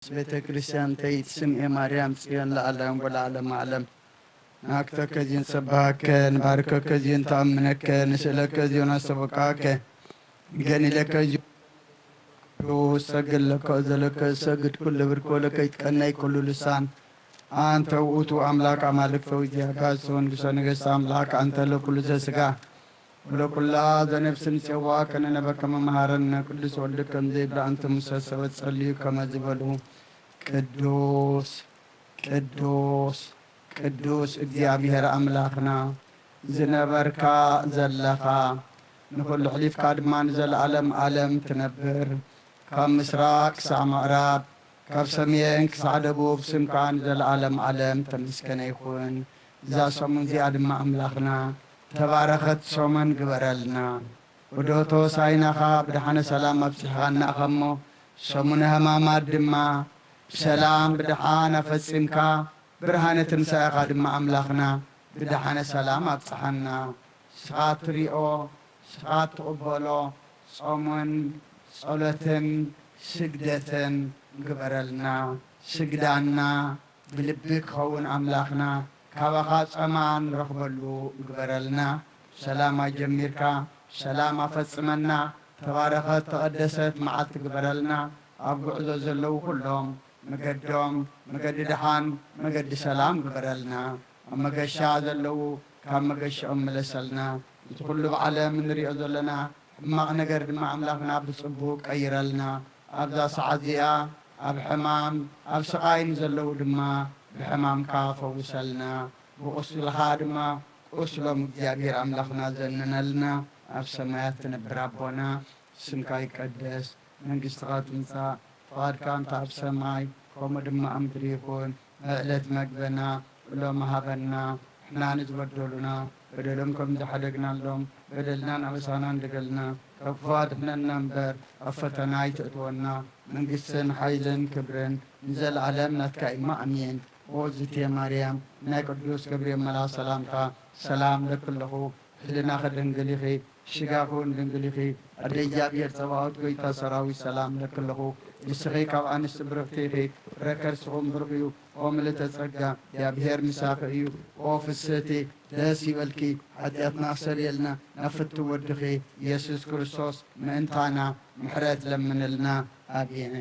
ቤተ ክርስቲያን ተይት ስምኤ ማርያም ጽዮን ለዓለም ወለዓለም ዓለም። ናክተከ ዚዮን ሰብሃከ፣ ንባርከከ ዚዮን ተኣምነከ፣ ንስእለከ ዚዮን ኣስተበቃከ፣ ገኒለከ ዚዮን ሰግድ ለከ ዘለከ ሰግድ ኩሉ ብርክ ወለከ ይትቀነይ ኩሉ ልሳን። አንተ ውእቱ አምላክ አማልክተ ወእግዚአ አጋእዝተ ወንጉሰ ነገስት አምላክ አንተ ለኩሉ ዘስጋ ወለኩላ ዘነፍስ ንጽዋ ከነነበከ መመሃረነ ቅዱስ ወልድ ከም ዘይብላ እንተ ሙሰ ሰበት ጸልዩ ከመ ዝበሉ ቅዱስ ቅዱስ ቅዱስ እግዚኣብሔር ኣምላኽና ዝነበርካ ዘለኻ ንኹሉ ኣሕሊፍካ ድማ ንዘለኣለም ኣለም ትነብር። ካብ ምስራቅ ክሳዕ ምዕራብ ካብ ሰሜን ክሳዕ ደቡብ ስምካ ንዘለኣለም ኣለም ተመስገነ ይኹን። እዛ ሰሙን እዚኣ ድማ ኣምላኽና ተባረኸት ሰሙን ግበረልና። ወዶቶ ሳይናኻ ብደሓነ ሰላም ኣብጽሕኻና ኢኻ እሞ ሰሙነ ሕማማት ድማ ብሰላም ብደሓን ኣፈጺምካ ብርሃነ ትንሳኤኻ ድማ ኣምላኽና ብደሓነ ሰላም ኣብጽሓና። ንስኻ እትሪኦ ንስኻ እትቕበሎ ጾምን ጸሎትን ስግደትን ግበረልና። ስግዳና ብልቢ ክኸውን ኣምላኽና ካባኻ ጸማ ንረኽበሉ ግበረልና። ሰላም ኣጀሚርካ ሰላም ኣፈጽመና። ተባረኸት ተቐደሰት መዓልቲ ግበረልና። ኣብ ጉዕዞ ዘለዉ ኩሎም መገዶም መገዲ ደሓን መገዲ ሰላም ግበረልና። ኣብ መገሻ ዘለዉ ካብ መገሻኦም ምለሰልና። እቲ ኩሉ ብዓለም እንሪኦ ዘለና ሕማቕ ነገር ድማ ኣምላኽና ብጽቡቕ ቀይረልና። ኣብዛ ሰዓት እዚኣ ኣብ ሕማም ኣብ ስቓይ ንዘለዉ ድማ ብሕማምካ ፈውሰልና። ብቁስልኻ ድማ ቁስሎም እግዚኣብሔር ኣምላኽና ዘንነልና። ኣብ ሰማያት ትነብር ኣቦና ስምካ ይቀደስ፣ መንግስትኻ ትምጻእ፣ ፍቓድካ እንተ ኣብ ሰማይ ከምኡ ድማ ኣብ ምድሪ ይኹን። ዕለት መግበና ሎሚ ሃበና፣ ንሕና ንዝበደሉና በደሎም ከም ዝሓደግናሎም በደልናን ኣበሳናን ድገልና፣ ካብ ክፉእ ኣድሕነና እምበር ኣብ ፈተና ኣይተእትወና። መንግስትን ሓይልን ክብርን ንዘለኣለም ናትካ እዩ። ኣሜን። ኦ ዝቴ ማርያም ናይ ቅዱስ ገብርኤል መልኣክ ሰላምታ ሰላም እለኪ ኣለኹ። ህልናኺ ድንግል ኢኺ፣ ስጋኺ እውን ድንግል ኢኺ። ኣደ እግዚኣብሔር ጸባኦት ጐይታ ሰራዊት ሰላም እለኪ ኣለኹ። ንስኺ ካብ ኣንስቲ ብርኽቲ ኢኺ፣ ፍረ ከርስኺ እውን ብሩኽ እዩ። ኦ ምልእተ ጸጋ እግዚኣብሔር ምሳኺ እዩ። ኦ ፍስህቲ ደስ ይበልኪ፣ ሓጢኣትና ኣስተሰርየልና ናብ ፍትው ወድኺ ኢየሱስ ክርስቶስ ምእንታና ምሕረት ለምንልና። ኣሜን።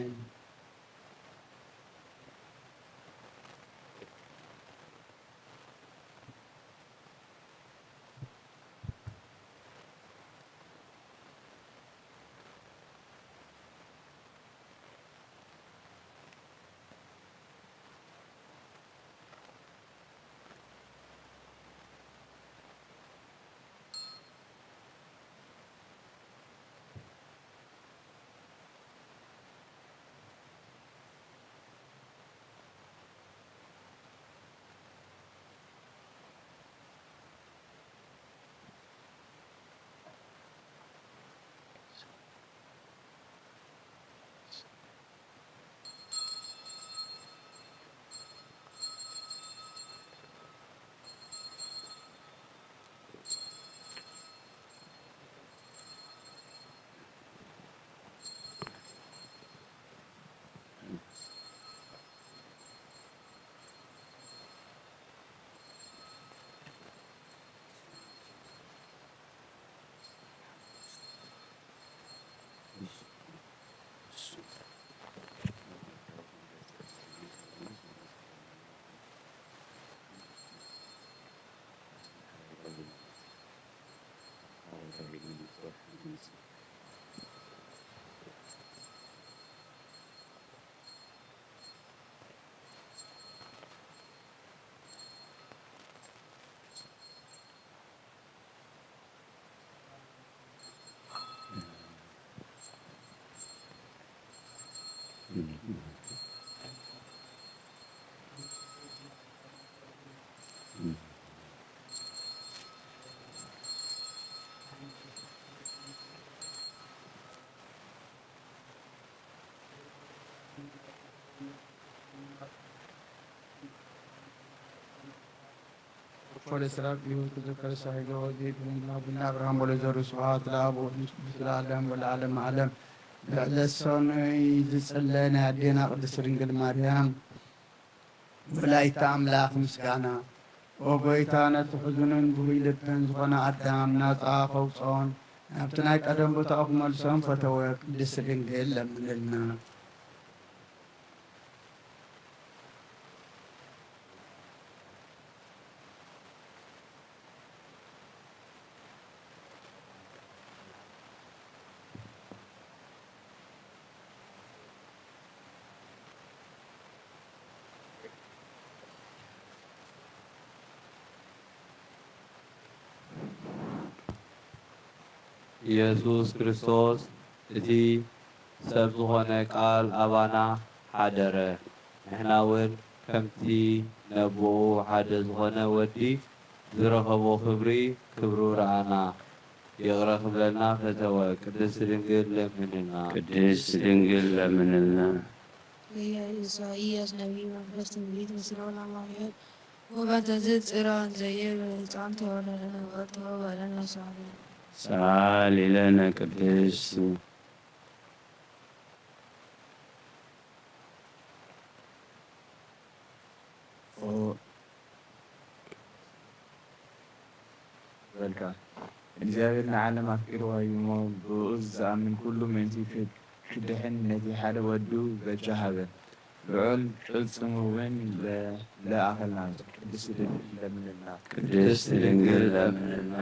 ወለስራብ ይሁን ተዘከረ ሳይሎ ወዜድ ወንድና ቡና አብርሃም ወለዘሩ ስብሐት ለአብ ወወልድ ወመንፈስ ቅዱስ ለዓለም ወለዓለመ ዓለም። ብዕለት ሰኑይ ዝጽለ ናይ ኣዴና ቅድስት ድንግል ማርያም ወላዲተ ኣምላኽ ምስጋና። ኦ ጎይታ፣ ነቲ ሕዙንን ብሩይ ልብን ዝኾነ ኣዳም ናጻ ከውጽኦን ናብቲ ናይ ቀደም ቦታኡ ክመልሶን ፈተወ። ቅድስት ድንግል ለምንልና። ኢየሱስ ክርስቶስ እቲ ሰብ ዝኾነ ቃል ኣባና ሓደረ። ንሕና እውን ከምቲ ነቦኡ ሓደ ዝኾነ ወዲ ዝረኸቦ ክብሪ ክብሩ ረኣና። ይቕረ ክብለልና ፈተወ። ቅድስት ድንግል ለምንልና። ቅድስት ድንግል ለምንልና። ኢሳይያስ ነቢይ መንፈስ ትንቢት ምስለ ለማርያም ወበተዝጽራን ዘይብል ሕፃን ተወለደ ወተወለደ ሳሌ። ሳሌ ለነ ቅድስት። ኦ በልካ። እግዚኣብሔር ንዓለም ኣፍቂርዋ እዩ እሞ፣ ብእኡ ዝኣምን ኩሉ ምእንቲ ክድ-፣ ክድሕን ነቲ ሓደ ወዱ በጃ ሃበ። ልዑል ቅልጽሙ እውን ለ-፣ ለኣኸልና። ቅድስት ድንግል ለምንልና። ቅድስት ድንግል ለምንልና።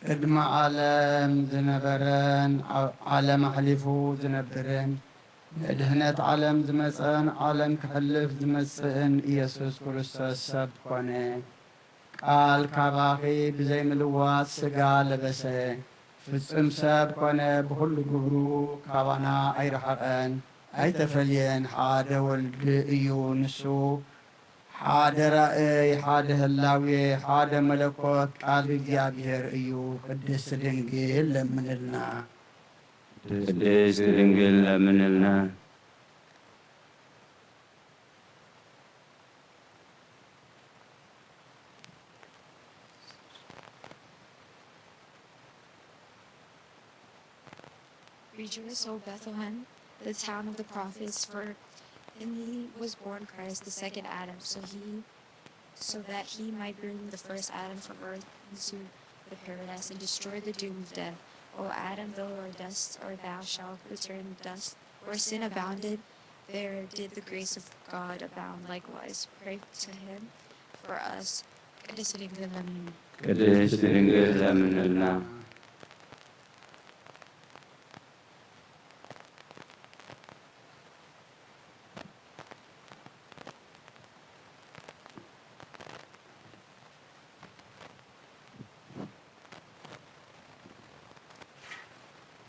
ቅድሚ ዓለም ዝነበረን ኣብ ዓለም ኣሕሊፉ ዝነብርን ንድህነት ዓለም ዝመጸን ዓለም ክሕልፍ ዝመጽእን ኢየሱስ ክርስቶስ ሰብ ኮነ። ቃል ካባኺ ብዘይ ምልዋጥ ሥጋ ለበሰ፣ ፍጹም ሰብ ኮነ፣ ብኹሉ ግብሩ ካባና ኣይረሓቐን ኣይተፈልየን። ሓደ ወልድ እዩ ንሱ፣ ሓደ ራእይ፣ ሓደ ህላዌ፣ ሓደ መለኮት ቃል እግዚኣብሔር እዩ። ቅድስት ድንግል ለምንልና። ቅድስት ድንግል ለምንልና። Rejoice, O Bethlehem, the town of the prophets, for in thee was born Christ, the second Adam, so he, so that he might bring the first Adam from earth into the paradise and destroy the doom of death. O Adam, though art dust, art thou shalt return dust. Where sin abounded, there did the grace of God abound likewise. Pray to him for us. ቅድስት ድንግል ለምንልና። ቅድስት ድንግል ለምንልና።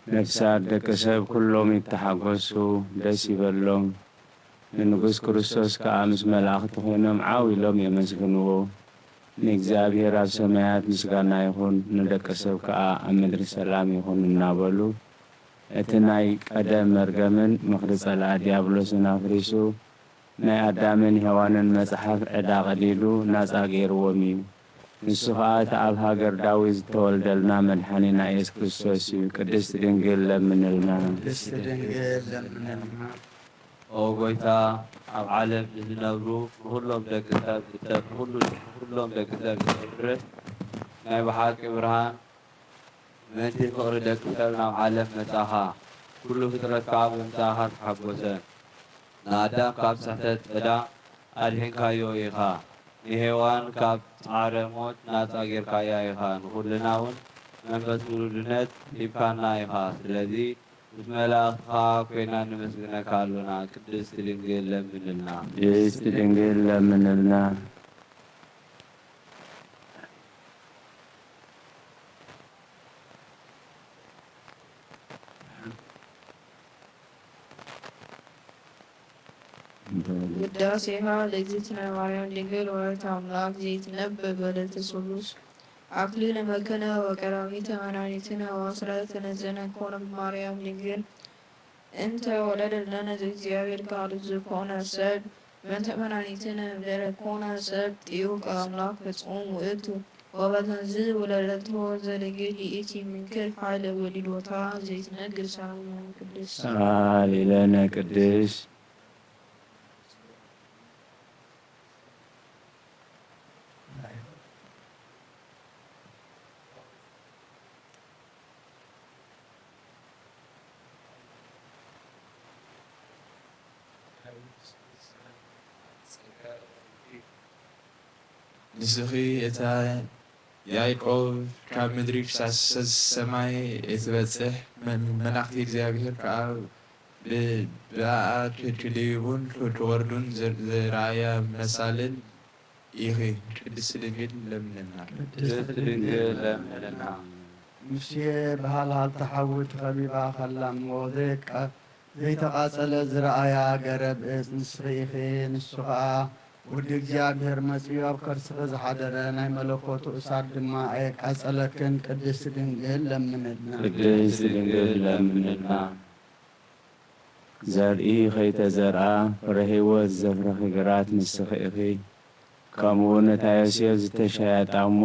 ነፍሳት ደቂ ሰብ ኩሎም ይተሓጎሱ፣ ደስ ይበሎም። ንንጉስ ክርስቶስ ከኣ ምስ መላእኽቲ ኮይኖም ዓው ኢሎም የመስግንዎ። ንእግዚኣብሔር ኣብ ሰማያት ምስጋና ይኹን፣ ንደቂ ሰብ ከኣ ኣብ ምድሪ ሰላም ይኹን እናበሉ፣ እቲ ናይ ቀደም መርገምን ምኽሪ ጸላኢ ዲያብሎስን ኣፍሪሱ፣ ናይ ኣዳምን ሄዋንን መጽሓፍ ዕዳ ቀዲዱ ናጻ ገይርዎም እዩ። ንሱ ኸኣ እቲ ኣብ ሃገር ዳዊት ዝተወልደልና መድሓኒና ኢየሱስ ክርስቶስ እዩ። ቅድስት ድንግል ለምንልና። ቅድስት ድንግል ለምንልና። ኦ ጐይታ፣ ኣብ ዓለም ንዝነብሩ ንኹሎም ደቂ ሰብ እተ-፣ ንኹሉ፣ ንኹሎም ደቂ ሰብ እተብርህ ናይ ብሓቂ ብርሃን፣ ምእንቲ ፍቕሪ ደቂ ሰብ ናብ ዓለም መጻኻ፣ ኩሉ ፍጥረት ከኣ ብምጻኻ ተሓጎሰ። ንኣዳም ካብ ስሕተት ዕዳ ኣድሒንካዮ ኢኻ፣ ንሄዋን ካብ ጻዕረ ሞት ናጻ ጌርካያ ኢኻ፣ ንኹልና እውን መንፈስ ውሉድነት ሂብካና ኢኻ። ስለዚ ምስ መላእኽቲ ከኣ ኮይና ነመስግነካ ኣሎና። ቅድስቲ ድንግል ለምንልና። ቅድስቲ ድንግል ለምንልና። ውዳሴሃ ለእግዝእትነ ማርያም ድንግል ወላዲተ ኣምላክ ዘይትነበብ ወለተ ሥሉስ። ኣክሊለ መከነ ወቀዳሚተ መድኃኒትነ ወስረተ ነዘነ ኮነ ማርያም ድንግል እንተ ወለደት ለነ ዘእግዚኣብሔር ቃል ዝኾነ ሰብ በእንተ መድኃኒትነ እምበለ ኮነ ሰብ ጥዩቅ አምላክ ፍጹም ውእቱ። ወበዘንዚ ውለደቶ ዘድንግል ይእቲ ምንክር ኃይለ ወሊዶታ ዘይትነግር ሰላም ቅዱስ። ሰአሊ ለነ ቅድስት። ንስኺ እታ ያዕቆብ ካብ ምድሪ ክሳብ ሰማይ እትበጽሕ መ-፣ መላእኽቲ እግዚኣብሔር ከኣ ብ-፣ ብኣኣ ክድይቡን ክወርዱን ዘ-፣ ዝረኣያ መሳልል ኢኺ። ቅድስት ድንግል ለምንልና። ቅድስት ድንግል ለምንልና። ሙሴ ብሃልሃልታ ሓዊ ተኸቢባ ኸላ እሞ ዘይቃ-፣ ዘይተቓጸለ ዝረኣያ ገረብ እጽ ንስኺ ኢኺ። ንሱ ኸኣ ወዲ እግዚኣብሔር መጺኡ ኣብ ከርስኺ ዝሓደረ ናይ መለኮቱ እሳት ድማ ኣየቃጸለክን። ቅድስት ድንግል ለምንልና። ቅድስት ድንግል ለምንልና። ዘርኢ ኸይተዘርኣ ፍረ ሕይወት ዘፍረኺ ግራት ንስኺ ኢኺ። ከምኡ ነታ ዮሴፍ ዝተሻየጣ እሞ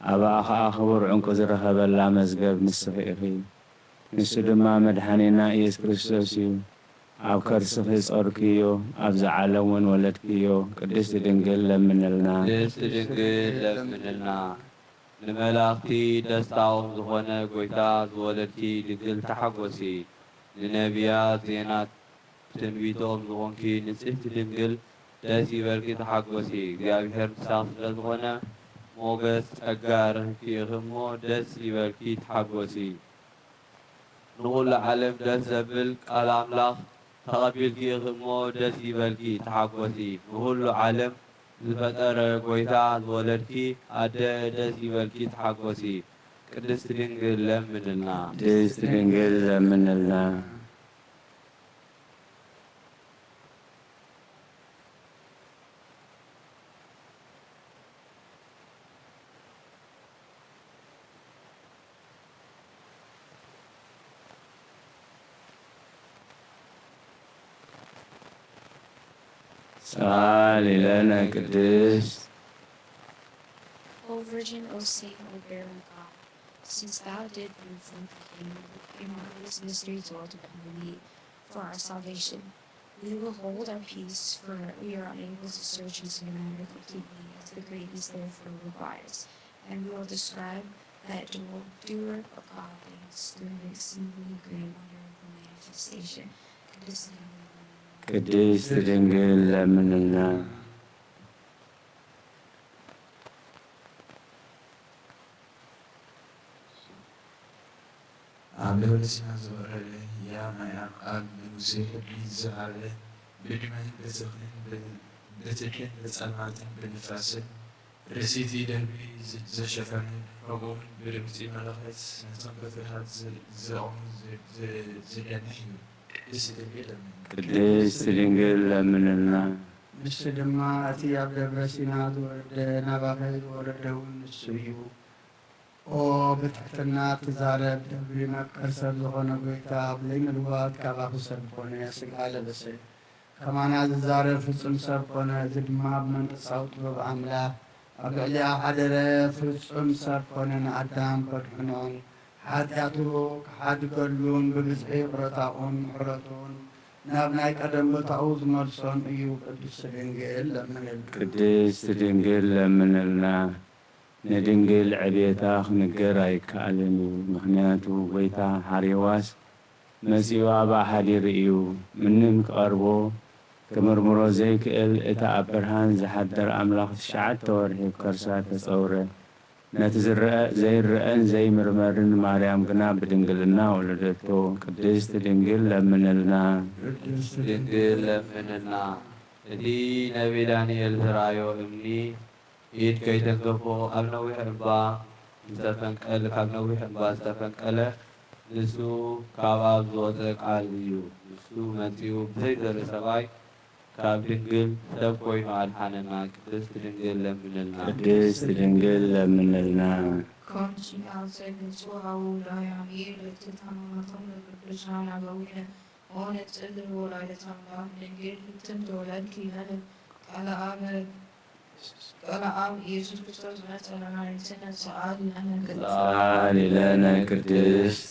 ኣብኣ ኸኣ ክቡር ዕንቁ ዝረኸበላ መዝገብ ንስኺ ኢኺ። ንሱ ድማ መድሓኒና ኢየሱስ ክርስቶስ እዩ። ኣብ ከርስኺ ጾርክዮ፣ ኣብዚ ዓለም እውን ወለድክዮ። ቅድስቲ ድንግል ለምንልና። ቅድስቲ ድንግል ለምንልና። ንመላእኽቲ ደስታኦም ዝኾነ ጐይታ ዝወለድኪ ድንግል ተሓጐሲ። ንነቢያት ዜናት ትንቢቶም ዝኾንኪ ንጽሕቲ ድንግል ደስ ይበልኪ ተሓጎሲ፣ እግዚኣብሔር ምሳኺ ስለ ዝኾነ ሞገስ ጸጋ ረኺብኪ ኢኺ እሞ ደስ ይበልኪ ተሓጎሲ። ንኹሉ ዓለም ደስ ዘብል ቃል ኣምላኽ ተቐቢልኪ ኢኺ እሞ ደስ ይበልኪ ተሓጎሲ። ንኹሉ ዓለም ዝፈጠረ ጐይታ ዝወለድኪ ኣደ ደስ ይበልኪ ተሓጎሲ። ቅድስት ድንግል ለምንልና። ቅድስት ድንግል ለምንልና። ሳሊ ለነ ቅድስት። O Virgin, O Saint, O Bear of God, since thou did bring forth the King, your marvelous mysteries dwelt upon me for our salvation. We will hold our peace, for we are unable to search and surrender completely, as the greatness therefore requires, and we will describe that do-, doer of God things through the exceedingly great wonder of the manifestation. ቅድስት ድንግል ለምንልና። ኣብ ደብረ ሲና ዝወረደ ህያው ናይ ኣብ ቃል ንሙሴ ሕጊ ዝሃበ፣ ብድመን ብትኽን ብ-፣ ብትክን ብጸልማትን ብንፋስን ርእሲቲ ደብሪ ዝ-፣ ዘሸፈነ፣ ከምኡውን ብድምጺ መለኸት ነቶም በትርታት ዝ-፣ ዘቑሙ ዝ-፣ ዝ-፣ ዝደንሕ እዩ። ቅድስት ድንግል ለምንልና። ቅድስት ድንግል ለምንልና። ንሱ ድማ እቲ ኣብ ደብረ ሲና ዝወረደ፣ ናባኸ ዝወረደ እውን ንሱ እዩ። ኦ ብትሕትና ትዛረብ፣ ደብሪ መብቀል ሰብ ዝኾነ ጐይታ፣ ብዘይ ምልዋጥ ካባኺ ሰብ ኮነ፣ ሥጋ ለበሰ። ከማና ዝዛረብ ፍጹም ሰብ ኮነ፣ እዚ ድማ ብመንፈሳዊ ጥበብ ኣምላኽ ኣብ ልዕሊኣ ሓደረ። ፍጹም ሰብ ኮነ፣ ንኣዳም ከድሕኖን ሓጢኣቱ ክሓድገሉን ብብዝሒ ይቕረታኡን ምሕረቱን ናብ ናይ ቀደም ቦታኡ ዝመልሶን እዩ። ቅድስት ድንግል ለምንልና። ቅድስት ድንግል ለምንልና። ንድንግል ዕቤታ ክንገር ኣይከኣልን እዩ። ምኽንያቱ ጐይታ ሓሪዋስ መጺኡ ኣብኣ ሓዲሩ እዩ። ምንም ክቐርቦ ክምርምሮ ዘይክእል እቲ ኣብ ብርሃን ዝሓድር ኣምላኽ ትሽዓተ ወርሒ ኣብ ከርሳ ተጸውረ። ነቲ ዝረአ ዘይረአን ዘይምርመርን ማርያም ግና ብድንግልና ወለደቶ። ቅድስት ድንግል ለምንልና። ቅድስት ድንግል ለምንልና። እቲ ነቢይ ዳንኤል ዝረኣዮ እምኒ ኢድ ከይተንከፎ ኣብ ነዊሕ እምባ ዝተፈንቀለ፣ ካብ ነዊሕ እምባ ዝተፈንቀለ፣ ንሱ ካብ ኣብ ዝወጸ ቃል እዩ። ንሱ መጺኡ ብዘይዘርኢ ሰብኣይ ካብ ድንግል ሰብ ኮይኑ ኣድሓነና። ቅድስት ድንግል ለምንልና። ቅድስት ድንግል ለምንልና። Konci al se nutsu au dai ami lutitano matom le kudusan abawine one tsillu woladetan bam dengil lutin dolan kinane. Kala abe kala ab Yesus Kristos metalana intene saal lana. ሰኣሊ ለነ ቅድስት።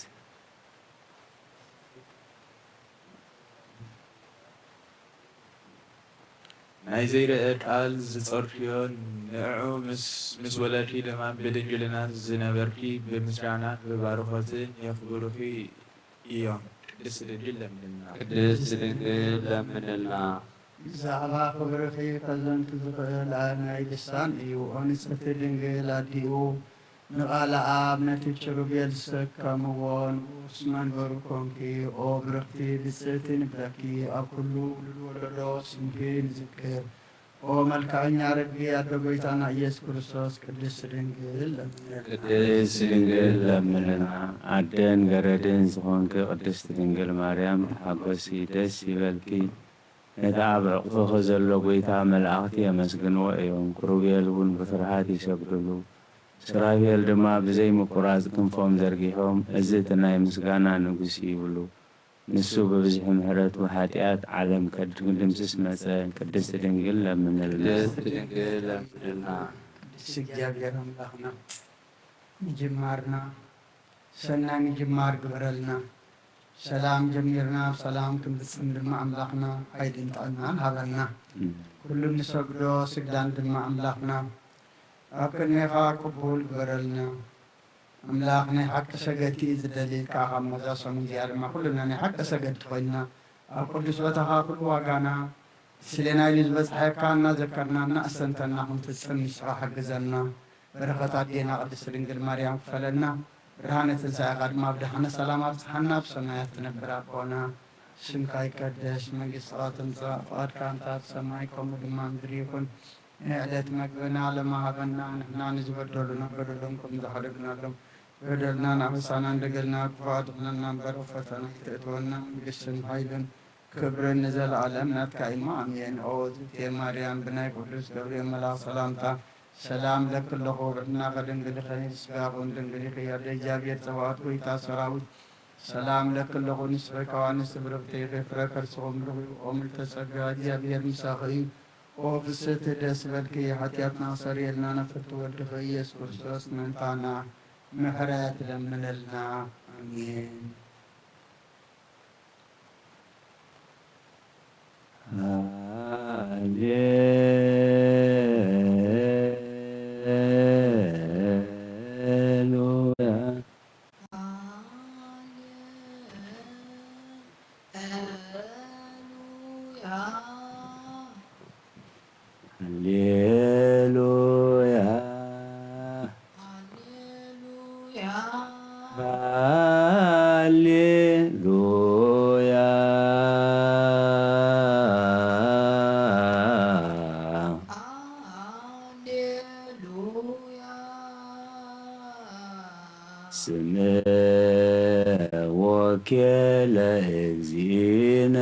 ናይ ዘይረአ ቃል ዝጸርፍዮ ንዕዑ ምስ ምስ ወለድኪ ድማ ብድንግልና ዝነበርኪ ብምስጋናን ብባርኾትን የኽብሩኺ እዮም። ቅድስት ድንግል ለምንልና። ቅድስት ድንግል ለምንልና። ብዛዕባ ክብርኺ ከዘንቱ ዝኽእል ኣየናይ ልሳን እዩ? ኦ ንጽሕቲ ድንግል ኣዲኡ ንቓለ ኣብ ነቲ ኪሩቤል ዝሰከምዎ ንኡስ መንበሩ ኮንኪ። ኦ ብርኽቲ ብጽእቲ ንብለኪ ኣብ ኩሉ ውሉድ ወለዶ ስምኪ ንዝክር። ኦ መልክዐኛ ርግቢ ኣደ ጎይታና ኢየሱስ ክርስቶስ ቅድስት ድንግል ለምንልና። ቅድስት ድንግል ለምንልና። ኣደን ገረድን ዝኾንኪ ቅድስት ድንግል ማርያም ተሓጎሲ ደስ ይበልኪ። ነቲ ኣብ ዕቕፍኺ ዘሎ ጐይታ መላእኽቲ የመስግንዎ እዮም፣ ክሩቤል እውን ብፍርሃት ይሰግዱሉ። ሱራፌል ድማ ብዘይ ምቁራጽ ክንፎም ዘርጊሖም፣ እዚ እቲ ናይ ምስጋና ንጉስ እዩ ይብሉ። ንሱ ብብዝሒ ምሕረቱ ሓጢኣት ዓለም ከድምስስ መጸ። ቅድስቲ ድንግል ለምንልና። ቅድስት ድንግል ለምንልና። ቅዱስ እግዚኣብሔር ኣምላኽና ምጅማርና ሰናይ ምጅማር ግበረልና። ሰላም ጀሚርና ኣብ ሰላም ክንፍጽም ድማ ኣምላኽና ሓይልን ጥዕናን ሃበና። ኩሉ ንሰግዶ ስግዳን ድማ ኣምላኽና ኣብ ቅድሜኻ ቅቡል ግበረልና። ኣምላኽ ናይ ሓቂ ሰገድቲ እዩ ዝደሊ ኢልካ ካብ መዛሰሙ እዚኣ ድማ ኩልና ናይ ሓቂ ሰገድቲ ኮይንና ኣብ ቅዱስ ቦታኻ ኩሉ ዋጋና ስሌና ኢሉ ዝበጽሐካ እናዘከርና እናኣስተንተና ክንፍጽም ንስኻ ሓግዘና። በረኸት ኣዴና ቅድስቲ ድንግል ማርያም ክፈለና። ብርሃነ ትንሳኤኻ ድማ ኣብ ደሓነ ሰላም ኣብጽሓና። ኣብ ሰማያት ትነብር ኣቦና ስምካ ይቀደስ፣ መንግስትኻ ትምጻእ፣ ፍቓድካ እንተ ኣብ ሰማይ ከምኡ ድማ ምድሪ ይኹን። ንዕለት መግብና ለማሃበና ንሕና ንዝበደሉና በደሎም ከም ዝሓደግናሎም በደልናን ኣበሳናን ደገልና ክፉእ ኣድሕነና እምበር ኣብ ፈተና ኣይተእትወና። መንግስትን ሓይልን ክብርን ንዘለኣለም ናትካ እዩ እሞ ኣሜን። ኦ ዝብቴ ማርያም ብናይ ቅዱስ ገብርኤል መልኣኽ ሰላምታ ሰላም እለኪ ኣለኹ፣ ርሕናኸ ድንግል ኢኺ፣ ስጋኹን ድንግል ኢኺ፣ ኣደ እግዚኣብሔር ጸባኦት ጎይታ ሰራዊት ሰላም እለኪ ኣለኹ፣ ንስኺ ካብ ኣንስቲ ብርኽቲ ኢኺ፣ ፍረ ከርስኺ ብሩኽ እዩ። ኦ ምልዕተ ጸጋ እግዚኣብሔር ምሳኺ እዩ። ኦ ፍስሕቲ ደስ በልኪ፣ ሓጢኣትና ኣስተሰርየልና ናብ ፍርዲ ወድኺ ኢየሱስ ክርስቶስ ምእንታና ምሕረት ለምነልና። ኣሜን። ሃሌሉያ። ሃሌሉያ። ሃሌሉያ። ስምዕዎ ወኪለ እግዚእነ።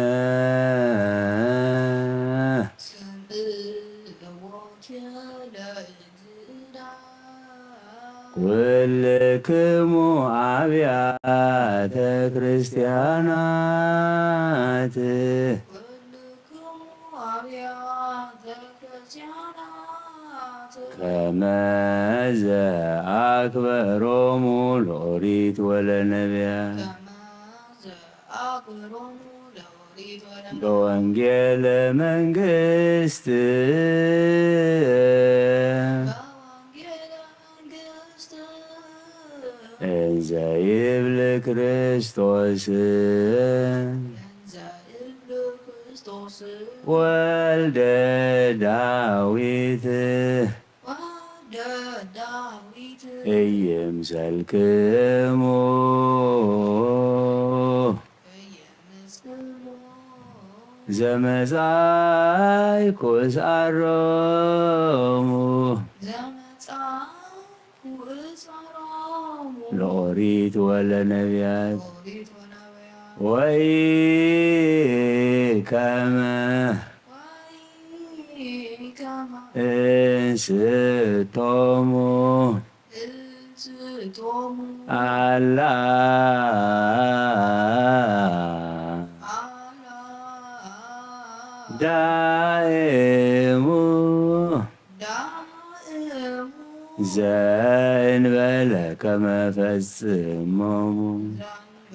ኩልክሙ ኣብያተ ክርስቲያናት። ከመ ዘአክበሮሙ ለኦሪት ወለነቢያት። በወንጌለ መንግስት። እንዘ ይብል ክርስቶስ። ወልደ ዳዊት። እይምሰልክሙ። ዘመጻእኩ እስኣሮሙ። ለኦሪት ወለነቢያት። ወይ ከመ እንስቶሙ እንስቶሙ ኣላ ኣላ ዳእሙ ዳእሙ ዘእንበለ ከመ ፈጽሞሙ ዘእንበለ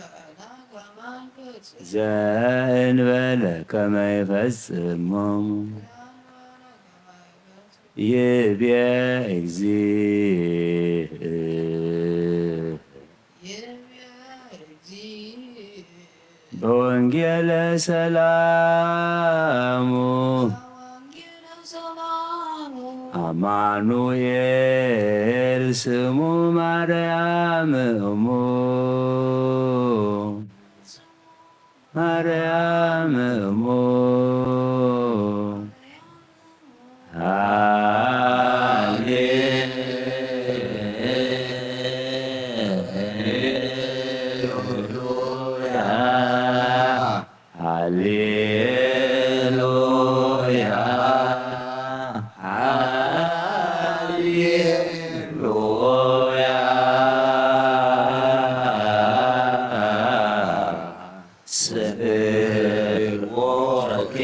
ከመ ፈጽ- ዘእንበለ ከመ ይፈጽሞሙ ይቤ እግዚእ በወንጌለ ሰላሙ ኣማኑኤል ስሙ ማርያም እሙ ማርያም እሙ ሃሌሉያ ሃሌሉያ ሃሌሉያ ስብሐት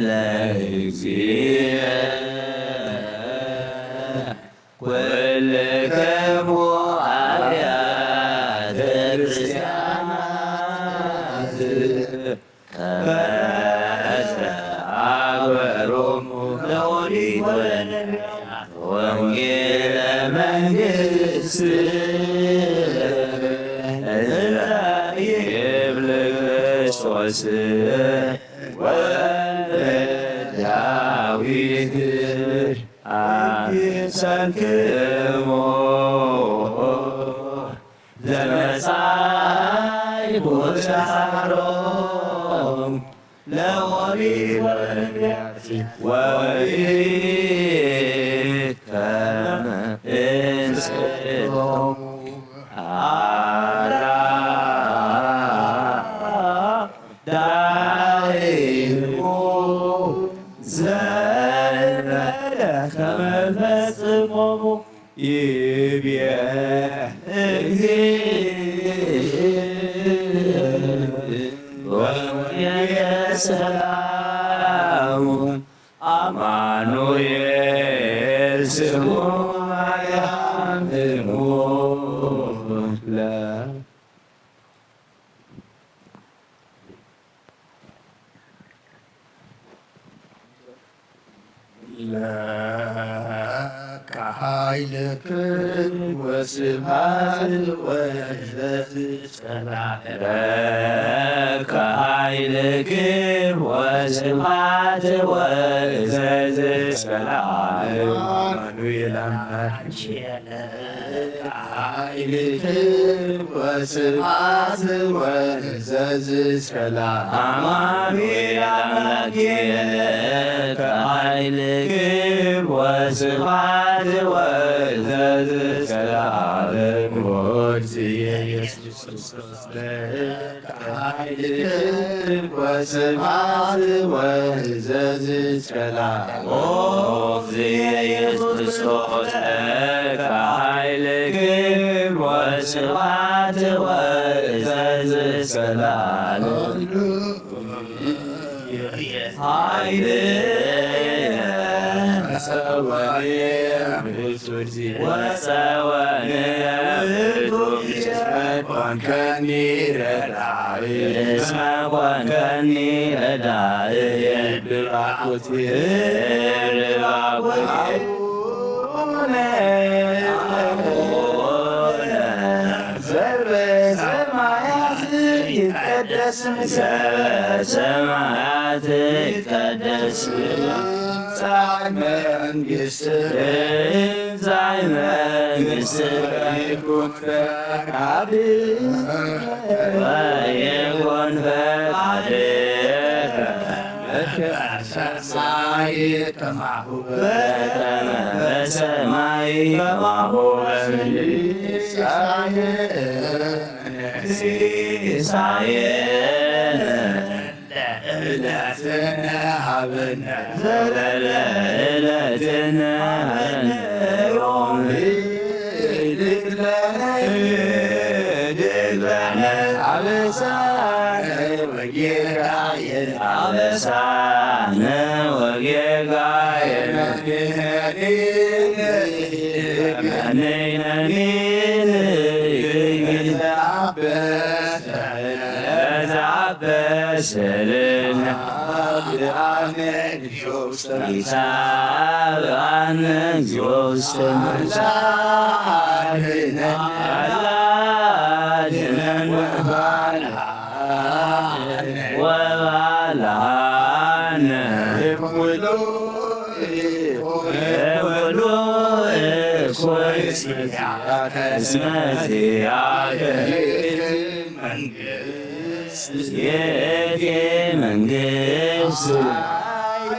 ለእግዚእ ኩልክሙ ኣብያተ ክርስቲያናት ከመ ተአበሮሙ ለኦሪት ወለነቢያት ወንጌለ መንግስት እንተ ይብል ክርስቶስ ወልደ ዳዊት አግሰልክሞ ለመጻእኩ ተሳሮም ለኦሪት ወለነቢያት ወኢከመ እንስቶሙ አላ ዳይሙ ዘእንበለ ከመ ፈጽሞሙ ይቤ እግዚእ ወንጌለ ሰላሙ አማኑኤል ስሙ ማርያም እሙ ለ ለከ ኃይልክን ወስብሐት ወእዘዝ ሰላም። ለከ ኃይልክን ወስብሐት ወእዘዝ ሰላም። አማኑኤል አምላክ ኃይልክም ወስብሐት ወእዘዝ ሰላም። አማኑኤል አምላክ ኃይልክም ወስብሐት ወእዘዝ ሰላም። ወእግዚእ ኢየሱስ ክርስቶስ ኃይልክም ወስብሐት ወእዘዝ ሰላም። ኦ እግዚእ ኢየሱስ ክርስቶስ ለከ ኃይልክም ወስብሐት ወእዘዝ ሰላም። ኃይል ወጸወነ ውእቱ እስመ ኮንከኒ ረዳኢ። እስመ ኮንከኒ ረዳኢ። ድራቁት ድራቁት አቡነ ዘበሰማያት ይትቀደስ ስምከ። ዘበሰማያት ይትቀደስ ስምከ። ትምጻእ መንግስትከ። ትምጻእ መንግስትከ። ወይኩን ፈቃድከ። ወይኩን ፈቃድከ። በከመ በሰማይ ከማሁ በከመ በሰማይ ከማሁ በምድር። ሲሳየነ ሲሳየነ ዕለትነ ሃበነ ዘለለ ዕለትነ ሃበነ ዮም ድግለነ አበሳነ ወጌጋየነ አበሳነ ወጌጋየነ መነይነኒ ለተአበሰልን ይሳብአነ እግዚኦ ውስተ መንግስት አድነን ወባልሃነ ወባልሃነ ኩሉ እኩይ እስመ ዚአከ መንግስት ይእቲ መንግስት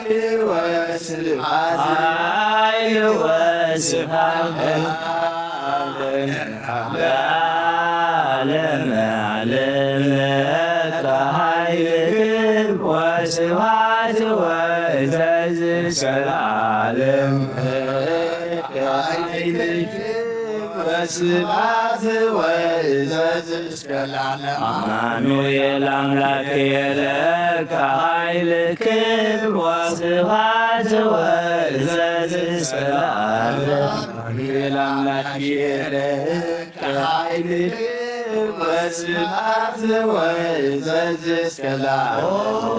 ኃይል ወስብሐት ኃይል ወስብሐት ለዓለመ ዓለም ለከ ኃይል ክብር ወስብሐት ወእዘዝ እስከ ለዓለም ኃይል ክብር ወስብሐት ወእዘዝ እስከ ለዓለም አማኑኤል አምላክ የለካ ኃይል ክብር ወስብሐት ወእዘዝ እስከ ለዓለም አማኑኤል አምላክ የለካ ኃይል ክብር ወስብሐት ወእዘዝ እስከ ለዓለም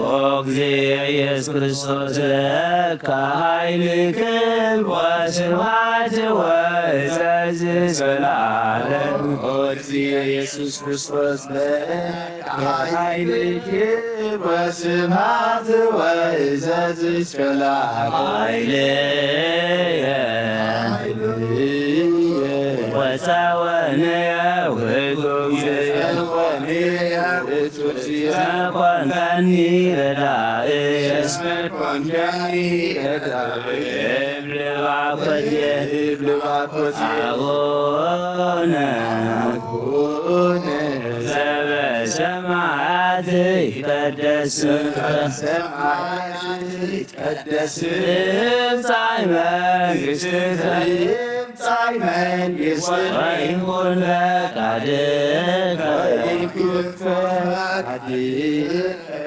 ኦ እግዚእ ኢየሱስ ክርስቶስ ለካ ኃይል ክብር ወስብሐት ወእዘዝ እስከ ለዓለም ኦ እግዚእ ኢየሱስ ክርስቶስ ለካ ኃይል ክብር ወስብሐት ወእዘዝ እስከ ለዓለም ኃይልየ ኃይልየ ወፀወንየ ውእቱ እግዚእ ወፀወንየ ውእቱ እግዚእ እስመ ኮንከኒ ረዳእ እስመ ኮንከኒ ረዳእ እብል ባኮትየ እብል ባኮትየ አቡነ አቡነ ዘበሰማያት ይትቀደስ ስምከ ሰማያት ይትቀደስ ትምጻእ መንግስትከ ትምጻእ መንግስትከ ወይኩን ፈቃድከ ወይኩን ፈቃድከ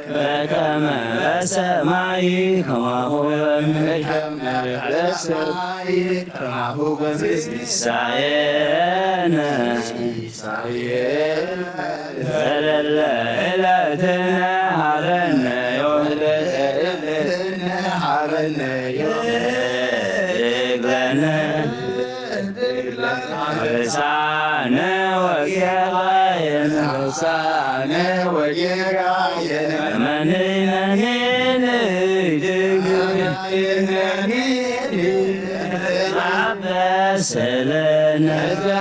በከመ በሰማይ ከማሁ በምድር በከመ በሰማይ ከማሁ በምድር ሲሳየነ ዘለለ ዕለትነ ሀበነ ዮም። ሀበነ ዮም። አበሳነ ወጌጋየነ። አበሳነ ወጌጋየነ። መነነኒ ንድግ አበሰለነ።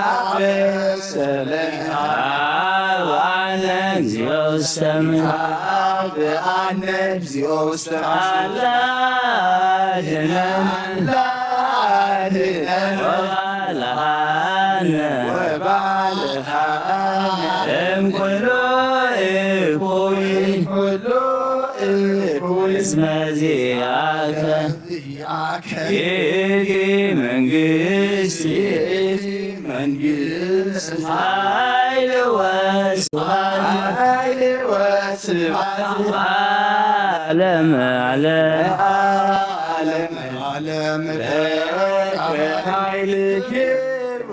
አበሰለነ። አብአነ እግዚኦ ውስተ ምድር። አብአነ እግዚኦ ውስተ ምድር። አላ አድነን። አላ አድነን። ወባልሃነ። ወባልሃነ። እምኩሉ እኩይ። እምኩሉ እኩይ። እስመ ዚአከ። ይእቲ መንግስት። ይእቲ መንግስት። ኃይል ወስብሐት። ኃይል ወስብሐት። ዓለም ዓለም። ዓለም ዓለም። ኃይል ክብር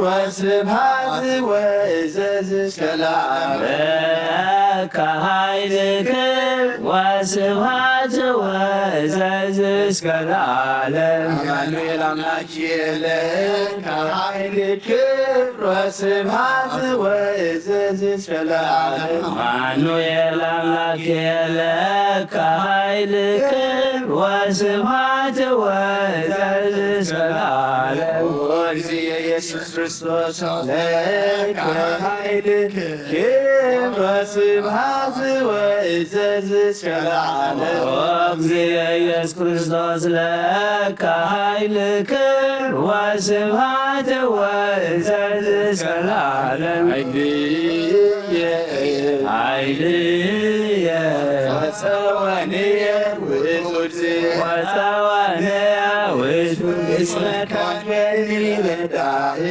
ወስብሐት ወእዘዝ እስከ ለዓለም። ለከ ኃይል ክብር ወስብሐት ወእዘዝ እስከ ለዓለም። አማኑኤል አምላክ ለከ ኃይል ክብር ወስብሐት ወእዘዝ እስከ ለዓለም። አማኑኤል አምላክ ለከ ኃይል ክብር ወስብሐት ወእዘዝ እስከ ለዓለም። ኦ እግዚእ ኢየሱስ ክርስቶስ ለከ ኃይል ክብር ወስብሐት ወእዘዝ እስከ ለዓለም። ኦ እግዚእ ኢየሱስ ክርስቶስ ለከ ኃይል ክብር ወስብሐት ወእዘዝ እስከ ለዓለም። ኃይልየ ኃይልየ ጸወንየ ውእቱ እግዚእ። ወጸወንየ ውእቱ እስመ ኮንከኒ ረዳኢ።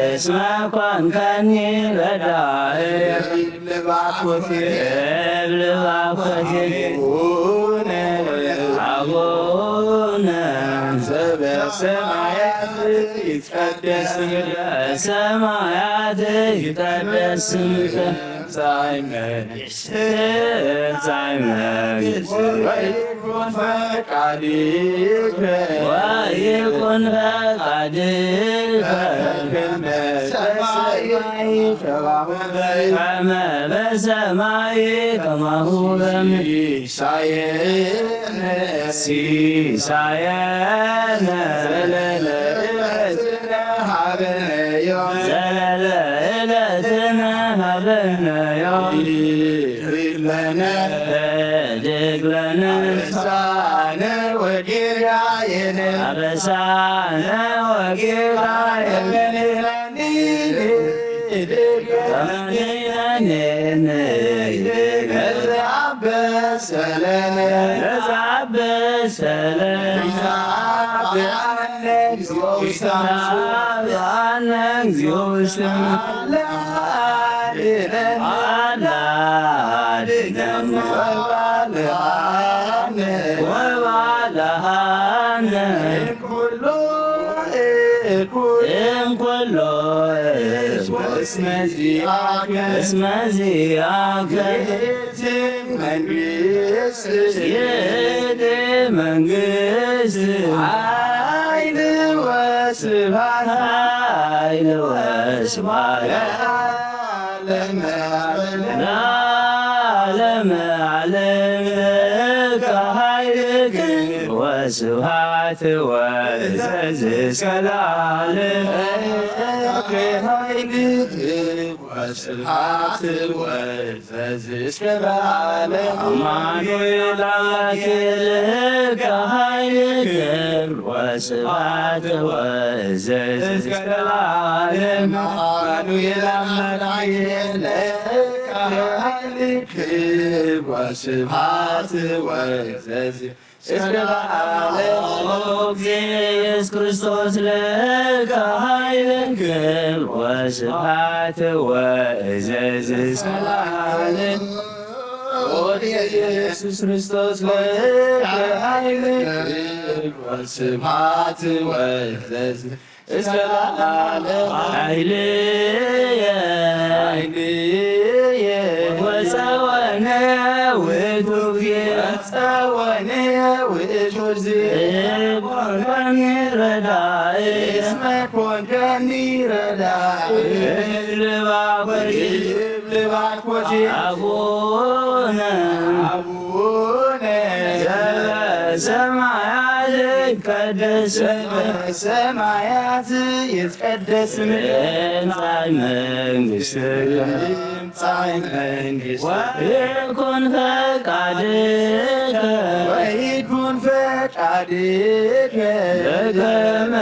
እስመ ኮንከኒ ረዳኢ። ልባኮቴ። ልባኮቴ። አቡነ። አቡነ። ዘበሰማያት ይትቀደስ ስምከ። በሰማያት ይትቀደስ ስምከ። ትምጻእ መንግሥትከ። ትምጻእ መንግሥትከ። ወይኩን ፈቃድከ። ወይኩን ፈቃድከ። በከመ በሰማይ ከማሁ በምድር። ከመ በሰማይ ከማሁ በምድር። ሲሳየነ። ሲሳየነ። ዘለለ ዕለትነ ሀበነ ዮም። ዘለለ ዕለትነ ሀበነ ዮም። ህድግ ለነ። ህድግ ለነ። አበሳነ ወጌጋየነ። አበሳነ ወጌጋየነ። ተመኔነኔ። ለዘአበሰለነ። ለዘአበሰለነ። ይትብአነ እግዚኦ ውስተ። ይትብአነ እግዚኦ ውስተ። አለ አድነን። አለ አድነን። ወባልሃነ። ወባልሃነ። እምኩሉ እኩይ። እምኩሎ እኩይ። እስመ ዚአከ። እስመ ዚአከ። ይእቲ መንግስት። ይእቲ መንግስት። ኃይል ወስብሐት። ኃይል ወስብሐት። ለዓለመ ዓለም። ለዓለመ ዓለም። ለከ ኃይልክ ወስብሐት ወእዘዝ እስከ ለዓለም። ለከ ኃይልክ ወስብሐት ወእዘዝ እስከ ለዓለም። አማኑኤል አምላኬ ለከ ኃይልክ ወስብሐት ወእዘዝ እስከ ለዓለም። አማኑኤል አምላኬ ለከ ኃይልክ ወስብሐት ወእዘዝ እስከ ለዓለም። ኦ እግዚእ ኢየሱስ ክርስቶስ ለከ ኃይልክ ወስብሐት ወእዘዝ እስከ ለዓለም። ኦ ኢየሱስ ክርስቶስ ለከ ኃይልክ ወስብሐት ወእዘዝ እስከ ለዓለም። ኃይልየ። ኃይልየ። ወጸወነ ውእቱ እግዚእ። ወጸወነ ውእቱ እግዚእ። ኮንከኒ ረዳኢ። እስመ ኮንከኒ ረዳኢ። ልባኮቴ። ልባኮቴ። አቡነ። አቡነ። ዘበሰማያት ይትቀደስ። ዘበሰማያት ይትቀደስ። ትምጻእ መንግሥትከ። ትምጻእ መንግሥትከ። ወይኩን ፈቃድከ። ወይኩን ፈቃድከ። በከመ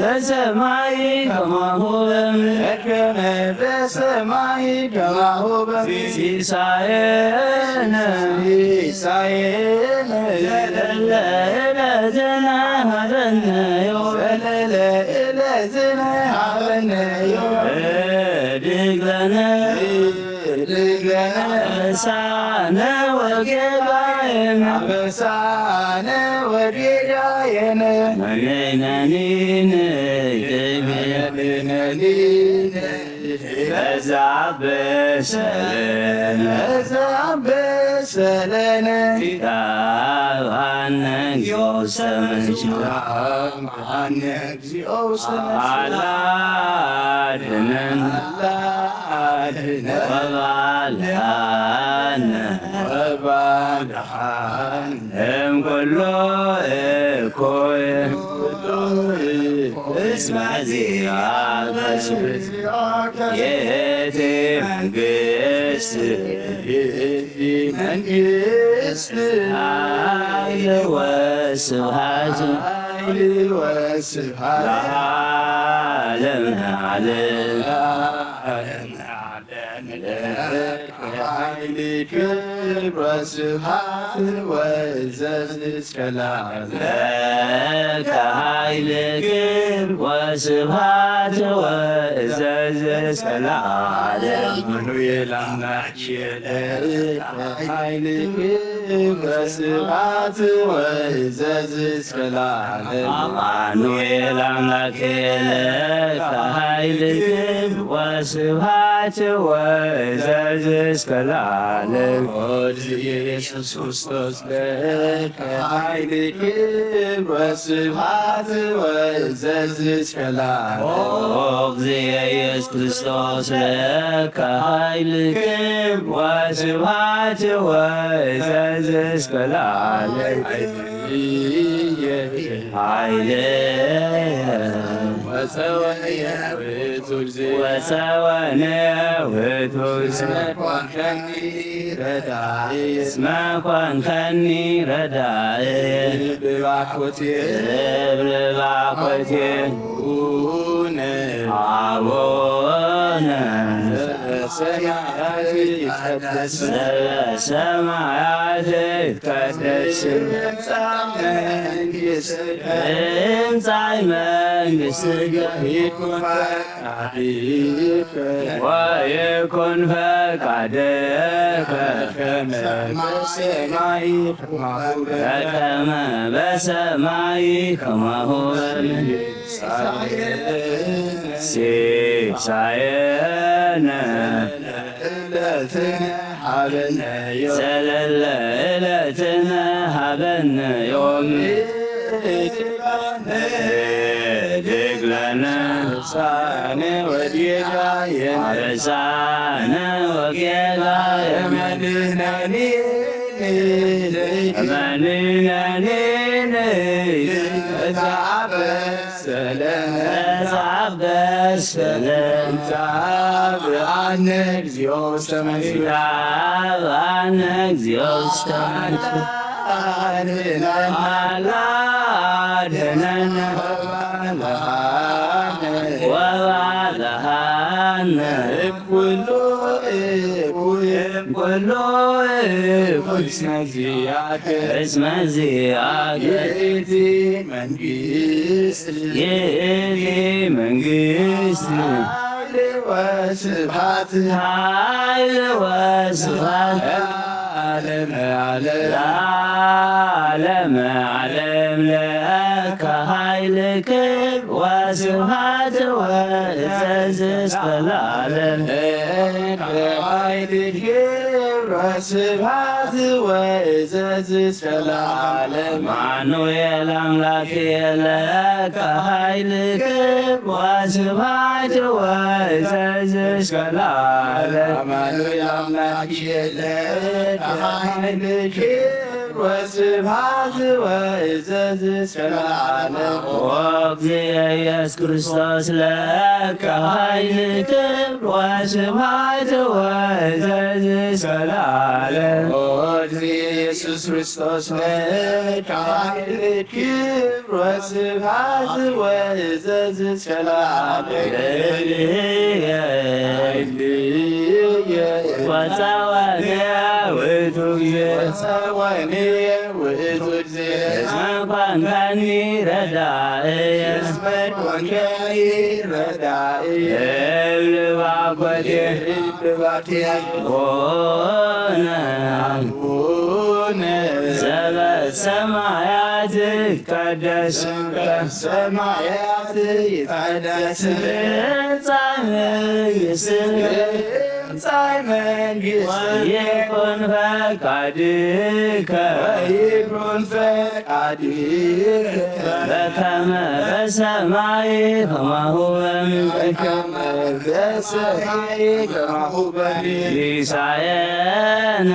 በሰማይ ከማሁ በምድር። በከመ በሰማይ ከማሁ በምድር። ሲሳየነ። ሲሳየነ። ዘለለ ዕለትነ ሀበነ ዮም። ዘለለ ዕለትነ ሀበነ ዮም። ህድግ ለነ። ህድግ ለነ። አበሳነ ወጌጋየነ። አበሳነ ወጌጋየነ። መነይነኒ ንህድግ። መነይነኒ ለዘአበሰለነ። ለዘአበሰለነ። ይትብአነ እግዚኦ ውስተ መንግሥትከ። ይትብአነ እግዚኦ ውስተ መንግሥትከ። አላ አድነን። አላ አድነን። ወባልሐነ። ወባልሐነ። እምኩሉ እኩይ። እስመ ዚአከ ይእቲ መንግስት። ይእቲ መንግስት። ኃይል ወስብሐት። ኃይል ወስብሐት። ለዓለመ ዓለም። ለዓለመ ዓለም። ለከ ኃይል ክብር ወስብሐት ወእዘዝ እስከ ለዓለም። ለከ ኃይል ክብር ወስብሐት ወእዘዝ እስከ ለዓለም። አማኑኤል አምላክ ለከ ኃይል ክብር ወስብሐት ወእዘዝ እስከ ለዓለም። አማኑኤል አምላክ ለከ ኃይል ክብር ወስብሐት ወእዘዝ እስከ ለዓለም። ኦ ኢየሱስ ክርስቶስ ለከ ኃይል ክብር ወስብሐት ወእዘዝ እስከ ለዓለም። ኦ እግዚእ ኢየሱስ ክርስቶስ ለከ ኃይል ክብር ወስብሐት ወእዘዝ እስከ ለዓለም። ኃይልየ ወፀወንየ ውእቱ እግዚእ። ወፀወንየ ውእቱ እግዚእ። እስመ ኮንከኒ ረዳእየ። እስመ ኮንከኒ ረዳእየ። ብባኮቴ። ብባኮቴ። አቡነ። አቡነ። ዘበሰማያት ይትቀደስ። ዘበሰማያት ይትቀደስ። ትምጻእ መንግሥትከ። ትምጻእ መንግሥትከ። ይኩን ፈቃድከ። ወይኩን ፈቃድከ። በከመ በሰማይ ከማሁ በምድር። በከመ በሰማይ ከማሁ በምድር። ሲሳየነ ዘለለ ዕለትነ ሀበነ ዮም። ዘለለ ዕለትነ ሀበነ ዮም። ህድግ ለነ አበሳነ ወጌጋየነ። አበሳነ ወጌጋየነ። መድኃኒነ መድኃኒነ። ተአበሰለነ። ተአበሰለነ። ተአብአነ እግዚኦ ውስተ መንግሥትከ። ተአብአነ እግዚኦ ውስተ መንግሥትከ። አድነነ። አላ አድነነ። ወባልሃነ። ወባልሃነ። እምኩሉ እኩይ። እምኩሉ እኩይ። እስመ ዚአከ። እስመ ዚአከ። ይእቲ መንግስት። ይእቲ መንግስት። ኃይል ወስብሐት። ኃይል ወስብሐት። ለዓለመ ዓለም። ለዓለመ ዓለም። ለከ ኃይል ክብር ወስብሐት ወእዘዝ እስከ ለዓለም። ለከ ኃይል ክብር ወስብሐት ወእዘዝ እስከ ለዓለም። አማኑኤል አምላክ ለከ ኃይል ክብር ወስብሐት ወእዘዝ እስከ ለዓለም። አማኑኤል አምላክ ለከ ኃይል ክብር ወስብሐት ወእዘዝ እስከ ለዓለም። ኦ እግዚእ ኢየሱስ ክርስቶስ ለከ ኃይል ክብር ወስብሐት ወእዘዝ እስከ ለዓለም። ኦ እግዚእ ኢየሱስ ክርስቶስ ለከ ኃይል ክብር ወስብሐት ወእዘዝ እስከ ለዓለም። ወጸወንየ ውእቱ ጊዜ። ወጸወንየ ውእቱ ጊዜ። እስመ ኮንከኒ ረዳእየ። እስመ ኮንከኒ ረዳእየ። እብል ባኮቴ። እብል ባኮቴ። ኦነ። ኦነ። ዘበሰማያት ይትቀደስ ስምከ። ሰማያት ይትቀደስ። ትምጻእ መንግሥትከ። ትምጻእ መንግሥትከ። ወይኩን ፈቃድከ። ወይኩን ፈቃድከ። በከመ በሰማይ ከማሁ በምድር። በከመ በሰማይ ከማሁ በምድር። ሲሳየነ።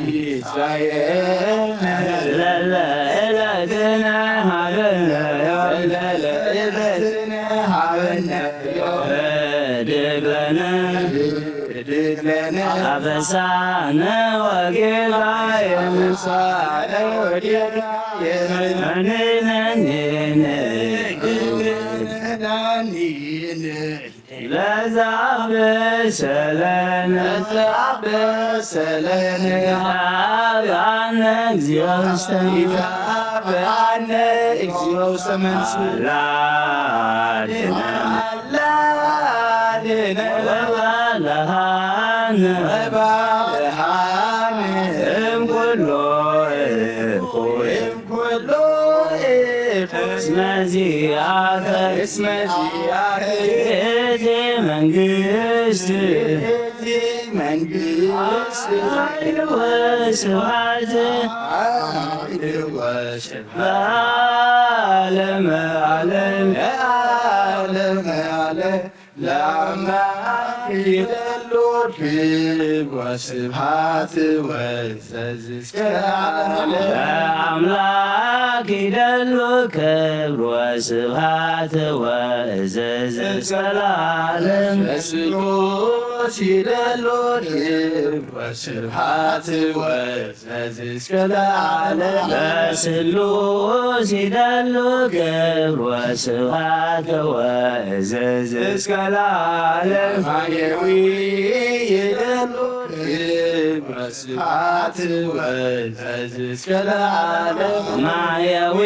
ሲሳየነ። ዘለለ ዕለትነ ሀበነ ዮም። ዘለለ ዕለትነ ሀበነ ዮም። ህድግ ለነ። ህድግ ለነ። አበሳነ ወጌጋየነ። አበሳነ ወጌጋየነ። መድኃኒነ። መድኃኒነ። ለዘአበሰለነ ለዘአበሰለነ ይትብዓነ እግዚኦ ውስተ ይትብዓነ እግዚኦ ውስተ መንሱ አላድነ አላድነ ወባልሃነ ወባልሃነ እምኩሎ እኩይ ኩሉ እስመ ዚአከ እስመ ዚአከ ይእቲ መንግስት ይእቲ መንግስት ኃይል ወስብሐት ኃይል ወስብሐት ለዓለመ ዓለም ለዓለመ ዓለም ለአምላክ ይደሉ ክብር ወስብሐት ወእዘዝ እስከ ለዓለም። ለአምላክ ይደሉ ክብር ወስብሐት ወእዘዝ እስከ ለዓለም። ለስሉስ ይደሉ ክብር ወስብሐት ወእዘዝ እስከ ለዓለም። ለስሉስ ይደሉ ክብር ወስብሐት ወእዘዝ እስከ ለዓለም። ማየዊ ይደሉ ክብር ወስብሐት ወእዘዝ እስከ ለዓለም። ማየዊ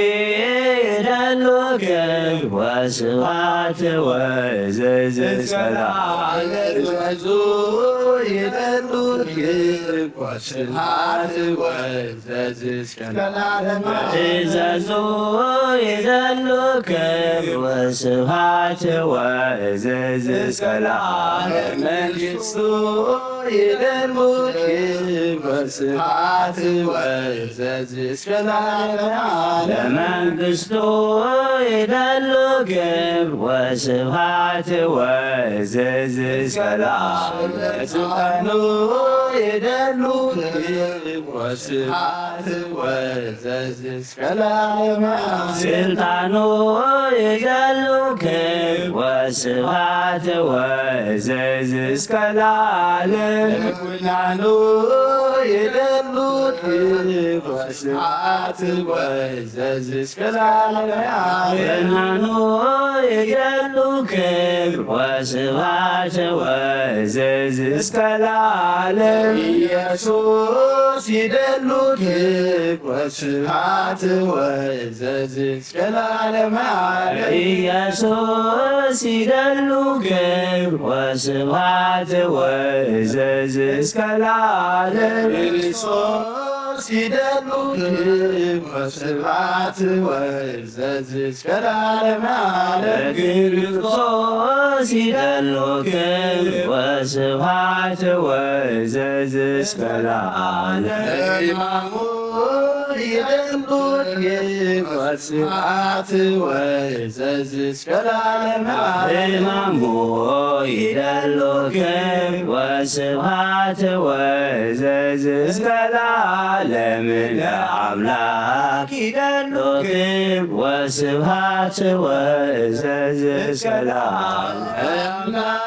ይደሉ ክብር ወስብሐት ወእዘዝ እስከ ለዓለም። እዘዙ ይደሉ ክብር ወስብሐት ወእዘዝ እስከ ለዓለም። እዘዙ ይደሉ ክብር ወስብሐት ወእዘዝ እስከ ለዓለም። መንግስቱ ይደሉ ክብር ወስብሐት ወእዘዝ እስከ ለዓለም። ለመንግስቱ ይደሉ ክብር ወስብሐት ወእዘዝ እስከ ለዓለም። ለስልጣኑ ይደሉ ክብር ወስብሐት ወእዘዝ እስከ ለዓለም። ስልጣኑ ይደሉ ክብር ወስብሐት ወእዘዝ እስከ ለዓለም። ለኩናኑ ይደሉ ክብር ወስብሐት ወእዘዝ እስከ ለዓለም። ኩናኑ ይደሉ ክብር ወስብሐት ወእዘዝ እስከ ለዓለም። ኢየሱስ ይደሉ ክብር ወስብሐት ወእዘዝ እስከ ለዓለመ ዓለም። ኢየሱስ ይደሉ ክብር ወስብሐት ወእዘዝ እስከ ለዓለም። ክርስቶስ ይደሉ ክብር ወስብሐት ወእዘዝ እስከ ለዓለመ ዓለም። ክርስቶስ ይደሉ ክብር ወስብሐት ወእዘዝ እስከ ለዓለም። ሕማሙ ይደሉ ክብር ወስብሐት ወእዘዝ እስከ ለዓለመ ዓለም። ሕማሙ ይደሉ ክብር ወስብሐት ወእዘዝ እስከ ለዓለም። ለአምላክ ይደሉ ክብር ወስብሐት ወእዘዝ እስከ ለዓለም። ለአምላክ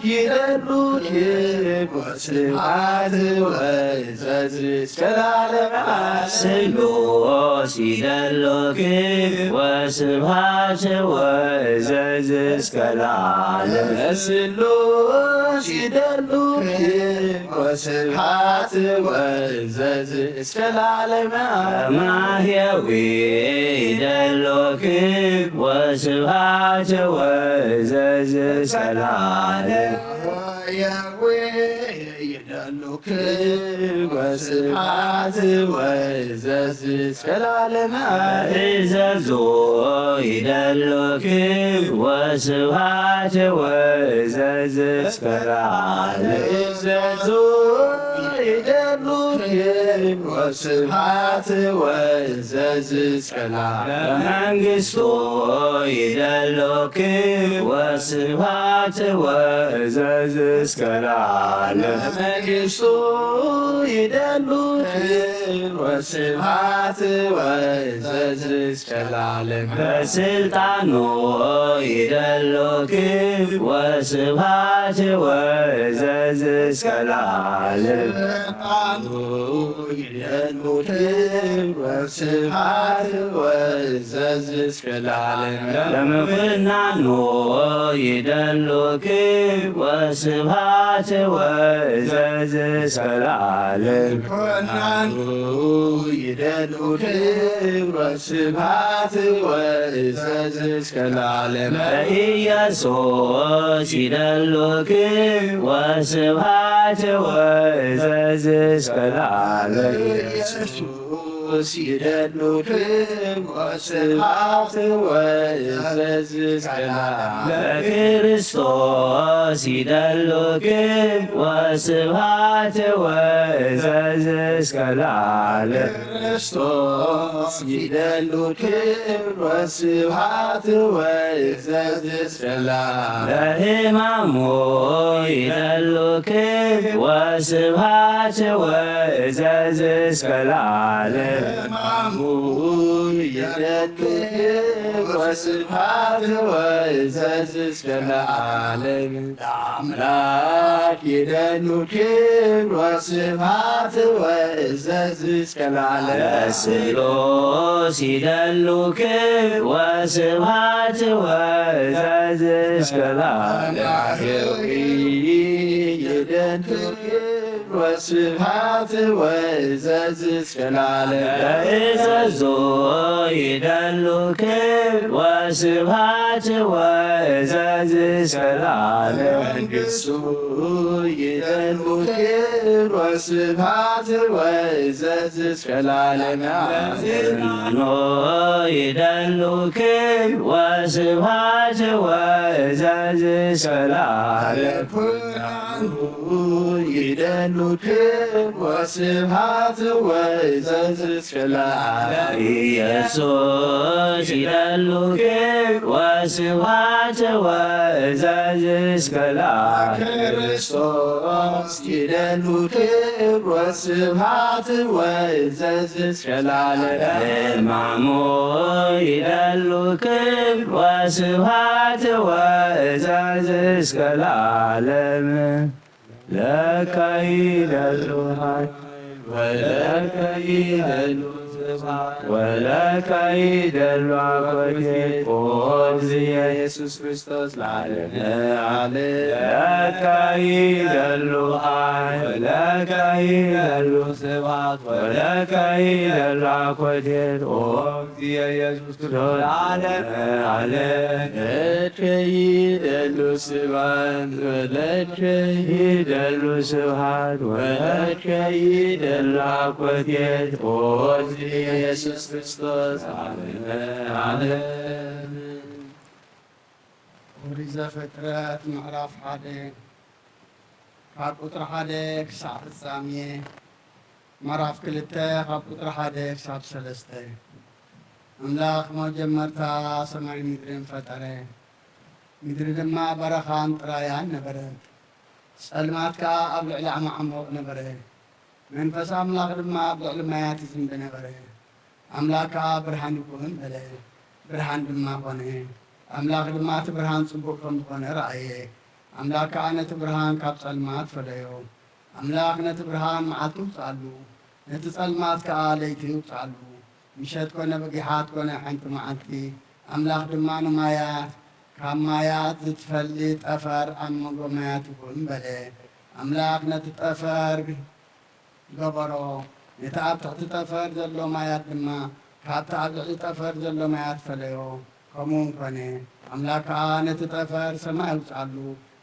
ይደሉ ክብር ወስብሐት ወእዘዝ እስከ ለዓለመ ዓለም። ስሉስ ይደሉ ክብር ወስብሐት ወእዘዝ እስከ ለዓለም። ስሉስ ይደሉ ክብር ወስብሐት ወእዘዝ እስከ ለዓለመ ዓለም። ማህየዊ ይደሉ ክብር ወስብሐት ወእዘዝ እስከ ለዓለም። ማህየዊ ይደሉ ክብር ወስብሐት ወእዘዝ እስከ ለዓለመ ዓለም። እዘዙ ይደሉ ክብር ወስብሐት ወእዘዝ እስከ ለዓለም። እዘዙ ይደሉ ክብር ወስብሐት ወእዘዝ እስከ ለዓለም። መንግስቱ ይደሉ ክብር ወስብሐት ወእዘዝ እስከ ለዓለም። መንግስቱ ይደሉ ክብር ወስብሐት ወእዘዝ እስከ ለዓለም። በስልጣኑ ይደሉ ክብር ወስብሐት ወእዘዝ እስከ ለዓለም። ይደሉ ክብር ወስብሐት ወእዘዝ እስከ ለዓለም። ለምኩናኑ ይደሉ ክብር ወስብሐት ወእዘዝ እስከ ለዓለም። ኩናኑ ይደሉ ክብር ወስብሐት ወእዘዝ እስከ ለዓለም። ለኢየሱስ ይደሉ ክብር ወስብሐት ወእዘዝ እስከ ለዓለም። ኢየሱስ ይደሉ ክብር ወስብሐት ወእዘዝ እስከ ለዓለም። ለክርስቶስ ይደሉ ክብር ወስብሐት ወእዘዝ እስከ ለዓለም። ክርስቶስ ይደሉ ክብር ወስብሐት ወእዘዝ እስከ ለዓለም። ለሕማሙ ይደሉ ክብር ወስብሐት ወእዘዝ እስከ ለዓለም። ሕማሙ ይደሉ ክብር ወስብሐት ወእዘዝ እስከ ለዓለም። ለአምላክ ይደሉ ክብር ወስብሐት ወእዘዝ እስከ ለዓለም። ለስሉስ ይደሉ ክብር ወስብሐት ወእዘዝ እስከ ለዓለም። ለአማኑኤል ይደሉ ክብር ወስብሐት ወእዘዝ እስከ ለዓለም። ለእዘዞ ይደሉ ክብር ወስብሐት ወእዘዝ እስከ ለዓለም። መንግስቱ ይደሉ ክብር ወስብሐት ወእዘዝ እስከ ለዓለም። ለፍናኖ ይደሉ ክብር ወስብሐት ወእዘዝ እስከ ለዓለም። ኩናኑ ይደሉ ክብር ወስብሐት ወእዘዝ እስከ ለዓለም። ኢየሱስ ይደሉ ክብር ወስብሐት ወእዘዝ እስከ ለዓለም። ክርስቶስ ይደሉ ክብር ወስብሐት ወእዘዝ እስከ ለዓለም። ሕማሙ ይደሉ ክብር ወስብሐት ወእዘዝ እስከ ለዓለም። ለከ ይደሉ ኃይል ወለከ ይደሉ ስብሐት ወለከ ይደሉ አኮቴት ኦ እግዚእ ኢየሱስ ክርስቶስ ለዓለመ ዓለም። ለከ ይደሉ ኃይል ወለከ ይደሉ ስብሐት ወለከ ይደሉ አኮቴት ኦ እግዚእ ኢየሱስ ለዓለመ ዓለም። ለከ ይደሉ ስብሐት ወለከ ይደሉ ስብሐት ወለከ ይደሉ አኮቴት ኦ እግዚእ ኢየሱስ ክርስቶስ ለዓለመ ዓለም። ኦሪት ዘፍጥረት ምዕራፍ ሓደ ካብ ቁጽሪ ሓደ ክሳዕ ፍጻሜ፣ ምዕራፍ ክልተ ካብ ቁጽሪ ሓደ ክሳብ ሰለስተ። ኣምላኽ መጀመርታ ሰማይን ምድርን ፈጠረ። ምድሪ ድማ በረኻን ጥራያን ነበረት። ጸልማት ከኣ ኣብ ልዕሊ ዓማዓሞቕ ነበረ። መንፈስ ኣምላኽ ድማ ኣብ ልዕሊ ማያት ይዝንቢ ነበረ። ኣምላኽ ከኣ፣ "ብርሃን ይኹን" በለ። ብርሃን ድማ ኾነ። ኣምላኽ ድማ እቲ ብርሃን ጽቡቕ ከም ዝኾነ ረኣየ። ኣምላኽ ከኣ ነቲ ብርሃን ካብ ጸልማት ፈለዮ። ኣምላኽ ነቲ ብርሃን መዓልቲ ውጽኣሉ፣ ነቲ ጸልማት ከኣ ለይቲ ውጽኣሉ። ምሸት ኮነ ብጊሓት ኮነ ሓንቲ መዓልቲ። ኣምላኽ ድማ ንማያት፣ "ካብ ማያት ዝትፈሊ ጠፈር ኣብ መንጎ ማያት ይኹን" በለ። ኣምላኽ ነቲ ጠፈር ገበሮ። ነቲ ኣብ ትሕቲ ጠፈር ዘሎ ማያት ድማ ካብቲ ኣብ ልዕሊ ጠፈር ዘሎ ማያት ፈለዮ። ከምኡ እውን ኮነ። ኣምላኽ ከኣ ነቲ ጠፈር ሰማይ ኣውጽኣሉ፣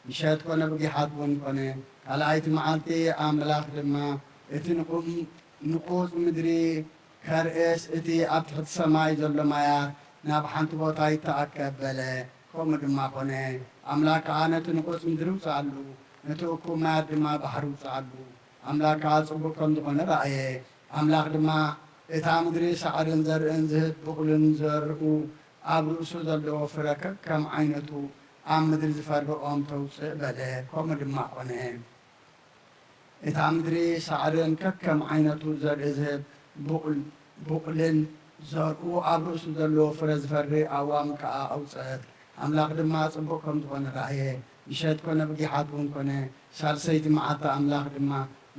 ምሸት ኮነ ብጊሓት እውን ኮነ። ካልኣይቲ መዓልቲ ኣምላኽ ድማ፣ "እቲ ንቑም-፣ ንቑጽ ምድሪ ከርእስ፣ እቲ ኣብ ትሕቲ ሰማይ ዘሎ ማያት ናብ ሓንቲ ቦታ ይተኣከብ" በለ። ከምኡ ድማ ኮነ። ኣምላኽ ከኣ ነቲ ንቑጽ ምድሪ ውጽኣሉ፣ ነቲ እኩብ ማያት ድማ ባሕሪ ውጽኣሉ። ኣምላኽ ከኣ ጽቡቕ ከም ዝኾነ ረኣየ። ኣምላኽ ድማ፣ "እታ ምድሪ ሳዕርን ዘርእን ዝህብ፣ ብቑልን ዘርኡ ኣብ ርእሱ ዘለዎ ፍረ ከከም ዓይነቱ ኣብ ምድሪ ዝፈሪ ኦም ተውጽእ" በለ። ከምኡ ድማ ኮነ። እታ ምድሪ ሳዕርን ከከም ዓይነቱ ዘርኢ ዝህብ፣ ብቑል-፣ ብቑልን ዘርኡ ኣብ ርእሱ ዘለዎ ፍረ ዝፈሪ ኣእዋም ከኣ ኣውጸአት። ኣምላኽ ድማ ጽቡቕ ከም ዝኾነ ረኣየ። ምሸት ኮነ ብጊሓት እውን ኮነ፣ ሳልሰይቲ መዓልቲ። ኣምላኽ ድማ፣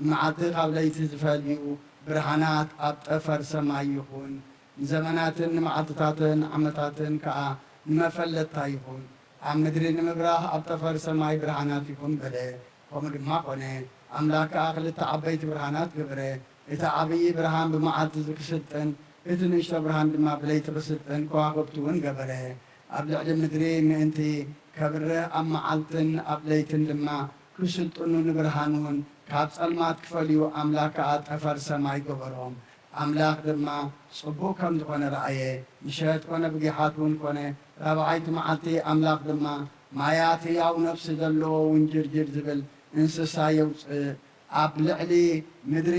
ንመዓልቲ ካብ ለይቲ ዝፈልዩ ብርሃናት ኣብ ጠፈር ሰማይ ይኹን። ንዘመናትን ንመዓልትታትን ዓመታትን ከኣ ንመፈለጥታ ይኹን። ኣብ ምድሪ ንምብራህ ኣብ ጠፈር ሰማይ ብርሃናት ይኹን በለ። ከምኡ ድማ ኾነ። ኣምላኽ ከኣ ክልተ ዓበይቲ ብርሃናት ገበረ። እቲ ዓብዪ ብርሃን ብመዓልቲ ክስልጥን፣ እቲ ንእሽቶ ብርሃን ድማ ብለይቲ ክስልጥን ከዋኽብቲ እውን ገበረ። ኣብ ልዕሊ ምድሪ ምእንቲ ከብርህ ኣብ መዓልትን ኣብ ለይትን ድማ ክስልጥኑ ንብርሃን እውን ካብ ጸልማት ክፈልዩ ኣምላኽ ከኣ ጠፈር ሰማይ ገበሮም። ኣምላኽ ድማ ጽቡቕ ከም ዝኾነ ረኣየ። ምሸት ኮነ ብጊሓት እውን ኮነ ራብዓይቲ መዓልቲ። ኣምላኽ ድማ ማያት ህያው ነፍሲ ዘለዎ ውንጅርጅር ዝብል እንስሳ የውጽእ፣ ኣብ ልዕሊ ምድሪ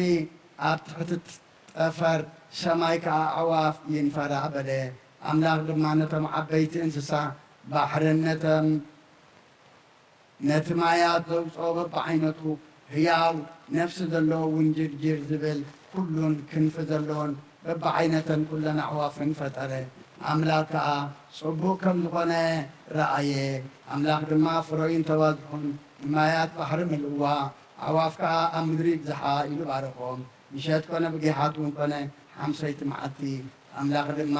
ኣብ ትሕቲ ጠፈር ሰማይ ከኣ ኣዕዋፍ ይንፈራ በለ። ኣምላኽ ድማ ነቶም ዓበይቲ እንስሳ ባሕርን ነቶም ነቲ ማያት ዘውጽኦ በብዓይነቱ ህያው ነፍሲ ዘለዎ ውንጅርጅር ዝብል ኩሉን ክንፊ ዘለዎን በብዓይነተን ኩለን ኣዕዋፍን ፈጠረ። ኣምላኽ ከኣ ጽቡቕ ከም ዝኾነ ረኣየ። ኣምላኽ ድማ ፍረዩን ተባዝሑን ንማያት ባሕሪ ምልእዋ፣ ኣዕዋፍ ከኣ ኣብ ምድሪ ይብዝሓ ኢሉ ባረኾም። ምሸት ኮነ ብጊሓት እውን ኮነ ሓምሰይቲ መዓልቲ። ኣምላኽ ድማ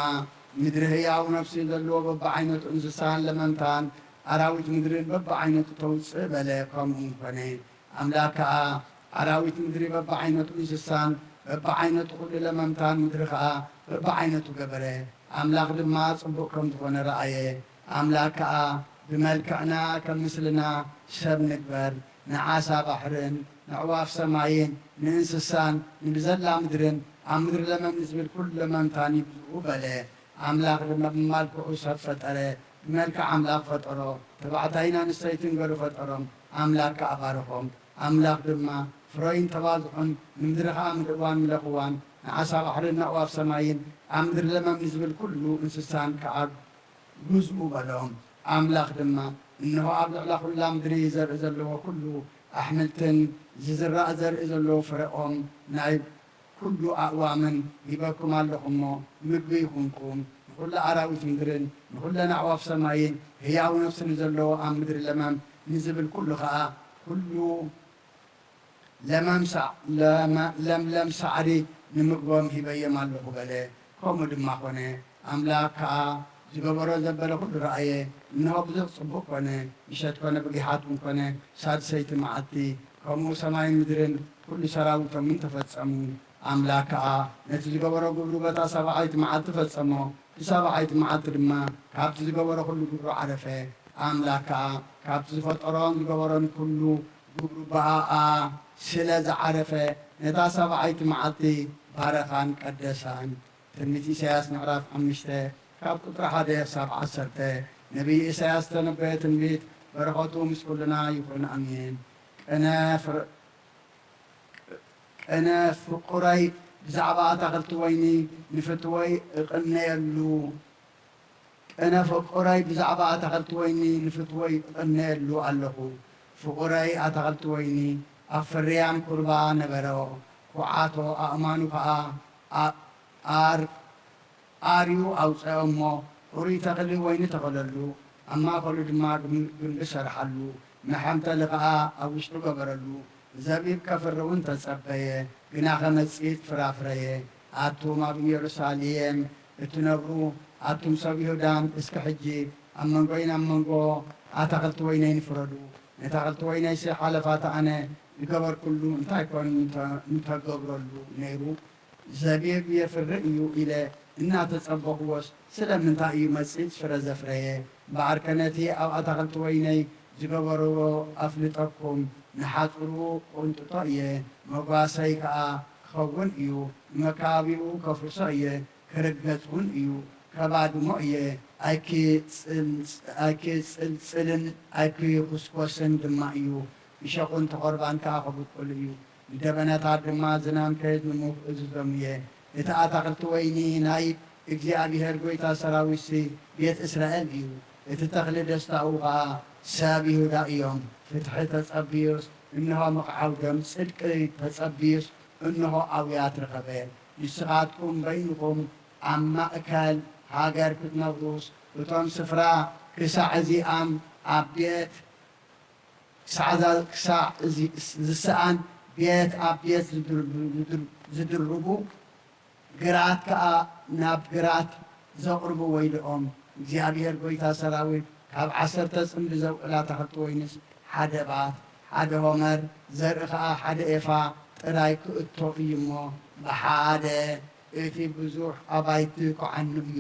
ምድሪ ህያው ነፍሲ ዘለዎ በብዓይነቱ እንስሳን ለመምታን ኣራዊት ምድርን በብዓይነቱ ተውጽእ በለ። ከምኡ እውን ኮነ። ኣምላኽ ከኣ ኣራዊት ምድሪ በብዓይነቱ እንስሳን በብዓይነቱ ኩሉ ለመምታን ምድሪ ከኣ በብዓይነቱ ገበረ። ኣምላኽ ድማ ጽቡቕ ከም ዝኾነ ረኣየ። ኣምላኽ ከኣ ብመልክዕና ከም ምስልና ሰብ ንግበር፣ ንዓሳ ባሕርን ንዕዋፍ ሰማይን ንእንስሳን ንብዘላ ምድርን ኣብ ምድሪ ለመም ንዝብል ኩሉ ለመምታን ይብዝኡ በለ። ኣምላኽ ድማ ብማልክዑ ሰብ ፈጠረ፣ ብመልክዕ ኣምላኽ ፈጠሮ፣ ተባዕታይን ኣንስተይትን ገሩ ፈጠሮም። ኣምላኽ ከኣ ባረኾም። ኣምላኽ ድማ ፍረይን ተባዝሑን፣ ንምድሪ ከኣ ምልእዋን ምለኽዋን፣ ንዓሳ ባሕርን ንኣዕዋፍ ሰማይን ኣብ ምድሪ ለመም ንዝብል ኩሉ እንስሳን ከኣ ግዝኡ በሎም። ኣምላኽ ድማ፣ እንሆ ኣብ ልዕላ ኩላ ምድሪ ዘርኢ ዘለዎ ኩሉ ኣሕምልትን ዝዝራእ ዘርኢ ዘለዎ ፍረኦም ናይ ኩሉ ኣእዋምን ሂበኩም ኣለኹ እሞ ምግቢ ይኹንኩም። ንኹሉ ኣራዊት ምድርን ንኹለን ኣዕዋፍ ሰማይን ህያው ነፍሲ ንዘለዎ ኣብ ምድሪ ለመም ንዝብል ኩሉ ኸኣ ኩሉ ለመም ሳ-፣ ለመ-፣ ለምለም ሳዕሪ ንምግቦም ሂበዮም ኣለኹ በለ። ከምኡ ድማ ኾነ። ኣምላኽ ከኣ ዝገበሮ ዘበለ ኩሉ ረኣየ፣ እንሆ ብዙሕ ጽቡቕ ኮነ። ምሸት ኮነ ብጊሓት እውን ኮነ ሳድሰይቲ መዓልቲ፣ ከምኡ ሰማይን ምድርን ኩሉ ሰራዊቶምን ተፈጸሙ። ኣምላኽ ከኣ ነቲ ዝገበሮ ግብሩ በታ ሳብዓይቲ መዓልቲ ፈጸሞ። ብሳብዓይቲ መዓልቲ ድማ ካብቲ ዝገበሮ ኩሉ ግብሩ ዓረፈ። ኣምላኽ ከኣ ካብቲ ዝፈጠሮን ዝገበሮን ኩሉ ግብሩ ብኣኣ ስለ ዝዓረፈ፣ ነታ ሳብዓይቲ መዓልቲ ባረኻን ቀደሳን። ትንቢት ኢሳያስ ምዕራፍ ሓሙሽተ ካብ ቁጽሪ ሓደ ክሳብ ዓሰርተ። ነቢይ ኢሳያስ ዝተነበየ ትንቢት በረኸቱ ምስ ኩልና ይኹን። ኣሜን። ቅነ ፍር-፣ ቅነ ፍቁረይ ብዛዕባ ኣታኽልቲ ወይኒ ንፍትወይ እቕነየሉ። ቅነ ፍቁረይ ብዛዕባ ኣታኽልቲ ወይኒ ንፍትወይ እቕነየሉ ኣለኹ። ፍቁረይ ኣታኽልቲ ወይኒ ኣብ ፍርያም ኩርባ ነበሮ፣ ኩዓቶ ኣእማኑ ኸኣ ኣ-፣ ኣር-፣ ኣርዩ ኣውጸኦ እሞ፣ ሕሩይ ተኽሊ ወይኒ ተኸለሉ፣ ኣብ ማእከሉ ድማ ግም-፣ ግምቢ ሰርሓሉ፣ መሐምተሊ ኸኣ ኣብ ውሽጡ ገበረሉ። ዘቢብ ከፍሪ እውን ተጸበየ፣ ግናኸ መጺጽ ፍረ ኣፍረየ። ኣቱም ኣብ ኢየሩሳሌም እትነብሩ፣ ኣቱም ሰብ ይሁዳን፣ እስከ ሕጂ ኣብ መንጎይን ኣብ መንጎ ኣታኽልቲ ወይነይን ፍረዱ። ነታኽልቲ ወይነይሲ ሓለፋቲ ኣነ ዝገበርኩሉ እንታይ ኮን ምተ-፣ ምተገብረሉ ነይሩ? ዘቢብ የፍሪ እዩ ኢለ እናተጸበኽዎስ፣ ስለምንታይ እዩ መጺጽ ፍረ ዘፍረየ? እምበኣርከ ነቲ ኣብ ኣታኽልቲ ወይነይ ዝገበርዎ ኣፍልጠኩም፣ ንሓጹሩ ቁንጥጦ እየ፣ መጓሰይ ከኣ ክኸውን እዩ፣ ንመካቢኡ ከፍርሶ እየ፣ ክርገጽ እውን እዩ፣ ከባድሞ እየ፣ ኣይክጽልጽ-፣ ኣይክጽልጽልን ኣይክኹስኮስን ድማ እዩ። እሾኽን ተኾርባን ከኣ ክብቁል እዩ። ንደበናታት ድማ ዝናም ከየዝንሙ ክእዝዞም እየ። እቲ ኣታኽልቲ ወይኒ ናይ እግዚኣብሄር ጐይታ ሰራዊትሲ ቤት እስራኤል እዩ። እቲ ተኽሊ ደስታኡ ኸኣ ሰብ ይሁዳ እዮም። ፍትሒ ተጸብዩስ፣ እንሆ ምኽዓው ደም፣ ጽድቂ ተጸብዩስ፣ እንሆ ኣውያት ረኸበ። ንስኻትኩም በይንኹም ኣብ ማእከል ሃገር ክትነብሩስ፣ እቶም ስፍራ ክሳዕ እዚኣም ኣብ ቤት ክሳዕ ዛ-፣ ክሳዕ እዚ ዝሰኣን ቤት ኣብ ቤት ዝድርቡ፣ ዝድር-፣ ዝድርቡ፣ ግራት ከኣ ናብ ግራት ዘቕርቡ ወይልኦም። እግዚኣብሔር ጐይታ ሰራዊት ካብ ዓሰርተ ጽምዲ ዘውዕላ ተኽልቲ ወይንስ ሓደ ባት፣ ሓደ ሆመር፣ ዘርኢ ኸኣ ሓደ ኤፋ ጥራይ ክእቶ እዩ እሞ፣ ብሓደ እቲ ብዙሕ ኣባይቲ ክዓኑ እዩ፣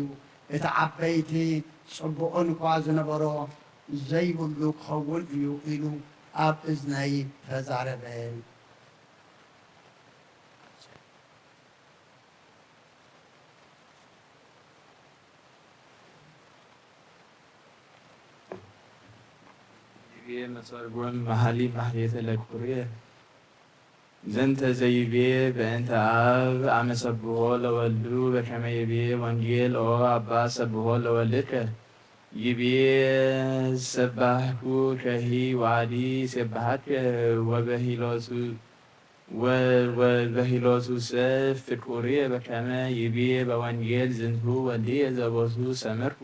እቲ ዓበይቲ ጽቡቕን እኳ ዝነበሮ ዘይብሉ ክኸውን እዩ ኢሉ ኣብ እዝነይ ተዛረበ። ይቤ መተርጉም መኃልየ ማሕሌተ ለኩርየ። ዘንተ ዘይቤ በእንተ አብ አመ ሰብሖ ለወልዱ በከመ ይቤ ወንጌል ኦ አባ ሰብሖ ለወልድከ። ይቤ ሰባህኩ ከሂ ወአዲ ሴብሐትከ ወበሂሎቱ ወ-፣ ወበሂሎቱ ሰ ፍቁርየ በከመ ይቤ በወንጌል ዝንቱ ወልድየ ዘቦቱ ሰመርኩ።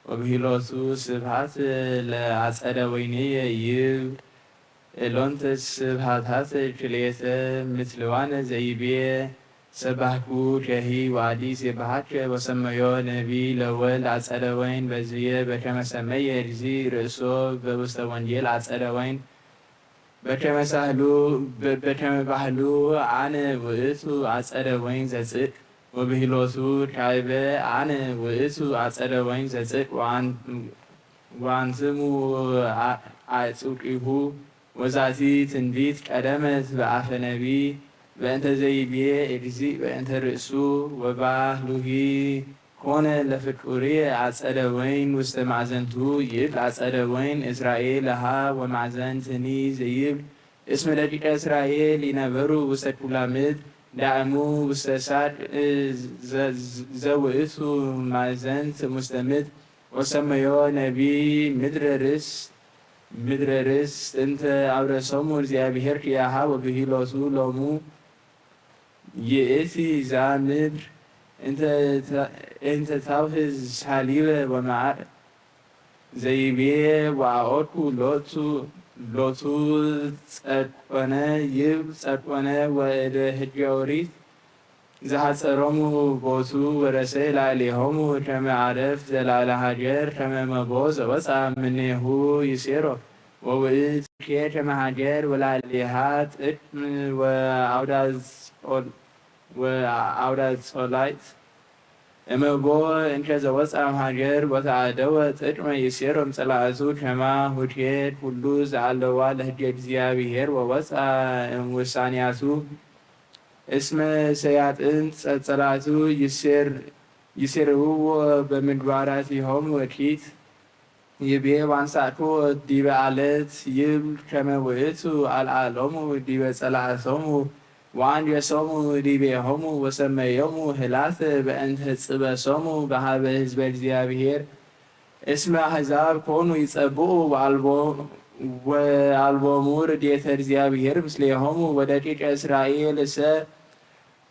ወበሂሎቱ ስብሐት ለአጸደ ወይንየ ይብል። እሎንተ ስብሐታት ክልኤተ ምትልዋነ ዘይቤ ሰባህኩ ከሂ ወአዲ ሴብሐከ ወሰመዮ ነቢ ለወልድ አጸደ ወይን በዝየ በከመ ሰመየ እግዚእ ርእሶ በውስተ ወንጌል አጸደ ወይን በከመ ሳህሉ፣ በ-፣ በከመ ባህሉ አነ ውእቱ አጸደ ወይን ዘጽእ፣ ወብሂሎቱ ካይበ አነ ውእቱ አጸደ ወይን ዘጽእ፣ ወአን-፣ ወአንትሙ አ-፣ አጽቂሁ። ወዛቲ ትንቢት ቀደመት በአፈ ነቢ፣ በእንተ ዘይቤ እግዚእ በእንተ ርእሱ፣ ወባህሉሂ ኮነ ለፍቁርየ አጸደ ወይን ውስተ ማዕዘንቱ ይብል አጸደ ወይን እስራኤል ለሃ ወማዕዘንትኒ ዘይብል እስመ ደቂቀ እስራኤል ይነበሩ ውስተ ኩላ ምድር ዳእሙ ውስተ ሳድ ዘ-፣ ዘውእቱ ማዕዘንት ውስተ ምድር ወሰመዮ ነቢ ምድረ ርስት ምድረ ርስት እንተ አውረሶሙ እግዚአብሔር ኪያሃ ወብሂሎቱ ሎሙ ይእቲ ዛ ምድር እንተ ተ-፣ እንተ ታውህዝ ሐሊበ ወመዓር ዘይቤ ወአኦድኩ ሎቱ፣ ሎቱ ጸድቆነ ይብ ጸድቆነ ወእደ ህገ ኦሪት ዘሐጸሮሙ ቦቱ ወረሰ ላዕሌሆሙ ከመ አረፍ ዘላለ ሃገር ከመ መቦ ዘወፅአ ምኔሁ ይሴሮ። ወውእቱ ከመ ሃገር ወላዕሌሃ ጥቅም ወአውዳ ጾል-፣ ወአውዳ ጾላይት እመቦ እንከ ዘወፅአ ሃገር ወተአደወ ጥቅመ ይሴሮ እምጸላእቱ ከማሁ ኬድ ኩሉ ዘአለዋ ለህገ እግዚአብሔር ወወፅአ እምውሳኔያቱ። እስመ ሰያጥን ጸጸላቱ ይሴር-፣ ይሴርውዎ በምግባራቲሆሙ እኪት ይቤ ዋንሳእክዎ ዲበ አለት ይብል ከመ ውእቱ አልዓሎሙ ዲበ ጸላእቶሙ ወአንገሶሙ ዲቤሆሙ ወሰመዮሙ ህላተ በእንተ ጽበሶሙ በሃበ ህዝበ እግዚአብሔር። እስመ አሕዛብ ኮኑ ይጸብኡ ወአልቦ-፣ ወአልቦሙ ርድኤተ እግዚአብሔር ምስሌሆሙ ወደቂቀ እስራኤል እሰ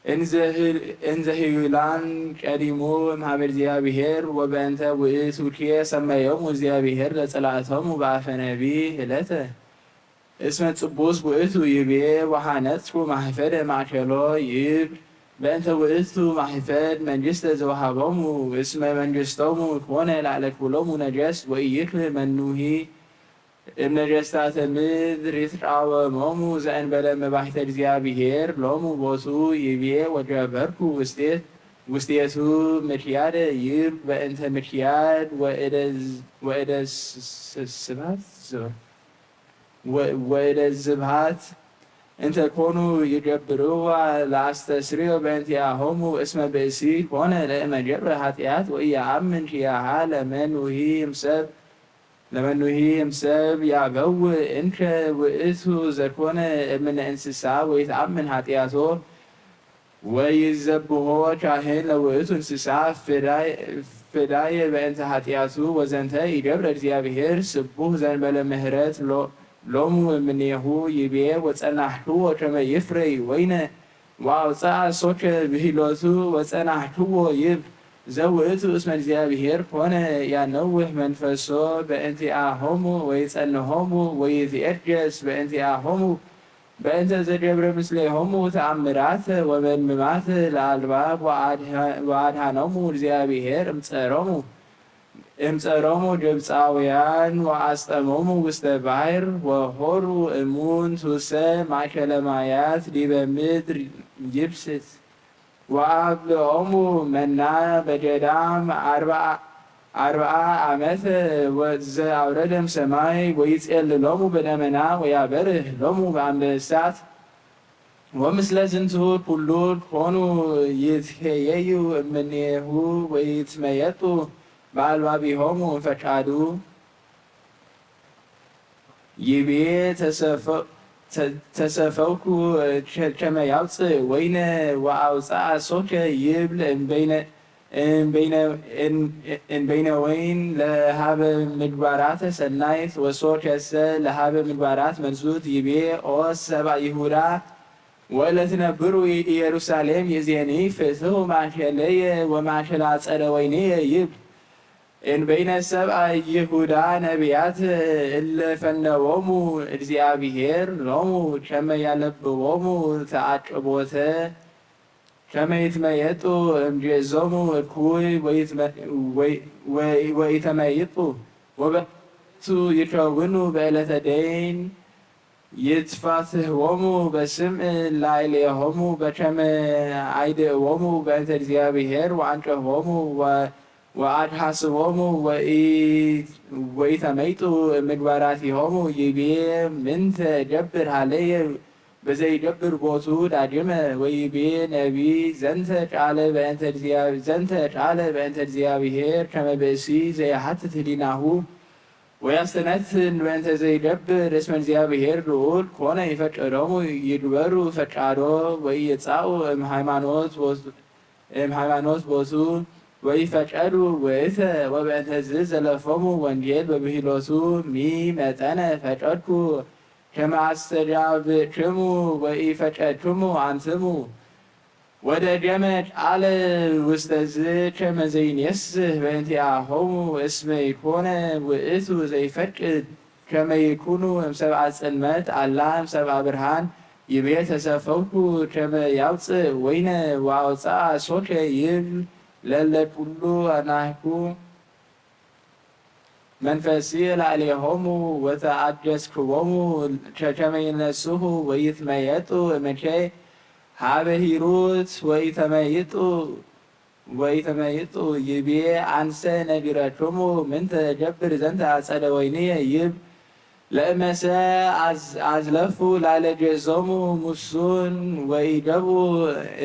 እንዘ ህል-፣ እንዘ ህዩላን ቀዲሙ እምሃበ እግዚአብሔር ወበእንተ ውእቱ ኬ ሰመዮሙ እግዚአብሔር ለጸላእቶሙ በአፈ ነቢ ህለተ። እስመ ጽቡስ ውእቱ ይቤ ወሐነጽኩ ማህፈደ ማእከሎ ይብል። በእንተ ውእቱ ማህፈድ መንግስተ ዘወሃቦሙ እስመ መንግስቶሙ ኮነ ላዕለ ኩሎሙ ነገስት ወኢይክል መኑሂ እምነገስታተ ምድር ይትቃወሞሙ ዘእንበለ መባሕተ እግዚአብሔር ሎሙ ቦቱ ይቤ ወገበርኩ ውስቴት-፣ ውስቴቱ ምክያደ ይብ በእንተ ምክያድ ወእደ ዝ-፣ ወእደ ስ-፣ ስ-፣ ስባት ዝ-፣ ወ-፣ ወእደ ዝብሃት እንተ ኮኑ ይገብርዋ ለአስተስርዮ በእንቲአሆሙ እስመ ብእሲ ኮነ ለእመ ገብረ ኃጢአት ወኢየአምን ኪያሃ ለመኑሂ እምሰብ ለመኑሂ እምሰብ ያበው እንከ ውእቱ ዘኮነ እምነ እንስሳ ወይትአምን ኃጢአቶ ወይዘብሖ ካህን ለውእቱ እንስሳ ፍዳይ-፣ ፍዳየ በእንተ ኃጢአቱ ወዘንተ ይገብረ እግዚአብሔር ስቡህ ዘንበለ ምህረት ሎ-፣ ሎሙ እምኔሁ ይቤ ወጸናሕክዎ ከመ ይፍረይ ወይነ ወአውፅአ ሶከ ብሂሎቱ ወጸናሕክዎ ይብ ዘውእቱ እስመ እግዚአብሔር ኮነ ያነውህ መንፈሶ በእንቲአሆሙ ወይጸንሆሙ ወይትኤገስ በእንቲአሆሙ በእንተ ዘገብረ ምስሌሆሙ ተኣምራት ወመድምማት ለኣልባብ ወኣድሃ-፣ ወኣድሃኖሙ እግዚአብሔር እምጸሮሙ፣ እምጸሮሙ ግብጻውያን ወኣስጠሞሙ ውስተ ባሕር ወሆሩ እሙን ቱሰ ማእከለ ማያት ዲበ ምድር ይብስት። ወአብልዖሙ መና በገዳም አርብዓ፣ አርብዓ ዓመት ወዘአውረደም ሰማይ ወይጼልሎሙ በደመና ወያበርህ ሎሙ በአንበሳት። ወምስለ ዝንቱ ኩሉ ኮኑ ይትሄየዩ እምኔሁ ወይትመየጡ በአልባቢሆሙ ፈቃዱ። ይቤ ተሰፈ-፣ ተ-፣ ተሰፈውኩ ቸ-፣ ቸመ ያውፅእ ወይነ ወአውፅአ ሶከ ይብል እምበይነ፣ እምበይነ፣ እም-፣ እምበይነ ወይን ለሃበ ምግባራተ ሰናይት ወሶከሰ ለሃበ ምግባራት መንሱት። ይቤ ኦ ሰብአ ይሁዳ ወለትነብሩ ኢየሩሳሌም ይእዜኒ ፍትሑ ማእከለየ ወማእከለ አጸደ ወይንየ ይብል። እምበይነ ሰብአ ይሁዳ ነቢያት እለ ፈነዎሙ እግዚአብሔር ሎሙ ከመ ያለብዎሙ ተአቅቦተ ከመ ይትመየጡ እምግእዞሙ እኩይ ወይትመ-፣ ወይ-፣ ወይ-፣ ወኢተመይጡ ወበቱ ይከውኑ በዕለተ ደይን ይትፋትህዎሙ በስምዕ ላዕሌሆሙ በከመ አይድእዎሙ በእንተ እግዚአብሔር ወአንቀህዎሙ ወ-፣ ወአድሐስዎሙ ወኢ-፣ ወኢተመይጡ ምግባራቲሆሙ። ይቤ ምንተ እገብር ሀለየ በዘይገብር ቦቱ ዳግመ። ወይቤ ነቢ ዘንተ ቃለ በእንተ እግዚአ-፣ ዘንተ ቃለ በእንተ እግዚአብሔር ከመ ብእሲ ዘይሐትት ህሊናሁ ወያስተነትን በእንተ ዘይገብር እስመ እግዚአብሔር ልዑል ኮነ ይፈቀዶሙ ይግበሩ ፈቃዶ ወኢይጻኡ እምሃይማኖት ቦቱ፣ እምሃይማኖት ቦቱ ወይፈቀዱ ውእተ። ወበእንተዝ ዘለፎሙ ወንጌል በብሂሎቱ ሚ መጠነ ፈቀድኩ ከመ አስተጋብክሙ ወኢፈቀድክሙ አንትሙ። ወደገመ ቃለ ውስተ ዝ ከመ ዘይኔስህ በእንቲአሆሙ እስመ ይኮነ ውእቱ ዘይፈቅድ ከመ ይኩኑ እምሰብአ ጽልመት አላ እምሰብአ ብርሃን። ይቤ ተሰፈውኩ ከመ ያውፅእ ወይነ ወአውፅአ ሶከ ይብል ለለ ኩሉ አናህኩ መንፈስየ ላዕሌሆሙ ወተአገስክዎሙ ከመ ይነስሁ ወይትመየጡ እምከ ሀበ ሂሩት ወኢተመይጡ ወኢተመይጡ። ይቤ አንሰ ነጊረክሙ ምንተ ገብር ዘንተ አጸደ ወይንየ ይብ ለእመሰ አዝ-፣ አዝለፉ ላዕለ ገዞሙ ሙሱን ወኢገብኡ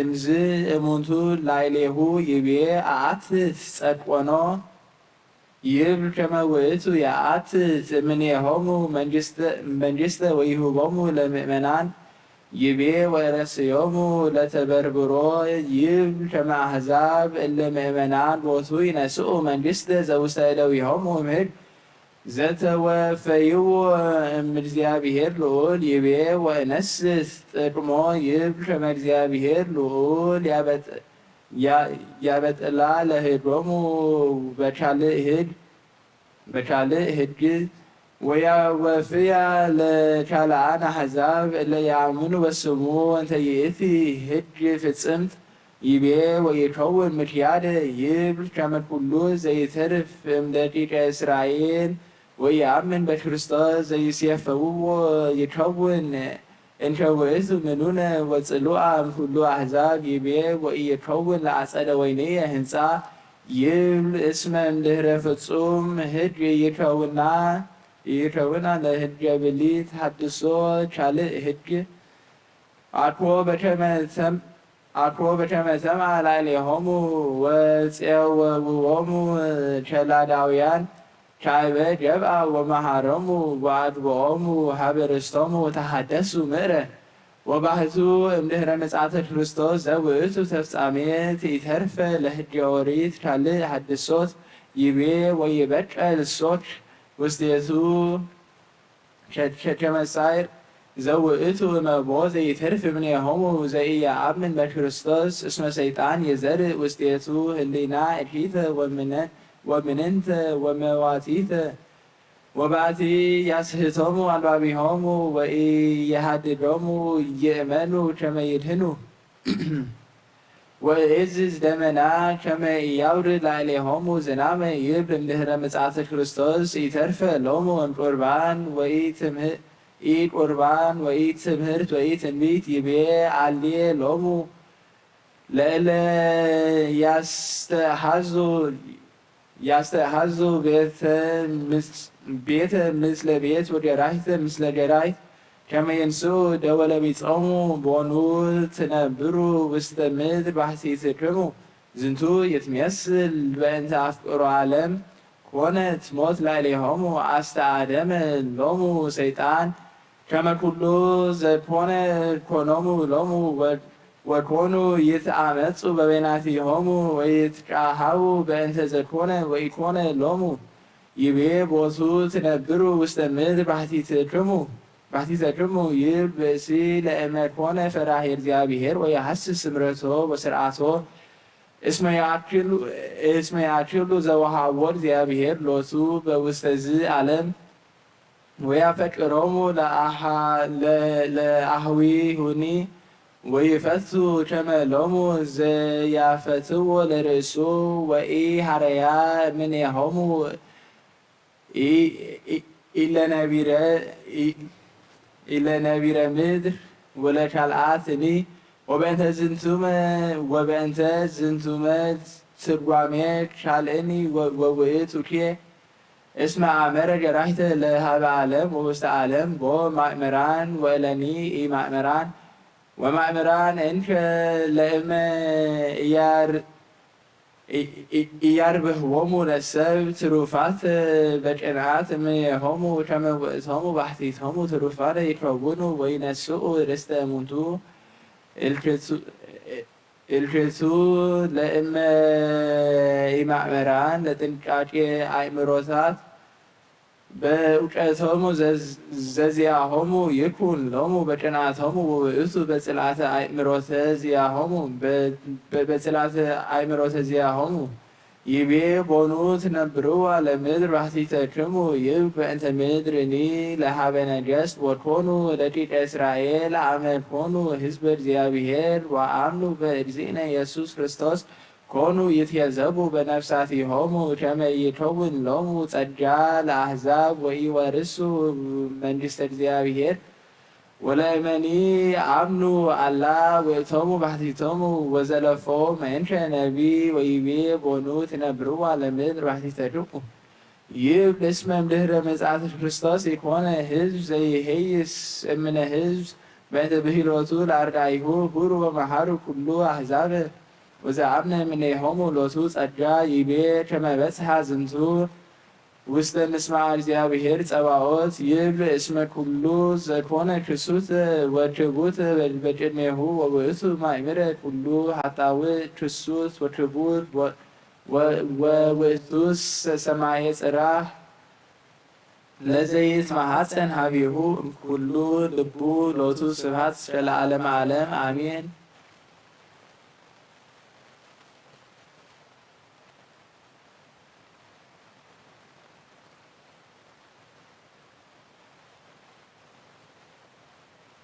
እምዝ እሙንቱ ላዕሌሁ። ይቤ አአትት ጸድቆኖ ይብል ከመ ውእቱ የአትት እምኔሆሙ መንግስተ፣ መንግስተ ወይሁቦሙ ለምእመናን። ይቤ ወረስዮሙ ለተበርብሮ ይብል ከመ አሕዛብ እለ ምእመናን ቦቱ ይነስኡ መንግስተ ዘውስተ እደዊሆሙ እምህድ ዘተወፈይዎ እምእግዚአብሔር ልዑል። ይቤ ወእነስት ጥቅሞ ይብል ከመ እግዚአብሔር ልዑል ያበጥ-፣ ያ-፣ ያበጥላ ለህዶሙ በካልእ ህግ፣ በካልእ ህግ ወያወፍያ ለካልአን አሕዛብ እለ ያአምኑ በስሙ እንተ ይእቲ ህግ ፍጽምት። ይቤ ወይከውን ምክያደ ይብል ከመ ኩሉ ዘይተርፍ እምደቂቀ እስራኤል ወየአምን በክርስቶስ ዘይሴፈውዎ ይከውን። እንከ ውእቱ ምኑነ ወጽሉአ እምኩሉ አሕዛብ። ይቤ ወኢይከውን ለአጸደ ወይንየ ህንጻ ይብል እስመ እምድህረ ፍጹም ህግ ይከውና፣ ይከውና ለህገ ብሊት ሐድሶ ካልእ ህግ አኮ በከመ ተም-፣ አኮ በከመ ሰምዐ ላዕሌሆሙ ወፄወውዎሙ ከላዳውያን ካዕበ ገብአ ወመሃሮሙ ወአግብኦሙ ሀበ ርስቶሙ ወተሐደሱ ምእረ። ወባህቱ እምድህረ ምጽአተ ክርስቶስ ዘውእቱ ተፍጻሜት ኢተርፈ ለህገ ኦሪት ካልእ ሐድሶት። ይቤ ወይበቀል ሶክ ውስቴቱ ከ-፣ ከ-፣ ከመ ሳይር ዘውእቱ እመቦ ዘይተርፍ እምኔሆሙ ዘኢየአምን በክርስቶስ እስመ ሰይጣን የዘርእ ውስቴቱ ህሊና እኪተ ወምነ-፣ ወምንንተ ወመዋቲተ። ወባቲ ያስህቶሙ አልባቢሆሙ ወኢየሃድዶሙ ይእመኑ ከመ ይድህኑ። ወእዝ ደመና ከመ ኢያውርድ ላዕሌሆሙ ዝናመ ይብል እምድህረ ምጽአተ ክርስቶስ ኢተርፈ ሎሙ እምቁርባን ወኢትምህ-፣ ኢቁርባን ወኢትምህርት ወኢትንቢት ይቤ አልዬ ሎሙ ለእለ ያስተሃዙ ያስተሃዙ ቤተ ምስ-፣ ቤተ ምስለ ቤት ወገራይተ ምስለ ገራይት ከመ ይንስኡ ደወለ ቢጾሙ ቦኑ ትነብሩ ውስተ ምድር ባሕቲትክሙ። ዝንቱ ይትሜስል በእንተ አፍቅሮ ዓለም ኮነት ሞት ላዕሌሆሙ አስተአደመ ሎሙ ሰይጣን ከመ ኩሉ ዘኮነ ኮኖሙ ሎሙ ወ-፣ ወኮኑ ይትአመጹ በበይናቲሆሙ ወይትቃሃው በእንተ ዘኮነ ወኢኮነ ሎሙ ይቤ ቦቱ ትነብሩ ውስተ ምድር ባሕቲትክሙ፣ ባሕቲተክሙ ይብል ብእሲ ለእመ ኮነ ፈራሄ እግዚአብሔር ወየሐስስ ስምረቶ ወስርዓቶ እስመ ያክሉ፣ እስመ ያክሉ ዘወሃቦ እግዚአብሔር ሎቱ በውስተ ዝ ዓለም ወያፈቅሮሙ ለአሃ-፣ ለ-፣ ለአህዊሁኒ ወይፈቱ ከመ ሎሙ ዘያፈትዎ ለርእሱ ወኢሃረያ እምኔሆሙ ኢ-፣ ኢ-፣ ኢለነቢረ፣ ኢ-፣ ኢለነቢረ ምድር ወለካልአትኒ ወበእንተ ዝንቱመ፣ ወበእንተ ዝንቱመ ትርጓሜ ካልእኒ ወ-፣ ወውእቱ ኬ እስመ አመረ ገራሂተ ለሀበ ዓለም ወውስተ ዓለም ቦ ማእመራን ወእለኒ ኢማእመራን ወማእመራን እንከ ለእመ ኢያር-፣ ኢ-፣ ኢ-፣ ኢያርብህዎሙ ለሰብ ትሩፋት በቅንዓት እምኔሆሙ ከመ ውእቶሙ ባሕቲቶሙ ትሩፋነ ይከውኑ ወይነስኡ ርስተ እሙንቱ። እልክቱ-፣ እልክቱ ለእመ ኢማእመራን ለጥንቃቄ አእምሮታት በእውቀቶሙ ዘዝ-፣ ዘዚአሆሙ ይኩን ሎሙ በቅንዓቶሙ ወውእቱ በጽልአተ አእምሮተ ዚአሆሙ በ-፣ በ-፣ በጽልአተ አእምሮተ ዚአሆሙ ይቤ ቦኑ ትነብርዋ ለምድር ባሕቲተክሙ ይብ በእንተ ምድርኒ ለሀበ ነገስት ወኮኑ ደቂቀ እስራኤል አመ ኮኑ ህዝበ እግዚአብሔር ወአምኑ በእግዚእነ ኢየሱስ ክርስቶስ ኮኑ ይትየዘቡ በነፍሳቲሆሙ ከመ ኢይከውን ሎሙ ጸጋ ለአሕዛብ ወኢወርሱ መንግስተ እግዚአብሔር። ወለእመኒ አምኑ አላ ውእቶሙ ባሕቲቶሙ ወዘለፎ መእንከ ነቢ ወይቤ ቦኑ ትነብርዋ ለምድር ባሕቲተክሙ። ይብል እስመ እምድህረ ምጽአተ ክርስቶስ ኢኮነ ህዝብ ዘይሄይስ እምነ ህዝብ በእንተ ብሂሎቱ ለአርዳኢሁ ሁሩ ወመሃሩ ኩሉ አሕዛብ ወዘአምነ እምኔሆሙ ሎቱ ጸጋ ይቤ ከመ በጽሐ ዝንቱ ውስተ ምስማዕ እግዚአብሔር ጸባኦት ይብል እስመ ኩሉ ዘኮነ ክሱት ወክቡት በቅድሜሁ ወውእቱ ማእምረ ኩሉ ሀጣውእ ክሱት ወክቡት ወ-፣ ወ-፣ ወውእቱስ ሰማየ ጽራህ ለዘይትመሃፀን ሀቤሁ እምኩሉ ልቡ ሎቱ ስብሐት እስከ ለዓለመ ዓለም አሜን።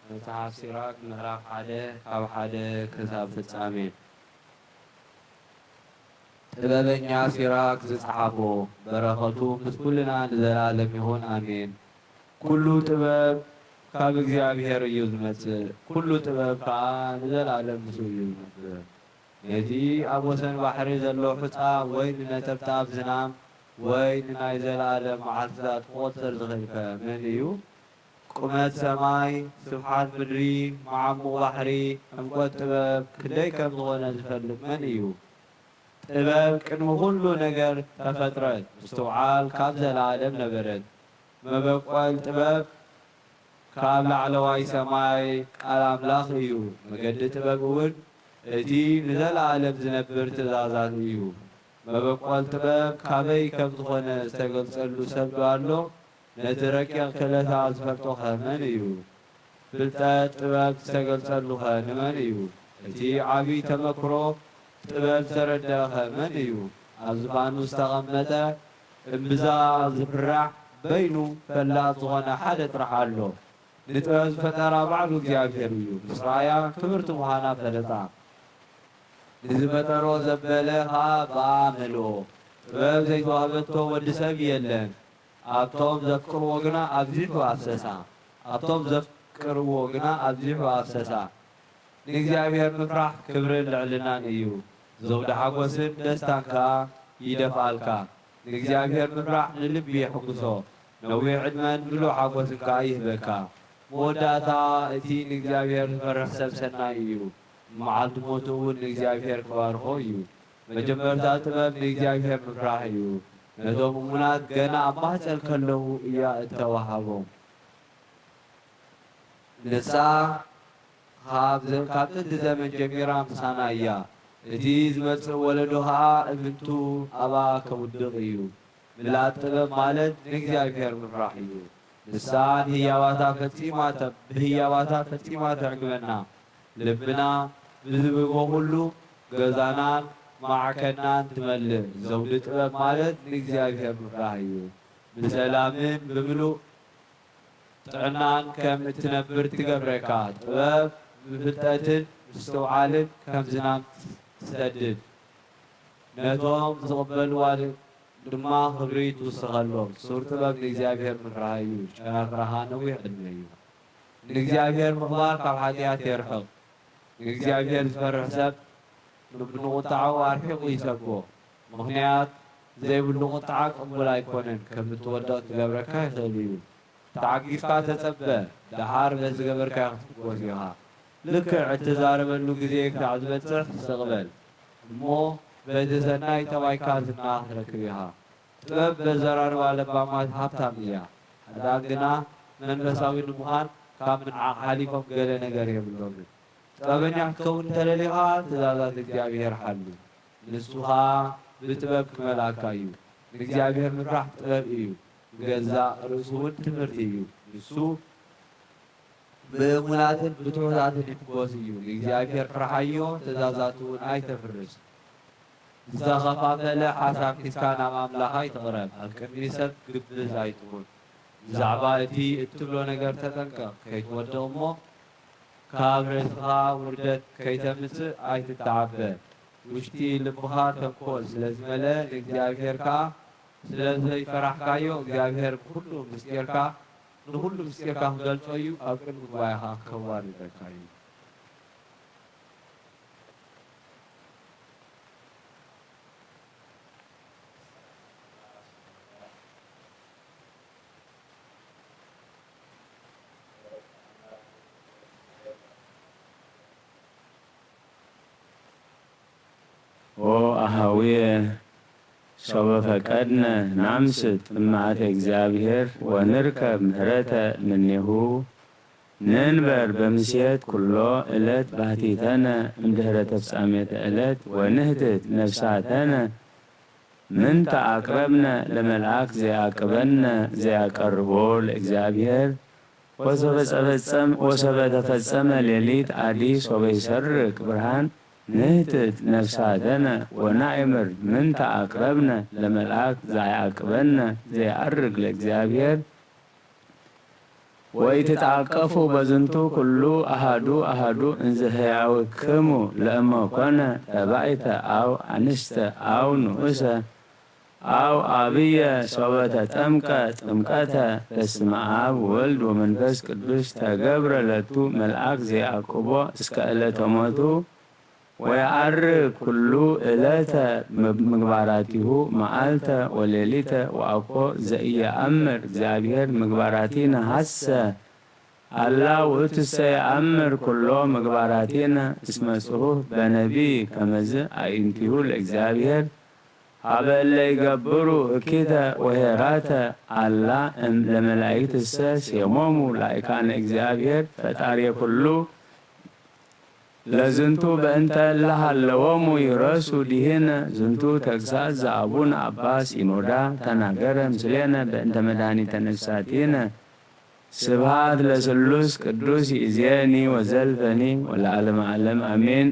መጽሓፍ ሲራክ ምዕራፍ ሓደ ካብ ሓደ ክሳብ ፍጻሜ። ጥበበኛ ሲራክ ዝጸሓፎ። በረኸቱ ምስ ኩልና ንዘለዓለም ይኹን፣ ኣሜን። ኩሉ ጥበብ ካብ እግዚኣብሔር እዩ ዝመጽእ፣ ኩሉ ጥበብ ከኣ ንዘለዓለም ምስኡ እዩ ዝነብር። ነቲ ኣብ ወሰን ባሕሪ ዘሎ ሑጻ ወይ ንነጠብጣብ ዝናም ወይ ንናይ ዘለዓለም መዓልትታት ክቖጽር ዝኽእልከ መን እዩ? ቁመት ሰማይ፣ ስፍሓት ምድሪ፣ መዓሙቕ ባሕሪ፣ ዕምቆት ጥበብ ክንደይ ከም ዝኾነ ዝፈልጥ መን እዩ? ጥበብ ቅድሚ ኩሉ ነገር ተፈጥረት፣ ምስትውዓል ካብ ዘለዓለም ነበረት። መበቆል ጥበብ ካብ ላዕለዋይ ሰማይ ቃል ኣምላኽ እዩ። መገዲ ጥበብ እውን እቲ ንዘለዓለም ዝነብር ትእዛዛት እዩ። መበቆል ጥበብ ካበይ ከም ዝኾነ ዝተገልጸሉ ሰብ ዶ ኣሎ? ነቲ ረቂቕ ክእለታ ዝፈልጦኸ መን እዩ? ፍልጠት ጥበብ ዝተገልጸሉኸ ንመን እዩ? እቲ ዓቢ ተመክሮ ጥበብ ዝተረደእኸ መን እዩ? ኣብ ዝፋኑ ዝተቐመጠ እምብዛ ዝፍራሕ በይኑ ፈላጥ ዝኾነ ሓደ ጥራሕ ኣሎ። ንጥበብ ዝፈጠራ ባዕሉ እግዚኣብሔር እዩ። ምስ ረኣያ ክብርቲ ምዃና ፈለጣ። ንዝፈጠሮ ዘበለ ኸኣ ብኣ መልኦ። ጥበብ ዘይተዋህበቶ ወዲ ሰብ የለን። ኣብቶም ዘፍቅርዎ ግና ኣብዚሑ ኣፍሰሳ። ኣብቶም ዘፍቅርዎ ግና ኣብዚሑ ኣፍሰሳ። ንእግዚኣብሔር ምፍራሕ ክብርን ልዕልናን እዩ። ዘውዲ ሓጎስን ደስታን ከኣ ይደፍኣልካ። ንእግዚኣብሔር ምፍራሕ ንልቢ የሕጉሶ፣ ነዊሕ ዕድመን ምሉእ ሓጎስን ከኣ ይህበካ። መወዳእታ እቲ ንእግዚኣብሔር ዝፈርሕ ሰብ ሰናይ እዩ፣ ንመዓልቲ ሞቱ እውን ንእግዚኣብሔር ክባርኾ እዩ። መጀመርታ ጥበብ ንእግዚኣብሔር ምፍራሕ እዩ። ነቶም እሙናት ገና ኣብ ማህፀን ከለዉ እያ እተዋሃቦም። ንሳ ካብ ዘ-፣ ካብ ጥንቲ ዘመን ጀሚራ ምሳና እያ። እቲ ዝመጽእ ወለዶ ኸኣ እምንቱ ኣብኣ ከውድቕ እዩ። ምልኣት ጥበብ ማለት ንእግዚኣብሔር ምፍራሕ እዩ። ንሳ ንህያባታ ፈጺማ ተ-፣ ብህያባታ ፈጺማ ተዕግበና። ልብና ብዝብጎ ኩሉ ገዛናን ማዕከናን ትመልእ። ዘውዲ ጥበብ ማለት ንእግዚኣብሔር ምፍራሕ እዩ። ብሰላምን ብምሉእ ጥዕናን ከም እትነብር ትገብረካ። ጥበብ ብፍልጠትን ምስትውዓልን ከም ዝናም ትሰድድ። ነቶም ዝቕበልዋ ድማ ክብሪ ትውስኸሎም። ሱር ጥበብ ንእግዚኣብሔር ምፍራህ እዩ። ጨናፍራኻ ነዊሕ ዕድመ እዩ። ንእግዚኣብሔር ምኽባር ካብ ሓጢኣት የርሕቕ። ንእግዚኣብሔር ዝፈርሕ ሰብ ንቁጣዓኡ ኣርሒቑ ይሰጎ። ምኽንያት ዘይብሉ ቁጥዓ ቅቡል ኣይኮነን፣ ከም እትወድቕ ክገብረካ ይኽእል እዩ። ተዓጊስካ ተጸበ፣ ደሓር በቲ ዝገበርካዮ ክትፍወስ ኢኻ። ልክዕ እትዛረበሉ ግዜ ክሳዕ ዝበጽሕ ስቕ በል፣ እሞ በቲ ሰናይ ጠባይካ ዝና ክትረክብ ኢኻ። ጥበብ በዘራርባ ለባማት ሃብታም እያ። ሓጥኣን ግና መንፈሳዊ ንምዃን ካብ ምንዓቕ ሓሊፎም ገለ ነገር የብሎምን። ጥበበኛ ክትከውን እንተደሊኻ ትእዛዛት እግዚኣብሔር ሓሉ። ንሱ ኸኣ ብጥበብ ክመልኣካ እዩ። ንእግዚኣብሔር ምፍራሕ ጥበብ እዩ። ብገዛእ ርእሱ እውን ትምህርቲ እዩ። ንሱ ብእሙናትን ብትሑታትን ይሕጎስ እዩ። ንእግዚኣብሔር ፍርሓዮ፣ ትእዛዛቱ እውን ኣይተፍርስ። ዝተኸፋፈለ ሓሳብ ሒዝካ ናብ ኣምላኽ ኣይትቕረብ። ኣብ ቅድሚ ሰብ ግብዝ ኣይትኹን። ብዛዕባ እቲ እትብሎ ነገር ተጠንቀቕ፣ ከይትወድቕ እሞ ካብ ርእስኻ ውርደት ከይተምጽእ ኣይትተዓበ። ውሽጢ ልብኻ ተንኮል ስለ ዝመልአ፣ ንእግዚኣብሔር ከኣ ስለ ዘይፈራሕካዮ፣ እግዚኣብሔር ብኹሉ ምስጢርካ፣ ንኹሉ ምስጢርካ ክገልጾ እዩ፣ ኣብ ቅድሚ ጉባኤኻ ከዋርደካ እዩ። ኦ ኣሃውየ፣ ሶበ ፈቀድነ ናምስጥ እምዓተ እግዚኣብሔር ወንርከብ ምህረተ እምኔሁ። ንንበር በምስየት ኩሎ እለት ባህቲተነ እምድህረ ተፍጻሜተ እለት ወንህትት ነፍሳተነ ምንተ ኣቅረብነ ለመልኣክ ዘያቅበነ ዘያቀርቦ ለእግዚኣብሔር። ወሰበ ጸበጸም-፣ ወሰበ ተፈጸመ ሌሊት አዲ ሶበ ይሰርቅ ብርሃን ንህትት ነፍሳተነ ወናእምር ምንተ አቅረብነ ለመልአክ ዘያቅበነ ዘያአርግ ለእግዚኣብሔር። ወኢትትአቀፉ በዝንቱ ኩሉ አሃዱ አሃዱ እንዘ ህያውክሙ ለእመ ኮነ ተባይተ አው አንስተ አው ንኡሰ አው አብየ ሶበ ተጠምቀ ጥምቀተ በስመ አብ ወልድ ወመንፈስ ቅዱስ ተገብረ ለቱ መልአክ ዘያዕቅቦ እስከ ዕለተ ሞቱ ወየዐርግ ኩሉ ዕለተ ምግባራቲሁ መዓልተ ወሌሊተ ወአኮ ዘኢየአምር እግዚአብሔር ምግባራቲነ ሐሰ አላ ውእቱሰ የአምር ኩሎ ምግባራቲነ እስመ ጽሑፍ በነቢይ ከመዝ አዕይንቲሁ ለእግዚአብሔር ሀበ እለ ይገብሩ እኪተ ወሄራተ አላ እም ለመላእክትሰ ሴሞሙ ላይካነ እግዚአብሔር ፈጣሪ ኩሉ ለዝንቱ በእንተ እለ ሀለዎሙ ይረሱ ዲህነ ዝንቱ ተግሳጽ ዘአቡነ አባ ሲኖዳ ተናገረ ምስሌነ በእንተ መድኃኒተ ነፍሳቲነ። ስብሐት ለስሉስ ቅዱስ ይእዜኒ ወዘልፈኒ ወለዓለመ ዓለም አሜን።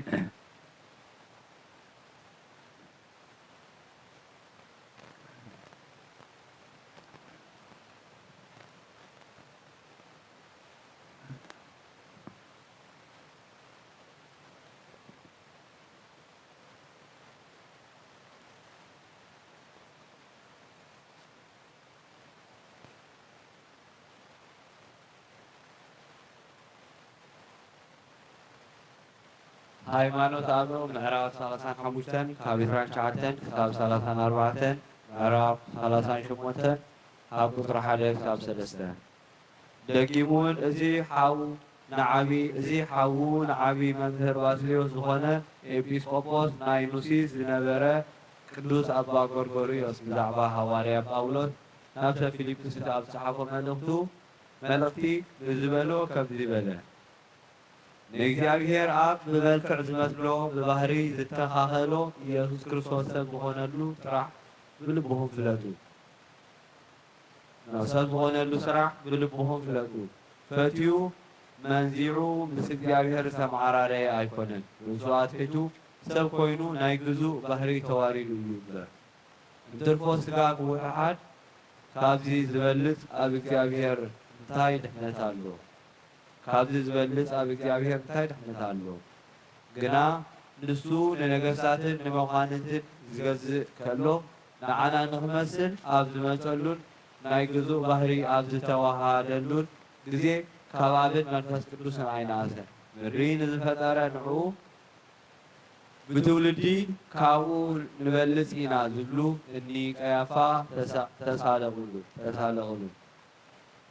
ሃይማኖት ኣበው ምዕራፍ ሰላሳን ሓሙሽተን ካብ ዕስራን ትሽዓተን ክሳብ ሰላሳን ኣርባዕተን፣ ምዕራፍ ሰላሳን ሸሞንተን ካብ ቁጽሪ ሓደ ክሳብ ሰለስተ። ደጊሙን እዚ ሓው ንዓቢ፣ እዚ ሓዉ ንዓቢ መምህር ባስልዮስ ዝኾነ ኤጲስቆጶስ ናይ ኑሲስ ዝነበረ ቅዱስ ኣባ ጎርጎርዮስ ብዛዕባ ሃዋርያ ጳውሎስ ናብ ሰብ ፊልጵስ ኣብ ዝጸሓፎ መልእኽቱ፣ መልእኽቲ ንዝበሎ ከምዚ በለ። ንእግዚኣብሔር ኣብ ብመልክዕ ዝመስሎ ብባህሪ ዝተኻኸሎ ኢየሱስ ክርስቶስ ሰብ ዝኾነሉ ጥራሕ ብልብኹም ፍለጡ። ናብ ሰብ ዝኾነሉ ስራሕ ብልብኹም ፍለጡ። ፈትዩ መንዚዑ ምስ እግዚኣብሔር ዝተመዓራረየ ኣይኮነን። ርእሱ ኣትሒቱ ሰብ ኮይኑ ናይ ግዙእ ባህሪ ተዋሪዱ እዩ እምበር። እንትርፎ ስጋ ክውሕሓድ ካብዚ ዝበልጽ ኣብ እግዚኣብሔር እንታይ ድሕነት ኣሎ? ካብዚ ዝበልጽ ኣብ እግዚኣብሔር እንታይ ድሕነት ኣሎ? ግና ንሱ ንነገስታትን ንመኳንንትን ዝገዝእ ከሎ፣ ንዓና ንኽመስል ኣብ ዝመጸሉን ናይ ግዙእ ባህሪ ኣብ ዝተዋሃደሉን ግዜ ካብ ኣብን መንፈስ ቅዱስን ኣይነኣሰን። ምድሪ ንዝፈጠረ ንዕኡ ብትውልዲ ካብኡ ንበልጽ ኢና ዝብሉ እኒ ቀያፋ ተሳ-፣ ተሳለቑሉ፣ ተሳለቑሉ።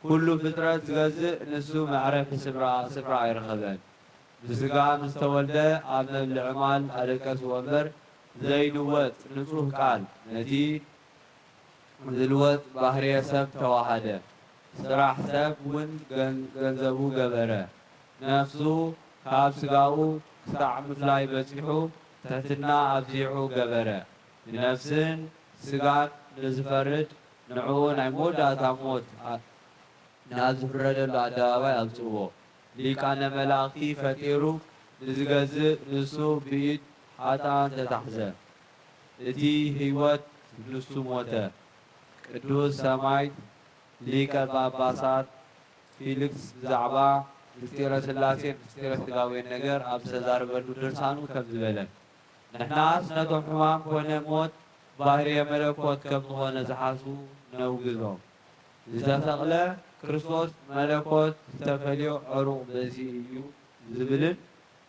ኩሉ ፍጥረት ዝገዝእ ንሱ መዕረፊ ስፍራ፣ ስፍራ ኣይረኸበን። ብስጋ ምስ ተወልደ ኣብ መብልዒ ማል ኣደቀስዎ እምበር ዘይልወጥ ንጹህ ቃል ነቲ ዝልወጥ ባህርየ ሰብ ተዋሃደ። ስራሕ ሰብ እውን ገን-፣ ገንዘቡ ገበረ። ነፍሱ ካብ ስጋኡ ክሳዕ ምፍላይ በጺሑ ትሕትና ኣብዚሑ ገበረ። ንነፍስን ስጋን ንዝፈርድ ንዕኡ ናይ መወዳእታ ሞት ኣ-፣ ናብ ዝፍረደሉ ኣደባባይ ኣውጽእዎ። ሊቃነ መላእኽቲ ፈጢሩ ንዝገዝእ ንሱ ብኢድ ኃጥኣን ተታሕዘ። እቲ ህይወት ንሱ ሞተ። ቅዱስ ሰማዕት ሊቀ ጳጳሳት ፊልክስ ብዛዕባ ምስጢረ ሥላሴን ምስጢረ ሥጋዌን ነገር ኣብ ዝተዛረበሉ ድርሳኑ ከምዚ በለ። ንሕናስ ነቶም ሕማም ኮነ ሞት ባህርየ መለኮት ከም ዝኾነ ዝሓስቡ ነውግዞም። ዝተሰቕለ ክርስቶስ መለኮት ዝተፈልዮ ዕሩቕ በዚ እዩ ዝብልን፣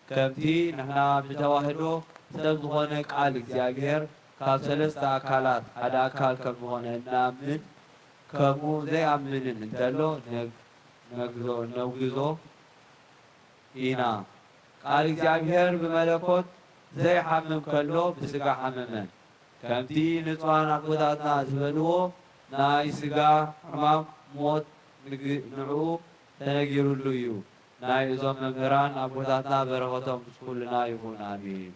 ከምቲ ንሕና ብተዋህዶ ሰብ ዝኾነ ቃል እግዚኣብሔር ካብ ሰለስተ ኣካላት ሓደ ኣካል ከም ዝኾነ እንኣምን፣ ከምኡ ዘይኣምንን እንተሎ ነግ-፣ ነግዞ-፣ ነውግዞ ኢና። ቃል እግዚኣብሔር ብመለኮት ዘይሓምም ከሎ ብስጋ ሓመመ። ከምቲ ንጹሃን ኣቦታትና ዝበልዎ፣ ናይ ስጋ ሕማም ሞት ንግ-፣ ንዕኡ ተነጊሩሉ እዩ። ናይ እዞም መምህራን ኣቦታትና በረኸቶም ምስ ኩልና ይኹን። ኣሜን።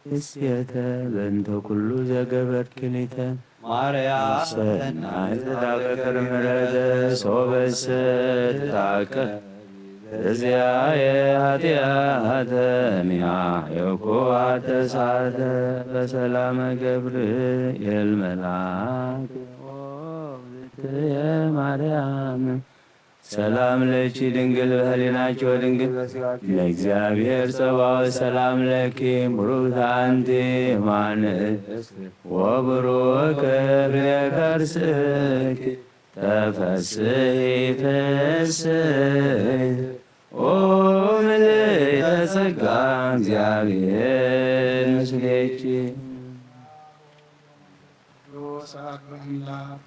ንስየተ በእንተ ኩሉ ዘገበርኪ ሊተ ማርያም ሰናይ ተዳበክር ምረተ ሶበሰ ተዳከ እዚያየ ኃጢአተ ሚያየኩ አተሳተ በሰላመ ገብርኤል መልአክ ኦብትየ ማርያም ሰላም ለኪ ድንግል በህሊናኪ ወድንግል ለእግዚአብሔር ጸባኦት ሰላም ለኪ ብሩክት አንቲ እማንእት ወብሩክ ፍሬ ከርስኪ ተፈስሒ ፍስሕት ኦ ምልዕተ ጸጋ እግዚአብሔር ምስሌኪ። ቅዱስ አብ አምላክ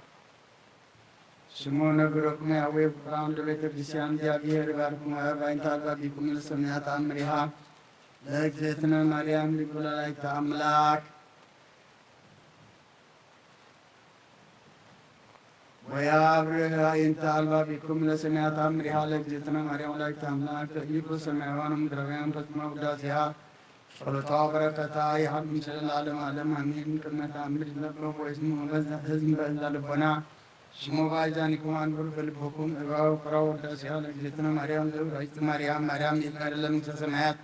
ስሙ ነግረኩም ያዌ ቁርአን ለቤተ ክርስቲያን እግዚአብሔር ይባርኩም። አብ አይንተ አልባቢኩም ለሰማያት አምሪሃ ለእግዝእትነ ማርያም ሊቁ ለላይተ አምላክ ወያብርህ አይንተ አልባቢኩም ለሰማያት አምሪሃ ለእግዝእትነ ማርያም ወላዲተ አምላክ። ይኩ ሰማያውያን ምድራውያን ፈጽመ ውዳሴሃ ጸሎታ በረከታ ይሃብ ምስለ ለዓለመ ዓለም አሜን። ቅድመ ተአምር ይትነበብ ወይስሙ በዛ ህዝብ በዛ ልቦና ስሙ ባይዛኒኩም አንብሩ በልቦኩም እባው ቅራው ውዳሴሃ ለእግዝእትነ ማርያም ዘውዳይት ማርያም ማርያም ይልመድ ለመንግስተ ሰማያት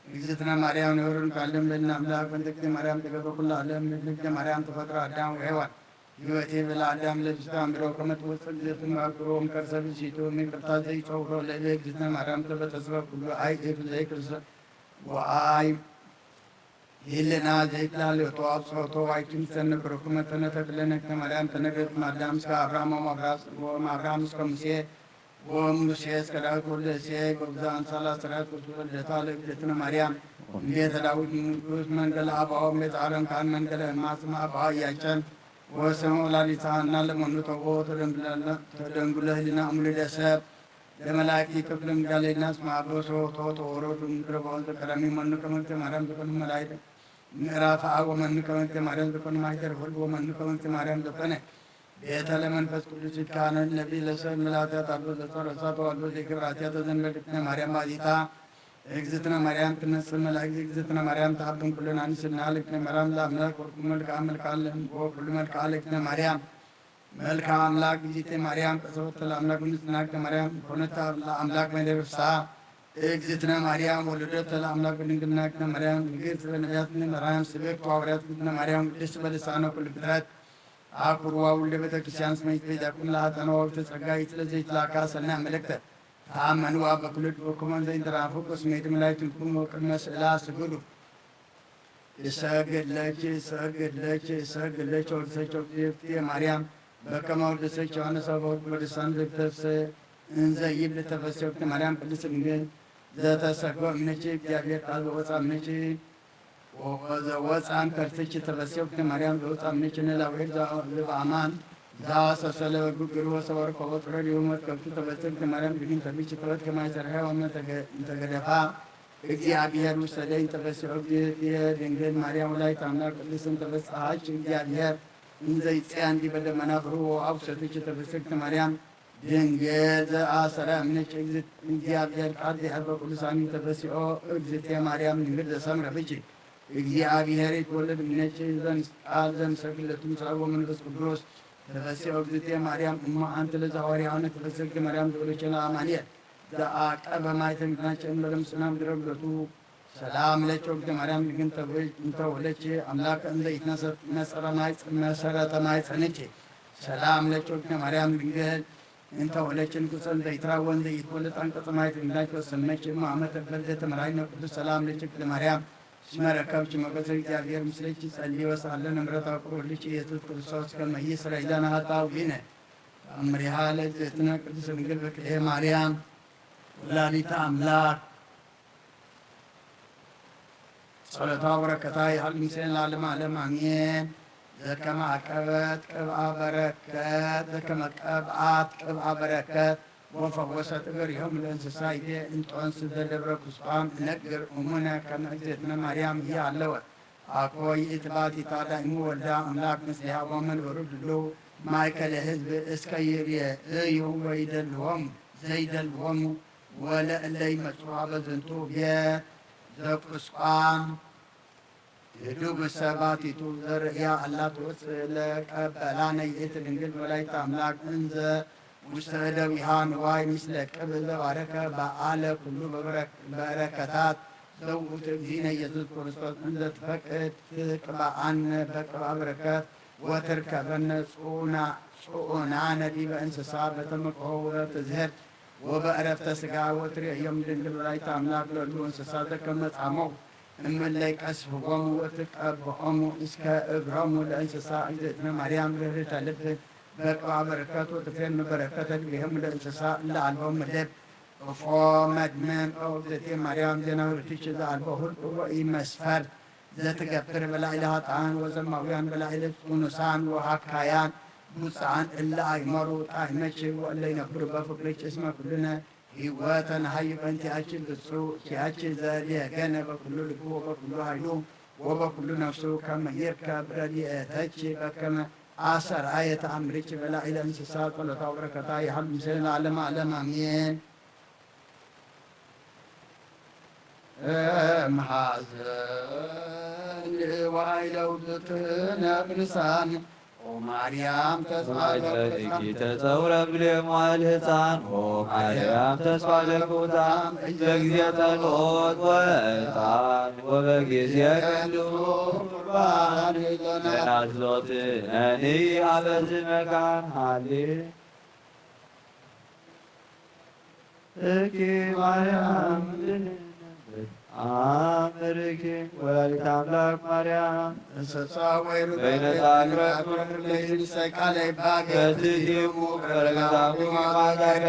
እግዝእትነ ማርያም ንበሩን ካልእም ለእዝነ ኣምላክ በእንተ እግዝእትነ ማርያም ተገብረ ኩሉ ዓለም። እግዝእትነ ማርያም ተፈጥሮ ኣዳም ወሔዋን ሕይወቴ በለ ኣዳም ለብስተ ኣእምሮ ከመ ትወፅእ እግዝእትነ እምኣክብሮም ከርሰ ብእሲቱ እምይቅርታ ዘይፀውሮ ለእለ እግዝእትነ ማርያም ተበተስበ ኩሉ ኣይ እፍ ዘይክርሰ ወኣይ ህልና ዘይትላልዮቶ ኣብፅሖቶ ዋይኪን ዝተነብረኩመ ተነተክለነ እግዝእትነ ማርያም ተነግረት ማዳም እስከ ኣብርሃም ወማብራስ ወማብርሃም እስከ ሙሴ ወሙሴ እስከ ዳዊት ወልደ እሴይ ወብዛ ኣምሳላ ስራት ወልደታ ለእግዝእትነ ማርያም ቤተ ዳዊት ንጉስ መንገለ ኣባኦ ቤተ ኣረንካን መንገለ እማስም ኣባኦ እያጨን ወስመ ወላዲተ ሐና ለመኑ ተቦ ተደንጉለ ህሊና እሙልደ ሰብ ለመላእክቲ ክፍል ምዳሌና እስመ አበሶ ቶቶ ወረዱ ምድረ በሆን ዘቀዳሚ መኑ ከመ እግዝእተ ማርያም ዘኮኑ መላእክት ምዕራፍ አብ ወመኑ ከመ እግዝእተ ማርያም ዘኮኑ ማይደር ወልድ ወመኑ ከመ እግዝእተ ማርያም ዘኮነ ቤተ ለመንፈስ ቅዱስ ይካነ ነቢ ለሰብ ምላትያት አልቦ ዘጾረ እሳት ወአልቦ ዘይክብር ኃጢአት ዘንበል እግዝእትነ ማርያም ባዚታ እግዝእትነ ማርያም ትነጽእ መላእክት እግዝእትነ ማርያም ተአብን ኩለን አንስና ለእግዝእትነ ማርያም ለአምላክ ወኩሉ መልክዓ መልክዓ ወኩሉ መልክዓ ለእግዝእትነ ማርያም መልክዓ አምላክ እግዝእተ ማርያም ቀሰወተ ለአምላክ ንጽሕና እግዝእተ ማርያም ኮነታ ለአምላክ መደብ ፍስሐ እግዝእትነ ማርያም ወለደተ ለአምላክ በድንግልና እግዝእትነ ማርያም ንግሥት በነቢያት እግዝእትነ ማርያም ስብክት ወሐዋርያት እግዝእትነ ማርያም ቅድስት በልሳነ ኩሉ ፍጥረት አኩርዋ ውልደ ቤተ ክርስቲያን ስመይት ቤዛኩም ለአጣነ ወቅተ ጸጋይት ለዘይትላካ ሰናይ መልእክተ ተአመንዋ በኩሉ ልብኩምን ዘይንተራፉ ቅስሜት መላእክትኩም ወቅድመ ስእላ ስግዱ። እሰግድ ለኪ እሰግድ ለኪ እሰግድ ለኪ ወቅድሰኪ ወቅድስቲ ማርያም በከመ ወቅድሰኪ ዮሐንስ አፈወርቅ በልሳን ዘግተፍሰ እንዘ ይብል ተፈስሒ ወቅድስቲ ማርያም ቅድስት ድንግል ዘተሰገወ እምነኪ እግዚአብሔር ቃል ዘወፃ እምነኪ ወዘወፃ እምከርትኪ ተፈስሒ ወቅድስቲ ማርያም ዘወፃ እምነኪ ንላውሔር ዘበአማን ዛሰሰለ በግግር ወሰወር ከወጥረ ሊሁ መትከብቱ ተፈስሒ ወቅድስቲ ማርያም ድግን ተብች ተበት ከማይ ሰርሐ ወመ እንተገደፋ እግዚአብሔር ውሰደኝ ተፈስሒ እግዝእትየ ድንግል ማርያም ወላዲተ አምላክ ቅድስት እንተ በጽሐች እግዚአብሔር እንዘ ይጽያን ዲበ ደመና ብሩህ ወአውሰትች ተፈስሕት ማርያም ድንግል ዘአሰረ እምነች እግዚአብሔር ቃል ዚአርበ ቅዱሳን ተፈስኦ እግዝእትየ ማርያም ድንግል ዘሰምረ ብች እግዚአብሔር ይትወለድ እምነች ዘንስ ቃል ዘምሰግለቱ ምሳሌ ወመንፈስ ቅዱስ ተፈስኦ እግዝእትየ ማርያም እማ አንቲ ለዘሐዋርያነ ተፈስሕት ማርያም ዘወለችነ አማኑኤል ዘአቀበ ማይ ተንግናቸ እምለለምስናም ድረግለቱ ሰላም ለኪ ወግደ ማርያም ድንግል እንተ ወለኪ አምላክ እንዘ ይትነሰት መሰረ ማይ መሰረተ ማይ ጸንኪ ሰላም ለኪ ወግደ ማርያም ድንግል እንተ ወለኪ ንጉሰ እንዘ ይትራወ እንዘ ይትወለድ አንቀጸ ማይ ትንግዳኪ ወሰመኪ እማ አመተ በልደ ተመራይነ ቅዱስ ሰላም ለኪ ወግደ ማርያም እስመ ረከብኪ ሞገሰ እግዚአብሔር ምስለኪ ጸልዪ ወሰአለነ ምሕረተ ፍቁር ወልድኪ ኢየሱስ ክርስቶስ ከመ ይስረይ ለነ ኃጣውኢነ። ተአምሪሃ ለእግዝእትነ ቅድስት ድንግል በክልኤ ማርያም ወላዲተ አምላክ ጸሎታ ወበረከታ ይሃሉ ምስሌነ ለዓለመ ዓለም አሜን። ዘከመ አቀበት ቅብአ በረከት ዘከመ ቀብአት ቅብአ በረከት ወፈወሰት እገሪሆሙ ለእንስሳ ይቤ እንጦንስ ዘደብረ ቁስቋም እነግር እሙነ ከመ እግዝእትነ ማርያም ይሃለወት አኮ ይእቲ ባቲታ ዳይሙ ወልዳ አምላክ ምስሌሃ ወመንበሩ ድልው ማእከለ ህዝብ እስከ ይርየ እዩ ወይደልዎሙ ዘይደልዎሙ ወለእለ ይመጽኡ ሀበ ዝንቱ ቤት ዘቁስቋም ህዱግ ሰባቲቱ ዘርእያ አላ ትወፅእ ለቀበላነ ይእቲ ድንግል ወላዲተ አምላክ እንዘ ውስተ እደዊሃ ንዋይ ምስለ ቅብ ዘባረከ በአለ ኩሉ በረከታት ዘውእቱ እግዚእነ ኢየሱስ ክርስቶስ እንዘ ትፈቅድ ትቅብአነ በቅብአ በረከት ወትርከበነ ጽኡናነ ዲበ እንስሳ በተመቅሆ ወበትዝህር ወበዕረፍተ ስጋ ወትርእዮም ድንግል ወላዲተ አምላክ ለሉ እንስሳ ዘከመ ጻመው እምለይ ቀስፍዎሙ ወትቀብኦሙ እስከ እግሮሙ ለእንስሳ እግዝእትነ ማርያም ርህርተ ልብ በቅብአ በረከት ወትፌን በረከተ እግሪሆሙ ለእንስሳ እለ አልቦሙ ልብ እፎ መድምን ኦ እግዝእትየ ማርያም ዜናዊ ርትች ዘአልቦ ሁልቁ ወኢመስፈር ዘትገብር በላዕለ ኃጥኣን ወዘማውያን በላዕለ ጽኑሳን ወሃካያን ብፁዓን እለ አይመሩ ጣዕመች ወእለ ይነብሩ በፍቅርች እስመ ኩልነ ህይወተ ነሃዩ በእንቲአች ብፁዕ ኪያች ዘድየገነ በኩሉ ልቡ ወበኩሉ ኃይሉ ወበኩሉ ነፍሱ ከመ ይርከብ ረድኤተች በከመ አሰርአየ ተአምርች በላዕለ እንስሳ ጸሎታ ወበረከታ ይሃሉ ምስሌነ ለዓለመ ዓለም አሜን። እምሐዘን ዋይለው ብትነ ቅዱሳን ኦ ማርያም ተስፋ ለኩታም ተጸውረ ብሌ ሟል ህፃን። ኦ ማርያም ተስፋ ለኩታም እጀ ጊዜ ጸሎት ወዕጣን ወበጊዜ ቅዱስ ቁርባን ይሎና። ናዝሎት ነኒ አበዚ መካን ሃሌ እኪ ማርያም አምርኪ ወላዲት አምላክ ማርያም እንስሳ ወይ ሩዳ በይነ ታቅረብ ለይንሰቃለ ባገ በትዲሙ በረከታሙ ማማጋገ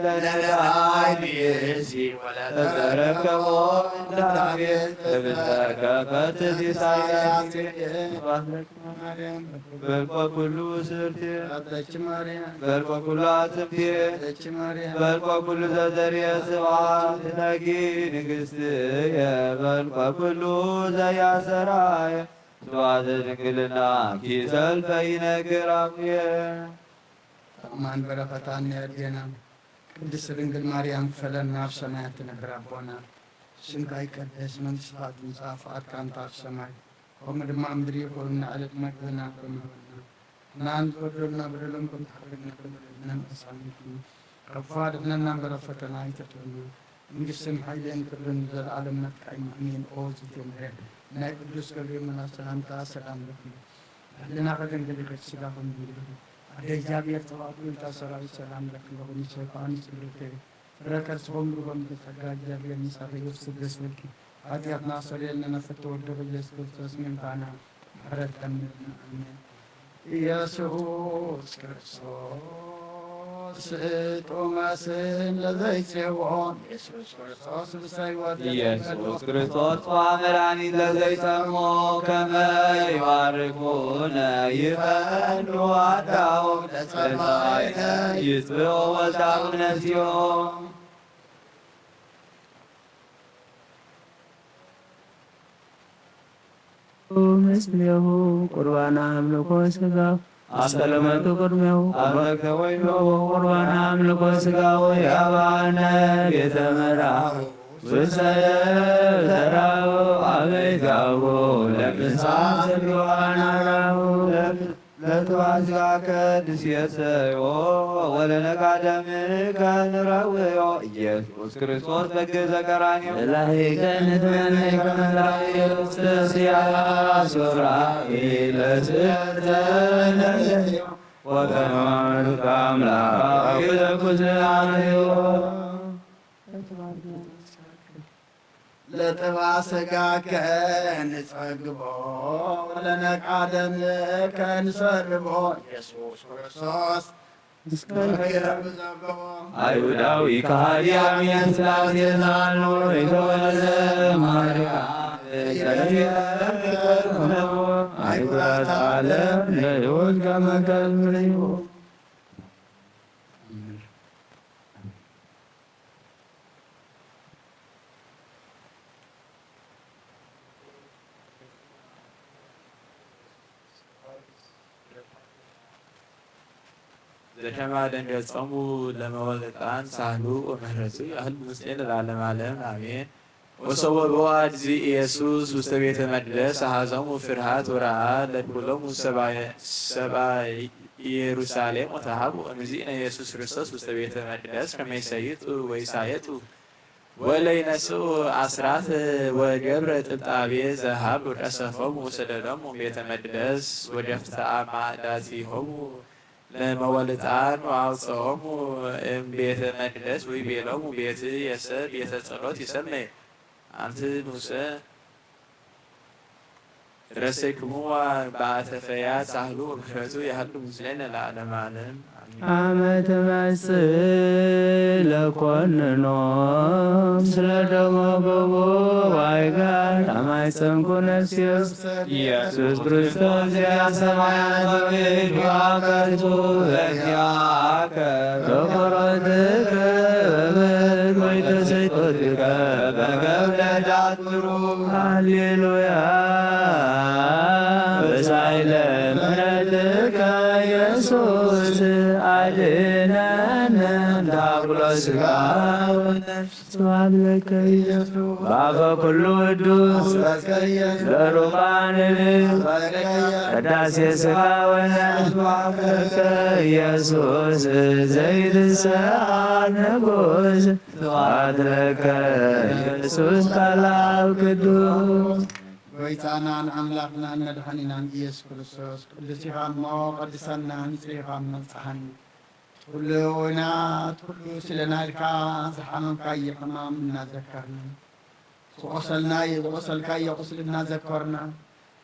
ለነዳይ ብእሲ ወለተረከቦ እንዳቤ ተብተከፈት ኢሳያስ ባለክ ማርያም በልቆ ኩሉ ስርቴ አተች ማርያም በልቆ ኩሉ አጽምቴ አተች ማርያም በልቆ ኩሉ ዘዘርየ ስብሐት ለኪ ንግሥትየ በልቆ ኩሉ ዘያሰራየ ስብሐተ ድንግልናኪ ሰልፈ ይነግር አቡየ። ተአማን በረኸታን ያድየና። ቅድስት ድንግል ማርያም ክፈለና፣ ኣብ ሰማያት ትነብር ኣቦና፣ ስምካ ይቀደስ፣ መንግስትኻ ትምጻእ፣ ፍቓድካ እንተ ኣብ ሰማይ ከምኡ ድማ ኣብ ምድሪ ይኹን። ንዕለት መግብና ክህበና፣ ንሕናን ዝበደሉና በደሎም ከም ትሓርግና፣ ከም በደልና ንመሳሚቲ፣ ካብ ክፉ ኣድሕነና እምበር ኣብ ፈተና ኣይተእትወና። መንግስትን ሓይልን ክብርን ንዘለኣለም ናትካ እዩ። ኣሜን። ኦ ዝቴ ማርያም፣ ናይ ቅዱስ ገብርኤል መልኣክ ሰላምታ ሰላም ለኪ። ህሊናኺ ድንግል ኢኺ፣ ስጋኺ ድንግል ኢኺ። ኣደ እግዚኣብሔር፣ ተባረኪ፣ ታ ሰራዊት ሰላም ለኪ፣ በኩሉ ሰይጣን ጽብርቴ ፍረ ከርስኹም ብሩኽ እምኒ ጸጋ፣ እግዚኣብሔር ምሳኺ፣ ኢየሱስ ደስ በልኪ። ኃጢአትና ሰረየልና፣ ነፍስ ተወደበ ኢየሱስ ክርስቶስ ምንካና ምሕረት ለምንልና። ኣሜን። ኢየሱስ ክርስቶስ ጥዑመ ስም ለዘይጼዎ፣ ኢየሱስ ክርስቶስ ብሰይወት ኢየሱስ ክርስቶስ ዋ መድኃኒት ለዘይሰሞ፣ ከመ ይባርኩነ ይፈኑ አዳው ለጸባይነ ይጽብኦ ወልዳው ነስዮ። ምስሌሁ ቁርባን አምልኮ ስጋ አስተለመቱ ቅድሜሁ አመልከ ወይኖ ቁርባን አምልኮ ስጋ ወያባነ ቤተ መራሁ ውሰደ ተራሁ አበይጋሁ ለቅሳ ስግዋን አራሁ ለጥፋት ስጋከ ንሴሰዮ ወለነቃደምከ ንረውዮ ኢየሱስ ክርስቶስ በግ ዘቀራንዮ እላሂከ ንትመነይ ከመ ራእየ ውስተ ስያ ሱራኤል ለስእለዮ ወተማልክ አምላክ ለኩዝአዮ ለጥባ ስጋከ ንጸግቦ ለነቃደምከ ንሰርቦ ኢየሱስ ክርስቶስ እስከ ይረብ ዘብዎ። አይሁዳዊ ከሃዲ አሚነ ሥላሴ ዛኖ የተወለደ ማርያም የተሸከመ አይኩራት ዓለም ለሕይወት ከመ ከልብ ርዩ። ዘከማ ደንገጾሙ ለመወልጣን ሳህሉ ወምህረቱ ያህል ምስሌነ ለዓለመ ዓለም አሜን። ወሰወ በዋድ ዚ ኢየሱስ ውስተ ቤተ መቅደስ አሐዞሙ ፍርሃት ወረዓድ ለኩሎሙ ሰብአ ኢየሩሳሌም ወተሃቡ እምዚእነ ኢየሱስ ክርስቶስ ውስተ ቤተ መቅደስ ከመ ይሰይጡ ወይሳየጡ ወለ ይነስኡ አስራት ወገብረ ጥብጣቤ ዘሃብ ወቀሰፎሙ ወሰደዶሙ ቤተ መቅደስ ወደፍተአ ማእዳቲሆሙ ለመወልጣን ወአውፅኦሙ እም ቤተ መቅደስ ወይቤሎሙ ቤት የሰ ቤተ ጸሎት ይሰመይ አንቲ ሙሴ ረሰይክምዋ በአተፈያ ሳህሉ ወምሕረቱ ያህሉ ምስሌነ ለዓለመ ዓለም። አመ ትመጽእ ለኮንኖም ስለ ደሞ ገቦ ዋይጋር አማይጸንኩ ነፍስዮስ ኢየሱስ ክርስቶስ ዚአ ሰማያት ወምድር አከርቱ በዚአከ በኮረትከ በምድር ወይተሰይጦትከ በገብረ ዳት ሃሌሉያ በሳይለ ምሕረትከ ኢየሱስ አድነነ። ታብሎ ስጋ ወነፍስ ተዋህድለከ ኢየሱስ ባፈ ኩሉ ቅዱስ ለሩባንል ቅዳሴ ስጋ ወነፍስ ኢየሱስ ዘይትሰኣል ንጉስ ተዋህድለከ ኢየሱስ ቃላብ ቅዱስ ጎይታናን ኣምላኽናን መድሓኒናን ኢየሱስ ክርስቶስ ቅዱስ ኢኻ እሞ ቀድሰና፣ ንጹህ ኢኻ እሞ ንጽሓኒ። ኩሉ ወይናት ኩሉ ስለ ናይልካ ዝሓመምካዮ ሕማም እናዘከርና፣ ዝቆሰልናዮ ዝቆሰልካዮ ቁስሊ እናዘከርና፣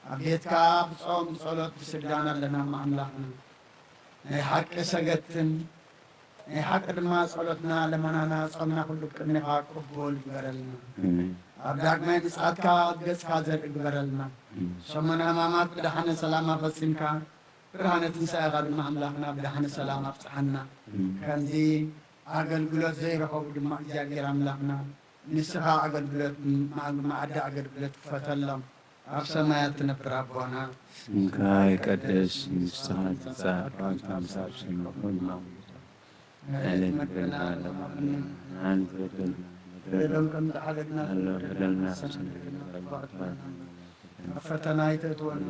ኣብ ቤትካ ብጾም ብጸሎት ብስግዳን ኣለና እሞ ኣምላኽና። ናይ ሓቂ ሰገድትን ናይ ሓቂ ድማ ጸሎትና፣ ልመናና፣ ጾምና ኩሉ ቅድሜኻ ቅቡል ይግበረልና። ኣሜን። ኣብ ዳግማይ ምጽኣትካ ገጽካ ዘርኢ ግበረልና። ኣሜን። ሰሙነ ሕማማት ብደሓነ ሰላም ኣፈጺምካ፣ ብርሃነ ትንሳኤኻ ድማ ኣምላኽና ብደሓነ ሰላም ኣብጽሓና። ኣሜን። ከምዚ ኣገልግሎት ዘይረኸቡ ድማ እግዚኣብሔር ኣምላኽና ንስኻ ኣገልግሎት፣ ማ-፣ ማዕዳ ኣገልግሎት ክፈተሎም። ኣብ ሰማያት ትነብር ኣቦና፣ ስምካ ይቀደስ፣ መንግስትኻ ትምጻእ፣ ፈቃድካ ኣብ ሰማይ ከም ትኸውን ኣብ ሰማይ ትኹን። ሃበና ዕለትና ሎሚ ሃበና፣ ንበደልና በደሎም ከም ዝሓለፍና ንበድል፣ በደልና ንሰምዕ፣ ናብ ፈተና ኣይተእትወና፣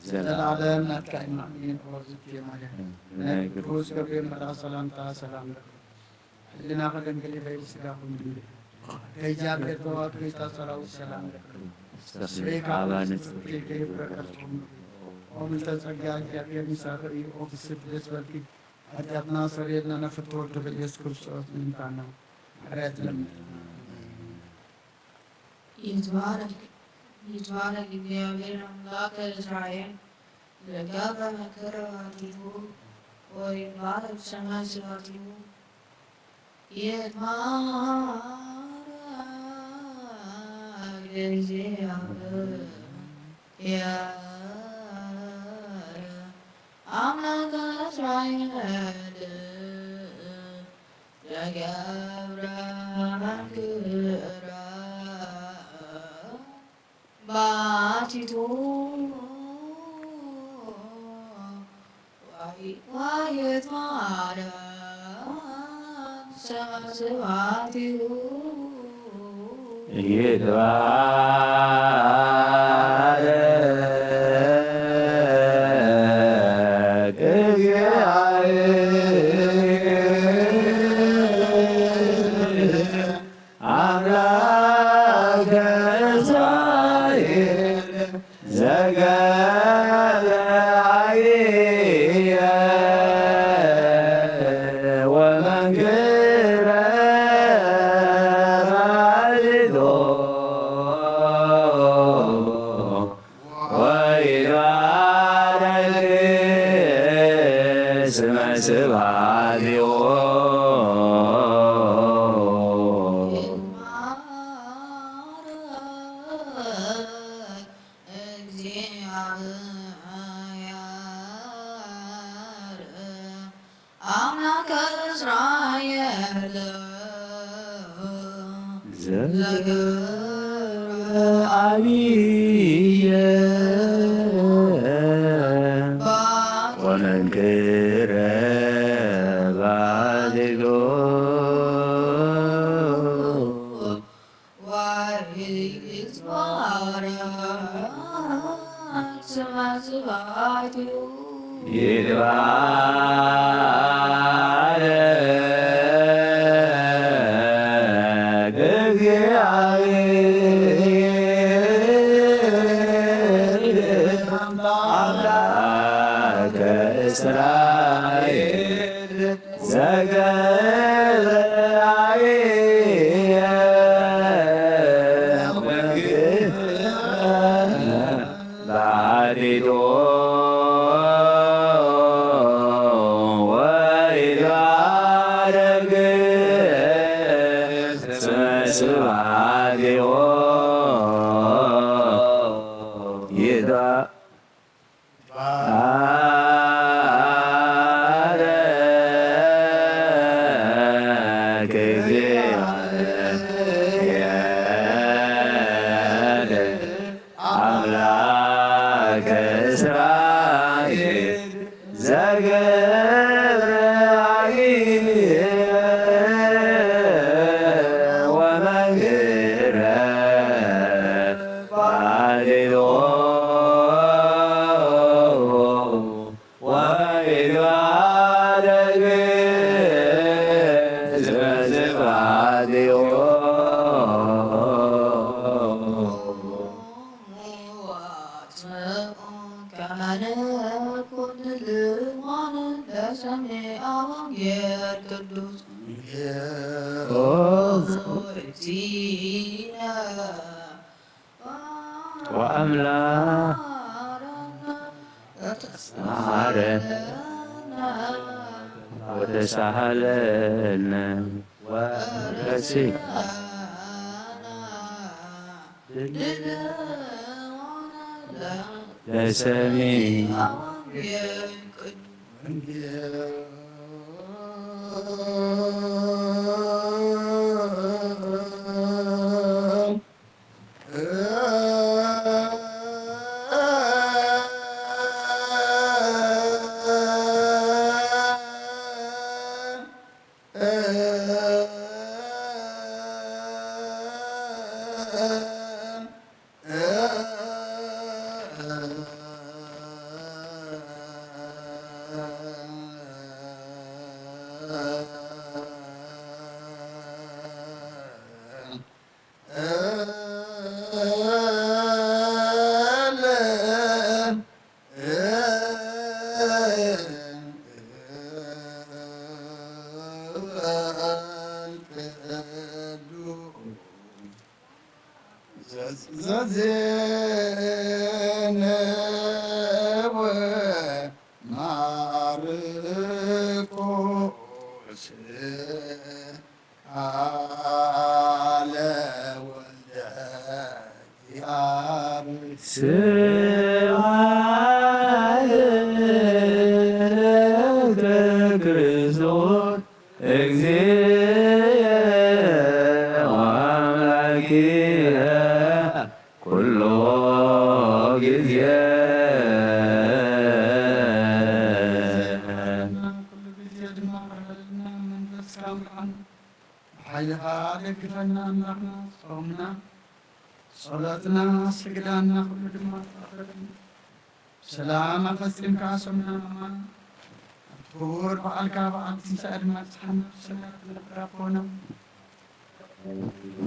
ዘለዓለም ናትካ እዩ። ኣሜን። ኦ ዝትየ ማርያም፣ ናይ ቅዱስ ገብርኤል መልኣክ ሰላምታ ሰላም ለኪ። ህሊናኺ ድንግል ይበል፣ ስጋኺ ድንግል። ከእግዚኣብሔር ተዋሕዶ ቤዛ ሰራዊት ሰላም ለኪ። ስብሐ አብ ንጽሕት ይፍረቀልኩም። ኦ ምልዕተ ጸጋ፣ እግዚኣብሔር ምሳኺ እዩ። ኦ ፍስሕቲ ደስ በልኪ፣ ኃጢአትና ሰርየልና፣ ናብ ፍትወቱ በኢየሱስ ክርስቶስ ምእንታና ምሕረት ለምንልና። ይትባረክ፣ ይትባረክ እግዚኣብሔር ኣምላከ እስራኤል፣ ዘገብረ መንክር ኃጢአቱ፣ ወይትባረክ ሰማይ ስብሐቲሁ። ይትባረክ እግዚአብሔር ኣምላከ እስራኤል፣ ዘገብረ መንክረ ባቲቱ። ዋይ ዋይ ይትባረክ ስብሐቲሁ። ይትባረክ እግዚአብሔር አምላከ እስራኤል ዘገብረ አብየ ወመንክረ ባልዶ ወይትባረክ ስመ ስብሐቲሁ። አምላከ እስራኤል ዘገብረ አብየ ወመንክረ ባልዶ። ይትባረክ ስመ ስብሐቲሁ። ይትባረክ እግዚአብሔር አምላከ እስራኤል ዘገብረ አብየ መንክረ ባልዶ ወይትባረክ ስመ ስብሐቲሁ። ይትባ ባረክ እግዚአብሔር አምላከ እስራኤል ዘገብረ ዝመጽእ ባዲዎ ካህነ ኩን ልማን ለሰሚዐ ወንጌል ቅዱስ ወእግዚእነ ወአምላክ መሐረነ ወተሳሃለነ ወረሲዐነ ለሰሚዐ ወንጌል ዘዜነወ ማርቆስ ቃለ ወልደ እግዚአብሔር። ስብሐት ለክርስቶስ እግዚእ ወአምላኪ ኩሎ ግዜ። ኩሉ ግዜ ድማ ቅረበልና መንፈስካ ምርሓና፣ ብሓይልኻ ደግፈና ኣምላኽና፣ ጾምና፣ ጸሎትና፣ ስግዳና ኩሉ ድማ ተቐበለልና። ሰላም ኣፈጺምካ ሰሙናና ኣብቲ ክቡር በዓልካ በዓል ትንሳኤ ድማ ኣብጽሓና። ብሰማያት ትነብር ኣቦና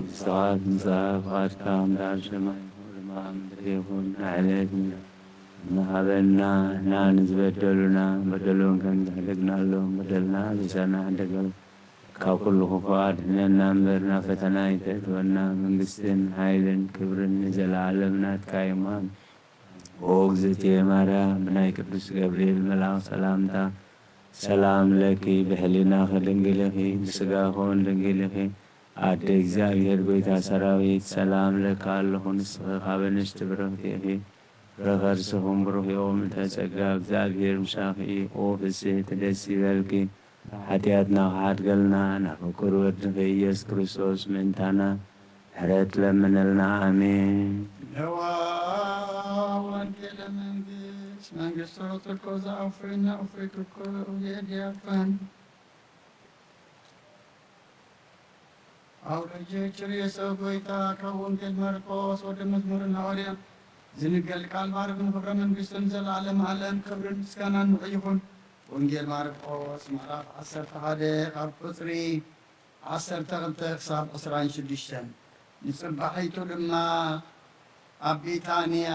ንስኻ ትምጻእ ፍቓድካ፣ ከምቲ ኣብ ሰማይ ከምኡ ድማ ኣብ ምድሪ ይኹን። ንዕለትና ሃበና፣ ንሕና ንዝበደሉና በደሎም ከም ዝሕደግናሎም፣ በደልና ኣቢሳና ሕደገሉ፣ ካብ ኩሉ ክፉእ ኣድሕነና እምበር፣ ናብ ፈተና ኣይተእትወና። መንግስትን ሓይልን ክብርን ንዘለኣለም ናትካ እዮም። ኣሜን። ኦ እግዝእትየ ማርያም፣ ብናይ ቅዱስ ገብርኤል መልኣኽ ሰላምታ ሰላም ለኪ፣ ብሕሊናኺ ድንግል ኢኺ፣ ብስጋኺ እውን ድንግል ኢኺ፣ ኣደ እግዚኣብሔር ጐይታ ሰራዊት፣ ሰላም እለኪ ኣለኹ፣ ንስኺ ካብ ኣንስቲ ብርኽቲ ኢኺ፣ ፍረ ከርስኺ እውን ብሩኽ እዩ። ምልዕተ ጸጋ፣ እግዚኣብሔር ምሳኺ እዩ። ኦ ፍስሕቲ፣ ደስ ይበልኪ፣ ሓጢኣትና ክሓድገልና፣ ናብ ፍቁር ወድኺ ኢየሱስ ክርስቶስ ምእንታና ምሕረት ለምነልና። ኣሜን። ነዋ ወንጌለ መንግስት፣ መንግስቱ ትኩ ዘአፉና እፉይ ትኩ የድያፈን። ኣውረጀ ችርየሰ ጎይታ ካብ ወንጌል ማርቆስ ወደ መዝሙር ሐዋርያ ዝንገል ቃል ባርኽን ክብረ መንግስትን ዘላለም ዓለም ክብርን ምስጋናን ንዑ ይኹን። ወንጌል ማርቆስ ምዕራፍ ዓሰርተ ሓደ ካብ ቁጽሪ ዓሰርተ ክልተ ክሳብ ዕስራን ሽዱሽተን። ንጽባሒቱ ድማ ኣብ ቢታንያ፣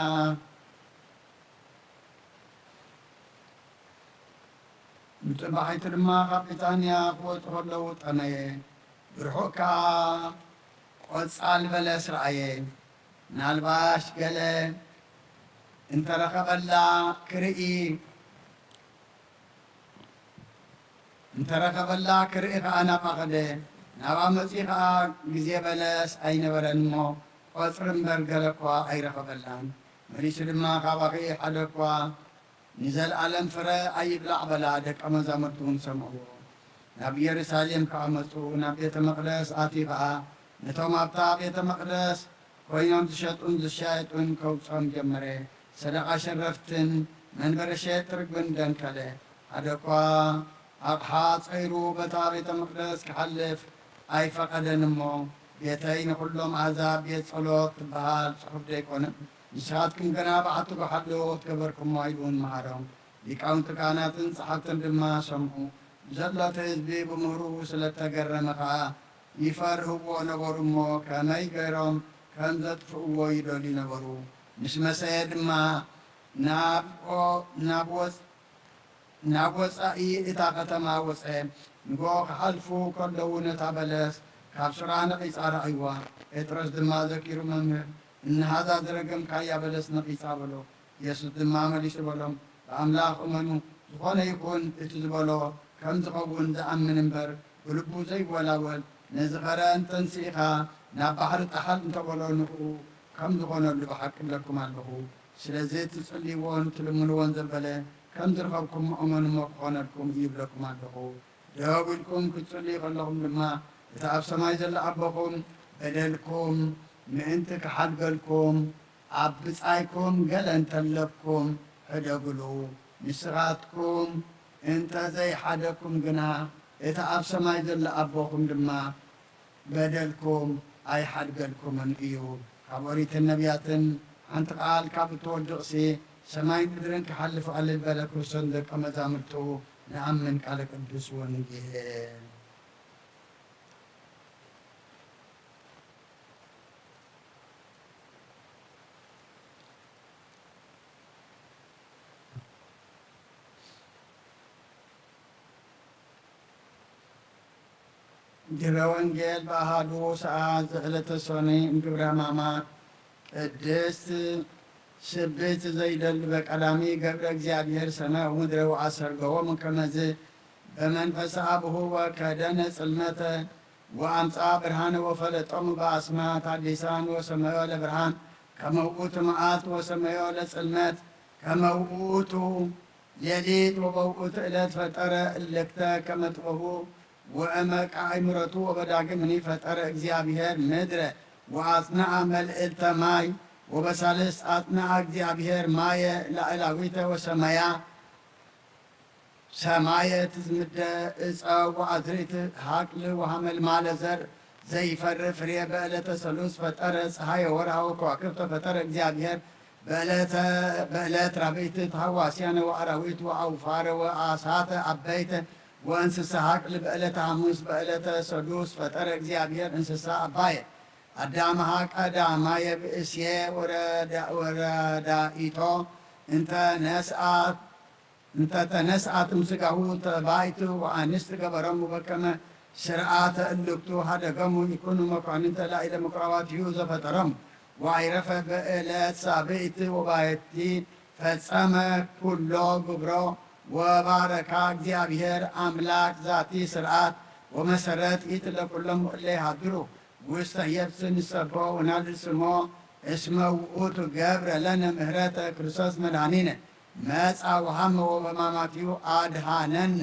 ንጽባሒቱ ድማ ካብ ቢታንያ ክወጹ ከለዉ ጠመየ። ብርሑቕ ከኣ ቆጻል በለስ ረኣየ። ምናልባሽ ገለ እንተረኸበላ ክርኢ እንተረኸበላ ክርኢ ኸኣ ናብኣ ኸደ። ናብኣ መጺኡ ኸኣ ግዜ በለስ ኣይነበረን እሞ፣ ቈጽሪ እምበር ገለ እኳ ኣይረኸበላን። መሊሱ ድማ፣ ካባኺ ሓደ እኳ ንዘለኣለም ፍረ ኣይብላዕ በላ። ደቀ መዛሙርቱ እውን ሰምዕዎ። ናብ ኢየሩሳሌም ከኣ መጹ። ናብ ቤተ መቕደስ ኣትዩ ኸኣ ነቶም ኣብታ ቤተ መቕደስ ኮይኖም ዝሸጡን ዝሻየጡን ከውጽኦም ጀመረ። ሰደቓ ሸረፍትን መንበሪ ሸየጥቲ ርግብን ደንከለ። ሓደ እኳ ኣቕሓ ጸይሩ በታ ቤተ መቕደስ ክሓልፍ ኣይፈቐደን እሞ፣ ቤተይ ንኹሎም ኣህዛብ ቤት ጸሎት ትበሃል ጽሑፍ ደይኮነት? ንስኻትኩም ግና ብዓቲ ጓሓሎ ትገበርኩሞ ኢሉ እውን መሃሮም። ሊቃውንቲ ካህናትን ጸሓፍትን ድማ ሰምዑ። ዘሎ እቲ ህዝቢ ብምህርኡ ስለ እተገረመ ኸኣ፣ ይፈርህዎ ነበሩ እሞ፣ ከመይ ገይሮም ከም ዘጥፍእዎ ይደልዩ ነበሩ። ምስ መሰየ ድማ፣ ናብ ኦ-፣ ናብ ወጽ-፣ ናብ ወጻኢ እታ ኸተማ ወጸ። ንግሆ ክሓልፉ ከለዉ፣ ነታ በለስ ካብ ሱራ ነቒጻ ረኣይዋ። ጴጥሮስ ድማ ዘኪሩ፣ መምህር፣ እንሃ እዛ ዝረገምካያ በለስ ነቒጻ፣ በሎ። የሱስ ድማ መሊሱ በሎም፣ ብኣምላኽ እመኑ፣ ዝኾነ ይኹን እቲ ዝበሎ ከም ዝኸውን ዝኣምን እምበር፣ ብልቡ ዘይወላወል፣ ነዚ ኸረን ተንሲእኻ ናብ ባሕሪ ጠሓል እንተበሎ፣ ንዕኡ ከም ዝኾነሉ ብሓቂ እብለኩም ኣለኹ። ስለዚ እትጽልይዎን እትልምንዎን ዘበለ ከም ዝረኸብኩሞ እመኑ እሞ ክኾነልኩም እዩ እብለኩም ኣለኹ። ደው ኢልኩም ክትጽልዩ ከለኹም ድማ፣ እቲ ኣብ ሰማይ ዘሎ ኣቦኹም በደልኩም ምእንቲ ክሓድገልኩም፣ ኣብ ብጻይኩም ገለ እንተለኩም ሕደግሉ። ንስኻትኩም እንተ ዘይሓደግኩም ግና፣ እቲ ኣብ ሰማይ ዘሎ ኣቦኹም ድማ በደልኩም ኣይሓድገልኩምን እዩ። ካብ ኦሪትን ነቢያትን ሓንቲ ቃል ካብ እትወድቕሲ፣ ሰማይን ምድርን ክሓልፍ ቀልል በለ፣ ክርስቶስ ንደቀ መዛሙርቱ ንኣምን ቃለ ቅዱስ ወንጌል። ግብረ ወንጌል ብኣሃዱ ሰዓት ዘዕለተ ሰኑይ እምግብረ ሕማማት ቅድስት ስብእት ዘይደሉ በቀዳሚ ገብረ እግዚኣብሔር ሰማይ ወምድረ ወአሰርገዎሙ ከመዝ በመንፈስ አቡሁ ወከደነ ጽልመተ ወአምጽአ ብርሃነ ወፈለጦሙ በአስማት አዲሳን ወሰመዮ ለብርሃን ከመ ውእቱ መዓልት ወሰመዮ ለጽልመት ከመ ውእቱ ሌሊት ወበውእቱ ዕለት ፈጠረ እልክተ ከመ ጥበቡ ወእመ ቃይ ምረቱ ወበዳግምኒ ፈጠረ እግዚኣብሔር ምድረ ወአጽንዐ መልዕልተ ማይ ወበሳልስት አጽንዐ እግዚኣብሔር ማየ ላዕላዊተ ወሰመያ ሰማየ ትዝምደ ዕፀ ወአዝርእት ሀቅል ወሐመልማለ ዘር ዘይፈሪ ፍሬ በዕለተ ሰሉስ ፈጠረ ፀሐየ ወርሃ ወከዋክብተ ፈጠረ እግዚኣብሔር በዕለተ በዕለት ራብዕት ተሐዋስያነ ወአራዊት ወአውፋረ ወአሳተ አበይተ ወእንስሳ ሀቅል በዕለተ ሐሙስ በዕለተ ሰዱስ ፈጠረ እግዚኣብሔር እንስሳ አባየ አዳምሃ ቀዳማየ ብእሴ ወረዳ ወረዳኢቶ እንተ ነስአት እንተ ተነስአት እምስጋሁ ተባይት ወአንስት ገበረሙ በከመ ስርዓተ እልክቱ ሀደገሙ ይኩኑ መኳንንተ ላዕለ ምኩራባቲሁ ዘፈጠረሙ ወአይረፈ በእለት ሳብዕት ወባቲ ፈጸመ ኩሎ ግብሮ ወባረካ እግዚኣብሔር አምላክ ዛቲ ስርዓት ወመሰረት ይትለ ኩሎም እለ ይሃድሩ ውስተ የብስ ንሰብሖ ወናድር ስሞ እስመ ውእቱ ገብረ ለነ ምህረተ ክርስቶስ መድኃኒነ መጻ ወሃመ ወበማማቲሁ አድሃነነ።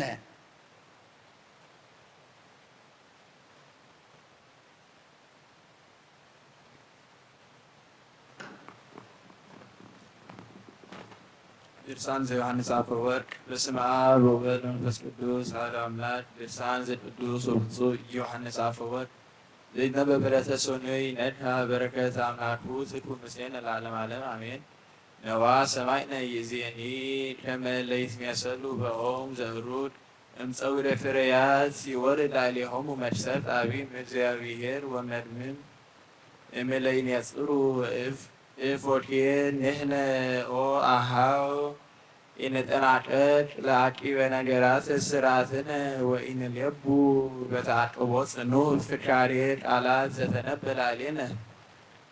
ድርሳን ዘዮሐንስ አፈወርቅ። በስመ አብ ወወልድ ወመንፈስ ቅዱስ አሐዱ አምላክ። ድርሳን ዘቅዱስ ወብፁዕ ዮሐንስ አፈወርቅ። ዘይነበበረተ ሰኑይ ነድካ በረከት አምላኩ ትኩን ምስሌነ ለዓለመ ዓለም አሜን። ነዋ ሰማዕነ ይእዜኒ ከመ ለይትሜሰሉ በኦም ዘእሩግ እምፀውረ ፍሬያት ይወርድ ላዕሌሆሙ መድሰር ጣቢም እግዚአብሔር ወመድምም እምለይኔጽሩ እፍ እፎኬ ንሕነ ኦ አሃው ኢንጠናቀቅ ለአቂበ ነገራት ስርዓትነ ወኢንሌቡ በተአቅቦ ጽኑዕ ፍካሬ ቃላት ዘተነበ ላዕሌነ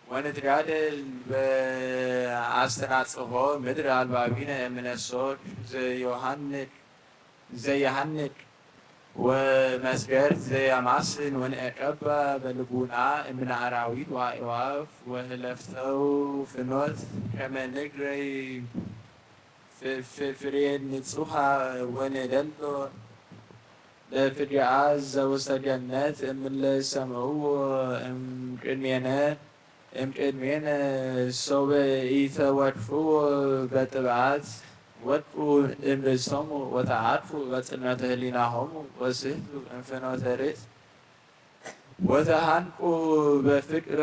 ወንትጋደል በአስተናጽሆ ምድር አልባቢነ እምነሶች ዘዮሐንቅ ዘየሐንቅ ወመስገድ ዘያማስን ወንዕቀባ በልቡና እምነ አራዊት ወአዕዋፍ ወህለፍተው ፍኖት ከመ ንግረይ ፍ-፣ ፍ-፣ ፍሬ ንጹሃ ወንደሎ ለፍድያት ዘውስተ ገነት እምለ ሰምዕዎ እምቅድሜነ እምቅድሜነ ሶበ ኢተወክፍዎ በጥብዓት ወድቁ እምብዝቶሙ ወተዓርፉ በጽልመተ ህሊናሆሙ ወስህቱ እምፍኖተ ርት ወተሃንቁ በፍቅረ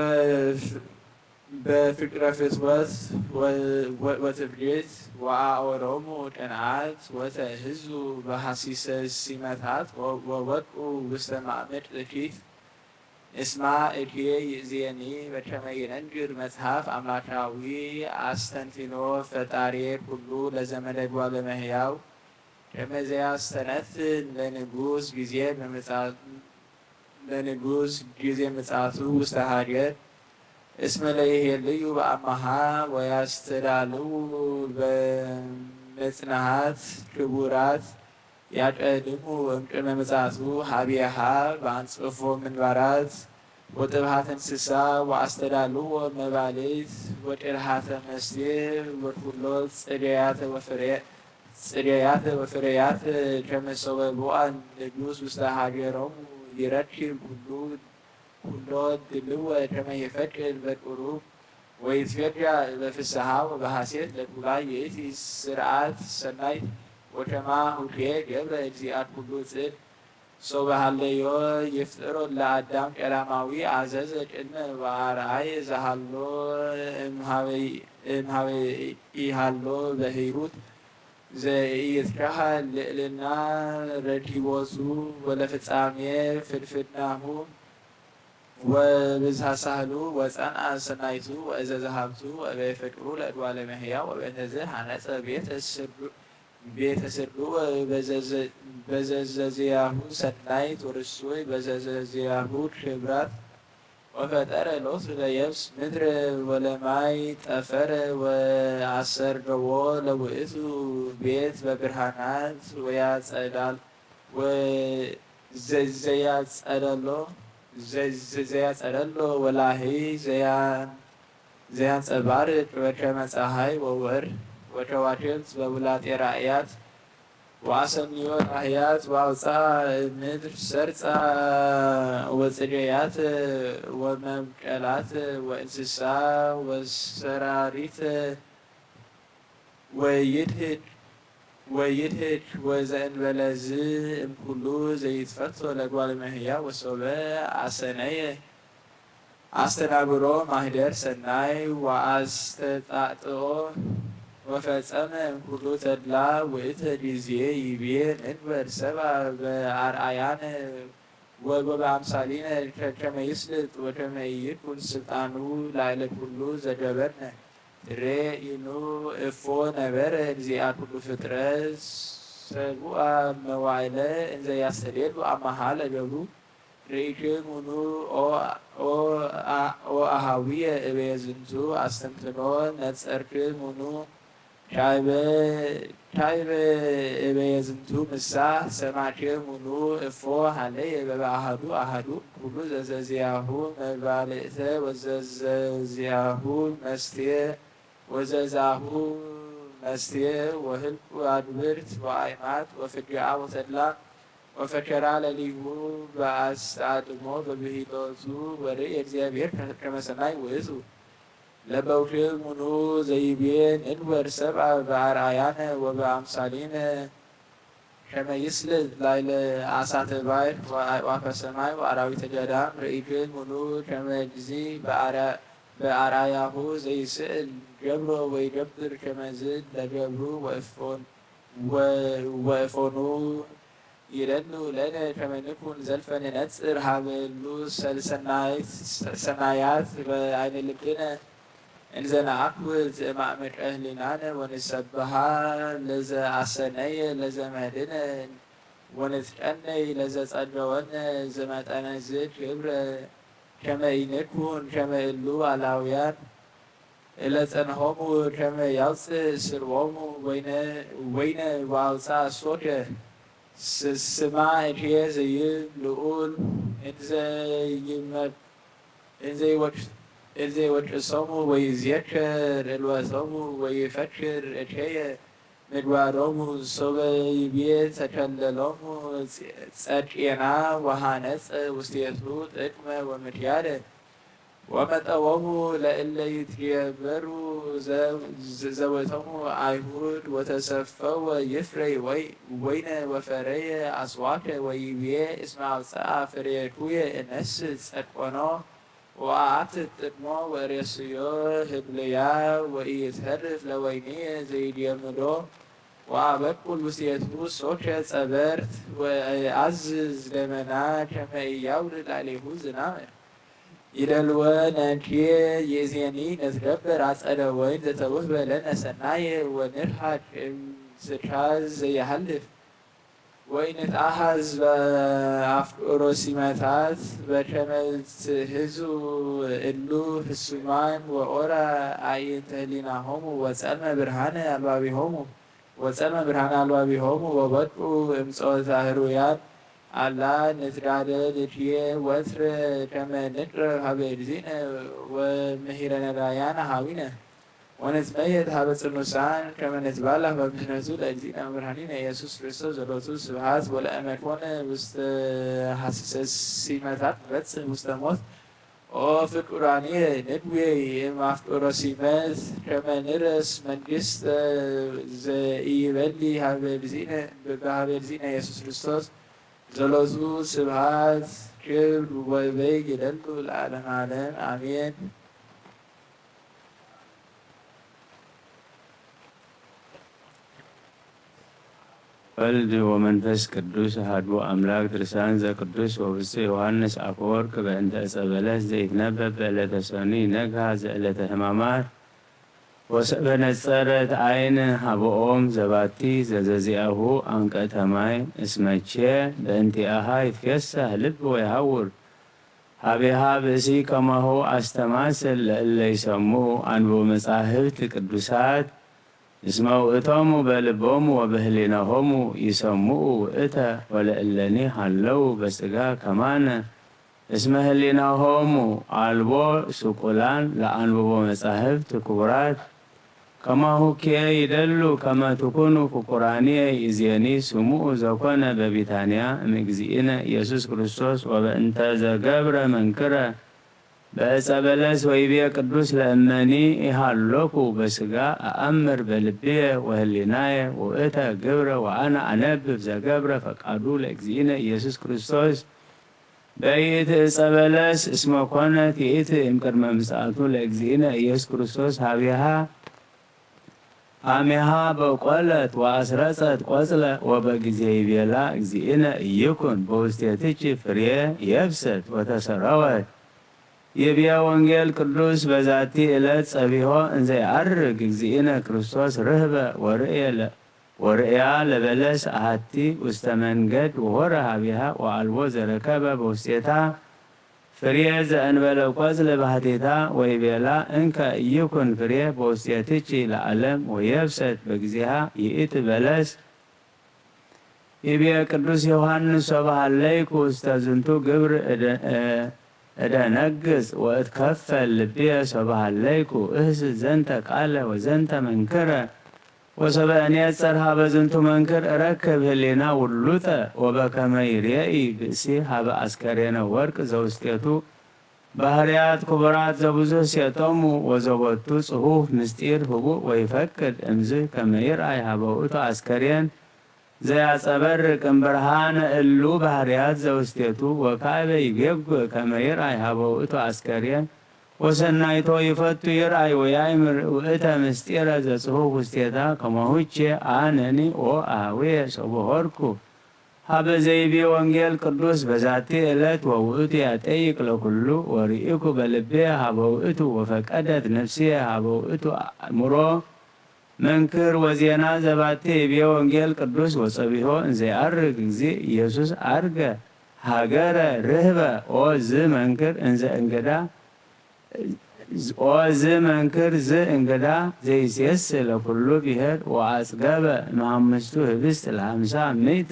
በፍቅረ ፍትወት ወትፍዲት ወአኦሮሙ ቅንዓት ወተእህዙ በሐሲሰ ሲመታት ወወድቁ ውስተ ማእምድ እኪት። እስማ እድዬ ይእዝየኒ በከመ ይነግር መጽሐፍ አምላካዊ አስተንትኖ ፈጣሬ ኩሉ ለዘመደ ጓለ መሕያው ከመ ዘያስተነትን ለንጉስ ጊዜ በምጻ ለንጉስ ጊዜ ምጽአቱ ውስተ ሀገር እስመ ለይሄልዩ በአማሃ ወያስተዳልዉ በመጽንሃት ክቡራት ያቀድሙ እምቅድመ ምጽአቱ ሀቢሃ በአንጽፎ ምንባራት ወጥብሃት እንስሳ ወአስተዳልዎ መባልት ወቅድሃተ መስቴ ወኩሎ ጽደያተ ወፍሬ ጽደያተ ወፍሬያት ከመ ሶበ ቦአ ንጉስ ውስተ ሀገሮሙ ይረክብ ኩሉ ኩሎ ድልወ ከመ ይፈቅድ በቅሩብ ወይትፌዳ በፍስሃ ወበሐሴት ለኩላ ይእቲ ስርዓት ሰናይት ወከማ ሁልኩየ ገብረ እግዚአት ኩሉ ጽድቅ ሶበ ሀለዮ ይፍጥሮ ለአዳም ቀዳማዊ አዘዘ ቅድመ ወአርአየ ዘሃሎ እምሃበ ኢሃሎ በሂሩት ዘኢይትከሃል ልዕልና ረኪቦቱ ወለፍጻሜ ፍድፍድናሁ ወብዝሃ ሳህሉ ወጸንአ ሰናይቱ ወእዘዘ ሀብቱ ወበየ ፍቅሩ ለእጓለ መሕያ ወበእንተዝ ሀነጸ ቤተ ስርጉ ቤተ ስርጉ በዘዘዚያሁ ሰናይት ወርሱይ በዘዘዚያሁ ክብራት ወፈጠረ ሎቱ ለየብስ ምድር ወለማይ ጠፈር ወአሰርገዎ ለውእቱ ቤት በብርሃናት ወያጸዳል ወዘያጸደሎ ዘያጸደሎ ወላሂ ዘያን ዘያንጸባርቅ በከመ ጸሓይ ወወር ወከዋክብት በውላጤ ራእያት ወአሰንዮ ራህያት ወአውፅአ ምድር ሰርፃ ወጽደያት ወመብቀላት ወእንስሳ ወሰራሪት ወይድህድ ወይድህድ ወዘእንበለዝ እምኩሉ ዘይትፈቶ ለጓል መህያ ወሶበ አሰነየ አስተናግሮ ማህደር ሰናይ ወአስተጣጥኦ ወፈጸመ እምኩሉ ተድላ ውእተ ጊዜ ይቤ ንግበር ሰባ በአርአያነ ወበአምሳሊነ ከመ ይስልጥ ወከመ ኢይኩን ስልጣኑ ላዕለ ኩሉ ዘገበርነ ትሬ ኢኑ እፎ ነበረ እግዚአ ኩሉ ፍጥረት ሰቡአ መዋዕለ እንዘ ያስተዴሉ አማሃ ለገብሩ ርኢክሙኑ ኦ አሃውየ እበየ ዝንቱ አስተንትኖ ነጸርክሙኑ ካይበ እበየ ዝንቱ ምሳሕ ሰማዕክሙኑ እፎ ሀለየ በበአሃዱ አሃዱ እምኩሉ ዘዘዚያሁ መባልእተ ወዘዘዚያሁ መስቴ ወዘዛሁ መስቴ ወህልቁ አድብርት ወአይማት ወፍግአ ወተድላ ወፈከራ ለሊሁ በአስአድሞ በብሂሎቱ ወርእየ እግዚአብሔር ከመ ሰናይ ውእቱ ለበውክሙኑ ዘይቤ ንግበር ሰብአ በአርአያነ ወበአምሳሊነ ከመ ይስልጥ ላይለ አሳተ ባሕር ወአዕዋፈ ሰማይ ወአራዊተ ገዳም ርኢክሙኑ ከመ እግዚእ በአርአያሁ ዘይስእል ገብሮ ወይገብር ከመዝ ለገብሩ ወእፎን ወእፎኑ ይደሉ ለነ ከመ ንኩን ዘልፈ ንነጽር ሀበ እሉ ሰናያት በአይነ ልብነ እንዘ ነአኩት እማእመቀ ህሊናነ ወንሰብሃ ለዘአሰነየ ለዘመድነ ወንትቀነይ ለዘጸገወነ ዘመጠነዝ ክብረ ከመ ኢንኩን ከመ እሉ አላውያን እለ ጸንሖሙ ከመ ያውፅእ ስርቦሙ ወይነ ወአውፅአ ሶከ ስማ እድየ ዘይብ ልኡል እንዘ ይወቅሶሙ ወይዜክር ዕልወቶሙ ወይፈክር እድየ ምግባሮሙ ሶበ ይቤ ተከለሎሙ ጸድቄና ወሃነጸ ውስቴቱ ጥቅመ ወምክያደ ወመጠወሙ ለእለ ይትገበሩ ዘወቶሙ አይሁድ ወተሰፈወ ይፍረይ ወይነ ወፈረየ አስዋከ ወይቤ እስመ አውፅአ ፍሬኩየ እነስ ጸድቆኖ ወአአትት ጥቅሞ ወሬስዮ ህብለያ ወኢይትሀርፍ ለወይንየ ዘይድየምዶ ወአበቁል ውስቴቱ ሶቸ ጸበርት ወአዝዝ ደመና ከመ ኢያውርድ ላዕሌሁ ዝናመ። ይደልወ ነንኪየ ይእዜኒ ንትገብር አጸደ ወይን ዘተውህበ ለነ ሰናየ ወንርሃቅ እም ስድራ ዘይሃልፍ ወይንትአሃዝ በአፍቅሮ ሲመታት በከመ ትህዙ እሉ ህሱማን ወኦራ አዕይንተ ህሊናሆሙ ወጸልመ ብርሃነ አልባቢሆሙ ወጸልመ ብርሃነ አልባቢሆሙ ወበድቁ እምጾተ ህሩያን አላ ንትጋደ ልድየ ወትረ ከመ ንቅረብ ሀበ እግዚእነ ወምሂረ ነዳያነ ሀዊነ ወንትመየጥ ሀበ ጽኑሳን ከመ ንትባላህ በምህረቱ ለእግዚእነ ወመድኃኒነ ኢየሱስ ክርስቶስ ዘሎቱ ስብሐት ወለእመ ኮነ ውስተ ሐሲሰ ሲመታት ንበጽሕ ውስተ ሞት ኦ ፍቁራንየ ንድዌ እምአፍቅሮ ሲመት ከመ ንረስ መንግስተ ዘኢይበሊ ሀበ እግዚእነ በሀበ እግዚእነ ኢየሱስ ክርስቶስ ዘሎቱ ስብሐት ክብር ወበይ ይደሉ ለዓለመ ዓለም አሜን። ወልድ ወመንፈስ ቅዱስ አሐዱ አምላክ። ድርሳን ዘቅዱስ ወብፁዕ ዮሐንስ አፈወርቅ በእንተ ዕፀ በለስ ዘይትነበብ በዕለተ ሰኑይ ነግሃ ዘዕለተ ሕማማት ወሰበ ነጸረት አይን ሀበኦም ዘባቲ ዘዘዚአሁ አንቀተ ማይ እስመቼ በእንቲአሃ ይትፌሳህ ልብ ወይሃውር ሀቤሃ ብእሲ ከማሁ አስተማስል ለእለ ይሰምዑ አንብቦ መጻሕፍት ቅዱሳት እስመ ውእቶሙ በልቦሙ ወበህሊናሆሙ ይሰምዑ ውእተ ወለእለኒ ሀለው በስጋ ከማነ እስመ ህሊናሆሙ አልቦ ስቁላን ለአንብቦ መጻሕፍት ክቡራት ከማሁኬ ይደሉ ከመ ትኩኑ ፍቁራንየ ይእዜኒ ስምዑ ዘኮነ በቢታንያ እምእግዚእነ ኢየሱስ ክርስቶስ ወበእንተ ዘገብረ መንክረ በዕፀ በለስ ወይቤ ቅዱስ ለእመኒ ኢሃሎኩ በስጋ አአምር በልብየ ወህሊናየ ውእተ ግብረ ወአነ አነብብ ዘገብረ ፈቃዱ ለእግዚእነ ኢየሱስ ክርስቶስ በይእቲ ዕፀ በለስ እስመ ኮነት ይእቲ እምቅድመ ምጽአቱ ለእግዚእነ ኢየሱስ ክርስቶስ ሀቢሃ አሜሃ በቆለት ወአስረጸት ቆጽለ ወበጊዜ ይቤላ እግዚእነ ኢይኩን በውስቴትኪ ፍሬ የብሰት ወተሰረወት። ይብየ ወንጌል ቅዱስ በዛቲ ዕለት ጸቢሖ እንዘ ይዐርግ እግዚእነ ክርስቶስ ርህበ ወርእየ ለ- ወርእያ ለበለስ አሐቲ ውስተ መንገድ ወሆረ ሀቢሃ ወአልቦ ዘረከበ በውስቴታ ፍሬ ዘእንበለ ቆጽል ባሕቲታ ወይቤላ እንከ ኢይኩን ፍሬ በውስቴትኪ ለዓለም ወየብሰት በጊዜሃ ይእቲ በለስ። ይቤ ቅዱስ ዮሐንስ ሶበ ሀለይኩ ውስተ ዝንቱ ግብር እደ- እደነግጽ ወእትከፈል ልብየ ሶበ ሀለይኩ እህስስ ዘንተ ቃለ ወዘንተ መንክረ ወሰበ እኔጸር ሀበ ዝንቱ መንክር እረክብ ህሊና ውሉጠ ወበከመ ይሬኢ ብእሲ ሀበ አስከሬነ ወርቅ ዘውስቴቱ ባህርያት ክቡራት ዘብዙሕ ሴጦሙ ወዘቦቱ ጽሑፍ ምስጢር ህቡእ ወይፈቅድ እምዝ ከመ ይርአይ ሀበ ውእቱ አስከሬን ዘያጸበርቅ እምብርሃነ እሉ ባህርያት ዘውስቴቱ ወካዕበ ይቤጉ ከመ ይርአይ ሀበ ውእቱ አስከሬን ወሰናይቶ ይፈቱ ይርአይ ወያእምር ውእተ ምስጢረ ዘጽሑፍ ውስቴታ ከማሁቼ አነኒ ኦ አሃውየ ሶበ ሆርኩ ሀበ ዘይቤ ወንጌል ቅዱስ በዛቲ ዕለት ወውእቱ ያጠይቅ ለኩሉ ወርኢኩ በልቤ ሀበ ውእቱ ወፈቀደት ነፍስየ ሀበ ውእቱ አእምሮ መንክር ወዜና ዘባቲ ይቤ ወንጌል ቅዱስ ወጸቢሖ እንዘ ይዐርግ እግዚእ ኢየሱስ ዐርገ ሀገረ ርህበ ኦ ዝ መንክር እንዘ እንግዳ ኦ ዝ መንክር ዝ እንግዳ ዘይሴስ ለኩሉ ብሔር ወአጽገበ እምአምስቱ ህብስት ለሀምሳ ምእት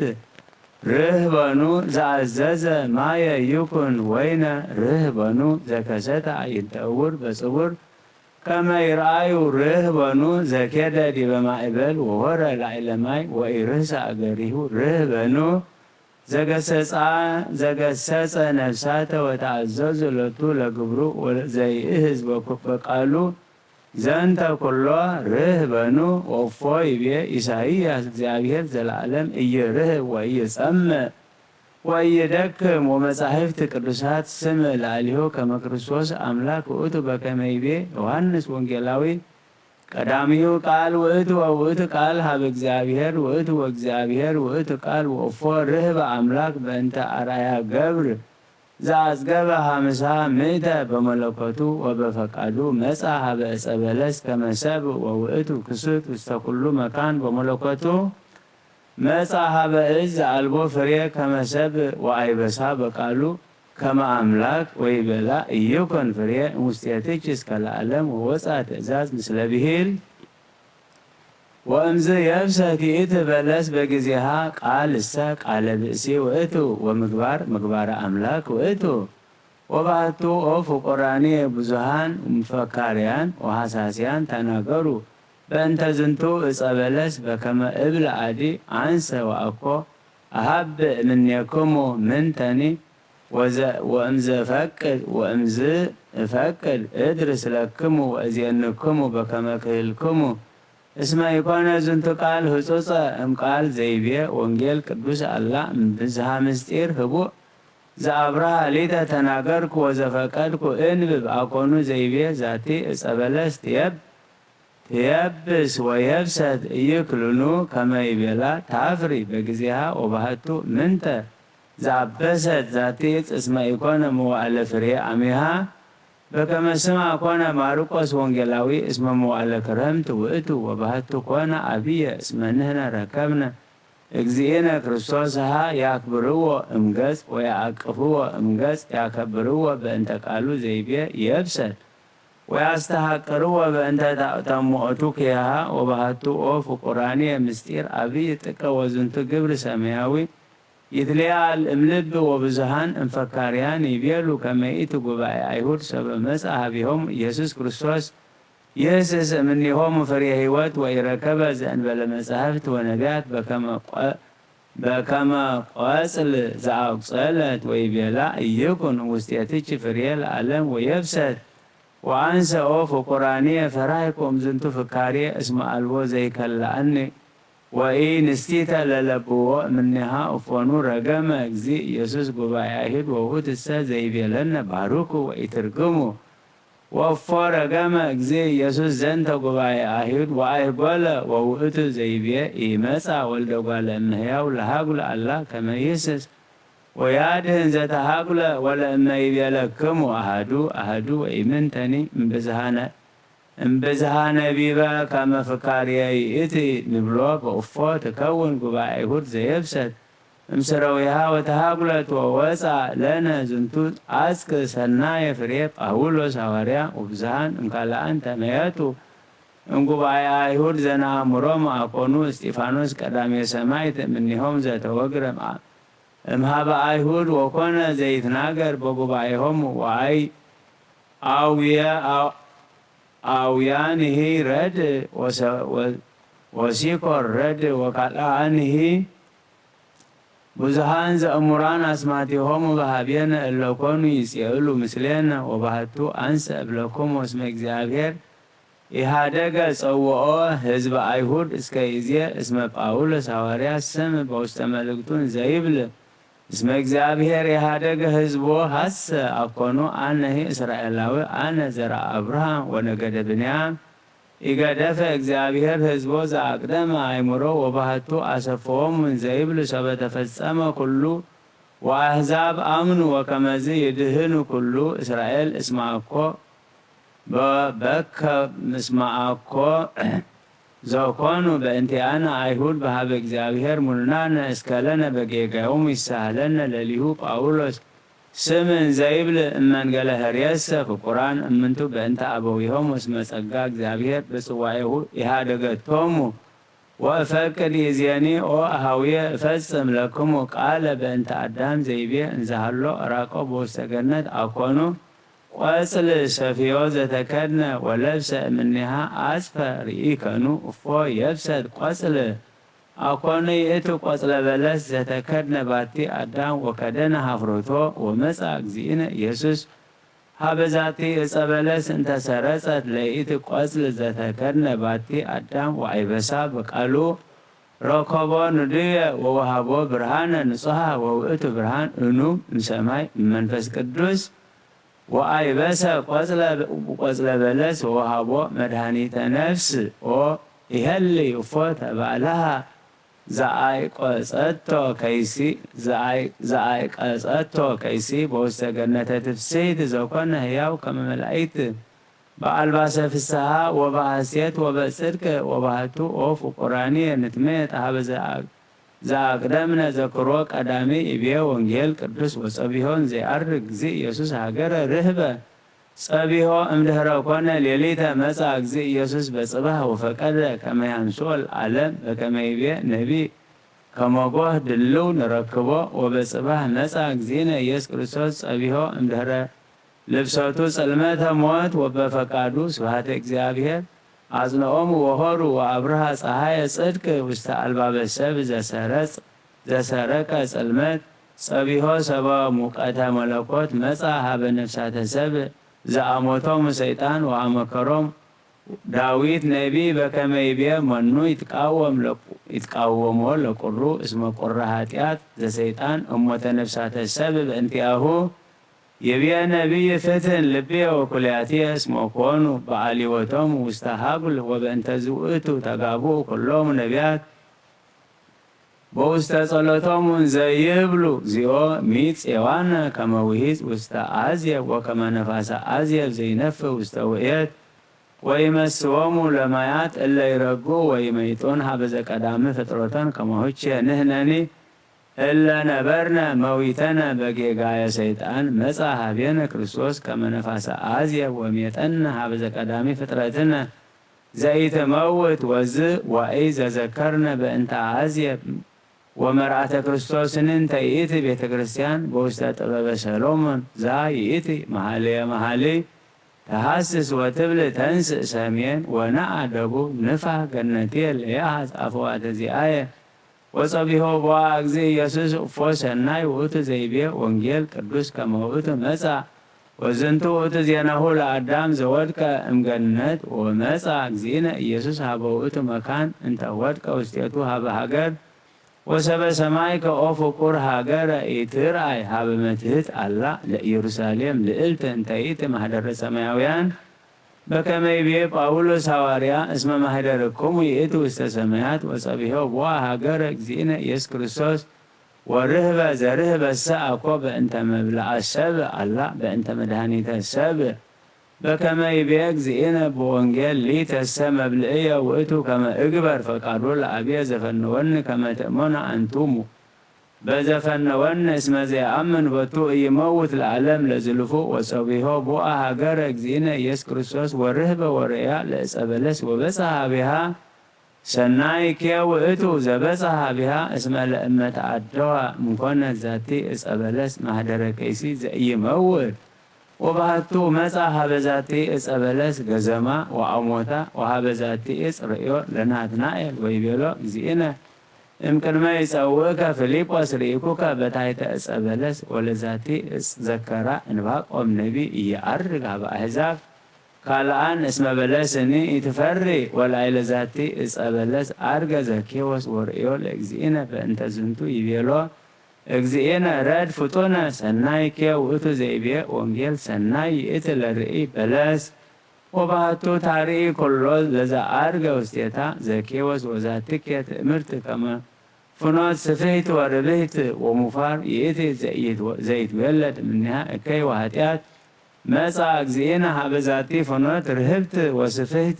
ርህበኑ ዘአዘዘ ማየ ይኩን ወይነ ርህበኑ ዘከሰተ አዕይንተ ዕውር በጽቡር ከመ ይርአዩ ርህበኑ ዘኬደ ዲበ ማእበል ወሆረ ላዕለ ማይ ወኢርህሰ አገሪሁ ርህበኑ ዘገሰጻ ዘገሰጸ ነፍሳተ ወተአዘዙ ሎቱ ለግብሩ ዘይእህዝ በቃሉ ዘንተ ኩሎ ርህበኑ ወእፎ ይቤ ኢሳይያስ እግዚአብሔር ዘለዓለም ኢይርህብ ወኢይጸምእ ወኢይደክም። ወመጻሕፍት ቅዱሳት ስም ላዕሌሁ ከመ ክርስቶስ ኣምላክ ውእቱ በከመ ይቤ ዮሃንስ ወንጌላዊ ቀዳሚሁ ቃል ውእቱ ወውእቱ ቃል ሀበ እግዚኣብሔር ውእቱ ወእግዚኣብሔር ውእቱ ቃል ወእፎ ርህበ ኣምላክ በእንተ ኣርኣያ ገብር ዘአጽገበ ሀምሳ ምእተ በመለኮቱ ወበፈቃዱ መጻ ሀበ እጸ በለስ ከመ ሰብ ወውእቱ ክሱት ውስተ ኩሉ መካን በመለኮቱ መጻ ሀበ እዝ ዘአልቦ ፍሬ ከመ ሰብ ወአይበሳ በቃሉ ከመ አምላክ ወይቤላ ኢይኮን ፍሬ እምውስቴትኪ እስከ ለዓለም ወወጻ ትእዛዝ ምስለ ብሂል ወእምዝ የብሰት ይእቲ በለስ በጊዜሃ ቃል እሰ ቃለ ብእሲ ውእቱ ወምግባር ምግባረ አምላክ ውእቱ። ወባህቱ ኦ ፍቁራኒ ብዙሃን ፈካርያን ወሐሳስያን ተናገሩ በእንተ ዝንቱ እጸ በለስ በከመ እብል አዲ አንሰ ወአኮ አሃብ እምኔክሙ ምንተኒ ወዘ- ወእምዘ እፈቅድ ወእምዝ እፈቅድ እድርስ ለክሙ ወእዜንክሙ በከመ ክህልክሙ እስመ ኢኮነ ዝንቱ ቃል ህጹጸ እምቃል ዘይቤ ወንጌል ቅዱስ አላ እምብዝሃ ምስጢር ህቡእ ዘአብርሃ ሊተ ተናገርኩ ወዘፈቀድኩ እንብብ አኮኑ ዘይቤ ዛቲ እጸ በለስ ትየብ ትየብስ ወየብሰት ኢይክልኑ ከመ ይቤላ ታፍሪ በጊዜሃ ወባህቱ ምንተ ዘአበሰት ዛቲ እጽ እስመ ኢኮነ መዋዕለ ፍሬ አሚሃ በከመ ስማ ኮነ ማርቆስ ወንጌላዊ እስመ መዋዕለ ክረምት ውእቱ ወባህቱ ኮነ አብየ እስመ ንህነ ረከብነ እግዚእነ ክርስቶስሃ ያክብርዎ እምገጽ ወያአቅፍዎ እምገጽ ያከብርዎ በእንተ ቃሉ ዘይቤ የብሰል ወያስተሃቅርዎ በእንተ ተሞቱ ክያሃ ወባህቱ ኦ ፍቁራንየ ምስጢር አብይ ጥቀ ወዝንቱ ግብር ሰማያዊ ይትለዓል እምልብ ወብዙሃን እምፈካርያን ይቤሉ ከመ ይእቲ ጉባኤ አይሁድ ሰበ መጽአ ሀቤሆሙ ኢየሱስ ክርስቶስ ይህስስ እምኔሆሙ ፍሬ ሕይወት ወኢረከበ ዘእንበለ መጻሕፍት ወነቢያት በከመ ቆ- በከመ ቆጽል ዘአቁጸለት ወይቤላ ኢይኩን ውስቴትኪ ፍሬ ለዓለም ወየብሰት ወአንሰ ኦ ፍቁራንየ ፈራህኩ እምዝንቱ ፍካሬ እስመ አልቦ ዘይከልአኒ ወኢንስቲተ ለለብዎ እምኔሃ እፎኑ ረገመ እግዚእ ኢየሱስ ጉባኤ አይሁድ ወውእቱሰ ዘይቤለነ ባርኩ ወኢትርግሙ ወእፎ ረገመ እግዚእ ኢየሱስ ዘንተ ጉባኤ አይሁድ ወአይጎለ ወውእቱ ዘይቤ ኢመጻ ወልደ እጓለ እመሕያው ለሃጉለ አላ ከመ ይህስስ ወያድህን ዘተሃጉለ ወለእመ ይቤለክሙ አሐዱ አሐዱ ወኢምንተኒ እምብዝሃነ እምብዝሃ ነቢበ ከመ ፍካርየ ይእቲ ንብሎ በእፎ ትከውን ጉባኤ አይሁድ ዘየብሰት እምስረዊሃ ወተሃጉለት ወወፃ ለነ ዝንቱ አስክ ሰናየ ፍሬ ጳውሎስ ሐዋርያ ወብዝሃን እምካልአን ተመየጡ እምጉባኤ አይሁድ ዘነአምሮም አኮኑ እስጢፋኖስ ቀዳሜ ሰማዕት እምኔሆም ዘተወግረ እምሃበ አይሁድ ወኮነ ዘይትናገር በጉባኤሆም ወአይ አውየ አውያንሂ ረድ ወሲኮር ረድ ወካልአንሂ ብዙሃን ዘእሙራን አስማቲሆሙ በሀቤነ እለኮኑ ይጼእሉ ምስሌነ ወባህቱ አንሰ እብለኩም ወስመ እግዚኣብሔር ኢሃደገ ጸውኦ ህዝበ አይሁድ እስከ ይዜ እስመ ጳውሎስ ሐዋርያ ስም በውስተ መልእክቱን ዘይብል እስመ እግዚኣብሔር የሃደገ ህዝቦ ሀሰ አኮኑ አነሂ እስራኤላዊ አነ ዘርአ አብርሃም ወነገደ ብንያም ኢገደፈ እግዚኣብሔር ህዝቦ ዘአቅደመ አይምሮ ወባህቱ አሰፈዎሙ እንዘይብል ሰበ ተፈጸመ ኩሉ ወአሕዛብ አምኑ ወከመዝ ይድህኑ ኩሉ እስራኤል እስመ አኮ በከ እስመ አኮ ዘኮኑ በእንቲአነ አይሁድ በሀበ እግዚኣብሔር ሙልናነ እስከለነ በጌጋዮሙ ይሳሃለነ ለሊሁ ጳውሎስ ስም እንዘይብል እመንገለ ህርየሰ ፍቁራን እምንቱ በእንተ አበዊሆም እስመ ጸጋ እግዚኣብሔር በጽዋኤሁ ኢሃደገቶሙ ወእፈቅድ ይዜኒ ኦ አሃውየ እፈጽም ለክሙ ቃለ በእንተ አዳም ዘይቤ እንዘሃሎ ዕራቆ በውስተ ገነት አኮኑ ቆጽል ሰፍዮ ዘተከድነ ወለብሰ እምኔሃ አጽፈ ርኢከኑ እፎ የብሰት ቆጽል አኮኑ ይእቲ ቆጽለ በለስ ዘተከድነ ባቲ አዳም ወከደነ ሀፍረቶ ወመጻ እግዚእነ ኢየሱስ ሀበ ዛቲ እጸ በለስ እንተ ሰረጸት ለይእቲ ቆጽል ዘተከድነ ባቲ አዳም ወአይበሳ በቃሉ ረከቦ ንዱየ ወወሃቦ ብርሃነ ንጹሃ ወውእቱ ብርሃን እኑ እምሰማይ እመንፈስ ቅዱስ ወአይበሰ ቆጽለ ወሃቦ መድኃኒተ ነፍስ ኦ ይሄሊ እፎ ተባልሃ ዘአይቆጸቶ ከይሲ ዘአይቀጸቶ ከይሲ በውስተ ገነተ ትፍስሕት ዘኮነ ህያው ከመ መላእክት በአልባሰ ፍስሓ ወበሐሴት ወበጽድቅ ወባህቱ ኦ ፍቁራኒ ንትሜት ሀበ ዘአቅደምነ ዘክሮ ቀዳሚ እቤ ወንጌል ቅዱስ ወጸቢሆን ዘይአርግ እግዚእ ኢየሱስ ሀገረ ርህበ ጸቢሆ እምድህረ ኮነ ሌሊተ መጻ እግዚእ ኢየሱስ በጽባህ ወፈቀደ ከመ ያንስኦ ለዓለም በከመ ይቤ ነቢ ከመጎህ ድልው ንረክቦ ወበጽባህ መጻ እግዚእነ ኢየሱስ ክርስቶስ ጸቢሆ እምድህረ ልብሰቱ ጽልመተ ሞት ወበፈቃዱ ስብሐተ እግዚአብሔር አጽንኦም ወሆሩ ወአብርሃ ፀሐየ ጽድቅ ውስተ አልባበ ሰብ ዘሰረጸ ጽልመት ጸቢሖ ሰበ ሙቀተ መለኮት መጻ ሀበ ነፍሳተ ሰብ ዘአሞቶሙ ሰይጣን ወአመከሮም ዳዊት ነቢ በከመ ይቤ መኑ ይትቃወሞ ለቁሩ እስመ ቁረ ኃጢአት ዘሰይጣን እሞተ ነፍሳተ ሰብ በእንቲአሁ ይብየ ነቢይ ፍትን ልብየ ወኩልያትየ እስመ ኮኑ በአሊወቶም ውስተ ሀጉል ወበእንተ ዝውእቱ ተጋብኡ ኩሎም ነቢያት በውስተ ጸሎቶም እንዘ ይብሉ እግዚኦ ሚጽ የዋነ ከመ ውሂዝ ውስተ አዜብ ወከመ ነፋሰ አዜብ ዘይነፍ ውስተ ውእየት ወይመስዎሙ ለማያት እለ ይረግኡ ወይመይጡን ሀበ ዘቀዳሚ ፍጥረቶን ከማሁቼ ንህነኒ እለ ነበርነ መዊተነ በጌጋየ ሰይጣን መጻ ሀቤነ ክርስቶስ ከመ ነፋሰ አዝየ ወሜጠነ ሀበ ዘቀዳሚ ፍጥረትነ ዘኢትመውት ወዝ ዋኢ ዘዘከርነ በእንተ አዝየ ወመርዓተ ክርስቶስን እንተ ይእቲ ቤተ ክርስቲያን በውስተ ጥበበ ሰሎሞን ዛ ይእቲ መሃልየ መሃሊ ተሃስስ ወትብል ተንስእ ሰሜን ወነዓ ደቡብ ንፋህ ገነትየ ለያሃዝ አፈዋተ ዚአየ ወጸቢሖ ቦአ እግዚእ ኢየሱስ እፎ ሰናይ ውእቱ ዘይቤ ወንጌል ቅዱስ ከመ ውእቱ መጻ ወዝንቱ ውእቱ ዜናሁ ለአዳም ዘወድቀ እምገነት ወመጻ እግዚእነ ኢየሱስ ሀበ ውእቱ መካን እንተ ወድቀ ውስቴቱ ሀበ ሀገር ወሰበ ሰማይ ከኦ ፍቁር ሀገረ ኢትርአይ ሀበ መትህት አላ ለኢየሩሳሌም ልእልት እንተ ይእቲ ማህደረ ሰማያውያን በከመ ይቤ ጳውሎስ ሐዋርያ እስመ ማህደርክሙ ይእቲ ውስተ ሰማያት ወጸቢሖ ቦአ ሀገረ እግዚእነ ኢየሱስ ክርስቶስ ወርህበ ዘርህበሰ አኮ በእንተ መብልዐ ሰብ አላ በእንተ መድኃኒተ ሰብ በከመ ይቤ እግዚእነ በወንጌል ሊተሰ መብልዕየ ውእቱ ከመ እግበር ፈቃዶ ለአብየ ዘፈነወኒ ከመ ትእመኑ አንትሙ በዘፈነወኒ እስመ ዘየአምን በቱ ኢይመውት ለዓለም ለዝልፉ ወጸቢሖ ቦአ ሀገረ እግዚእነ ኢየሱስ ክርስቶስ ወርህበ ወርእያ ለእጸ በለስ ወበጽሐ ሀቢሃ ሰናይ ኬ ውእቱ ዘበጽሐ ሀቢሃ እስመ ለእመ ተአደዋ እምኮነት ዛቲ እጸ በለስ ማህደረ ከይሲ ዘኢይመውት ወባህቱ መጻ ሀበ ዛቲ እጸ በለስ ገዘማ ወአሞታ ወሀበ ዛቲ እጽ ርእዮ ለናትናኤል ወይቤሎ እግዚእነ እምቅድመ ይጸውእከ ፊልጶስ ርኢኩከ በታሕተ እጸ በለስ ወለዛቲ እጽ ዘከራ እንባቆም ነቢ ኢየዐርግ ሀበ አሕዛብ ካልአን እስመ በለስኒ ኢትፈሪ ወላይለ ዛቲ እጸ በለስ አርገ ዘኬዎስ ወርእዮ ለእግዚእነ በእንተ ዝንቱ ይቤሎ እግዚእነ ረድ ፍጡነ ሰናይኬ ውእቱ ዘይቤ ወንጌል ሰናይ ይእቲ ለርኢ በለስ ወባህቱ ታርኢ ኩሎ ለዘአርገ ውስቴታ ዘኬዎስ ወዛትኬ ትእምርት ከመ ፍኖት ስፍሕት ወርብህት ወሙፋር ይእቲ ዘይትወለድ እምኔሃ እከይ ወኃጢአት መጻ እግዚእነ ሀበ ዛቲ ፍኖት ርህብት ወስፍሕት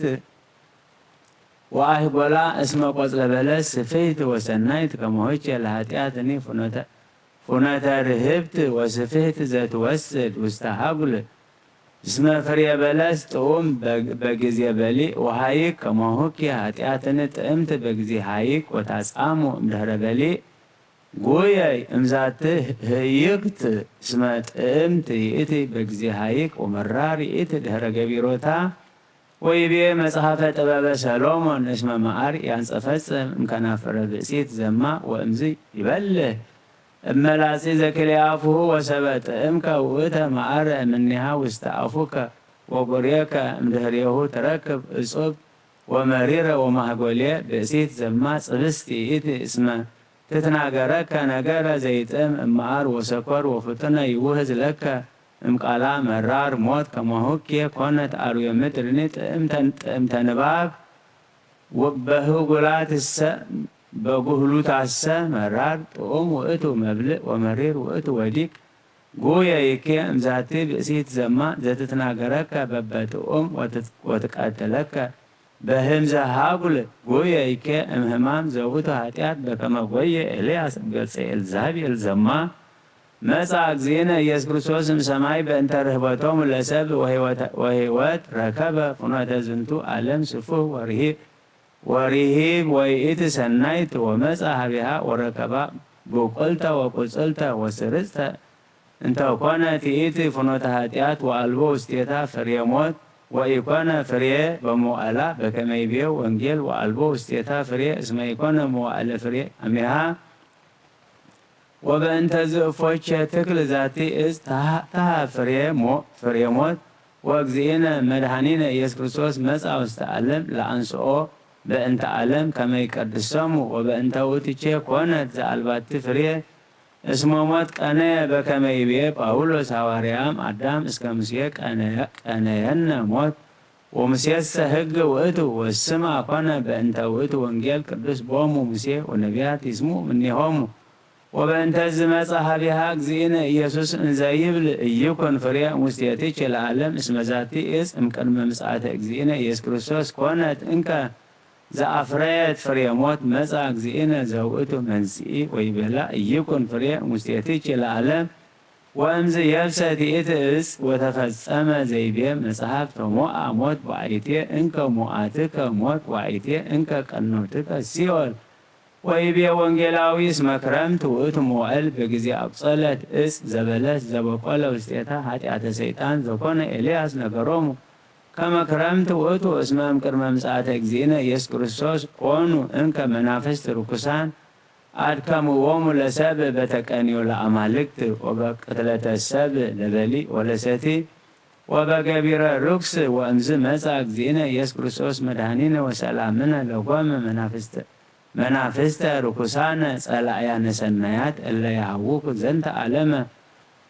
ወአሕጎላ እስመ ቆጽለ በለስ ስፍሕት ወሰናይት ከመሆቼ ለኃጢአትኒ ፍኖተ ርህብት ወስፍሕት ዘትወስድ ውስተ ሀጉል እስመ ፍሬ በለስ ጥዑም በጊዜ በሊዕ ወሃይክ ከማሁኪ ኃጢአትኒ ጥዕምት በጊዜ ሃይክ ወታጻሙ እምድህረ በሊዕ ጉየይ እምዛቲ ህይክት እስመ ጥዕምት ይእቲ በጊዜ ሃይክ ወመራር ይእቲ ድህረ ገቢሮታ ወይቤ መጽሐፈ ጥበበ ሰሎሞን እስመ መዓር ያንጸፈጽም እምከናፍረ ብእሲት ዘማ ወእምዚ ይበልህ እመላጺ ዘክልኤ አፉሁ ወሰበ ጥዕምከ ውእተ መዓረ እምኔሃ ውስተ አፉከ ወቁርኤከ እምድህሬሁ ትረክብ እጹብ ወመሪረ ወማህጎልየ ብእሲት ዘማ ጽብስቲ ይእቲ እስመ ትትናገረከ ነገረ ዘይጥዕም እምበኣር ወሰኮር ወፍጡነ ይውህዝ ለከ እምቃላ መራር ሞት ከማሁኬ ኮነት ኣርዌ ምድርኒ ጥዕምተ ንባብ በህጉላትሰ በጉህሉታሰ መራር ጥዑም ውእቱ መብልዕ ወመሪር ውእቱ ወዲቅ ጉየ ይኬ እምዛቲ ብእሲት ዘማ ዘትትናገረከ በበጥዑም ወትቀትለከ በህምዘ ሃጉል ጉየ ይኬ እምህማም ዘውቱ ኃጢአት በከመ ጎየ ኤልያስ እምገጸ ኤልዛቤል ዘማ መጻ እግዚእነ ኢየሱስ ክርስቶስ እምሰማይ በእንተ ርህበቶም ለሰብ ወህይወት ረከበ ፍኖተ ዝንቱ ዓለም ስፉህ ወርሂብ ወርሂብ ወይእቲ ሰናይት ወመጻ ሀቢሃ ወረከባ ብቁልተ ወቁጽልተ ወስርጽተ እንተኮነ ትኢቲ ፍኖተ ኃጢአት ወአልቦ ውስቴታ ፍሬ ሞት ወኢኮነ ፍሬ በመዋዕላ በከመይቤ ወንጌል ወአልቦ ውስቴታ ፍሬ እስመ ኢኮነ መዋዕለ ፍሬ አሚሃ ወበእንተ ዝእፎቼ ትክል ዛቲ እጽ ተሃ ፍሬ ሞት ወእግዚእነ መድኃኒነ ኢየሱስ ክርስቶስ መጻ ውስተ ዓለም ለአንስኦ በእንተ ዓለም ከመ ይቀድሰሙ ወበእንተ ውእትቼ ኮነት ዘአልባቲ ፍሬ እስመ ሞት ቀነየ በከመ ይቤ ጳውሎስ ሐዋርያም አዳም እስከ ሙሴ ቀነየነ ሞት ወሙሴሰ ሕግ ውእቱ ወስማ ኮነ በእንተ ውእቱ ወንጌል ቅዱስ ቦሙ ሙሴ ወነቢያት ይስሙ እምኔሆሙ ወበእንተ ዝመጸ ሀቢሃ እግዚእነ ኢየሱስ እንዘ ይብል እይኩን ፍሬ ሙስቴትች ለዓለም እስመ ዛቲ እጽ እምቅድመ ምጽአተ እግዚእነ ኢየሱስ ክርስቶስ ኮነት እንከ ዘአፍረየት ፍሬ ሞት መጻ እግዚእነ ዘውእቱ መንስኢ ወይቤላ እይኩን ፍሬ ሙስቴትች ለዓለም ወእምዝ የብሰት ይእቲ እጽ ወተፈጸመ ዘይቤ መጽሐፍ ተሞአ ሞት በአይቴ እንከ ሞአትከ ሞት ወአይቴ እንከ ቀኖትከ ሲኦል ወይቤ ወንጌላዊ እስመ ክረምት ውእቱ መዋእል በጊዜ አቁጸለት እጽ ዘበለስ ዘበቆለ ውስቴታ ኃጢአተ ሰይጣን ዘኮነ ኤልያስ ነገሮሙ ከመ ክረምት ውእቱ እስመ እምቅድመ ምጽአተ እግዚእነ ኢየሱስ ክርስቶስ ኮኑ እንከ መናፍስት ርኩሳን አድከምዎሙ ለሰብ በተቀንዮ ለአማልክት ወበቅትለተ ሰብ ለበሊ ወለሰቲ ወበገቢረ ርኩስ ወእምዝ መጻ እግዚእነ ኢየሱስ ክርስቶስ መድኃኒነ ወሰላምነ ለኮመ መናፍስተ ርኩሳነ ጸላእያነ ሰናያት እለ የሐውኩ ዘንተ ዓለመ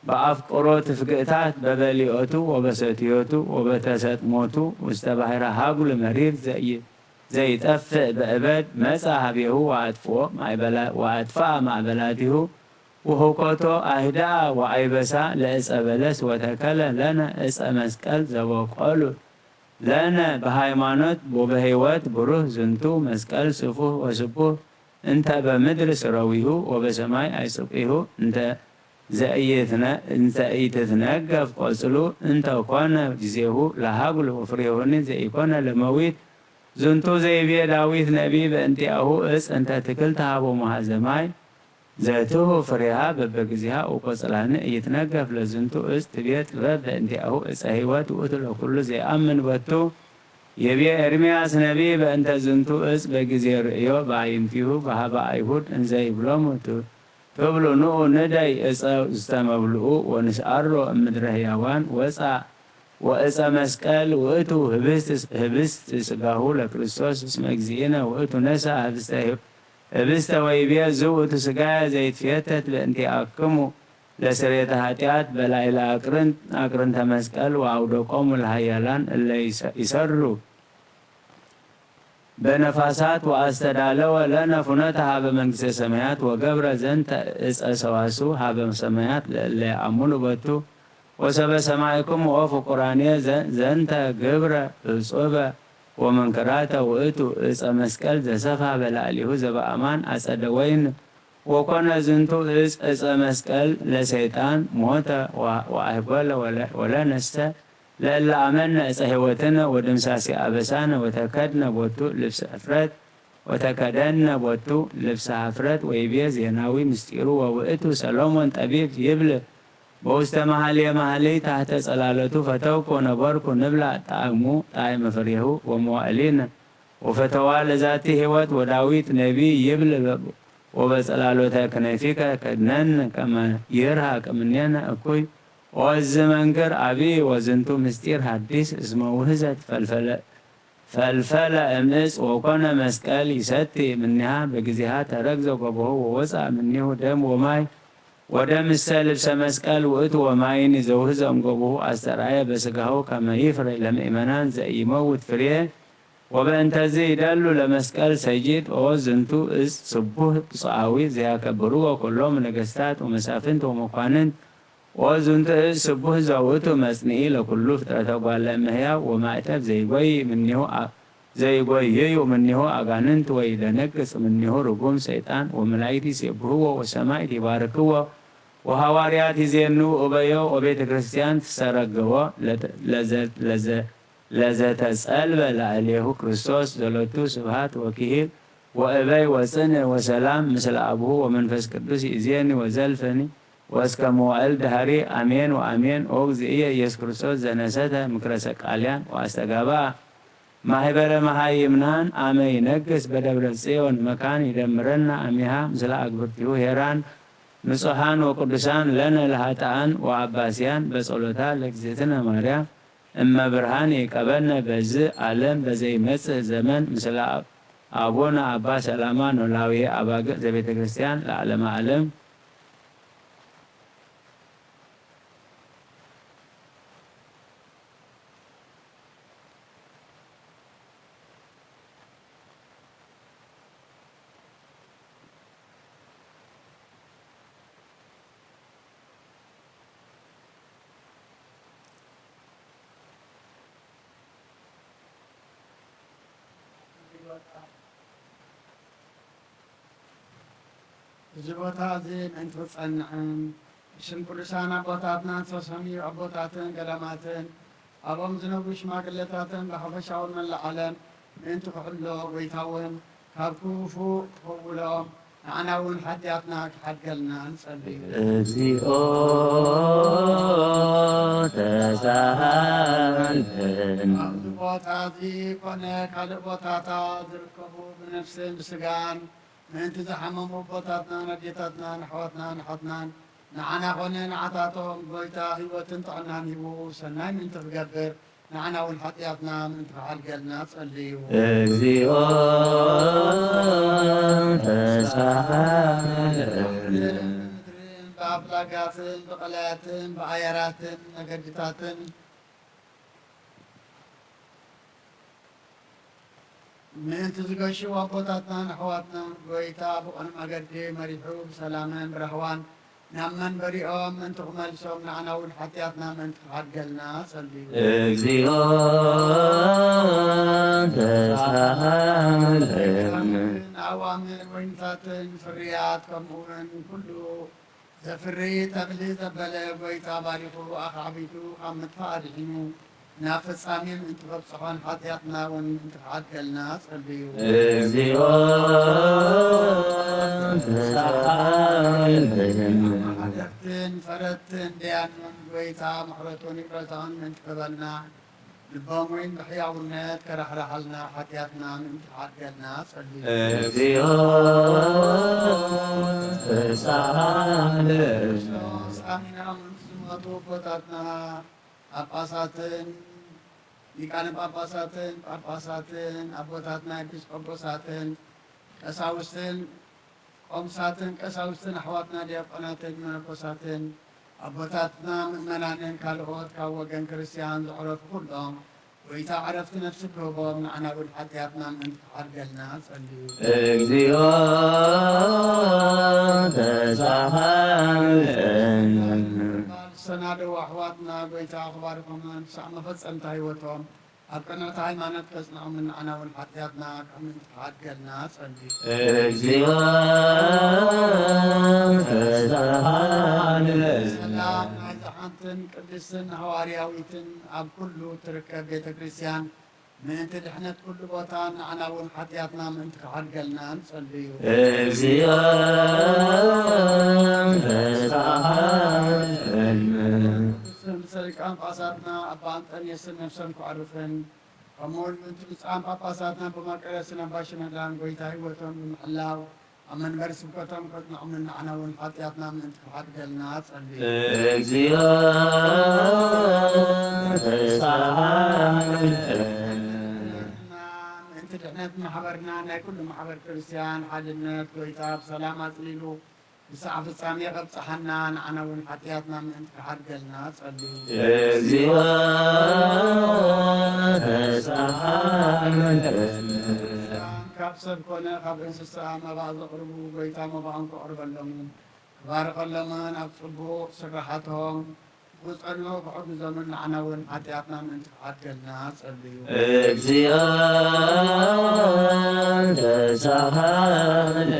በአፍቅሮ ትፍግእታት በበሊኦቱ ወበሰትዮቱ ወበተሰጥሞቱ ውስተ ባሕረ ሃጉል መሪር ዘይጠፍእ በእበድ መጻ ሀቤሁ ወአጥፍኦ ወአጥፍአ ማዕበላቲሁ ወሁኮቶ አህድአ ወአይበሳ ለእፀ በለስ ወተከለ ለነ እፀ መስቀል ዘበቆሉ ለነ በሃይማኖት ወበህይወት ብሩህ ዝንቱ መስቀል ስፉህ ወስቡህ እንተ በምድር ስረዊሁ ወበሰማይ አይስቂሁ እንተ ዘኢይትነገፍ ቆጽሉ እንተ ኮነ ጊዜሁ ለሃጉል ወፍሬሁኒ ዘኢኮነ ለመዊት ዝንቱ ዘይቤ ዳዊት ነቢ በእንቲአሁ እፅ እንተ ትክል ተሃቦ መሃዘማይ ዘትሁ ፍሬሃ በበጊዜሃ ወቆጽላኒ ኢይትነገፍ ለዝንቱ እፅ ትቤ ጥበብ በእንቲአሁ እፀ ህይወት ውእቱ ለኩሉ ዘይአምን በቱ ይቤ ኤርምያስ ነቢ በእንተ ዝንቱ እፅ በጊዜ ርእዮ በአይንቲሁ በሃበ አይሁድ እንዘ ይብሎሙ ትብሉ ንኡ ንደይ እፀ ዝተመብልኡ ወንስአሮ እምድረ ህያዋን ወፃ ወእፀ መስቀል ውእቱ ህብስት ስጋሁ ለክርስቶስ እስመ እግዚእነ ውእቱ ነሳ ህብስተ ወይቤ ዝውእቱ ስጋየ ዘይትፌተት በእንቲአክሙ ለስሬተ ኃጢአት በላይለ አቅርንት አቅርንተ መስቀል ወአውደቆሙ ለሃያላን እለ ይሰሩ በነፋሳት ወአስተዳለወ ለነ ፍኖተ ሀበ መንግስተ ሰማያት ወገብረ ዘንተ እፀ ሰዋሱ ሀበ ሰማያት ለእለ የአምኑ በቱ ወሰበ ሰማይኩም ወፍቁራንየ ዘንተ ግብረ እጹበ ወመንክራተ ውእቱ እፀ መስቀል ዘሰፋ በላዕሊሁ ዘበአማን አጸደ ወይን ወኮነ ዝንቱ እፅ እፀ መስቀል ለሰይጣን ሞተ ወአህጎለ ወለነስተ ለእለ አመነ እፀ ህይወትነ ወድምሳሴ አበሳነ ወተከድነ ቦቱ ልብሰ ሕፍረት ወተከደነ ቦቱ ልብሰ ሀፍረት ወይቤ ዜናዊ ምስጢሩ ወውእቱ ሰሎሞን ጠቢብ ይብል በውስተ መኃልየ መኃልይ ታሕተ ጸላለቱ ፈተውኩ ወነበርኩ ንብላ ጣዕሙ ጣዕመ ፍሬሁ ወመዋዕሊነ ወፈተዋ ለዛቲ ህይወት ወዳዊት ነቢይ ይብል ወበጸላሎተ ክነፊከ ከድነን ከመ ይርሃቅ እምኔነ እኩይ ወእዝ መንክር አብይ ወዝንቱ ምስጢር ሐዲስ እስመ ውህዘት ፈልፈለ ፈልፈለ እምእፅ ወኮነ መስቀል ይሰቲ እምኒሃ በጊዜሃ ተረግዘ ጎቦሁ ወወፅአ እምኒሁ ደም ወማይ ወደምሰ ልብሰ መስቀል ውእቱ ወማይኒ ዘውህዘ እምጎቦሁ አስተርአየ በስጋሁ ከመ ይፍሬ ለምእመናን ዘኢይመውት ፍሬ ወበእንተዝ ይደሉ ለመስቀል ሰይድ ኦ ዝንቱ እፅ ስቡህ ብፁዓዊ ዘያከብርዎ ኩሎም ነገስታት ወመሳፍንት ወመኳንንት ኦ ዝንቱ እፅ ስቡህ ዘውእቱ መጽንኢ ለኩሉ ፍጥረተ ጓለ እመሕያው ወማእተብ ዘይጎይ እምኔሁ አ- ዘይጎይዩ እምኔሁ አጋንንት ወይደነግጽ እምኔሁ ርጉም ሰይጣን ወመላእክት ይሴብህዎ ወሰማይት ይባርክዎ ወሐዋርያት ይዜንው እበዮ ወቤተ ክርስቲያን ትሰረገዎ ለተ- ለዘ- ለዘ- ለዘተጸልበ ላዕሌሁ ክርስቶስ ዘሎቱ ስብሐት ወኪሂል ወእበይ ወጽንዕ ወሰላም ምስለ አቡሁ ወመንፈስ ቅዱስ ይእዜኒ ወዘልፈኒ ወእስከ መዋእል ደሃሪ አሜን ወአሜን። ኦ እግዚእየ ኢየሱስ ክርስቶስ ዘነሰተ ምክረ ሰቃልያን ወአስተጋብአ ማህበረ መሃይምናን አመ ይነግስ በደብረ ጽዮን መካን ይደምረና አሚሃ ምስለ አግብርቲሁ ሄራን ንጹሓን ወቅዱሳን ለነ ለሃጣን ወአባስያን በጸሎታ ለእግዝእትነ ማርያም እመ ብርሃን ይቀበነ በዝ ዓለም በዘይመጽእ ዘመን ምስለ አብ- አቡነ አባ ሰላማ ኖላዊ አባግዕ ዘቤተ ክርስቲያን ለዓለመ ዓለም። እዚ ቦታ እዚ ምእንቲ ክጸንዕን ብሽም ቅዱሳን ኣቦታትና ዝተሰምዩ ኣቦታትን ገዳማትን ኣብኦም ዝነብሩ ሽማግለታትን ብሓፈሻውን መላእ ዓለም ምእንቲ ክሕሎ ጎይታ እውን ካብ ክፉእ ክኸውሎም ንዓና እውን ሓጢኣትና ክሓድገልና ንጸልዩ። እግዚኦ ተሳሃለና። ኣብዚ ቦታ እዚ ኮነ ካልእ ቦታታት ዝርከቡ ብነፍስን ብስጋን ምእንቲ ዝሓመሙ ኣቦታትናን ኣዴታትናን ኣሕዋትናን ኣሓትናን ንዓና ኮነ ንዓታቶም ጎይታ ህይወትን ጥዕናን ሂቡ ሰናይ ምእንቲ ክገብር ንዓና እውን ሓጢኣትና ምእንቲ ክሓድገልና ጸልዩ። እግዚኦ ተሳሃለና። ብኣፍላጋትን ብቐላያትን ብኣየራትን መገድታትን ምእንቲ ዝገሹ ኣቦታትናን ኣሕዋትናን ጎይታ ብቕኑዕ መገዲ መሪሑ ብሰላምን ብራህዋን ናብ መንበሪኦም ምእንቲ ክመልሶም ንዓና እውን ሓጢኣትና ምእንቲ ክሓድገልና ጸልዩ። እግዚኦ ተሳሃለና። ኣዋምን ወይንታትን ፍርያት ከምኡ እውን ኩሉ ዘፍሪ ተኽሊ ዘበለ ጎይታ ባሪኹ ኣኻዕቢቱ ካብ ምጥፋእ ኣድሒኑ ናብ ፍጻሜ ምእንቲ ከብጽሖን ሓጢኣትና እውን ምእንቲ ክሓድገልና ጸልዩ። እግዚኦ ተሳሃለና። ሓደግትን ፈረድትን ደያኑን ጎይታ ምሕረቱን ይቕረታውን ምእንቲ ክህበና ልቦም እውን ብሕያውነት ከራሕርሓልና ሓጢኣትና ምእንቲ ክሓድገልና ጸልዩ። እግዚኦ ተሳሃለና። ክርስቶስ ኣሚኖም ዝሞቱ ኣቦታትና ጳጳሳትን ሊቃነ ጳጳሳትን ጳጳሳትን ኣቦታትና ኤጲስቆጶሳትን ቀሳውስትን ቆምሳትን ቀሳውስትን ኣሕዋትና ዲያቆናትን መነኮሳትን ኣቦታትና ምእመናንን ካልኦት ካብ ወገን ክርስትያን ዘዕረፉ ኩሎም ጎይታ ዕረፍቲ ነፍሲ ክህቦም ንዓና እውን ሓጢኣትና ምእንቲ ክሓድገልና ጸልዩ። እግዚኦ ተሳሃለና። ዝተሰናደዉ ኣሕዋትና ጎይታ ክባርኮምን ክሳዕ መፈጸምታ ህይወቶም ኣብ ቅንዕቲ ሃይማኖት ከጽንዖምን ንዓና እውን ሓጢኣትና ካብ ምእንቲ ክሓድገልና ጸልዩ። እግዚኦ ተሳሃለና። ሰላም ናይዛ ሓንትን ቅድስትን ሃዋርያዊትን ኣብ ኩሉ ትርከብ ቤተ ክርስቲያን ምእንቲ ድሕነት ኩሉ ቦታ ንዓና እውን ሓጢኣትና ምእንቲ ክሓድገልና ንጸልዩ። እግዚኦ ተሳሃለና። ቅዱስን ርእሰ ሊቃነ ጳጳሳትና ኣባ ኣንጠንዮስን ነፍሶም ከዕርፍን ከምኡውን ምእንቲ ብፁዓን ጳጳሳትና ኣባ መቃርዮስን ኣባ ሽኖዳን ጎይታ ህይወቶም ብምሕላው ኣብ መንበሪ ስብከቶም ከጽንዖምን ንዓና እውን ሓጢኣትና ምእንቲ ክሓድገልና ጸልዩ። እግዚኦ ተሳሃለና። ማሕበርና ናይ ኩሉ ማሕበር ክርስትያን ሓድነት ጎይታ ብሰላም ኣጽሊሉ ንሳዕ ፍጻሜ ከብጽሓና ንዓና እውን ሓጢኣትና ምእንቲ ክሓድገልና ጸልዩ። እግዚኦ ተሳሃለነ። ካብ ሰብ ኮነ ካብ እንስሳ መባእ ዘቕርቡ ጎይታ መባኦም ክቕርበሎም ክባርኸሎምን ኣብ ጽቡቕ ስራሓቶም ክጸንዑ ክሕግዞምን ንዓና እውን ሓጢኣትና ምእንቲ ክሓድገልና ጸልዩ። እግዚኦ ተሳሃለነ።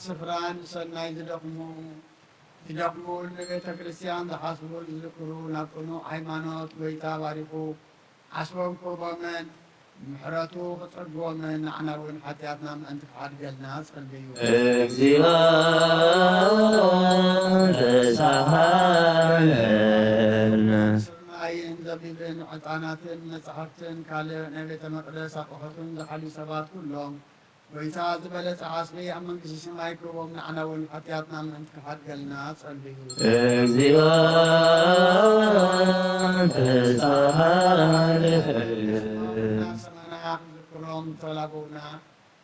ስፍራን ሰናይ ዝደኽሙ ዝደኽሙን ንቤተ ክርስቲያን ዝሓስቡን ዝዝክሩ ናብ ቅኑዕ ሃይማኖት ጎይታ ባሪኹ ዓስቦም ክህቦምን ምሕረቱ ክጸግቦምን ንዓና እውን ሓጢኣትና ምእንቲ ክሓድገልና ጸልዩ። እግዚኦ ተሳሃለነ። ስርናይን ዘቢብን ዕጣናትን መጻሕፍትን ካልእ ናይ ቤተ መቕደስ ኣቑሑትን ዝሓልዩ ሰባት ኩሎም ጎይታ ዝበለጸ ዓስቢ ኣብ መንግስቲ ሰማይ ክህቦም ንዓና እውን ሓጢኣትና ምእንቲ ክሓድገልና ጸልዩ። እግዚኦ ተሳሃለነ። ሰማና ክዝክሮም ዝተላበውና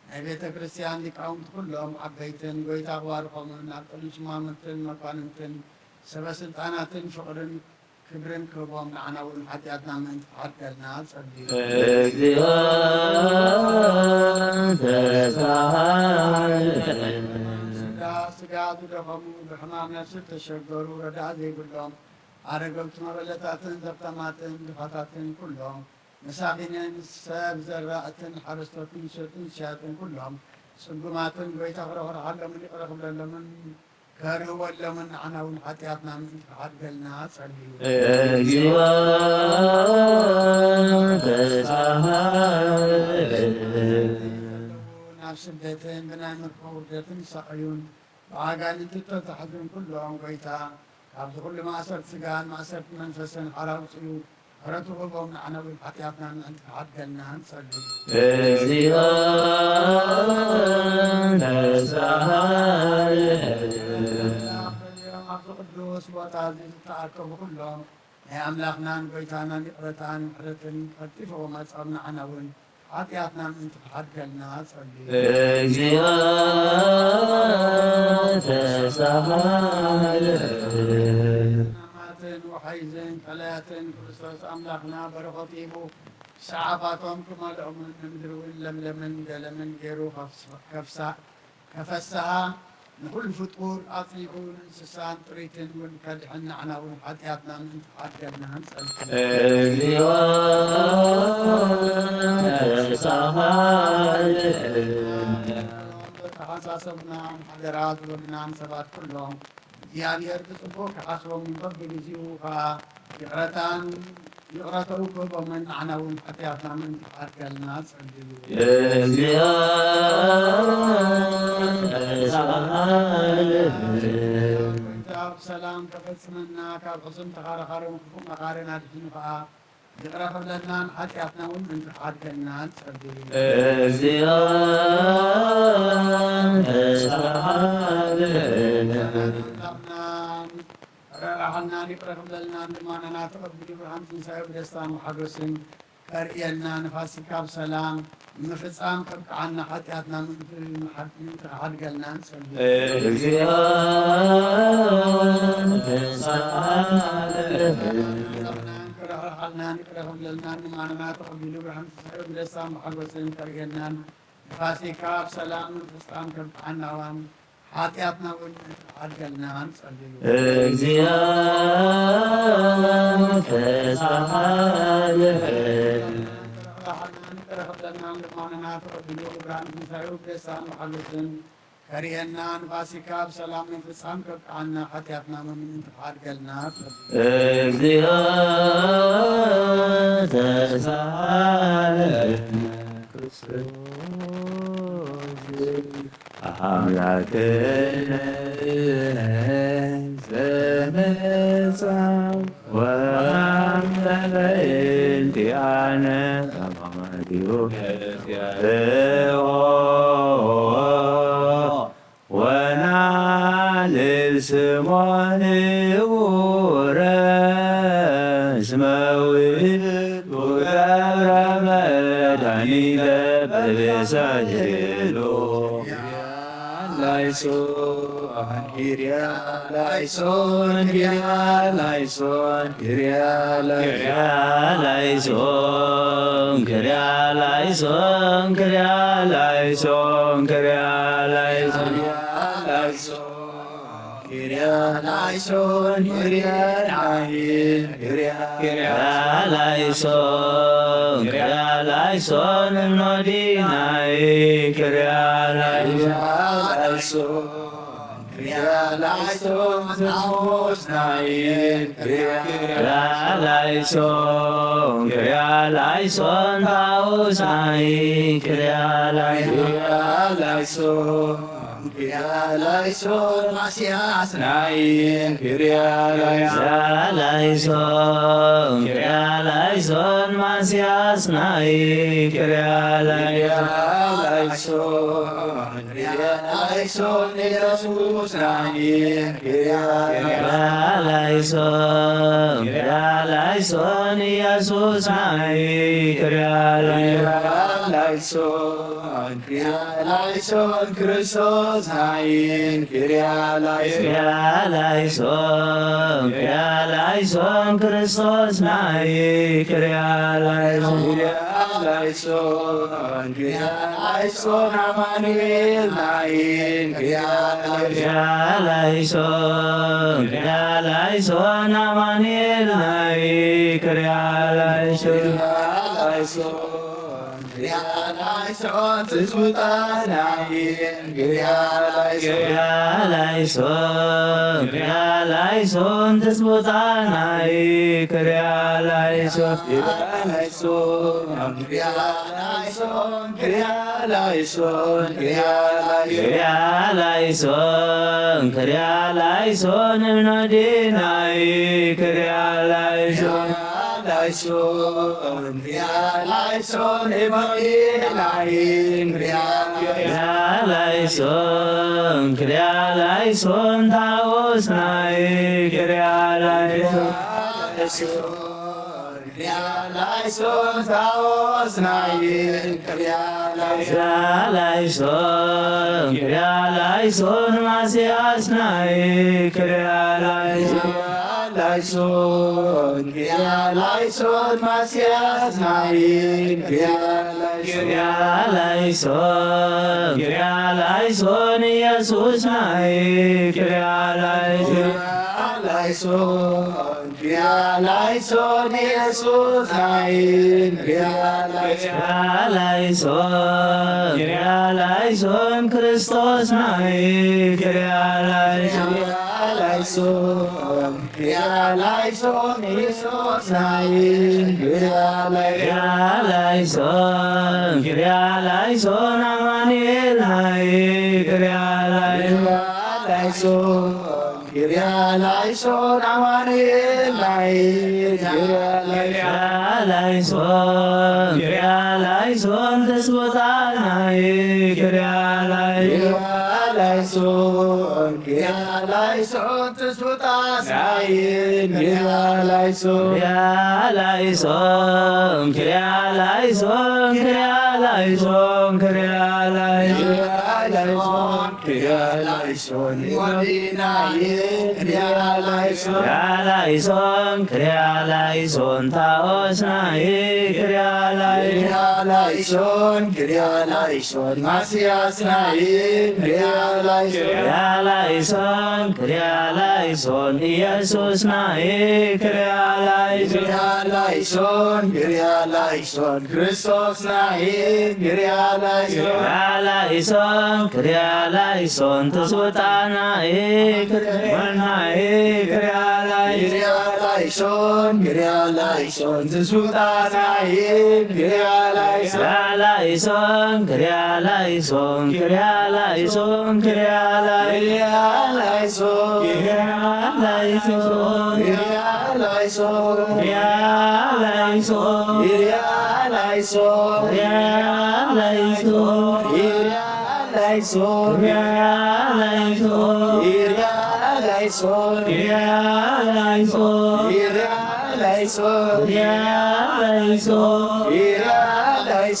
ናይ ቤተ ክርስቲያን ሊቃውንቲ ኩሎም ዓበይትን ጎይታ ክባርኾምን ኣብ ቅድሚ ሽማምንትን መኳንንትን ሰበ ስልጣናትን ፍቕርን ክብርን ክህቦም ንዓና እውን ሓጢኣትና ምእንቲ ክሓድገልና ጸልዩ። እግዚኦ ተሳሃለነ። ስጋ ስጋ ዝደኸሙ ብሕማም ነፍሲ ዝተሸገሩ ረዳእ ዘይብሎም ኣረገውቲ መበለታትን ዘብተማትን ድኻታትን ኩሎም መሳኪንን ሰብ ዘራእትን ሓረስቶትን ሸጥን ሸያጥን ኩሎም ጽጉማትን ጎይታ ክረኽርሓሎምን ይቕረ ክብለሎምን ከርህወሎምን ንዓና እውን ሓጢኣትና ምእንቲ ክሓድገልና ጸልዩ። እግዚኦ ተሳሃለነ። ናብ ስደትን ብናይ ምርኮ ውርደትን ዝሳቐዩን ብኣጋንንቲ እተታሕዙን ኩሎም ጎይታ ካብዚ ኩሉ ማእሰርቲ ስጋን ማእሰርቲ መንፈስን ሓራ ኣውጽኡ። ምሕረቱ ክህቦም ንዓና እውን ሓጢኣትና ምእንቲ ክሓድገልና ንጸልዩ። እግዚኦ ተሳሃለነ። ኣብዚ ቅዱስ ቦታ እዚ ዝተኣከቡ ኩሎም ናይ ኣምላኽናን ጎይታናን ይቕረታን ምሕረትን ቀልጢፉ ክመጾም ንዓና እውን ሓጢኣትና ምእንቲ ክሓድገልና ጸልዩ። እግዚኦ ተሳሃለነ። ናማትን ወሓይዝን ቀላያትን ክርስቶስ ኣምላኽና በረኸቱ ሂቡ ሰዓባቶም ክመልኦምን ንምድሪ እውን ለምለምን ገለምን ገይሩ ከፍሳ ከፈስሃ ንኹሉ ፍጡር ኣጽኒዑ ንእንስሳን ጥሪትን እውን ከድሕን ንዓና እውን ሓጢኣትና ምእንቲ ሓድገልና ንጸልእ። እግዚኦ ተሳሃልነ። ተሓሳሰብናን ሓደራ ዝበሉናን ሰባት ኩሎም እግዚኣብሔር ብጽቡቕ ክሓስቦምን በብግዚኡ ከኣ ይቕረታን ይቕረተኡ ክህቦምን ንዓና እውን ሓጢኣትና ምእንቲ ክሓድገልና ጸልዩ። እግዚኦ ተሳሃልነ። ጎይታ ብሰላም ከፈጽመና ካብ ሕሱም ተኻራኻርን ክፉእ መኻርን ኣድሒኑ ከኣ ይቕረ ክብለናን ሓጢኣትና እውን ምእንቲ ክሓድገልና ጸልዩ። እግዚኦ ተሳሃልነ። ኣምላኽናን ረራሕናን ይቕረ ክብለልናን ልማናና ተቐቢሉ ብርሃን ትንሳኤ ብደስታን ብሓጎስን ከርእየና ንፋሲካ ብሰላም ንምፍጻም ከብቅዓና ሓጢኣትና ምእንቲ ምሓድ-፣ ምእንቲ ክሓድገልና ንጸልዩ። እግዚኦ ተሳሃልነ። ክረሕርሓልናን ይቕረ ክብለልናን ልማናና ተቐቢሉ ብርሃን ትንሳኤ ብደስታን ብሓጎስን ከርእየናን ንፋሲካ ብሰላም ንምፍጻም ከብቅዓና እዋን ሓጢኣትና እውን ምእንቲ ክሓድገልና ንጸልዩ። እግዚኦ ተሳሃልነ። ክረሕርሓልናን ይቕረ ክብለልናን ልማናና ተቐቢሉ ብርሃን ትንሳኤኡ ብደስታን ብሓጎስን ከርእየና ንፋሲካ ብሰላም ንምፍጻም ከብቅዓና ሓጢኣትና እውን ምእንቲ ክሓድገልና ንጸልዩ። እግዚኦ ተሳሃልነ። ክርስቶስ ኣምላክነ ዘመጻ ወአምነ በእንቲአነ አማዲሁ ወናልል ስሞ ንቡረ እስመ ውእቱ ገብረ መድኃኒተ። ዘልሎ። ላይሶን ኪርያ ላይሶን ኪርያ ላይሶን ኪርያ ላይሶን ኪርያ ላይሶን ኪርያ ላይሶን ኪርያ ላይሶን ኪርያ ላይሶን ኪርያ ላይሶን ኪርያ ላይን ኪርያ ኪርያ ላይሶን ኪርያ ላይሶን እኖዲናይ ኪርያ ላይሶን ኪርያ ላይሶን ጣዖስናይን ኪርያ ላይሶን ኪርያ ላይሶን ጣዖስናይ ኪርያ ላይሶን ኪርያ ላይሶን ኪርያ ላይሶን ማስያስናይን ኪርያ ላይሶን ኪርያ ላይሶን ኪርያ ላይሶን ማስያስናይ ኪርያ ላይሶን ኪርያ ላይሶን ኢየሱስናይን ኪርያ ላይሶን ኪርያ ላይሶን ኢየሱስናይ ኪርያ ላይሶን ኪርያ ላይሶን ክርስቶስናይን ኪርያ ላይሶን ኪርያ ላይሶን ኪርያ ላይሶን ክርስቶስናይ ኪርያ ላይሶን ኪርያ ላይሶን ኪርያ ላይሶን ኣማኑኤልናይን ኪርያ ላይሶን ኪርያ ላይሶን ኪርያ ላይሶን ኣማኑኤልናይ ኪርያ ላይሶን ኪርያ ላይሶን ኪርያ ላይሶን ትስውጣናይን ኪርያ ላይሶን ኪርያ ላይሶን ኪርያ ላይሶን ትስውጣናይ ኪርያ ላይሶን ኪርያ ላይሶን ኪርያ ላይሶን ኪርያ ላይሶን ኪርያ ላይሶን ኪርያ ላይሶን ኪርያ ላይሶን እብኖዲናይ ኪርያ ላይሶን ላይሶን ኪርያ ላይሶን እብኖዲናይን ኪርያ ኪርያ ላይሶን ኪርያ ላይሶን ታኦስናይ ኪርያ ላይሶን ኪርያ ላይሶን ታኦስናይን ኪርያ ላይሶን ኪርያ ላይሶን ኪርያ ላይሶን ማስያስናይ ኪርያ ላይሶን ኪርያ ላይሶን ኪርያ ላይሶን ማስያስናይን ኪርያ ላይሶን ኪርያ ላይሶን ኪርያ ላይሶን ኢየሱስናይ ኪርያ ላይሶን ኪርያ ላይሶን ኪርያ ላይሶን ኢየሱስናይን ኪርያ ላይሶን ኪርያ ላይሶን ኪርያ ላይሶን ክርስቶስናይ ኪርያ ላይሶን ኪርያ ላይሶን ኪርያ ላይሶን ኢየሱስናይን ኪርያ ላይሶን ኪርያ ላይሶን ኪርያ ላይሶን ኣማኑኤልናይ ኪርያ ላይሶን ኪርያ ላይሶን ኪርያ ላይሶን ኣማኑኤልናይ ኪርያ ላይሶን ኪርያ ላይሶን ኪርያ ላይሶን ትስውጣናይ ኪርያ ላይሶን ኪርያ ላይሶን ኪርያ ላይሶን ትስውጣናይ ኪርያ ላይሶን ኪርያ ላይሶን ኪርያ ላይሶን ኪርያ ላይሶን ኪርያ ላይሶን ኪርያ ላይሶን ኪርያ ላይሶን ወዲናይ ኪርያ ላይሶን ኪርያ ላይሶን ኪርያ ላይሶን ታኦስናይ ኪርያ ላይሶን ኪርያ ላይሶን ኪርያ ላይሶን ማስያስናይ ኪርያ ላይሶን ኪርያ ላይሶን ኪርያ ላይሶን ኢየሱስናይ ኪርያ ላይሶን ኪርያ ላይሶን ኪርያ ላይሶን ክርስቶስናይ ኪርያ ላይሶን ኪርያ ላይሶን ኪርያ ላይሶን ትስውጣናይ ኪርያ ላይሶን ኪርያ ላይሶን ኪርያ ላይሶን ትስውጣናይ ኪርያ ላይሶን ኪርያ ላይሶን ኪርያ ላይሶን ኪርያ ላይሶን ኪርያ ላይሶን ኪርያ ላይሶን ኪርያ ላይሶን ኪርያ ላይሶን ኪርያ ላይሶን ኪርያ ላይሶን ኪርያ ላይሶን ኪርያ ላይሶን ኪርያ ላይሶን ኪርያ ላይሶን ኪርያ ላይሶን ኪርያ ላይሶን ኪርያ ላይሶን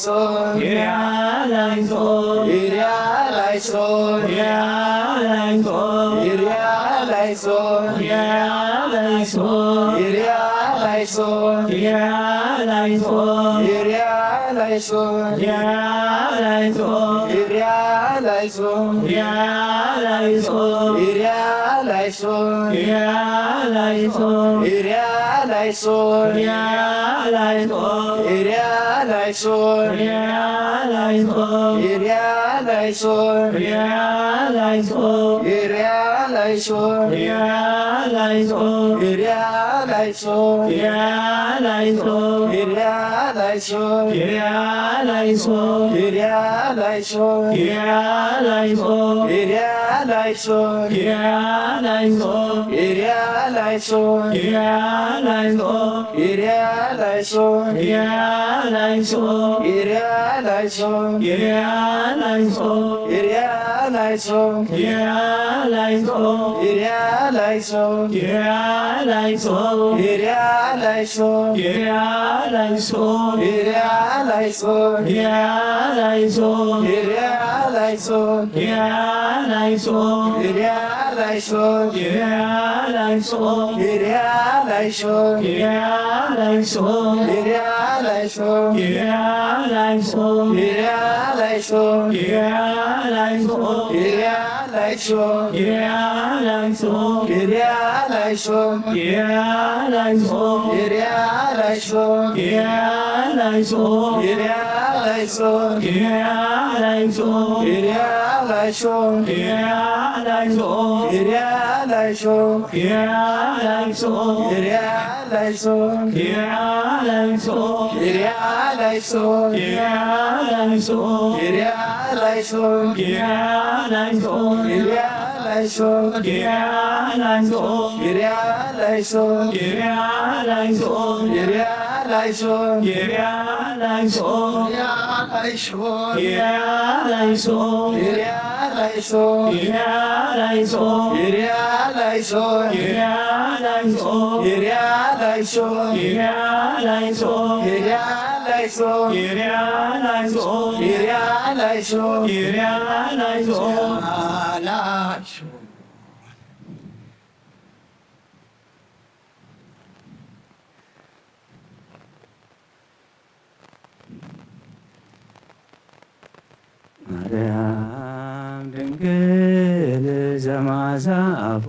ማርያም ድንግል ዘማዛ ኣፉ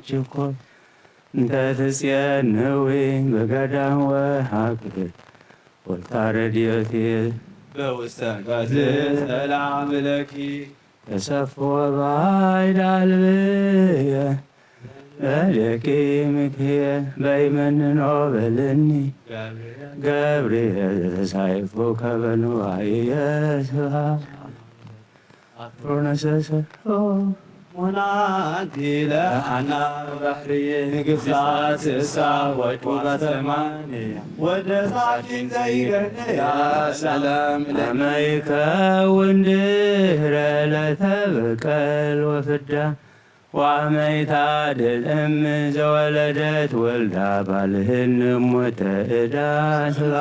ችኮል እንተ ትጽየንዊ ብገዳም ወሃብ ወልታ ረድዮት በውስተ ጋዝ ሰላም ለኪ ተሰፍወ ባይድ ኣልብየ ለኪ ምክየ በይመንኖ በልኒ ገብርኤል ተሳይፉ ከበንዋየ ስብሃ ኣፍሮነሰሰ ሞናንቲ ለአና ባህርየ ንግፍት ስሳ ወድቁ በሰማንያ ወደ ሳኪን ዘይገርያ ሰላም ለመይከውን ድህረ ለተበቀል ወፍዳ ወአመይታ ድል እም ዘወለደት ወልዳ ባልህን እሙተ እዳ ስላ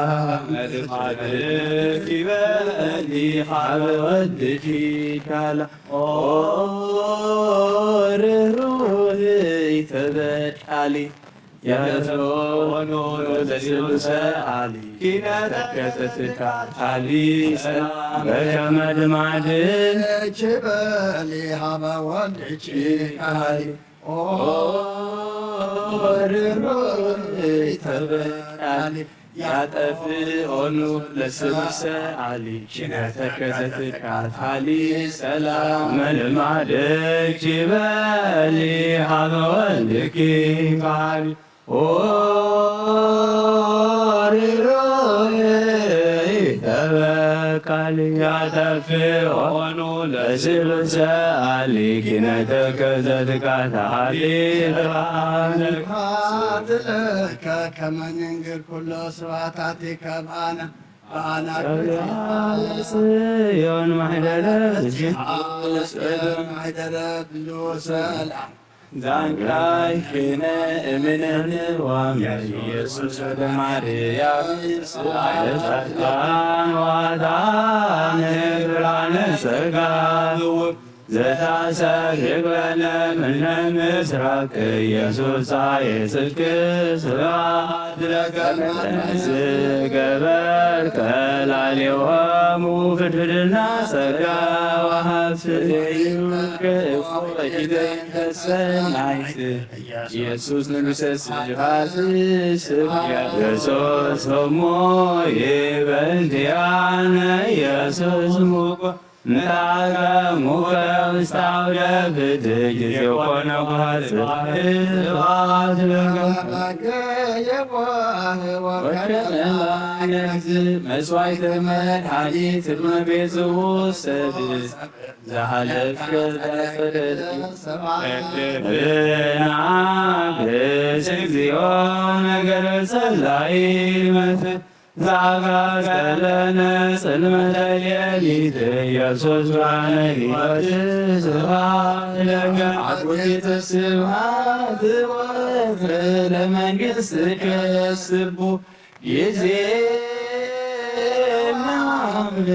መልማድኪ በሊ ኻበ ወልድኪ ካላ ኦ ርህሩህ ተበቃሊ ያተሰወኖ ለስሉሰ አሊ ኪነተ ከሰስካ አሊ ሰላም በከመ ልማድ ችበሊ ሀበ ወልድኪ አሊ ኦ ርህሩህ ተበቃሊ ያጠፍኦኑ ለስሉሰ አሊ ኪነተ ከሰስካ አሊ ሰላም መልማድኪ በሊ ሀበ ወልድኪ አሊ ኦ ርህሩህ ተበቃሊ ያጠፍኦኑ ለስሉሰ አሊ ኪነተ ከሰስካ አሊ ሰላም ስብሐት ለከ ከመ ንንግር ኩሎ ስብሐታቲከ በአነ በአነ ጽዮን ማሕደረ ጽዮን ማሕደረ ብዙ ሰላም ዛንካይ ክነ እምነን ዋም ኢየሱስ ወደ ማርያም ስብሐት ጻድቃን ዋጣን ብርሃነ ጸጋ ዘታሰርግበነ ምነ ምስራቅ ኢየሱስ ጻየ ጽድቅ ስብሐት ለከ ዝገበርከ ላዕሌሆሙ ፍድፍድና ጸጋ ወሃብ ስእዩ ክእፎ ኢደይ ተሰናይት ኢየሱስ ንጉሰ ስብሐት ስብሐት ኢየሱስ እሞ ይበልቲያነ ኢየሱስ ሙቆ ንታከሙከ ውስተ አውደ ፍትሕ ጊዜ ኮነ ስብሐት ስብሐት ለከ ወከመ መስዋዕተ መድኃኒት እመቤት ውሰድ ዘሃለፍከ ብናቅስ እግዚኦ ነገር ጸላኢ መተ ዛጋስከለነ ጽልመተ ሌሊት ኢየሱስ ብርሃነ ሕይወት ስብሐት ለከ አኩቴተ ስብሐት ወፍረ ለመንግሥትከ ስቡ ጊዜ ምናምን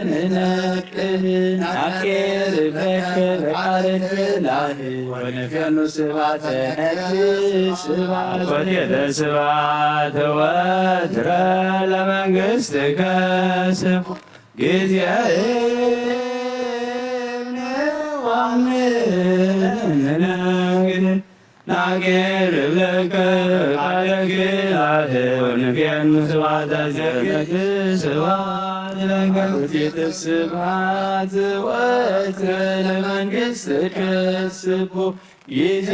ንነቅህ ናቄር በከ በቃልክ ላህ ወነፊያኑ ስብሐተ ነግህ ስብሐት ወጌተ ስብሐት ወትረ ለመንግሥትከ ስቡ ጊዜ ምናምን ንነቅህ ናጌር ለከ ቃለ ኪዳነ ወንፌኑ ስብሐተ ዘነግህ ስብሐት ለከ ውእቱ ስብሐት ወትረ ለመንግሥትከ ስቡ ጊዜ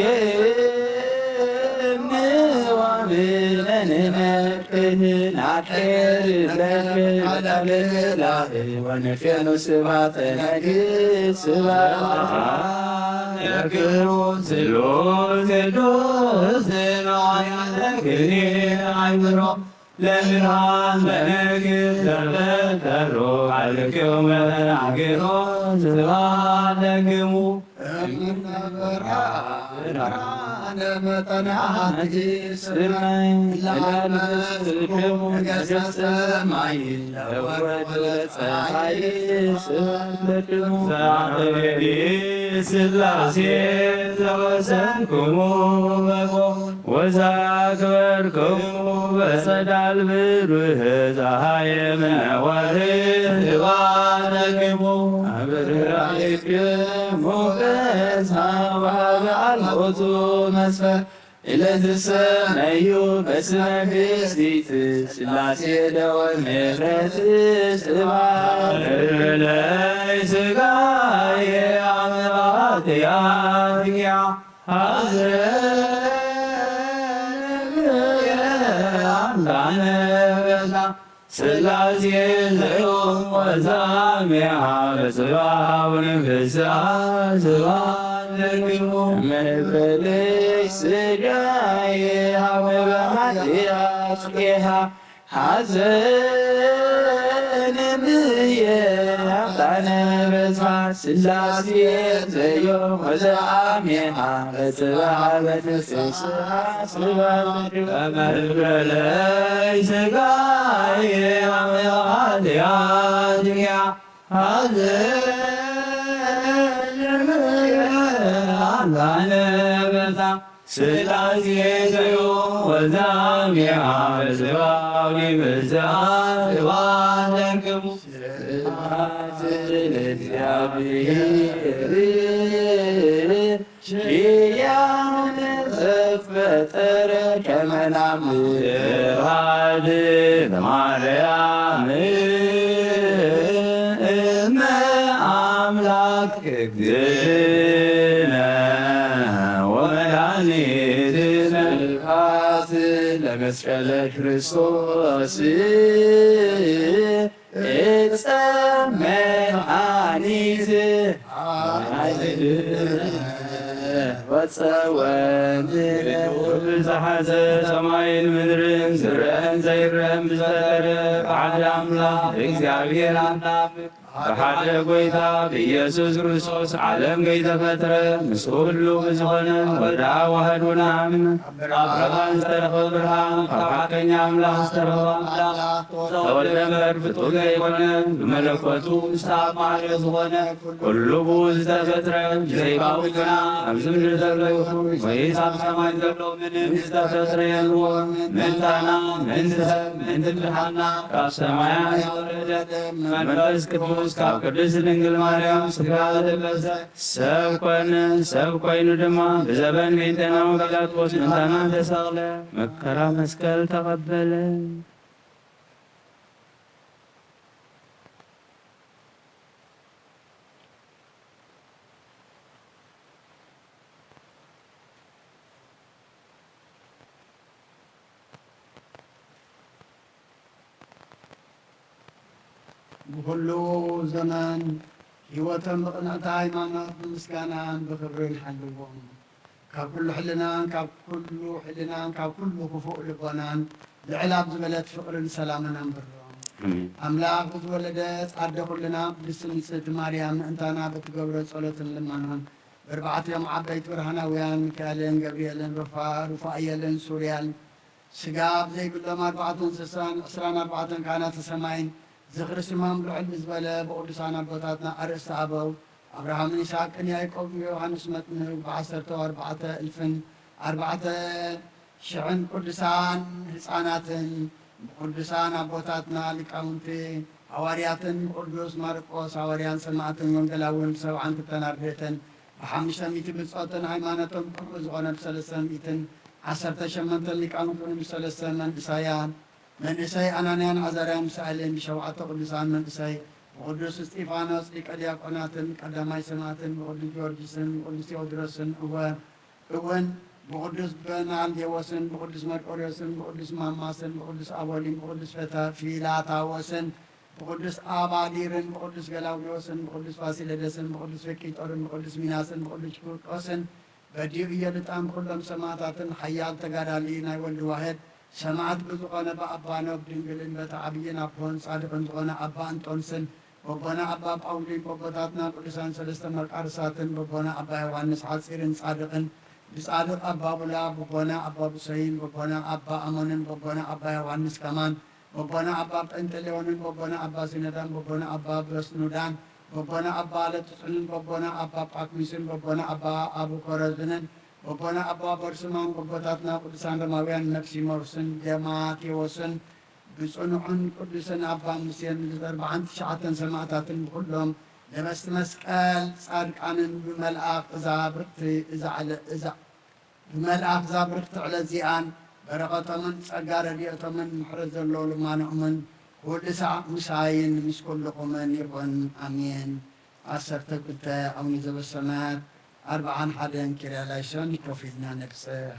ምዋብነ ንነቅህ ናቄር ለከ ቃለ ኪዳነ ወንፌኑ ስብሐተ ነግህ ስብሐት ለክሙ ስሉስ ቅዱስ ዘበአማነ ክልኤ አእምሮ ለብርሃን ለነግህ ዘፈጠሮ ቃልክሙ ተናግሮ ስብሐት ለክሙ። ስላሴ ዘወሰንክሙ በቆ ወዛክበርክሙ በጸዳል ብሩህ ፀሐይ ምነዋርህ ባረክሙ አብርሃይክሙ በዛ ወሃበ አልቦቱ መስፈር እለትሰመዩ በስመ ብእሲት ስላሴ ደወል ምሕረት ስብሐት ለይ ስጋዬ አመባትያትያ ሐዘን አምጣነ በዛ ስላሴ ዘዮም ወዛሜሃ በጽባሕ ወንፍስሐ ስብሐት ለክሙ። መበለይ ስጋዬ ሀበ ኃጢአት ቄሃ ሐዘን እምዬ አምጣነ በዛ ስላሴ ዘዮም ወዘአሜሃ በጽባሕ ወንፍስሐ ስብሐት ለክሙ። መበለይ ስጋዬ አመባትያትያ ሐዘን እምዬ አምጣነ በዛ ስላሴ ዘዮም ወዛሜሃ በጽባሕ ወንፍስሐ ስብሐት ለክሙ። ስብሐት ለእግዚአብሔር ኪያነ ዘፈጠረ ከመ ናምን። ስብሐት ለማርያም እመ አምላክ እግዝእትነ ወመድኃኒትነ። ስብሐት ለመስቀለ ክርስቶስ ዕፀ መድኃኒት ኃይልነ ወፀወንትነ። ብዝሓዘ ሰማይን ምድርን ዝረአን ዘይረአን ብዝፈጠረ ብሓደ ኣምላኽ ብእግዚኣብሔር ኣምላኽ ብሓደ ጎይታ ብኢየሱስ ክርስቶስ ዓለም ከይተፈጥረ፣ ምስ ኩሉ ብዝኾነ ወልደ ኣብ ዋህድ ውናም፣ ካብ ብርሃን ዝተረኽበ ብርሃን፣ ካብ ሓቀኛ ኣምላኽ ዝተረኽበ ኣምላኽ፣ ተወልደ እምበር ፍጡር ዘይኮነ፣ ብመለኮቱ ምስቲ ኣብ ማዕረ ዝኾነ ኩሉ ብኡ ዝተፈጥረ፣ ብዘይባኡ ግና ኣብዚ ምድሪ ዘሎ ይኹን ወይስ ኣብ ሰማይ ዘሎ ምንም ዝተፈጥረ የልቦን። ምእንታና፣ ምእንቲ ሰብ፣ ምእንቲ ምድሓንና ካብ ሰማያት ዝወረደ መንፈስ ቅዱስ ካብ ቅድስት ድንግል ማርያም ስጋ ለበሰ፣ ሰብ ኮነ። ሰብ ኮይኑ ድማ ብዘበን ጴንጤናዊ ጲላጦስ ምእንታና ተሰቕለ፣ መከራ መስቀል ተቐበለ። ብኹሉ ዘመን ህይወቶም ብቕንዕቲ ሃይማኖት ብምስጋናን ብኽብርን ሓልዎም። ካብ ኩሉ ሕልናን ካብ ኩሉ ሕልናን ካብ ኩሉ ክፉእ ልቦናን ልዕል ኣብ ዝበለት ፍቕርን ሰላምን ኣንብሮም። ኣሜን። ኣምላኽ ብዝወለደ ጻድቕ ኩልና ብስንጽቲ ማርያም ምእንታና ብትገብሮ ጸሎትን ልመናን ብርባዕቲኦም ዓበይቲ ብርሃናውያን ሚካኤልን ገብርኤልን ሩፋ-፣ ሩፋኤልን ሱርያል ስጋ ኣብ ዘይብሎም ኣርባዕተ እንስሳን ዕስራን ኣርባዕተን ካህናተ ሰማይን ዝኽሪ ስሞም ልዕል ብዝበለ ብቕዱሳን ኣቦታትና ኣርእስቲ ኣበው ኣብርሃምን ይስሐቅን ያዕቆብን ዮሃንስ መጥምቅ ብዓሰርተ ኣርባዕተ እልፍን ኣርባዕተ ሽሕን ቅዱሳን ህፃናትን ብቅዱሳን ኣቦታትና ሊቃውንቲ ሃዋርያትን ብቅዱስ ማርቆስ ሃዋርያን ሰማዕትን ወንጌላውን ብሰብዓን ክልተን ኣርድእትን ብሓሙሽተ ሚእቲ ብጾትን ሃይማኖቶም ቅቡእ ዝኾነ ብሰለስተ ሚእትን ዓሰርተ ሸሞንተ ሊቃውንትን ብሰለስተ መንእሰያን መንእሰይ ኣናንያን ዓዛርያን ሚሳኤልን ብሸውዓተ ቅዱሳን መንእሰይ ብቅዱስ እስጢፋኖስ ሊቀ ዲያቆናትን ቀዳማይ ሰማዕትን ብቅዱስ ጊዮርጊስን ብቅዱስ ቴዎድሮስን እወ እውን ብቅዱስ በናልዴዎስን ብቅዱስ መርቆሬዎስን ብቅዱስ ማማስን ብቅዱስ ኣቦሊን ብቅዱስ ፈተ-፣ ፊላታዎስን ብቅዱስ ኣባዲርን ብቅዱስ ገላውዴዎስን ብቅዱስ ፋሲለደስን ብቅዱስ ፊቅጦርን ብቅዱስ ሚናስን ብቅዱስ ቂርቆስን በዲኡ ኢየሉጣን ብኩሎም ሰማእታትን ሓያል ተጋዳሊ ናይ ወልድ ዋህድ ሰማዕት ብዝኾነ ብኣባ ኖብ ድንግልን በቲ ዓብይን ኣቦን ጻድቕን ዝኾነ ኣባ እንጦንስን በቦና ኣባ ጳውሊን በቦታትና ቅዱሳን ሰለስተ መቃርሳትን በቦና ኣባ ዮሃንስ ሓጺርን ጻድቕን ብጻድቕ ኣባ ቡላ በቦና ኣባ ብሶይን በቦና ኣባ ኣሞንን በቦና ኣባ ዮሃንስ ከማን በቦና ኣባ ጴንጠሌዎንን በቦና ኣባ ሲኖዳን በቦና ኣባ በስኑዳን በቦና ኣባ ለጥጹንን በቦና ኣባ ጳኩሚስን በቦና ኣባ ኣቡኮረዝንን በቦና ኣባ በርሱማን በቦታትና ቅዱሳን ሮማውያን ነፍሲሞርስን ዴማቴዎስን ብጽኑዕን ቅዱስን ኣባ ሙሴን ኣርብዓን ትሽዓተን ሰማእታትን ብኹሎም ለበስቲ መስቀል ጻድቃንን ብመልኣኽ እዛ ብርክቲ እዛ ዕለ-፣ እዛ ብመልኣኽ እዛ ብርክቲ ዕለት እዚኣን በረኸቶምን ጸጋ ረድኤቶምን ምሕረት ዘለዎ ልማኖኦምን ኩሉ ሳዕ ምሳይን ምስ ኩልኹምን ይኹን። ኣሜን። ዓሰርተ ክልተ ኣቡነ ዘበሰማያት፣ ኣርብዓን ሓደን ኪርያላይሶን ኮፍ ኢልና ነብጽሕ።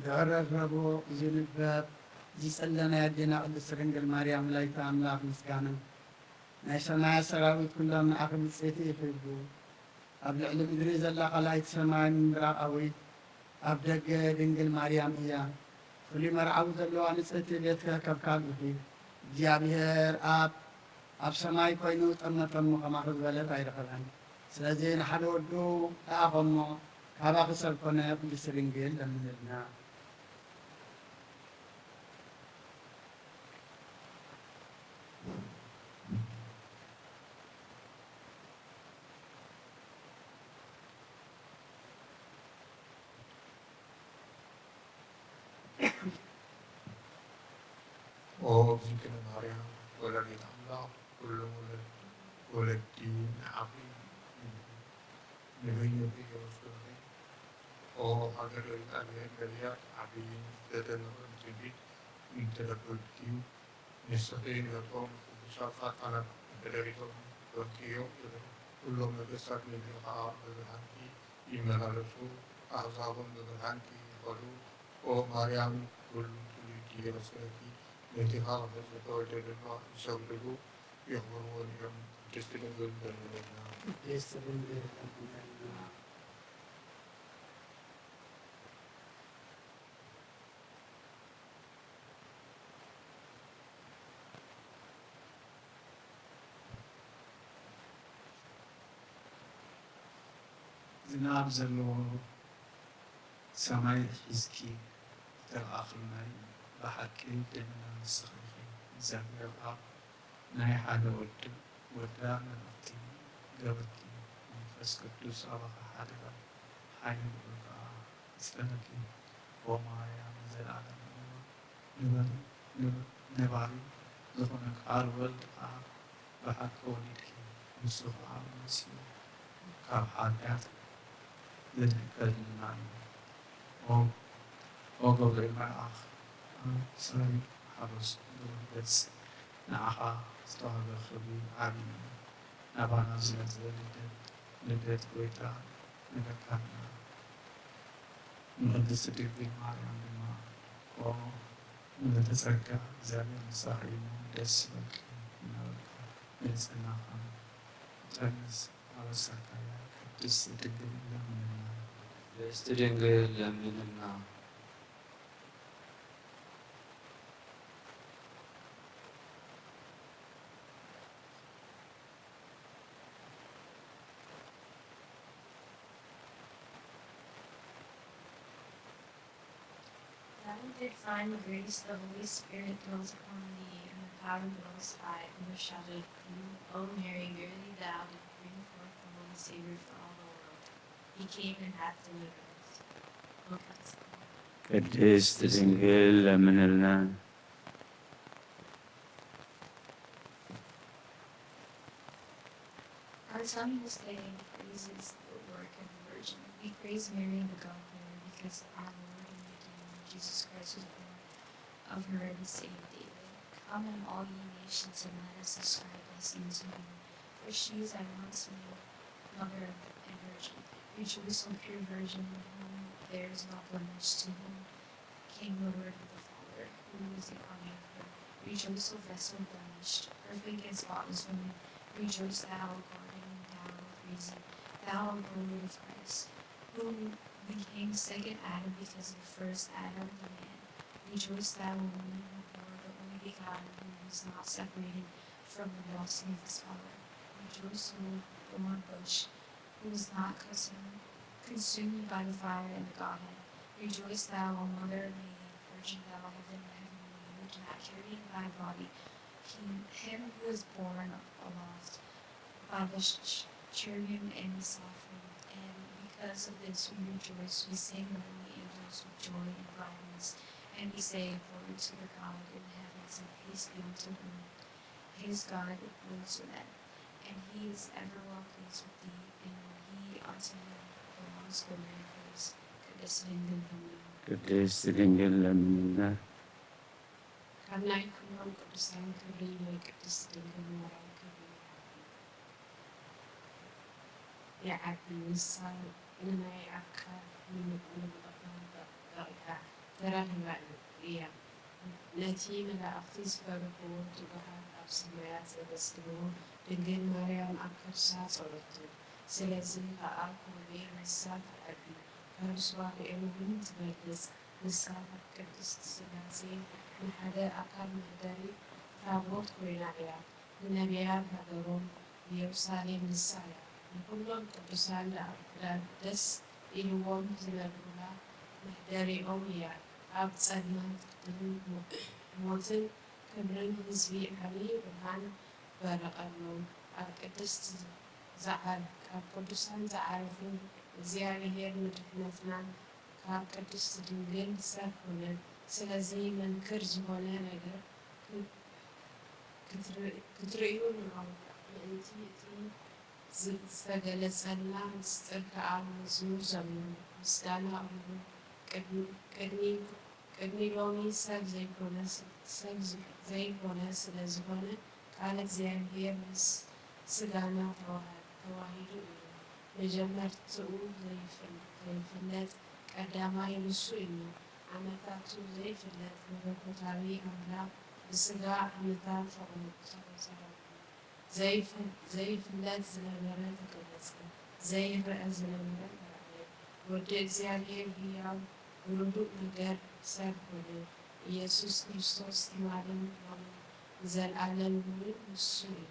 ድሕሪ ረቡዕ ዝንበብ ዝጽለናይ ኣዴና ቅድስት ድንግል ማርያም ወላዲተ ኣምላኽ ምስጋና። ናይ ሰማያት ሰራዊት ኩሎም ንዓኺ ብጽእቲ ይሕቡ። ኣብ ልዕሊ ምድሪ ዘላ ካልኣይቲ ሰማይ ምብራቓዊት ኣብ ደገ ድንግል ማርያም እያ። ፍሉይ መርዓዊ ዘለዋ ንጽህቲ ቤት ከከብካብ ኢኺ። እግዚኣብሔር ኣብ ኣብ ሰማይ ኮይኑ ጠመጠሙ ከማኺ ዝበለት ኣይረኸበን። ስለዚ ንሓደ ወዱ ለኣኸሞ ካባኺ ሰብ ኮነ ቅድስቲ ድንግል ለምንልና። ኦ ዝክነ ማርያም ወላዲት ኣምላኽ ኩሎም ወለድ- ወለዲ ንዓኺ ንበይንኺ የመስግኑኺ። ኦ ሃገረ እግዚኣብሔር ነቢያት ዓብይን ዘደንቕን ትንቢት እንተነበብኪ ንስኺ ነቶም ቅዱሳት ጻድቃናት እንተደሪቶም በኪዮም ኢኺ። ኩሎም ነገስታት ምድሪ ኸኣ ብብርሃንኪ ይመላለሱ፣ ኣህዛብን ብብርሃንኪ ይኸዱ። ኦ ማርያም፣ ኩሉ ትውልዲ የመስግነኪ፣ ነቲ ካብ ርሑስ ዝተወልደ ድማ ይሰግድሉ የኽብርዎን እዮም። ቅድስቲ ድንግል ለምንልና። ቅድስቲ ድንግል ለምንልና። ዝናብ ዘለዎ ሰማይ ሒዝኪ ዝተልኣኺ ማይ፣ ብሓቂ ደመና ንስኺ ኢኺ። እግዚኣብሔር ኣብ ናይ ሓደ ወዲ ወዳ መልእኽቲ ገበርኪ፣ መንፈስ ቅዱስ ኣባኺ ሓደረ፣ ሓይሊ ልዑል ከኣ ኣጽለለኪ። ኦ ማርያም ንዘለኣለም ንበሪ፣ ንብ- ነባሪ ዝኾነ ቃል ወልድ ከኣ ብሓቂ ወሊድኪ፣ ንሱ ከኣ መሲኡ ካብ ሓጢኣት ዘድሕነና እዩ። ኦ ኦ ገብርኤል መልኣኽ፣ ኣብ ሳሌም ሓጎስ ብምግላጽ ንዓኻ ዝተዋህበ ክብሪ ዓቢ እዩ። ናባና ዝመጸ ልደት ልደት ጐይታ ነገርካና። ንቅድስት ድንግል ማርያም ድማ ኦ ምልዕተ ጸጋ እግዚኣብሔር ምሳኺ እዩ፣ ደስ ይበልኪ እናበልካ ንጽህናኻ ጠርዝ ኣበሳካ እያ። ቅድስት ድንግል ለምንልና። ቅድስት ድንግል ለምንልና። Thou didst find grace, the Holy Spirit dwells upon thee, and the power of the Most High overshadoweth thee. O Mary, verily thou didst bring forth the Holy Savior for all the world. He came and hath delivered us. O Christ. ቅድስት ድንግል ለምንልና። Our tongue this day praises the work of the Virgin. We praise Mary, the God Mary, because our Lord and Redeemer, Jesus Christ, was born of her and saved David. Come, all ye nations, and let us ascribe blessing to her. For she is at once made mother and virgin. Rejoice, O pure virgin, in whom there is no blemish, to whom came the word of the Father, who is the Omnipotent. Rejoice, O vessel blemished, perfect and spotless woman. Rejoice, thou, O garden endowed with reason, thou, O glory of Christ, who became second Adam because of the first Adam, the man. Rejoice, thou, O woman, who bore the only begotten, who was not separated from the loins of his father. Rejoice, O thorn bush, who was not consumed, consumed by the fire and the Godhead. Rejoice, thou, O mother of Mary, virgin thou heaven, heavenly, who did not carry in thy body him, him who was borne aloft by the sh- sh- cherubim and the seraphim. And because of this we rejoice, we sing among the angels with joy and gladness, and we say, Glory to the God in the heavens, and peace be unto whom his God rules with them. And he is ever well pleased with thee, and he unto him belongs glory and praise. ቅድስት ድንግል ለምንና። ቅድስት ድንግል ለምንና። ካብ ናይ ኩሎም ቅዱሳን ክብሪ ናይ ቅድስት ድንግል ማርያም ክብሪ ይዓቢ። ንሳ ንናይ ኣፍቃር ንምቕባል በቒዓ። ተራኺባ እያ። ነቲ መላእኽቲ ዝፈርህዎ ትጉሃት ኣብ ሰማያት ዘመስግንዎ ድንግል ማርያም ኣብ ከርሳ ጸሎቱ። ስለዚ ኸኣ ኮርቤል ንሳ ትዓቢ፣ ካብ ሱባኤኡ እውን ትበልጽ። ንሳ ካብ ቅድስት ስላሴ ንሓደ ኣካል መሕደሪ ታቦት ኮይና እያ። ንነቢያት ሃገሮም ኢየሩሳሌም ንሳ እያ። ንኹሎም ቅዱሳን ደኣ ደስ ኢልዎም ዝነብሩላ መሕደሪኦም እያ። ኣብ ጸልማት ቅድሚ ሞትን ክብርን ህዝቢ ዓቢ ብርሃን በረቐሎም። ኣብ ቅድስት ዝዓር ኣብ ቅዱሳን ዝዓረፉ እግዚኣብሔር ንድሕነትና ካብ ቅድስት ድንግል ሰብ ኮነ። ስለዚ መንክር ዝኾነ ነገር ክትርእዩ ንዓው። ምእንቲ እቲ ዝተገለጸልና ምስጢር ከኣ መዝሙር ዘምሩ፣ ምስጋና ኣቕርቡ። ቅድሚ ሎሚ ሰብ ዘይኮነ ስለ ዝኾነ ቃል እግዚኣብሔር ምስ ስጋና ተዋሂዱ እዩ። መጀመርትኡ ዘይፍለጥ ቀዳማይ ንሱ እዩ። ዓመታቱ ዘይፍለጥ መለኮታዊ ኣምላኽ ብስጋ ዓመታት ተቖጸረሉ። ዘይፍለጥ ዝነበረ ተገለጸ፣ ዘይረኣ ዝነበረ ተራእየ። ወዲ እግዚኣብሔር ህያው ብርዱእ ነገር ሰብ ኾነ። ኢየሱስ ክርስቶስ ትማልን ሎምን ንዘልኣለም እውን ንሱ እዩ።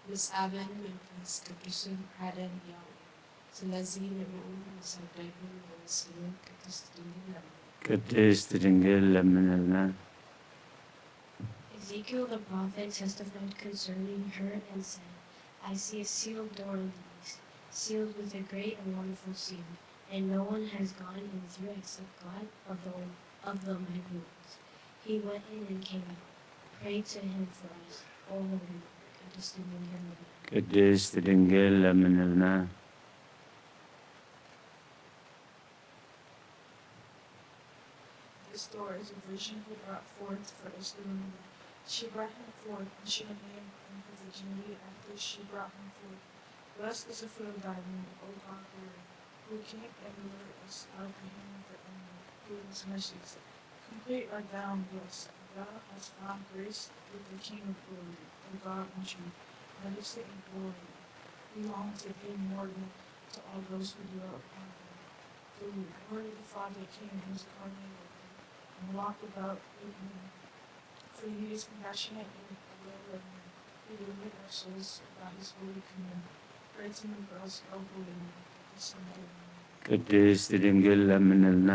ምስ ኣበን መንፈስ ቅዱስን ሓደ ህያው እዩ። ስለዚ ንዕኡ ንሰግደሉን ነመስግኖን ቅድስት ድንግል ለምንልና። ቅድስት ድንግል ለምንልና። Ezekiel the prophet testified concerning her and said, I see a sealed door in the east, sealed with a great and wonderful seal, and no one has gone in through except God of the, of the mighty ones. He went in and came out. Pray to him for us, O Holy One. ቅድስት ድንግል ለምንልና። This door is a vision he brought forth for us to remember. She brought him forth, and she had named him her virginity after she brought him forth. Blessed is the fruit of thy womb, O God, glory, who came and delivered us out of the hand of the enemy, who was merciless. Complete art thou in bliss, thou hast found grace with the King of glory, O God in truth, majesty and glory belong to thee more than to all those who dwell upon the earth. The Lord the Father came incarnate and walked about with men. For he is compassionate and aware of men. He delivered our souls by his holy command. Pray to me for us, O Holy One. ቅድስት ድንግል ለምንልና።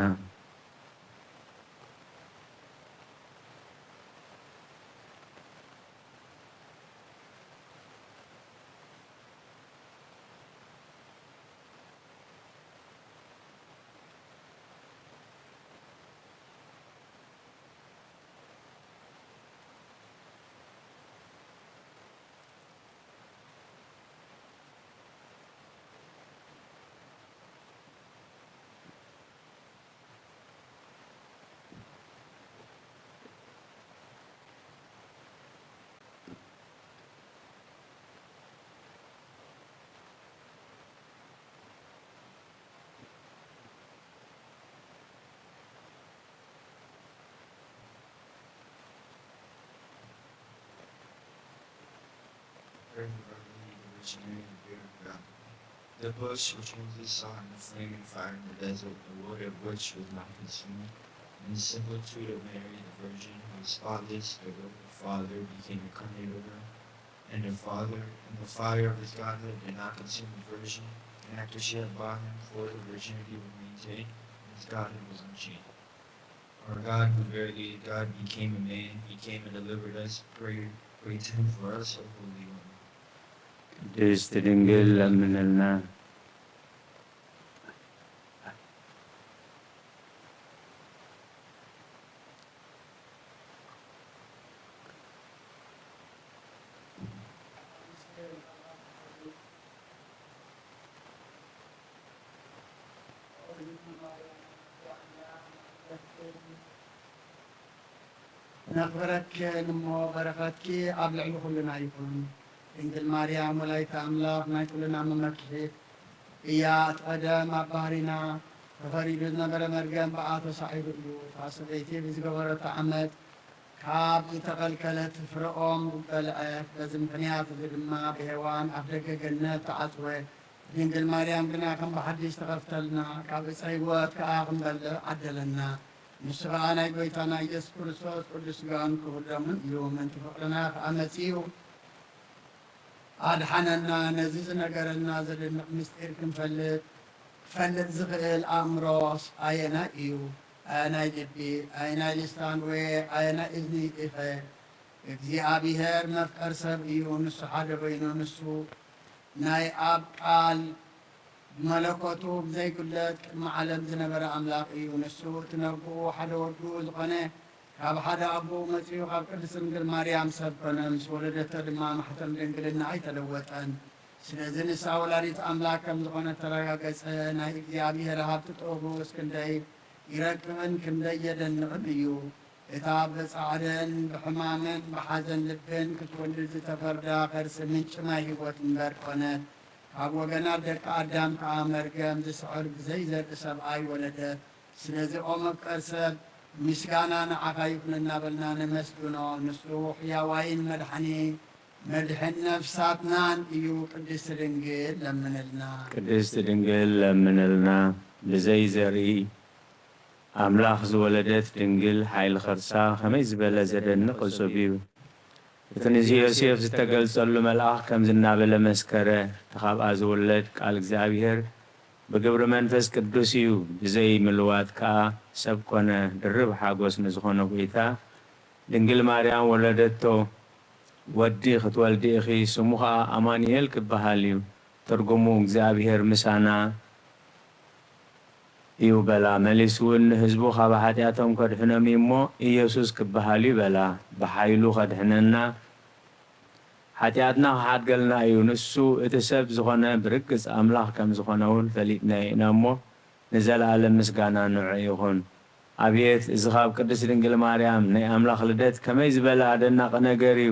The bush which Moses saw in the flaming fire in the desert, the wood of which was not consumed, and the similitude of Mary the Virgin, who was spotless, the Word of the Father became incarnate of her, and the Father, and the fire of his Godhead did not consume the Virgin, and after she had bought him for the virginity was maintained, and his Godhead was unchanged. Our God, who verily is God, became a man, he came and delivered us. Pray, pray to him for us, O Holy One. ቅድስት ድንግል ለምንልና። ነኽብረክን እሞ በረኸትኪ ኣብ ልዕሊ ኩልና ይኹን። ድንግል ማርያም ወላዲተ ኣምላኽ ናይ ኩልና መመክሒት እያ። እቲ ቀደም ኣብ ባህሪና ተፈሪዱ ዝነበረ መርገም ብኣ ተሳዒሩ እዩ። እታ ሰበይቲ ብዝገበረቶ ዓመጽ ካብ ዝተኸልከለት ፍረኦም በልዐት። በዚ ምኽንያት እዚ ድማ ብሄዋን ኣፍ ደገ ገነት ተዓጽወ። ድንግል ማርያም ግና ከም ብሓድሽ ተኸፍተልና፣ ካብ ዕፀ ህይወት ከኣ ክንበልዕ ዓደለና። ንሱ ኸኣ ናይ ጐይታና ኢየሱስ ክርስቶስ ቅዱስ ሥጋኡን ክቡር ደሙን እዩ። ምእንቲ ፍቕርና ከኣ መጺኡ ኣድሓነና። ነዚ ዝነገረና ዘደንቕ ምስጢር ክንፈልጥ፣ ክፈልጥ ዝኽእል ኣእምሮስ ኣየናይ እዩ? ኣየናይ ልቢ፣ ኣየናይ ልሳን ወይ ኣየናይ እዝኒ ኢኸ? እግዚኣብሔር መፍቀር ሰብ እዩ። ንሱ ሓደ በይኑ፣ ንሱ ናይ ኣብ ቃል መለኮቱ ብዘይጉድለት ቅድሚ ዓለም ዝነበረ ኣምላኽ እዩ። ንሱ እቲ ነብኡ ሓደ ወዱ ዝኾነ፣ ካብ ሓደ ኣቦኡ መጺኡ ካብ ቅድስት ድንግል ማርያም ሰብ ኮነ። ምስ ወለደቶ ድማ ማሕተም ድንግልና ኣይተለወጠን። ስለዚ ንሳ ወላዲት ኣምላኽ ከም ዝኾነት ተረጋገጸ። ናይ እግዚኣብሔር ሃብቲ ጥበቡ እስክንደይ ይረቅቕን ክንደይ የደንቕን እዩ። እታ ብጻዕርን ብሕማምን ብሓዘን ልብን ክትወልድ ዝተፈርዳ ከርሲ ምንጪ ማይ ህይወት እምበር ኮነት። ካብ ወገናት ደቂ ኣዳም ከኣ መርገም ዝስዕር ብዘይ ዘርኢ ሰብኣይ ወለደት። ስለዚ ኦ መፍቀር ሰብ፣ ምስጋና ንዓኻ ይኹን እናበልና ነመስግኖ። ንሱ ሕያዋይን መድሓኒ መድሕን ነፍሳትናን እዩ። ቅድስት ድንግል ለምንልና። ቅድስት ድንግል ለምንልና። ብዘይ ዘርኢ ኣምላኽ ዝወለደት ድንግል ሓይሊ ኸርሳ ኸመይ ዝበለ ዘደንቕ እጹብ እዩ! እቲ ንዮሴፍ ዝተገልጸሉ መልኣኽ ከምዚ እናበለ መስከረ፣ እቲ ኻብኣ ዝውለድ ቃል እግዚኣብሔር ብግብሪ መንፈስ ቅዱስ እዩ፣ ብዘይ ምልዋጥ ከኣ ሰብ ኰነ። ድርብ ሓጐስ ንዝኾነ ጐይታ፣ ድንግል ማርያም ወለደቶ። ወዲ ኽትወልዲ ኢኺ፣ ስሙ ኸኣ ኣማኑኤል ክበሃል እዩ። ትርጉሙ እግዚኣብሔር ምሳና እዩ በላ። መሊሱ እውን ንህዝቡ ካብ ሓጢኣቶም ከድሕኖም እዩ እሞ ኢየሱስ ክበሃል እዩ በላ። ብሓይሉ ከድሕነና፣ ሓጢኣትና ክሓድገልና እዩ። ንሱ እቲ ሰብ ዝኾነ ብርግጽ ኣምላኽ ከም ዝኾነ እውን ፈሊጥናዮ ኢና እሞ ንዘለኣለም ምስጋና ንዑ ይኹን። ኣቤት እዚ ካብ ቅድስት ድንግል ማርያም ናይ ኣምላኽ ልደት ከመይ ዝበለ ኣደናቒ ነገር እዩ!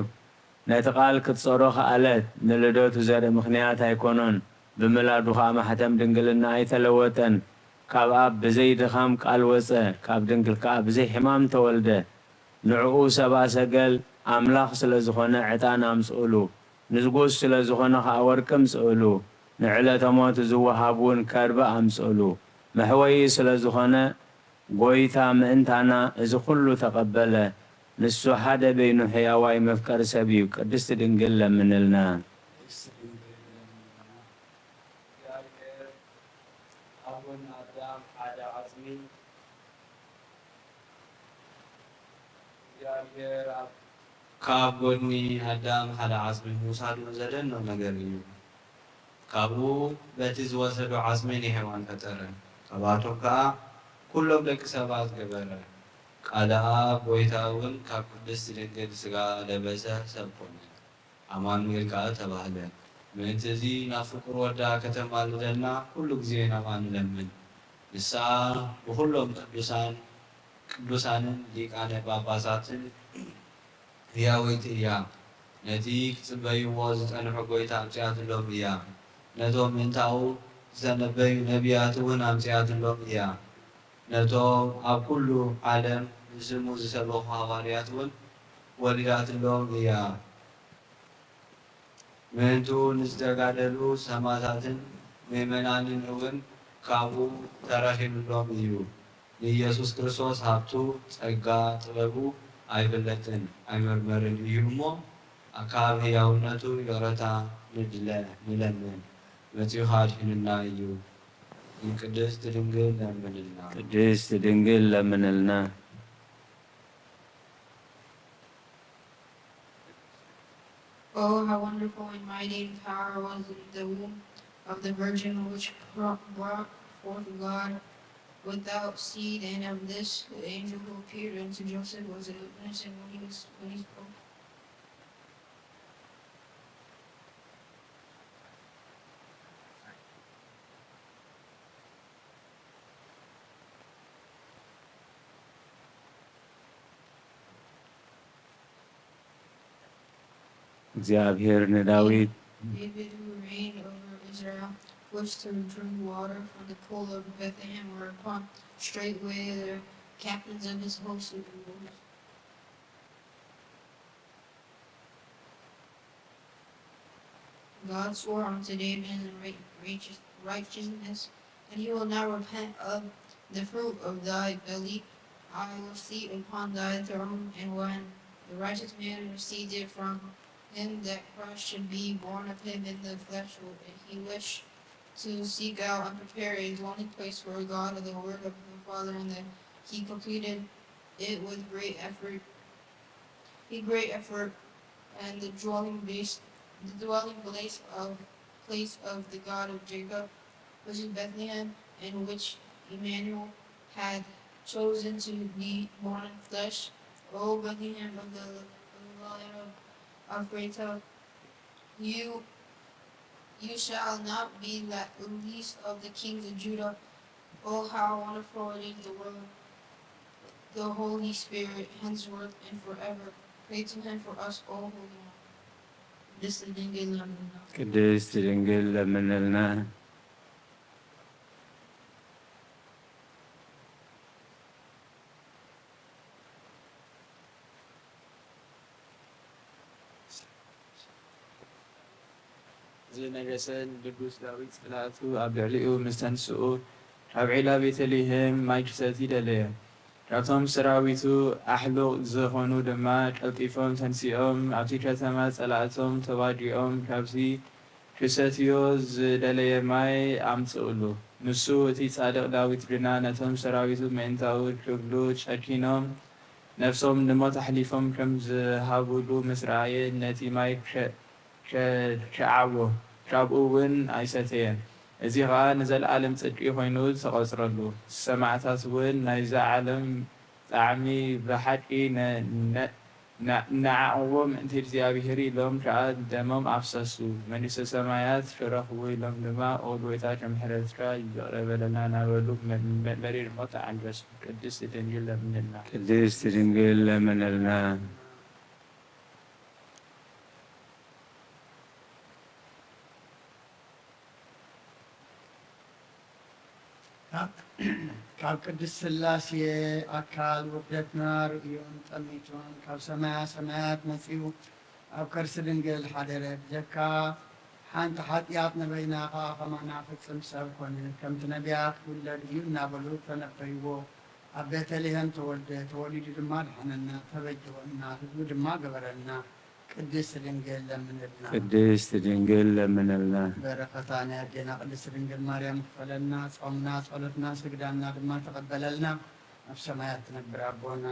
ነቲ ቃል ክትጸሮ ከኣለት፣ ንልደቱ ዘርኢ ምኽንያት ኣይኮኖን፣ ብምላዱ ኸኣ ማሕተም ድንግልና ኣይተለወጠን። ካብ ኣብ ብዘይ ድኻም ቃል ወጸ፣ ካብ ድንግል ከኣ ብዘይ ሕማም ተወልደ። ንዕኡ ሰብኣ ሰገል ኣምላኽ ስለ ዝኾነ ዕጣን ኣምጽኡሉ፣ ንጉስ ስለ ዝኾነ ኸኣ ወርቂ ኣምጽኡሉ፣ ንዕለተ ሞቱ ዝወሃብ እውን ከርበ ኣምጽኡሉ። መሕወዪ ስለ ዝኾነ ጐይታ ምእንታና እዚ ኹሉ ተቐበለ። ንሱ ሓደ በይኑ ሕያዋይ መፍቀሪ ሰብ እዩ። ቅድስቲ ድንግል ለምንልና። እግዚኣብሔር ኣብ ጎኒ ኣዳም ሓደ ዓጽሚ፣ እግዚኣብሔር ኣብ ካብ ጎኒ ኣዳም ሓደ ዓጽሚ ምውሳዱ ዘደንቕ ነገር እዩ። ካብኡ በቲ ዝወሰዶ ዓጽሚ ንሔዋን ፈጠረ፣ ካብኣቶም ከኣ ኵሎም ደቂ ሰባት ገበረ። ቃለ ኣብ ጐይታ እውን ካብ ቅድስቲ ድንግል ሥጋ ለበሰ፣ ሰብ ኮነ፣ ኣማኑኤል ከኣ ተባህለ። ምእንቲ እዚ ናብ ፍቁር ወዳ ከተማልደልና ኩሉ ግዜ ናብኣ ንለምን። ንሳ ብኹሎም ቅዱሳን ቅዱሳንን ሊቃነ ጳጳሳትን ሕያወይቲ እያ። ነቲ ክጽበይዎ ዝጸንሑ ጐይታ ኣምጺኣትሎም እያ። ነቶም ምእንታኡ ዝተነበዩ ነቢያት እውን ኣምጺኣትሎም እያ። ነቶም ኣብ ኩሉ ዓለም ብስሙ ዝሰበኹ ሃዋርያት እውን ወሊዳትሎም እያ። ምእንትኡ ንዝተጋደሉ ሰማእታትን ምእመናንን እውን ካብኡ ተረኺብሎም እዩ። ንኢየሱስ ክርስቶስ ሃብቱ፣ ጸጋ ጥበቡ ኣይፍለጥን ኣይምርመርን እዩ እሞ፣ ካብ ህያውነቱ ይቕረታ ንድለ-፣ ንለምን፣ መጺኡ ኣድሒኑና እዩ። ንቅድስት ድንግል ለምንልና። ቅድስት ድንግል ለምንልና። Oh, how wonderful and mighty and power was in the womb of the Virgin, which bro-, brought forth God without seed, and of this the angel who appeared unto Joseph was a witness, and when he was, when he spoke. እግዚኣብሔር ንዳዊት David, who reigned over Israel, wished to drink water from the pool of Bethlehem, whereupon straightway the captains of his host God swore unto David in righteous- righteousness, and he will not repent of the fruit of thy belly. I will seat upon thy throne, and when the righteous man received it from him, that Christ should be born of him in the flesh, and he wished to seek out and prepare a dwelling place for God of the word of the Father, and that he completed it with great effort. A great effort, and the dwelling place, the dwelling place of place of the God of Jacob, which is Bethlehem, and which Emmanuel had chosen to be born in flesh. O Bethlehem of the land of Ephrathah, you you shall not be la- least of the kings of Judah. Oh, how wonderful it is the world, the Holy Spirit, henceforth and forever. Pray to him for us, O Holy One. ቅድስት ድንግል ለምንና። ቅድስት ድንግል ለምንልና። ዝነገሰን ቅዱስ ዳዊት ጸላእቱ ኣብ ልዕሊኡ ምስ ተንስኡ፣ ካብ ዒላ ቤተልሔም ማይ ክሰቲ ደለየ። ካብቶም ሰራዊቱ ኣሕሉቕ ዝኾኑ ድማ ቀልጢፎም ተንሲኦም ኣብቲ ከተማ ጸላእቶም ተዋጊኦም ካብቲ ክሰትዮ ዝደለየ ማይ ኣምጽኡሉ። ንሱ እቲ ጻድቕ ዳዊት ግና ነቶም ሰራዊቱ ምእንታኡ ክብሉ ጨኪኖም ነፍሶም ንሞት ኣሕሊፎም ከም ዝሃቡሉ ምስ ረኣየ፣ ነቲ ማይ ከ- ከ- ከዐዎ፣ ካብኡ እውን ኣይሰተየን። እዚ ኸኣ ንዘለኣለም ጽድቂ ኾይኑ ተቖጽረሉ። ሰማዕታት እውን ናይዛ ዓለም ጣዕሚ ብሓቂ ነ- ነ- ነ- ነዓቕዎ ምእንቲ እግዚኣብሔር ኢሎም ከኣ ደሞም ኣፍሰሱ። መንግስተ ሰማያት ክረኽቡ ኢሎም ድማ፣ ኦ ጎይታ፣ ከም ምሕረትካ ይቕረ በለና እናበሉ መ- መ- መሪር ሞት ተዓንገሱ። ቅድስት ድንግል ለምንልና። ቅድስት ድንግል ለምንልና። ካብ ቅድስት ሥላሴ ኣካል ውርደትና ርእዮን ጠሚቶን ካብ ሰማያ ሰማያት መጺኡ ኣብ ከርሲ ድንግል ሓደረ። ብጀካ ሓንቲ ሓጢኣት ነበይና ኸኣ ኸማና ፍጽም ሰብ ኮነ። ከምቲ ነቢያት ክውለድ እዩ እናበሉ ተነበይዎ። ኣብ ቤተልሔም ተወልደ፣ ተወሊዱ ድማ ድሓነና፣ ተበጀወና፣ ህዝቡ ድማ ገበረና። ቅድስት ድንግል ለምንልና። ቅድስት ድንግል ለምንልና። በረኸታ ናይ ኣዴና ቅድስት ድንግል ማርያም ክፈለልና። ጾምና፣ ጸሎትና፣ ስግዳና ድማ ተቐበለልና። ኣብ ሰማያት ትነብር ኣቦና፣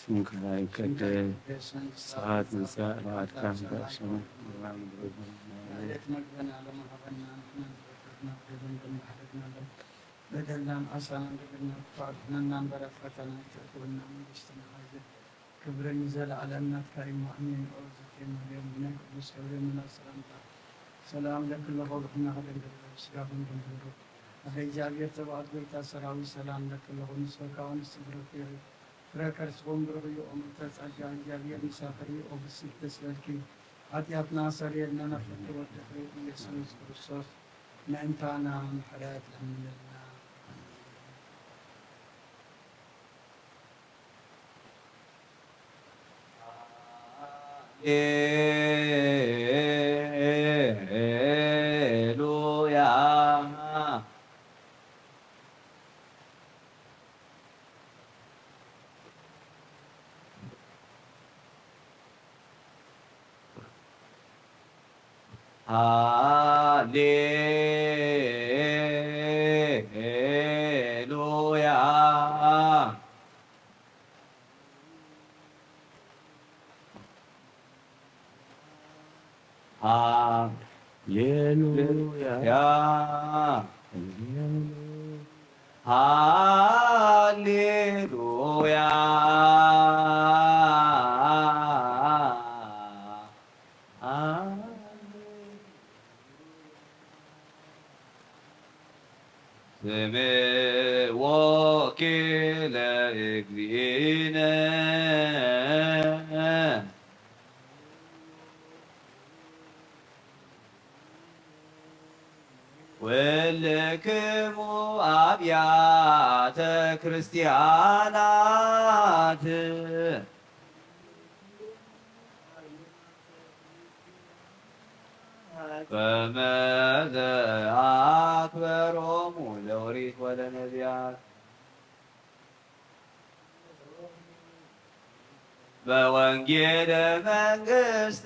ስምካ ይቀደስ፣ ስምካ ይቀደስ፣ መንግስትኻ መንግስትኻ ትምጻእ፣ ትምጻእ፣ መዓልትካ ፈቃድካ ከም ኣብ ሰማይ ሰማይ ከምኡ ኣብ ምድሪ ትኹን። ዕለት መግብና ሎሚ ሃበና፣ ንሕና ንበድል ከም በደልና፣ በደልና ንበድል፣ በደልና ንዓስና፣ ንበደልና ንበድል፣ ንሕና ንበድል፣ ኣታትና ናብ ፈተና ኣይተእትወና፣ መንግስቲ ንዓይ ክብርን ዘለዓለም ናትካ እዩ። ኣሜን። ኦ እግዝእትየ ማርያም፣ ብናይ ቅዱስ ገብርኤል መልኣክ ሰላምታ ሰላም እለኪ ኣለኹ፣ ብሕና ከደንግል ስጋኹም ድንግል ኣደ እግዚኣብሔር ተባዕት ጎይታ ሰራዊት ሰላም እለኪ ኣለኹ፣ ንስኺ ካብ ኣንስቲ ብሩክ ኢኺ፣ ፍረ ከርስኹም ብሩክ እዩ። ኦ ምልዕተ ጸጋ፣ እግዚኣብሔር ምሳኺ እዩ። ኦ ብስልቲ ደስ በልኪ፣ ሓጢኣትና ሰሪየልና፣ ናብ ፍቅር ወድኺ ኢየሱስ ክርስቶስ ምእንታና ምሕረት ለምንልና። ኣሜን። ሃሌሉያ። ሃሌሉያ። ሃሌሉያ። ሃሌሉያ። ስምዕ ወኪለ እግዚእነ። ለክሙ አብያተ ክርስቲያናት በመዘ አክበሮሙ ለኦሪት ወለነቢያት። በወንጌለ መንግስት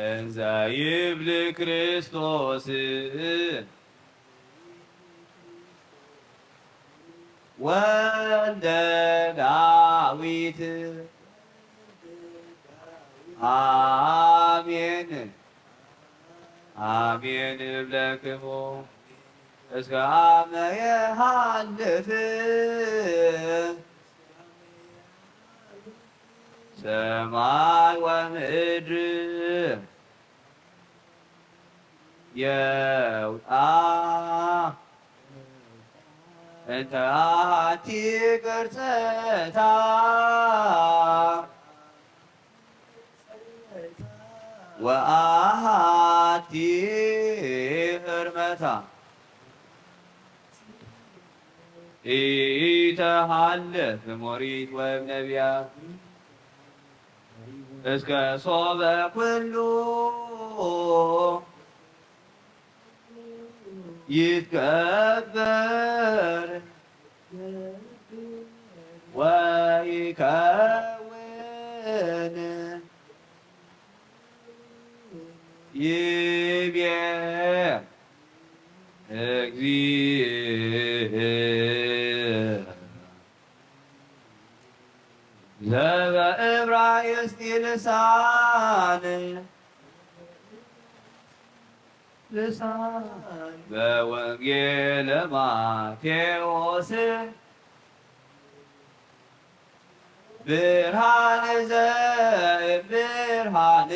እንዘ ይብል ክርስቶስ ወልደ ዳዊት። አሜን አሜን እብለክሙ እስከ አመ የሃልፍ ሰማይ ወምድር የውጣ እንተ አሐቲ ቅርጸታ ወአሐቲ ህርመታ ኢተሃልፍ እም ኦሪት ወእም ነቢያት እስከ ሶበ ኩሉ ይትገበር ወይከውን ይቤ እግዚእ። ዘበእብራይስጢ ልሳን ልሳን በወንጌለ ማቴዎስ ብርሃን ዘእም ብርሃን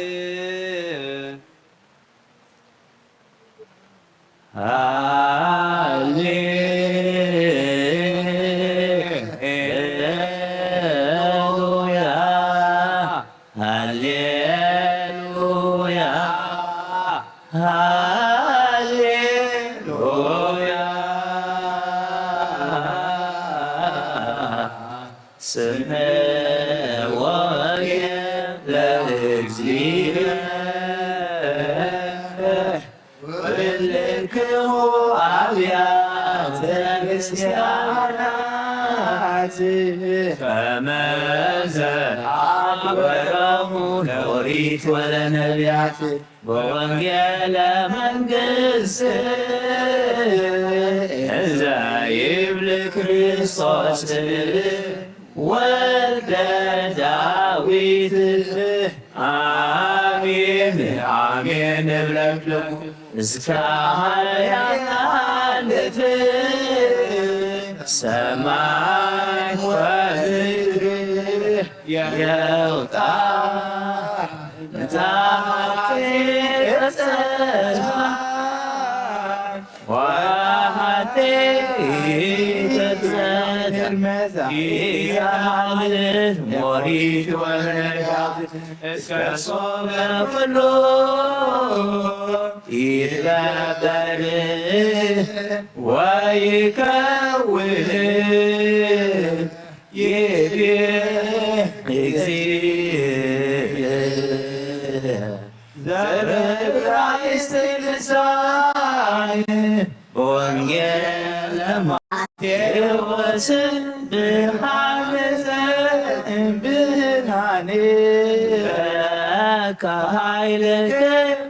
ሃሌሉያ ሃሌሉያ ሃሌሉያ ስምዕ ወንጌል ለእግዚእ ወልክሙ አብያተ ክርስቲያናት ከመዘ አክበሮሙ ለኦሪት ወለነቢያት በወንጌለ መንግስት እንዘ ይብል ክርስቶስ ወልደ ዳዊት። አሜን አሜን እብለክሙ እስከ ሃያ ያንት ሰማይ ወምድር የውጣ ንታሕቲ ቅርጸታ ወሃቴ ቅርጸታ ይዛሃልፍ ሞሪት ወነጋት እስከ ሶበ ኩሉ ይትገበር ወይከውን ይቤ እግዚእ ዘበዕብራይስጥ ልሳን በወንጌለ ማቴዎስ ብርሃን ዘእም ብርሃን ለከ ኃይልክ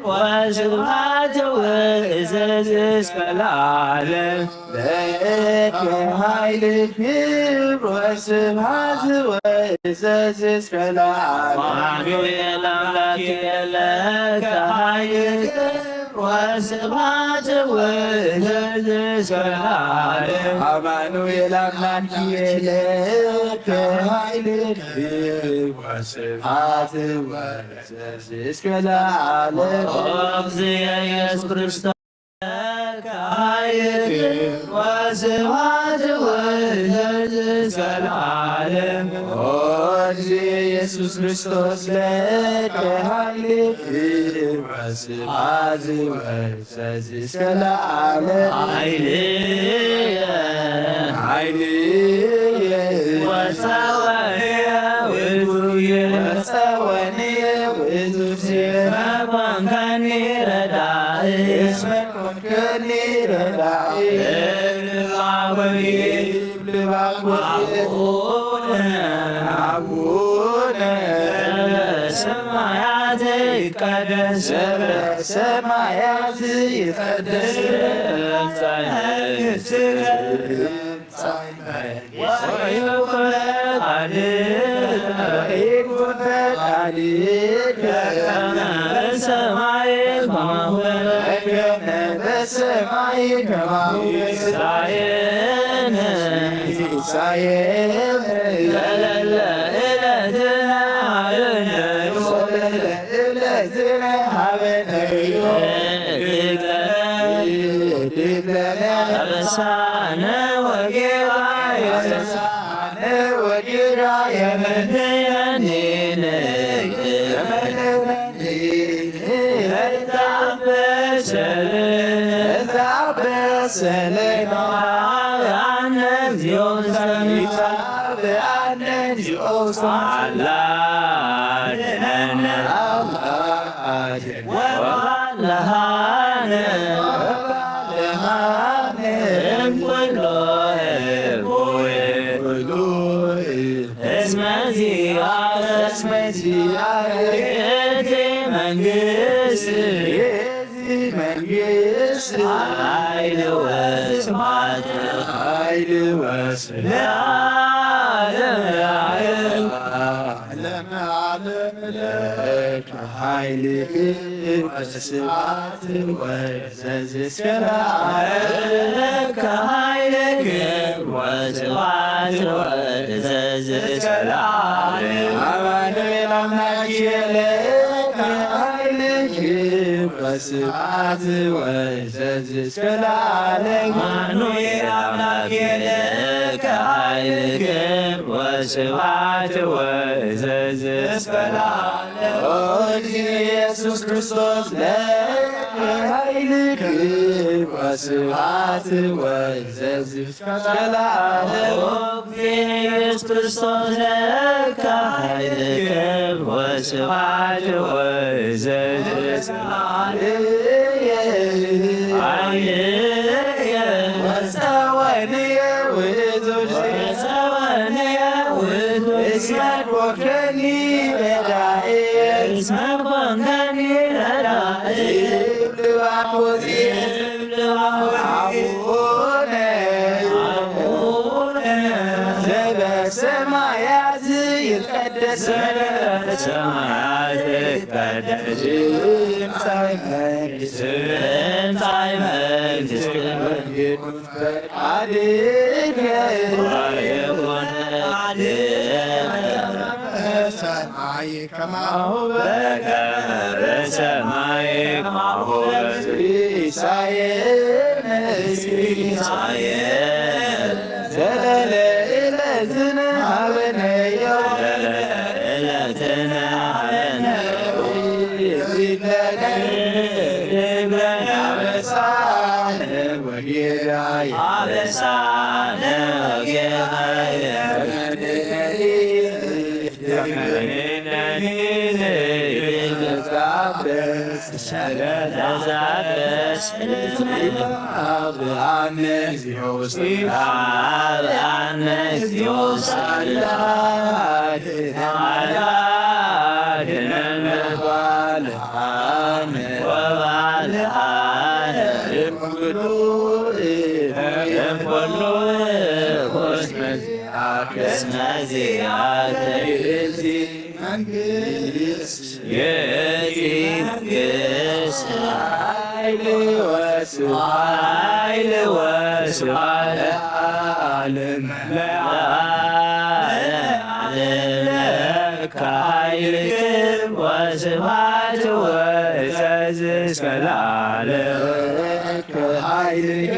ወስብሐት ወእዘዝ እስከ ለዓለም። ለከ ኃይል ክብር ወስብሐት ወእዘዝ እስከ ለዓለም። አማኑኤል አምላክ ለከ ኃይል ክብር ወስብሐት ወእዘዝ እስከ ለዓለም። አማኑኤል አምላክ ለከ ኃይል ክብር ወስብሐት ወእዘዝ እስከ ለዓለም። ኦ እግዚእ ኢየሱስ ክርስቶስ ለከ ኃይል ክብር ወስብሐት ወእዘዝ እስከ ለዓለም። ኦ ኢየሱስ ክርስቶስ ለከ ኃይል ክብር ስብሐት ወሰዚ እስከ ለዓለም። ኃይልየ ኃይልየ ወሰወንየ ውእቱየ ወሰወንየ ውእቱየ። እስመ ኮንከኒ ረዳኢ እስመ ኮንከኒ ረዳኢ። አቡነ አቡነ ሰማያት ይትቀደስ ሰማያት ይትቀደስ ወይኩን ፈቃድከ በከመ በሰማይ ከማሁ በሰማይ ከማሁ ሲሳየነ ሲሳየነ ዘለለ ዕለትነ ሀበነ ዘለለ ዕለትነ ሀበነ አበሳነ ወጌጋየ አበሳነ ወጌጋየ መድኃኒነ መድኃኒነ። እስመ ዚአከ እስመ ዚአከ ይእቲ መንግስት ይእቲ መንግስት ኃይል ወስብሐት ኃይል ወስብሐት ለዓለመ ዓለም ለዓለመ ዓለም ለከ ኃይልክ ወስብሐት ወ ዘዝእስከ ለዓለም ለከ ኃይልክ ወስብሐት ወዘዝእስከ ለዓለም። አማኑኤል አምላክየ ለከ ኃይልክ ወስብሐት ወዘዝእስከ ለዓለም። አማኑኤል አምላክየ ለከ ኃይልክ ወስብሐት ወዘዝእስከ ለዓለም። ኦ ኢየሱስ ክርስቶስ ለከ ኃይልክ ወስብሐት ወዘዝእስከ ለዓለም። ኢየሱስ ክርስቶስ ለከ ኃይልክ ወስብሐት ወዘዝእስከ ለዓለም። ኃይልየ ወሰወንየ ውእቱ ወሰወንየ ውእቱ እስመ ኮንከኒ ረዳኢ እስመ ኮንከኒ ረዳኢ። አቡነ ዘበሰማያት ይትቀደስ ሰማያት ይትቀደስ ትምጻእ መንግስትከ ትምጻእ መንግስትከ ወይኩን ፈቃድከ ወይኩን ፈቃድከ በሰማይ ከማሁ በከመ በሰማይ ከማሁ ሲሳየነ ሲሳየነ ዘለለ ዕለትነ ሀበነ ዮም። ዘለለ ዕለትነ ሀበነ ዮም። አበሳነ ወጌጋየ አበሳነ ወጌጋየ እስመ ዚአከ ይእቲ መንግስት ይእቲ መንግስት ኃይል ወስብሐት ኃይል ወስብሐት ለዓለመ ለዓለመ ዓለም። ለከ ኃይልክ ወስብሐት ወእዘዝ እስከ ለዓለም። ለከ ኃይልክ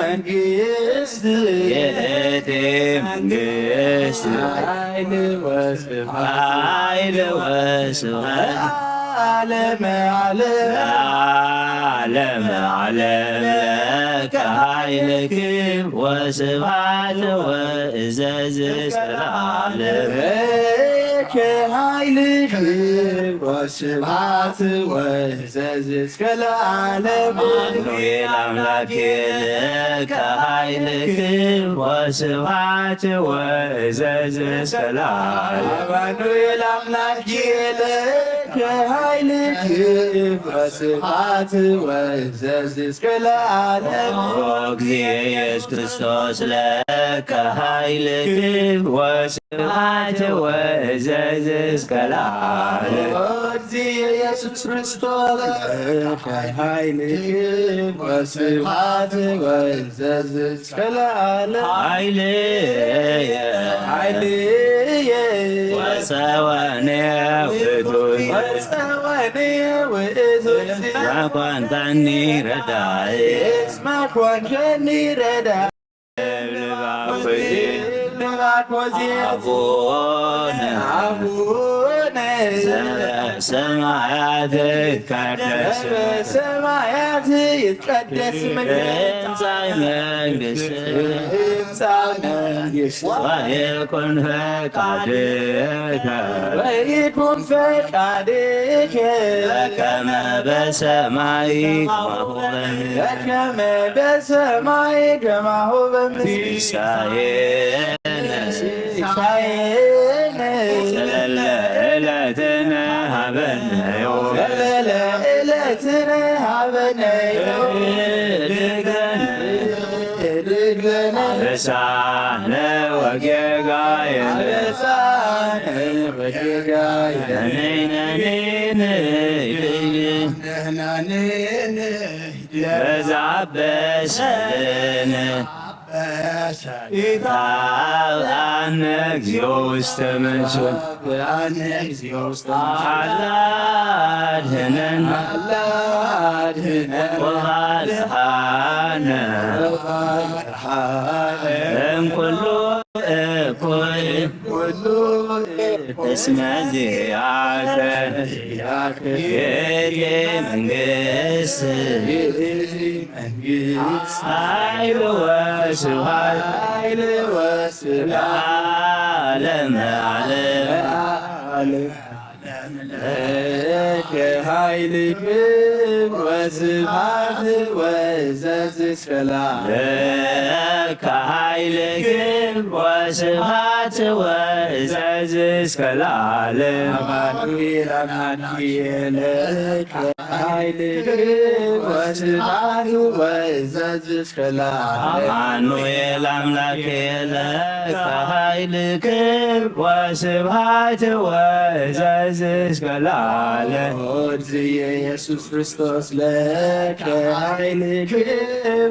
መንግስት፣ የእቲ መንግስት፣ ኃይል ወስብሐት፣ ኃይል ወስብሐት፣ ለዓለመ ዓለም፣ ለዓለመ ዓለም ለከ ኃይልክ ወስብሐት ወእዘዝ እስከ ለዓለም። ለከ ኃይልክ ወስብሐት ወእዘዝ እስከ ለዓለም። አማኑኤል አምላክ ለከ ኃይልክ ወስብሐት ወእዘዝ እስከ ለዓለም። አማኑኤል አምላክ ለከ ኃይልክ ወስብሐት ወእዘዝ እስከ ለዓለም። ኦ እግዚእ ኢየሱስ ክርስቶስ ለከ ኃይልክ ወስብሐት ወእዘዝ እስከ ለዓለም። ኦ እግዚእ ኢየሱስ ክርስቶስ ለከ ኃይልክ ወስብሐት ወእዘዝ እስከ ለዓለም። ኃይልየ፣ ኃይልየ፣ ወፀወንየ ውእቱ፣ ወፀወንየ ውእቱ፣ እስመ ኮንከኒ ረዳኢ፣ እስመ ኮንከኒ ረዳኢ። ልባኮዜ፣ ልባኮዜ፣ አቡነ፣ አቡነ፣ ዘበሰማያት ይትቀደስ፣ ዘበሰማያት ይትቀደስ ስምከ፣ ትምጻእ መንግስትከ፣ ትምጻእ መንግስትከ፣ ወይኩን ፈቃድከ፣ ወይኩን ፈቃድከ፣ በከመ በሰማይ ከማሁ በምድር፣ በከመ በሰማይ ከማሁ በምድር። ሲሳየነ፣ ሲሳየነ፣ ዘለለ ዕለትነ ሀበነ ዮም፣ ዘለለ ዕለትነ ሀበነ ዮም። ህድግ ለነ፣ ህድግ ለነ፣ አበሳነ ወጌጋየነ፣ አበሳነ ወጌጋየነ። ነኔ፣ ነኔ፣ ነኔ። በዛ አበሰነ። ኢታብአነ እግዚኦ ውስተ መንሱት። አላ አድህነን። አላ አድህነን። ወባልሃነ። ወባልሃነ። እምኩሉ እኩይ። ኩሉ እስመ ዚአከ። ዚአከ። ይእቲ መንግስት። ይእቲ መንግስት። ኃይል ወስብሐት። ኃይል ወስብሐት። ለዓለመ ዓለም። ለዓለመ ዓለም። ለከ ኃይልክም ወስብሐት ወእዘዝ እስከ ለዓለም። ለከ ኃይልክም ወስብሐት ወእዘዝ እስከ ለዓለም። አማኑኤል አምላክየ ለከ ኃይልክም ወስብሐት ወእዘዝ እስከ ለዓለም። አማኑኤል አምላክየ ለከ ኃይልክም ወስብሐት ወእዘዝ እስከ ለዓለም። ኦ እግዚእ ኢየሱስ ክርስቶስ ለከ ኃይልክም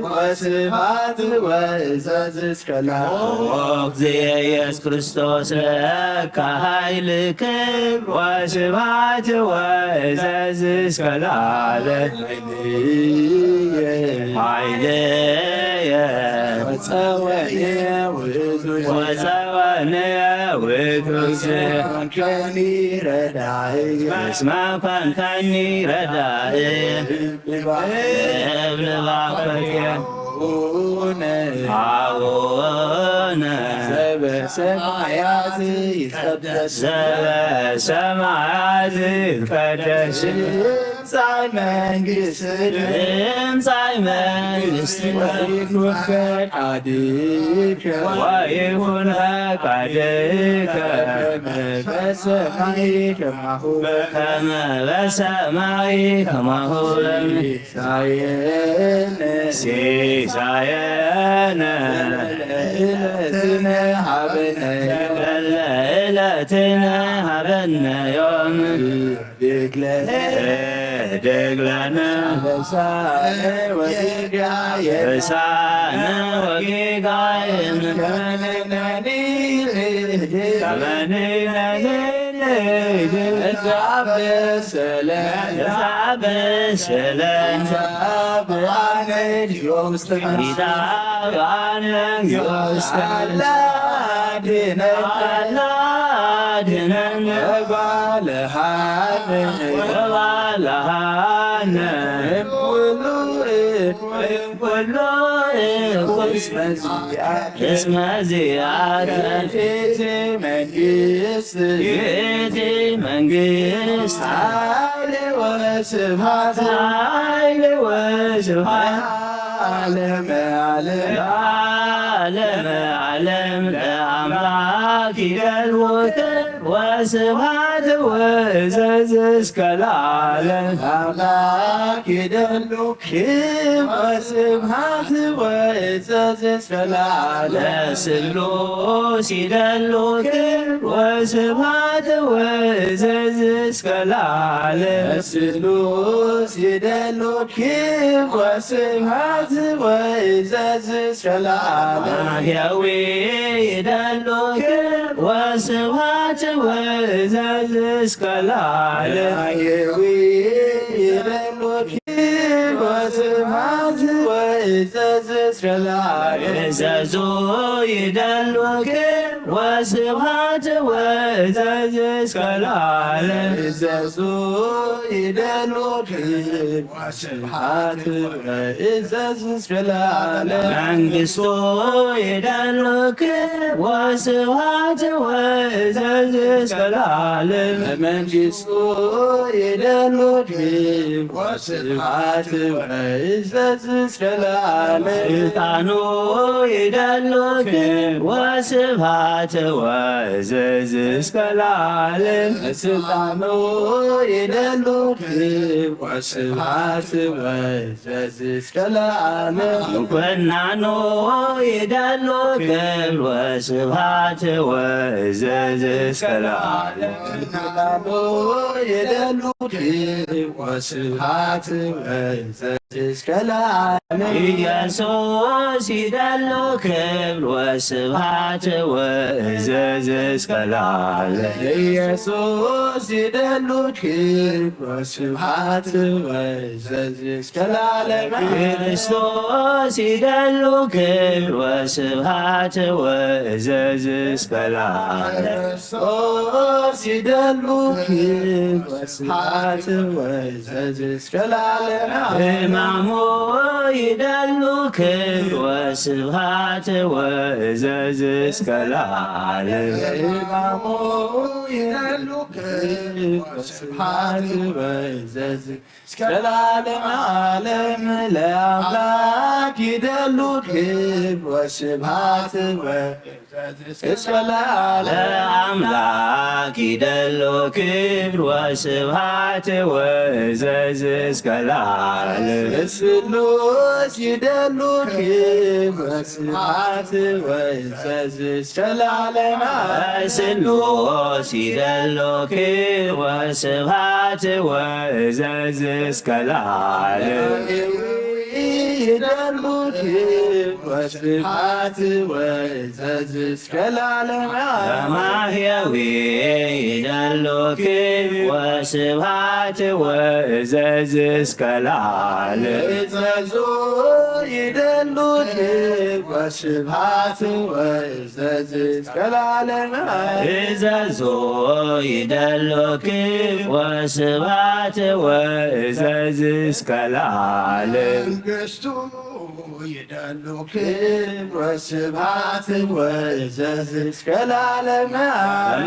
ወስብሐት ወእዘዝ እስከ ለዓለም። ኦ እግዚእ ኢየሱስ ክርስቶስ ለከ ኃይልክም ወስብሐት ወእዘዝ እስከ ለዓለም። ኃይልየ፣ ኃይልየ፣ ወፀወንየ ውእቱ፣ ወፀወንየ ውእቱ፣ እስመ ኮንከኒ ረዳኢ፣ እስመ ኮንከኒ ረዳኢ። እብልባኮቴ አቡነ፣ አቡነ ዘበሰማያት ይትቀደስ፣ ዘበሰማያት ይትቀደስ። ትምጻእ መንግስትከ፣ ትምጻእ መንግስትከ። ወይኩን ፈቃድከ፣ ወይኩን ፈቃድከ። በከመ በሰማይ ከማሁ፣ በከመ በሰማይ ከማሁ በምድር። ሲሳየነ፣ ሲሳየነ ዘለለ ዕለትነ ሀበነ ዮም፣ ዘለለ ዕለትነ ሀበነ ዮም። ህድግ ለነ፣ ህድግ ለነ አበሳነ ወጌጋየነ፣ አበሳነ ወጌጋየነ። ከመ ንሕነኒ ንህድግ፣ ከመ ንሕነኒ እዛ በሰለ እዛ በሰለ እዛ ብርሃነ ዲዮምስተመ እዛ ብርሃነ ዲዮምስተመ አላድነን አላድነን ወባልሃነ ወባልሃነ እኩሉ እኩሉ እኩል እስመ ዚአከ እስመ ዚአከ ይእቲ መንግስት ይእቲ መንግስት ኃይል ወስብሐት ኃይል ወስብሐት ዓለመ ዓለም ዓለመ ዓለም ለአምላክ ይደልውክ ወስብሐት ወእዘዝ እስከ ለዓለም። አምላክ ይደሉ ክብር ወስብሐት ወእዘዝ እስከ ለዓለም። ለስሉስ ይደሉ ክብር ወስብሐት ወእዘዝ እስከ ለዓለም። ለስሉስ ይደሉ ክብር ወስብሐት ወእዘዝ እስከ ለዓለም። ማህያዊ ይደሉ ክብር ወስብሐት ወእዘዝ እስከ ለዓለም። ማህያዊ ይደሉ ክብር ወስብሐት ወእዘዝ እስከ ለዓለም። እዘዙ ይደሉ ክብር ወስብሐት ወእዘዝ እስከ ለዓለም። እዘዙ ይደሉ ክብር ወስብሐት ወእዘዝ እስከ ለዓለም። መንግስቱ ይደሉ ክብር ወስብሐት ወእዘዝ እስከ ለዓለም። መንግስቱ ይደሉ ክብር ወስብሐት ወእዘዝ እስከ ለዓለም። ስልጣኑ ይደሉ ክብር ወስብሐት ወእዘዝ እስከ ለዓለም። ስልጣኑ ይደሉ ክብር ወስብሐት ወእዘዝ እስከ ለዓለም። ምኩናኑ ይደሉ ክብር ወስብሐት ወእዘዝ እስከ ለዓለም። ምኩናኑ ይደሉ ክብር ወስብሐት ወእዘዝ እስከ ለዓለም። ኢየሱስ ይደሉ ክብር ወስብሐት ወእዘዝ እስከ ለዓለም። ኢየሱስ ይደሉ ክብር ወስብሐት ወእዘዝ እስከ ለዓለም። ክርስቶስ ይደሉ ክብር ወስብሐት ወእዘዝ እስከ ለዓለም። ክርስቶስ ይደሉ ክብር ወስብሐት ወእዘዝ እስከ ለዓለም። ሕማሙ ይደሉ ክብር ወስብሐት ወእዘዝ እስከ ለዓለም። ሕማሙ ይደሉ ክብር ወስብሐት ወእዘዝ እስከ ለዓለም ዓለም። ለአምላክ ይደሉ ክብር ወስብሐት ወ እስከ ለዓለም። ለአምላክ ይደሉ ክብር ወስብሐት ወእዘዝ እስከ ለዓለም። ስሉስ ይደሉ ክብር ወስብሐት ወእዘዝ እስከ ለዓለም። ስሉስ ይደሉ ክብር ወስብሐት ወእዘዝ እስከ ለዓለም። ይደሉ ክብር ወስብሐት ወእዘዝ እስከ ለዓለም። ለማህያዊ ይደሉ ክብር ወስብሐት ወእዘዝ እስከ ለዓለም። እዘዙ ይደሉ ክብር ወስብሐት ወእዘዝ እስከ ለዓለም። እዘዙ ይደሉ ክብር ወስብሐት ወእዘዝ እስከ ለዓለም። መንግስቱ ይደሉ ክብር ወስብሐት ወእዘዝ እስከ ለዓለም።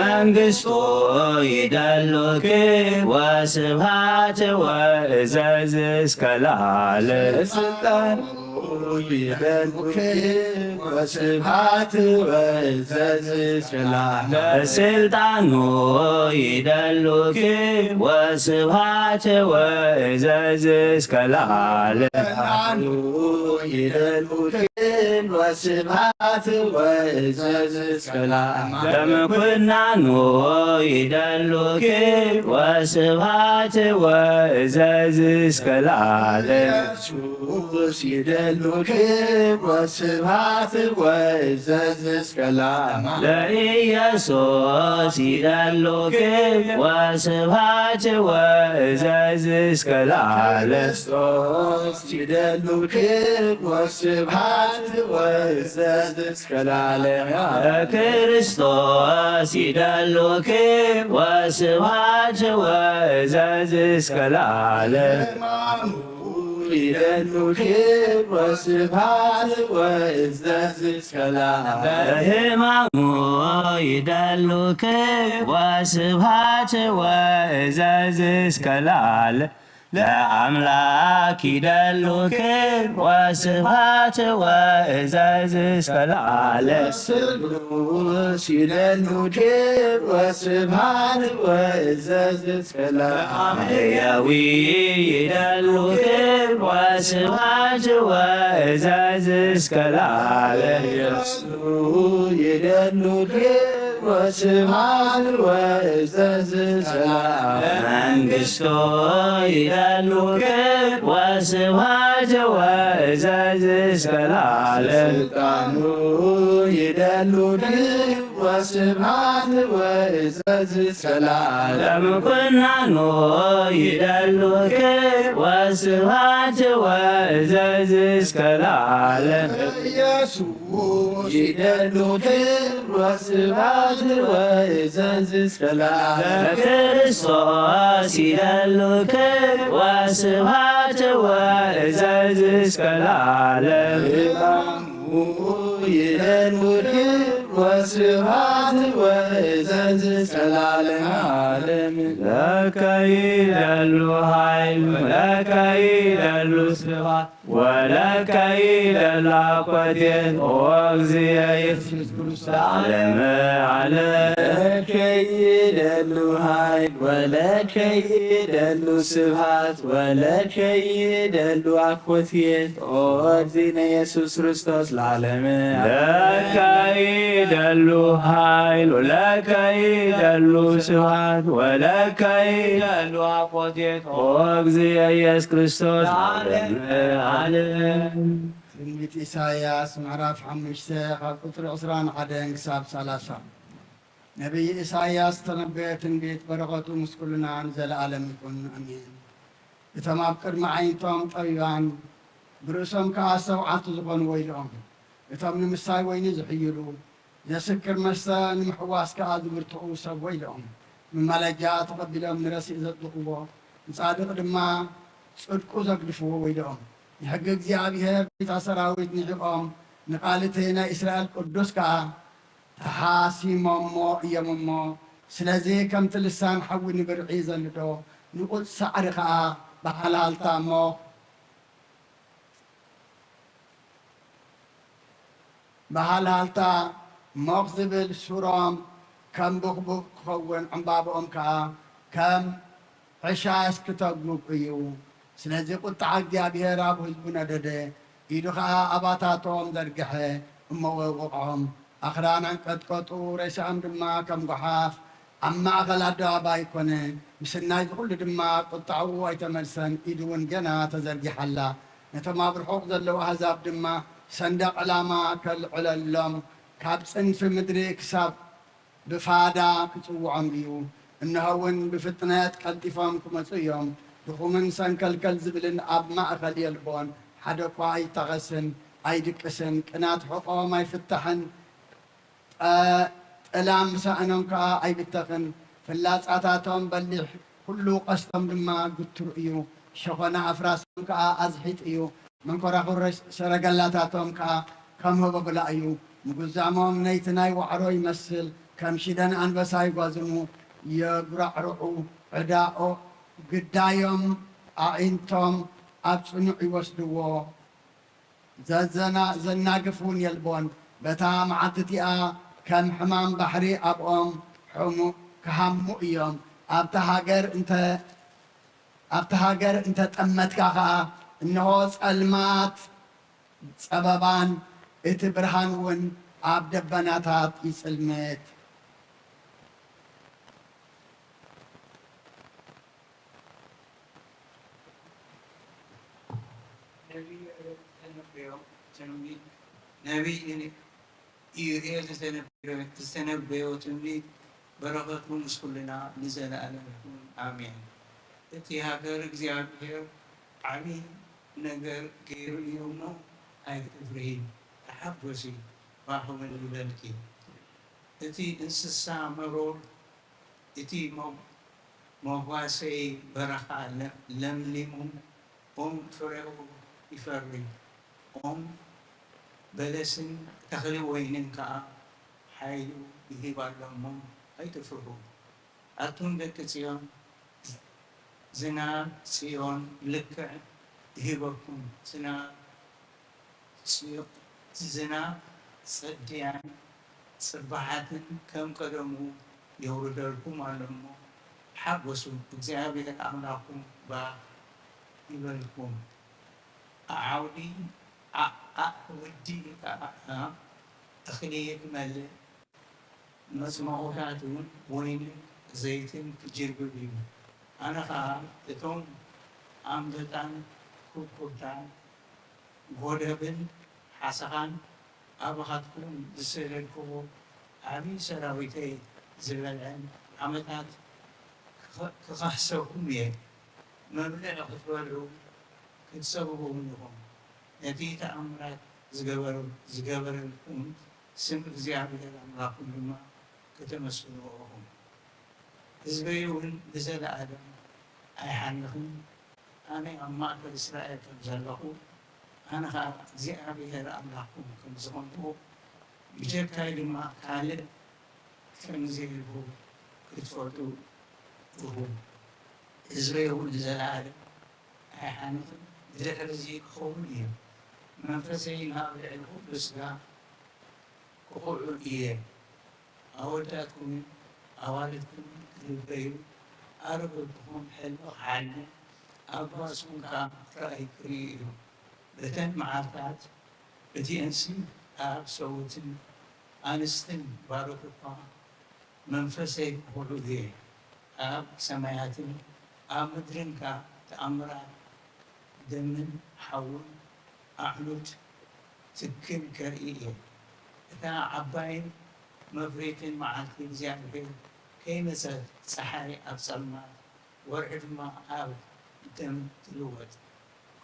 መንግስቱ ይደሉ ክብር ወስብሐት ወእዘዝ እስከ ለዓለም። ስልጣኑ ይደሉ ክብር ወስብሐት ወእዘዝ እስከ ለዓለም። ስልጣኑ ይደሉ ክብር ወስብሐት ወእዘዝ እስከ ለዓለም። ስልጣኑ ይደሉ ክብር ክብር ወስብሐት ወእዘዝ እስከ ለዓለም። ለምኩናኑ ይደሉኪ ወስብሐት ወእዘዝ እስከ ለዓለም። ኢየሱስ ይደሉኪ ወስብሐት ወእዘዝ እስከ ለዓለም። ለኢየሱስ ይደሉኪ ወስብሐት ወእዘዝ እስከ ለዓለም። ክርስቶስ ይደሉኪ ወስብሐት ወእዘዝ እስከ ለዓለም። ለክርስቶስ ይደሉኪ ወስብሐት ወእዘዝ እስከ ለዓለም። ሕማሙ ይደሉኪ ወስብሐት ወእዘዝ እስከ ለዓለም። በሕማሙ ይደሉኪ ወስብሐት ወእዘዝ እስከ ለዓለም። ለአምላክ ይደሉኪ ወስብሐት ወእዘዝ እስከ ለዓለም። ስሉስ ይደሉኪ ወስብሐት ወእዘዝ እስከ ለዓለም። ሕያዊ ይደሉኪ ወስብሐት ወእዘዝ እስከ ለዓለም። ኢየሱስ ይደሉኪ ወስብሐት ወእዘዝ እስከ ለዓለም። መንግስቶ ይደሉኪ ወስብሐት ወእዘዝ እስከ ለዓለም። ስልጣኑ ይደሉኪ ወስብሐት ወእዘዝ እስከ ለዓለም። ኩናኑ ይደሉኪ ወስብሐት ወእዘዝ እስከ ለዓለም። ኢየሱስ ይደሉኪ ወስብሐት ወእዘዝ እስከ ለዓለም። ለክርስቶስ ይደሉኪ ወስብሐት ወእዘዝ እስከ ለዓለም። ይደሉኪ ወስብሐት ወእዘዝ እስከ ለዓለም። ለከ ይደሉ ኃይል ወለከ ይደሉ ስብሐት ወለከ ይደሉ አኮቴት ኦ እግዚእ ኢየሱስ ክርስቶስ ለዓለመ ዓለም። ለከ ይደሉ ኃይል ወለከ ይደሉ ስብሐት ወለከ ይደሉ አኮቴት ኦ እግዚእነ ኢየሱስ ክርስቶስ ለዓለመ ዓለም። ለከ ይደሉ ኃይል ወለከ ይደሉ ስብሐት ወለከ ይደሉ አኮቴት ኦ እግዚእ ኢየሱስ ክርስቶስ ለዓለመ ዓለም። ትንቢት ኢሳይያስ ምዕራፍ ሓሙሽተ ካብ ቁጽሪ ዕስራን ሓደን ክሳብ ሰላሳ። ነቢይ ኢሳይያስ ዝተነበየ ትንቢት በረኸቱ ምስ ኩልና ንዘለኣለም ይኹን፣ ኣሜን። እቶም ኣብ ቅድሚ ዓይንቶም ጠቢባን ብርእሶም ከኣ ኣስተውዓልቲ ዝኾኑ ወይልኦም። እቶም ንምስታይ ወይኒ ዝሕይሉ፣ ዘስክር መስተ ንምሕዋስ ከኣ ዝብርትዑ ሰብ ወይልኦም። መማለጃ ተቐቢሎም ንረሲእ ዘጽድቕዎ፣ ንጻድቕ ድማ ጽድቁ ዘግድፍዎ ወይልኦም። ንሕጊ እግዚኣብሔር ጌታ ሰራዊት ንዒቖም፣ ንቓል እቲ ናይ እስራኤል ቅዱስ ከኣ ተሓሲሞሞ እዮም እሞ። ስለዚ ከምቲ ልሳን ሓዊ ንብርዒ ዘንዶ፣ ንቑጽ ሳዕሪ ከኣ ብሃልሃልታ ሞኽ ብሃልሃልታ ሞኽ ዝብል ሱሮም ከም ብኽቡብ ክኸውን፣ ዕምባብኦም ከኣ ከም ዕሻስ ክተጉብ እዩ። ስለዚ ቁጥዓ እግዚኣብሔር ኣብ ህዝቡ ነደደ፣ ኢዱ ኸኣ ኣባታቶም ዘርግሐ፣ እሞ ወቕዖም። ኣኽራን ኣንቀጥቀጡ፣ ሬሳኦም ድማ ከም ጓሓፍ ኣብ ማእከል ኣደባባይ ኮነ። ምስናይ እዚ ኹሉ ድማ ቁጥዓኡ ኣይተመልሰን፣ ኢዱ እውን ገና ተዘርጊሓ ኣላ። ነቶም ኣብ ርሑቕ ዘለዉ ኣህዛብ ድማ ሰንደቕ ዕላማ ከልዕለሎም፣ ካብ ጽንፊ ምድሪ ክሳብ ብፋዳ ክጽውዖም እዩ። እንሆ እውን ብፍጥነት ቀልጢፎም ክመጹ እዮም። ድኹምን ሰንከልከል ዝብልን ኣብ ማእከል የልቦን፣ ሓደ እኳ ኣይታኸስን ኣይድቅስን። ቅናት ሕቖም ኣይፍታሕን፣ ጠ-፣ ጠላም ሳእኖም ከኣ ኣይብተኽን። ፍላጻታቶም በሊሕ፣ ኩሉ ቀስቶም ድማ ግቱር እዩ። ሸኾና ኣፍራሶም ከኣ ኣዝሒጥ እዩ። መንኮራኹር ሰረገላታቶም ከኣ ከም ህቦብላ እዩ። ምጉዛሞም ነይቲ ናይ ዋዕሮ ይመስል። ከም ሽደን ኣንበሳ ይጓዝሙ፣ የጉራዕርዑ። ዕዳኦ-፣ ግዳዮም ኣዒንቶም ኣብ ጽኑዕ ይወስድዎ። ዘዘና-፣ ዘናግፍ እውን የልቦን። በታ መዓልቲ እቲኣ ከም ሕማም ባሕሪ ኣብኦም ሕሙ-፣ ክሃሙ እዮም። ኣብታ ሃገር እንተ-፣ ኣብታ ሃገር እንተጠመትካ ኸኣ፣ እንሆ ጸልማት ጸበባን እቲ ብርሃን እውን ኣብ ደበናታት ይጽልምት። ነቢይ ኢዩኤል ዝተነበዮ ትንቢት፣ ነቢይ ኢዩኤል ዝተነበዮ፣ ዝተነበዮ ትንቢት በረኸቱ ምስ ኩልና ንዘለኣለም ይኹን። ኣሜን። እቲ ሃገር እግዚኣብሔር ዓቢ ነገር ገይሩ እዩ እሞ ኣይትፍርሂ፣ ተሓጎሲ፣ ፋሕ እውን ይበልኪ። እቲ እንስሳ መሮር፣ እቲ መ-፣ መጓሰይ በረኻ ለ-፣ ለምሊሙ፣ ኦም ፍሬኡ ይፈሪ፣ ኦም በለስን ተኽሊ ወይንን ከኣ ሓይሉ ይህብ ኣሎ እሞ ኣይትፍርሁ። ኣቱም ደቂ ጽዮን፣ ዝናብ ጽዮን ልክዕ ይህበኩም። ዝናብ ጽዮ-፣ ዝናብ ጽድያን ጽባሓትን ከም ቀደሙ የውርደልኩም ኣሎ እሞ ተሓጎሱ፣ እግዚኣብሔር ኣምላኽኩም ባህ ይበልኩም። ኣዓውዲ፣ ኣ-፣ ኣዕውዲ ከኣ እኽሊ ክመልእ፣ መጽመቑታት እውን ወይንን ዘይትን ክጅርብብ እዩ። ኣነ ኸኣ እቶም ኣንበጣን ኩብኩብታን፣ ጎደብን ሓሰኻን ኣባኻትኩም ዝሰደድክዎ ዓቢ ሰራዊተይ ዝበልዐን ዓመታት ክኸ-፣ ክኸሕሰኩም እየ። መብልዒ ክትበልዑ ክትጸግቡ እውን ኢኹም። ነቲ ተኣምራት ዝገበረ-፣ ዝገበረልኩም ስም እግዚኣብሔር ኣምላኽኩም ድማ ከተመስግንዎ ኢኹም። ህዝበይ እውን ንዘለኣለም ኣይሓንኽን። ኣነ ኣብ ማእከል እስራኤል ከም ዘለኹ፣ ኣነ ኸኣ እግዚኣብሔር ኣምላኽኩም ከም ዝኾንኩ፣ ብጀካይ ድማ ካልእ ከም ዘየልቦ ክትፈልጡ ኢኹም። ህዝበይ እውን ንዘለኣለም ኣይሓንኽን፣ ብድሕሪ እዚ ክኸውን እዩ። መንፈሰይ ናብ ልዕሊ ኩሉ ስጋ ክኹዕል እየ። ኣወዳትኩምን ኣዋልድኩምን ክድበዩ፣ ኣረግቶኹም ሕልሚ ክሓልሙ፣ ኣጓስኩም ከኣ ራእይ ክርእዩ እዮም። በተን መዓልታት እቲኤንሲ ኣብ ሰብኡትን ኣንስትን ባሮት እኳ መንፈሰይ ክኹዕል እየ። ኣብ ሰማያትን ኣብ ምድርን ከኣ ተኣምራት ደምን ሓውን ኣዕኑድ ትክን ከርኢ እየ። እታ ዓባይን መፍረይትን መዓልቲ እግዚኣብሔር ከይመጸት፣ ጸሓይ ኣብ ጸልማት፣ ወርሒ ድማ ኣብ ደም ትልወጥ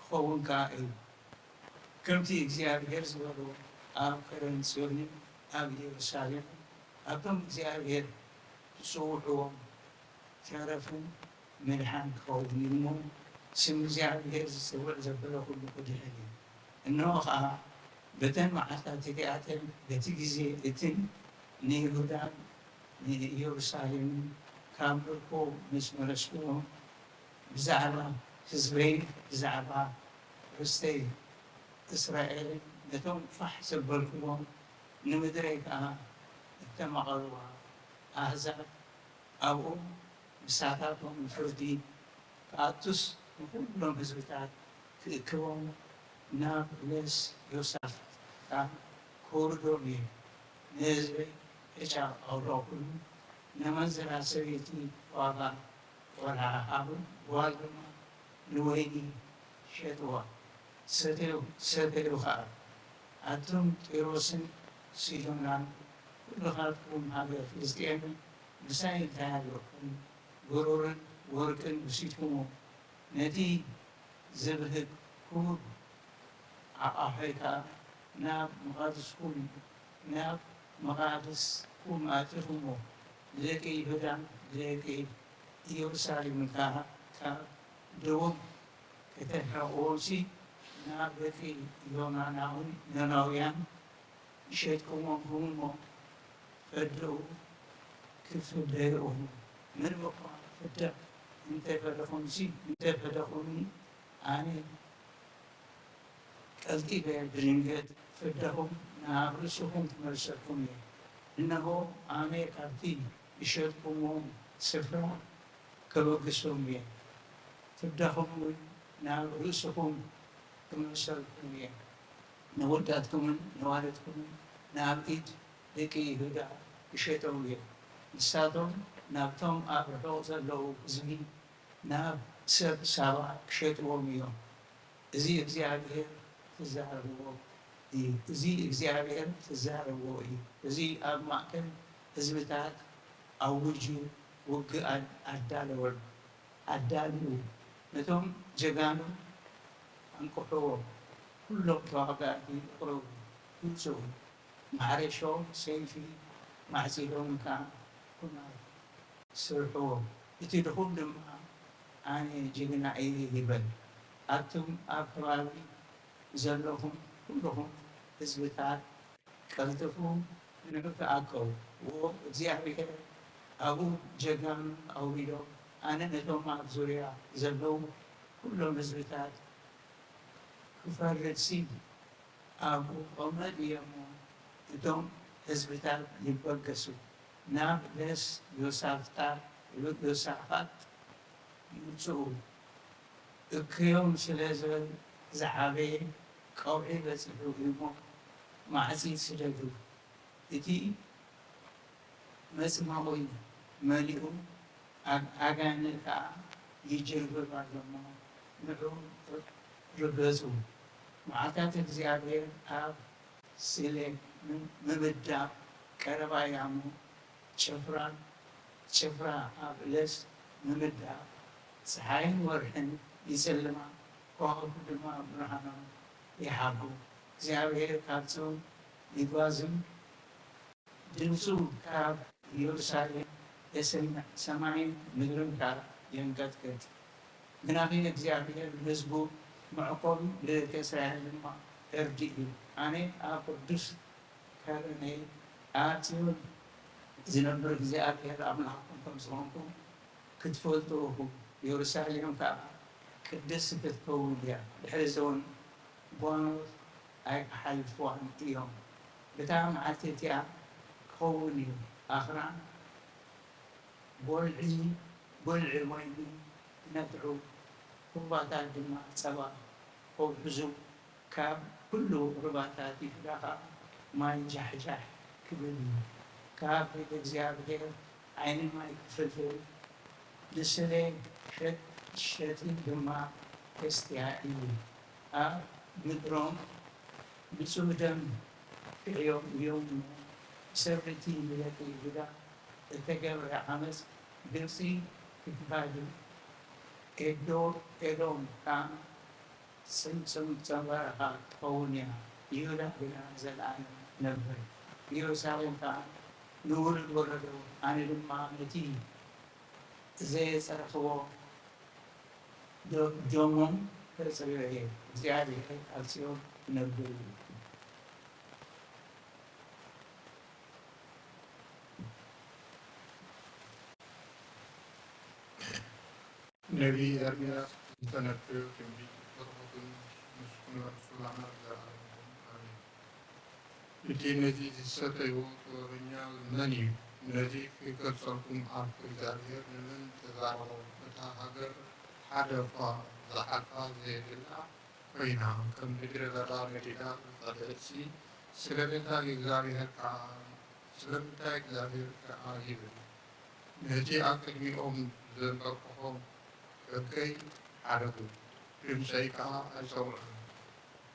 ክኸውን ከኣ እዩ። ከምቲ እግዚኣብሔር ዝበሎ፣ ኣብ ከረን ጽዮንን ኣብ ኢየሩሳሌምን ኣብቶም እግዚኣብሔር ዝጽውዕዎም ተረፍን ምድሓን ክኸውን እዩ እሞ፣ ስም እግዚኣብሔር ዝጽውዕ ዘበለ ኩሉ ክድሕን እዩ። እንሆ ኸኣ፣ በተን መዓልታት እቲኣተን በቲ ግዜ እትን ንይሁዳን ንኢየሩሳሌምን ካብ ምርኮ ምስ መለስኩዎም፣ ብዛዕባ ህዝበይን ብዛዕባ ርስተይ እስራኤልን ነቶም ፋሕ ዘበልኩዎም፣ ንምድረይ ከኣ እተማቐርዋ ኣህዛብ ኣብኡ ምሳታቶም ንፍርዲ ክኣቱስ፣ ንኹሎም ህዝብታት ክእክቦም ናብ ሬስ ዮሳፍጥ ከኣ ከውርዶም እየ። ንህዝበይ ዕጫ ኣውረኹሉ፣ ነመንዝራ ሰበይቲ ዋጋ ቆልዓ ሃቡ፣ ጓል ድማ ንወይኒ ሸጥዋ፣ ሰተዩ፣ ሰተዩ ኸኣ። ኣቱም ጢሮስን ሲዶናን፣ ኩልኻትኩም ሃገር ፍልስጥኤምን፣ ምሳይ እንታይ ኣለኩም? ብሩርን ወርቅን ወሲድኩሞ፣ ነቲ ዝብህግ ክቡር ኣቓሑይ ከኣ ናብ መቓድስኩም፣ ናብ መቓድስኩም ኣእቲኹሞ። ደቂ ይሁዳን ደቂ ኢየሩሳሌምን ከኣ ካብ ደዎም ክትርሕቕዎምሲ፣ ናብ ደቂ ዮናናውን ዮናውያን ሸጥኩሞም እሞ፣ ፈደኡ ክትፍደዩ ኢኹም። ምንም እኳ ፍዳ እንተፈደኹምሲ፣ እንተፈደኹምኒ፣ ኣነ ቀልጢፈ ብድንገት ፍዳኹም ናብ ርእስኹም ክመልሰልኩም እየ። እነሆ፣ ኣነ ካብቲ ዝሸጥኩሞም ስፍራ ከበግሶም እየ። ፍዳኹም እውን ናብ ርእስኹም ክመልሰልኩም እየ። ነወዳትኩምን ነዋልድኩምን ናብ ኢድ ደቂ ይሁዳ ክሸጠው እዮም። ንሳቶም ናብቶም ኣብ ርሑቕ ዘለዉ ህዝቢ፣ ናብ ሰብ ሳባ ክሸጥዎም እዮም። እዚ እግዚኣብሔር ትዛረብዎ እዩ። እዚ እግዚኣብሔር ትዛረብዎ እዩ። እዚ ኣብ ማእከል ህዝብታት ኣውጁ ውግእ ኣዳለወሉ። ኣዳልዉ። ነቶም ጀጋኑ ኣንቅሕዎም። ኩሎም ተዋጋእቲ ይቕረቡ፣ ይውፅኡ። ማሕረሾም ሰይፊ ማዕፂዶም ከዓ ኩናት ስርሕዎ። እቲ ድኹም ድማ ኣነ ጅግና እየ ይበል። ኣቱም ኣብ ከባቢ ዘለኹም ኩልኹም ህዝብታት ቀልጥፉ ንዑ ተኣከቡ። እዎ እግዚኣብሔር ኣብኡ ጀጋኑ ኣውሪዶም ኣነ ነቶም ኣብ ዙርያ ዘለዉ ኩሎም ህዝብታት ክፈርድ ሲ ኣብኡ ቆመጥ እየ እሞ እቶም ህዝብታት ይበገሱ ናብ ደስ ዮሳፍጣ ዮሳፋጥ ይምፅኡ። እክዮም ስለ ዝበል ዝዓበየ ቀውዒ በፂሑ እዩ እሞ ማዕፂድ ስደዱ። እቲ መጽመቑ መሊኡ ኣጋንንት ከኣ ይጅርብብ ኣሎ እሞ ንዑ ርገጹ። መዓልታት እግዚኣብሔር ኣብ ስሌ ምምዳቕ ቀረባ እያ እሞ ጭፍራ ጭፍራ ኣብ ለስ ምምዳቕ ጸሓይን ወርሕን ይጽልማ ከዋኽብቲ ድማ ብርሃኖም ይሓቡ። እግዚኣብሔር ካብ ጽዮን ይጓዝም። ድምፁ ካብ ኢየሩሳሌም የሰምዕ፣ ሰማይን ምድርን ከኣ የንቀጥቅጥ። ምናኺ እግዚኣብሔር ንህዝቡ መዕቆቢ፣ ንደቂ እስራኤል ድማ ዕርዲ እዩ። ኣነ ኣብ ቅዱስ ከረነይ ኣብ ጽዮን ዝነብር እግዚኣብሔር ኣምላኽኩም ከም ዝኾንኩ ክትፈልጡ ኢኹም። ኢየሩሳሌም ከኣ ቅድስቲ ክትከውን እያ። ድሕሪ እዚ እውን ጓኖት ኣይክሓልፍዋን እዮም። በታ መዓልቲ እቲኣ ክኸውን እዩ፣ ኣኽራን ጐልዒ ጐልዒ ወይኒ ክነትዑ፣ ሩባታት ድማ ጸባ ከውሕዙ፣ ካብ ኩሉ ሩባታት ይሁዳ ኸኣ ማይ ጃሕጃሕ ክብል እዩ። ካብ ቤተ እግዚኣብሔር ዓይኒ ማይ ክፍልፍል፣ ንስለ ሸጢ ድማ ከስትያ እዩ። ኣብ ምድሮም ንጹህ ደም ክዕዮም እዮም እሞ፣ ብሰብሪ እቲ ንደቂ ይሁዳ እተገብረ ዓመጽ ግብጺ ክትባድም፣ ኤዶ-፣ ኤዶም ከኣ ጽምጽም ጸንበረኻ ትኸውን እያ። ይሁዳ ግና ንዘለኣለም ይነብር፣ ኢየሩሳሌም ከኣ ንውሉድ ወለዶ። ኣነ ድማ ነቲ ዘየጸረኽዎ ዶ-፣ ዶሞም ከጽርዮ እየ። እግዚኣብሔር ኣብ ጽዮን ክነብር እዩ። ነቢይ ኤርምያስ ዝተነበዮ ትንቢት በረኸቱን ምስጉን ሱላማን ዘለኣለሙ ኣሜን። እቲ ነዚ ዝሰተይዎ ጥበበኛ መን እዩ? ነዚ ክገልጸልኩም ኣፍ እግዚኣብሔር ንመን ተዛረቦ? እታ ሃገር ሓደ እኳ ዝሓልፋ ዘየብላ ኮይና፣ ከም ምድረ በዳ ነዲዳ ዝጸንሐትሲ፣ ስለምንታይ እግዚኣብሔር ከኣ፣ ስለምንታይ እግዚኣብሔር ከኣ ይብል? ነቲ ኣብ ቅድሚኦም ዘንበርክኾ ሕገይ ሓደጉ፣ ድምፀይ ከኣ ኣይሰምዑን።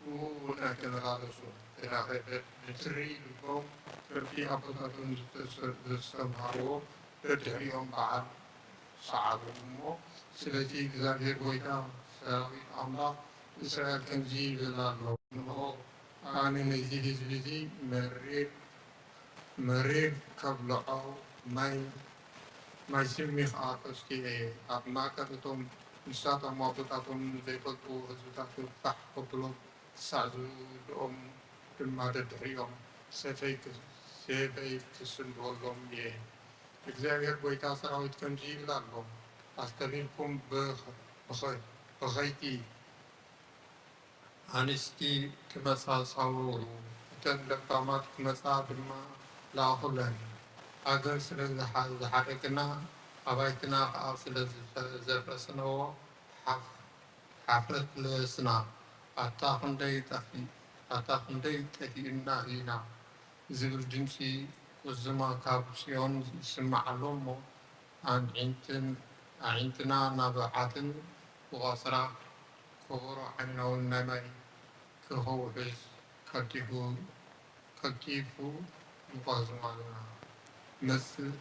ብኡ እውን ኣይተመላለሱን። ግናኸ በ-፣ ብትሪ ልቦም ከምቲ ኣቦታቶም ዝተሰ-፣ ዘስተምሃርዎ ደድሕሪኦም በዓል ሰዓቡ እሞ። ስለዚ እግዚኣብሔር ጐይታ ሰራዊት ኣምላኽ እስራኤል ከምዚ ይብል ኣሎ፣ እንሆ፣ ኣነ ነዚ ህዝቢ እዚ መሪር መሪር ከብልዖ ማይ፣ ማይ ስሚ ኸኣ ከስትዮ እየ። ኣብ ማእከል እቶም ንሳቶም ኣቦታቶም ዘይፈልጥዎ ህዝብታት ፋሕ ከብሎም ክሳዕ ዝውድኦም ድማ ደድሕሪኦም ሰይፈይ ክ-፣ ሰይፈይ ክስንድወሎም እየ። እግዚኣብሔር ጐይታ ሰራዊት ከምዚ ይብል ኣሎ፣ ኣስተብሂልኩም ብኸ-፣ ብኸ-፣ ብኸይቲ ኣንስቲ ክመጻ ጸውዑ፣ እተን ለባማት ክመጻ ድማ ለኣኹለን። ሃገር ስለ ዝሓ-፣ ዝሓደግና፣ ኣባይትና ኸኣ ስለ ዝፈ-፣ ዘፍረስናዎ፣ ሓፍ-፣ ሓፍረት ለበስና። ኣታ ክንደይ ጠፊ-፣ ኣታ ክንደይ ጠፊእና ኢና ዝብል ድምጺ ቁዝማ ካብ ጽዮን ይስማዕ ኣሎ እሞ፣ ኣዒንትን-፣ ኣዒንትና ናብዓትን ብቐጽራ ከበሮ ዓይንና እውን ናይ ማይ ክኸውሕዝ ቀልጢፉ፣ ቀልጢፉ ይቋዝም ኣሎ። መጽ-፣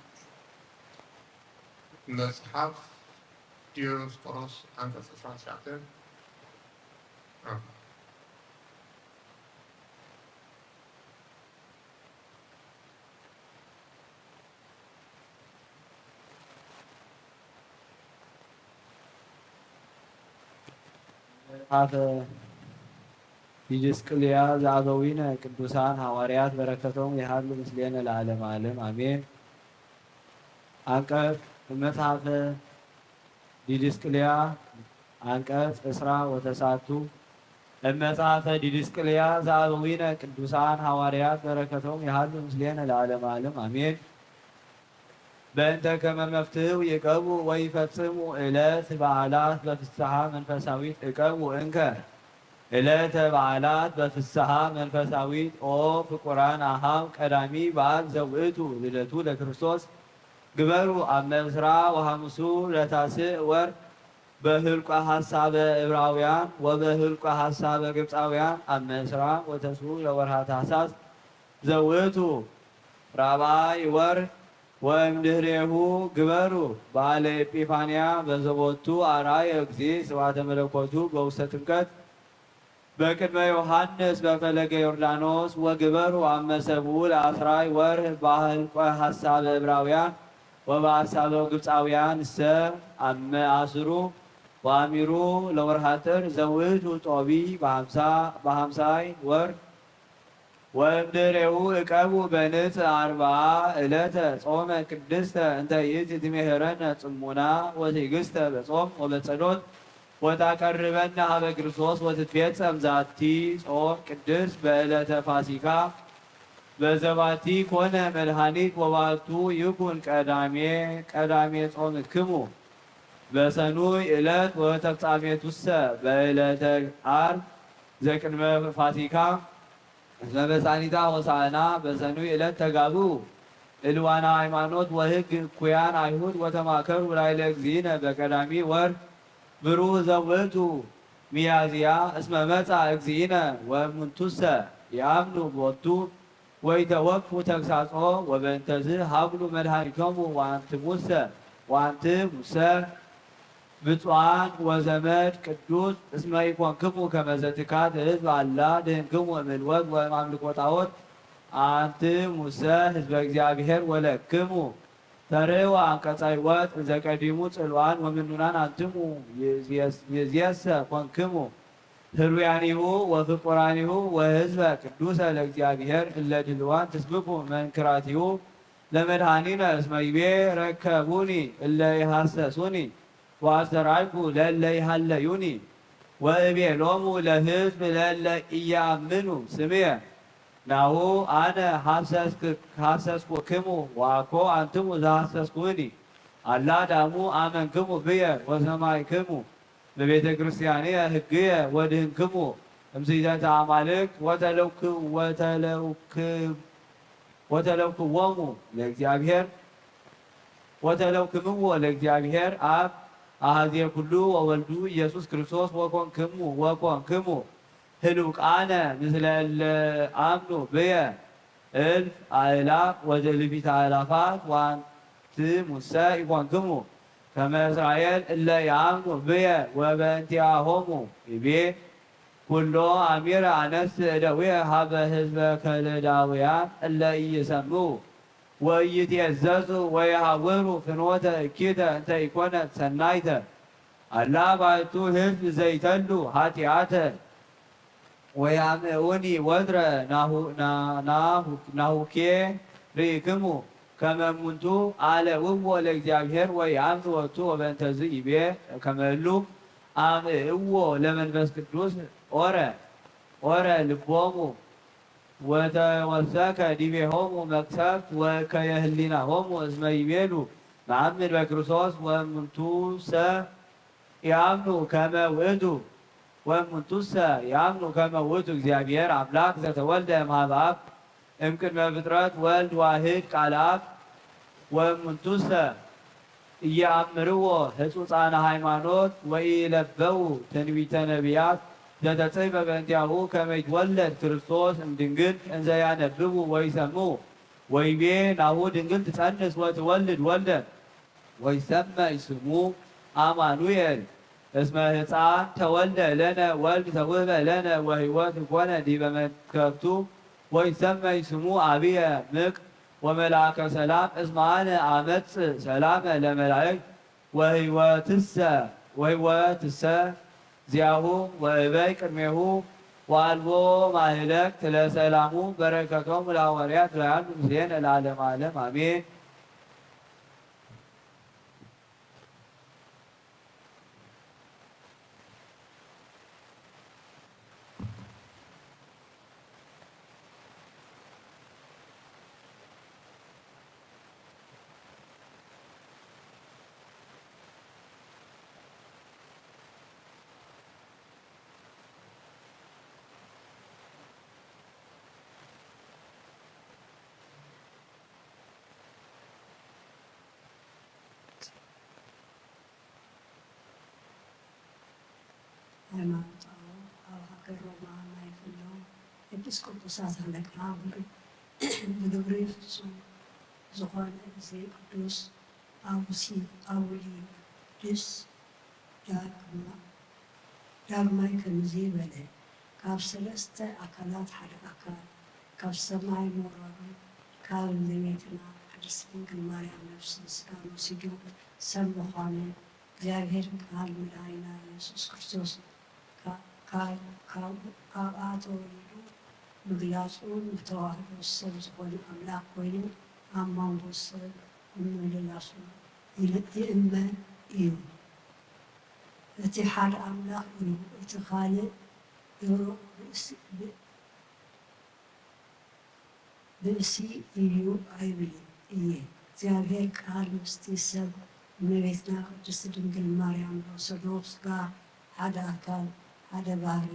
መጽሓፍ ዲዮስቆሮስ ዓንቀጽ ዕስራን ትሽዓተን። መጽሓፈ ዲድስቅልያ ዘአበዊነ ቅዱሳን ሐዋርያት በረከቶም ይሃሉ ምስሌነ ለዓለመ ዓለም አሜን። አንቀጽ መጽሐፈ ዲድስቅልያ አንቀጽ ዕስራ ወተሳቱ እመጽሐፈ ዲድስቅልያ ዘአበዊነ ቅዱሳን ሐዋርያት በረከቶም ይሃሉ ምስሌነ ለዓለመ ዓለም አሜን። በእንተ ከመ መፍትው ይቀቡ ወይፈጽሙ ዕለት በዓላት በፍስሐ መንፈሳዊት እቀቡ እንከ ዕለተ በዓላት በፍስሐ መንፈሳዊት ኦ ፍቁራን አሃው ቀዳሚ በዓል ዘውእቱ ልደቱ ለክርስቶስ ግበሩ አመ ዕስራ ወሐሙሱ ለታስዕ ወር በህልቆ ሐሳበ ዕብራውያን ወበህልቆ ሐሳበ ግብፃውያን አመ ዕስራ ወተስዑ ለወርሃ ታህሳስ ዘውእቱ ራብዓይ ወር ወእምድህሬሁ ግበሩ በዓለ ኤጲፋንያ በዘቦቱ አርአየ እግዚእ ስብሐተ መለኮቱ በውስተ ጥምቀት በቅድመ ዮሐንስ በፈለገ ዮርዳኖስ ወግበሩ አመ ሰብኡ ለአስራይ ወርህ በህልቆ ሐሳበ ዕብራውያን ወበሐሳበ ግብፃውያን እሰ አመ አስሩ ወአሚሩ ለወርሃ ጥር ዘውእቱ ጦቢ በሐምሳይ ወር ወእምድሬሁ እቀቡ በንጽ አርብዓ ዕለተ ጾመ ቅድስተ እንተ ይእቲ ትሜህረነ ጽሙና ወትዕግስተ በጾም ወበጸሎት ወታቀርበነ ሀበ ክርስቶስ ወትትፌጸም ዛቲ ጾም ቅድስት በዕለተ ፋሲካ በዘባቲ ኮነ መድኃኒት ወባቱ ይኩን ቀዳሜ ቀዳሜ ጾምክሙ በሰኑይ ዕለት ወተፍጻሜቱሰ በዕለተ ዓርብ ዘቅድመ ፋሲካ እስመ በሳኒታ ሆሳዕና በሰኑይ ዕለት ተጋብኡ እልዋና ሃይማኖት ወሕግ እኩያን አይሁድ ወተማከሩ ላዕለ እግዚእነ በቀዳሚ ወር ብሩህ ዘውእቱ ሚያዝያ እስመ መጻ እግዚእነ ወእሙንቱሰ ይአምኑ ቦቱ ወይተወክፉ ተግሳጾ ወበእንተዝ ሀብሉ መድኃኒቶሙ ወአንትሙሰ ወአንትሙሰ ብፁዓን ወዘመድ ቅዱስ እስመ ኢኮንክሙ ከመዘ ትካት ህዝብ አላ ድህንክሙ እምልወት ወእምአምልኮ ጣዖት አንትሙሰ ህዝበ እግዚአብሔር ወለክሙ ተርእዩ አንቀጸ ሕይወት እንዘ ቀዲሙ ጽሉዓን ወምኑናን አንትሙ ይእዜሰ ኮንክሙ ህሩያኒሁ ወፍቁራኒሁ ወህዝበ ቅዱሰ ለእግዚአብሔር እለ ድልዋን ትስብኩ መንክራቲሁ ለመድኃኒነ እስመ ይቤ ረከቡኒ እለ ይሃሰሱኒ ወአስተርአይኩ ለእለ ይሃለዩኒ ወእቤሎሙ ለሕዝብ ለእለ ኢየአምኑ ስምየ ናሁ አነ ሐሰስኩክሙ ወአኮ አንትሙ ዘሐሰስኩምኒ አላ ዳሙ አመንክሙ ብየ ወሰማይክሙ በቤተ ክርስቲያንየ ሕግየ ወድህንክሙ እምስይተተ አማልክት ወተለውክ ወተለውክ ወተለውክዎሙ ለእግዚአብሔር ወተለውክምዎ ለእግዚአብሔር አብ አሐዜ ኩሉ ወወልዱ ኢየሱስ ክርስቶስ ወኮንክሙ ወኮንክሙ ህሉቃነ ምስለ እለ አምኑ ብየ እልፍ አእላፍ ወዘእልፊተ አእላፋት ወአንትሙሰ ኢኮንክሙ ከመ እስራኤል እለ ይአምኑ ብየ ወበእንቲአሆሙ ይቤ ኩሎ አሚረ አነስ እደዊየ ሀበ ህዝበ ከለዳውያን እለ ኢይሰምዑ ወኢይትዔዘዙ ወየሐውሩ ፍኖተ እኪተ እንተ ኢኮነት ሰናይተ አላ ባእቱ ህዝብ ዘይተሉ ኃጢአተ ወያምዑኒ ወትረ ናሁኬ ርኢክሙ ከመ እሙንቱ አለውዎ ለእግዚአብሔር ወይአምኑ ወቱ ወበእንተዝ ይቤ ከመ እሉ አምዕዎ ለመንፈስ ቅዱስ ኦረ ኦረ ልቦሙ ወተወሰከ ዲቤሆሙ መቅሰፍት ወእከየ ህሊናሆሙ እስመ ይቤሉ ነአምን በክርስቶስ ወእሙንቱሰ ኢአምኑ ከመ ውእቱ ወእሙንቱሰ ይኣምኑ ከመ ውእቱ እግዚኣብሔር ኣምላክ ዘተወልደ እምሃበ ኣብ እምቅድመ ፍጥረት ወልድ ዋህድ ቃል ኣብ። ወእሙንቱሰ ኢየአምርዎ ህጹጻነ ሃይማኖት ወኢለበዉ ትንቢተ ነቢያት ዘተጽሕፈ በእንቲአሁ ከመ ይትወለድ ክርስቶስ እምድንግል እንዘ ያነብቡ ወይሰምዑ። ወይቤ ናሁ ድንግል ትጸንስ ወትወልድ ወልደ ወይሰመይ ስሙ አማኑኤል እስመ ህፃን ተወልደ ለነ ወልድ ተውህበ ለነ ወህይወት ኮነ ዲበ መትከፍቱ ወይሰመይ ስሙ አብየ ምቅ ወመልአከ ሰላም እስመ አነ አመጽእ ሰላመ ለመላእክት ወህይወትሰ ወህይወትሰ ዚአሁ ወእበይ ቅድሜሁ ወአልቦ ማህለክት ለሰላሙ በረከቶም ለሐዋርያት ለያሉ ምስሌነ ለዓለመ ዓለም አሜን። ሃይማኖታዊ ኣብ ሃገር ሮማ ናይ ዘሎ ኤጲስቆጶሳት ኣለቃ ብግብሪ ፍጹም ዝኾነ እዚ ቅዱስ ኣውሲ ኣውሊድስ ዳግማ ዳግማይ ከምዚ በለ፣ ካብ ሰለስተ ኣካላት ሓደ ኣካል፣ ካብ ሰማይ ምውራዱ፣ ካብ እመቤትና ቅድስት ድንግል ማርያም ነፍስን ስጋን ወሲዱ ሰብ ምዃኑ፣ እግዚኣብሔር ቃል መድኃኒና ኢየሱስ ክርስቶስ ካብ ኣብኣ ተወሊዱ ምግላጹን ብተዋህዶ ሰብ ዝኾነ ኣምላኽ ኮይኑ ኣብ መንጎ ሰብ ምምልላሱ ይእመን እዩ። እቲ ሓደ ኣምላኽ እዩ፣ እቲ ካልእ ርሩቕ ብእሲ እዩ ኣይብልን እየ። እግዚኣብሔር ቃል ምስቲ ሰብ እመቤትና ቅድስቲ ድንግል ማርያም ዝወሰዶ ስጋ ሓደ ኣካል ሓደ ባህሪ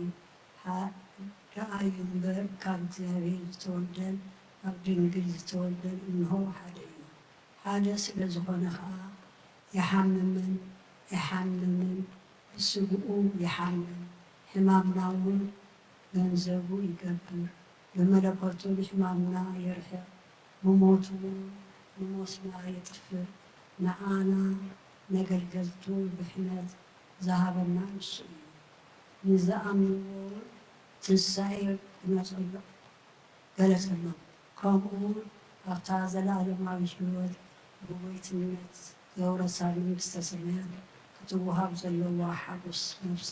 ደኣ እዩ እምበር ካብ እግዚኣብሔር ዝተወልደን ካብ ድንግል ዝተወልደን እንሆ ሓደ እዩ። ሓደ ስለ ዝኾነ ኸኣ ይሓምምን ኣይሓምምን ብስግኡ ይሓምም፣ ሕማምና እውን ገንዘቡ ይገብር፣ ብመለኮቱ ንሕማምና የርሕቕ፣ ብሞቱ እውን ንሞትና የጥፍእ፣ ንዓና ነገልገልቱ ድሕነት ዝሃበና ንሱ እዩ። ንዝኣምንዎ እውን ትንሳኤ ገለጸሎም። ገለጸሎም። ከምኡ እውን ኣብታ ዘለኣለማዊት ሕይወት ብጎይትነት ዘውረሳ መንግስተ ሰማያት ክትወሃብ ዘለዋ ሓጎስ ነፍሲ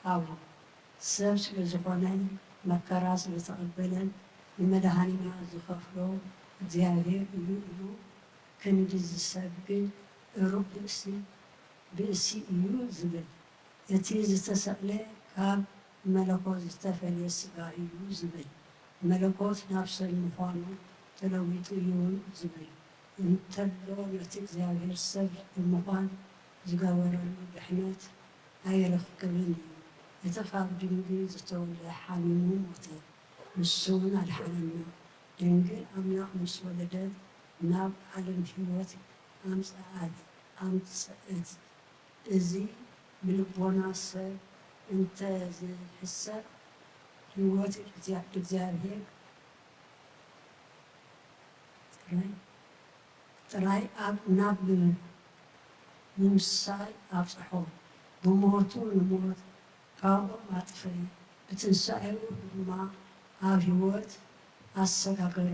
ሃቦም። ሰብ ስለ ዝኾነን መከራ ስለ ተቐበለን ንመድኃኒና ዝኸፍሎ እግዚኣብሔር እዩ ኢሉ ክንዲ ዝሰግድ እሩቕ ብእሲ ብእሲ እዩ ዝብል። እቲ ዝተሰቕለ ካብ መለኮት ዝተፈልየ ስጋ እዩ ዝብል፣ መለኮት ናብ ሰብ ምዃኑ ተለዊጡ እዩ ዝብል እንተሎ ነቲ እግዚኣብሔር ሰብ ብምዃን ዝገበረሉ ድሕነት ኣይረኽብን እዩ። እቲ ካብ ድንግል ዝተወልደ ሓሚሙ ሞተ፣ ንሱ እውን ኣድሓነና። ድንግል ኣምላኽ ምስ ወለደት ናብ ዓለም ህይወት ኣምጽኣት ኣምጽእት። እዚ ብልቦና ሰብ እንተ ዝሕሰብ ህይወት እግዚኣብሔር ጥራይ ጥራይ ኣብ ናብ ምምሳል ኣብጽሖ። ብሞቱ ንሞት ካብኦም ኣጥፈኤ፣ ብትንሳኤኡ ድማ ኣብ ህይወት ኣሰጋገሮ።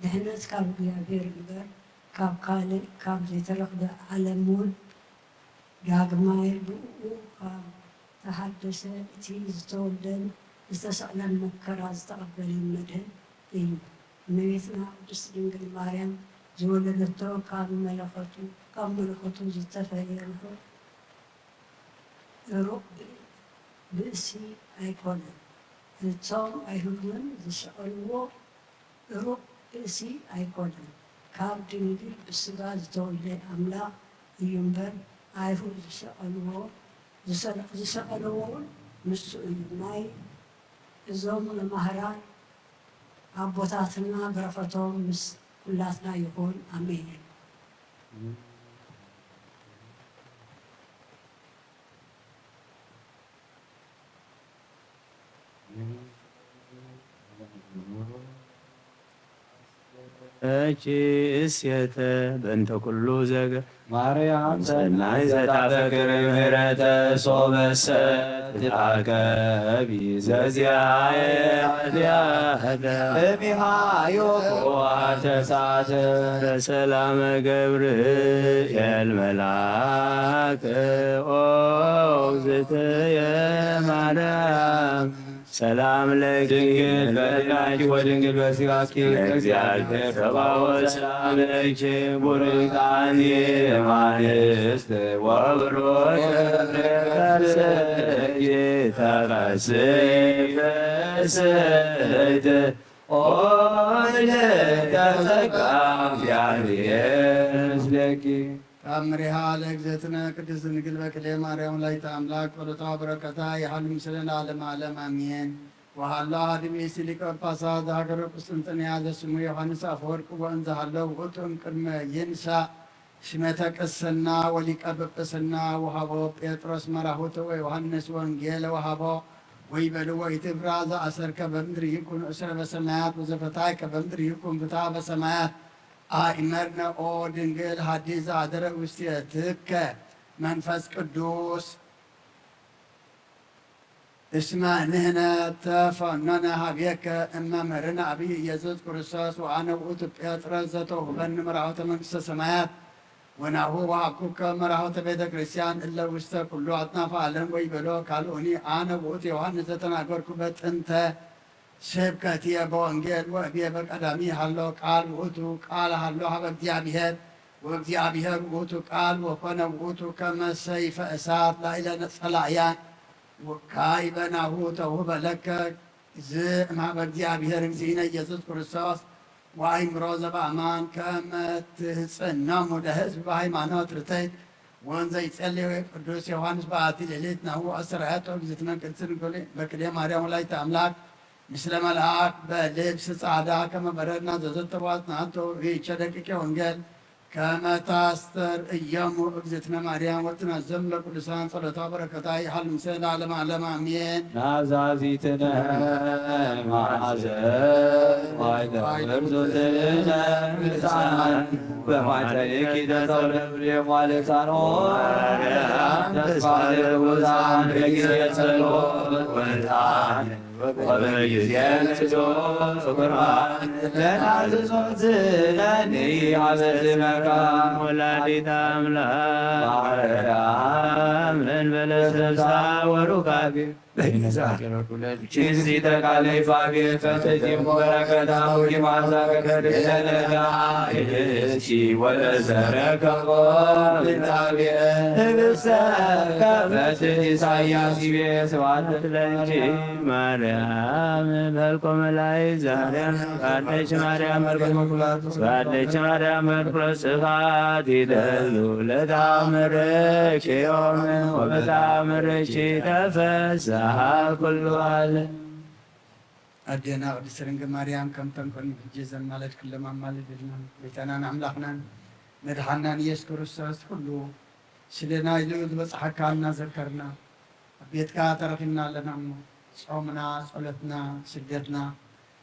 ድሕነት ካብ እግዚኣብሔር እምበር ካብ ካልእ ካብ ዘይተረኽበ ዓለምውን ዳግማይ ብእኡ ካብ ተሓደሰ እቲ ዝተወልደን ዝተሰቕለን መከራ ዝተቐበለን መድህን እዩ። እመቤትና ቅድስት ድንግል ማርያም ዝወለደቶ ካብ መለኮቱ ካብ መለኮቱ ዝተፈልየ ርሑቕ ሩቕ ብእሲ ኣይኮነን። እቶም ኣይሁድውን ዝሰቐልዎ ሩቕ ብእሲ ኣይኮነን፣ ካብ ድንግል ብስጋ ዝተወልደ ኣምላኽ እዩ እምበር፣ ኣይሁድ ዝሰቐልዎ ዝሰቐልዎ እውን ንሱ እዩ። ናይ እዞም መማህራን ኣቦታትና በረኸቶም ምስ ኩላትና ይኹን። ኣሜን። እቺ እሴተ በእንተ ኩሉ ዘገ ማርያም ሰናይ ዘታፈቅር ምህረተ ሶበሰ ትትዓቀቢ ዘዚኣየ ኃጢአተ እሚሃዮ ተሳተ በሰላመ ገብርኤል መልአክ ኦ እግዝእትየ ማርያም ሰላም ለኪ ድንግል በድናኪ ወድንግል በስጋኪ እግዚአብሔር ጸባኦት ሰላም ለኪ ቡርክት አንቲ እማንስት ወብሩክ ፍሬ ከርሥኪ ተፈሥሒ ፍስሕት ኦ ምልዕተ ጸጋ እግዚአብሔር ምስሌኪ። ተአምሪሃ ለእግዝእትነ ቅድስት ድንግል በክሌ ማርያም ወላዲተ አምላክ ጸሎታ በረከታ ይሃሉ ምስለ ለዓለመ ዓለም አሜን። ወሃሎ አሐዱ ብእሲ ሊቀ ጳጳሳት ዘሀገረ ቁስጥንጥንያ ዘስሙ ዮሐንስ አፈወርቅ ወእንዘ ሃሎ ውእቱ እምቅድመ ይንሳእ ሽመተ ቅስና ወሊቀ ጵጵስና ወሃቦ ጴጥሮስ መራሁተ ወዮሐንስ ወንጌለ ወሃቦ ወይቤልዎ ኢትፍራ ዘአሰርከ በምድር ይኩን እስረ በሰማያት ወዘፈታይከ በምድር ይኩን ፍትሐ በሰማያት አእመርነ ኦ ድንግል ሐዲስ ዘአደረ ውስቴትከ መንፈስ ቅዱስ እስመ ንሕነ ተፈኖነ ሀቤከ እመ መርነ አብይ ኢየሱስ ክርስቶስ ወአነ ውእቱ ጴጥሮስ ዘተውህበኒ መራሁተ መንግሥተ ሰማያት ወናሁ ወሀብኩከ መራሁተ ቤተ ክርስቲያን እለ ውስተ ኩሉ አጽናፈ ዓለም ወይቤሎ ካልኡኒ አነ ውእቱ ዮሐንስ ዘተናገርኩ በጥንተ ስብከትየ በወንጌል ወእብየ በቀዳሚ ሀሎ ቃል ውእቱ ቃል ሀሎ ሀበ እግዚአብሔር ወእግዚአብሔር ውእቱ ቃል ወኮነ ውእቱ ከመ ሰይፈ እሳት ላዕለ ጸላእያን ወካዕበ ናሁ ተውህበ ለከ ዝእምሃበ እግዚአብሔር እግዚእነ ኢየሱስ ክርስቶስ ወአእምሮ ዘበአማን ከመ ትህጽኖሙ ለሕዝብ በሃይማኖት ርትዕት ወእንዘ ይጸልዩ ቅዱስ ዮሐንስ በአቲ ሌሊት ናሁ አስተርአየቶ እግዝእትነ ቅድስት ድንግል በክሌ ማርያም ወላዲተ አምላክ ምስለ መልአክ በልብስ ጻዕዳ ከመ በረድና ዘዘተዋጽናቶ ርኢቸ ደቂቀ ወንጌል ከመ ታስተርእዮሙ እግዝእትነ ማርያም ወትናዘም ለቅዱሳን ጸሎታ በረከታ ይሃሉ ምስለ ለዓለመ ዓለም አሜን። ናዛዚትነ ማዕዘን ዋይተ ወርዙትነ ልሳን በማይተይኪ ተጸውለ ብሌ ማለሳኖ ተስፋ ለርቡዛን በጊዜ ጸሎት ወጣን ወበጊዜ ንስዶ ፍቅራን ለናዝዞ ዝለኒ አዘዝመካ ወላዲተ አምላክ ማርያም እንበለ ሰብሳ ወሩካቤ በይነዛ ኪንዚ ተቃለይ ፋቤ ፈተቲሙ በረከታ ወኪማዛ ከከድለለና ኢድስቲ ወለዘረከቦ ምንታቤ ህብሰ ከመት ኢሳያስ ይቤ ስብሐት ለኪ ማርያም በልቆ መላእክት ዛሬም ባለች ማርያም ባለች ማርያም መልኩ ስብሐት ይደሉ ለታምርኪ ዮም ወበታምርኪ ተፈስሐ ኩሉ ዓለም። ኣዴና ቅድስት ድንግል ማርያም ከምተን ቅድሚ ሕጂ ዘማለድክሎም ኣማልድልና። ጎይታናን ኣምላኽናን መድሓናን ኢየሱስ ክርስቶስ ኩሉ ስለ ናይሉ ዝበጽሓካ እናዘከርና ኣብ ቤትካ ተረኺብና ኣለና እሞ ጾምና፣ ጸሎትና፣ ስግደትና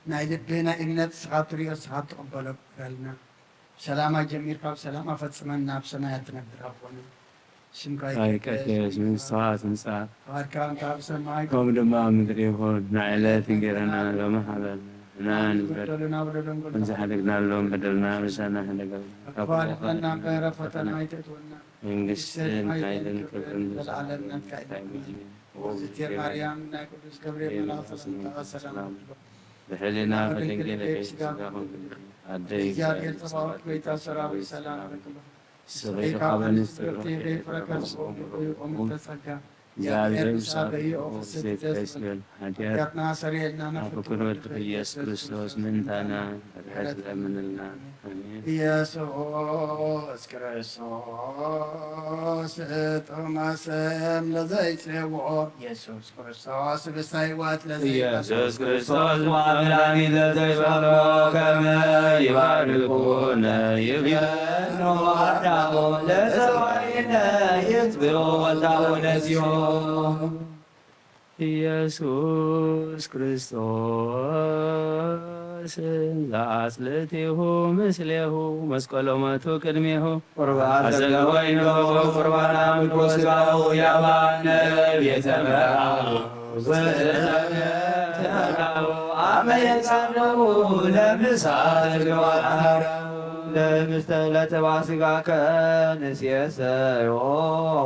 ናይ ልቢ ናይ እምነት ንስኻ ትርእዮ ንስኻ ትቕበሎ ግበረልና። ብሰላም ኣጀሚርካ ብሰላም ኣፈጽመና፣ ኣብ ሰማያት ትነብር ኣቦና። ስምካ ይቀደስ፣ መንግስትኻ ትምጻእ፣ ፍቓድካ እንተ ኣብ ሰማይ ከምኡ ድማ ኣብ ምድሪ ይኹን። ንዕለት እንጌራና ሎሚ ሃበና፣ ንሕናን ንበደሉና በደሎም ከምዚ ሓደግናሎም በደልና ምሳና ሓደገና። ካብ ክፉ ኣድሕነና እምበር ኣብ ፈተና ኣይተእትወና። መንግስትን ሓይልን ክብርን ዘለዓለም ናትካ እዩ። እግዝእትየ ማርያም ናይ ቅዱስ ገብርኤል መልኣክ ሰላምታ ሰላም እብሎ። ብሕሊና ብድንግል ስጋኹም ኣደይ እግዚኣብሔር ጸባኦት ጎይታ ሰራዊት ሰላም እብለክሎ። ንስኺ ካብ ኣንስቲ ፍርቂ ፍረ ከርስኺ እዩ እሙን ተጸጋ። እግዚኣብሔር ምሳኺ፣ ኦ ፍስሕቲ ደስ ይበል። ኃጢአትና ሰርየልና፣ ናብ ፍቅር ወድኺ ኢየሱስ ክርስቶስ ምእንታና ምሕረት ለምንልና። ኣሜን። ኢየሱስ ክርስቶስ ጥዑመ ስም ለዘይጽውዖ፣ ኢየሱስ ክርስቶስ ህብስተ ሕይወት ለዘይበልዖ፣ ኢየሱስ ክርስቶስ መድኃኒት ለዘይበልዖ፣ ከመ ይባርኩነ ይብየኑ አዳሙ ለዘባይነ ይትብዑ ወልዳሁ ለዚሆ። ኢየሱስ ክርስቶስ ዘአጽልእቲሁ ምስሌሁ መስቀሎ መቱ ቅድሜሁ። ቁርባን አዘዘ ወይኑ ቁርባን አምልኮ ሥጋሁ ያባነ ቤተ መርአሁ ወዘተመርአሁ አመ የጻነሁ ለምሳ ተግባር ለምስተ ለተባ ሥጋከ ንሴሰዮ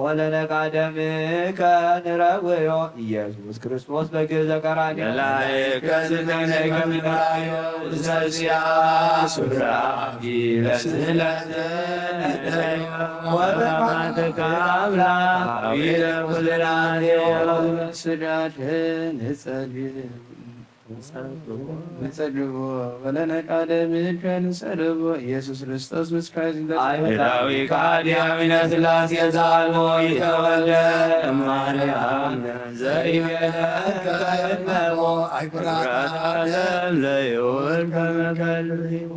ወለነቃ ደምከ ንረውዮ። ኢየሱስ ክርስቶስ በግዕ ዘቀራንዮ። መላእክት ከዝነነ ከምራዮ ዘዚያ ሱራፊ ለስለት ወበማትካ አምላክ አዊለ ኩልናዮ። ስጋድን ንጸልይ ንጸልዎ ወለነቃ ደምከ ንጸልዎ። ኢየሱስ ክርስቶስ ምስካይ ዝንተ አይሁዳዊ ከሃዲ አሚነ ሥላሴ ዘአልቦ ይተወልደ እማርያም ዘኢቤለከ እመቦ አይኩራት ዓለም ዘይውል ከመከልቦ።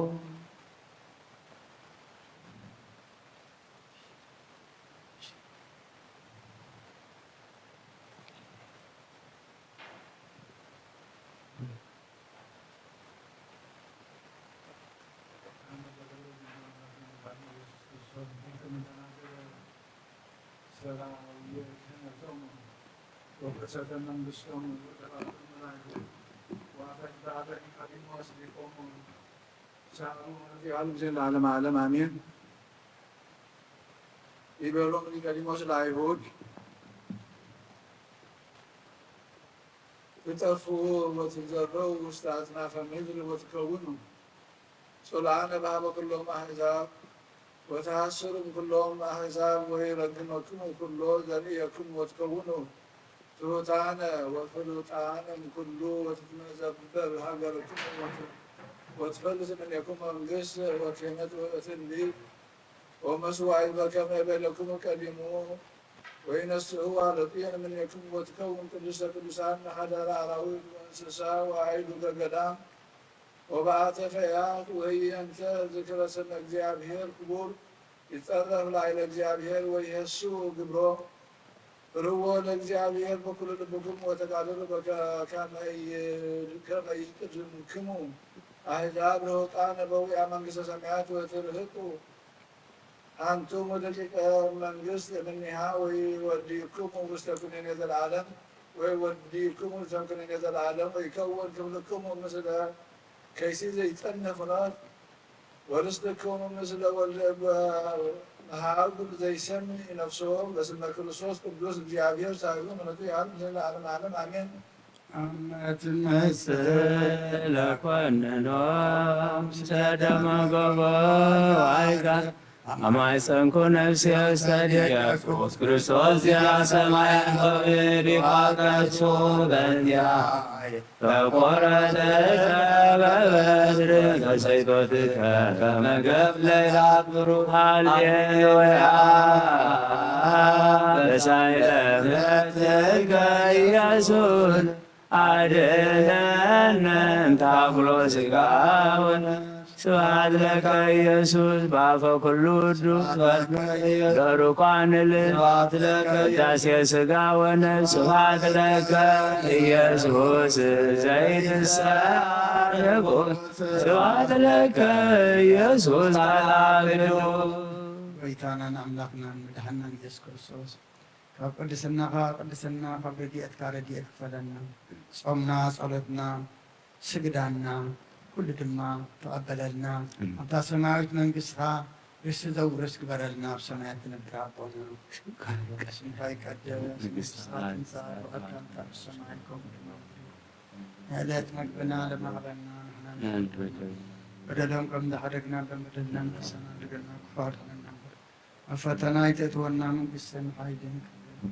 ወፍሰተ መንግስቶም ወተባረክ መላእክት ወአፈ ዳተ ኒቆዲሞስ ሊቆሙ ሳሉ ያሉ ጊዜ ለዓለም ዓለም አሜን። ይቤሎሙ ኒቆዲሞስ ለአይሁድ ትጠፍኡ ወትዘረው ውስተ አጽናፈ ምድር ወትከውኑ ጽሉአነ በሀበ ኩሎም አሕዛብ ወተሐስሩም ኩሎም አሕዛብ ወይረግመክሙ ኩሎ ዘርእየክሙ ወትከውኑ ትሑታነ ወፍሉጣነ እምኩሉ ወትትመዘበር ሀገርክሙ ወት-፣ ወትፈልስ እምኔክሙ መንግስት ወክህነት ወእትሊ ወመስዋዕት በከመ ቤለክሙ ቀዲሙ ወይነስእዋ ለጥየን እምኔክሙ ወትከውን ቅድስተ ቅዱሳን ሀደራ አራዊት ወእንስሳ ወአይዱ ገገዳም ወበአተ ፈያት ወህየንተ ዝክረ ስመ እግዚአብሔር ክቡር ይጸረፍ ላዕለ እግዚአብሔር ወይሄሱ ግብሮ ፍርዎ ለእግዚአብሔር በኩሉ ልብኩም ወተጋደሉ በከ-፣ ከመ ይ-፣ ከመ ይቅድምክሙ አሕዛብ ርሑቃነ በዊአ መንግስተ ሰማያት ወትርህቁ አንትሙ ደቂቀ መንግስት እምኔሃ ወይወድይክሙ ውስተ ኩነኔ ዘለዓለም ወይወድይክሙ ውስተ ኩነኔ ዘለዓለም ወይከውን ክፍልክሙ ምስለ ከይሲ ዘይጸንህ ፍኖት ወርስትክሙ ምስለ ወልደ እጓለ እመሕያው ዘይሰምይ ነፍሶ በስመ ክርስቶስ ቅዱስ እግዚአብሔር ሳይሉ ምሕረቱ ይሃሉ ምስለ ዓለም ዓለም አሜን። አመ ትመስል ኮንኖ ምስለ ደመ ገቦ አይጋ አማይ ጸንኩ ነፍሴ ውስተ ዲያቆስ ክርስቶስ ዚአ ሰማያት ወምድር ይፋቀሱ በእንቲአ ተቆረጠ በበትር ተሰይጦትከ ከመ ገፍ ለይላብሩ። ሃሌሉያ። በሳይለ ምሕረትከ ኢየሱስ አድነነ እንተ አኩሎ ሥጋውን። ስብሐት ለከ ኢየሱስ በአፈ ኩሉ ውዱስ በሩኳን ልል ቅዳሴ ሥጋ ወነፍስ። ስብሐት ለከ ኢየሱስ ዘይትሰአ ንጉሥ። ስብሐት ለከ ኢየሱስ አብ ቅዱስ። ጎይታናን አምላኽናን መድኃኒናን ኢየሱስ ክርስቶስ ካብ ቅድስናኻ ቅድስና፣ ካብ ረድኤትካ ረድኤት ክፈለና። ጾምና፣ ጸሎትና፣ ስግዳንና ኩሉ ድማ ተቐበለልና። ኣሜን። ኣብታ ሰማያዊት መንግስትኻ ርስቲ ዘውርስ ግበረልና። ኣብ ሰማያት ትነብር ኣቦና፣ ስምካ ይቀደስ፣ መንግስትኻ ትምጻእ፣ ፍቓድካ ትምጻእ፣ ኣብ ሰማይ ከምኡ ድማ ኣብ ምድሪ። የዕለት መግብና ለማዕበልና ንሕና ንበደሎም ከም ዝሓደግና በምድርና ንክሰና ድገና ክፋርና ኣብ ፈተና ኣይተእትወና፣ መንግስትን ሓይልን ክብርን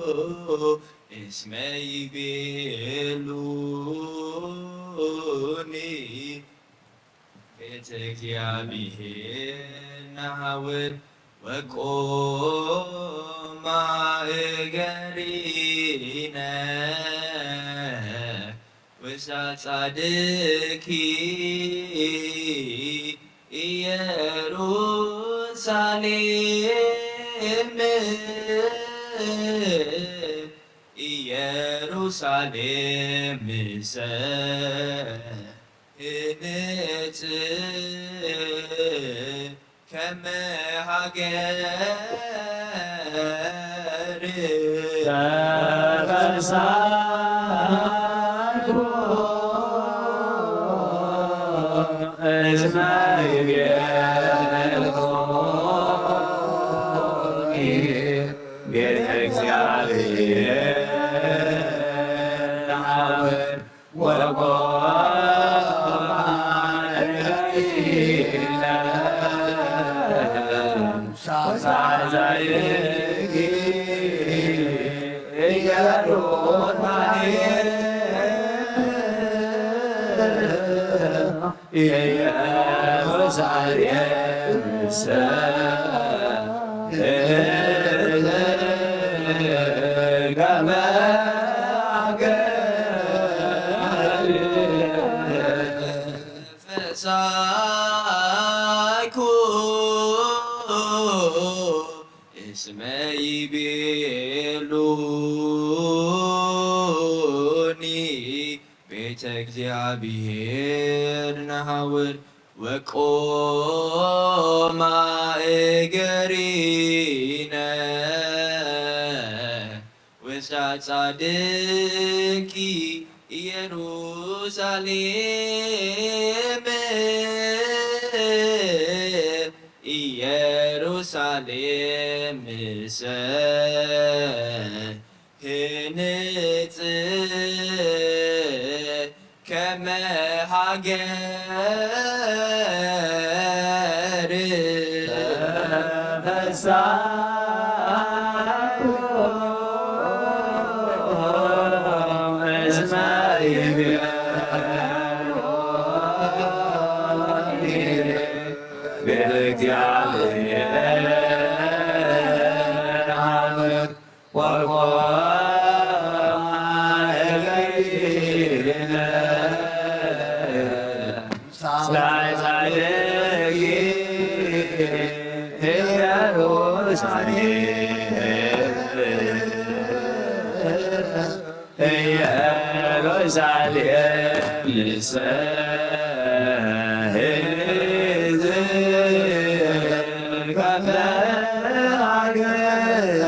እስመ ይቤሉኒ ቤተ እግዚኣብሔር ነሐውር ወቆማ እገሪነ ውስተ ጻድቂ ኢየሩሳሌም፣ ኢየሩሳሌም ሰህንጽ ከመ ሀገር። ተፈሳኩ እስመ ይቤሉኒ ቤተ እግዚአብሔር ሐውር ወቆማ እገሪነ ውስተ ጻድቂ ኢየሩሳሌም፣ ኢየሩሳሌም ሰህንጽ ከመ ሀገር። ፈሳይኩ እስመ ይቤሉኒ ቤተ እግዚአብሔር ነሐውር ወቆማ እገሪነ ውስተ ጻድቂ ኢየሩሳሌም፣ ኢየሩሳሌም ሰህንጽ ከመ ሀገር። ተፈሳኩ እስመ ይቤሉኒ ቤተ እግዚአብሔር ሐውር ወቆማ እገሪነ ውስተ ጻድቂ ኢየሩሳሌም፣ ኢየሩሳሌም ሰህንጽ ከመ ሀገር።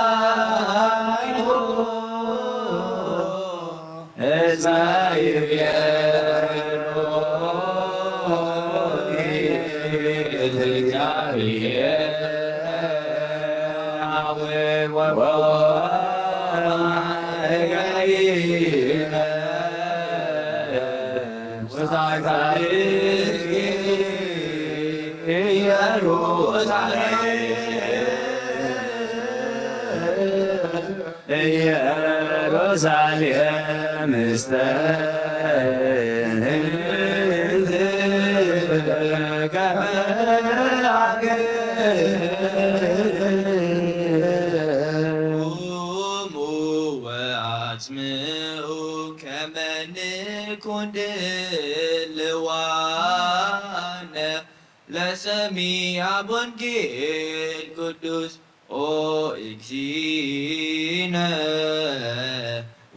ተፈሳይኩ እስመ ይቤሉኒ እግዚአብሔር ሐውር ወቆማ እገሪነ ውስተ ጻድቂ ኢየሩሳሌም፣ ኢየሩሳሌም እስተንዝር ከመ ሀገር። ቁሙ ወአጽምዑ ከመ ንኩን ድል ለሰሚዐ ወንጌል ቅዱስ ኦ እግዚእነ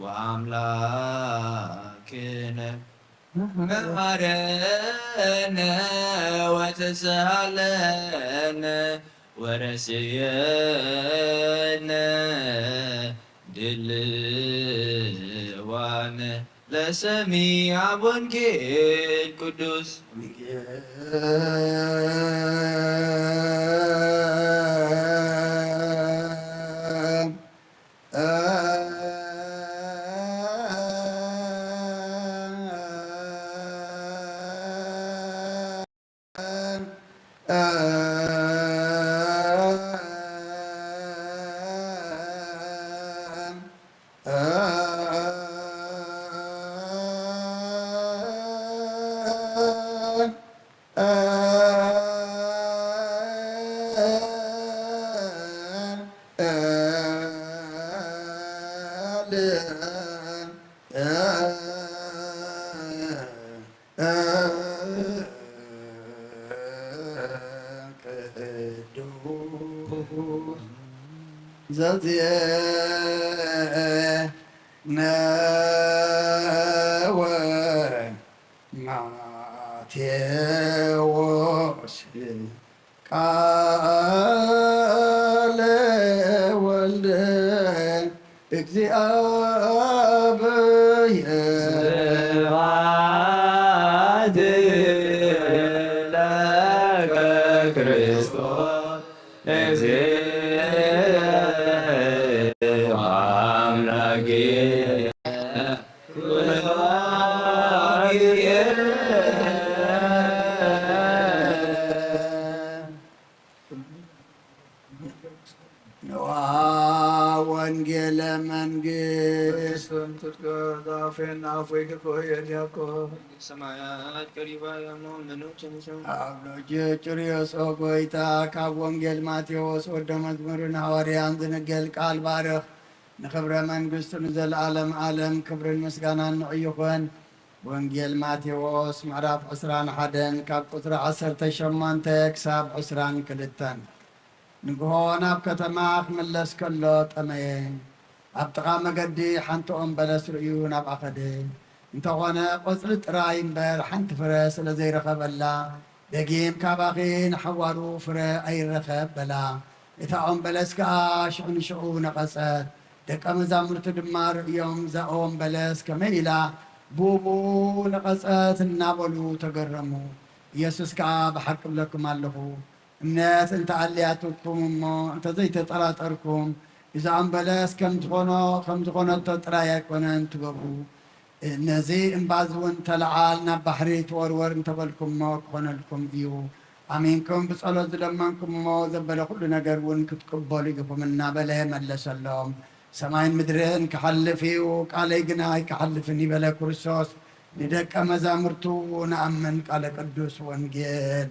ወአምላክነ መሐረነ ወተሰሃለነ ወረስየነ ድልዋነ ለሰሚዐ ወንጌል ቅዱስ ቅዱስ ዘዜነወ ማቴዎስ ቃለ ወልደ እግዚአብሔር። ስብሐት ለከ ክርስቶስ እግዚእ አምላኬ። ንዋ ወንጌለ መንግስት። መንግስትን ጽድቅን ዛፌን አፎይ ክኮ የዲያኮ። ሰማያት ቀሪባ ያሞ ምኑትን ሰው። ኣብ ሎጅ ጭርዮስ ኦ ጎይታ፣ ካብ ወንጌል ማቴዎስ ወደ መዝሙርን ሃዋርያን ዝንገል ቃል ባርኽ። ንኽብረ መንግስቱ ንዘለዓለም ዓለም ክብርን ምስጋናን ንዑ ይኹን። ወንጌል ማቴዎስ ምዕራፍ ዕስራን ሓደን ካብ ቁጽሪ ዓሰርተ ሸሞንተ ክሳብ ዕስራን ክልተን። ንግሆ ናብ ከተማ ክምለስ ከሎ ጠመየ። ኣብ ጥቓ መገዲ ሓንቲ ኦም በለስ ርእዩ ናብኣ ኸደ። እንተኾነ ቆጽሊ ጥራይ እምበር ሓንቲ ፍረ ስለ ዘይረኸበላ፣ ደጊም ካባኺ ንሓዋሩ ፍረ ኣይረኸብ በላ። እታ ኦም በለስ ከኣ ሽዑ ንሽዑ ነቐጸት። ደቀ መዛሙርቲ ድማ ርእዮም፣ እዛ ኦም በለስ ከመይ ኢላ ብኡ ብኡ ነቐጸት እናበሉ ተገረሙ። ኢየሱስ ከኣ ብሓቂ እብለኩም ኣለኹ፣ እምነት እንተ ኣልያትኩም እሞ እንተ ዘይተጠራጠርኩም፣ እዛ ኦም በለስ ከም ዝኾኖ፣ ከም ዝኾነቶ ጥራይ ኣይኮነን ትገብሩ፣ ነዚ እምባ እዚ እውን ተለዓል፣ ናብ ባሕሪ ተወርወር እንተበልኩሞ ክኾነልኩም እዩ። ኣሚንኩም ብጸሎት ዝለመንኩሞ ዘበለ ኩሉ ነገር እውን ክትቅበሉ ኢኹም እናበለ መለሰሎም። ሰማይን ምድርን ክሓልፍ እዩ፣ ቃለይ ግና ኣይክሓልፍን እዩ በለ ክርስቶስ ንደቀ መዛሙርቱ። ንኣምን ቃለ ቅዱስ ወንጌል።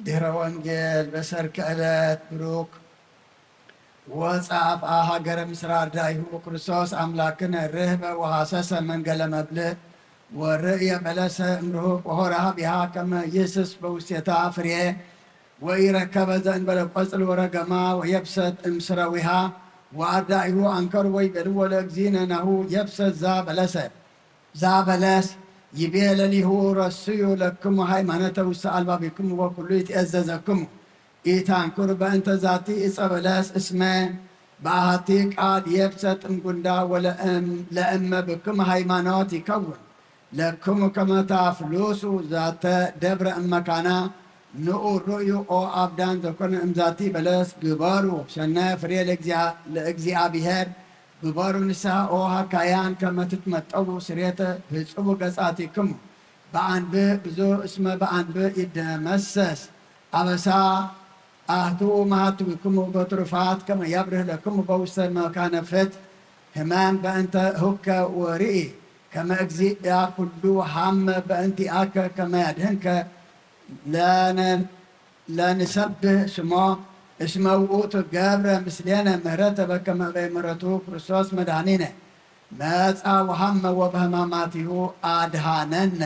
ድህረ ወንጌል በሰርክ ዕለት ብሩክ ወፀ ኣፍአ ሃገረ ምስራ ኣርዳኢሁ ክርስቶስ ኣምላክነ ርህበ ወሃሰሰ መንገለ መብልዕ ወርእየ በለሰ እምርሁቅ ወሆረ ሃቢሃ ከመ ይስስ በውስቴታ ፍሬ ወኢረከበ ዘእንበለ ቆጽል ወረገማ ወየብሰት እምስረዊሃ ወአርዳኢሁ አንከሩ ወይቤልዎ ለእግዚእነ ናሁ የብሰት ዛ በለሰ ዛ በለስ ይቤ ለሊሁ ረስዩ ለክሙ ሃይማኖተ ውስተ አልባቢክሙ ወኩሉ ይትኤዘዘክሙ ኢታንክሩ በእንተ ዛቲ ዕፀ በለስ እስመ በአሐቲ ቃል የብሰ ጥምጉንዳ ወለእም ለእመ ብክሙ ሃይማኖት ይከውን ለክሙ ከመ ታፍሉሱ ዛተ ደብረ እመካና ንኡ ርእዩ ኦ አብዳን ዘኮነ እምዛቲ በለስ ግበሩ ሰነ ፍሬ ለእግዚአ- ለእግዚአብሔር ግበሩ ንስሐ ኦ ሃካያን ከመ ትትመጠዉ ስሬተ ህጽቡ ገጻቲክሙ በአንብእ ብዙ እስመ በአንብእ ይደመሰስ አበሳ አህቱ መሃትዊክሙ በትሩፋት ከመ ያብርህ ለክሙ በውስተ መካነ ፍትሕ ህመም በእንተ ሁከ ወርኢ ከመ እግዚአ ኩሉ ሃመ በእንቲአከ ከመ ያድህንከ ለነ- ለንሰብህ ስሞ እስመ ውእቱ ገብረ ምስሌነ ምህረተ በከመ እበይ ምህረቱ ክርስቶስ መድኃኒነ መጻ ወሃመ ወበህማማቲሁ አድሃነነ።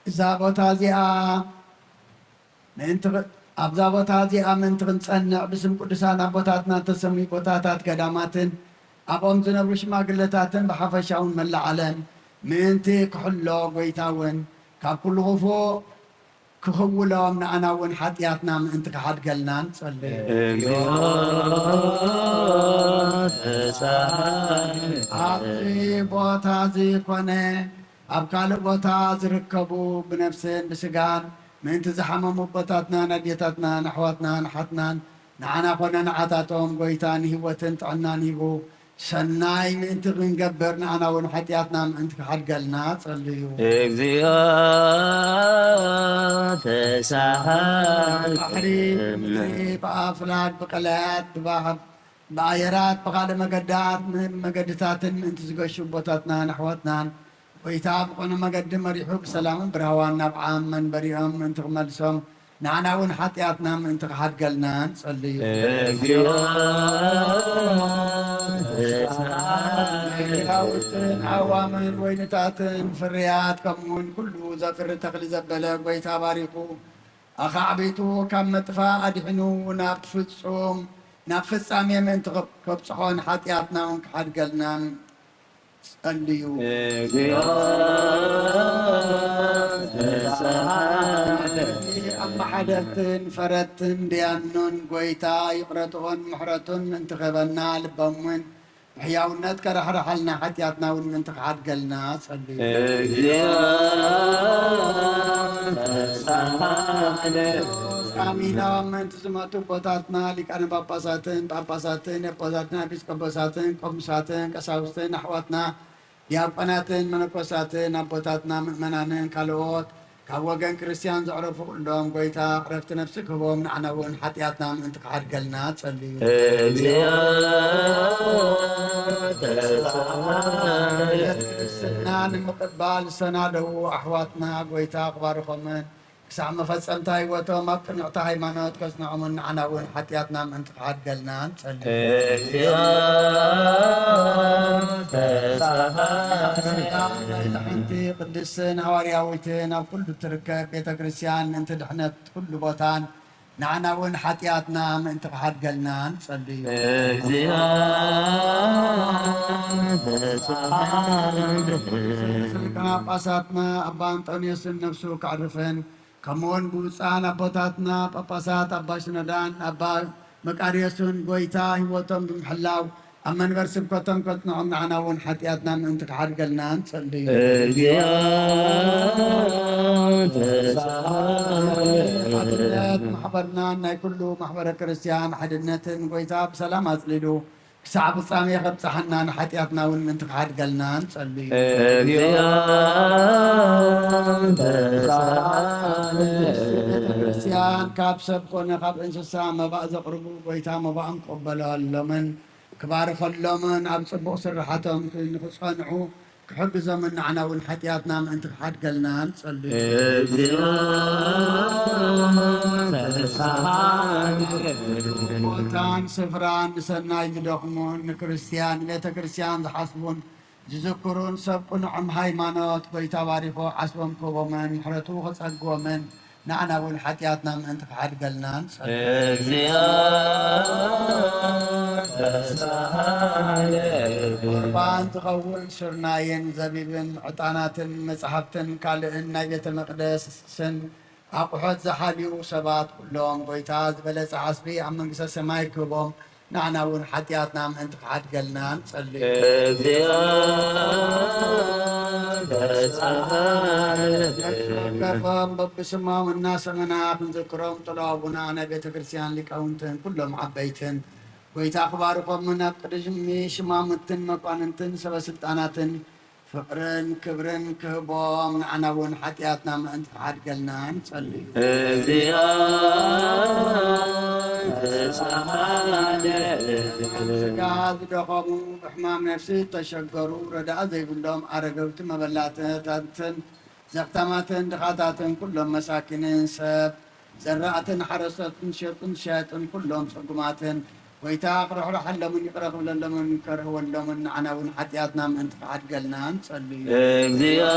እዛ ቦታ እዚኣ ምእንቲ ኽ-፣ ኣብዛ ቦታ እዚኣ ምእንቲ ክንጸንዕ፣ ብስም ቅዱሳን ኣቦታትና እተሰምዩ ቦታታት ገዳማትን ኣብኦም ዝነብሩ ሽማግለታትን ብሓፈሻውን መላእ ዓለም ምእንቲ ክሕሎ፣ ጎይታ እውን ካብ ኩሉ ክፉእ ክኽውሎም፣ ንኣና እውን ሓጢኣትና ምእንቲ ክሓድገልና ንጸልይ። ኣብዚ ቦታ እዚ ኮነ ኣብ ካልእ ቦታ ዝርከቡ ብነፍስን ብስጋን ምእንቲ ዝሓመሙ ኣቦታትናን ኣዴታትናን ኣሕዋትናን ኣሓትናን ንዓና ኮነ ንዓታቶም ጎይታ ንህይወትን ጥዕናን ሂቡ ሰናይ ምእንቲ ክንገብር ንኣና እውን ሓጢኣትና ምእንቲ ክሓድገልና ጸልዩ። እግዚኦ ተሳሃል ባሕሪ ምድሪ ብኣፍላግ ብቀላያት ብባህር ብኣየራት ብኻልእ መገዳት መገድታትን ምእንቲ ዝገሹ ኣቦታትናን ኣሕዋትናን ጎይታ ብቆነ መገዲ መሪሑ ብሰላምን ብራህዋን ናብ ዓም መንበሪኦም ምእንቲ ክመልሶም ንዓና እውን ሓጢኣትና ምእንቲ ክሓድገልና ንጸልዩ። እግዚኦ ግራውትን ኣዋምን ወይንታትን ፍርያት ከምኡውን ኩሉ ዘፍሪ ተኽሊ ዘበለ ጎይታ ባሪኹ ኣኻዕቢቱ ካብ ምጥፋእ ኣድሒኑ ናብ ፍጹም ናብ ፍጻሜ ምእንቲ ከብ-፣ ከብጽሖን ሓጢኣትና እውን ክሓድገልና ጸልዩ። እግዚኦ ተሳሃል ኣመሓደርትን ፈረድትን ደያኑን ጎይታ ይቕረትኦን ምሕረቱን ምእንቲ ክህበና ልቦም እውን ብሕያውነት ከራሕርሓልና ሓጢኣትና እውን ምእንቲ ክሓድገልና ጸልዩ። እግዚኦ ተሳሃል ኣሚኖም ምእንቲ ዝመቱ ኣቦታትና ሊቃነ ጳጳሳትን ጳጳሳትን ኣቦታትና ኤጲስቆጶሳትን ቆምሳትን ቀሳውስትን ኣሕዋትና ዲያቆናትን መነኮሳትን ኣቦታትና ምእመናንን ካልኦት ካብ ወገን ክርስትያን ዘዕረፉ ኩሎም ጎይታ ዕረፍቲ ነፍሲ ክህቦም ንዓና እውን ሓጢኣትና ምእንቲ ክሓድገልና ጸልዩ። እግዚኦ ተሳሃል ክርስትና ንምቕባል ዝሰናደዉ ኣሕዋትና ጎይታ ክባርኾምን ክሳዕ መፈጸምታ ህይወቶም ኣብ ቅንዕቲ ሃይማኖት ከጽንዖምን ንዓና እውን ሓጢኣትና ምእንቲ ክሓድገልና ንጸልዩ። እግዚኦ ተሳሃል ሓንቲ ቅድስትን ሃዋርያዊትን ኣብ ኩሉ እትርከብ ቤተ ክርስትያን ምእንቲ ድሕነት ኩሉ ቦታን ንዓና እውን ሓጢኣትና ምእንቲ ክሓድገልና ንጸልዩ። እግዚኦ ተሳሃል ሊቃነ ጳጳሳትና ኣባ ኣንጦንዮስን ነፍሱ ከዕርፍን ከምኡውን ብፁዓን ኣቦታትና ጳጳሳት ኣባ ሽኖዳን ኣባ መቃርዮስን ጎይታ ህይወቶም ብምሕላው ኣብ መንበር ስብከቶም ከጽንዖም ንዓና እውን ሓጢኣትና ምእንቲ ክሓድገልና ንጸልዩ። እግዚኦ ተሳሃል ሓድነት ማሕበርናን ናይ ኩሉ ማሕበረ ክርስትያን ሓድነትን ጎይታ ብሰላም ኣጽሊሉ ክሳዕ ፍጻሜ ከብጽሓና ንሓጢኣትና እውን ምእንቲ ክሓድገልና ንጸልዩ። እግዚኦ ተሳሃል ቤተ ክርስትያን ካብ ሰብ ኮነ ካብ እንስሳ መባእ ዘቕርቡ ጎይታ መባኦም ክቕበለሎምን ክባርኸሎምን ኣብ ጽቡቕ ስራሓቶም ንኽጸንዑ ክሕግዞምን ንዓና እውን ሓጢኣትና ምእንቲ ክሓድገልና ንጸልዩ። እግዚኦ ተሳሃል ቦታን ስፍራን ንሰናይ ዝደኽሙን ንክርስትያን ቤተ ክርስትያን ዝሓስቡን ዝዝክሩን ሰብ ቅኑዕም ሃይማኖት ጎይታ ባሪኹ ዓስቦም ክህቦምን ምሕረቱ ክጸግቦምን ንዓና እውን ሓጢኣትና ምእንቲ ክሓድገልና ንጸልዩ። እግዚኦ ተሳሃለ ቁርባን ዝኸውን ስርናይን ዘቢብን ዕጣናትን መጻሕፍትን ካልእን ናይ ቤተ መቕደስን ኣቑሑት ዝሓልዩ ሰባት ኩሎም ጎይታ ዝበለጸ ዓስቢ ኣብ መንግስተ ሰማይ ክህቦም ንዓና እውን ሓጢኣትና ምእንቲ ክሓድገልና ንጸልዩ። እግዚኦ ተሳሃለ ከፈም በብስሞም እናሰመና ክንዝክሮም ጥሎ ኣቡና ናይ ቤተ ክርስቲያን ሊቃውንትን ኩሎም ዓበይትን ጎይታ ክባርኮምን ኣብ ቅድሚ ሽማምንትን መኳንንትን ሰበ ስልጣናትን ፍቕርን ክብርን ክህቦም ንዓና እውን ሓጢኣትና ምእንቲ ክሓድገልና ንጸልዩ። እግዚኦ ተሳሃለ ስጋ ዝደኸሙ ብሕማም ነፍሲ ዝተሸገሩ ረዳእ ዘይብሎም ኣረገውቲ መበላተታትን ዘኽታማትን ድኻታትን ኩሎም መሳኪንን ሰብ ዘራእትን ሓረስቶትን ሸጡን ሸያጥን ኩሎም ጽጉማትን ጎይታ ክርሕርሐሎምን ይቕረ ክብለሎምን ከርህወሎምን ንዓና እውን ሓጢኣትና ምእንቲ ክሓድገልና ንጸልዩ። እግዚኦ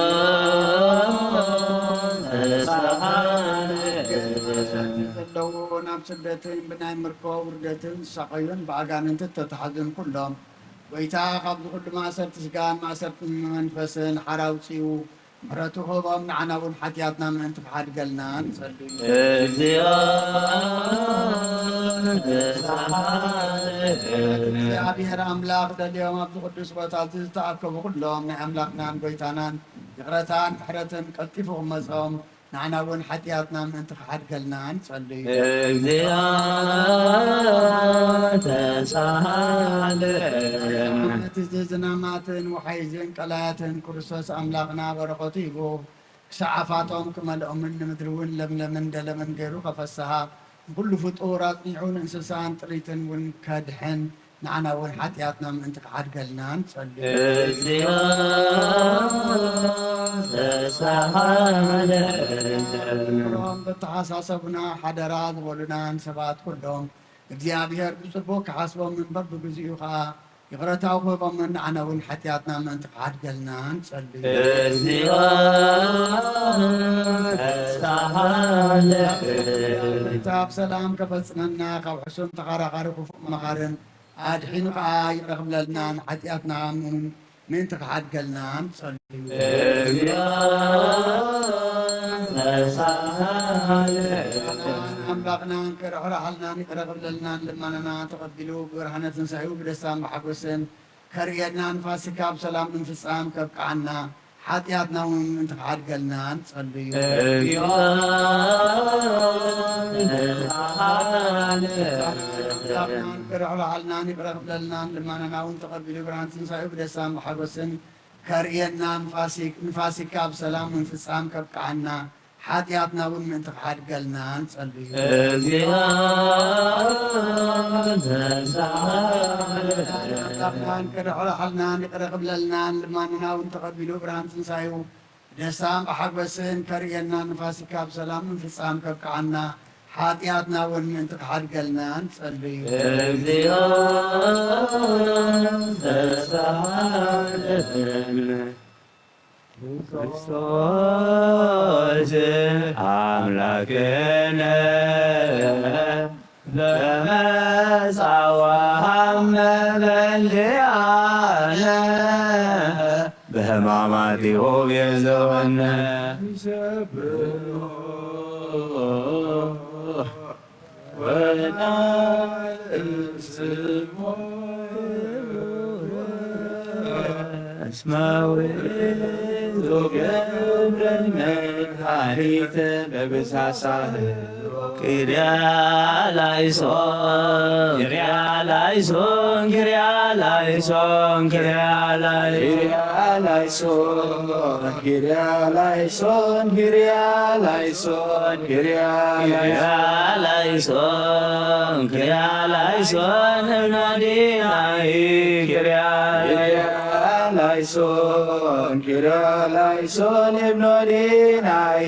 ተሳሃለ ማእሰርቲ ዘለዎ ናብ ስደትን ብናይ ምርኮ ውርደትን ዝሳቐዩን ብኣጋንንቲ እተታሕዙን ኩሎም ጎይታ ካብዚ ኩሉ ማእሰርቲ ስጋን ማእሰርቲ መንፈስን ሓራ ኣውፅኡ ምሕረቱ ክህቦም ንዓና እውን ሓጢኣትና ምእንቲ ክሓድገልና ንጸልዩ። እግዚኦ ተሳሃለ እግዚኣብሔር ኣምላኽ ደልዮም ኣብዚ ቅዱስ ቦታ እዚ ዝተኣከቡ ኩሎም ናይ ኣምላኽናን ጎይታናን ይቕረታን ምሕረትን ቀልጢፉ ክመጾም ንዓና እውን ሓጢኣትና ምእንቲ ክሓድገልና ንጸልዩ። እግዚኦ ተሳሃለ እቲ ዝናማትን ወሓይዝን ቀላያትን ክርስቶስ ኣምላኽና በረኸቱ ሂቡ ክሳዓፋቶም ክመልኦምን ንምድሪ እውን ለምለምን ደለምን ገይሩ ከፈስሃ ንኩሉ ፍጡር ኣጽኒዑ ንእንስሳን ጥሪትን እውን ከድሕን ንዓና እውን ሓጢኣትና ምእንቲ ክሓድገልና ንጸልዩ። እግዚኦ ተሳሃለ ሮም በተሓሳሰቡና ሓደራ ዝበሉናን ሰባት ኩሎም እግዚኣብሔር ብጽቡቅ ክሓስቦም እምበር ብግዚኡ ከኣ ይቕረታው ክህቦምን ንዓና እውን ሓጢኣትና ምእንቲ ክሓድገልና ንጸልዩ። እግዚኦ ተሳሃለ ካብ ሰላም ከፈጽመና ካብ ሕሱም ተኻራኻሪ ክፉእ መኻርን ኣድሒኑ ከኣ ይቕረ ክብለልና ንሓጢኣትና ምእንቲ ክሓድገልና ንጸልዩ። እግዚኦ ተሳሃለ ኣምላኽናን ክርሕርሓልናን ይቕረ ክብለልናን ልመናና ተቐቢሉ ብብርሃነ ትንሳኤኡ ብደስታን ብሓጎስን ከርእየናን ፋሲካ ብሰላም ንምፍጻም ከብቅዓና ሓጢኣትና እውን ምእንቲ ክሓድገልና ንጸልዩ። እግዚኦ ተሳሃለ ኣምላኽናን ክርሕርሓልናን ይቕረ ክብለልናን ልመናና እውን ተቐቢሉ ብርሃን ትንሳኤኡ ብደስታን ብሓጎስን ከርእየና ንፋሲካ ብሰላም ንምፍጻም ከብቅዓና ሓጢኣትና እውን ምእንቲ ክሓድገልና ንጸልዩ። እግዚኦ ተሳሃለ ኣምላኽናን ክርሕርሓልናን ይቕረ ክብለልናን ልመናና እውን ተቐቢሉ ብርሃን ትንሳኤኡ ብደስታን ብሓጎስን ከርእየና ንፋሲካ ብሰላም ንምፍጻም ከብቅዓና ሓጢኣትና እውን ምእንቲ ክሓድገልና ንጸልዩ። እግዚኦ ተሳሃለነ ክርስቶስ ኣምላክነ ዘመጻ ወሃመ በልያነ ብሕማማቲሁ ቤዘወነ። እስመ ውእቱ ገብረ መድኃኒተ በብሳሳህ። ኪርያ ላይሶን ኪርያ ላይሶን ኪርያ ላይሶን ኪርያ ላይሶን ኪርያ ላይሶን ኪርያ ላይሶን ኪርያ ላይሶን ኪርያ ላይሶን ኪርያ ላይሶን እብኖዲናይ ኪርያ ላይሶን ኪርያ ላይሶን እብኖዲናይ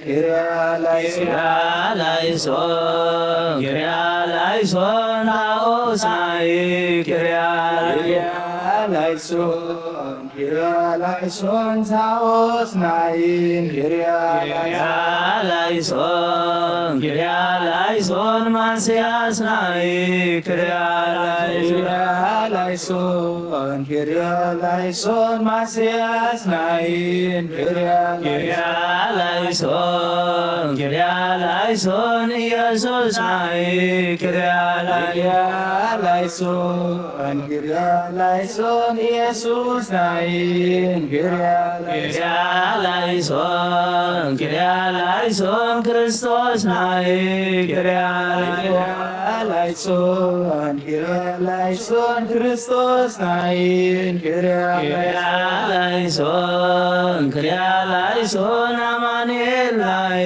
ኪርያ ላይሶን ኪርያ ላይሶን ኪርያ ላይሶን ታኦስናይ ኪርያ ላይሶን ኪርያ ላይሶን ሳኦስ ናይን ኪርያ ላይሶን ኪርያ ላይሶን ማስያስ ናይ ኪርያ ላይሶን ኪርያ ላይሶን ማስያስ ናይን ኪርያ ላይሶን ኪርያ ላይሶን ኢየሱስ ናይ ኪርያ ላይሶን ኪርያ ላይሶን ኢየሱስ ናይን ኪርያ ላይሶን ኪርያ ላይሶን ክርስቶስ ናይ ኪርያ ላይሶን ኪርያ ላይሶን ክርስቶስ ናይን ኪርያ ላይሶን ኪርያ ላይሶን ኣማኑኤል ናይ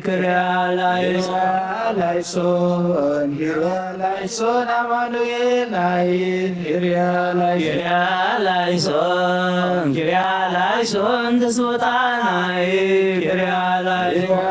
ኪርያ ላይሶን ላይሶን ኪርያ ላይሶን ኣማኑኤል ናይ ኪርያ ላይሶን ኪርያ ላይሶን ኪርያ ላይሶን ትስውጣ ናይ ኪርያ ላይሶን ኪርያ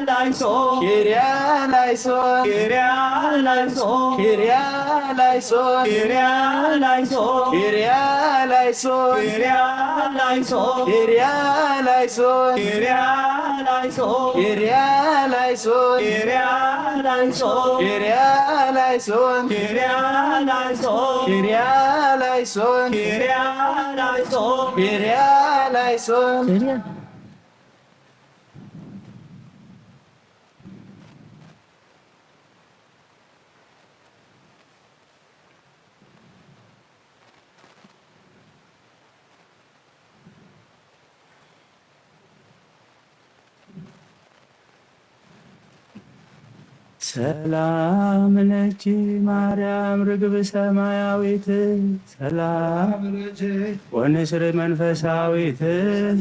ላይሶን፣ ኪርያ ላይሶን፣ ኪርያ ላይሶን፣ ኪርያ ላይሶን፣ ኪርያ ላይሶን፣ ኪርያ ላይሶን፣ ኪርያ ላይሶን፣ ኪርያ ላይሶን፣ ኪርያ ላይሶን፣ ኪርያ ላይሶን፣ ኪርያ ላይሶን፣ ኪርያ ላይሶን፣ ኪርያ ላይሶን፣ ኪርያ ላይሶን፣ ኪርያ ላይሶን፣ ኪርያ ላይሶን። ሰላም ለኪ ማርያም ርግብ ሰማያዊት፣ ሰላም ለኪ ወንስር መንፈሳዊት፣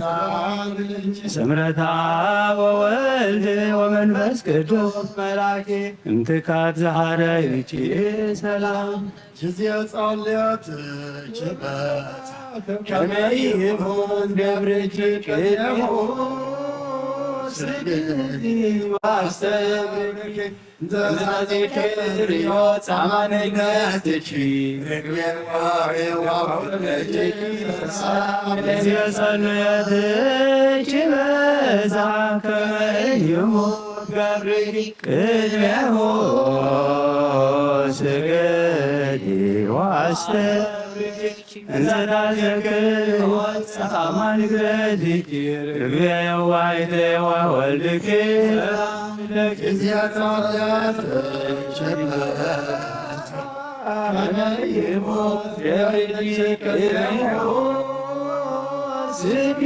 ሰላም ለኪ ስምረት አብ ወወልድ ወመንፈስ ቅዱስ መላኪ እምትካት ዘሐረይኪ ሰላም ጊዜ ጸልዮት ችበት ከመ ይሁን ገብርኪ ቅኔሁ ስግዲ ዋስተብርኪ እንዘ ትዘክርዮ ጻማ ንግደትኪ ርግቤ ዋሬ ዋሁለኪ ጊዜ ጸልዮትኪ በዛ ከመ ይሙት ገብርኪ ቅድሜሁ ስግዲ ዋስተብርኪ እንዘ ታዘክር ወፀማ ንግረድኪ ርግቤ የዋይቴ ወወልድኪ ጊዜ ጸሎት ከመ ይሙት ገብርኪ ቅድሜሁ ስግዲ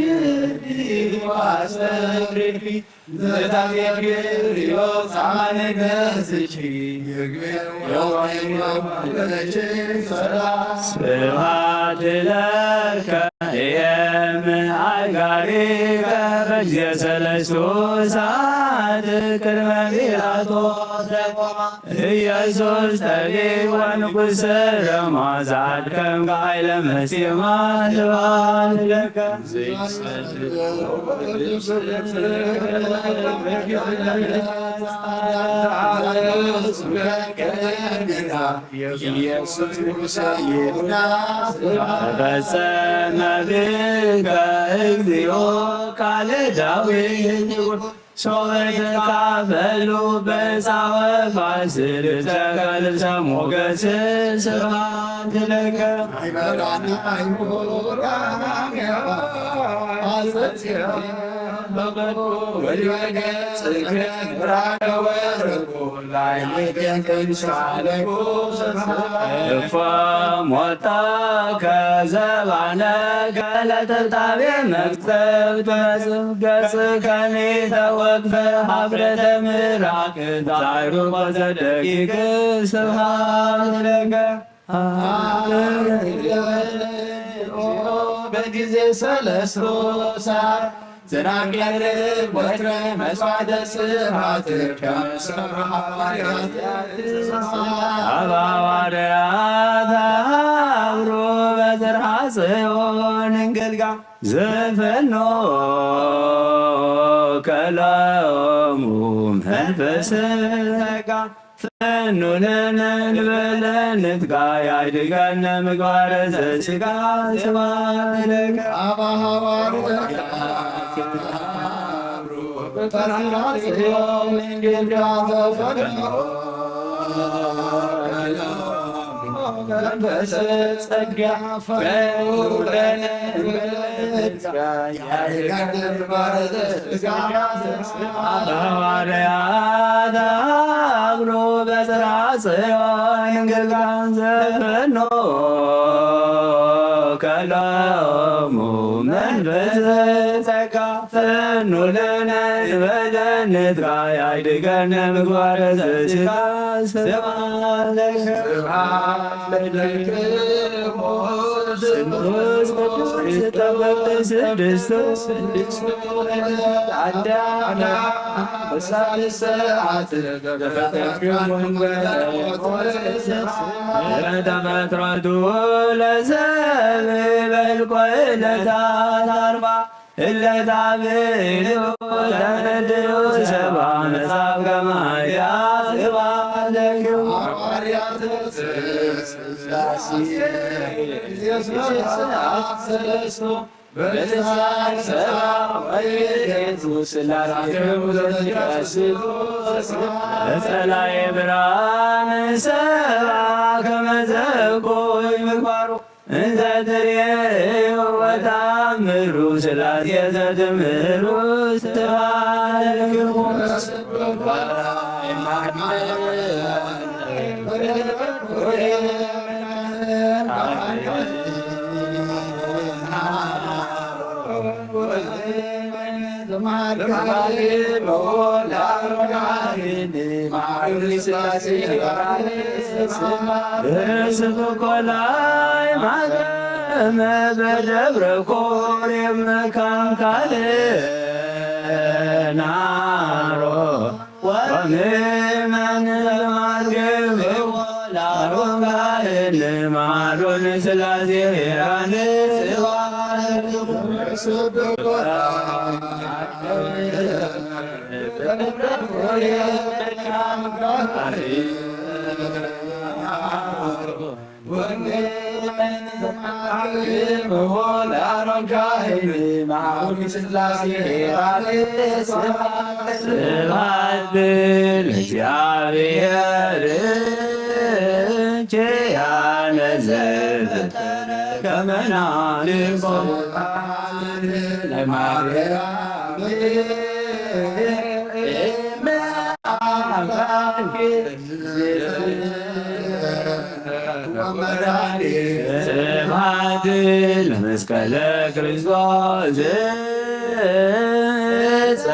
ዋስተብርኪ ስብሐት ለከ እየም አጋሪከ በጊዜ ሰለስቱ ሰዓት ቅድመ ጲላጦስ ኢየሱስ ጠቢብ ወንጉሥ ሮማ ዘአድከምከ ኃይለ መስቴማ ስብሐት ለከ። ኢየሱስ ንጉሠ ይሁዳ ተፈጸመ ብከ እግዚኦ ቃለ ዳዊት ሶበ ተካፈሉ በጻወ ፋስል ተከልብሰ ሞገስ ስብሐት ለከ። እፎ ሞታ ከዘባነ ገለተብታቤ መቅሰፍት ገጽ ከኒ ተወግፈ ሀፍረተ ምራቅ ዛይሩ ቆዘ ደቂቅ ስብሐት ለከ። በጊዜ ሰለስቱ ሰዓት ዘናቀርብ ወትረ መስዋዕተ ስብሐት ከመ ሰብሐ ሐዋርያት። አብ ሐዋርያት አብሩ በጽርሐ ጽዮን እንግልጋ ዘፈኖ ከላሙ መንፈስ ጸጋ ፈኑ ለነ እንበለ ንትጋ ያድገነ ምግባረ ዘስጋ ስብሐት ለከ። አብ ሐዋርያት አብሩ በተራራ ጽዮን እንግዳ ዘፈኖ መንፈስ ጸጋ ፈኑ ለነ እንበለ ንትጋ ያድገነ ምግባረ ዘስጋ ሐዋርያት አብሮ በጽርሐ ጽዮን ግልጋን ዘፈኖ ከሎሙ መንፈስ ጸጋ ፈኑ ለነ እንበለ ንትጋ ያድገነ ምግባረ ዘስጋ ስብሐት ለከ። ስብሐት ለክሙ ስሉስ ቅዱስ ተበልተ ስድስቱ ስድስቱ አዳና በሳልስ ሰዓት ዘፈጠርክሙ ተፈጥሮቱ ለሰብ በልቆ ዕለታት አርባ እለ ታብዕሉ ተረድኡ ሰባ መጻብ ከማያ ጽባሕ ለኪሙ። ሃዋርያት ስላሴ ሰለስቱ በልሳን ሰባ ወይቤቱ ስላሴ በጸላኤ ብርሃን ሰባ ከመ ዘኩይ ምግባሩ እንተ ትርእዮ ወተኣምሩ ስላሴ ዘትምህሩ ስብሐት ለክሙ። ስብኮላይ ማገመ በደብረ ኮሬብ መካን ካልእ ናሮ ወምእመን ዘማዝግብ ወላሮን ካህን ማሮን ስላሴ ሄራን ስብሐት ስብሐት ለእግዚአብሔር ኪያነ ዘፈጠረ ከመ ናምልኮ ለማርያም ስብሐት ለመስቀለ ክርስቶስ ዕፀ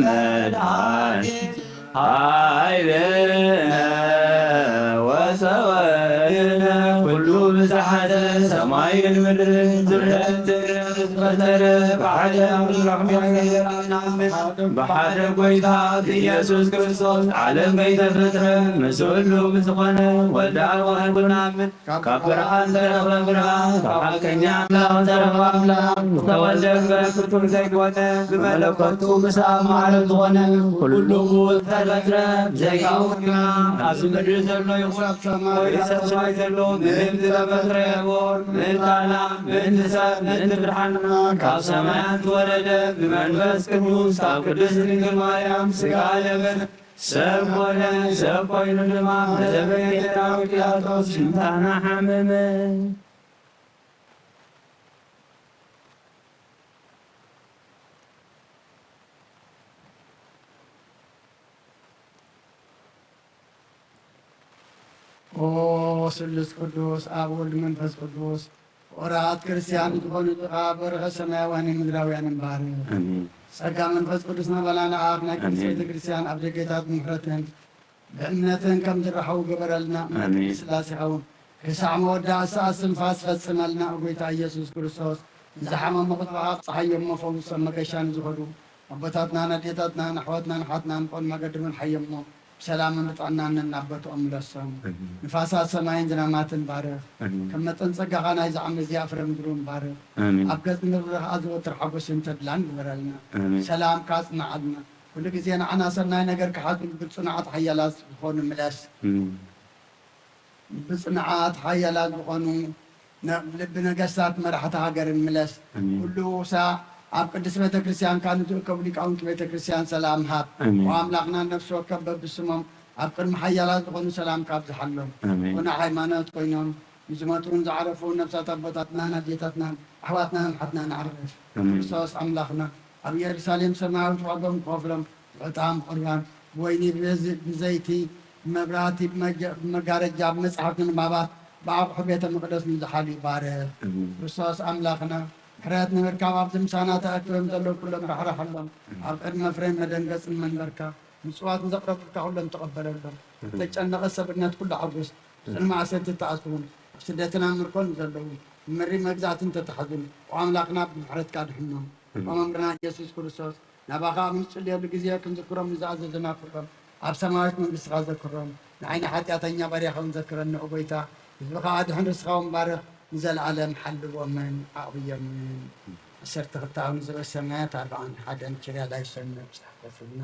መድኃኒት ኃይልነ ወሰወርነ ኩሉ ብዝሓተ ሰማይን ምድርን ዝረትን ፈጠረ ብሓደ ኣምላኽ ብሓደ ጎይታ ኢየሱስ ክርስቶስ ዓለም ከይተፈጥረ ምስ ሁሉ ብዝኾነ ወልደ ኣብ ወልድ ናምን ካብ ብርሃን ዝተረኽበ ብርሃን ካብ ሓቀኛ ኣምላኽ ዝተረኽበ ኣምላኽ ዝተወልደ እምበር ፍጡር ዘይኮነ ብመለኮቱ ምስ ኣብ ማዕረ ዝኾነ ኩሉ ብኡ ዝተፈጥረ ብዘይካኡ ድማ ኣብዚ ምድሪ ዘሎ ይኹን ወይ ኣብ ሰማይ ዘሎ ምንም ዝተፈጥረ የልቦን። ምእንታና፣ ምእንቲ ሰብ፣ ምእንቲ ብርሃንና ካብ ሰማያት ዝወረደ ብመንፈስ ቅዱስ ካብ ቅድስት ድንግል ማርያም ሥጋ ለበሰ ሰብ ኮነ። ሰብ ኮይኑ ድማ በዘበነ ጌታዊ ጲላጦስ ሽምታና ሓመመ። ኦ ስሉስ ቅዱስ ኣብ ወልድ መንፈስ ቅዱስ ፍቑራት ክርስቲያን ዝኾኑ ጥቓ በረኸ ሰማያውያንን ምድራውያንን ባርኽ። ኣሜን። ጸጋ መንፈስ ቅዱስ ናባና ንኣብ ናይ ቅድስት ኣሜን። ቤተ ክርስቲያን ኣብ ደገታት ምሕረትን ብእምነትን ከም ዝረኸቡ ግበረልና። ኣሜን። ቅድስት ሥላሴ ይኸውን። ክሳዕ መወዳእታ ሰዓት ስንፋስ ፈጽመልና። ጎይታ ኢየሱስ ክርስቶስ ንዝሓመሙ ክትበኻ ክጸሓዮም ፈውሶም መገሻ ንዝኸዱ ኣቦታትና፣ ኣዴታትና፣ ንኣሕዋትና፣ ንሓትና ንቆን መገድምን ሓየሞ ብሰላምን ብጥዕናን ነናበትኦም ምለሶም። ኣሜን። ንፋሳት ሰማይን ዝናማትን ባርኽ። ኣሜን። ከም መጠን ጸጋኻ ናይዚ ዓመት እዚኣ ፍረ ምድሪ እውን ባርኽ። ኣሜን። ኣብ ገጽ ምድሪ ኸኣ ዘወትር ሓጎስን ተድላን ግበረልና። ኣሜን። ሰላምካ ኣጽንዓልና። ኩሉ ግዜ ንዓና ሰናይ ነገር ክሓዙ ብጽኑዓት ሓያላት ዝኾኑ ምለስ። ኣሜን። ብጽንዓት ሓያላት ዝኾኑ ነ-፣ ልቢ ነገስታት መራሕቲ ሃገርን ምለስ። ኣሜን። ኩሉ ሳዕ ኣብ ቅድስት ቤተ ክርስቲያን ካብ ንትእከቡ ሊቃውንቲ ቤተ ክርስቲያን ሰላም ሃብ። ኣሜን። ወኣምላኽና ነፍሲ ወከፍ በብስሞም ኣብ ቅድሚ ሓያላት ዝኾኑ ሰላምካ ኣብዝሓሎም። ኣሜን። ኮነ ሃይማኖት ኮይኖም ንዝመጹን ዝዓረፉ ነፍሳት ኣቦታትናን ኣዴታትናን ኣሕዋትናን ኣሓትናን ኣዕርፍ። ኣሜን። ክርስቶስ ኣምላኽና ኣብ ኢየሩሳሌም ሰማያዊት ዋጋኦም ክኸፍሎም ብዕጣን ቁርባን ብወይኒ ብዘ-፣ ብዘይቲ ብመብራህቲ ብመገ-፣ ብመጋረጃ ብመጻሕፍቲ ንባባት ብኣቑሑ ቤተ መቕደስ ንዝሓልዩ ባርኽ። ኣሜን። ክርስቶስ ኣምላኽና ምሕረት ንምርካብ ኣብዚ ምሳና ተኣኪቦም ዘለዉ ኩሎም ራሕራሐሎም። ኣብ ቅድሚ መፍረይን መደንገጽን መንበርካ ምጽዋት ንዘቕረቡልካ ኩሎም ተቐበለሎም። ኣሜን። ተጨነቐ ሰብነት ኩሉ ሓጉስ ብጽልሚ ኣሰርቲ ተኣስሩን ኣብ ስደትን ኣብ ምርኮን ዘለዉ ብመሪ መግዛእትን ተታሕዙን ብኣምላኽና ብምሕረትካ ድሕኖም። ኣሜን። ብመምህርና ኢየሱስ ክርስቶስ ናባኻ ኣብ ንጽልየሉ ግዜ ክንዝክሮም ንዝኣዘዘና ኩሎም ኣብ ሰማያዊት መንግስትኻ ዘክሮም። ንዓይኒ ሓጢኣተኛ ባርያኻ እውን ዘክረኒ ኦ ጎይታ፣ ህዝብኻ ኣድሕን ርስኻ እውን ባርኽ፣ ንዘለኣለም ሓልዎምን ኣዕብዮምን። ዓሰርተ ክልተ ኣብ ንዝበሰናያ ኣርብዓን ሓደን ኪርያ ላይሶን ንብጻሕ ከፍልና።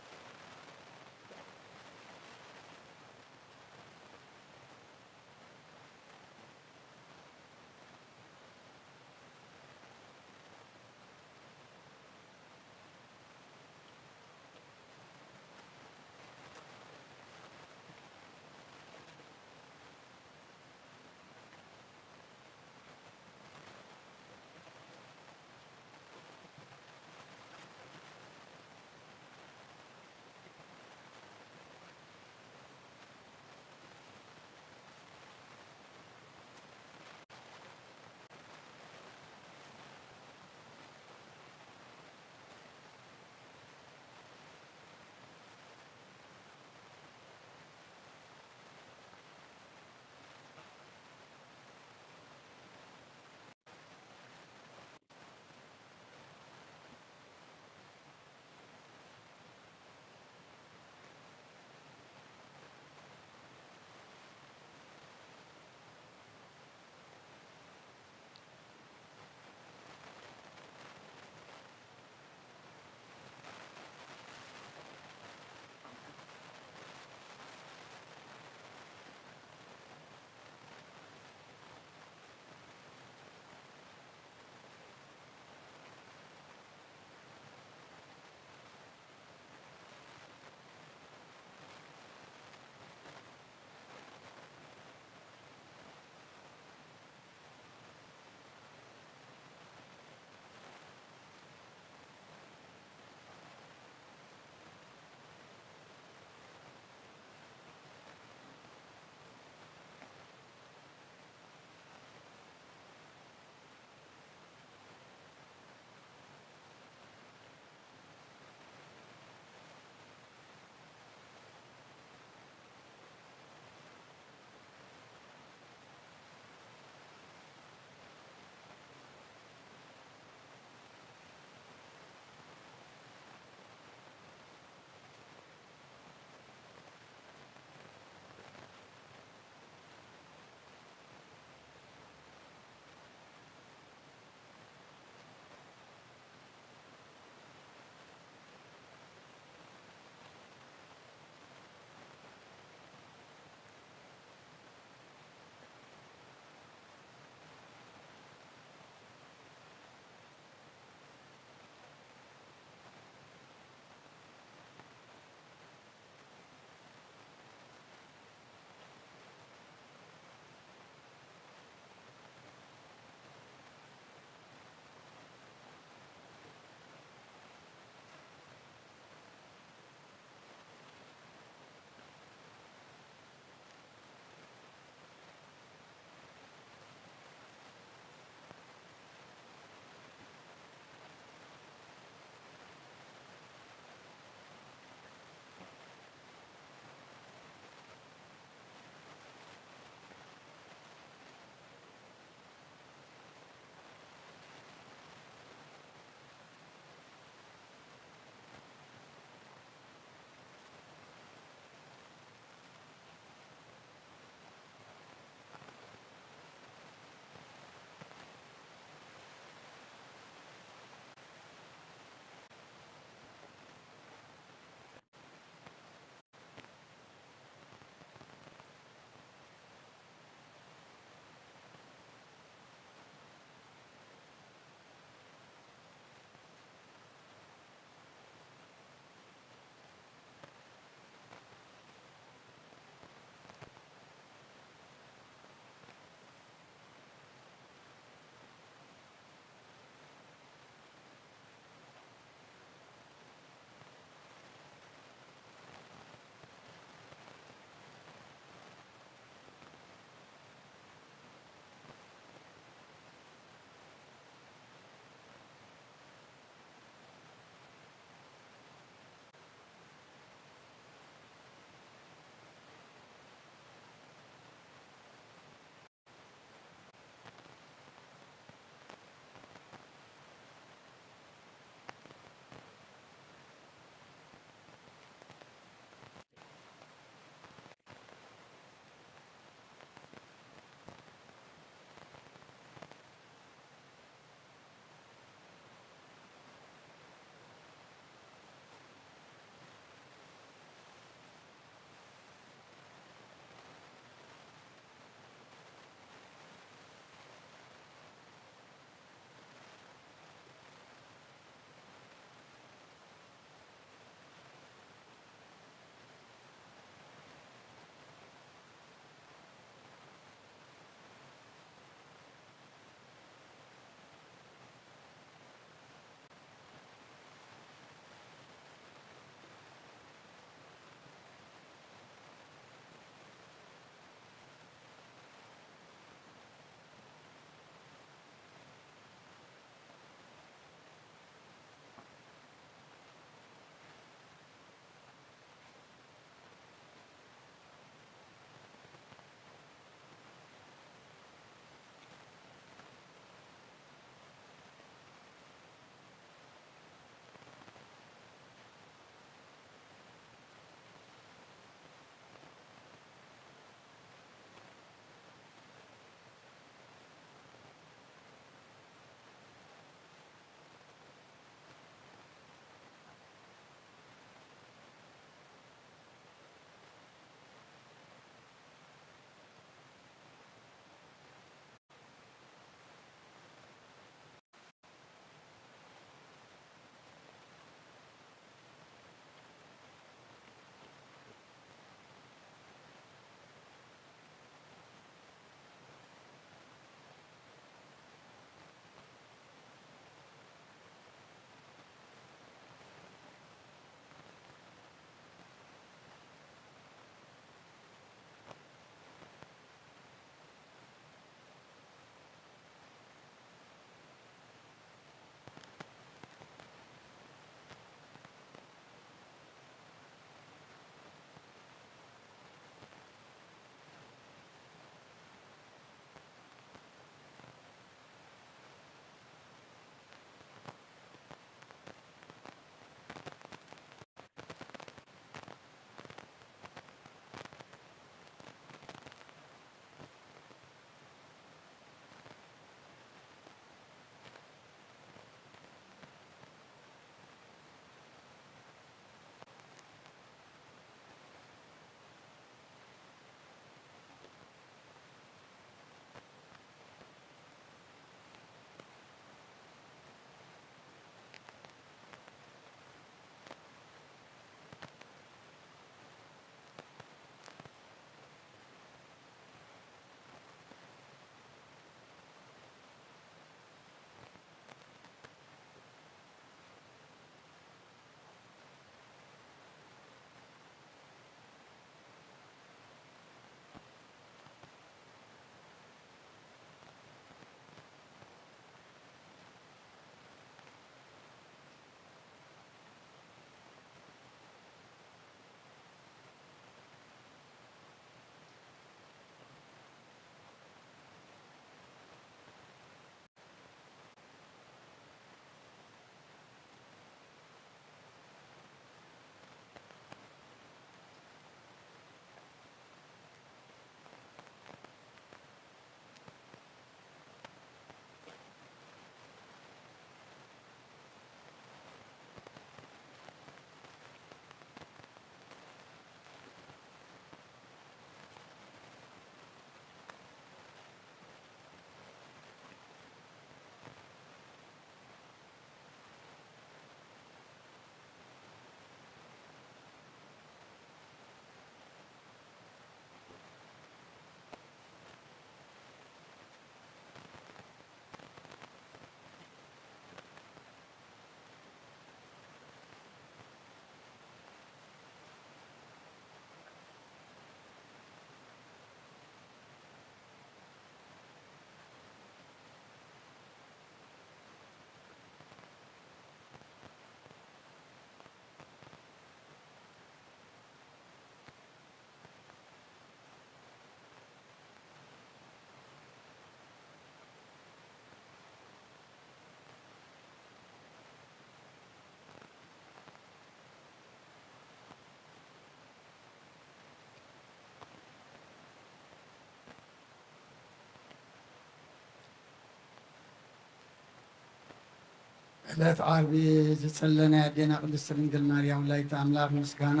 ዕለት ዓርቢ ዝጽለ ናይ ኣዴና ቅድስት ድንግል ማርያም ወላዲተ ኣምላኽ ምስጋና።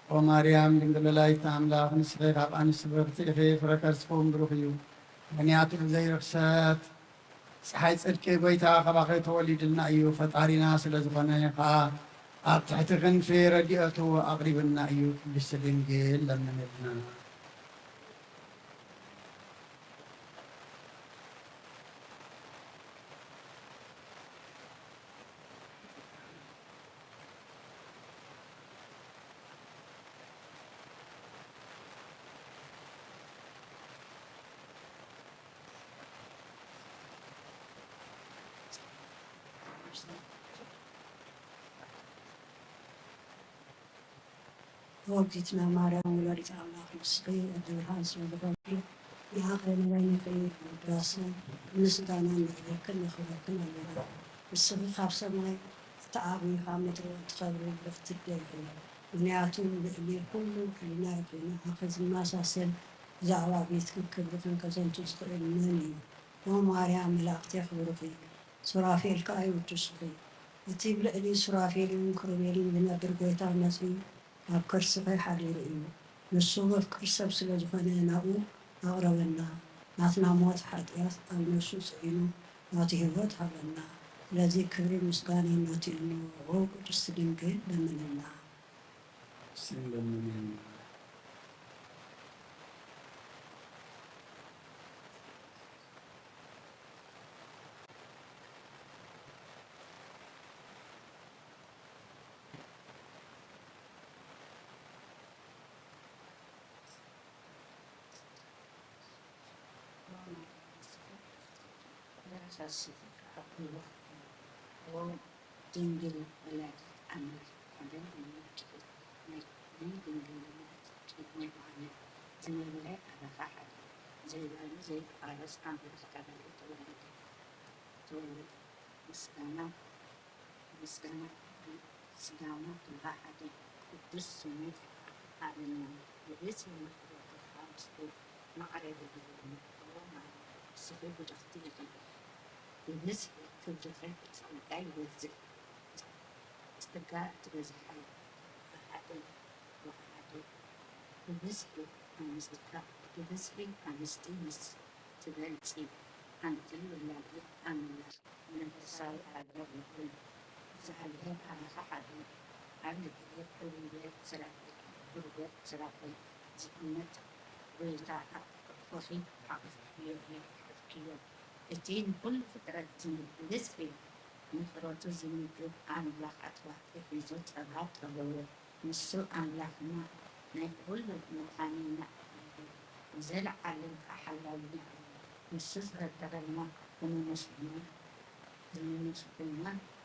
ኦ ማርያም ድንግል ወላዲተ ኣምላኽ፣ ንስኺ ካብ ኣንስቲ ብርክቲ ኢኺ፣ ፍረ ከርስኪ እውን ብሩኽ እዩ። ምኽንያቱ ዘይርኽሰት ፀሓይ ጽድቂ ጐይታ ካባኺ ተወሊዱልና እዩ፣ ፈጣሪና ስለ ዝኾነ ኸኣ ኣብ ትሕቲ ክንፊ ረድኤቱ ኣቕሪቡልና እዩ። ቅድስቲ ድንግል ለምንልና። ወላዲትና ማርያም ወላዲተ ኣምላኽ ንስኺ ኣደ ብርሃን ስለ ዝኾንኪ፣ ንዓኺ ንበይንኺ ውዳሰ ምስጋናን ንዕቤክን ነኽብረክን ኣለና። ንስኺ ካብ ሰማይ እትዓብዪ ካብ ምድሪ እትኸብሪ ብርኽቲ ኣደ ኢኺ። ምኽንያቱ ልዕሊ ኩሉ ሕልና ኢኺ። ንዓኺ ዝመሳሰል ብዛዕባ ቤትኪ ክብርኽን ከዘንቱ ዝኽእል መን እዩ? ኦ ማርያም መላእኽቲ የኽብሩኺ። ሱራፌል ከኣ ይውድሱኺ። እቲ ብልዕሊ ሱራፌልን ክሩቤልን ዝነብር ጐይታ መጺኡ ኣብ ከርስኺ ሓዲሩ እዩ። ንሱ መፍቅር ሰብ ስለ ዝኾነ ናብኡ ኣቕረበና። ናትና ሞት ሓጢኣት ኣብ ነፍሱ ጽዒኑ ናቱ ህይወት ሃበና። ስለዚ ክብርን ምስጋናን ናቱ እዩ እሞ፣ ኦ ቅድስቲ ድንግል ለምንልና። እስቲ ለምንልና። ድንግል ወላዲት ኣምላኽ ሓበን ይመልክት። ናይ ናይ ድንግል ወላዲት ቅድሚ ዓለም ዝነበረ ኣባኻ ሓደ፣ ዘይባኒ ዘይቋረስ ኣምላኽ ካባኺ ተወለደ። ተወለደ። ምስጋና ምስጋና ስጋና ተዋሃደ። ቅዱስ ስምህ ኣበና። ርእሲ ምሕረቱ ሓወስኩ ማዕረ ብግብሩ። ኦ ማርያም ንስኺ ብርኽቲ ኢኺ። ብብዝሒ ክብርኺ ጸጋ ይበዝሕ። ጸጋ እትበዝሓ ብሓደ ብሓደ ብብዝሒ ኣንስቲ ብብዝሒ ኣንስቲ ምስ ትበልጺ ኣንቲ ወላዲት ኣምላኽ መንፈሳዊ ሃገር ይኹን። እግዚኣብሔር ኣባኻ ሓድሩ ኣብ ልዕሊ ክሩቤል ሱራፌል ክሩቤል ሱራፌል ዝቕመጥ ጐይታ ኣብ ሕቑፎኺ ሓቑፍክዮ እዩ ሓቑፍክዮ። እቲ ንኹሉ ፍጥረት ዝብል ብዝሒ ምሕረቱ ዝምግብ ኣምላኽ ኣትባሕቲ ሒዙ ጸባ ጠበዎ። ንሱ ኣምላኽና ናይ ኩሉ መድሓኒና እዩ። ንዘለዓለም ከኣ ሓላዊና እዩ። ንሱ ዝፈጠረና ክነመስግኖ፣ ክነመስግኖ፣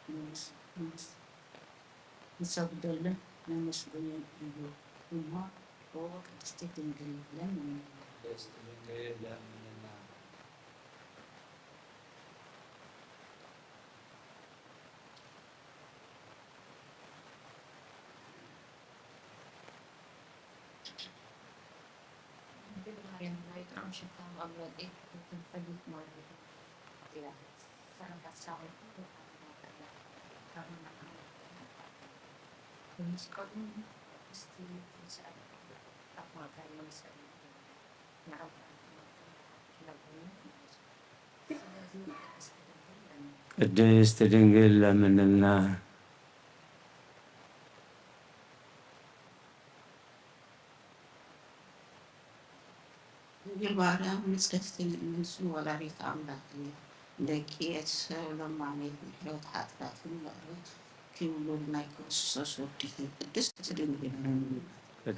ነመስ-፣ ነመስ-፣ ንሰግደሉን ነመስግኖን እዩ እሞ፣ ኦ ቅድስቲ ድንግል ለምንልና። ቅድስቲ ድንግል ለምንልና። ድንግል ማርያም ናይ ጥዑም ሽታ መቐመጢ ትንፋስ ማርያም እያ። ሰላም ሓሳብ ኩሉ ኣብ ማርያም ካብ መዓልቲ ብመስቀሉ ቅድስቲ ትንሳኤ ኣብ ማርያም ሰላም። ቅድስት ድንግል ለምንልና። ድንግል ማርያም ንጽሕቲ ንእምንትን ወላዲት ኣምላኽን እያ። ደቂ እቲ ሰብ ለማኒት ምሕረት ሓጢኣትን ይቕረ ክብሉል ናይ ክርስቶስ ወድኺ ቅድስት ድንግል ለምንልና።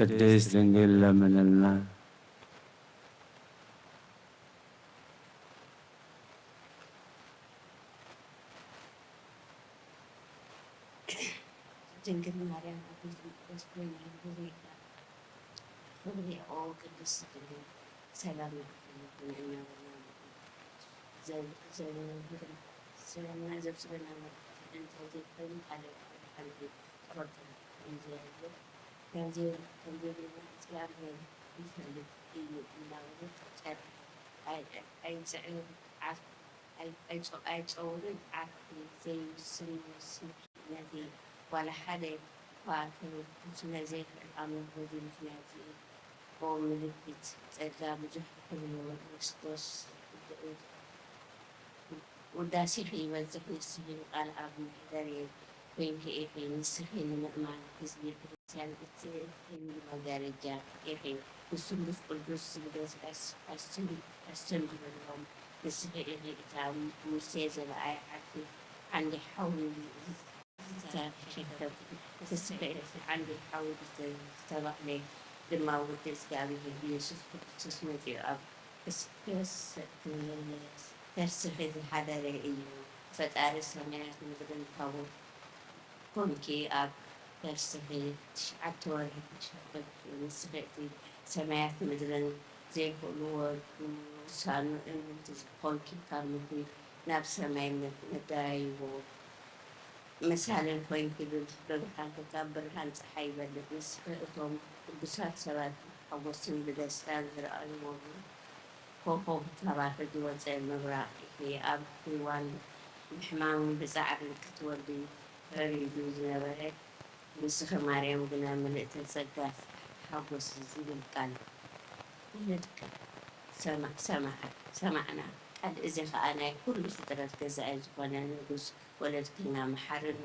ቅድስት ድንግል ለምንልና። ድንግል ማርያም ኣብ ቤተ መቅደስ ኮይና ብዘይካ ክብሪ ኦ ቅድስት ድንግል ሰላም ይኹን እናበልና ዘ-፣ ዘ-፣ ዘብስረና መልእኽቲ እንተ ዘይኮይኑ ካልእ ካልእ ትፈልጡ ከም ዘይብሉ፣ ከም ዘይ-፣ ከም ዘይብልና እግዚኣብሔር ይፈልጥ እዩ እናበሉ ጨር-፣ ኣይ-፣ ኣይጽዕርን ዓፍ-፣ ኣይጸውርን ዓርኪ ዘይውስን ይውስን ነቲ ዋላ ሓደ እኳ ክህብ ስለ ዘይክእል ኣምላኽ በዚ ምኽንያት እዚ ኦ ምልክት ጸጋ ብዙሕ ክህልዎ ክርስቶስ ይኽእል። ውዳሴኺ ይበዝሕ ንስኺ ቃል ኣብ መሕደሪ ኮይንኪ ኢኺ ንስኺ ንምእማን ህዝቢ ክርስትያን እትእክቢ መጋረጃ ኢኺ ንስሉስ ቅዱስ ስግደት ኣስተምህርሎም ንስኺ ኢኺ እታ ሙሴ ዘርኣያ ዓዲ ዓንዲ ሓዊ ዝተሸከምኪ ንስኺ ኢኺ ዓንዲ ሓዊ ዝተባህለ ድማ ወዲ እግዚኣብሔር ኢየሱስ ክርስቶስ መጺኡ ኣብ ተስፊ ዝሓደረ እዩ። ፈጣሪ ሰማያት ምድርን ታቦት ኮንኪ ኣብ ተስፊ ትሽዓተ ወርሒ ተሸከምኪ ንስኺ እቲ ሰማያት ምድርን ዘይክእልዎ ንውሳኑ እምንቲ ኮንኪ ካብ ምድሪ ናብ ሰማይ መዳይቦ መሳልል ኮይንኪ ብብርሃንኪ ካብ ብርሃን ጸሓይ ይበልጽ። ንስኺ እቶም ቅዱሳት ሰባት ብሓጎስን ብደስታን ዝረኣይዎ ኮኾብ ካባኺ ዝወጸ ምብራቕ ኢኺ። ኣብ እዋን ብሕማምን ብጻዕርን ክትወልዲ ፈሪዱ ዝነበረ ንስኺ ማርያም ግና ምልእተ ጸጋ ሓጎስ ዝብል ቃል ውሉድኪ ሰማዕና። ቃል እዚ ኸኣ ናይ ኩሉ ፍጥረት ገዛኢ ዝኾነ ንጉስ ወለድክና መሓርኑ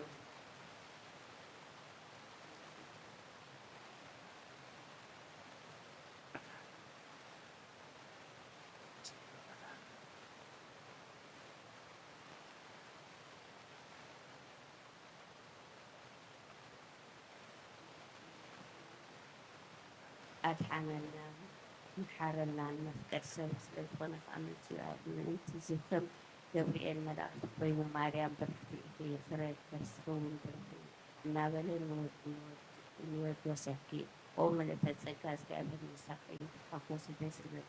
ኣድሓነና መሓረናን መፍቀር ሰብ ስለ ዝኾነ ከዓ መፂኡ ኣብ ምእንቲ እዚ ከም ገብርኤል መልኣኽቲ ኮይኑ ማርያም ብርክቲ ኢኺ ፍረ ከርስኺ እውን ብርክቲ እናበለ ንወድወሰኪ ኦ ምልእተ ጸጋ እግዚኣብሔር ምሳኺ እዩ ተሓጎሲ ደስ ይበል።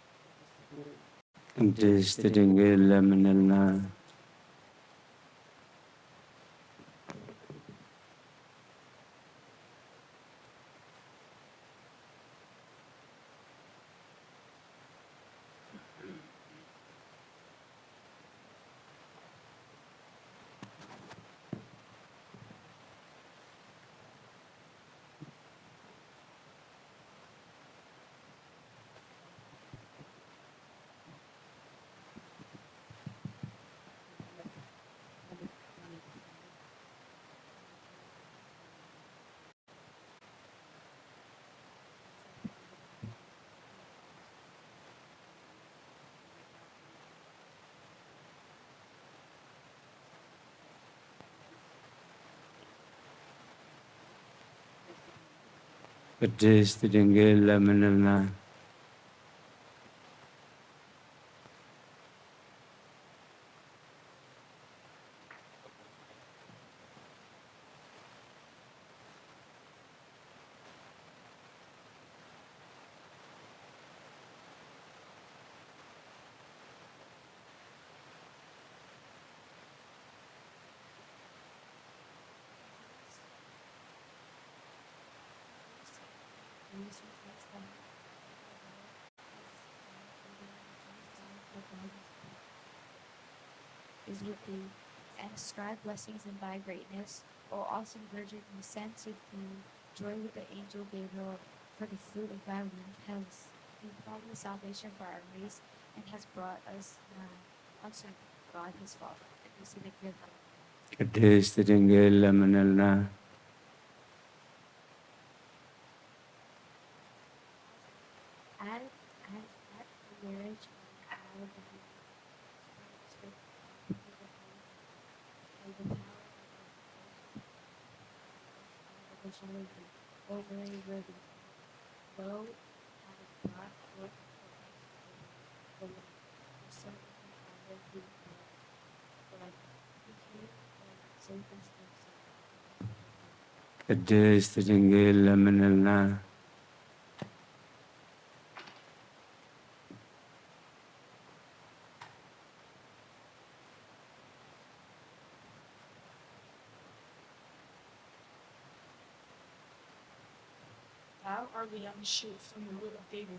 ቅድስት ድንግል ለምንልና። ቅድስት ድንግል ለምንልና። Is with thee, and ascribe blessings in thy greatness, O awesome Virgin, who sent to thee joy with the angel Gabriel, for the fruit of thy womb has been called the salvation for our race, and has brought us nigh unto God his Father. And we see the good ቅድስት ድንግል ለምንልና። At, at, at the marriage of the Holy Spirit, and the power of the Holy Spirit, and the Holy Spirit, O Mary, worthy, lo, have brought forth for us the Lord, the Son of the Father, who for us, who came and saved us from sin. ቅድስት ድንግል ለምንልና። Thou art the young shoot from the root of David.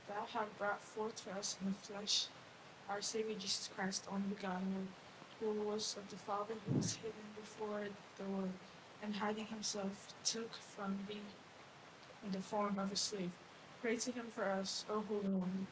Thou hast brought forth for us in the flesh our Savior Jesus Christ, only begotten, who was of the Father, who was hidden before the world, and hiding himself, took from the in the form of a slave. Pray to him for us, O Holy One.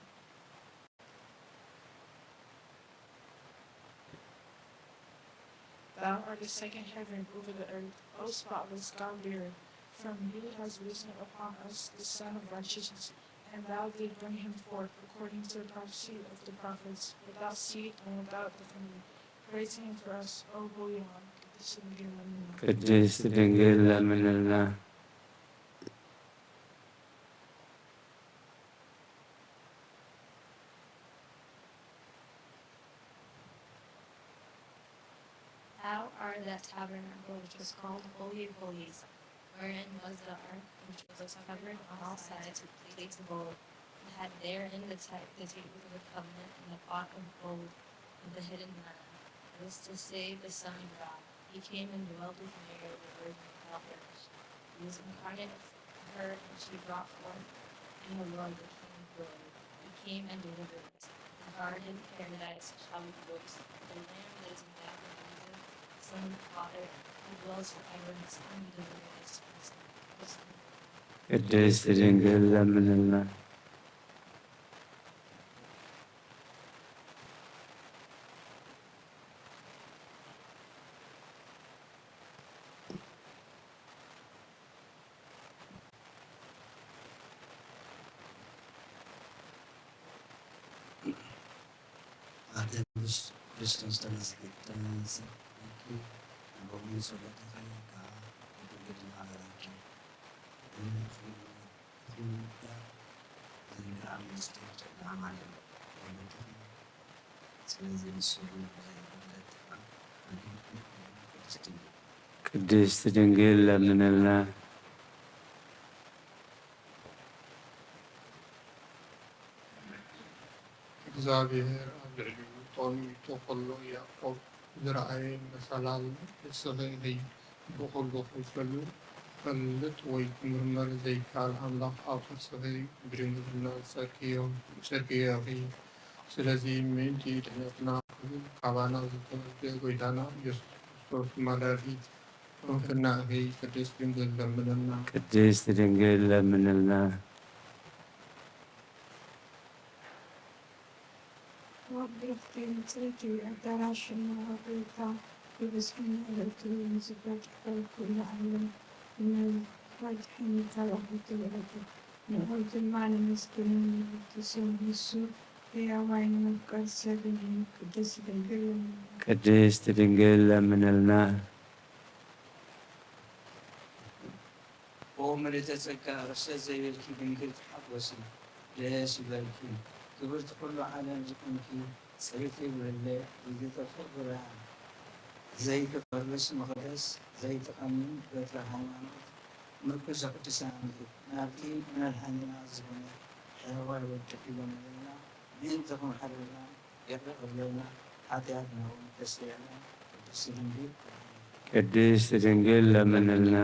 Thou art the second heaven over the earth, O spotless God-bearer. From thee has risen upon us the Sun of righteousness, and thou didst bring him forth according to the prophecy of the prophets, without seed and without defender. Pray to him for us, O Holy One. ቅድስት ድንግል ለምንልን። ቅድስት ድንግል ለምንልና። Thou art that tabernacle which was called Holy of Holies, wherein was the ark, which was covered on all sides with plates of gold, and had therein the type, the table of the covenant, and the pot of gold of the hidden manna. It was to save the Son of God. He came and dwelt with Mary, the Virgin, without blemish. He was incarnate of her, and she brought forth in the world the King of glory. He came and delivered us. The garden paradise shall rejoice. The Lamb that is in Bethlehem, Son of the Father, who dwells forever, has come and delivered us from sin. ቅድስት ድንግል ለምንልና። ኣደ ንጉስ ክርስቶስ ተመስገን፣ ተመስገን። ንበይኑ ጸሎትኺ ከኣ ብድንግልና በረኪ። ንኹሉ፣ ንኹሉ ዘንግዓ ምስጢር ንኣማኑኤል ወለድኺ። ስለዚ ንሱ እውን ብዘይ ጉድለት ኣድንኩ። ቅድስት ድንግል። ቅድስት ድንግል ለምንልና። እግዚኣብሔር ኣብ ልዕሊኡ ተቐሚጡ ኸሎ፣ ያዕቆብ ዝረኣየ መሰላል ንስኺ ኢኺ። ብኹሉ ኽፈልጥ ወይ ክምርመር ዘይከኣል ኣምላኽ ኣብ ከርስኺ ብድንግልና ጸርግዮ፣ ጸርግዮ ኢኺ። ስለዚ ምእንቲ ድሕነትና ክብል ካባና ዝተወልደ ጐይታና ኢየሱስ ክርስቶስ መራሒ ሮክና እህይ ቅድስት ድንግል ለምንልና። ቅድስት ድንግል ለምንልና። ወግፍቲ ንጽይቲ ኣዳራሽና ወግታ ብብዝሒ ንዕለቱ ንዝፈጥሮ ኩሉ ዓለም ንመድሕን ተባሂሉ ይዕለቱ። ንዑ ድማ ንመስግኖ ንብርትሶ ንሱ ሕያዋይ ንመፍቀር ሰብን እዩ። ቅድስት ድንግል ለምንልና። ቅድስት ድንግል ለምንልና። ኦ ምልዕተ ጸጋ፣ ርሰት ዘይብልኪ ድንግል ተሓጎሲ፣ ደስ ይበልኪ። ክብርቲ ኩሉ ዓለም ዝኾንኪ፣ ጽርይቲ ብርለ፣ ዘይጠፍእ ብርሃን፣ ዘይትፈርስ መቕደስ፣ ዘይትቐምን በትሪ ሃይማኖት፣ ምርኩሰ ቅዱሳን ኢኺ። ናብቲ መድሓኒና ዝኾነ ሕያዋይ ወድኺ ለምንልና፣ ምእንቲ ክምሓረልና፣ ይቕረ ክብለልና፣ ሓጢኣትና እውን ከስተሰርየልና፣ ቅድስቲ ድንግል ለምንልና። ቅድስት ድንግል ለምንልና።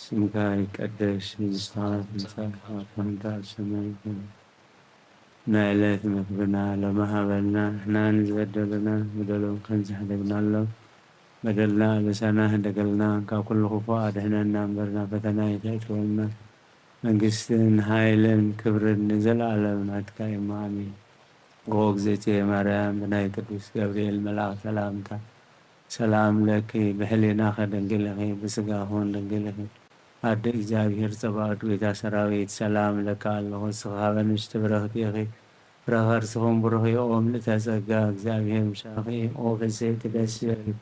ስምካ ይቀደስ፣ ይትባረክ ስምካ፣ ትምጻእ መንግስትካ፣ ከምቲ ኣብ ሰማይ ኮነ። ናይ ዕለት መግብና ሎሚ ሃበና፣ ንሕና ንዝበደሉና በደሎም ከም ዝሕደግናሎም በደልና ኣበሳና ህደገልና፣ ካብ ኩሉ ክፉእ ኣድሕነና እምበር ናብ ፈተና ኣይተእትወና። መንግስትን ሓይልን ክብርን ንዘለኣለም ናትካ እዩ፣ ኣሜን። ኦ እግዝእትየ ማርያም፣ ብናይ ቅዱስ ገብርኤል መልኣኽ ሰላምታ ሰላም ለኪ፣ ብሕሊናኺ ድንግል ኢኺ፣ ብስጋኺ እውን ድንግል ኢኺ። ኣደ እግዚኣብሔር ጸባኦት፣ ጌታ ሰራዊት፣ ሰላም እለኪ ኣለኹ። ንስኺ ካብ ኣንስቲ ብርኽቲ ኢኺ፣ ፍረ ከርስኺ እውን ብሩኽ እዩ። ኦ ምልእተ ጸጋ፣ እግዚኣብሔር ምሳኺ እዩ። ኦ ፍስሕቲ ደስ ይበልኪ፣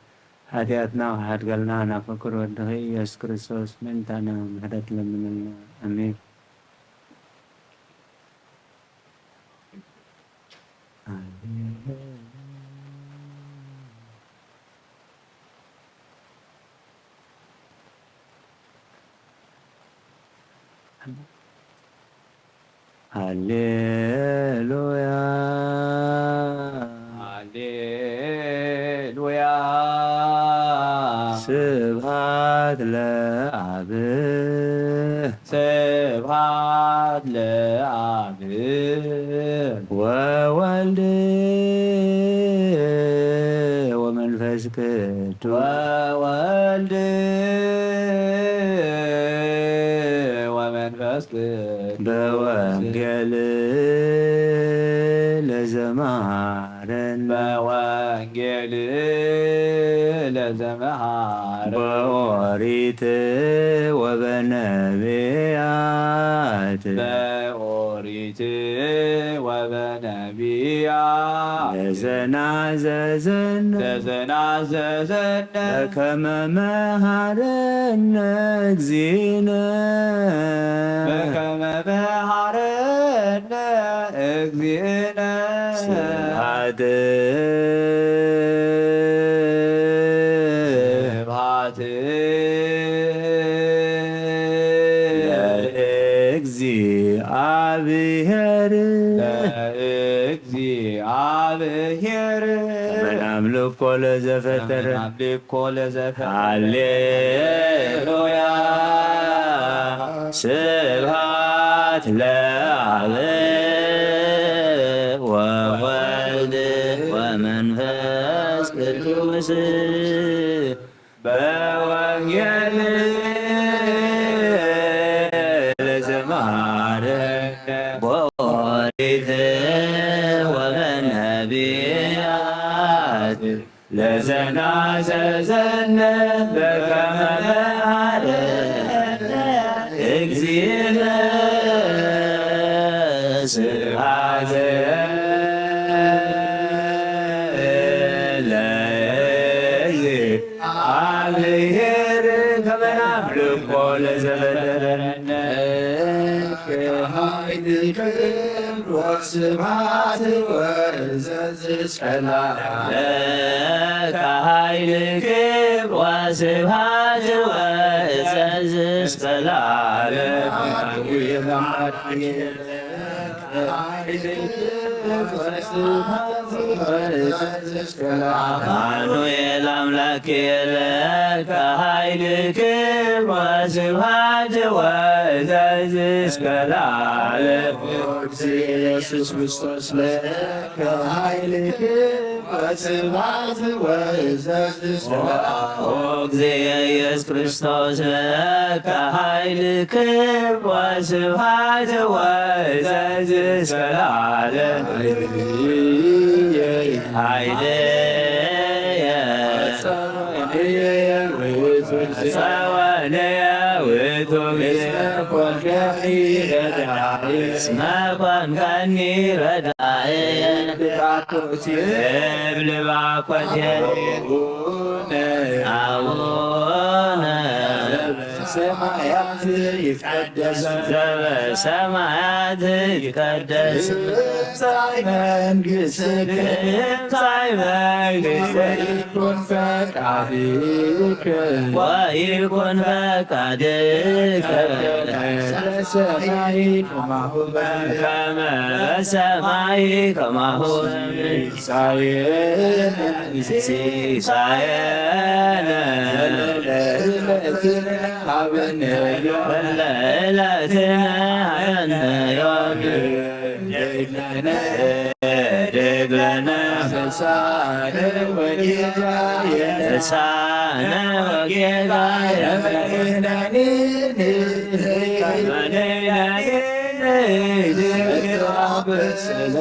ሓጢኣትና ክሓድገልና ናብ ፍቁር ወድኺ ኢየሱስ ክርስቶስ ምእንታና ምሕረት ለምንልና። ኣሜን። ሃሌሉያ፣ ሃሌሉያ፣ ስብሐት ለአብ አብ ወወልድ ወመንፈስ ቅዱስ ወወልድ ወመንፈስ ቅዱስ በወንጌል ለዘመሃረን በወንጌል ለዘመሃረን በኦሪት ወበነቢያት በኦሪት ወበነቢያት ለዘናዘዘን ለዘናዘዘን በከመ መሃረነ እግዚእነ በከመ መሃረነ እግዚእነ ስብሐት ስብሐት ለእግዚአብሔር ለእግዚአብሔር ከመ ናምልኮ ለዘፈጠረ ከመ ናምልኮ ለዘፈጠረ ሃሌሉያ ስብሐት ለአብ ወወልድ ወመንፈስ ቅዱስ በወንጌል ለዘመሃረነ በኦሪት ወበነቢያት ለዘናዘዘነ በከመ መሃረነ እግዚእነ ስብሐት ለእግዚአብሔር ከመ ናምልኮ ለዘፈጠረነ ኃይል ክብር ወስብሐት ወእዘዝ እስከ ለዓለም። ለከ ኃይል ክብር ወስብሐት ወእዘዝ እስከ ለዓለም። አማኑኤል አምላክ ኃይል ክብር ወስብሐት ወእዘዝ እስከ ለዓለም። አማኑኤል አምላክ ለከ ኃይል ክብር ወስብሐት ወእዘዝ እስከ ለዓለም። ኢየሱስ ክርስቶስ ለከ ኃይል ክብር ወስብሐት ወእዘዝ እስከ ለዓለም። ኦ እግዚእ ኢየሱስ ክርስቶስ ለከ ኃይል ክብር ወስብሐት ወእዘዝ እስከ ለዓለም። ኃይልየ ጸወንየ ውእቱ ጊዜ ጸወንየ ውእቱ ጊዜ እስመ ኮንከኒ ረዳኢ እስመ ኮንከኒ ረዳኢ እብል ባኮቴ እብል ባኮቴ አቡነ አቡነ ሰማያት ይትቀደስ ዘበሰማያት ይትቀደስ ትምጻእ መንግሥትከ ትምጻእ መንግሥትከ ወይኩን ፈቃድከ ወይኩን ፈቃድከ በሰማይ ከማሁ በምድር ከመ በሰማይ ከማሁ በምድር ሲሳየነ ሲሳየነ ዘለለዕለትነ ሀበነ ዮም ዘለለዕለትነ ሀበነ ዮም ህድግ ለነ አበሳነ ወጌጋየነ አበሳነ ወጌጋየነ ከመ ንሕነኒ ንሕነኒ ከመ ንሕነኒ ንሕነኒ ንትአበሰለ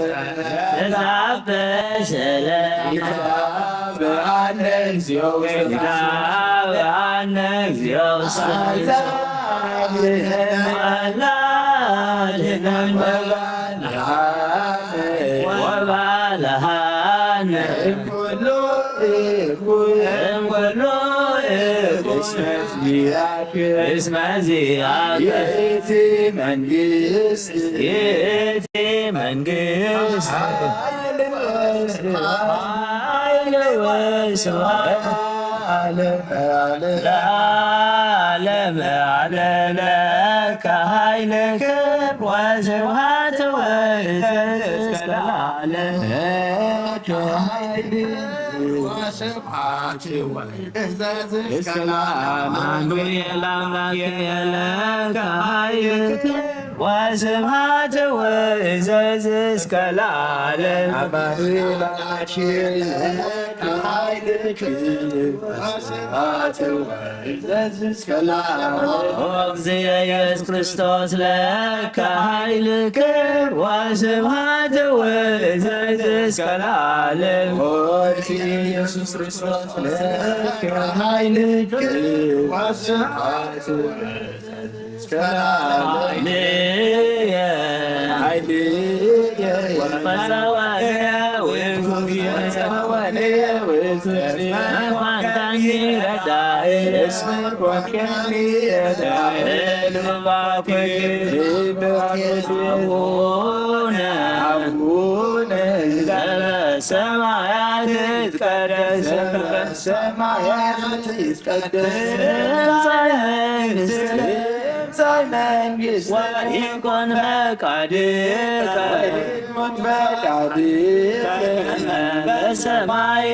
ንትአበሰለ ይትአበአነ እግዚኦ ውስተ ይትአበአነ እግዚኦ ውስተ አላ አድነን ወባልሃነ ወባልሃነ እምኩሉ እኩይ እምኩሉ እኩይ እስመ ዚአከ እስመ ዚአከ ይእቲ መንግስት ይእቲ መንግስት ኃይል ወስብሐት ኃይል ወስብሐት ለዓለመ ዓለም ለዓለመ ዓለም ለከ ኃይል ክብር ወስብሐት ወእዘዝ እስከ ለዓለም ለከ ኃይል ወስብሐት ወእዘዝ እስከ ለዓለም አማኑኤል አምላክ ለከ ኃይል ክብር ወስብሐት ወእዘዝ እስከ ለዓለም። አማኑኤል አምላክ ለከ ኃይልክ ወስብሐት ወእዘዝ እስከ ለዓለም። ኦ እግዚእ ኢየሱስ ክርስቶስ ለከ ኃይልክ ወስብሐት ወእዘዝ እስከ ለዓለም። ኦ ኢየሱስ ክርስቶስ ለከ ኃይልክ ወስብሐት ወእዘዝ እስከ ለዓለም። ኃይልየ ወመሰወርየ ውእቱ እግዚእ። መኳንንታኒ ረዳኢ። እስመ ኮንከኒ ረዳኢ። ልባኩ አቡነ አቡነ ዘበሰማያት ይትቀደስ። ዘበሰማያት ይትቀደስ። ትምጻእ መንግስትከ። ትምጻእ መንግስትከ። ወይኩን ፈቃድከ። ወይኩን ፈቃድከ። በሰማይ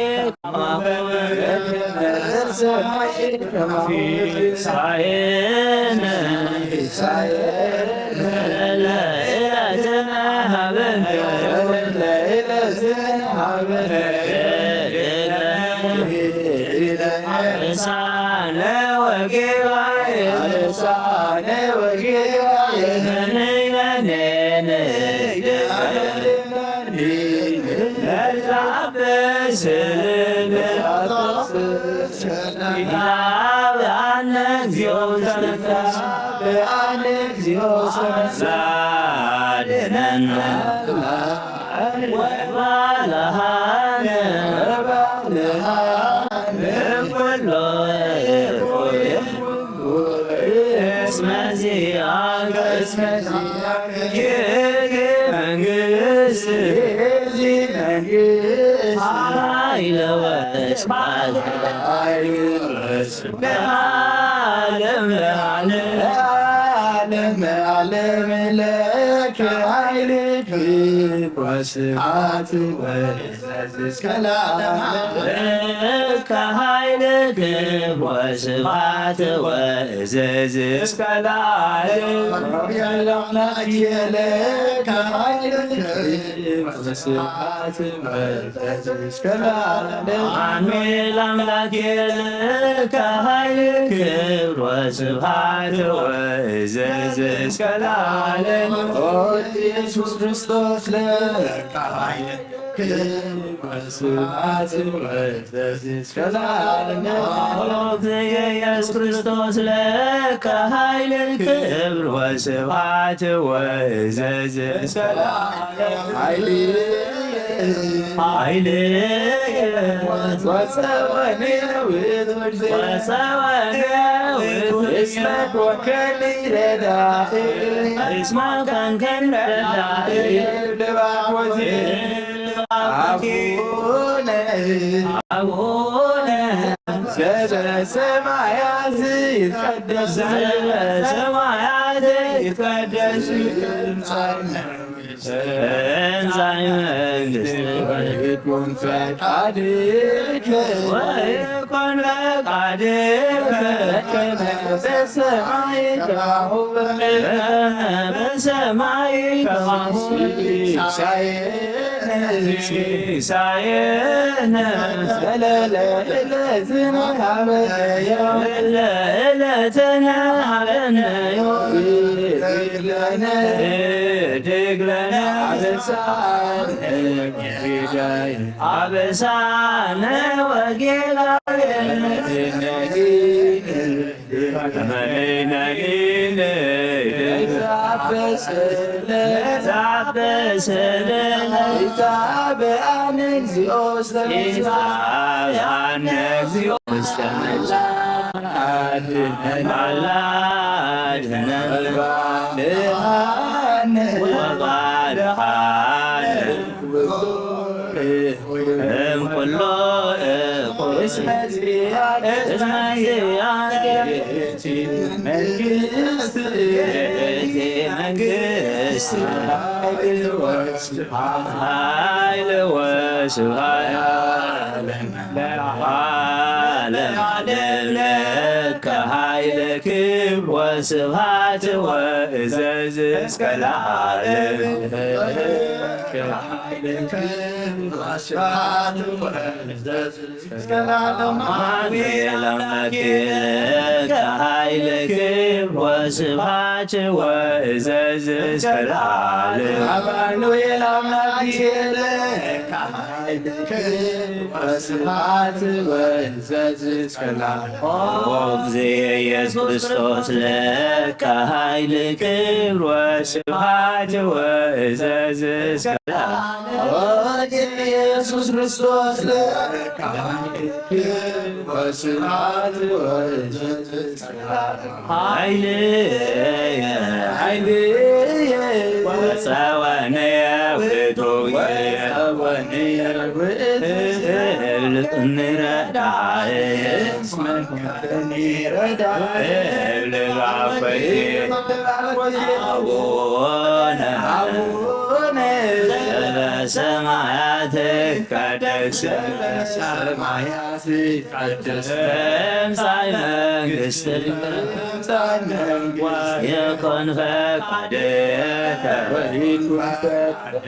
ሲሳየነ ለዕለትነ ሀበነ አበሳነ ወጌጋየ አበሳነ ወጌጋየ መንግስት ኃይለ ወስብሐት ለዓለም ለዓለም። ለዓለም ለዓለም ለከ ኃይል ክብር ወስብሐት ወእዘዝ እስከ ለዓለም። ለከ ኃይል ክብር ወስብሐት ወእዘዝ እስከ ለዓለም። ለአምላክ ለከ ኃይል ክብር ወስብሐት ወእዘዝ እስከ ለዓለም። አሜን። ለአምላክ ለከ ኃይል ክብር ወስብሐት ወእዘዝ እስከ ለዓለም። ኦ ኢየሱስ ክርስቶስ ለከ ኃይል ክብር ወስብሐት ወእዘዝ እስከ ለዓለም። ኦ ኢየሱስ ክርስቶስ ለከ ኃይል ክብር ወስብሐት ወእዘዝ እስከ ለዓለም። ኃይል ኃይል ወፀወኔ ውእቱ እግዚእ። ወፀወኔ ውእቱ እስመ ኮንከኒ ረዳኢ። እስመ ኮንከኒ ረዳኢ። ልባኮ አቡነ አቡነ ዘበሰማያት ይትቀደስ። ዘበሰማያት ይትቀደስ። ትምጻእ መንግስትከ። ትምጻእ መንግስትከ። ወይኩን ፈቃድከ። ወይኩን ፈቃድከ። በከመ በሰማይ ከማሁ በምድር። በከመ በሰማይ ከማሁ በምድር። ሲሳየነ ሲሳየነ ዘለለ ዕለትነ ሀበነ ዮም። ዘለለ ዕለትነ ሀበነ ዮም። ወህብ ለነ ህድግ ለነ አበሳነ ወጌጋየ። አበሳነ ወጌጋየነ። መነይነይን ዛበሰለ ዛበሰለ ይታበአነ እግዚኦ ውስተ መከራ። ይታበአነ እግዚኦ ውስተ መከራ። አድነን አላድነን ወባልሃነ ወባልሃነ እምኩሎ እኩይ እስመ ዚአከ እስመ ዚአከ ይእቲ መንግስት ይእቲ መንግስት ኃይል ወስብሐት ኃይል ወስብሐት ለዓለመ ዓለም ለከ ኃይል ክብር ወስብሐት ወእዘዝ እስከ ለዓለም። ኃይልክም ወስብሐት ወእዘዝ እስከ ለዓለም። አሜን። አምላኬ ለከ ኃይልክም ወስብሐት ወእዘዝ እስከ ለዓለም። አማኑኤል አምላኬ ለከ ኃይልክም ወስብሐት ወእዘዝ እስከ ለዓለም። ኦ እግዚእ ኢየሱስ ክርስቶስ ለከ ኃይል ክብር ወስብሐት ወእዘዝ እስከ ለዓለም። ኦ ኢየሱስ ክርስቶስ ለከ ኃይል ክብር ወስብሐት ወእዘዝ እስከ ለዓለም። ኃይልየ ኃይልየ ወጸወንየ ውእቱ ወጸወንየ ውእቱ እብል ንረዳየ እብል ባኮቴ አቡነ አቡነ ዘበሰማያት ይትቀደስ ሰማያት ይትቀደስ ትምጻእ መንግስትከ ትምጻእ መንግስትከ ወይኩን ፈቃድከ ወይኩን ፈቃድከ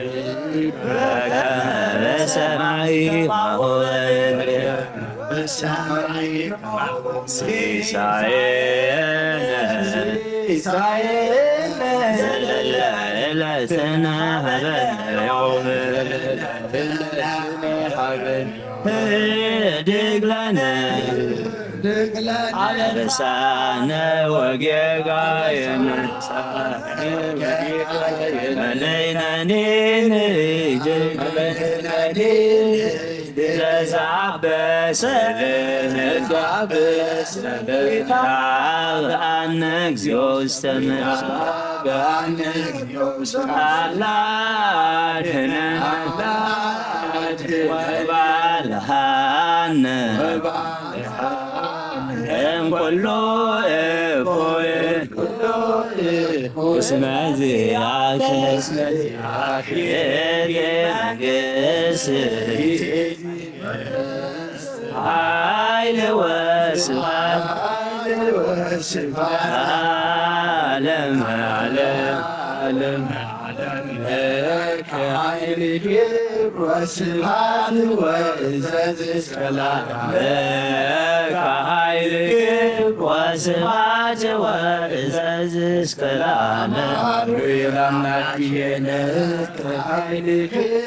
በከመ በሰማይ ከማሁ በምድር። ሲሳየነ ዘለለ ዕለትነ ሀበነ ዮም። ህድግ ለነ አበሳነ ወጌጋየነ መለይነኒ ንእጅግ ለዛበሰ አብአነ እግዚኦ ውስተ ምሕረት አላ አድነን ወባልሐነ እምኩሉ እኩይ እስመ ዚአከ ይእቲ መንግስት ኃይል ወስብሐት ለዓለመ ዓለም። ለከ ኃይል ክብር ወስብሐት ወእዘዝ እስከ ለዓለም። ለከ ኃይል ክብር ወስብሐት ወእዘዝ እስከ ለዓለም። አሜን። አምላክየ ለከ ኃይል ክብር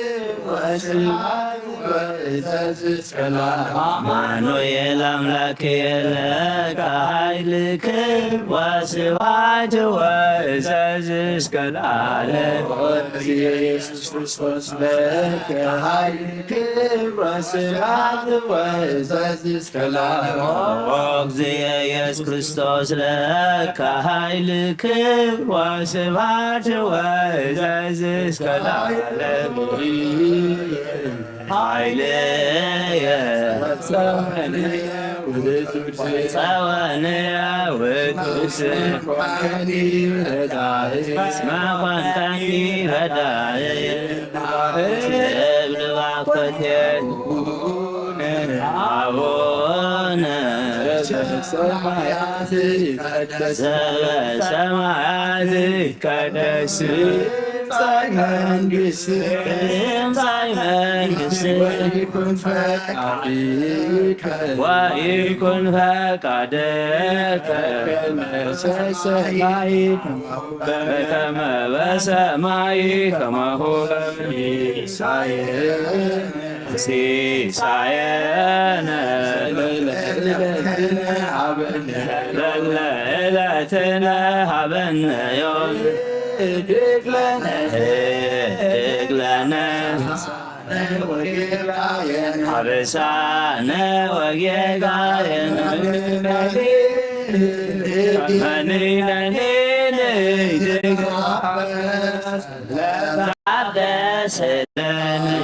ወስብሐት ወእዘዝ እስከ ለዓለም። አማኑኤል አምላክየ ለከ ኃይል ክብር ወስብሐት ወእዘዝ እስከ ለዓለም። ኢየሱስ ክርስቶስ ለከ ኃይል ክብር ወስብሐት ወእዘዝ እስከ ለዓለም። ኦ እግዚእ ኢየሱስ ክርስቶስ ለከ ኃይል ክብር ወስብሐት ወእዘዝ እስከ ለዓለም። ኃይልየ ጸወንየ ውእቱ እስመ ኮንከኒ ረዳኢ። እብል ባኮቴ አቡነ ዘበሰማያት ይትቀደስ። ይትቀደስ። ትምጻእ መንግስትከ ትምጻእ መንግስትከ ወይኩን ፈቃድከ ወይኩን ፈቃድከ በከመ በሰማይ ከማሁ በከመ በሰማይ ከማሁ በምድር። ሲሳየነ ሲሳየነ ዘለለ ዕለትነ ሀበነ ዘለለ ዕለትነ ሀበነ ዮም። ህድግ ለነ ህድግ ለነ አበሳነ ወጌጋየነ መኒነኒ ንህድግ ለታበሰ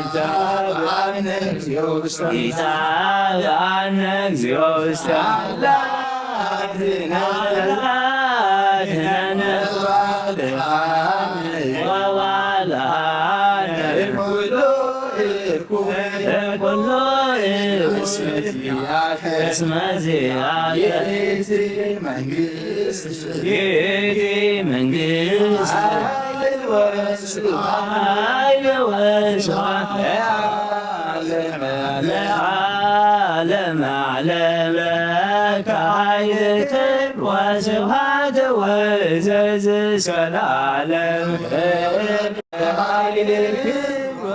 ይትብአነ እግዚኦ ውስተ አድነነ ወባልሐነ እምኩሉ እኩይ እስመ ዚአከ ይእቲ መንግስት፣ ይእቲ መንግስት፣ ኃይል ወስብሐት፣ ኃይል ወስብሐት ለዓለመ ዓለም። ለዓለመ ዓለም ለከ ኃይል ክብር ወስብሐት ወእዘዝ እስከ ለዓለም። ኃይል ክብር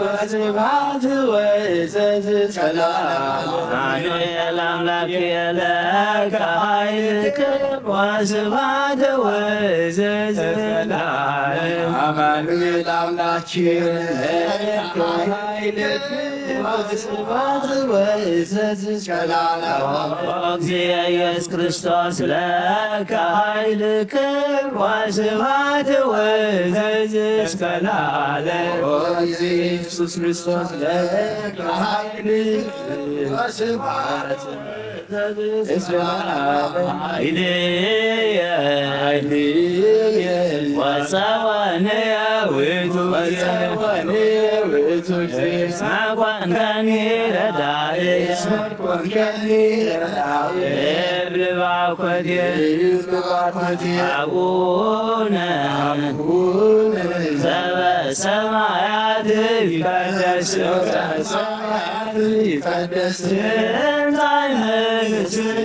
ወስብሐት ወእዘዝ እስከ ለዓለም። አማኑኤል አምላክ ለከ ኃይል ክብር ወስብሐት ወእዘዝ እስከ ለዓለም። አማኑኤል አምላክ ለከ ኃይል ክብር ወስብሐት ወእዘዝ እስከ ለዓለም። ኦ እግዚእ ኢየሱስ ክርስቶስ ለከ ኃይል ክብር ወስብሐት ወእዘዝ እስከ ለዓለም። ኦ ኢየሱስ ክርስቶስ ለከ ኃይል ወስብሐት እስከ ለዓለም። ኃይልየ፣ ኃይልየ ወፀወንየ ውእቱ እግዚእ፣ ወፀወንየ ውእቱ እግዚእ። እስመ ኮንከኒ ረዳኢ፣ እስመ ኮንከኒ ረዳኢ። እብል ባኮቴ፣ እብል ባኮቴ። አቡነ፣ አቡነ ዘበሰማያት ይትቀደስ፣ ዘበሰማያት ይትቀደስ። ትምጻእ መንግስትከ፣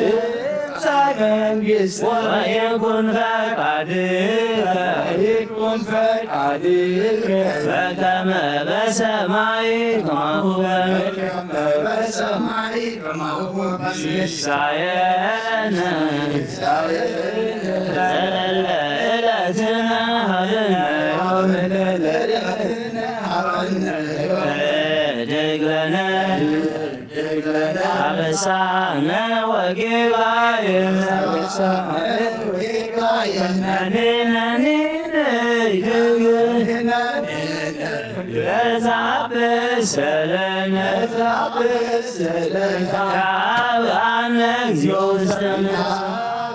ትምጻእ መንግስትከ። ወይኩን ፈቃድከ፣ ወይኩን ፈቃድከ። በከመ በሰማይ ከማሁ በምድር። በከመ በሰማይ ሲሳየነ ዘለለ ዕለትነ ሀበነ ዮም። ህድግ ለነ አበሳነ ወጌጋየነ። ነኒ ነኒ ንህድግ ለዘአበሰ ለነ። ለዘአበሰ ለነ። ከአብአነ እግዚኦ ውስተ መንግስት።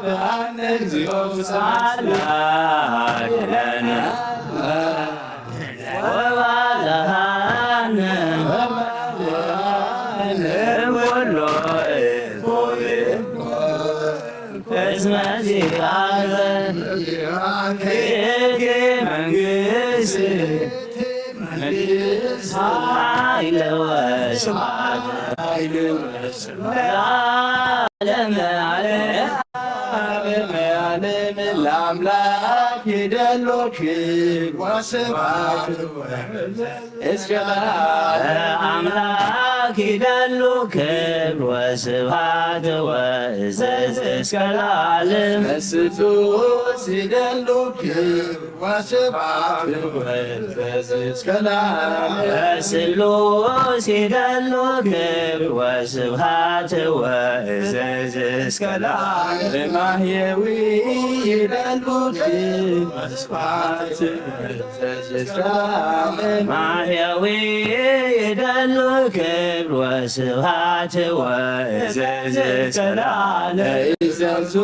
ከአብአነ እግዚኦ ውስተ መንግስት። አምላክ ለነ ወባልሃነ እምኩሎ እስመ ዚአከ ይእቲ መንግስት ኃይለ ወስብሐት ለዓለመ ዓለም። ዓለመ ዓለም ለአምላክ ይደሉ ክብር ወስብሐት እስከ ለዓለም። ለአምላክ ይደሉ ክብር ወስብሐት ወእዘዝ እስከ ለዓለም። ለስሉስ ይደሉ ክብር ወስብሐት ወእዘዝ እስከ ለዓለም። ለስሉስ ይደሉ ክብር ወስብሐት ወእዘዝ እስከ ለዓለም። ለማህየዊ ይደሉ ክብር ወስብሐት ወእዘዝ እስከ ለዓለም። ማህየዊ ይደሉ ክብር ወስብሐት ወእዘዝ እስከ ለዓለም። ለእዘዙ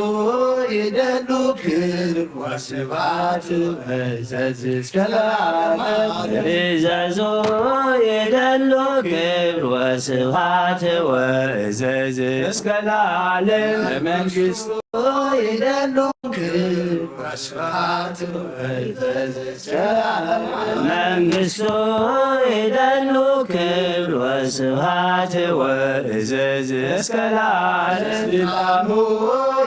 ይደሉ ክብር ወስብሐት ወእዘዝ እስከ ለዓለም። እዘዞ ይደሉ ክብር ወስብሐት ወእዘዝ እስከ ለዓለም። ለመንግስቱ ይደሉ ክብር ወስብሐት ወእዘዝ እስከ ለዓለም። መንግስቱ ይደሉ ክብር ወስብሐት ወእዘዝ እስከ ለዓለም። ስልጣኑ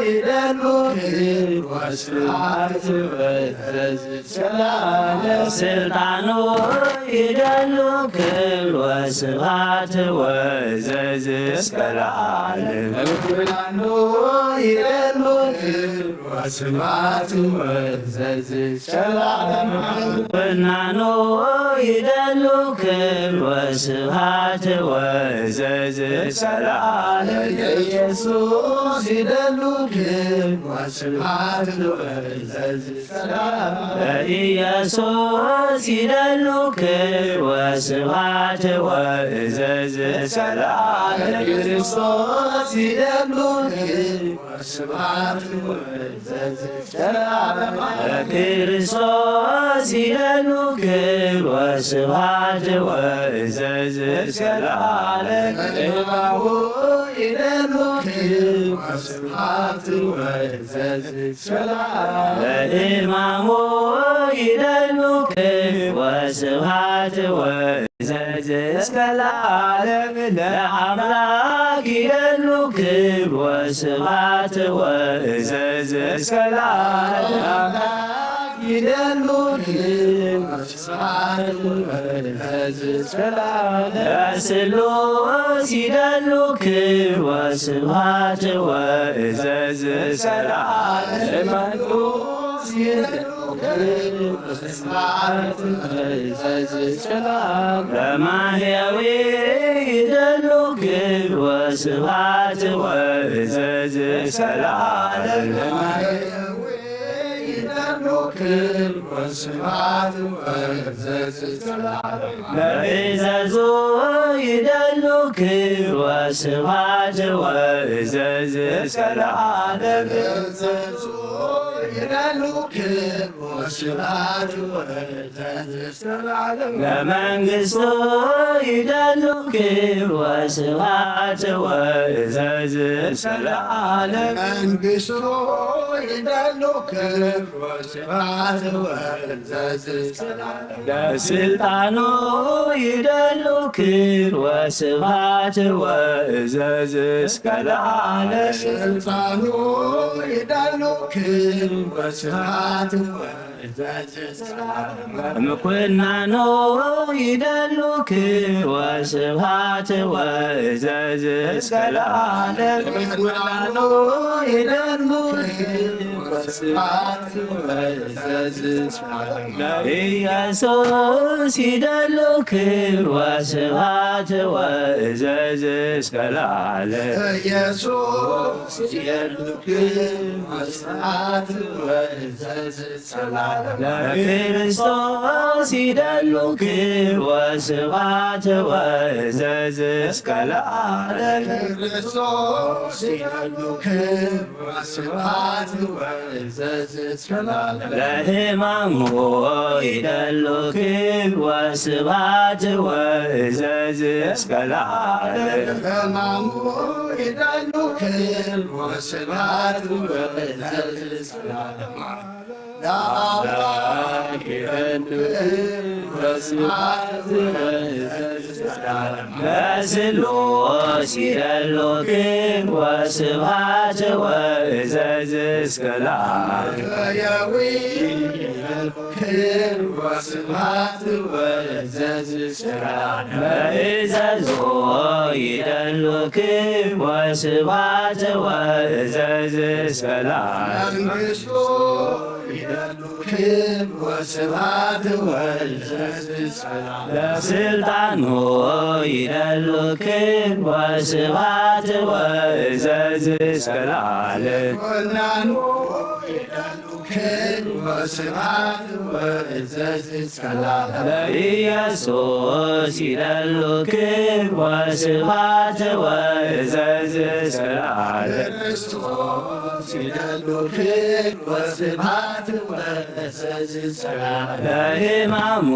ይደሉ ክብር ወስብሐት ወእዘዝ እስከ ለዓለም። ስልጣኑ ይደሉ ክብር ወስብሐት ወእዘዝ እስከ ለዓለም። ምኩናኑ ይደሉ ክብር ወስብሐት ወእዘዝ እስከ ለዓለም። ምኩናኑ ይደሉ ክብር ወስብሐት ወእዘዝ እስከ ለዓለም። ኢየሱስ ይደሉ ክብር ወስብሐት ወእዘዝ እስከ ለዓለም። ኢየሱስ ይደሉ ክብር ወስብሐት ወእዘዝ እስከ ለዓለም። ክርስቶስ ይደሉ ክብር ወስብሐት ወእዘዝ እስከ ለዓለም። ክርስቶስ ይደሉ ክብር ወስብሐት ወእዘዝ እስከ ለዓለም። እማሁ ይደሉ ክብር ወስብሐት ወእዘዝ እስከ ለዓለም። ለእማሙ ይደሉ ክብር ወስብሐት ወእዘዝ እስከ ለዓለም። ለአምላክ ይደሉ ክብር ወስብሐት ወእዘዝ እስከ ለዓለም። ይደሉ ክብር ወስብሐት ወእዘዝ እስከ ለዓለም። ለስሉስ ይደሉ ክብር ወስብሐት ወእዘዝ እስከ ለዓለም። ለመንኩስ ይደሉ ክብር ወስብሐት ወእዘዝ እስከ ለዓለም። ለማሕየዊ ይደሉ ክብር ወስብሐት ወእዘዝ እስከ ለዓለም። ለማሕየዊ ይደሉ ክብር ወስብሐት ወእዘዝ እስከ ለዓለም። ለእዘዙ ይደሉ ክብር ወስብሐት ወእዘዝ እስከ ለዓለም። ለእዘዙ ይደሉ ክብር ወስብሐት ወእዘዝ እስከ ለዓለም። ለመንግስቱ ይደሉ ክብር ወስብሐት ወእዘዝ እስከ ለዓለም። መንግስቱ ይደሉ ክብር ወስብሐት ወእዘዝ እስከ ለዓለም። ለስልጣኑ ይደሉ ክብር ወስብሐት ወእዘዝ እስከ ለዓለም። ለስልጣኑ ይደሉ ክብር ወስብሐት ወእዘዝ እስከ ለዓለም። ምኩናኑ ይደሉ ክብር ወስብሐት ወእዘዝ እስከ ለዓለም። ምኩናኑ ይደሉ ክብር ወስብሐት ወእዘዝ እስከ ለዓለም። ኢየሱስ ይደሉ ክብር ወስብሐት ወእዘዝ እስከ ለዓለም። ኢየሱስ ይደሉ ክብር ወስብሐት ወእዘዝ እስከ ለዓለም። ለክርስቶስ ይደሉ ክብር ወስብሐት ወእዘዝ እስከ ለዓለም። ለክርስቶስ ይደሉ ክብር ወስብሐት ወእዘዝ እስከ ለዓለም። ለሕማሙ ይደሉ ክብር ወስብሐት ወእዘዝ እስከ ለዓለም። ለሕማሙ ይደሉ ክብር ወስብሐት ወእዘዝ እስከ ለዓለም። ለአምላክ ይደሉ ክብር ወስብሐት ወእዘዝ እስከ ለዓለም። ለስሉስ ይደሉ ክብር ወስብሐት ወእዘዝ እስከ ለዓለም። ክብር ወስብሐት ወእዘዝ እስከ ለዓለም። ለእዘዙ ይደሉ ክብር ወስብሐት ወእዘዝ እስከ ለዓለም። መንግስቱ ይደሉ ክብር ወስብሐት ወእዘዝ እስከ ለዓለም። ለስልጣኑ ይደሉ ክብር ወስብሐት ወእዘዝ እስከ ለዓለም። ምኩናኑ ይደሉ ክብር ወስብሐት ወእዘዝ እስከ ለዓለም። ለኢየሱስ ይደሉ ክብር ወስብሐት ወእዘዝ እስከ ለዓለም። ክርስቶስ ይደሉ ክብር ወስብሐት ወእዘዝ እስከ ለዓለም። ለሕማሙ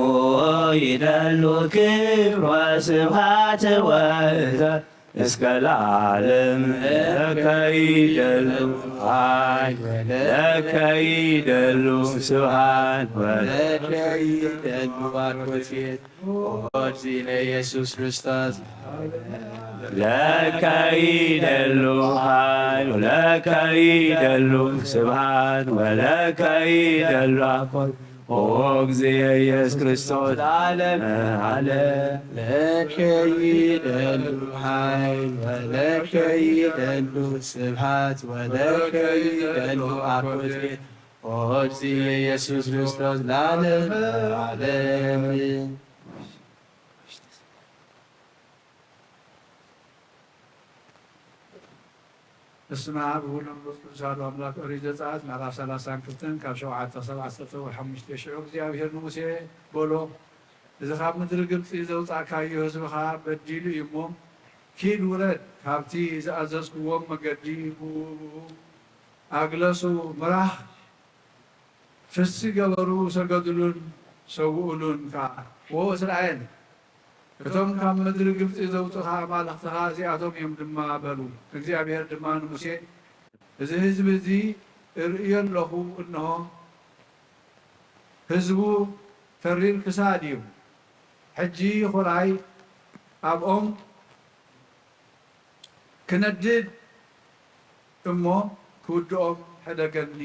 ይደሉ ክብር ወስብሐት ወእዘዝ እስከ ለዓለም። ለከ ይደሉ ኃይል ወለከ ይደሉ ስብሐት ወለከ ይደሉ ባርኮት ቤት ኦ እግዚእነ ኢየሱስ ክርስቶስ። ለከ ይደሉ ኃይል ወለከ ይደሉ ስብሐት ወለከ ይደሉ አኮት ኦ እግዚእ ኢየሱስ ክርስቶስ ለዓለመ ዓለም። ለከ ይደሉ ኃይል ወለከ ይደሉ ስብሐት ወለከ ይደሉ አኮቴ ኦ እግዚእ ኢየሱስ ክርስቶስ ለዓለመ ዓለም። በስመ አብ ወወልድ ወመንፈስ ቅዱስ አሐዱ አምላክ። ኦሪት ዘጸአት ምዕራፍ ሠላሳን ክልተን ካብ ሸውዓተ ክሳብ ዓሰርተ ሓሙሽተ። ሽዑ እግዚኣብሔር ንሙሴ በሎ፣ እዚ ካብ ምድሪ ግብጺ ዘውጻእካዮ ህዝብኻ በዲሉ እዩ እሞ፣ ኪድ ውረድ፣ ካብቲ ዝኣዘዝክዎም መገዲ ብኡ ብኡ ኣግለሱ፣ ምራሕ፣ ፍስህ ገበሩ፣ ሰገዱሉን ሰውኡሉን ከኣ። ዎ እስራኤል፣ እቶም ካብ ምድሪ ግብጺ ዘውጽኻ ኣማልኽትኻ እዚኣቶም እዮም ድማ በሉ። እግዚኣብሔር ድማ ንሙሴ፣ እዚ ህዝቢ እዚ እርእዮ ኣለኹ፣ እንሆ፣ ህዝቡ ተሪር ክሳድ እዩ። ሕጂ ይኹራይ ኣብኦም ክነድድ እሞ ክውድኦም ሕደገኒ፣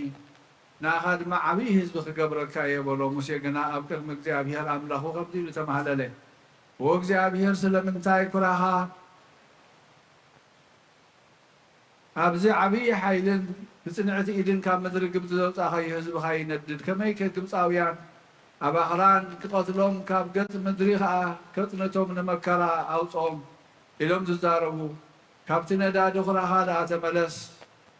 ንኣኻ ድማ ዓብዪ ህዝቢ ክገብረካ እየ በሎ። ሙሴ ግና ኣብ ቅድሚ እግዚኣብሔር ኣምላኹ ከምዚ ኢሉ ተማህለለ፣ እወ እግዚኣብሔር፣ ስለምንታይ ኩራኻ ኣብዚ ዓብዪ ሓይልን ብጽንዕቲ ኢድን ካብ ምድሪ ግብጺ ዘውጻእካዮ ህዝብኻ ይነድድ? ከመይከ ግብጻውያን ኣብ ኣኽራን ክቐትሎም ካብ ገጽ ምድሪ ኸኣ ከጽንቶም ንመከራ ኣውጽኦም ኢሎም ዝዛረቡ፣ ካብቲ ነዳዲ ኹራኻ ደኣ ተመለስ፣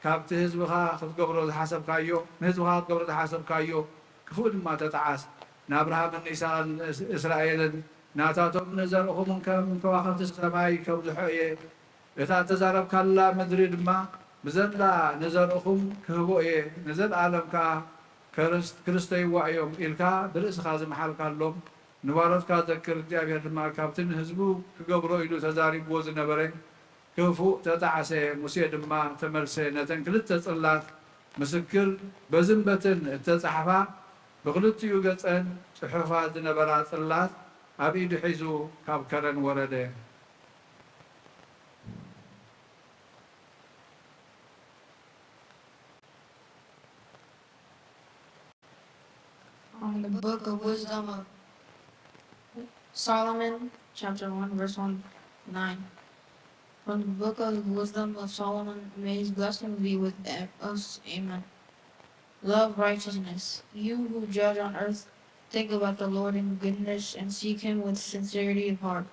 ካብቲ ህዝብኻ ክትገብሮ ዝሓሰብካዮ፣ ንህዝብኻ ክትገብሮ ዝሓሰብካዮ ክፉእ ድማ ተጠዓስ። ንኣብርሃምን ንይስሐቅን ንእስ-፣ እስራኤልን ናታቶም ንዘርእኹምን ከም ከዋኽብቲ ሰማይ ከብዝሖ እየ። እታ እተዛረብካላ ምድሪ ድማ ብዘላ ንዘርእኹም ክህቦ እየ፣ ንዘለኣለም ከኣ ከርስ-፣ ክርስተይዋ እዮም ኢልካ ብርእስኻ ዝመሓልካሎም ንባሮትካ ዘክር። እግዚኣብሔር ድማ ካብቲ ንህዝቡ ክገብሮ ኢሉ ተዛሪብዎ ዝነበረ ክፉእ ተጣዕሰ። ሙሴ ድማ ተመልሰ፣ ነተን ክልተ ጽላት ምስክር በዝን በትን እተጻሕፋ ብኽልቲኡ ገጸን ጽሑፋት ዝነበራ ጽላት ኣብ ኢዱ ሒዙ ካብ ከረን ወረደ። From the Book of Wisdom of Solomon, chapter one, verse one to nine. From the Book of Wisdom of Solomon, may his blessing be with us. Amen. Love righteousness. You who judge on earth, think about the Lord in goodness and seek him with sincerity of heart,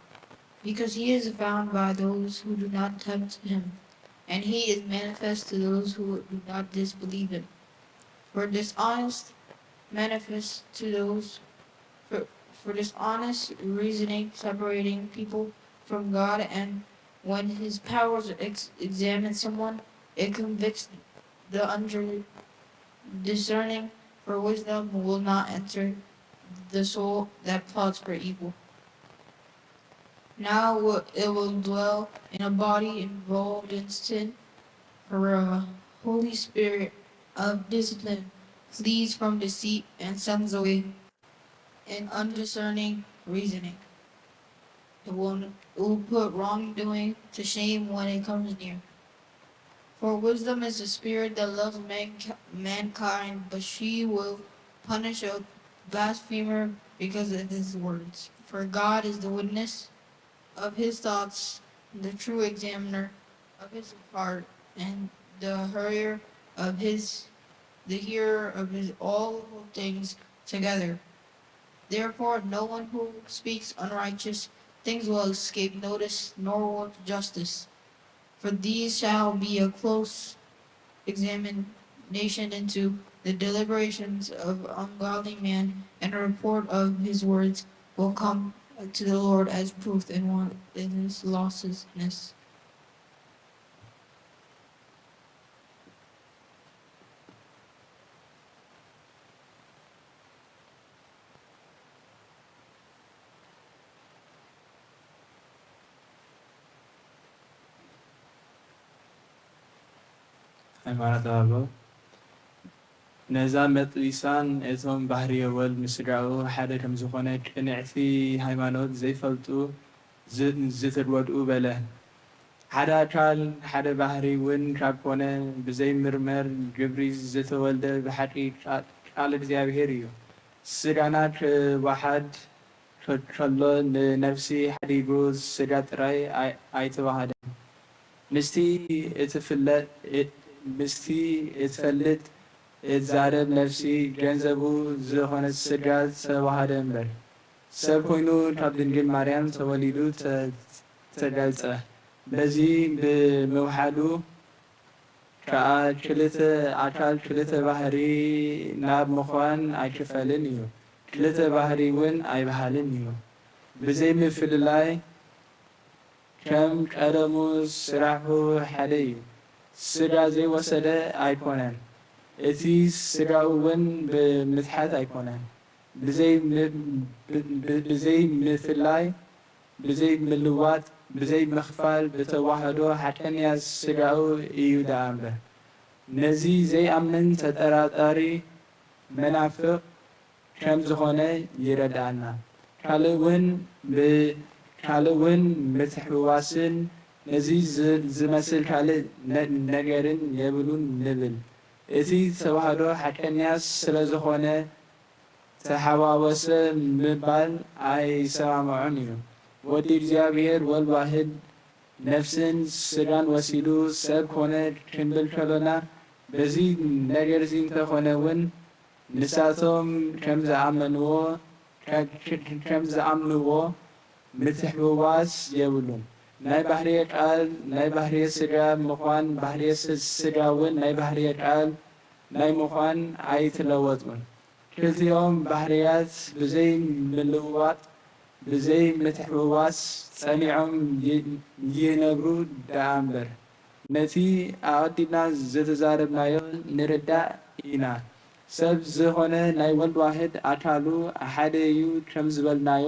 because he is found by those who do not tempt him, and he is manifest to those who do not disbelieve him. For dishonest manifest to those for, for dishonest reasoning, separating people from God, and when his powers ex- examine someone, it convicts the under discerning, for wisdom will not enter the soul that plots for evil. Now it will dwell in a body involved in sin, for a holy spirit of discipline flees from deceit and sends away an undiscerning reasoning. It will, it will put wrongdoing to shame when it comes near. For wisdom is a spirit that loves mank- mankind, but she will punish a blasphemer because of his words. For God is the witness of his thoughts, the true examiner of his heart, and the hurrier of his, the hearer of his all things together. Therefore, no one who speaks unrighteous things will escape notice, nor will justice. For these shall be a close examination into the deliberations of ungodly man, and a report of his words will come to the Lord as proof in one in his lawlessness. ሃይማኖት ኣበው ነዛ መጥቢሳን እቶም ባህሪ የወል ምስ ስድራኡ ሓደ ከምዝኾነ ቅንዕቲ ሃይማኖት ዘይፈልጡ ዝ- ዝተድወድኡ በለ። ሓደ ኣካል ሓደ ባህሪ እውን ካብ ኮነ ብዘይምርመር ግብሪ ዝተወልደ ብሓቂ ቃ- ቃል እግዚኣብሔር እዩ። ስጋና ክወሓድ ከሎ ንነፍሲ ሓዲጉ ስጋ ጥራይ ኣይተዋሃደን። ምስቲ እትፈልጥ እትዛረብ ነፍሲ ገንዘቡ ዝኾነት ስጋ ተዋሃደ እምበር። ሰብ ኮይኑ ካብ ድንግል ማርያም ተወሊዱ ተገልጸ። በዚ ብምውሓዱ ከኣ ክልተ ኣካል ክልተ ባህሪ ናብ ምዃን ኣይክፈልን እዩ፣ ክልተ ባህሪ እውን ኣይበሃልን እዩ። ብዘይ ምፍልላይ ከም ቀደሙ ስራሑ ሓደ እዩ። ስጋ ዘይወሰደ ኣይኮነን፣ እቲ ስጋኡ እውን ብምትሓት ኣይኮነን። ብዘይ ምፍላይ ብዘይ ምልዋጥ፣ ብዘይ ምኽፋል ብተዋህዶ ሓቀኛ ስጋኡ እዩ ደኣ እምበር። ነዚ ዘይኣምን ተጠራጣሪ መናፍቕ ከም ዝኾነ ይረድኣና። ካልእ እውን ብ-፣ ካልእ እውን ምትሕውዋስን ነዚ ዝ-፣ ዝመስል ካልእ ነ-፣ ነገርን የብሉን ንብል። እቲ ተዋህዶ ሓቀኛ ስለ ዝኾነ ተሓዋወሰ ምባል ኣይሰማምዖን እዩ። ወዲ እግዚኣብሔር ወልድ ዋህድ ነፍስን ስጋን ወሲዱ ሰብ ኮነ ክንብል ከሎና፣ በዚ ነገርዚ እንተኾነ እውን ንሳቶም ከም ዝኣመንዎ፣ ከ-፣ ከ-፣ ከም ዝኣምንዎ ምትሕውዋስ የብሉን። ናይ ባህርየ ቃል፣ ናይ ባህርየ ስጋ ምዃን፣ ባህርየ ስ-፣ ስጋ እውን ናይ ባህርየ ቃል ናይ ምዃን ኣይትለወጡን። ክልቲኦም ባህርያት ብዘይ ምልውዋጥ፣ ብዘይ ምትሕውዋስ ጸኒዖም ይ-፣ ይነብሩ ደኣ እምበር። ነቲ ኣቐዲምና ዝተዛረብናዮ ንርዳእ ኢና። ሰብ ዝኾነ ናይ ወልድ ዋህድ ኣካሉ ሓደ እዩ ከም ዝበልናዮ፣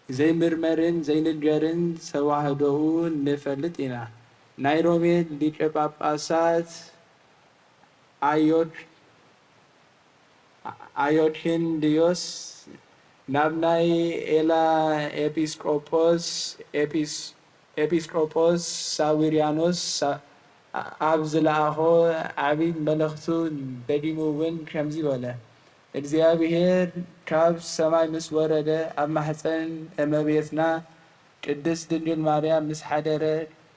ዘይምርመርን ዘይንገርን ተዋህዶኡ ንፈልጥ ኢና። ናይ ሮሜ ሊቀ ጳጳሳት ኣዮድ-፣ ኣዮድክንድዮስ ናብ ናይ ኤላ ኤጲስቆጶስ፣ ኤጲስ-፣ ኤጲስቆጶስ ሳዊርያኖስ ሳ-፣ ኣብ ዝለኣኾ ዓቢ መልእኽቱ ደጊሙ እውን ከምዚ በለ፣ እግዚኣብሔር ካብ ሰማይ ምስ ወረደ፣ ኣብ ማሕፀን እመቤትና ቅድስት ድንግል ማርያም ምስ ሓደረ፣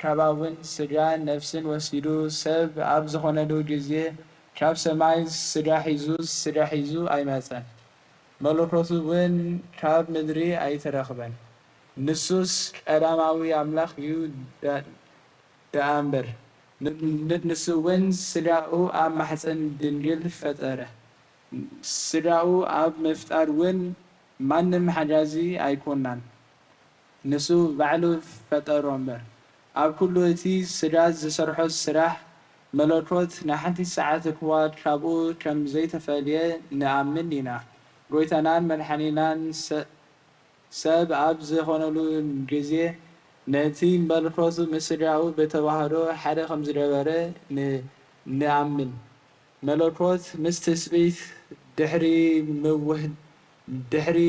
ካብኣ እውን ስጋ ነፍስን ወሲዱ ሰብ ኣብ ዝኾነሉ ግዜ፣ ካብ ሰማይ ስጋ ሒዙ፣ ስጋ ሒዙ ኣይመጸን። መለኮቱ እውን ካብ ምድሪ ኣይተረኽበን። ንሱስ ቀዳማዊ ኣምላኽ እዩ ዳ-፣ ደኣ እምበር። ን-፣ ን-፣ ንሱ እውን ስጋኡ ኣብ ማሕፀን ድንግል ፈጠረ። ስጋኡ ኣብ ምፍጣር እውን ማንም ሓጋዚ ኣይኮናን። ንሱ ባዕሉ ፈጠሮ እምበር። ኣብ ኩሉ እቲ ስጋ ዝሰርሖ ስራሕ መለኮት ንሓንቲ ሰዓት እኳ ካብኡ ከም ዘይተፈልየ ንኣምን ኢና። ጎይታናን መድሓኒናን ሰ-፣ ሰብ ኣብ ዝኾነሉ ግዜ ነቲ መለኮቱ ምስ ስጋኡ ብተዋህዶ ሓደ ከም ዝገበረ ን-፣ ንኣምን። መለኮት ምስ ትስብእት ድሕሪ ምውህ-፣ ድሕሪ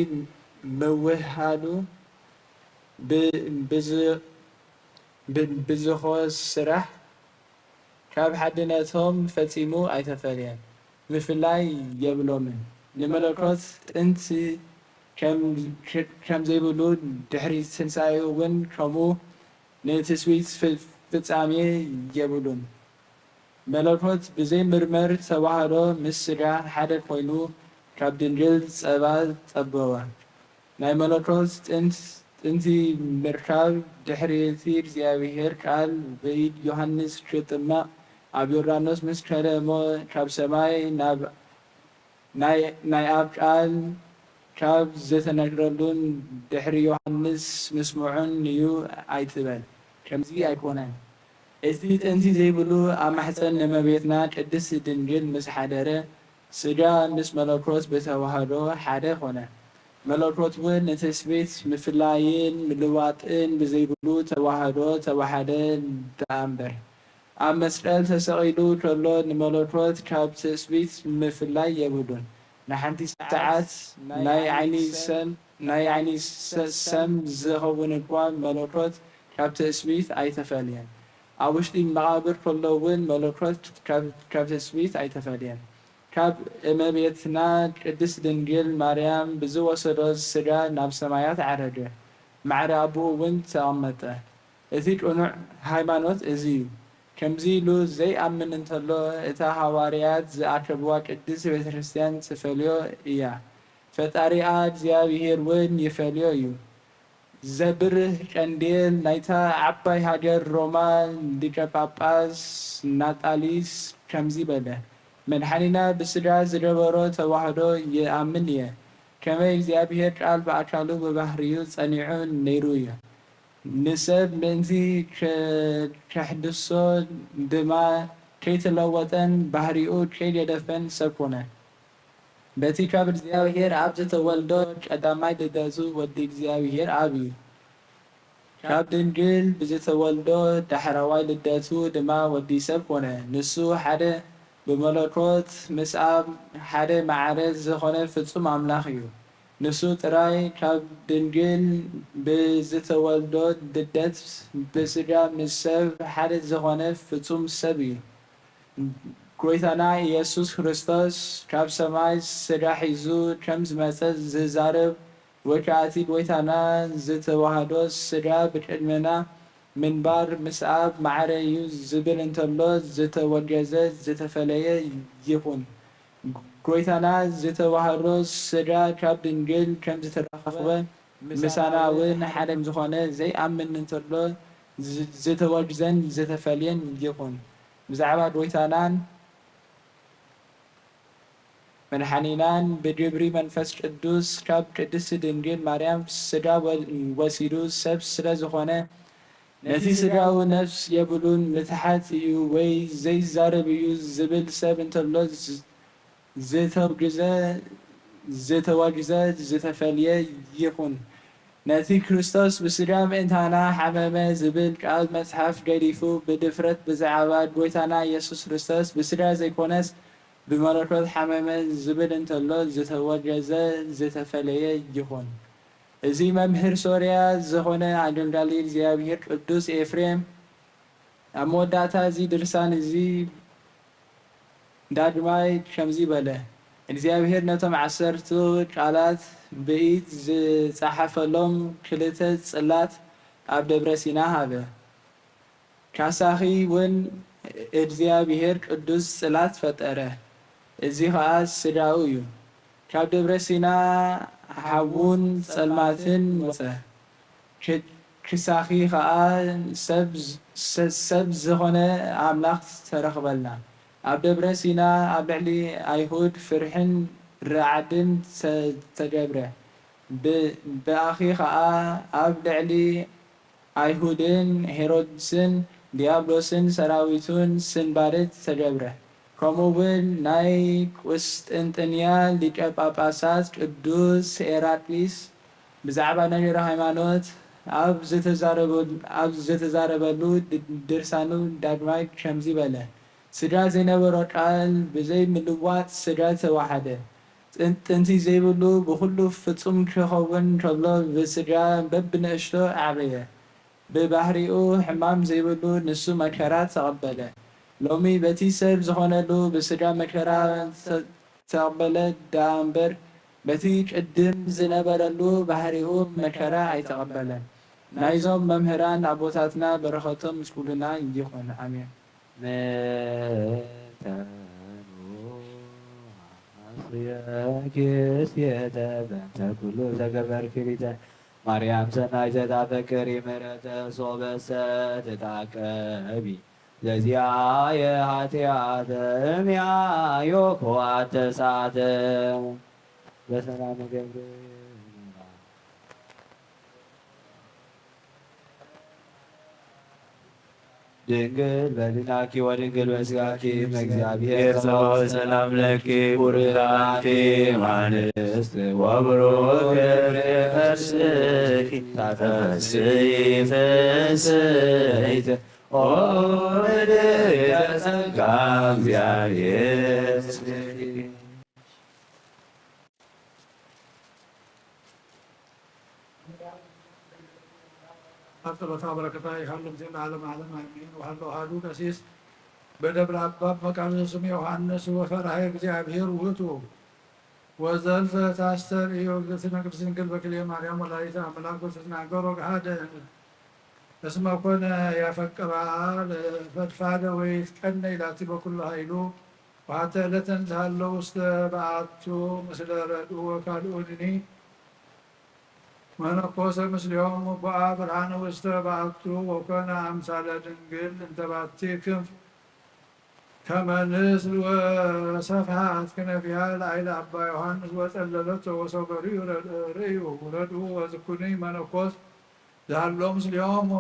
ምውህሃዱ ብ-፣ ብዝ-፣ ብ-፣ ብዝኾ ስራሕ ካብ ሓድነቶም ፈጺሙ ኣይተፈልየን። ምፍላይ የብሎምን። ንመለኮት ጥንቲ ከም፣ ከም ዘይብሉ ድሕሪ ትንሳኤኡ እውን ከምኡ ንትስብእት ፍ-፣ ፍጻሜ የብሉን። መለኮት ብዘይ ምርመር ተዋህዶ ምስ ስጋ ሓደ ኮይኑ ካብ ድንግል ጸባ ጸበወ። ናይ መለኮት ጥንት-፣ ጥንቲ ምርካብ ድሕሪ እቲ እግዚኣብሔር ቃል ብኢድ ዮሃንስ ክጥመቕ ኣብ ዮርዳኖስ ምስ ከደ እሞ ካብ ሰማይ ናብ ናይ፣ ናይ ኣብ ቃል ካብ ዝተነግረሉን ድሕሪ ዮሃንስ ምስምዑን እዩ ኣይትበል። ከምዚ ኣይኮነን። እቲ ጥንቲ ዘይብሉ ኣብ ማሕፀን እመቤትና ቅድስት ድንግል ምስ ሓደረ ስጋ ምስ መለኮት ብተዋህዶ ሓደ ኮነ። መለኮት እውን ንትስብእት ምፍላይን ምልዋጥን ብዘይብሉ ተዋህዶ ተዋሓደ ደኣ እምበር። ኣብ መስቀል ተሰቒሉ ከሎ ንመለኮት ካብ ትስብእት ምፍላይ የብሉን። ንሓንቲ ሰዓት ናይ ዓይኒ ሰም፣ ናይ ዓይኒ ሰ-፣ ሰም ዝኸውን እኳ መለኮት ካብ ትስብእት ኣይተፈልየን። ኣብ ውሽጢ መቓብር ከሎ እውን መለኮት ካብ፣ ካብ ትስብእት ኣይተፈልየን። ካብ እመቤትና ቅድስት ድንግል ማርያም ብዝወሰዶ ስጋ ናብ ሰማያት ዓረገ፣ ማዕረ ኣቦኡ እውን ተቐመጠ። እቲ ቅኑዕ ሃይማኖት እዚ እዩ። ከምዚ ኢሉ ዘይኣምን እንተሎ፣ እታ ሃዋርያት ዝኣከብዋ ቅድስት ቤተ ክርስቲያን ትፈልዮ እያ። ፈጣሪኣ እግዚኣብሔር እውን ይፈልዮ እዩ። ዘብርህ ቀንዴል ናይታ ዓባይ ሃገር ሮማ ሊቀ ጳጳስ ናጣሊስ ከምዚ በለ፣ መድሓኒና ብስጋ ዝገበሮ ተዋህዶ ይኣምን እየ። ከመይ እግዚኣብሔር ቃል ብኣካሉ ብባህርዩ ጸኒዑ ነይሩ እዩ። ንሰብ ምእንቲ ከ-፣ ከሕድሶ ድማ ከይተለወጠን ባህሪኡ ከይገደፈን ሰብ ኮነ። በቲ ካብ እግዚኣብሔር ኣብ ዝተወልዶ ቀዳማይ ልደቱ ወዲ እግዚኣብሔር ኣብ እዩ። ካብ ድንግል ብዝተወልዶ ዳሕረዋይ ልደቱ ድማ ወዲ ሰብ ኮነ። ንሱ ሓደ ብመለኮት ምስ ኣብ ሓደ ማዕረ ዝኾነ ፍጹም ኣምላኽ እዩ። ንሱ ጥራይ ካብ ድንግል ብዝተወልዶ ልደት ብስጋ ምስ ሰብ ሓደ ዝኾነ ፍጹም ሰብ እዩ። ጎይታና ኢየሱስ ክርስቶስ ካብ ሰማይ ስጋ ሒዙ ከም ዝመጸ ዝዛረብ ወይ ከኣ እቲ ጎይታና ዝተዋህዶ ስጋ ብቅድመና ምንባር ምስ ኣብ ማዕረ እዩ ዝብል እንተሎ ዝተወገዘ ዝተፈለየ ይኹን። ጎይታና ዝተዋህዶ ስጋ ካብ ድንግል ከም ዝተረኸበ ምሳና እውን ሓደ ዝኾነ ዘይኣምን እንተሎ ዝ- ዝተወግዘን ዝተፈልየን ይኹን። ብዛዕባ ጎይታናን መድሓኒናን ብግብሪ መንፈስ ቅዱስ ካብ ቅድስቲ ድንግል ማርያም ስጋ ወ- ወሲዱ ሰብ ስለ ዝኾነ ነቲ ስጋኡ ነፍስ የብሉን፣ ምትሓት እዩ ወይ ዘይዛረብ እዩ ዝብል ሰብ እንተሎ ዝ- ዝተውግዘ ዝተወግዘ ዝተፈልየ ይኹን። ነቲ ክርስቶስ ብስጋ ምእንታና ሓመመ ዝብል ቃል መጽሓፍ ገዲፉ ብድፍረት ብዛዕባ ጎይታና ኢየሱስ ክርስቶስ ብስጋ ዘይኮነስ ብመለኮት ሓመመ ዝብል እንተሎ ዝተወገዘ ዝተፈለየ ይኹን። እዚ መምህር ሶርያ ዝኾነ ኣገልጋሊ እግዚኣብሔር ቅዱስ ኤፍሬም ኣብ መወዳእታ እዚ ድርሳን እዚ ዳግማይ ከምዚ በለ፣ እግዚኣብሔር ነቶም ዓሰርቱ ቃላት ብኢድ ዝጸሓፈሎም ክልተ ጽላት ኣብ ደብረ ሲና ሃበ። ካሳኺ እውን እግዚኣብሔር ቅዱስ ጽላት ፈጠረ፣ እዚ ኸኣ ስጋኡ እዩ። ካብ ደብረ ሲና ሓውን ጸልማትን ወጸ። ክ- ክሳኺ ኸኣ ሰብ ዝ- ሰ- ሰብ ዝኾነ ኣምላኽ ተረኽበልና። ኣብ ደብረ ሲና ኣብ ልዕሊ ኣይሁድ ፍርሕን ራዕድን ተ- ተገብረ። ብ- ብኣኺ ኸኣ ኣብ ልዕሊ ኣይሁድን ሄሮድስን ዲያብሎስን ሰራዊቱን ስንባደት ተገብረ። ከምኡ እውን ናይ ቁስጥንጥንያ ሊቀ ጳጳሳት ቅዱስ ኤራቅሊስ ብዛዕባ ነገረ ሃይማኖት ኣብ ዝተዛረበሉ ድርሳኑ ዳግማይ ከምዚ በለ፣ ስጋ ዘይነበሮ ቃል ብዘይ ምልዋጥ ስጋ ተዋሃደ። ጥንቲ ዘይብሉ ብኹሉ ፍጹም ክኸውን ከሎ ብስጋ በብንእሽቶ ዓበየ። ብባህሪኡ ሕማም ዘይብሉ ንሱ መከራ ተቐበለ። ሎሚ በቲ ሰብ ዝኾነሉ ብስጋ መከራ ተቐበለ ደኣ እምበር በቲ ቅድም ዝነበረሉ ባህሪኡ መከራ ኣይተቐበለን። ናይዞም መምህራን ኣቦታትና በረኸቶም ምስ ኩልና ይኹን። ኣሜን። ምእንተ ኖህ አስየኪ ሴተ በእንተ ኩሉ ዘገበርኪ ሊተ ማርያም ሰናይተ ታፈቅሪ ምሕረተ ሶበሰ ትታቀቢ ዘዚአየ ኃጢአት እምያዮ ክዋተሳተ በሰላም ገብር ድንግል በሊናኪ ወድንግል በስጋኪ እምእግዚአብሔር ጸባኦት ሰላም ለኪ ቡርክ አንቲ እማንስት ወብሩክ ፍሬ ከርስኪ ታተፈስሒ ፍስሕት ኦ ምልዕተ ጸጋ እግዚአብሔር ኣብ ጸሎታ በረከታ ይሃሉ ጊዜ ለዓለም ዓለም ኣሜን። ወሃሎ ሃሉ ቀሲስ በደብረ አባብ መቃብር ስም ዮሐንስ ወፈራሄ እግዚአብሔር ውእቱ ወዘልፈ ታስተርእዮ እግዝእትነ ቅድስት ድንግል በክልኤ ማርያም ወላዲተ አምላክ ወተትናገሮ ገሃደ እስመ ኮነ ያፈቅራ ለፈድፋደ ወይትቀነ ኢላቲ በኩሉ ኃይሉ ወሓተ ዕለተን ዝሃሎ ውስተ በዓቱ ምስለ ረድኡ ወካልኡንኒ መነኮሰ ምስሌሆሙ ቦአ ብርሃነ ውስተ በዓቱ ወኮነ አምሳለ ድንግል እንተ ባቲ ክንፍ ከመ ንስር ወሰፍሐት ክነፊሃ ለአይለ አባ ዮሐንስ ወጸለለቶ ወሰው በርእዩ ረድኡ ወዝኩኒ መነኮስ ዛሎ ምስሌሆሙ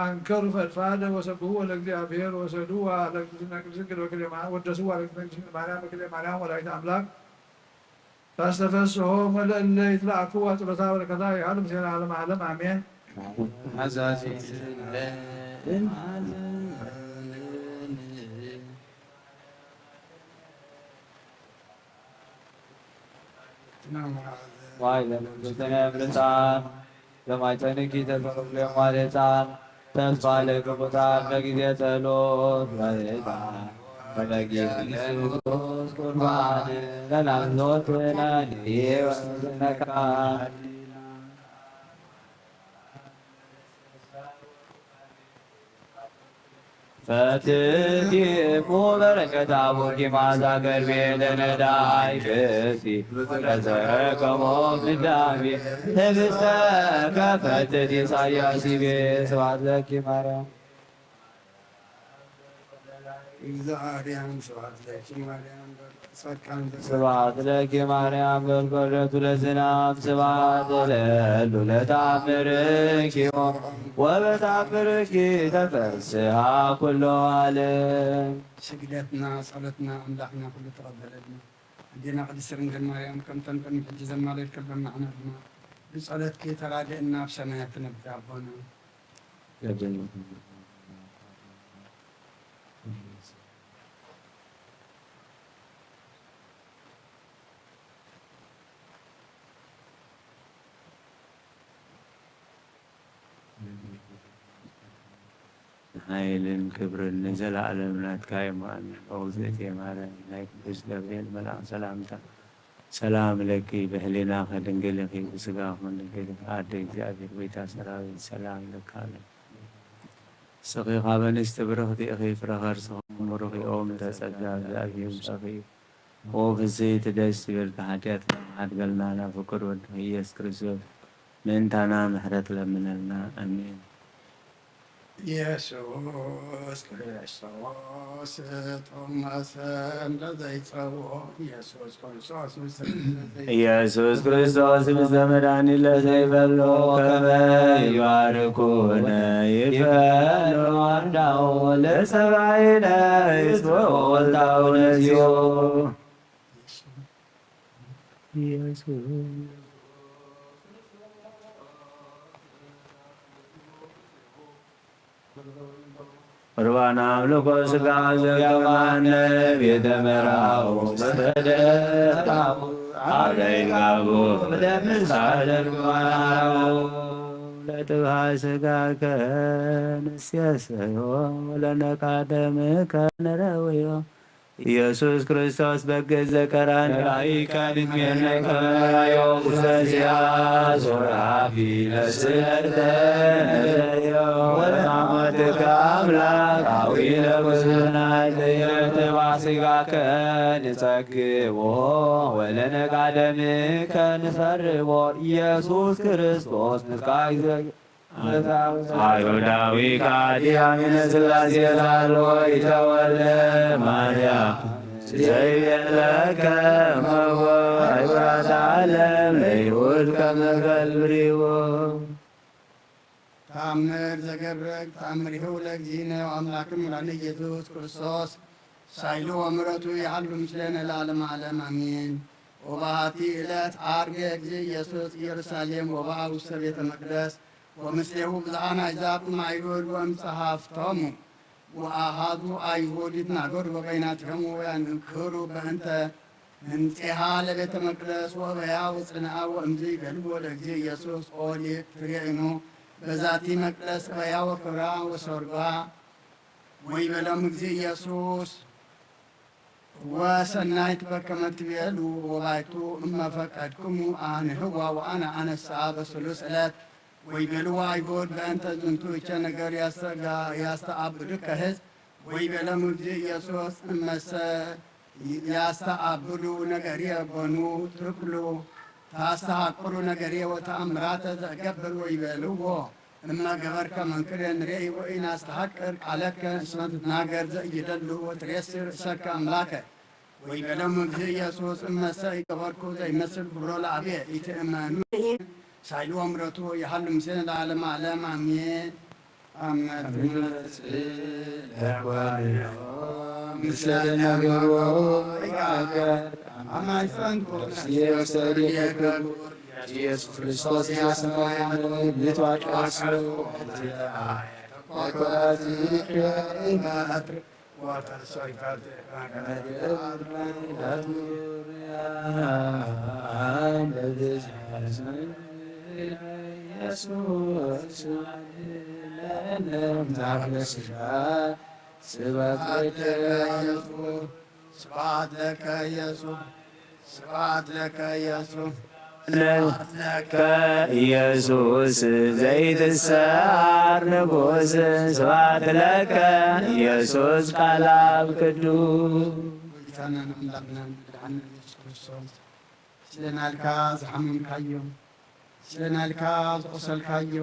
አንከሩ ፈድፋደ ወሰብህዎ ለእግዚአብሔር ወሰድዋ ለእግዝእትነ ቅድስት ድንግል በክልኤ ማርያም ወደስዋ ለእግዝእትነ ቅድስት ድንግል ማርያም በክልኤ ማርያም ወላዲተ አምላክ ታስተፈስሆሙ ለእለ ይትላእክዋ ጸሎታ በረከታ ይሃሉ ምስሌነ ዓለመ ዓለም ኣሜን። ዋይ ለመንግስተ ብርታን ለማይጸንኪ ተፈቅሎ ማለታን ተስፋ ለግቡታን በጊዜ ጸሎት ወዕጣን ወበጊዜ ኢየሱስ ቁርባን ለናዞትነ ይወስነካ። ፈትቲ እሙ በረከት አቡኪ ማዛ ከርቤ ለነዳይ ክሲ ለዘረከሞ ምዳቤ ህብስተ ከፈትት ኢሳያስ ይቤ። ስብሐት ለኪ ማርያም። እግዝኣብሔር ስብሐት ለኪ ማርያም። ጻድቃን ስብሐት ለኪ ማርያም በልኮለቱ ለዝናም ስብሐት ለሉ ለተአምርኪ ወበተአምርኪ ተፈስሃ ኩሎ ዓለም። ስግደትና ጸሎትና ኣምላኽና ኩሉ ተቐበለልና። ኣዴና ቅድስት ድንግል ማርያም ከምተን ቅድሚ ሕጂ ዘማለድክለን ንዓና ድማ ብጸሎትኪ ተራድእና ኣብ ሰማያት ትነብሪ ኣቦና። ሓይልን ክብርን ንዘለኣለም ናትካ እዩ። እግዝእትየ ማርያም ናይ ቅዱስ ገብርኤል መልኣኽ ሰላምታ ሰላም ለኪ ብህሊናኺ ድንግል ኢኺ ብስጋኺ እውን ድንግል ኢኺ ኣደ እግዚኣብሔር ጎይታ ሰራዊት ሰላም ለኪ ኣለ። ንስኺ ካብ ኣንስቲ ብርኽቲ ኢኺ ፍረ ከርስኺ እውን ብሩኽ እዩ። ኦም ተጸጋ እግዚኣብሔር ምሳኺ እዩ። ኦ ፍስሕቲ ደስ ይበልኪ፣ ሓጢኣትና ሓድገልና ናብ ፍቁር ወድኺ ኢየሱስ ክርስቶስ ምእንታና ምሕረት ለምነልና። ኣሜን። ኢየሱስ ክርስቶስ ቶማስን ለዘይጸውዖ ኢየሱስ ክርስቶስ ምስ ኢየሱስ ክርስቶስ ምስ ዘመዳኒ ለዘይበሎ ከመ ይባርኩነ ይፈኑ ኣንዳው ለሰብኣይነ ይስብዑ ወልታው ነዚዮ። ቁርባን አምልኮ ስጋ ዘገማነ ቤተ መራው ሰደታው አበይ ጋቡ ለምሳደር ማራው ለጥብሃ ስጋከ ንሴሰዮ ለነቃደምከ ነረውዮ። ኢየሱስ ክርስቶስ በግ ዘከራን ራእይካ ንትሜነ ከመራዮ ውሰሲያ ሶራፊ ለስለተ ነዘዮ ወናመትከ አምላካዊ ለኩስናይ ዘየርትባ ስጋከ ንጸግቦ ወለነጋደምከ ንፈርቦ ኢየሱስ ክርስቶስ ንስካ አይሁዳዊ ከሃዲ አሚነ ሥላሴ ሳልወ ኢተወልደ ማርያም ዘይቤለከ መቦ አይጉራተ ዓለም ለይሁድ ከመ ገልብሪዎ። ተአምር ዘገብረክ ተአምር ይሁብ ለእግዚእነ ወአምላክነ መድኃኒነ ኢየሱስ ክርስቶስ ሳይሉ ወምረቱ ይሃሉ ምስሌነ ለዓለመ ዓለም አሜን። ወበሃቲ ዕለት ዐርገ እግዚእ ኢየሱስ ኢየሩሳሌም ወበአ ውስተ ቤተ መቅደስ ወምስሌሁ ብዝኃን አሕዛብ እምአይሁድ ወእምጸሐፍቶሙ ወአሃዱ አይሁድ ይትናገሩ በበይናቲሆሙ ወያንክሩ በእንተ ህንጺሃ ለቤተ መቅደስ ወእበያ ወጽንአ ወእምዝ ይቤልዎ ለእግዚእ ኢየሱስ ኦ ሊቅ ትሬእኑ በዛቲ መቅደስ እበያ ወክብራ ወሰርጓ ወይቤሎሙ እግዚእ ኢየሱስ ወሰናይት በከመ ትቤሉ ወባይቱ እመ ፈቀድክሙ አንህዋ ወአነ አነስአ በስሉስ ዕለት ወይቤልዎ አይሁድ በእንተ ዝንቱ እቸ ነገር ያስተጋ- ያስተአብዱከ ሕዝብ ወይቤሎሙ እግዚእ ኢየሱስ እመሰ ያስተአብዱ ነገርየ በኑ ትክሉ ታስተሐቅሩ ነገርየ ወተአምራተ ዘእገብር ወይቤልዎ እመ ገበርከ መንክሬ ንሬኢ ወኢናስተሐቅር ቃለከ እስመ ትትናገር ዘኢይደሉ ወትሬሲ ርእሰከ አምላከ። ወይቤሎሙ እግዚእ ኢየሱስ እመሰ ኢገበርኩ ዘይመስል ግብሮ ለአብየ ኢትእመኑ። ሳይሉ ወምረቱ ይሃሉ ምስሌነ ለዓለመ ዓለም አሜን። አመ ትመጽእ ለጓልዮ ምስለ ነግሮ ይቃከ ኣማይ ፈንቁ ኢየሱስ ክርስቶስ ያሰማያኑ ጌታ ቃሱ ስብሐት ለከ ኢየሱስ፣ ስብሐት ለከ ኢየሱስ፣ ስብሐት ለከ ኢየሱስ፣ ስብሐት ለከ ኢየሱስ ዘይትሰዓር ንጉስ፣ ስብሐት ለከ ኢየሱስ ቃል ኣብ ቅዱስ። ጎይታናን ኣምላኽናን መድሓኒና ኢየሱስ ክርስቶስ፣ ስለ ናልካ ዝሓመምካዮ፣ ስለ ናልካ ዝቆሰልካዮ፣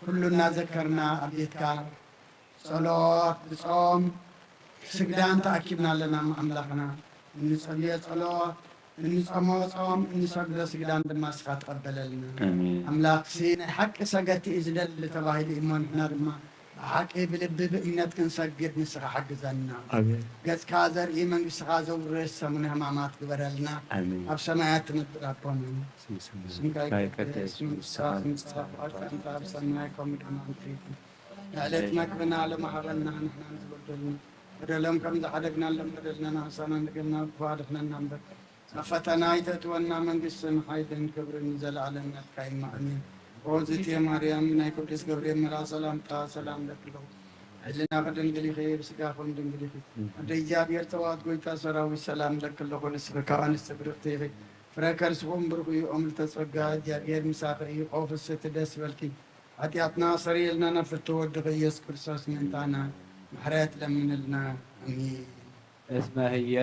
ኩሉ እናዘከርና ኣብ ቤትካ ጸሎት፣ ብጾም፣ ስግዳን ተኣኪብና ኣለና። ኣምላኽና፣ እንጸልዮ ጸሎት፣ እንጾሞ ጾም፣ እንሰግዶ ስግዳን ድማ ንስኻ ተቐበለልና። ኣሜን። ኣምላኽሲ ናይ ሓቂ ሰገድቲ እዩ ዝደሊ ተባሂሉ እዩ እሞ፣ ንሕና ድማ ብሓቂ ብልቢ ብእምነት ክንሰግድ ንስኻ ሓግዘና። ኣሜን። ገጽካ ዘርኢ መንግስትኻ ዘውርስ ሰሙነ ሕማማት ግበረልና። ኣሜን። ኣብ ሰማያት ትነብር ኣቦና፣ ስምካ ይቀደስ፣ መንግስትኻ ትምጻእ፣ ፍቓድካ ትምጻእ፣ ኣብ ሰማይ ከምኡ ድማ ምድሪ ይኹን። ንዕለት መግብና ሎም ሃበና፣ ንሕና ንዝበደሉና በደሎም ከም ዝሓደግናሎም በደልና ንኣሳና፣ ንገና ክፉ ኣድሕነና እምበር፣ ናብ ፈተና ኣይተእትወና፣ መንግስትን ሓይልን ክብርን ንዘለኣለም ናትካ እዩ። ኣሜን። ኦ ዝእቲ ማርያም፣ ናይ ቅዱስ ገብርኤል መልኣክ ሰላምታ ሰላም እለኪ ኣለኹ። ሕሊናኺ ድንግል ኢኺ፣ ብስጋኺ እውን ድንግል ኢኺ። ኣደ እግዚኣብሔር ጸባኦት ጎይታ ሰራዊት ሰላም እለኪ ኣለኹ። ንስኺ ካብ ኣንስቲ ብርኽቲ ኢኺ፣ ፍረ ከርስኺ እውን ብሩኽ እዩ። ኦ ምልዕተ ጸጋ፣ እግዚኣብሔር ምሳኺ እዩ። ኦ ፍስሕቲ ደስ ይበልኪ፣ ሓጢኣትና ኣስተሰርየልና፣ ናብ ፍትው ወድኺ ኢየሱስ ክርስቶስ ምእንታና ምሕረት ለምንልና። ኣሜን። እስመ ህየ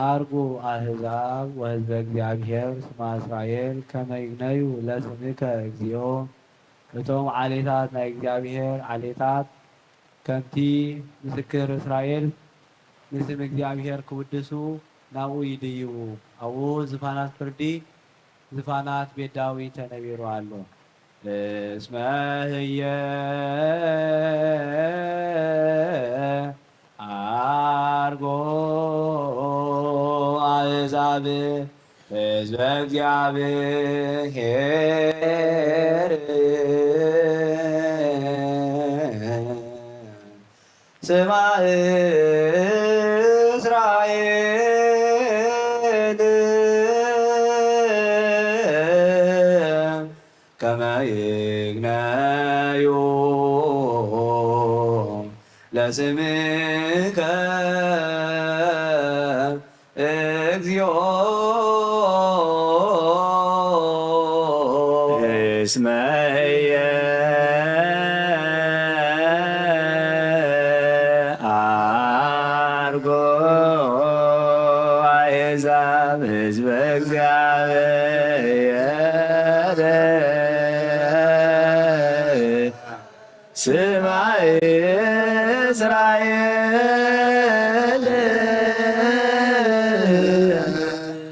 ዓርጉ ኣህዛብ ወህዝበ እግዚኣብሔር ስማ እስራኤል ከመ ይግነዩ ለስምከ እግዚኦ። እቶም ዓሌታት ናይ እግዚኣብሔር ዓሌታት ከምቲ ምስክር እስራኤል ንስም እግዚኣብሔር ክውድሱ ናብኡ ይድይቡ። ኣብኡ ዝፋናት ፍርዲ፣ ዝፋናት ቤት ዳዊት ተነቢሩ ኣሎ። እስመ ህየ ዓርጎ ኣሕዛብ ህዝበ እግዚኣብሔር ስማ እስራኤል ከመ ይግነዩ ለስምከ እግዚኦ። እስመ ህየ ዓርጎ ኣሕዛብ ህዝበ እግዚኣብሔር ስማ እስራኤል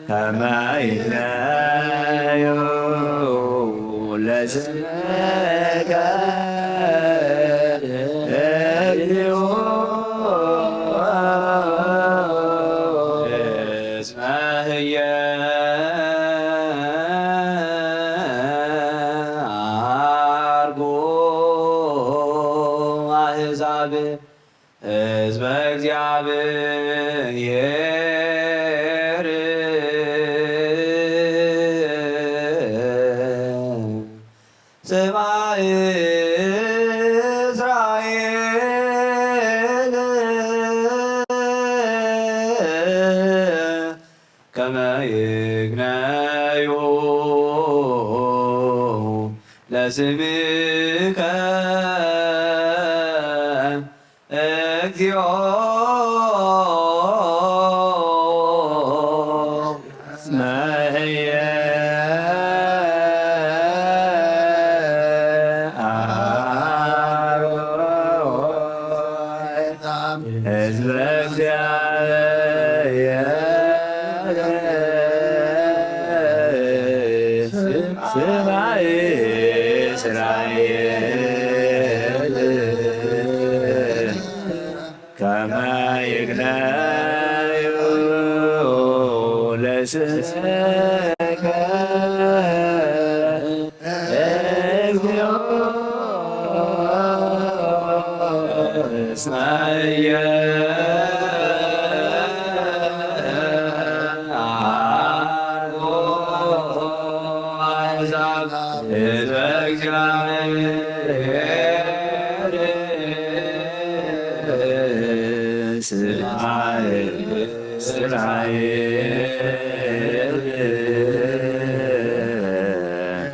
ከመ ይግነዩ ለስምከ እግዚኦ። እስመ ህየ ዓርጎ ኣሕዛብ ህዝበ እግዚኣብሔር ስማ እስራኤል ከመ ይግነዩ ለስምከ እግዚኦ። እስመ ህየ ዓርጎ ህዝበ እግዚኣብሔር ስማ እስራኤል ከመ ይግነዩ ለስ ሕዝበ እግዚአብሔር ስምዓየ እስራኤል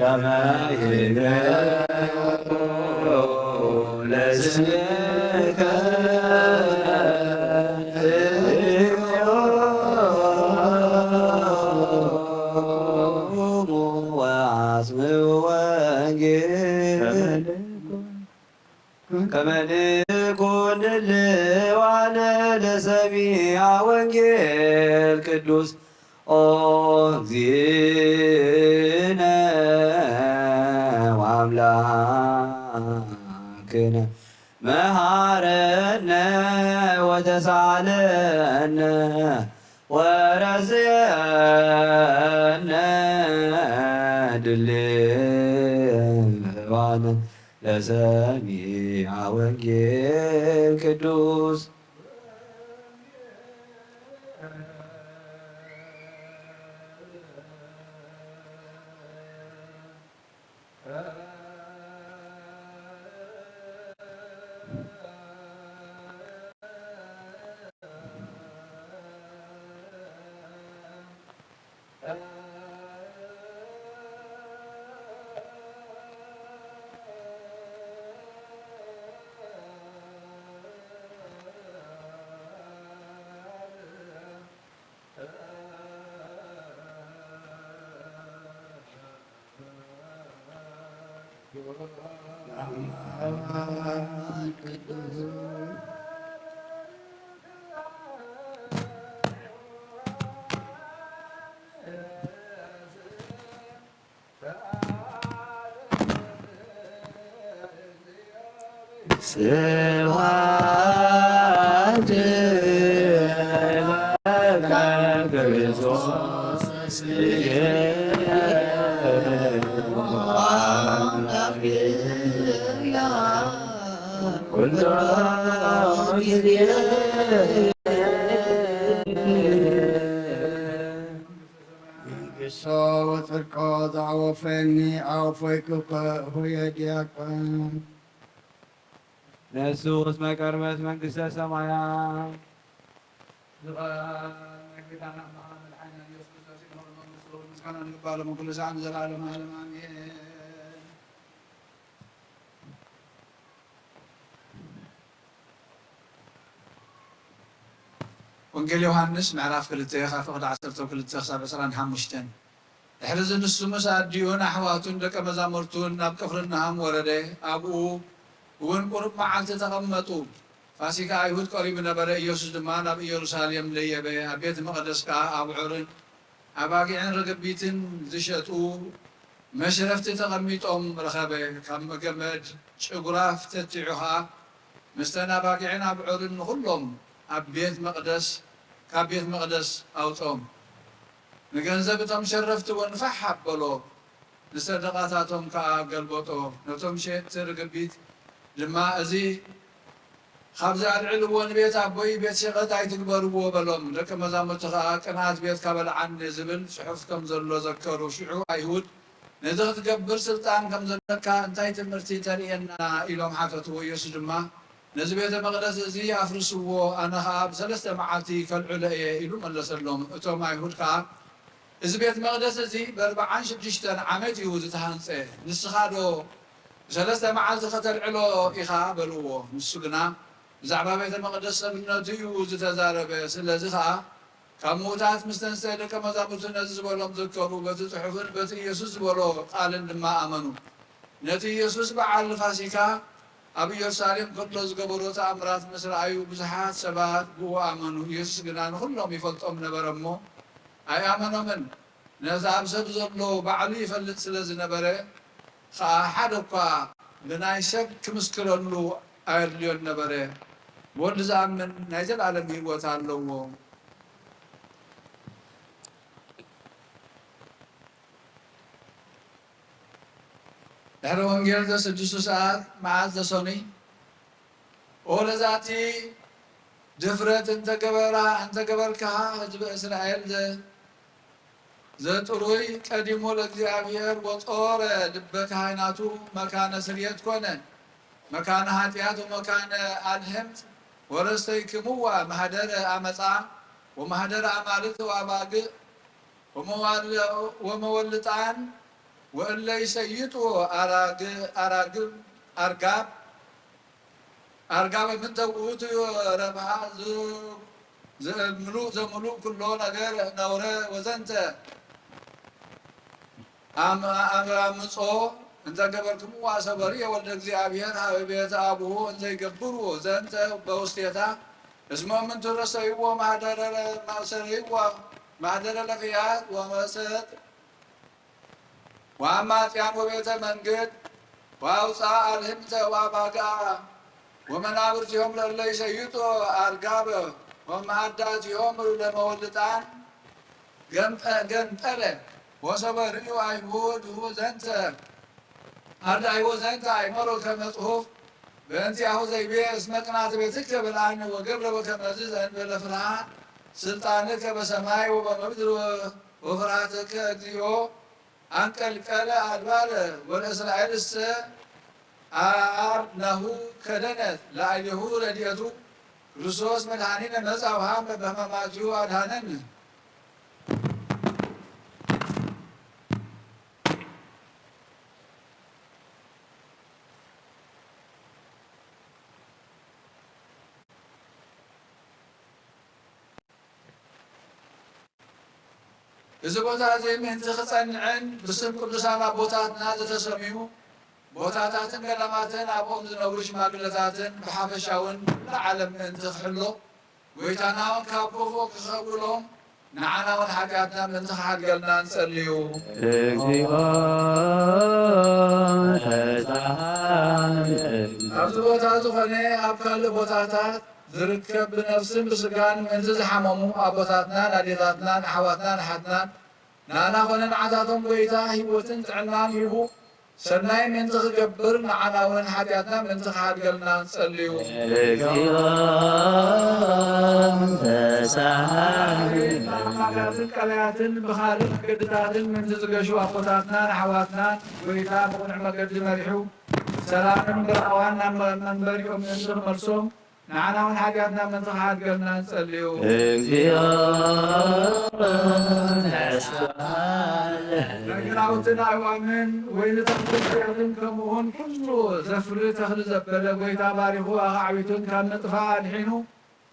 ከመ ይግረሩ ለስምከ ወአጽምዑ ወንጌል ከመ ንኩን ድልዋነ ለሰሚዐ ወንጌል ቅዱስ ኦ እግዚእነ ወአምላክነ መሃረነ ወተሳለነ ወረስየነ ድልዋነ ለሰሚዐ ወንጌል ቅዱስ። ስብሐት ለከ ክርስቶስ ኩሎ ጊዜ። መንግስቶ ወጽድቆ ዘአወፈኒ አወፈይኩከ ሆየ ዲያቆን። ነሱ እስመ ቀርበት መንግስተ ሰማያት። ዝኽኣል ናይ ጌታና መድሓኒና ኢየሱስ ክርስቶስ ይንበሩ መንግስቱ ምስጋና ንግባሎ ምን ኩሉ ሰዓት ንዘለዓለም ዓለም ኣሜን። ወንጌል ዮሃንስ ምዕራፍ ክልተ ካብ ፍቕዲ ዓሰርተ ክልተ ክሳብ ዕስራን ሓሙሽተን። ድሕሪ እዚ ንሱ ምስ ኣዲኡን ኣሕዋቱን ደቀ መዛሙርቱን ናብ ቅፍርናሆም ወረደ። ኣብኡ እውን ቁሩብ መዓልቲ ተቐመጡ። ፋሲካ ኣይሁድ ቀሪቡ ነበረ። ኢየሱስ ድማ ናብ ኢየሩሳሌም ደየበ። ኣብ ቤት መቕደስ ከኣ ኣብዑርን ኣባጊዕን ርግቢትን ዝሸጡ መሽረፍቲ ተቐሚጦም ረኸበ። ካብ ገመድ ጭጉራፍ ተቲዑ ኸኣ ምስተን ኣባጊዕን ኣብዑርን ንኹሎም ኣብ ቤት መቕደስ፣ ካብ ቤት መቕደስ ኣውጽኦም። ንገንዘብ እቶም ሸረፍቲ እውን ፋሕ ኣበሎ፣ ንሰደቓታቶም ከኣ ገልበጦ። ነቶም ሸየጥቲ ርግቢት ድማ፣ እዚ ኻብዚ ኣልዕልዎ፣ ንቤት ኣቦይ ቤት ሸቐጥ ኣይትግበርዎ በሎም። ደቀ መዛሙርቲ ኸኣ ቅንኣት ቤትካ በልዓኒ ዝብል ጽሑፍ ከም ዘሎ ዘከሩ። ሽዑ ኣይሁድ ነዚ ኽትገብር ስልጣን ከም ዘለካ እንታይ ትምህርቲ ተርእየና? ኢሎም ሓተትዎ። ኢየሱስ ድማ ነዚ ቤተ መቕደስ እዚ ኣፍርስዎ፣ ኣነ ኸኣ ብሰለስተ መዓልቲ ከልዕሎ እየ ኢሉ መለሰሎም። እቶም ኣይሁድ ከኣ እዚ ቤት መቕደስ እዚ በርብዓን ሽዱሽተን ዓመት እዩ ዝተሃንጸ፣ ንስኻዶ ብሰለስተ መዓልቲ ኸተልዕሎ ኢኻ በልዎ። ንሱ ግና ብዛዕባ ቤተ መቕደስ ሰብነቱ እዩ ዝተዛረበ። ስለዚ ኸኣ ካብ ምዉታት ምስ ተንስተ ደቀ መዛሙርቱ ነዚ ዝበሎም ዘከሩ፣ በቲ ጽሑፍን በቲ ኢየሱስ ዝበሎ ቃልን ድማ ኣመኑ። ነቲ ኢየሱስ በዓል ፋሲካ ኣብ ኢየሩሳሌም ከሎ ዝገበሮ ተኣምራት ምስ ረኣዩ ብዙሓት ሰባት ብኡ ኣመኑ። ኢየሱስ ግና ንኹሎም ይፈልጦም ነበረ እሞ ኣይኣመኖምን። ነቲ ኣብ ሰብ ዘሎ ባዕሉ ይፈልጥ ስለ ዝነበረ ኸኣ ሓደ እኳ ብናይ ሰብ ክምስክረሉ ኣየድልዮን ነበረ። ብወዲ ዝኣምን ናይ ዘለኣለም ህይወት ኣለዎ። ድሕሪ ወንጌል ዘስድሱ ሰዓት መዓልቲ ሰኑይ ኦለዛቲ ድፍረት እንተገበራ እንተገበርካ ህዝቢ እስራኤል ዘ- ዘጥሩይ ቀዲሙ ለእግዚኣብሔር ወጾረ ልበ ካህናቱ መካነ ስርየት ኮነ፣ መካነ ኃጢአት ወመካነ አልህምት ወረስተይክምዋ ማህደረ አመፃ ወማህደረ አማልክት ወአባግዕ ወመዋል-፣ ወመወልጣን ወእለ ይሰይጡ አራግ-፣ አራግብ፣ አርጋብ፣ አርጋብ ምንተ ውእቱ ረብሃ ዝ-፣ ዘምሉእ፣ ዘምሉእ ኩሎ ነገር ነውረ ወዘንተ አም-፣ አምጾ እንተ ገበርክምዋ ሰበርየ ወልደ እግዚአብሔር ሀበ ቤተ አቡሁ እንዘ ይገብሩ ዘንተ በውስቴታ እስመ እምንቱ ረሰይዎ ማህደረ፣ ማእሰረይዎ ማህደረ ለክያት ወመሰጥ ወአማጽያን ወቤተ መንግድ ወአውፅአ አልህምተ ወአባግዓ ወመናብርቲሆም ለእለ ይሸይጡ አርጋበ ወመአዳቲሆም ለመወልጣን ገምጠ-፣ ገምጠለ ወሰበ ርእዩ አይሁድ ዘንተ አርዳይዎ ዘንተ አይመሮ ከመ ጽሑፍ በእንቲአሁ ዘይቤ እስመ ቅናተ ቤትከ በልዓነ ወገብረ ወከመዝ ዘእንበለ ፍርሃት ስልጣንከ በሰማይ ወበምድር ወፍርሃትከ እግዚኦ አንቀልቀለ አድባረ ወለእስራኤልሰ አርናሁ ከደነት ላዕሌሁ ረድኤቱ ክርስቶስ መድኃኒነ መጻ ወሃመ በሕማማቲሁ አድኃነነ። እዚ ቦታ እዚ ምእንቲ ክጸንዕን ብስም ቅዱሳን ኣቦታትና ዝተሰምዩ ቦታታትን ገዳማትን ኣብኦም ዝነብሩ ሽማግለታትን ብሓፈሻውን ኩሉ ዓለም ምእንቲ ክሕሎ ጎይታና እውን ካብ ክፉእ ክኸብብሎም ንዓና እውን ሓጢኣትና ምእንቲ ክሓድገልና ንጸልዩ። እግዚኦ ተሳሃለና። ኣብዚ ቦታ ዝኾነ ኣብ ካልእ ቦታታት ዝርከብ ብነፍስን ብስጋን ምእንቲ ዝሓመሙ ኣቦታትናን ኣዴታትናን ኣሕዋትናን ኣሓትናን ንኣና ኾነ ንዓታቶም ጎይታ ህይወትን ጥዕናን ሂቡ ሰናይ ምእንቲ ክገብር ንዓና እውን ሓጢኣትና ምእንቲ ክሓድገልና ንጸልዩ። እግዚኦ ተሳሃለና። ማጋትን ቀላያትን ብኻልእ መገድታትን ምእንቲ ዝገሹ ኣቦታትናን ኣሕዋትናን ጎይታ ብቕኑዕ መገዲ መሪሑ ሰላምን ብርሃዋን ናብ መንበሪኦም ምእንቲ ክመልሶም ንዓና እውን ሓጢኣትና ምእንቲ ክሓድገልና ንጸልዩ። እግዚኦ ተሳሃለና። ነገራውትን ኣእዋምን ወይንታትን ፍርያትን ከምኡውን ኩሉ ዘፍሪ ተኽሊ ዘበለ ጎይታ ባሪኹ ኣኻዕቢቱን ካብ ምጥፋእ ኣድሒኑ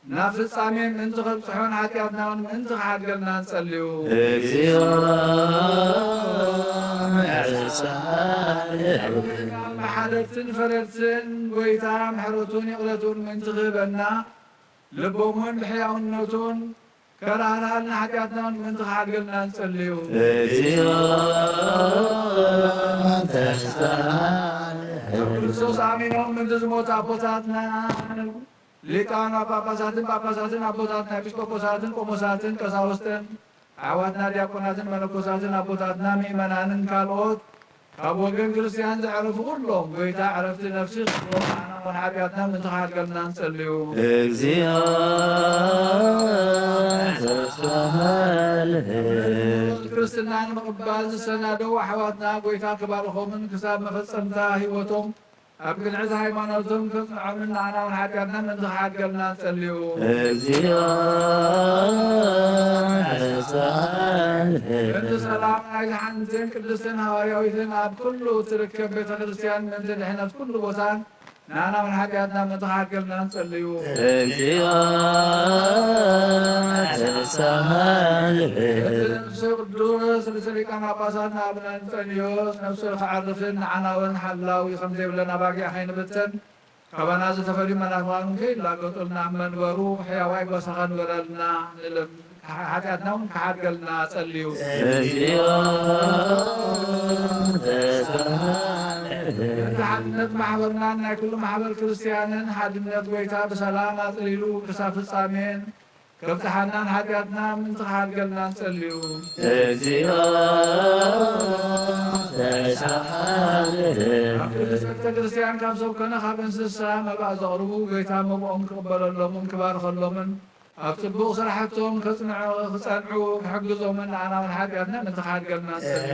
ናብ ፍጻሜ ምእንቲ ከብጽሖን ሓጢኣትና እውን ምእንቲ ክሓድገልና ንጸልዩ። እግዚኦ ተሳሃለና። መሓረትን ፈረድትን ጎይታ ምሕረቱን ይቕረቱን ምእንቲ ክህበና ልቦም እውን ብሕያውነቱን ከራህራሃልና ሓጢኣትና እውን ምእንቲ ክሓድገልና ንጸልዩ። እግዚኦ ተሳሃለና። ክርስቶስ ኣሚኖም ምእንቲ ዝሞቱ ኣቦታትና ሊቃነ ጳጳሳትን ጳጳሳትን ኣቦታትና ኤጲስቆጶሳትን ቆሞሳትን ቀሳውስትን ኣሕዋትና ዲያቆናትን መነኮሳትን ኣቦታትና ምእመናንን ካልኦት ካብ ወገን ክርስትያን ዘዕረፉ ኩሎም ጎይታ ዕረፍቲ ነፍሲ ክህቦም ንዓና እውን ሓጢኣትና ምእንቲ ክሓድገልና ንጸልዩ። እግዚኦ ተሳሃለና። ክርስትና ንምቕባል ዝሰናደዉ ኣሕዋትና ጎይታ ክባርኾምን ክሳብ መፈጸምታ ህይወቶም ኣብ ቅንዕቲ ሃይማኖቶም ከጽንዖምን ንዓና እውን ሓጢኣትና ምእንቲ ክሓድገልና ንጸልዩ። እግዚኦ ተሳሃለና። ምእንቲ ሰላም ናይዛ ሓንትን ቅድስትን ሃዋርያዊትን ኣብ ኩሉ እትርከብ ቤተ ክርስትያን ምእንቲ ድሕነት ኩሉ ቦታን ንዓና እውን ሓጢኣትና ምእንቲ ክሓድገልና ንጸልዩ። እግዚኦ ተሳሃለና። እቲ ነፍሲ ቅዱስ ርእሰ ሊቃነ ጳጳሳት ንኣብነ እንጠንዮስ ነፍሱ ክዓርፍን ንዓና እውን ሓላዊ ከም ዘይብለን ኣባጊዕ ከይንብተን ካባና ዝተፈልዩ መናፍቓን ከይላገጡልና ኣብ መንበሩ ሕያዋይ ጎሳኻ ንበረልና ንልምን ሓጢኣትና እውን ክሓድገልና ጸልዩ። እግዚኦ ተሳሃለና። እቲ ሓድነት ማሕበርናን ናይ ኩሉ ማሕበር ክርስትያንን ሓድነት ጎይታ ብሰላም ኣጽሊሉ ክሳብ ፍጻሜን ከብጽሓናን ሓጢኣትና ምእንቲ ክሓድገልና ንጸልዩ። እግዚኦ ተሳሃለና። ኣብ ቅድስት ቤተ ክርስትያን ካብ ሰብ ኮነ ካብ እንስሳ መባእ ዘቕርቡ ጎይታ መብኦም ክቕበለሎምን ክባርኸሎምን ኣብ ጽቡቕ ስራሕቶም ከጽንዑ፣ ክጸንዑ ክሕግዞምን ንኣና እውን ሓጢኣትና ምእንቲ ክሓድገልና ንጸሊ።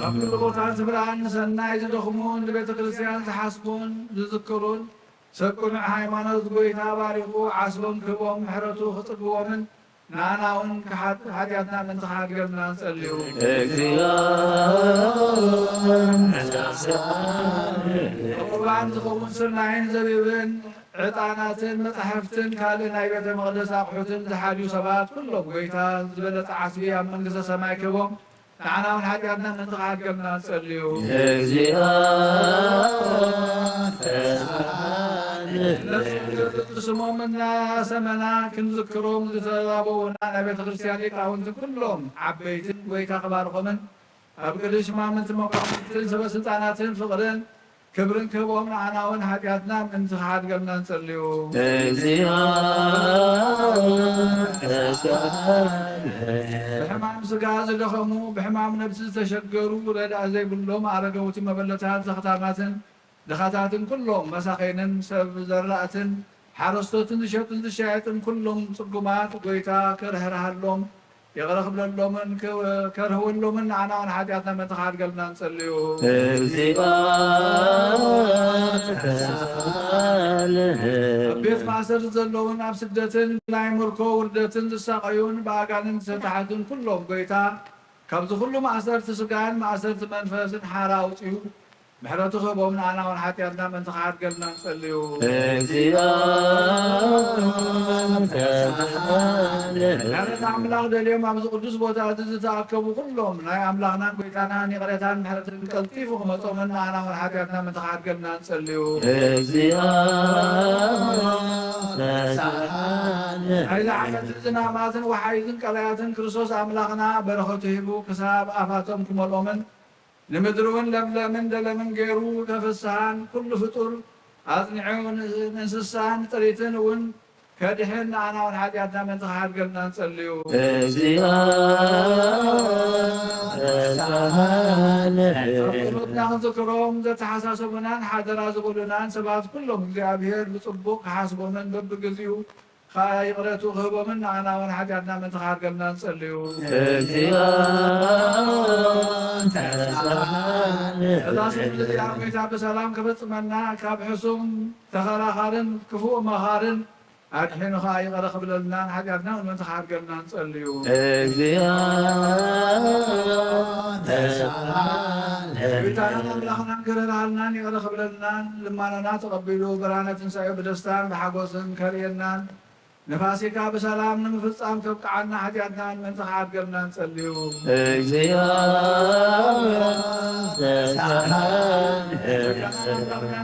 ኣብ ኩሉ ቦታን ስፍራን ንሰናይ ዝደኽሙን ንቤተ ክርስቲያን ዝሓስቡን ዝዝክሩን ሰብ ቅኑዕ ሃይማኖት ጎይታ ባሪኹ ዓስቦም ክህቦም ምሕረቱ ክጽግቦምን ንኣና እውን ክሓት-፣ ሓጢኣትና ምእንቲ ክሓድገልና ንጸልዩ። እግዚኣብሔር። ቁርባን ዝኸውን ስርናይን ዘቢብን ዕጣናትን መጻሕፍትን ካልእ ናይ ቤተ መቕደስ ኣቑሑትን ዝሓልዩ ሰባት ኩሎም ጎይታ ዝበለጸ ዓስቢ ኣብ መንግስተ ሰማይ ክህቦም ንዓና እውን ሓጢኣትና ምእንቲ ክሓድገልና ንጸልዩ። ነዚ ስሞም እናሰመና ክንዝክሮም ዝተባበኡና ናይ ቤተ ክርስቲያን ሊቃውንትን ኩሎም ዓበይትን ጎይታ ክባርኾምን ኣብ ቅድስት ሽማምንቲ መኳንንትን ሰበ ስልጣናትን ፍቕርን ክብርን ክህቦም ንዓና እውን ሓጢኣትና ምእንቲ ክሓድገልና ንጸልዩ። ብሕማም ስጋ ዝደኸሙ፣ ብሕማም ነብሲ ዝተሸገሩ፣ ረዳእ ዘይብሎም ኣረገውቲ መበለታት ዘኽታማትን ድኻታትን ኩሎም መሳኸይንን ሰብ ዘራእትን ሓረስቶትን ዝሸጥን ዝሸየጥን ኩሎም ጽጉማት ጎይታ ከርህርሃሎም ይቕረ ክብለሎምን ከ-፣ ከርህወሎምን ንዓና እውን ሓጢኣትና ምእንቲ ክሓድገልና ንጸልዩ። ኣብ ቤት ማእሰርቲ ዘለውን ኣብ ስደትን ናይ ምርኮ ውርደትን ዝሳቐዩን ብኣጋንንት ዝተታሕዙን ኩሎም ጎይታ ካብዚ ኩሉ ማእሰርቲ ስጋን ማእሰርቲ መንፈስን ሓራ ኣውጺኡ ምሕረቱ ክህቦም ንኣና እውን ሓጢኣትና ምእንቲ ክሓድገልና ንጸልዩ። ምሕረት ኣምላኽ ደልዮም ኣብዚ ቅዱስ ቦታ እዚ ዝተኣከቡ ኩሎም ናይ ኣምላኽናን ጎይታናን ይቕሬታን ምሕረትን ቀልጢፉ ክመጾምን ንኣና እውን ሓጢኣትና ምእንቲ ክሓድገልና ንጸልዩ። ናይዚ ዓመት ዝናማትን ወሓይዝን ቀላያትን ክርስቶስ ኣምላኽና በረኸቱ ሂቡ ክሳብ ኣፋቶም ክመልኦምን ንምድሪ እውን ለምለምን ደለምን ገይሩ ከፍስሃን ኩሉ ፍጡር ኣጽኒዑ ን-፣ ንእንስሳን ጥሪትን እውን ከድሕን ንኣና እውን ሓጢኣትና ምእንቲ ክሓድገልና ንጸልዩ። ጸሎትና ክንዝክሮም ዘተሓሳሰቡናን ሓደራ ዝበሉናን ሰባት ኩሎም እግዚኣብሔር ብጽቡቕ ክሓስቦምን በብግዚኡ ከኣ ይቕረቱ ክህቦምን ንኣና እውን ሓጢኣትና ምእንቲ ክሓድገልና ንጸልዩ። እዛ ስንብት እዚኣ ጎይታ ብሰላም ክፈጽመና ካብ ሕሱም ተኸራኻርን ክፉእ መኻርን ኣድሒኑ ከኣ ይቕረ ክብለልናን ሓጢኣትና እውን ምእንቲ ክሓድገልና ንጸልዩ። ጎይታናን ኣምላኽናን ክርህራሃልናን ይቕረ ክብለልናን ልማናና ተቐቢሉ ብርሃነ ትንሳኤ ብደስታን ብሓጎስን ከርእየናን ንፋሲካ ብሰላም ንምፍጻም ከብቅዓና ሓጢኣትና ምእንቲ ክሓድገልና ንጸልዩ።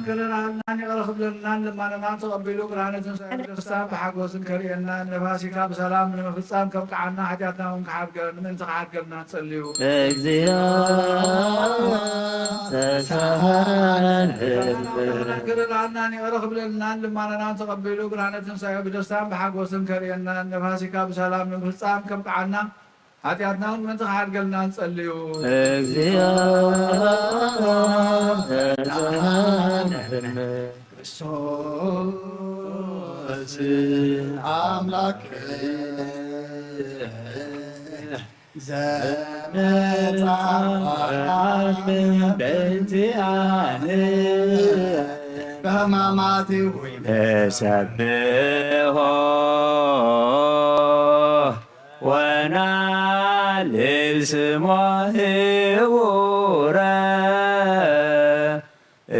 ክረራሃልናን ይቕረ ክብለልናን ልማናና ተቐቢሉ ብርሃነ ትንሳኤ ብደስታ ብሓጎስን ከርእየና ንፋሲካ ብሰላም ንምፍጻም ከብቅዓና ሓጢኣትና እውን ክሓድገ-፣ ምእንቲ ክሓድገልና ንጸልዩ። ክረራሃልናን ይቕረ ክብለልናን ልማናና ተቐቢሉ ብርሃነ ትንሳኤ ብደስታን ብሓጎስን ከርእየና ንፋሲካ ብሰላም ንምፍጻም ከብቅዓና ሓጢኣትና እውን ምእንቲ ክሓድገልና ንጸልዩ። ክርስቶስ ኣምላክ ዘመጻ በእንቲኣነ በሕማማት ወይ ነሰብሖ ወናልል ስሞ ህቡረ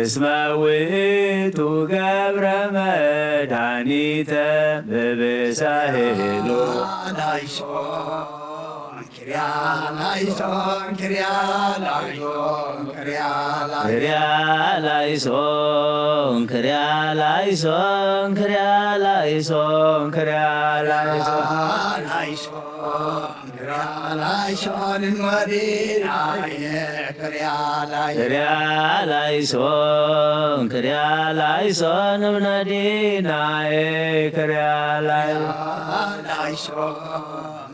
እስመ ውእቱ ገብረ መድኃኒተ ብብሳሄሉ። ክርያ ላይሶን፣ ክርያ ላይሶን፣ ክርያ ላይሶን፣ ክርያ ላይሶን፣ ክርያ ላይሶን፣ ክርያ ላይሶን፣ ክርያ ላይሶን፣ ክርያ ላይሶን፣ ንመዲናየ፣ ክርያ ላይሶን፣ ክርያ ላይሶን፣ ክርያ ላይሶን፣ ንመዲናየ፣ ክርያ ላይሶን፣ ላይሶን፣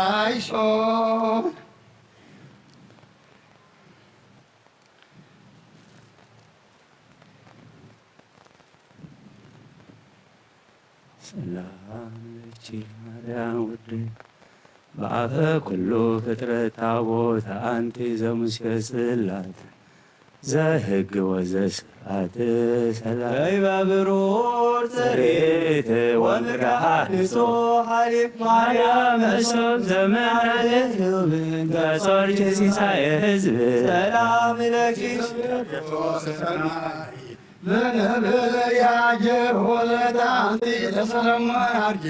ኣይሶ። ሰላም ለኪ ማርያም ውዴ፣ በአፈ ኩሉ ፍጥረት ታቦት አንቲ ዘሙሴ ጽላት ዘህግ ወዘስርዓት ሰላም በይበ ብሩር ጽሬት ወምድረ ሐዲሶ ሐሊብ ማርያም እሾብ ዘመናለ ገጾርኪ ሲሳየ ህዝብ ሰላም ለኪ። መነብያጀር ወለታ አንቲ ተሰለሞን አርጌ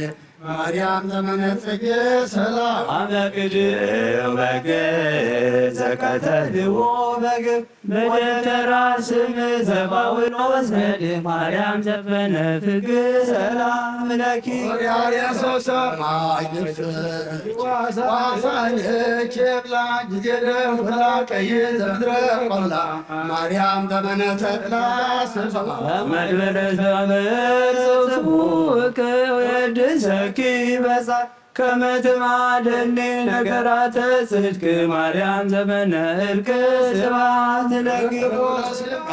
ማርያም ዘመነ ጽጌ ሰላም አመቅድው በግ ዘቀተልዎ በግ በደብተራ ስም ዘጳውሎስ ረድ ማርያም ዘበነ ፍግ ሰላም ለኪ። ሪያርያሰው ሰማይ ግብጽ ዋሳለች ብላ ጊዜ ደንጉላ ቀይ ዘምድረ ቆላ ማርያም ዘመነ ተድላ ስብሐ መድበረ ዘመን ጽፉክ ወድሰኪ በጻ ከመ ትማደኒ ነገራተ ጽድቅ ማርያም ዘመነ እልክ ስብሐት ለኪ። ስብሐ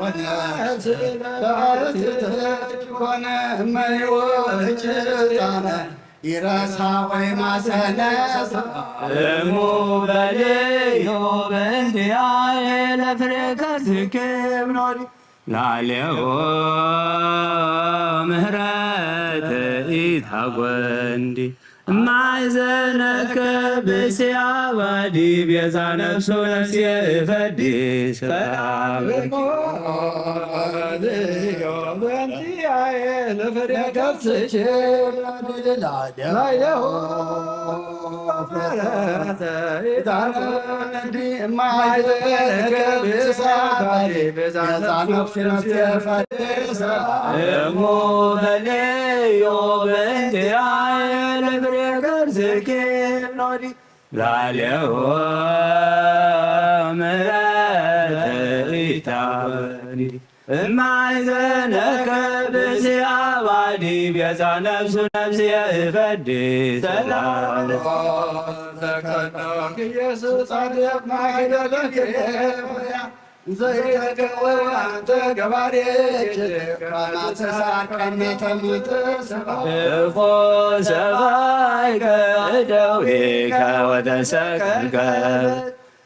ወነፍስ ተአርትት ኮነ እመይወ እጭጣነ ይረሳ ወይ ማሰነ እሙ በልዮ በእንቲአየ ለፍሬ ከርስኪ ብኖሪ ላሌዎ ምህረት ኢታጎንዲ እማይዘነከ ብስያባዲ ቤዛ ነፍሱ ነፍሴ እፈዲ ስብሐት ለኪ። እሙ በልዮ በእንቲአየ ለፍሬ ከርስኪ ኖዲ ላሌዎ ምሕረት ኢታወኒ እማይዘነከ ብስያባዲ ቤዛ ነፍሱ ነፍስየ እፈዲ ሰላም ተከኖ ኢየሱስ ጻድቅ ማይደለክ ዘይተከወ አንተ ገባሬ ማተሳቀነ ተምትሰባ እፎ ሰባይከ እደዊከ ወተሰከልከ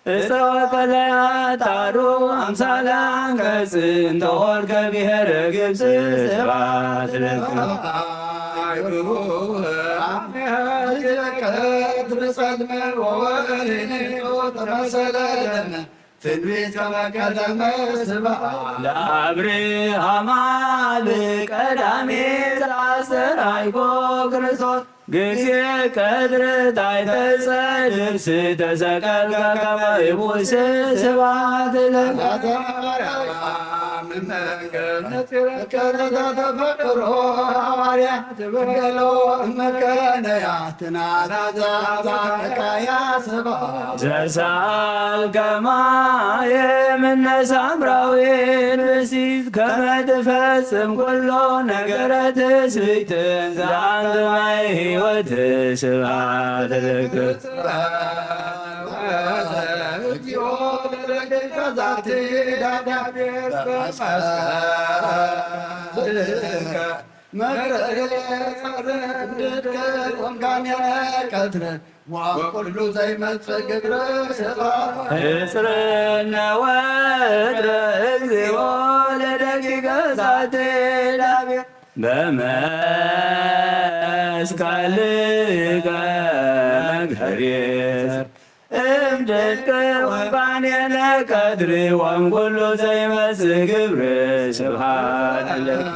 እፀወቀለ አጣሩ አምሳለ አንቀጽ እንተ ሆልከ ብሔረ ግብፅ ስብሐት ለከ። ትንቢት ከመቀደመ ስብሐት ለአብርሃም አብ ቀዳሜ ዘአስተርአይኮ ክርስቶስ ግዜ ቀትሪ ታይ ተጸድርሲ ተሰቀልካ ከመይ ሙሴ ስብሐት ለከ። ተፈቅሮ ሃዋርያ ትበሎ መከነያ ትናናዛ ባካያ ስብሐት። ዘሰአልከ ማየ ምነ ሳምራዊት ብእሲት ከመ ትፈጽም ኩሎ ነገረ ትስብእትን ዘአንተ ማይ ሕይወት ስብሐት ለከ። መቅረብ ወንጋኛ ቀትረ ወኩሉ ዘይመጽእ ግብረ ስብሐት። እስርነ ወትረ እግዚኦ ለደቂቀ እሳት ዳብር በመስቀልከ መግደርየት እምድድቅ ወባኔነ ቀድሪ ወም ኩሉ ዘይመጽእ ግብር ስብሐት ለከ።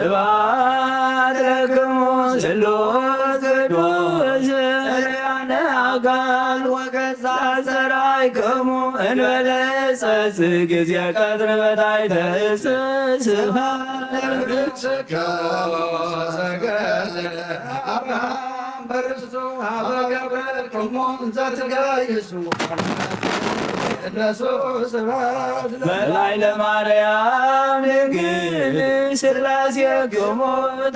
ስብሐት ለክሙ ስሉስ ቅዱስ ርያነ አካል ወገዛ ዘራይክሙ እንበለ ጸጽ ጊዜ ቀትር በታይ ተእጽ ስብሐት ለርእስከ ወሰገደ አብርሃም በርስቱ ሀበ ገብረ ክሙ እንዘ ትገይሱ ለሱ ስብሐት በላይ ለማርያም ድንግል ስላሴ ክሙ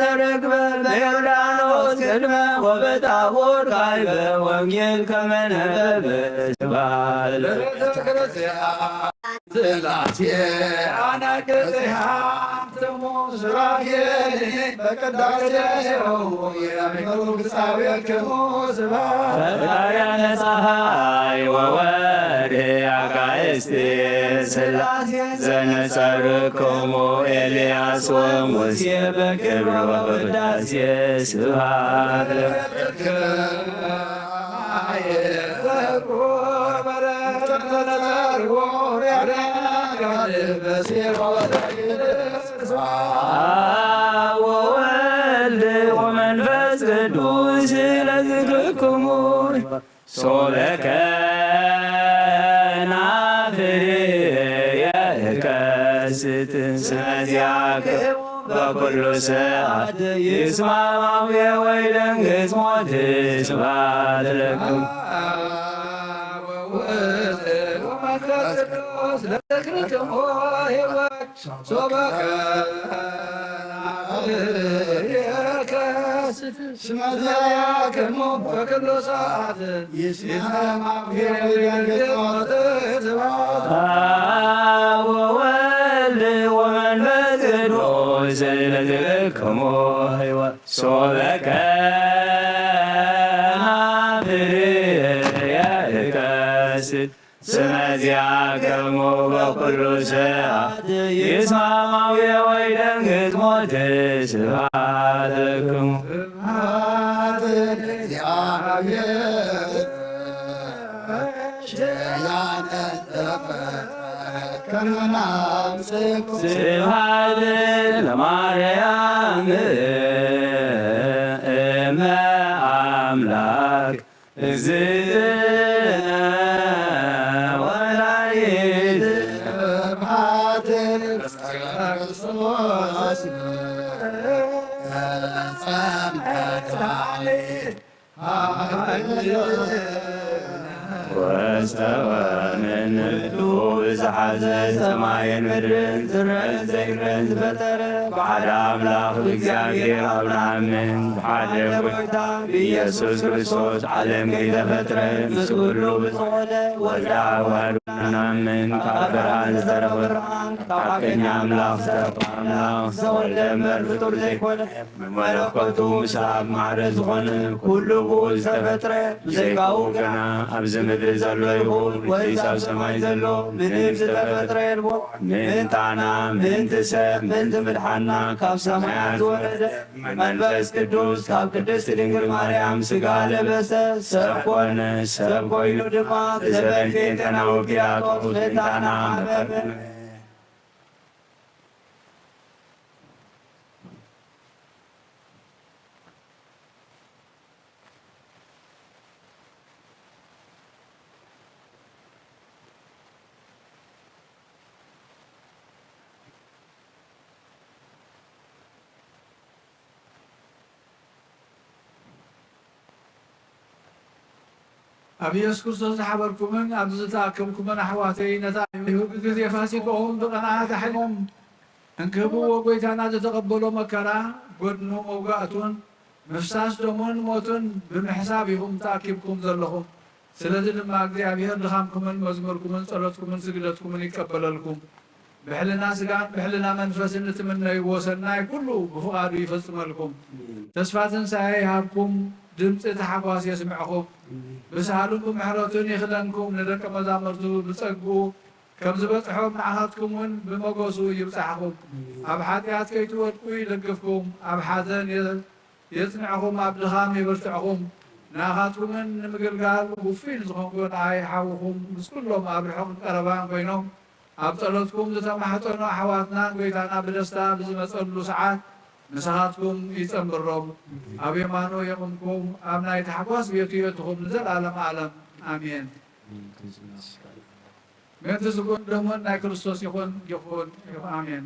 ተረክበ በዮርዳኖስ ቅድመ ወበታቦር ካይበ ወንጌል ከመነበበ ስብሐት ለቤተ ክርስቲያን። ስላሴ አናቅጽያ ስሙ ሱራፌል በቅዳሴሁ የሚመሩ ግሳዌክሙ ስብሐት። ፈጣሪያነ ፀሐይ ወወርህ አጋእዝት ስላሴ ዘነጸርክሙ ኤልያስ ወሙሴ በክብር ወቅዳሴ ስብሐት። አብ ወወልድ ወመንፈስ ቅዱስ ለዝክርክሙ ሶበከ ናፍሬ የከስት ስመዚያክሙ በኩሉ ሰዓት ይስማ ማውየ ወይደንግጽ ሞት ስብሐት ለክሙ። ስመዚያክሙ በኩሉ ሰዓት ይስማ አብ ወወልድ ወመንፈስ ቅዱስ ለዝክሙ ሕይወት ሶበከ ናፍሬ የእከስት ስመዚያክሙ በኩሉ ሰዓት ይስማ ማውየ ወይደንግጽ ሞት ስብሐት ለክሙ። ስብሐት ለእግዚአብሔር ሸያነ ዘፈጠረ ከመ ናምስኩ። ስብሐት ለማርያም እመ አምላክ እግዝእትነ ወላዲተ ስብሐት ለክርስቶስ። ወስተወ እምነ ኩሉ ብዝሓዘ ሰማይን ምድርን ዝረእን ዘይረእን ዝፈጠረ ብሓደ ኣምላኽ ብእግዚኣብሔር ኣብ ንኣምን፣ ብሓደ ጎይታ ብኢየሱስ ክርስቶስ ዓለም ከይተፈጥረ ምስ ኩሉ ብዝኾነ ወልዳ ዋህዱ ንኣምን፣ ካብ ብርሃን ዝተረኽበ ብርሃን፣ ካብ ሓቀኛ ኣምላኽ ዝተረኽበ ኣምላኽ፣ ዝተወልደ እምበር ፍጡር ዘይኮነ፣ ብመለኮቱ ምስ ኣብ ማዕረ ዝኾነ ኩሉ ብኡ ዝተፈጥረ፣ ብዘይካኡ ገና ኣብዚ ምድሪ ዘሎ ይኹን ወይስ ኣብ ሰማይ ዘሎ ምንም ዝተፈጥረ የልቦ። ምእንታና፣ ምእንቲ ሰብ፣ ምእንቲ ምድሓንና ካብ ሰማያት ዝወረደ መንፈስ ቅዱስ ካብ ቅድስት ድንግል ማርያም ስጋ ለበሰ፣ ሰብ ኮነ። ሰብ ኮይኑ ድማ ብዘመን ጴንጤናዊ ጲላጦስ ምእንታና ሓመመ። ኣብ ኢየሱስ ክርስቶስ ዝሓበርኩምን ኣብዚ ዝተኣከብኩምን ኣሕዋተይ፣ ነታ ይሁድ ግዜ ፋሲካኦም ብቕንኣት ኣሕሊፎም እንክህብዎ፣ ጐይታና ዝተቐበሎ መከራ፣ ጎድኑ መውጋእቱን ምፍሳስ ደሙን ሞቱን ብምሕሳብ ኢኹም ተኣኪብኩም ዘለኹም። ስለዚ ድማ እግዚኣብሔር ድኻምኩምን መዝሙርኩምን ጸሎትኩምን ስግደትኩምን ይቀበለልኩም። ብሕልና ስጋን ብሕልና መንፈስን እትምነይዎ ሰናይ ኩሉ ብፍቓዱ ይፈጽመልኩም። ተስፋ ትንሳኤ ይሃብኩም፣ ድምጺ ታሕጓስ የስምዕኹም። ብሳህሉን ብምሕረቱን ይኽደንኩም፣ ንደቀ መዛሙርቱ ብጸግኡ ከም ዝበጽሖም ንዓኻትኩም እውን ብመጎሱ ይብጻሕኹም። ኣብ ሓጢኣት ከይትወድቁ ይደግፍኩም፣ ኣብ ሓዘን የ-፣ የጽንዕኹም፣ ኣብ ድኻም የበርትዕኹም። ንኣኻትኩምን ንምግልጋል ውፉይ ንዝኾንኩ ንኣይ ሓውኹም ምስ ኩሎም ኣብ ርሑቕን ቀረባን ኮይኖም ኣብ ጸሎትኩም ዝተማሕጸኑ ኣሕዋትና ጐይታና ብደስታ ብዝመጸሉ ሰዓት ምሳኻትኩም ይጸንብሮም። ኣብ የማኑ የቕምኩም፣ ኣብ ናይ ታሕጓስ ቤቱ የእትኹም ንዘለኣለም ዓለም። ኣሜን። ምእንቲ ስግኡን ደሙን ናይ ክርስቶስ ይኹን፣ ይኹን፣ ይኹን። ኣሜን።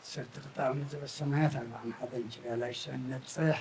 ሰርተኽታ ኣብ መዝገበ ሰማያት ኣርብዓ መሓዘን ጭብያ ላይሶን ነብጽሕ።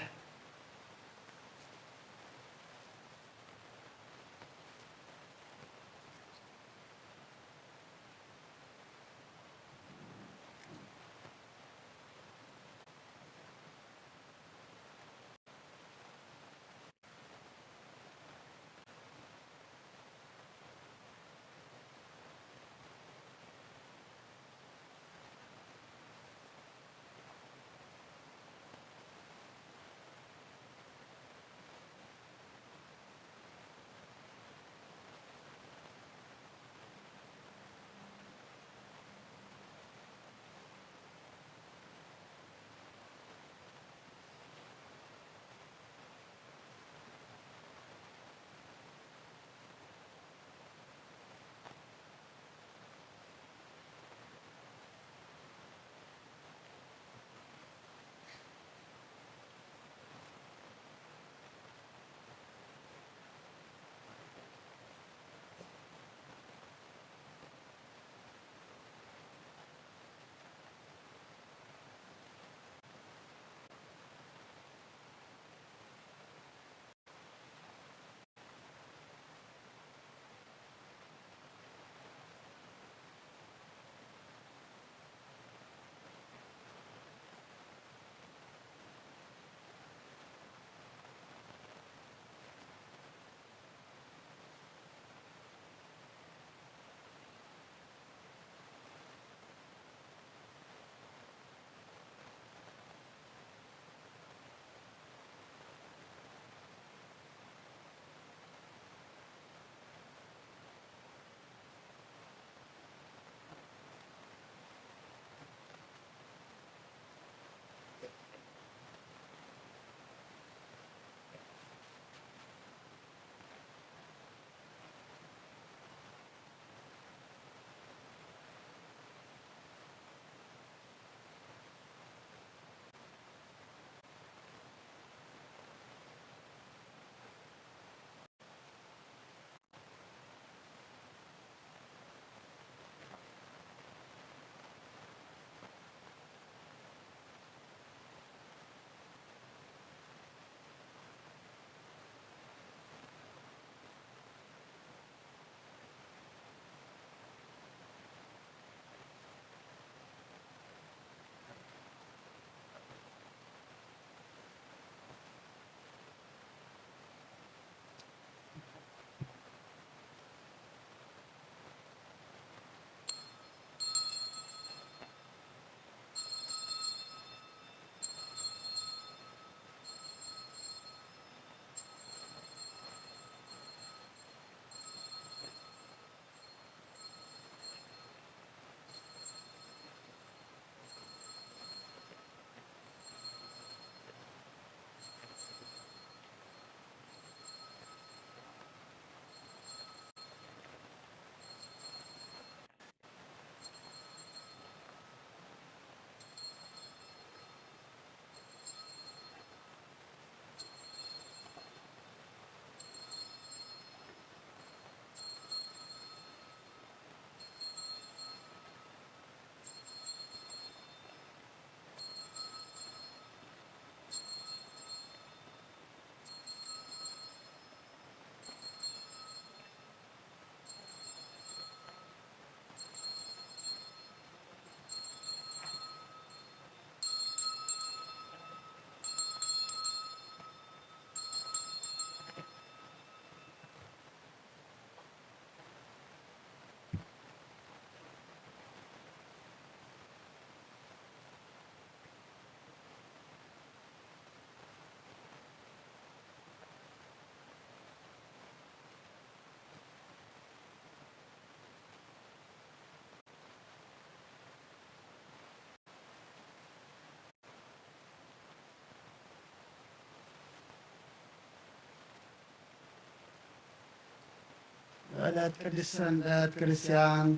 ቅድስት ሰንበት ክርስቲያን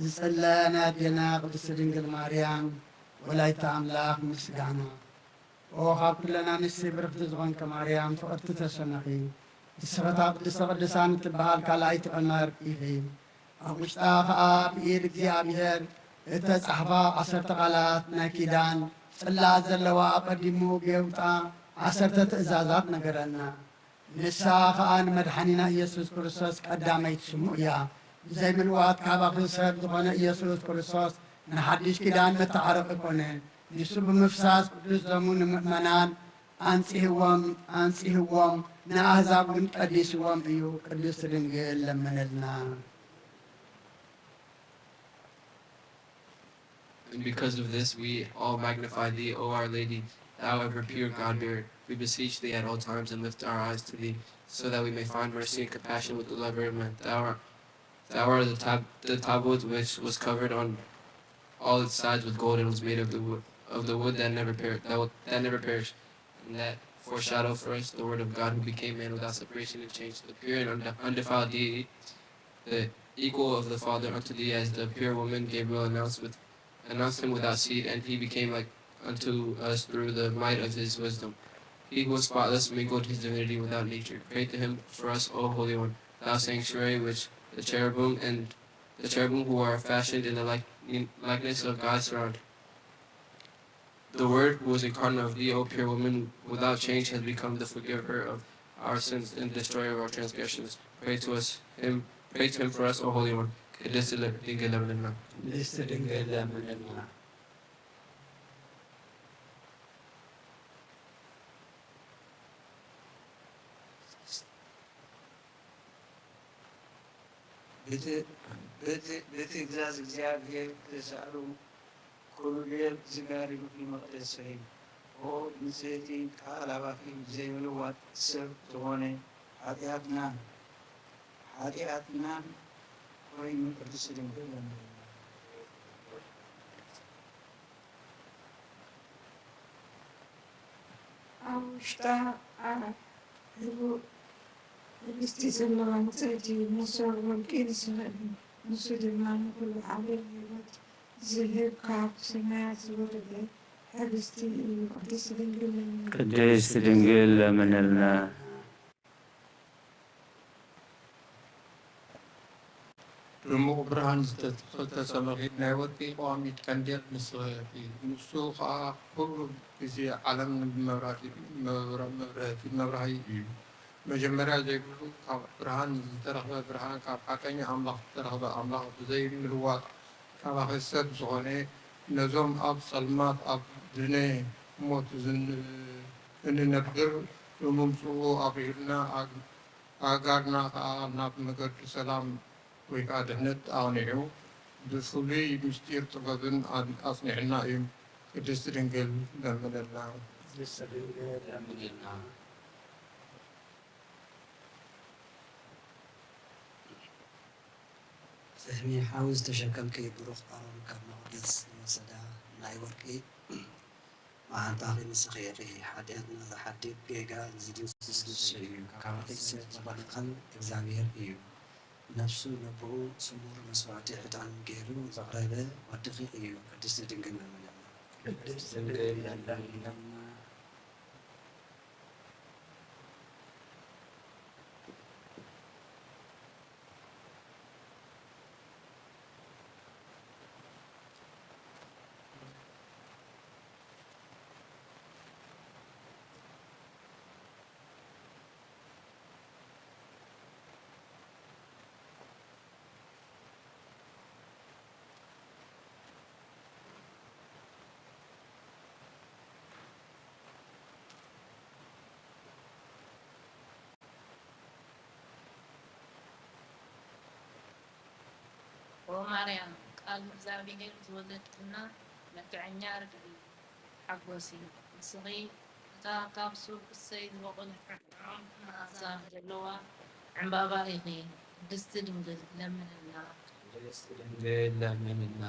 ዝጽለ ናይ ኣዴና ቅድስት ድንግል ማርያም ወላዲተ ኣምላኽ ምስጋና። ኦ ካብ ኩለን ኣንስቲ ብርኽቲ ዝኾንኪ ማርያም ፍቕርቲ ተሰመኺ። ንስኺ እታ ቅድስተ ቅዱሳን እትበሃል ካልኣይቲ ቀመር ኢኺ። ኣብ ውሽጣ ኸኣ ብኢድ እግዚኣብሔር እተጻሕፋ ዓሰርተ ቃላት ናይ ኪዳን ጽላት ዘለዋ ኣቐዲሙ ጌውጣ ዓሰርተ ትእዛዛት ነገረና። ንሳ ኸኣ ንመድሓኒና ኢየሱስ ክርስቶስ ቀዳመይቲ ስሙ እያ። ብዘይ ምልዋጥ ካባኺ ሰብ ዝኾነ ኢየሱስ ክርስቶስ ንሓድሽ ኪዳን መተዓረቒ ኮነ። ንሱ ብምፍሳስ ቅዱስ ደሙ ንምእመናን ኣንጺህዎም፣ ኣንጺህዎም፣ ንኣህዛብ እውን ቀዲስዎም እዩ። ቅድስት ድንግል ለምንልና። And because of this, we all magnify thee, O Our Lady, thou ever pure God-bearer. We beseech thee at all times and lift our eyes to thee, so that we may find mercy and compassion with the lover of men. Thou art, thou art the, tab- the tablet which was covered on all its sides with gold and was made of the wood, of the wood that never per- that, w- that never perished, and that foreshadow for us the word of God who became man without separation and change, the pure and unde- undefiled deity, the equal of the Father unto thee, as the pure woman Gabriel announced with announced him without seed, and he became like unto us through the might of his wisdom. He who was spotless mingled his divinity without nature. Pray to him for us, O Holy One, thou sanctuary which the cherubim and the cherubim who are fashioned in the like, likeness of God surround. The Word, who was incarnate of thee, O pure woman, without change has become the forgiver of our sins and destroyer of our transgressions. Pray to us, him, pray to him for us, O Holy One. ቅድስት ድንግል ለምንና። ቅድስት ድንግል ለምንና። ብትእዛዝ እግዚኣብሔር ተሳእሉ ኩሉ ገር ዝጋሪ ብፍሊ መቕደስ ሰሂብ ኦ ንጽህቲ ቃል ኣባኺ ብዘይምልዋጥ ሰብ ዝኾነ ሓጢኣትናን ሓጢኣትናን ኮይኑ ቅድስት ድንግል ለምንና። ኣብ ውሽጣ ህቡእ ህብስቲ ዘለዋ ንጽህቲ መሶብ ወርቂ ንስኺ ኢኺ። ንሱ ድማ ንኹሉ ዓለም ህይወት ዝህብ ካብ ሰማያት ዝወረደ ህብስቲ እዩ። ቅድስት ድንግል ለምንና። ቅድስት ድንግል ለምንልና። ድሙቕ ብርሃን ዝተኸልተ ሰማኺት ናይ ወርቂ ቀዋሚት ቀንዴል ንስኺ ኢኺ። ንሱ ኸኣ ኩሉ ግዜ ዓለም ብመብራህቲ መብራ- መብርህቲ መብራሂ እዩ። መጀመርያ ዘይብሉ ካብ ብርሃን ዝተረኽበ ብርሃን ካብ ሓቀኛ ኣምላኽ ዝተረኽበ ኣምላኽ ብዘይ ምልዋጥ ካባኺ ሰብ ዝኾነ ነዞም ኣብ ጸልማት ኣብ ድነ ሞት ዝን- እንነብር ብምምጽኡ ኣብሪህልና ኣግ- ኣእጋርና ኸኣ ናብ መገዲ ሰላም ወይ ከኣ ድሕነት ኣቕኒዑ፣ ብፍሉይ ምስጢር ጥበብን ኣን- ኣጽኒዕና እዩ። ቅድስቲ ድንግል ለምንልና። ቅድስቲ ድንግል ለምንልና። ፍህሚ ሓዊ ዝተሸከምኪ ብሩኽ ኣሮን ካብ መቕደስ ዝወሰዳ ናይ ወርቂ መዓንጣኺ ንስኺ ኢኺ። ሓጢኣትና ዝሓድግ ጌጋ ዝድምስስ ንሱ እዩ። ካባኺ ሰብ ዝኾነ ቃል እግዚኣብሔር እዩ። ነፍሱ ነቦኡ ስሙር መስዋዕቲ ዕጣን ገይሩ ዘቕረበ ወድኺ እዩ። ቅድስቲ ድንግል ለምንልና። ቅድስቲ ድንግል ለምንልና። ኦ ማርያም፣ ቃል እግዚኣብሔር ዝወለድክና መልክዐኛ ርግቢ ሓጎሲ፣ ንስኺ እታ ካብ ሱር እሰይ ዝበቖለት ጥዑም መዓዛ ዘለዋ ዕምባባ ኢኺ። ቅድስቲ ድንግል ለምንልና። ቅድስቲ ድንግል ለምንልና።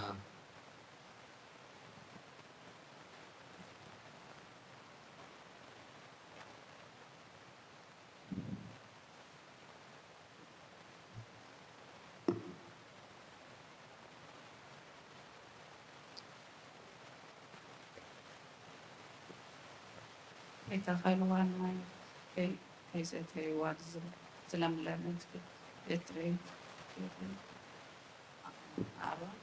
ከይተኸልዋን ማይ ከይ-፣ ከይሰተይዋን ዝለ-፣ ዝለምለመት ቤትሬ ኣሮን።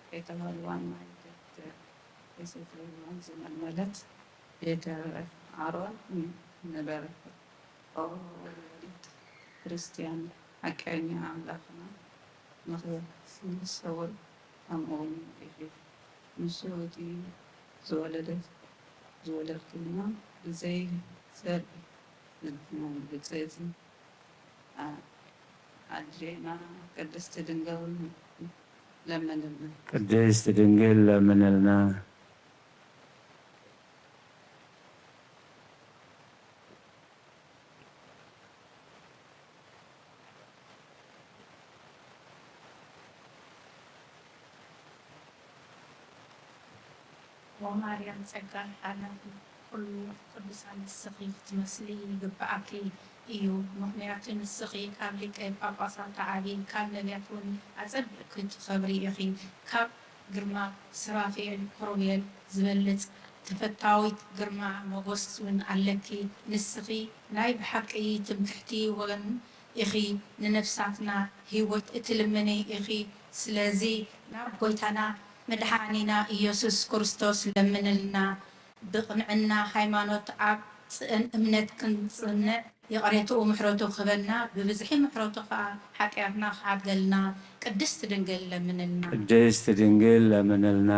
ከይተኸልዋን ማይ ከይተ-፣ ከይሰተይዋን ዝለመለት ቤተ ኣሮን ንበረከት። ኦ ወላዲት ክርስቲያን፣ ሓቀኛ ኣምላኽና ንኽንሰውር ከምኡ እውን ኢኺ። ንሱ እቲ ዝወለደት-፣ ዝወለድክልና ብዘይ ዘርኢ ብፅእቲ ኣ-፣ ኣዴና ቅድስቲ ድንግል ለምንልና። ቅድስት ድንግል ለምንልና። ኦ ማርያም ጸጋ ሓላፊ ኩሉ ቅዱሳን ንስኺ ክትመስሊ ይግብኣኪ እዩ፣ ምኽንያቱ ንስኺ ካብ ሊቀ ጳጳሳት ትዓብዪ፣ ካብ ነቢያት እውን ኣጸቢቕኪ ትኸብሪ ኢኺ። ካብ ግርማ ሱራፌል ክሩቤል ዝበልጽ ተፈታዊት ግርማ ሞገስ እውን ኣለኪ። ንስኺ ናይ ብሓቂ ትምክሕቲ ወገን ኢኺ፣ ንነፍሳትና ህይወት እትልምኒ ኢኺ። ስለዚ ናብ ጎይታና መድሓኒና ኢየሱስ ክርስቶስ ለምንልና። ብቕንዕና ሃይማኖት ኣብ ጽን እምነት ክንጽንዕ፣ ይቕሬትኡ ምሕረቱ ክህበና፣ ብብዝሒ ምሕረቱ ኸኣ ሓጢኣትና ክሓድገልና ቅድስት ድንግል ለምንልና። ቅድስት ድንግል ለምንልና።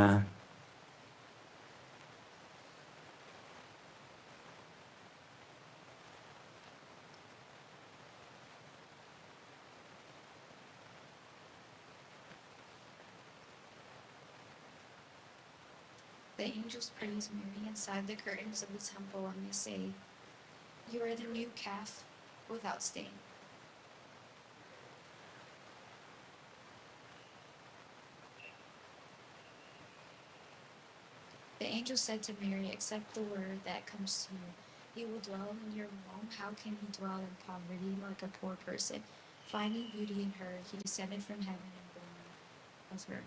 The angels praise Mary inside the curtains of the temple, and they say, "You are the new calf without stain." The angel said to Mary, "Accept the word that comes to you. He will dwell in your womb." How can he dwell in poverty like a poor person? Finding beauty in her, he descended from heaven and born of her.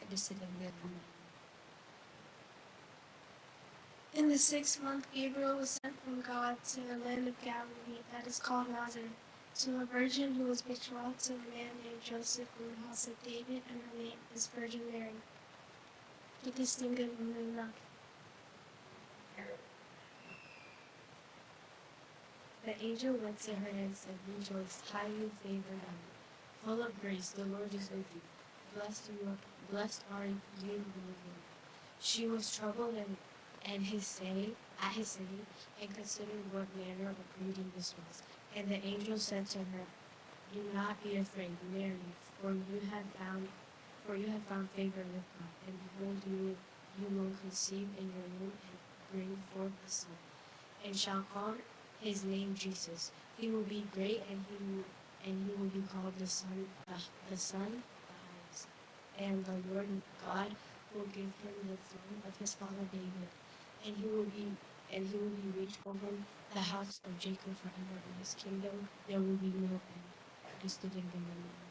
ቅድስት ድንግል። In the sixth month, Gabriel was sent from God to a land of Galilee that is called Nazareth, to a virgin who was betrothed to a man named Joseph from the house of David, and her name is Virgin Mary. It is single love. The angel went to her and said, "Rejoice, highly favored one, full of grace, the Lord is with you. Blessed you are, blessed are you among women." She was troubled and, and his saying, at his saying, and considered what manner of greeting this was. And the angel said to her, "Do not be afraid, Mary, for you have found, for you have found favor with God. And behold, you, you will conceive in your womb and bring forth a son, and shall call his name Jesus. He will be great, and he will, and he will be called the Son, the, the Son of the Highest. And the Lord God will give him the throne of his father David, and he will be, and he will be reign over the house of Jacob forever. In his kingdom there will be no end." ቅድስት ድንግል ማርያም።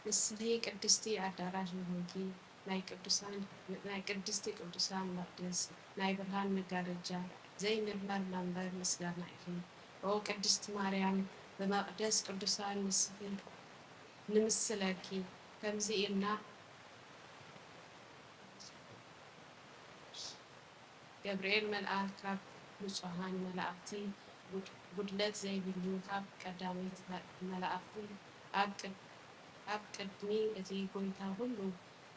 ንስኺ ቅድስቲ ኣዳራሽ ንሆንኪ፣ ናይ ቅዱሳን፣ ናይ ቅድስቲ ቅዱሳን መቕደስ፣ ናይ ብርሃን መጋረጃ፣ ዘይምርመር መንበር ምስጋና ኢኺ። ኦ ቅድስት ማርያም፣ ብመቕደስ ቅዱሳን ንስኺ ንምስለኪ። ከምዚ ኢልና ገብርኤል መልኣክ ካብ ንጹሃን መላእኽቲ፣ ጉድ-፣ ጉድለት ዘይብሉ ካብ ቀዳመይቲ መ-፣ መላእኽቲ፣ ኣብ ቅድ-፣ ኣብ ቅድሚ እቲ ጎይታ ኩሉ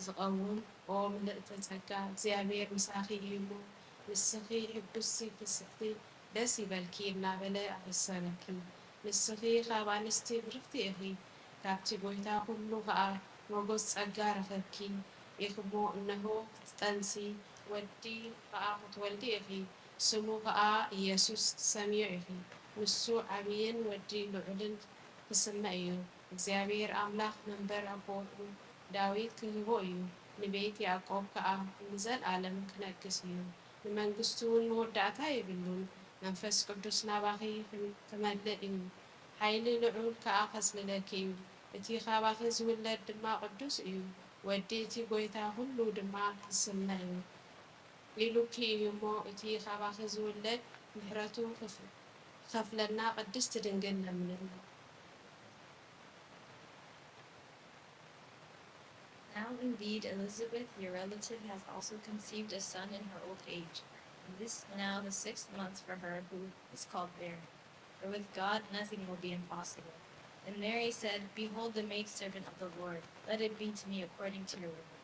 ዝቐውም፣ ኦ ምልእተ ጸጋ፣ እግዚኣብሔር ምሳኺ እዩ እሞ፣ ንስኺ ሕጉስቲ ፍስሕቲ ደስ ይበልኪ እናበለ ኣበሰረኪ። ንስኺ ካብ ኣንስቲ ብርኽቲ ኢኺ፣ ካብቲ ጎይታ ኩሉ ኸኣ ሞገስ ጸጋ ረኸብኪ ኢኽሞ፣ እነሆ ክትጠንሲ ወዲ ኸኣ ክትወልዲ ኢኺ፣ ስሙ ኸኣ ኢየሱስ ትሰምዮ ኢኺ። ንሱ ዓብይን ወዲ ልዑልን ክስመ እዩ። እግዚኣብሔር ኣምላኽ መንበር ኣቦኡ ዳዊት ክህቦ እዩ፣ ንቤት ያዕቆብ ከኣ ንዘልኣለም ክነግስ እዩ። ንመንግስቱ እውን መወዳእታ የብሉን። መንፈስ ቅዱስ ናባኺ ክመልእ እዩ። ሓይሊ ልዑል ከኣ ከጽልለኪ እዩ። እቲ ካባኺ ዝውለድ ድማ ቅዱስ እዩ፣ ወዲ እቲ ጐይታ ኹሉ ድማ ዝስመ እዩ ኢሉኪ እዩ እሞ፣ እቲ ካባኺ ዝውለድ ምሕረቱ ክፍ-፣ ክኸፍለልና ቅድስት ድንግል ለምንልና። Now indeed Elizabeth, your relative, has also conceived a son in her old age, and this now the sixth month for her who is called barren. For with God nothing will be impossible. And Mary said, "Behold the maidservant of the Lord, let it be to me according to your word."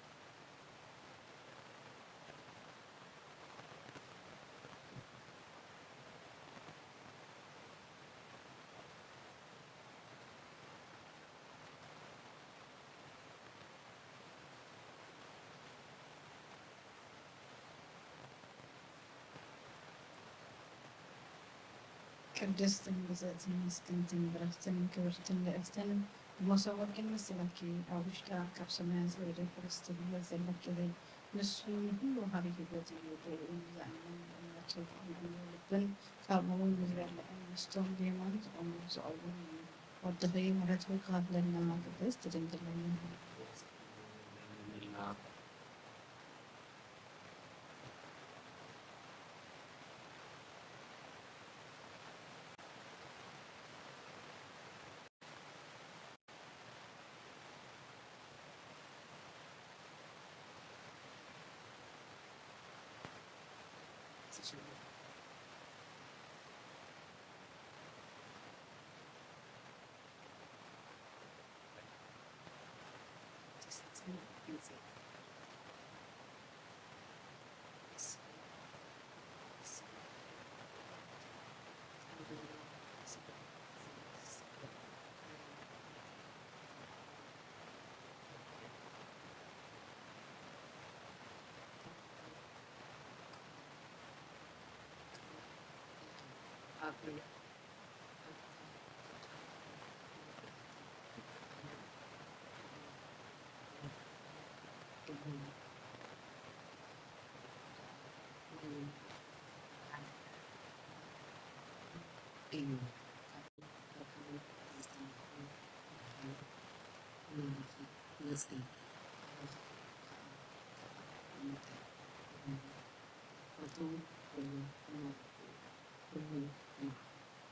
ቅድስትን ብፅዕትን ምስክንትን ብርኽትን ክብርትን ልዕልትን ብመሶብ ወርቂ ንመስለኪ፣ ኣብ ውሽጣ ካብ ሰማያት ዝወረደ ርስቲ ብህይወት ዘለኪ ኢኺ። ንሱ ንኹሉ ወሃቢ ህይወት እዩ፣ ብእኡ ዝኣምን ብእምነቱ ብሙሉእ ልብን ካብኡ እውን ንዝበልዕን ምስቶም ብየማኑ ዝቖሙ ዝቐውም እዩ። ወድኺ ምሕረቱ ክኸፍለልና ቅድስት ድንግል ለምንልና።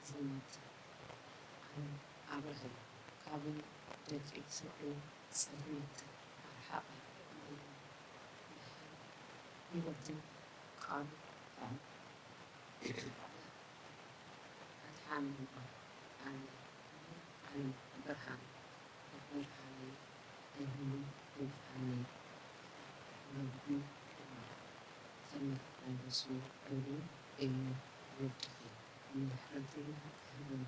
ዝሞት ኣነ ኣብርሀ፣ ካብ ደቂ ሰብኡ ጸልመት ኣርሓቐ። ድሕር ህይወትን ቃሉ ኣድሓነኒ። ኣነ ኣነ ብርሃን ብርሃነይ እህሉ ብርሃነይ ወዱ ተመላለሱ እሉ እዩ ወድኺ። ምሕረትን ክብርን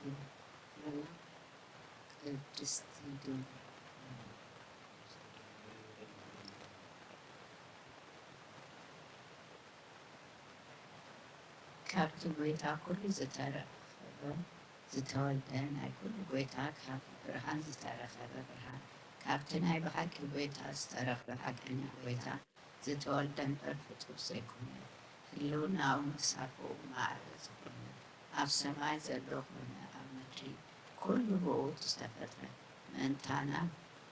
ይኹንላ ቅድስቲ ድንግል። ካብቲ ጐይታ ኩሉ ዝተረኸበ ዝተወልደ ናይ ኩሉ ጐይታ ካብ ብርሃን ዝተረኸበ ብርሃን ካብቲ ናይ ብሓቂ ጐይታ ዝተረኽበ ሓቀኛ ጐይታ ዝተወልደ እምበር ፍጡር ዘይኮነ፣ ህልውናኡ ምስ ኣቦኡ ማዕረ ዝኾነ፣ ኣብ ሰማይ ዘሎ ኮነ ኣብ ምድሪ ኩሉ ብኡ ዝተፈጥረ፣ ምእንታና፣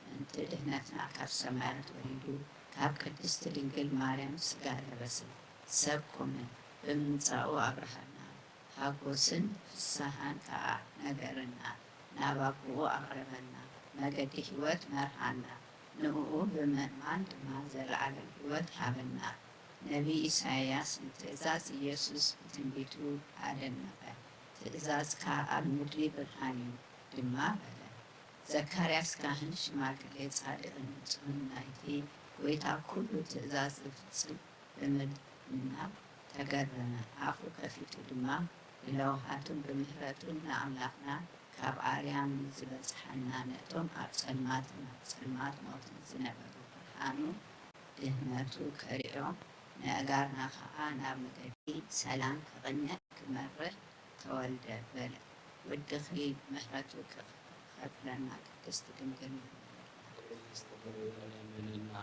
ምእንቲ ድህነትና ካብ ሰማያት ወሪዱ፣ ካብ ቅድስቲ ድንግል ማርያም ስጋ ለበሰ፣ ሰብ ኮነ፣ ብምምጻኡ ኣብርሃና፣ ሃጎስን ፍስሃን ከኣ ነገረና፣ ናብ ኣቦኡ ኣቕረበና፣ መገዲ ህይወት መርሃና፣ ንእኡ ብምእማን ድማ ዘለዓለም ህይወት ሃበና። ነቢይ ኢሳይያስ ንትእዛዝ ኢየሱስ ብትንቢቱ ኣደነቐ፣ ትእዛዝካ ኣብ ምድሪ ብርሃን እዩ ድማ በለ። ዘካርያስ ካህን ሽማግሌ ጻድቕን ንጹህን ናይቲ ጐይታ ኩሉ ትእዛዝ ዝፍጽም ብምድናቕ ተገረመ። ኣፉ ከፊቱ ድማ ብለውሃቱን ብምሕረቱን ንኣምላኽና ካብ ኣርያም ንዝበጽሓና ነቶም ኣብ ጸልማትን ኣብ ጸልማት ሞትን ዝነበሩ ብርሃኑ ድህነቱ ከርእዮም፣ ነእጋርና ኸኣ ናብ መገዲ ሰላም ክቕንዕ ክመርሕ ተወልደ በለ። ወድኺ ምሕረቱ ክኸፍለና ቅድስቲ ድንግል ለምንልና።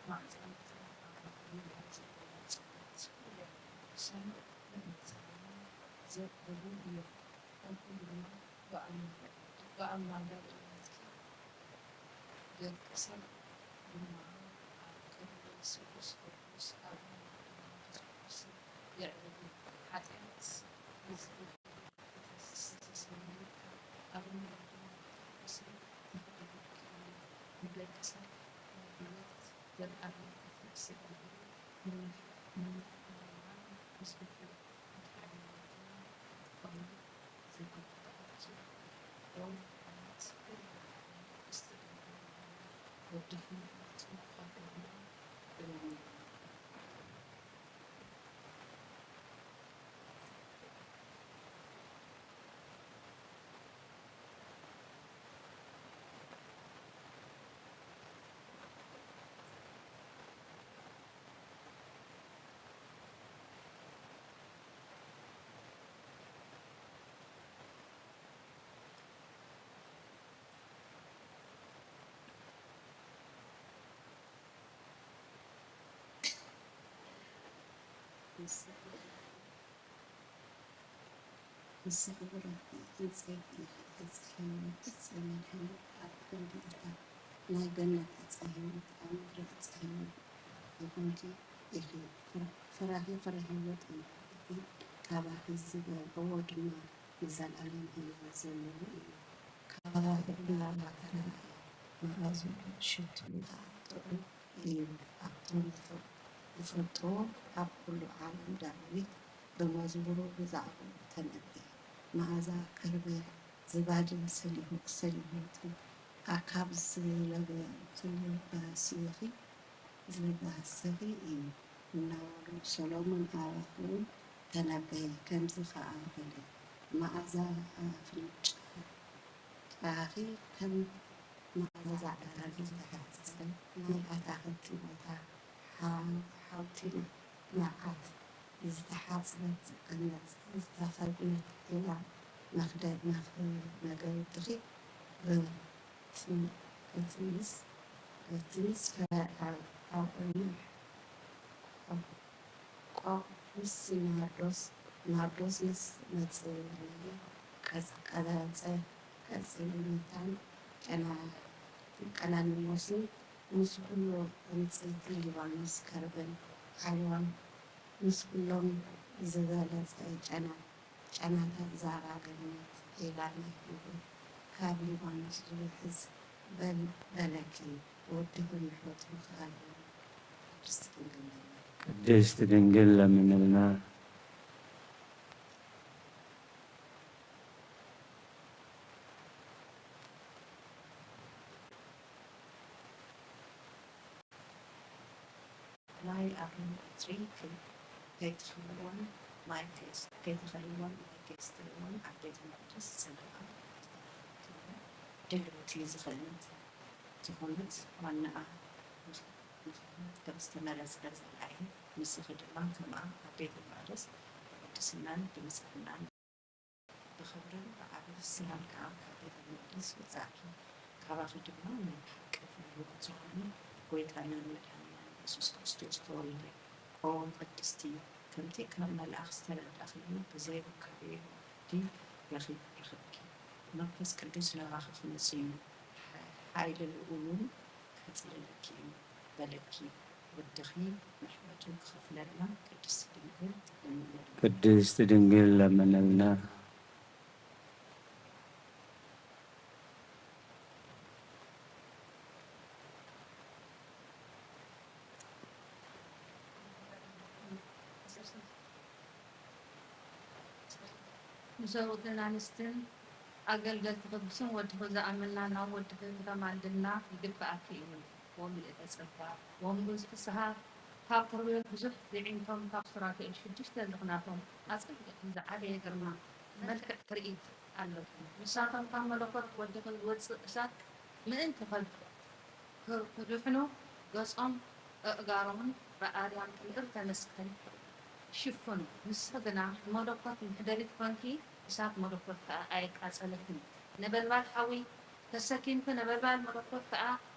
ማዕጸንትን ኣባኹርን ኣብ ዘለዉ ጸሎት ኩሉ ሰሙዕ ንመንጽሃና ዘብዕሉ እዮም። ከምኡ ድማ ብኣም-፣ ብኣምላኽ ደቂ ሰብ ድማ ኣብ ቅድሚ ስሉስ ቅዱስ ኣብን መንፈስ ቅዱስን የዕልሉ። ሓጢኣት ህዝቢ ንስኺ ብሩኽቲ ዕንጸይቲ ኢኺ፣ ዕጸ ህይወት፣ ዕጸ መድሕን ኣብ ክንዲ እታ ናይ ገነት ዕጸ ህይወት ኣብ ምድሪ ዕጸ ህይወት ዝኾንኪ ኢኺ። ፈራኺ ፍረ ህይወት እዩ፣ እቲ ካባኺ ዝገብርዎ ድማ ንዘለኣለም ህይወት ዘለዎ እዩ። ካባኺ እናተራእየ መኣዝኡ ሽትኡ ከኣ ጥዑም እዩ። ኣብቶም ዝፈ-፣ ዝፈልጥዎ ኣብ ኩሉ ዓለም ዳዊት ብመዝሙሩ ብዛዕባኡ ተነበየ። መኣዛ ከርቤ ዝባድን ሰሊሆ-፣ ሰሊሆትን ኣካብ ዝለበ-፣ ዝለበስኺ ዝለባሰኺ እዩ እናበሉ ሰሎሞን ኣባኹ ተነበየ። ከምዚ ኸኣ በለ፣ መኣዛ ኣፍንጫኺ ከም መኣዛ ኣራጊት ዝተሓጽበ ናይ ኣታኽልቲ ቦታ ሓ-፣ ሓውቲ መዓት ዝተሓጽበት ቀመት ዝተኸድነት ዒላ መኽደ-፣ መኽ-፣ መገብድኺ ብ-፣ እቲ ምስ፣ እቲ ምስ ፈ-፣ ኣብ፣ ኣብ እምኒ ኣብ ቆርኒስ ናርዶስ፣ ናርዶስ ምስ መጽለሊ ቀጽ-፣ ቀላጸ-፣ ቀጽሊ መታን ቀና-፣ ቀናኒሞስን ምስ ኩሉ ዕንጸይቲ ሊባኖስ ከርበን ዓልዋን ምስ ኩሎም ዝበለጸ ጨና ጨናታት ዛራ ገነት ዒላ ናይ ሂቡ ካብ ሊባኖስ ዝውሕዝ በል-፣ በለኪ፣ ወድኺ ምሕረቱ ክኣልዮ። ቅድስቲ ድንግል ለምንልና። ቅድስት ድንግል ለምንልና። ማይ ኣብ ሎሚ ቀትሪ ከይ-፣ ከይትኽልእዎን ማይ ከይስ-፣ ከይትኸልእዎን ማይ ከይስትእዎን ኣብ ቤተ መቕደስ ጽልዋ ድልውቲ ዝኽእለት ዝኾነት ዋናኣ ምኽንያት ከም ዝተመረጸ ዘርኣየ፣ ንስኺ ድማ ከምኣ ኣብ ቤተ መቕደስ ብቅድስናን ብንጽህናን ብኽብርን ብዓቢ ፍስሃን ከኣ ካብ ቤተ መቕደስ ወጻእኪ። ካባኺ ድማ ናይ ብሓቂ ፍረ ህይወት ዝኾነ ጐይታናን መድሓኒናን የሱስ ክርስቶስ ተወልደ። ኦ ቅድስቲ፣ ከምቲ ካብ መልኣኽ ዝተረዳእኽዮ ብዘይርካብዮ ወዲ ረኺብ-፣ ረኸብኪ። መንፈስ ቅዱስ ናባኺ ክመጽእ እዩ፣ ሓ-፣ ሓይሊ ልኡል እውን ከጽልለኪ እዩ በለኪ። ወድኺ ምሕረቱ ክኸፍለልና ቅድስቲ ድንግል ለምንልና። ቅድስት ድንግል ለምንልና። ንሰብኡትን ኣንስትን ኣገልገልቲ ቅዱስን ወድኺ ዝኣመና ናብ ወድኺ ክተማልድና ይግብኣኪ እዩ። ወምልእተ ጸጋ ወምብዙሕ ፍስሃ፣ ካብ ኪሩቤል ብዙሕ የዒንቶም ካብ ሱራፌል ሽዱሽተ ዝኽናፎም ኣጸቢቕኩም ዝዓበየ ግርማ መልክዕ ትርኢት ኣለኩም። ንሳቶም ካብ መለኮት ወድኺ ዝወጽእ እሳት ምእንቲ ከድ-፣ ክ-፣ ክድሕኑ ገጾም ኣእጋሮምን ብኣርያም ምእርተ መስቀል ይሽፍኑ። ንስኺ ግና ንመለኮት መሕደሪት ኮንኪ፣ እሳት መለኮት ከኣ ኣየቃጸለክን። ነበልባል ሓዊ ተሰኪምኪ፣ ነበልባል መለኮት ከኣ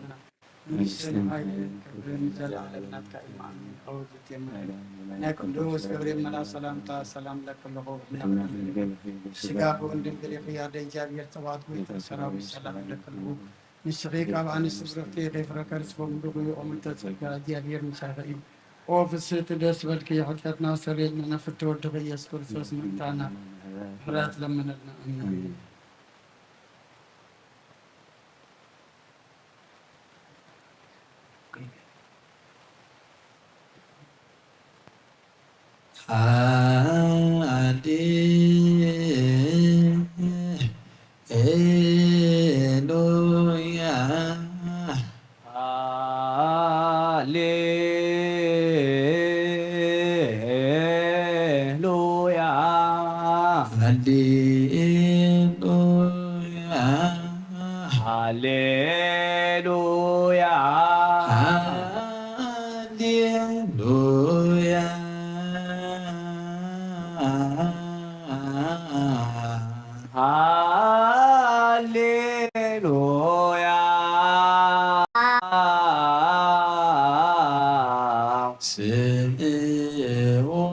ነበርና። መንግስትን ኃይልን ክብርን ዘለዓለም ናትካ እዩ። ኣሜን። ኣወ ዘትየመ ናይ ቅዱስ ገብርኤል መልኣክ ሰላምታ ሰላም ለክለኹ ስጋኹ ድንግል ይኽያ ደ እግዚኣብሔር ጸባኦት ጎይታ ሰራዊት ሰላም ለክለኹ። ንስኺ ካብ ኣንስቲ ብርኽቲ ኢኺ፣ ፍረ ከርስኪ ብሩኽ እዩ። ኦመንተ ጸጋ እግዚኣብሔር ምሳኺ እዩ። ኦ ፍስሕቲ ደስ በልኪ፣ ኃጢኣትና ሰርየልና፣ ፍቲ ወድኺ ኢየሱስ ክርስቶስ ምእንታና ምሕረት ለምነልና። ኣሜን። ሃሌሉያ። ሃሌሉያ። ሃሌሉያ። ሃሌሉያ። ሃሌሉያ። ሃሌሉያ። ስምዕ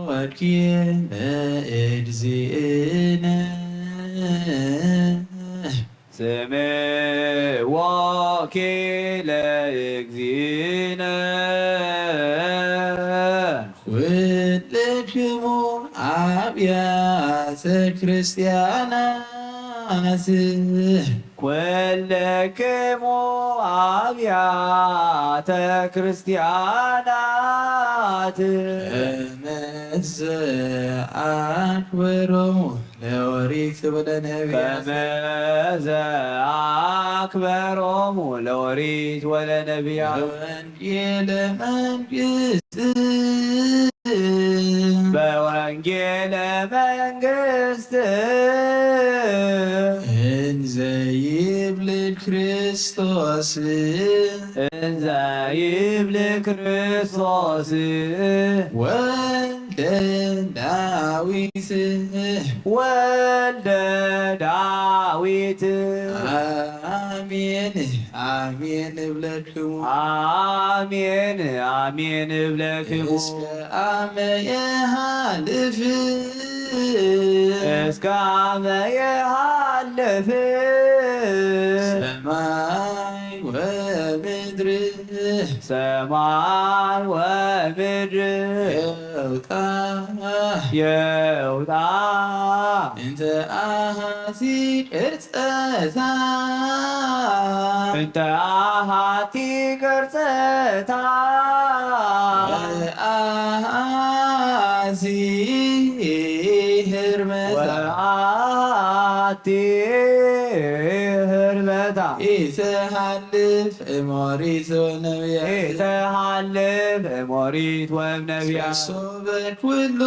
ወኪነ እግዚእነ። ስምዕ ወኪለ እግዚእነ። ኩልክሙ ኣብያተ ክርስቲያናት። ኩልክሙ ኣብያተ ክርስቲያናት። ከመዘ ኣክብሮሙ ለኦሪት ወለነቢያት። ከመዘ ኣክበሮሙ ለኦሪት ወለነቢያት። ወንጌለ መንግስት። በወንጌለ መንግስት። እንዘ ይብል ክርስቶስ። እንዘ ይብል ክርስቶስ። ወልደ ዳዊት። ወልደ ዳዊት። አሜን አሜን እብለክሙ። አሜን አሜን እብለክሙ። እስከ አመ የሃልፍ። እስከ አመ የሃልፍ። ሰማይ ወምድር። ሰማይ ወምድር። የውጣ የውጣ እንተ ኣሃቲ ቅርጸታ እንተ ኣሃቲ ቅርጸታ ወኣሃቲ ህርመታ ወኣሃቲ ህርመታ ኢተሃልፍ እሞሪት ወነብያ ኢተሃልፍ እሞሪት ወነብያ ሶበ ኩሉ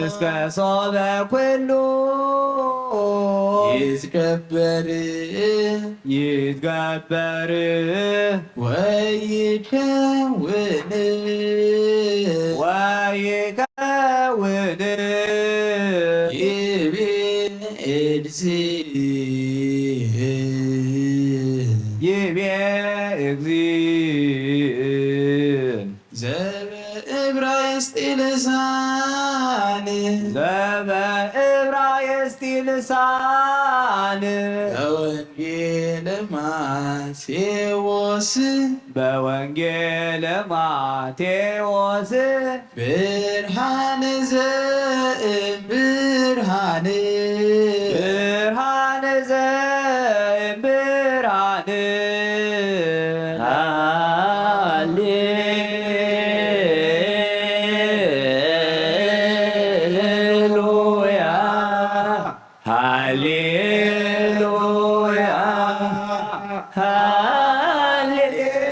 እስከ ሶበ ኩሉ ይትገበር ይትገበር ወይከውን ወይከውን ይቤ እግዚእ ይቤ እግዚእ ዘበእብራይስጢ ልሳን ዘበእብራይስጢ ልሳን በወንጌለ ማቴዎስ በወንጌለ ማቴዎስ ብርሃን ዘእምብርሃን ብርሃን ዘእምብርሃን ሃሌሉያ ሃሌሉያ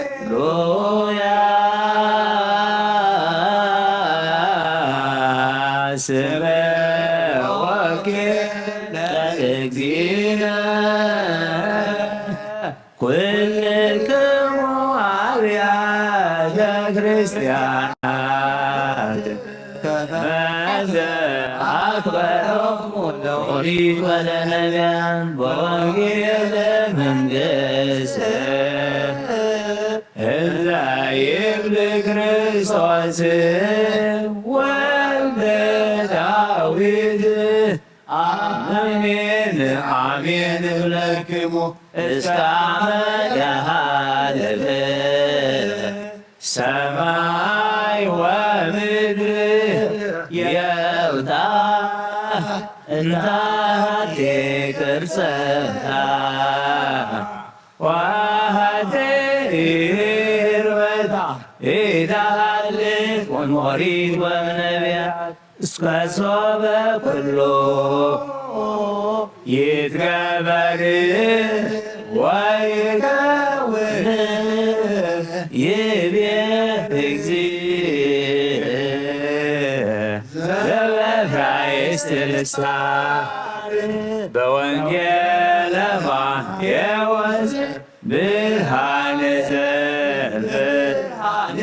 ሃሌሉያ ስመ ወኪለ እግዚእነ ኩልክሙ ኣብያተ ክርስቲያናት ከመዘ ኣክበሮሙ ለኦሪት ወለነብያን በወንጌለ መንግስት እንዘ ይብል ክርስቶስ ወልደ ዳዊት ኣሜን ኣሜን እብለክሙ እስከ ኣመ የሃልፍ ሰማይ ወምድር የውታ እንታቴ ቅርጸታ ዋሃቴ ይርበታ ኢዳሃልፍ ወሞሪት ወነቢያት እስከ ሶበ ኩሉ ይትገበር ወይከውን ይቤ እግዚእ ዘበዕብራይስጥ ልሳን በወንጌለ ማቴዎስ ብርሃን ዘብርሃን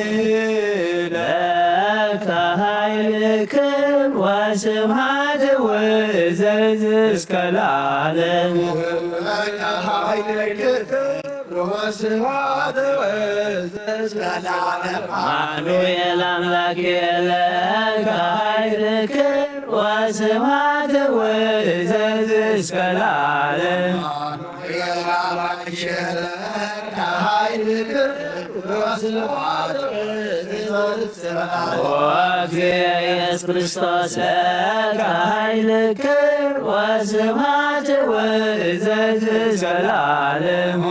ለከ ኃይል ክብር ወስብሐት ወእዘዝ እስከ ለዓለም። ለከ ኃይል ክብር ወስብሐት ወእዘዝ እስከ ለዓለም። አማኑኤል አምላኬ ለከ ኃይል ክብር ወስብሐት ወእዘዝ እስከ ለዓለም። ወእግዚእ ኢየሱስ ክርስቶስ ለከ ኃይል ክብር ወስብሐት ወእዘዝ እስከ ለዓለም።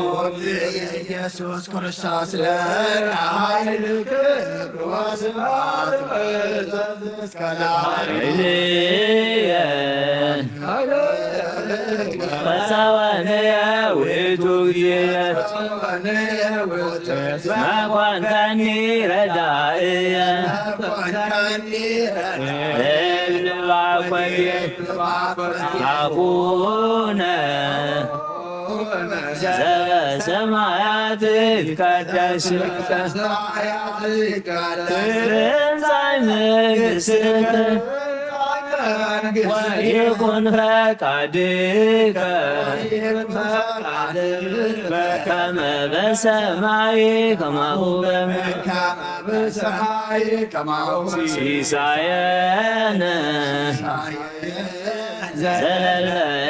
ኢየሱስ ክርስቶስ ለከ ኃይል ክብር ወስብሐት ወእዘዝ እስከ ለዓለም። ኃይልየ ፈሳወንየ ውእቱ እግዚእ መኮንከኒ ረዳእየ እብል ባኮቴ አቡነ ዘበሰማያት ይትቀደስ ስምከ ትምጻእ መንግሥትከ ወይኩን ፈቃድከ በከመ በሰማይ ከማሁ በምድር። ሲሳየነ ዘለለ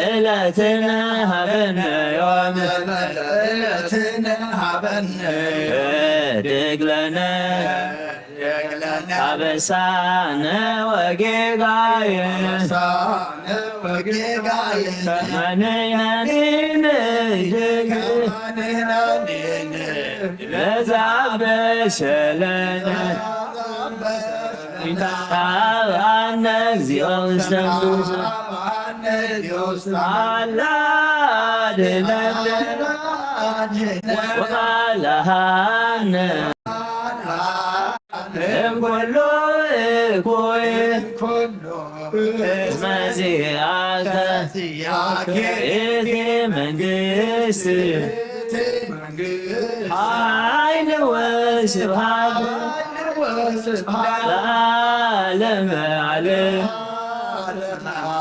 ዕለትነ ሀበነ ዮም። ህድግ ለነ አበሳነ ወጌጋየነ አበሳነ ወጌጋየነ ከመንነኒ ንድግ ከመንነኒ ንድግ ለዛበሰለነ ለዛበሰለነ አብአነ እግዚኦ ውስተ አብአነ እግዚኦ ውስተ አላ አድነነ ወባልሃነ እምኩሉ እኩይ እስመ ዚአከ ይእቲ መንግስት ኃይል ወስብሐት ለዓለመ ዓለም።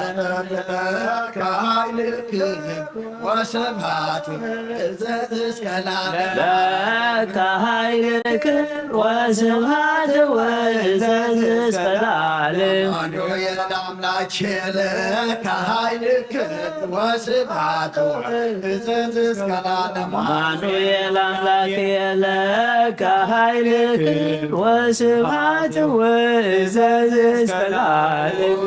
ለከ ኃይል ክብር ወስብሐት ወእዘዝ እስከ ለዓለም። ለከ ኃይል ክብር ወስብሐት ወእዘዝ እስከ ለዓለም። አማኑኤል አምላኬ ለከ ኃይል ክብር ወስብሐት ወእዘዝ እስከ ለዓለም። አማኑኤል አምላኬ ለከ ኃይል ክብር ወስብሐት ወእዘዝ እስከ ለዓለም።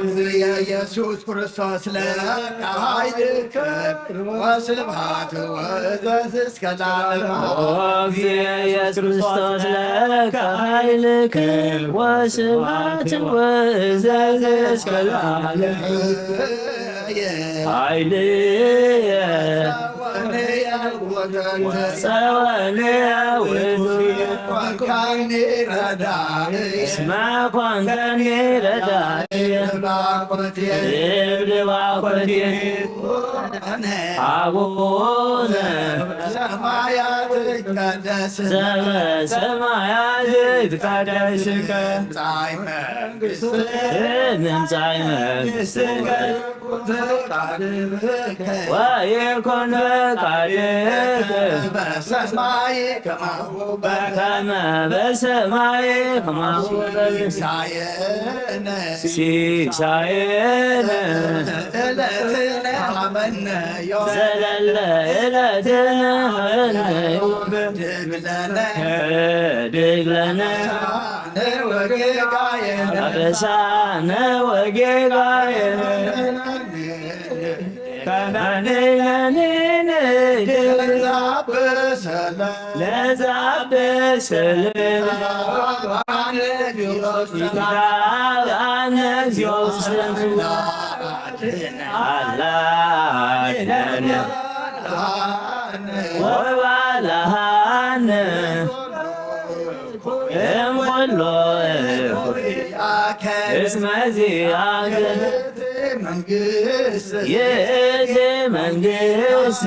ኢየሱስ ክርስቶስ ለከ ኃይል ክብር ወስብሐት ወእዘዝ እስከ ለዓለም። ኦ እግዚእ ኢየሱስ ክርስቶስ ለከ ኃይል ክብር ወስብሐት ወእዘዝ እስከ ለዓለም። ኃይልየ ጸወንየ ውእቱ እስመ ኮንከኒ ረዳእየ። እብሊ ባኮቴ አቡነ ዘበሰማያት ይትቀደስ ስምከ። ትምጻእ መንግስትከ ወይኩን ፈቃድከ በከመ በሰማይ ከማሁ በምድር። ሲሳየነ ዘለለ ዕለትነ ሀበነ ዮም። ህድግ ለነ አበሳነ ወጌጋየነ ከመ ንሕነኒ ንድግ ለዘአበሰለነ ይትብአነ እግዚኦ ውስተ አላ አድነነ ወባልሃነ እምኩሎ እስመ ዚአከ ይእቲ መንግስት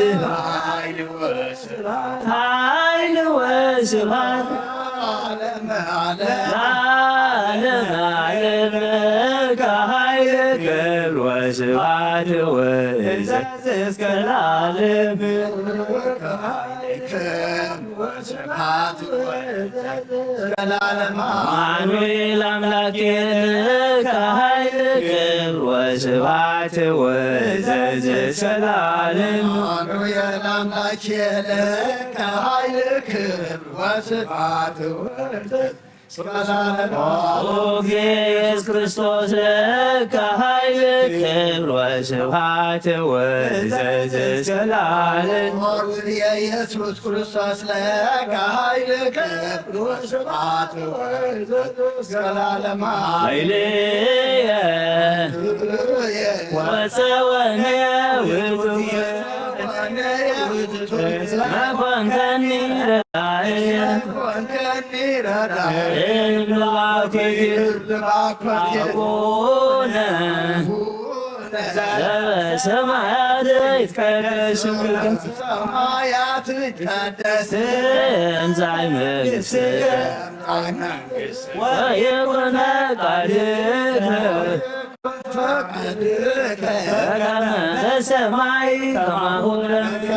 ኃይል ወስብሐት ለዓለመ ዓለም። ለዓለመ ዓለም ለከ ኃይል ክብር ወስብሐት ወእዘዝ እስከ ለዓለም። ለከ ኃይል ክብር ወስብሐት ወእዘዝ እስከ ለዓለም። አማኑኤል አምላኬ ለከ ኃይል ክብር ወስብሐት ወእዘዝ እስከ ለዓለም። አማኑኤል አምላኬ ለከ ኃይል ክብር ወስብሐት ወእዘዝ እስከ ለዓለም። ኦ ኢየሱስ ክርስቶስ ለከ ኃይል ክብር ወስብሐት ወእዘዝ እስከ ለዓለም። ኦ ኢየሱስ ክርስቶስ ለከ ኃይል ክብር ወስብሐት ወእዘዝ እስከ ለዓለም። ኃይልየ ወፀወንየ ውእቱ መኮንከኒ ረዳእየ። እብሊ ባኮቴ አቡነ ዘበሰማያት ይትቀደስ ስምከ። ትምጻእ መንግስትከ ወይኩን ፈቃድከ በከመ በሰማይ ከማሁ በምድር።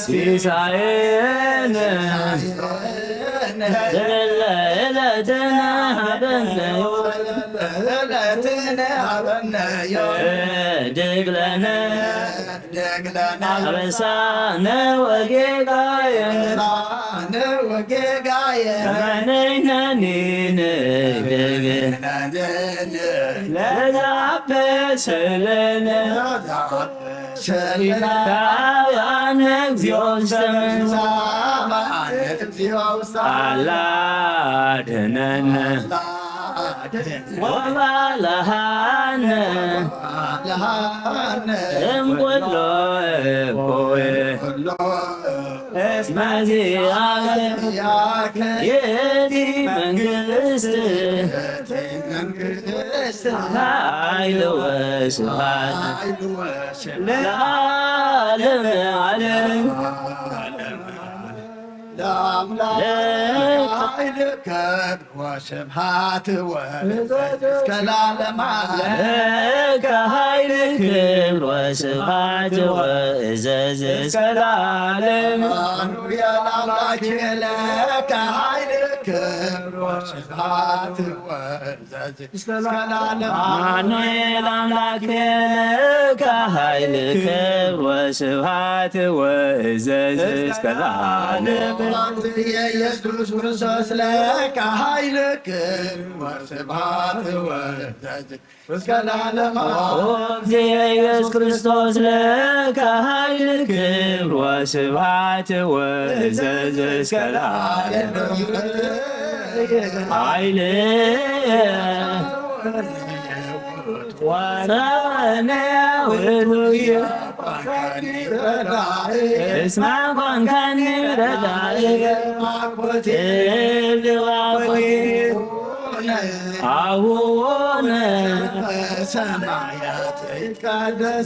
ሲሳየነ ዘለለ ዕለትነ ሀበነ ዮም። ሀበነ ዮም። እድግ ለነ እድግ ለነ አበሳነ ወጌጋየነ። አበሳነ ወጌጋየነ። ከመ ንሕነኒ ንእደግ ለዘአበሰ ለነ። ሰላም እግዚኦ ውስተ ምድር። አላ አድነነ ወባልሃነ እምኩሎ እኩይ። እስመ ዚአከ ይእቲ መንግስት ኃይል ወስብሐት ለዓለመ ዓለም። ለአምላክ ኃይል ክብር ወስብሐት ወእዘዝ እስከ ለዓለመ ዓለም። ለከ ኃይል ክብር ወስብሐት ወእዘዝ እስከ ለዓለም። አሜን። ለአምላክ ለከ ኃይል ክብር ወስብሐት ወእዘዝ እስከ ለዓለም። አሜን። ለአምላክ ለከ ኃይል ክብር ወስብሐት ወእዘዝ እስከ ለዓለም። የኢየሱስ ክርስቶስ ለከ ኃይል ክብር ወስብሐት ወእዘዝ እስከ ለዓለም። ኦ እግዚእ ኢየሱስ ክርስቶስ ለከ ኃይል ክብር ወስብሐት ወእዘዝ እስከ ለዓለም። ኃይል ወሰነ ውእቱ እስመ ኮንከኒ ረዳኢ። እብል አቡነ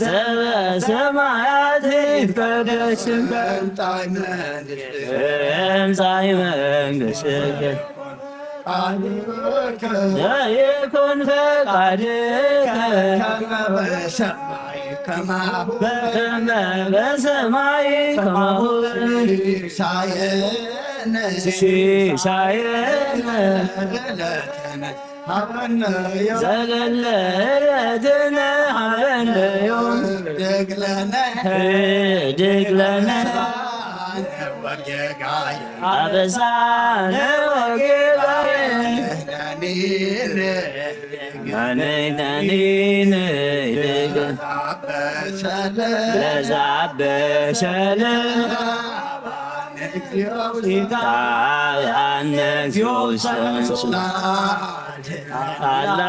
ዘበሰማያት ይትቀደስ ስምከ። ትምጻእ መንግሥትከ። ዘይኩን ፈቃድከ በከመ በሰማይ ከማሁ። ሲሳየነ ዘለለ ዕለትነ ሀበነ ዮም። ህድግ ለነ አበሳነ ወጌጋየነ። ነኒ ነኒ ንህድግ ለዘ አበሰ ለነ። አነ እግዚኦ ውስተ አላ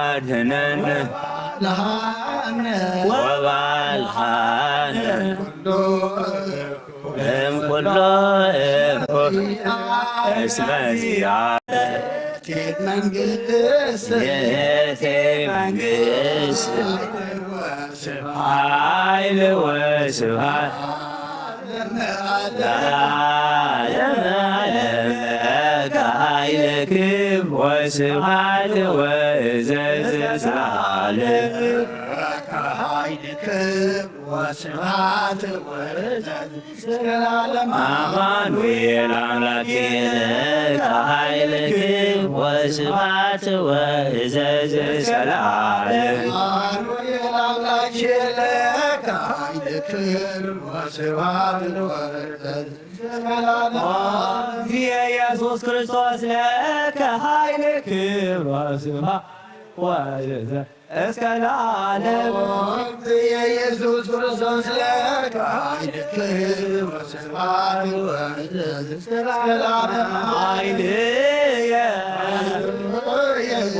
አድነነ ወባልሃነ እምኩሎ እኩይ። እስመ ዚአከ መንግስት ይእቲ መንግስት ኃይል ወስብሐት ለዓለመ ዓለም። ለከ ኃይል ክብር ወስብሐት ወእዘዝ እስከ ለዓለም። ለከ ኃይል ክብር ወስብሐት ወእዘዝ እስከ ለዓለም። አማኑኤል አምላኬ ለከ ኃይል ክብር ወስብሐት ወእዘዝ እስከ ለዓለም። አማኑኤል አምላኬ ለከ ኃይል ክብር ወስብሐት ወእዘዝ እስከ ለዓለም። ኦ እግዚእ ኢየሱስ ክርስቶስ ለከ ኃይል ክብር ወስብሐት ወእዘዝ እስከ ለዓለም። ኦ እግዚእ ኢየሱስ ክርስቶስ ለከ ኃይል ክብር ወስብሐት ወእዘዝ እስከ ለዓለም። ኃይልየ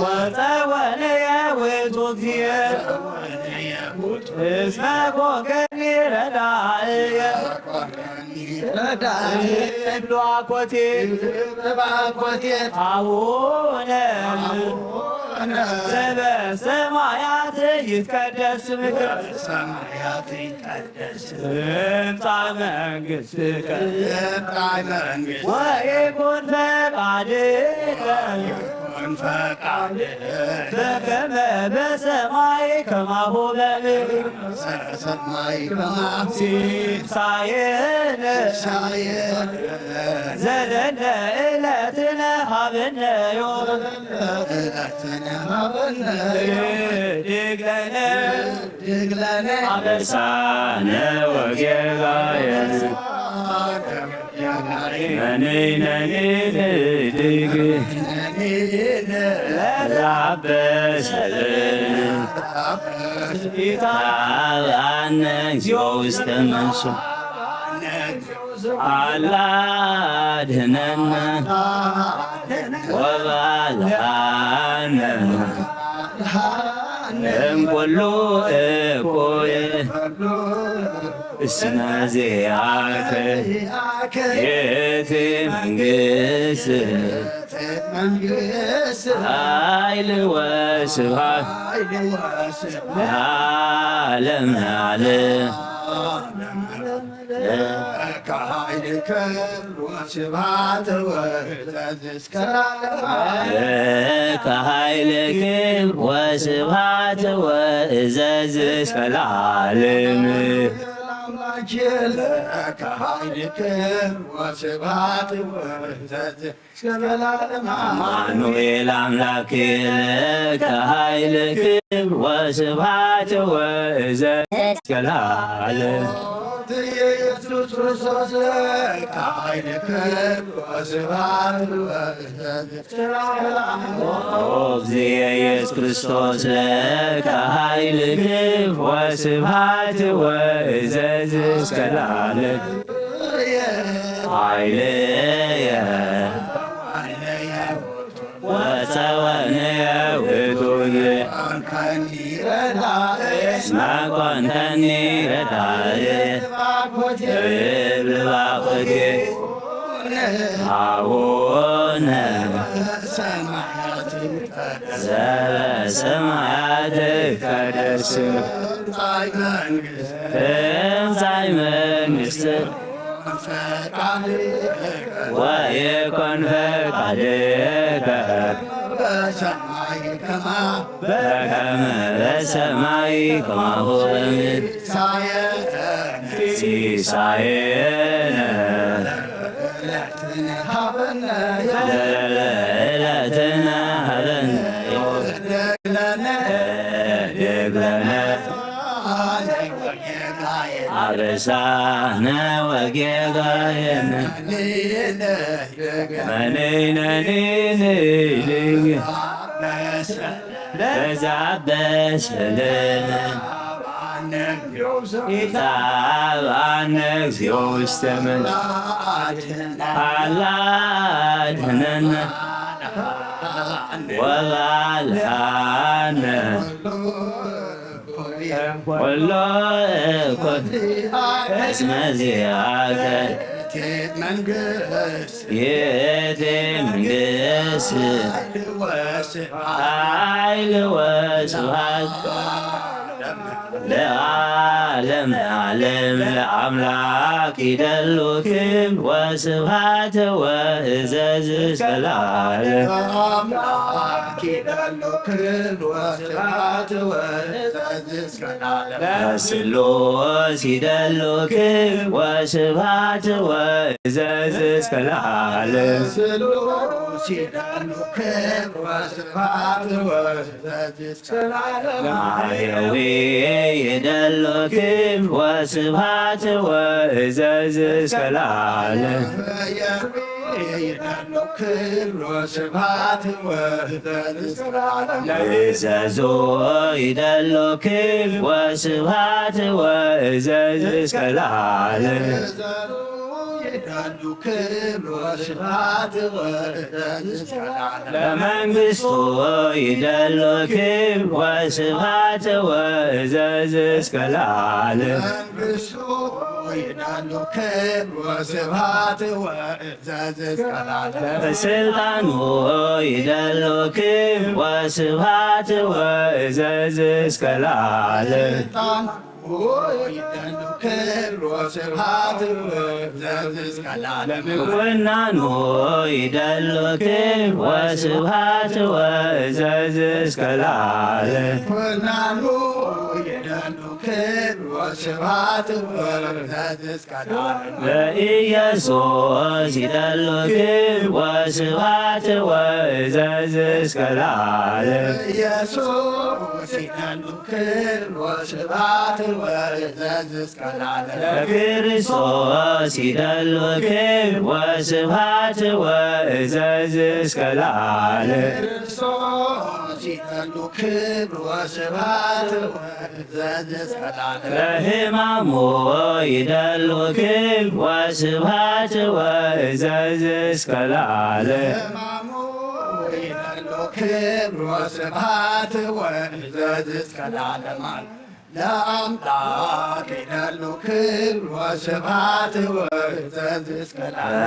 ወጸወንየ ውእቱ እግዚእ እስመ ኮንከኒ ረዳእየ። ረዳእየ እብሉ አኮቴት እብሉ አኮቴት አቡነ አቡነ ዘበሰማያት ይትቀደስ ስምከ። ሰማያት ይትቀደስ ትምጻእ መንግሥትከ። ትምጻእ መንግሥትከ። ወይኩን ፈቃድከ። ፈቃድከ በከመ በሰማይ ከማሁ በምድር። በሰማይ ከማሁ ሲሳየነ ሲሳየነ ዘለለ ዕለትነ ሀበነ ዮም። ዘለለ ዕለትነ ሀበነ ዮም። ህድግ ለነ ህድግ ለነ አበሳነ ወጌጋየነ። ነኒ ነኒ ንህድግ ለዘአበሰለነ። ኢታብአነ እግዚኦ ውስተ መንሱት አላ አድህነነ ወባልዓነ እምኩሉ እኩይ እስመ ዚአከ ይእቲ መንግስት ኃይል ወስብሐት ለዓለመ ዓለም። ለከ ኃይል ክብር ወስብሐት ወእዘዝ እስከ ለዓለመ ዓለም። ለከ ኃይል ክብር ወስብሐት ወእዘዝ እስከ ለዓለም። ለአምላክ ለከ ኃይል ክብር ወስብሐት ወእዘዝ አማኑኤል አምላክ ለከ ኃይል ክብር ወስብሐት ወእዘዝ እስከ ለዓለም። ኢየሱስ ክርስቶስ ለከ ኃይል ክብር ወስብሐት ወእዘዝ እስከ ለዓለም። ኦ እግዚእ ኢየሱስ ክርስቶስ ለከ ኃይል ክብር ወስብሐት ወእዘዝ እስከ ለዓለም። ኃይልየ ወጸወንየ ውእቱ እስመ ኮንከኒ ረዳየ። እብል ባኮቴ አቡነ ዘበሰማያት ይትቀደስ። ትምጻእ መንግስት ወይኩን ፈቃድከ በከመ በሰማይ ከማሁ በምድር። ሲሳየነ ዘለለ ዕለትነ ሀበነ። ህድግ ለነ አበሳነ ወጌጋየነ። መነይነኒ ንህድግ ለዘአበሰለነ። ኢታብአነ እግዚኦ ውስተ መንሱት አላ አድህነነ ወባልዓነ ኩሎ እኩይ እስመ ዚአከ መንግስት ይእቲ መንግስት ኃይል ወስብሐት ለዓለመ ዓለም። ለአምላክ ይደሉ ክብር ወስብሐት ወእዘዝ እስከ ለዓለም። ለአምላክ ይደሉ ክብር ወስብሐት ወእዘዝ እስከ ለዓለም። ለስሉስ ይደሉ ክብር ወስብሐት ወእዘዝ እስከ ለዓለም። ለስሉስ ይደሉ ክብር ወስብሐት ወእዘዝ እስከ ለዓለም። ለማሕየዊ ይደሉ ክብር ወስብሐት ወእዘዝ እስከ ለዓለም። ለማሕየዊ ይደሉ ክብር ወስብሐት ወእዘዝ እስከ ለዓለም። ለእዘዞ ይደሉ ክብር ወስብሐት ወእዘዝ እስከ ለዓለም። ለእዘዞ ይደሉ ክብር ወስብሐት ወእዘዝ እስከ ለዓለም። ለመንግስቱ ይደሉ ክብር ወስብሐት ወእዘዝ እስከ ለዓለም። ለመንግስቱ ይደሉ ክብር ወስብሐት ወእዘዝ እስከ ለዓለም። ለስልጣኑ ይደሉ ክብር ወስብሐት ወእዘዝ እስከ ለዓለም። ለስልጣኑ ይደሉ ክብር ወስብሐት ወእዝዝ እስከ ለዓለም። ምኩናኑ ይደሉ ክብር ወስብሐት ወእዝዝ እስከ ለዓለም። ምኩናኑ ይደሉ ክብር ወስብሐት ወእዝዝ እስከ ለዓለም። ለኢየሱስ ይደሉ ክብር ወስብሐት ወእዝዝ እስከ ለዓለም። ኢየሱስ ይደሉ ክብር ወስብሐት ወእዝዝ እስከ ለዓለም። ለክርስቶስ ይደሉ ክብር ወስብሐት ወእዝዝ እስከ ለዓለም። ክርስቶስ ይደሉ ክብር ወስብሐት ወእዝዝ እስከ ለዓለም። ለሕማሙ ይደሉ ክብር ወስብሐት ወእዝዝ እስከ ለዓለም። ሕማሙ ይደሉ ክብር ወስብሐት ወእዝዝ እስከ ለዓለም። ለአምላክ ይደሉ ክብር ወስብሐት ወእዝዝ እስከ ለዓለም።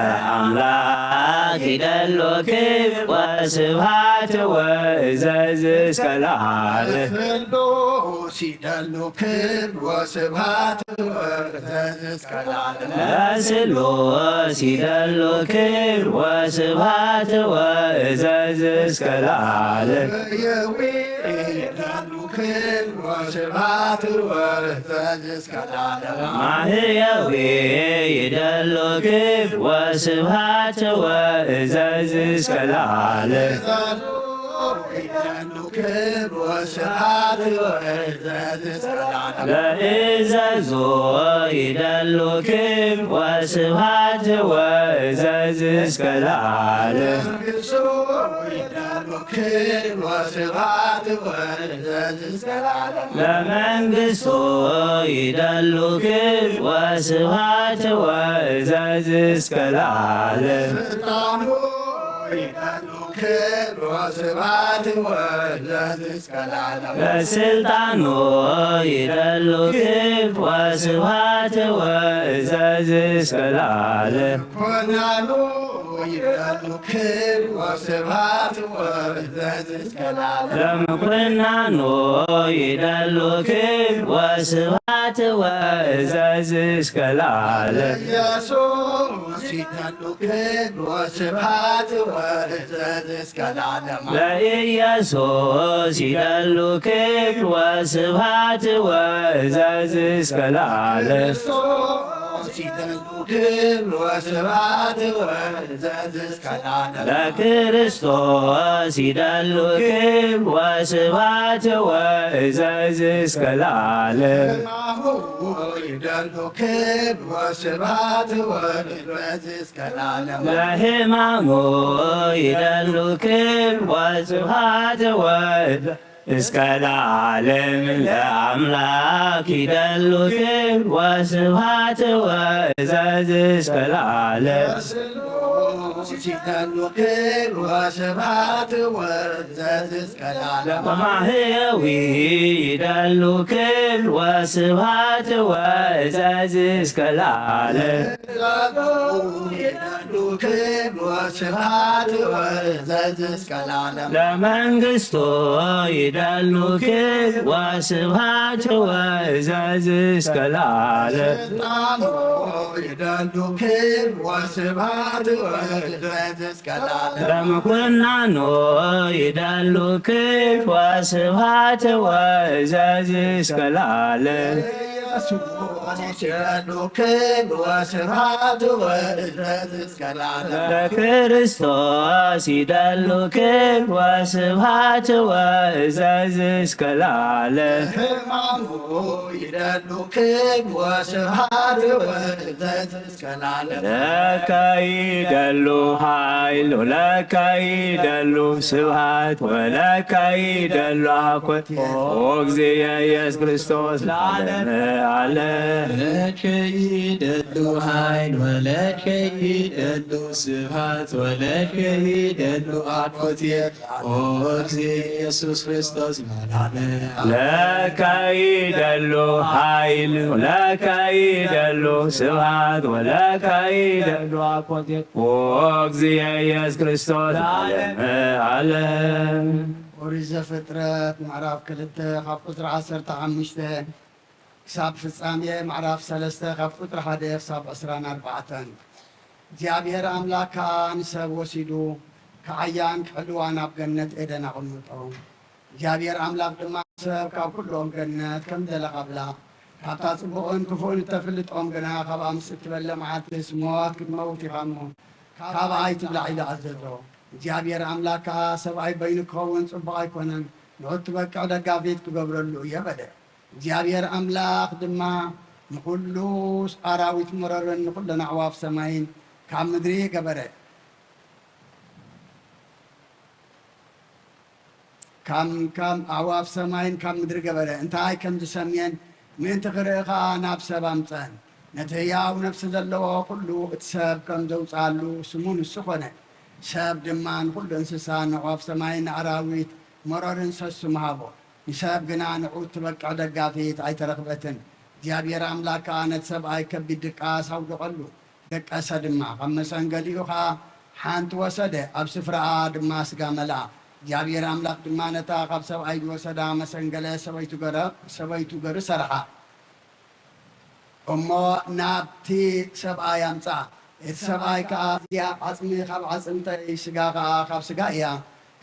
ለአምላክ ይደሉ ክብር ወስብሐት ወእዝዝ እስከ ለዓለም። ለስሉስ ይደሉ ክብር ወስብሐት ወእዝዝ እስከ ለዓለም። ለስሉስ ይደሉ ክብር ወስብሐት ወእዝዝ እስከ ለዓለም። የዊ ይደሉ ክብር ወስብሐት ወእዝዝ እስከ ለዓለም። ማህየዊ ይደሉ ክብር ወስብሐት ወእዝዝ እስከ ለዓለም። ይደሉ ክብር ወስብሐት ወእዝዝ እስከ ለዓለም። ለእዘዞ ይደሉ ክብር ወስብሐት ወእዝዝ እስከ ለዓለም። መንግስቱ ይደሉ ክብር ወስብሐት ወእዝዝ እስከ ለዓለም። ለመንግስቱ ይደሉ ክብር ወስብሐት ወእዝዝ እስከ ለዓለም። ስልጣኑ ይደሉ ክብር ወስብሐት ወእዝዝ እስከ ለዓለም። ለስልጣኑ ይደሉ ክብር ወስብሐት ወእዝዝ እስከ ለዓለም። ኮናኑ ይደሉ ክብር ወስብሐት ወእዝዝ እስከ ለዓለም። ለምኩናኑ ይደሉ ክብር ወስብሐት ወእዝዝ እስከ ለዓለም። ኢየሱስ ይደሉ ክብር ወስብሐት ወእዝዝ እስከ ለዓለም። ለኢየሱስ ይደሉ ክብር ወስብሐት ወእዝዝ እስከ ለዓለም። ክርስቶስ ይደሉ ክብር ወስብሐት ወእዝዝ እስከ ለዓለም። ለክርስቶስ ይደሉ ክብር ወስብሐት ወእዝዝ እስከ ለዓለም። ሕማሙ ይደሉ ክብር ወስብሐት ወእዝዝ እስከ ለዓለም። ለሕማሙ ይደሉ ክብር ወስብሐት ወእዝዝ እስከ ለዓለም። ለአምላክ ይደሉ ክብር ወስብሐት ወእዝዝ እስከ ለዓለም። ለስሉስ ይደሉ ክብር ወስብሐት ወእዝዝ እስከ ለዓለም። ማህየዊ ይደሉ ክብር ወስብሐት ወእዝዝ እስከ ለዓለም። ይደሉ ክብር ወስብሐት ወእዝዝ እስከ ለዓለም። ለመንግስቱ ይደሉ ክብር ወስብሐት ወእዝዝ እስከ ለዓለም። ስልጣኑ ይደሉ ክብር ወስብሐት ወእዝዝ እስከ ለዓለም። ለምኩናኑ ይደሉ ክብር ወስብሐት ወእዝዝ እስከ ለዓለም። ኢየሱስ ይደሉ ክብር ወስብሐት ወእዝዝ እስከ ለዓለም። ለክርስቶስ ይደሉ ክብር ወስብሐት ወእዝዝ እስከ ለዓለም። ሕማሙ ይደሉ ክብር ወስብሐት ወእዝዝ እስከ ለዓለም። ለከ ይደሉ ኃይል ወለከ ይደሉ ስብሐት ወለከ ይደሉ አኮቴት ኦ እግዚእ ኢየሱስ ክርስቶስ ለዓለመ ዓለም። ለከ ይደሉ ኃይል ወለከ ይደሉ ስብሐት ወለከ ይደሉ አኮቴት ኦ እግዚእ ኢየሱስ ክርስቶስ ለዓለመ ዓለም። ለከ ይደሉ ኃይል ወለከ ይደሉ ስብሐት ወለከ ይደሉ አኮቴት ኦ እግዚእ ኢየሱስ ክርስቶስ ለዓለመ ዓለም። ኦሪት ዘፍጥረት ምዕራፍ ክልተ ካብ ቁጽሪ ዓሰርተ ሓሙሽተ ክሳብ ፍጻሜ ምዕራፍ ሰለስተ ካብ ቁጽሪ ሓደ ክሳብ ዕስራን ኣርባዕተን። እግዚኣብሔር ኣምላኽ ከኣ ንሰብ ወሲዱ ክዓያን ክሕልዋን ኣብ ገነት ኤደን ኣቐመጦ። እግዚኣብሔር ኣምላኽ ድማ ንሰብ ካብ ኩሎም ገነት ከም ደለ ቐብላ። ካብታ ጽቡቕን ክፉእን እተፍልጥ ኦም ግና ካብኣ ምስ እትበልዕ መዓልትስ ሞት ክትመውት ኢኻ እሞ፣ ካብኣ ኣይትብላዕ ኢሉ ኣዘዞ። እግዚኣብሔር ኣምላኽ ከኣ፣ ሰብኣይ በይኑ ክኸውን ጽቡቕ ኣይኮነን፣ ንዑ እትበቅዕ ደጋፊት ክገብረሉ እየ በለ። እግዚኣብሔር ኣምላኽ ድማ ንኹሉ ኣራዊት መረርን ንኹለን ኣዕዋፍ ሰማይን ካብ ምድሪ ገበረ። ከም ከም ኣዕዋፍ ሰማይን ካብ ምድሪ ገበረ። እንታይ ከም ዝሰምየን ምእንቲ ክርኢ ኸኣ ናብ ሰብ ኣምጸን። ነቲ ህያው ነፍሲ ዘለዎ ኩሉ እቲ ሰብ ከም ዘውጽኣሉ ስሙ ንሱ ኾነ። ሰብ ድማ ንኹሉ እንስሳ፣ ንኣዕዋፍ ሰማይን ንኣራዊት መረርን ሰስሙ ሃቦ። ንሰብ ግና ንዑ እትበቅዕ ደጋፊት ኣይተረኽበትን። እግዚኣብሔር ኣምላኽ ከኣ ነቲ ሰብኣይ ከቢድ ድቃስ ኣውደቐሉ። ደቀሰ ድማ፣ ካብ መሰንገሊኡ ኸኣ ሓንቲ ወሰደ፣ ኣብ ስፍራኣ ድማ ስጋ መልኣ። እግዚኣብሔር ኣምላኽ ድማ ነታ ካብ ሰብኣይ ዝወሰዳ መሰንገለ ሰበይቱ ገረ-፣ ሰበይቱ ገሩ ሰርሓ። እሞ ናብቲ ሰብኣይ ኣምጽኣ። እቲ ሰብኣይ ከኣ፣ "እዚኣ ዓጽሚ ካብ ዓጽምተይ፣ ስጋ ከኣ ካብ ስጋ እያ፣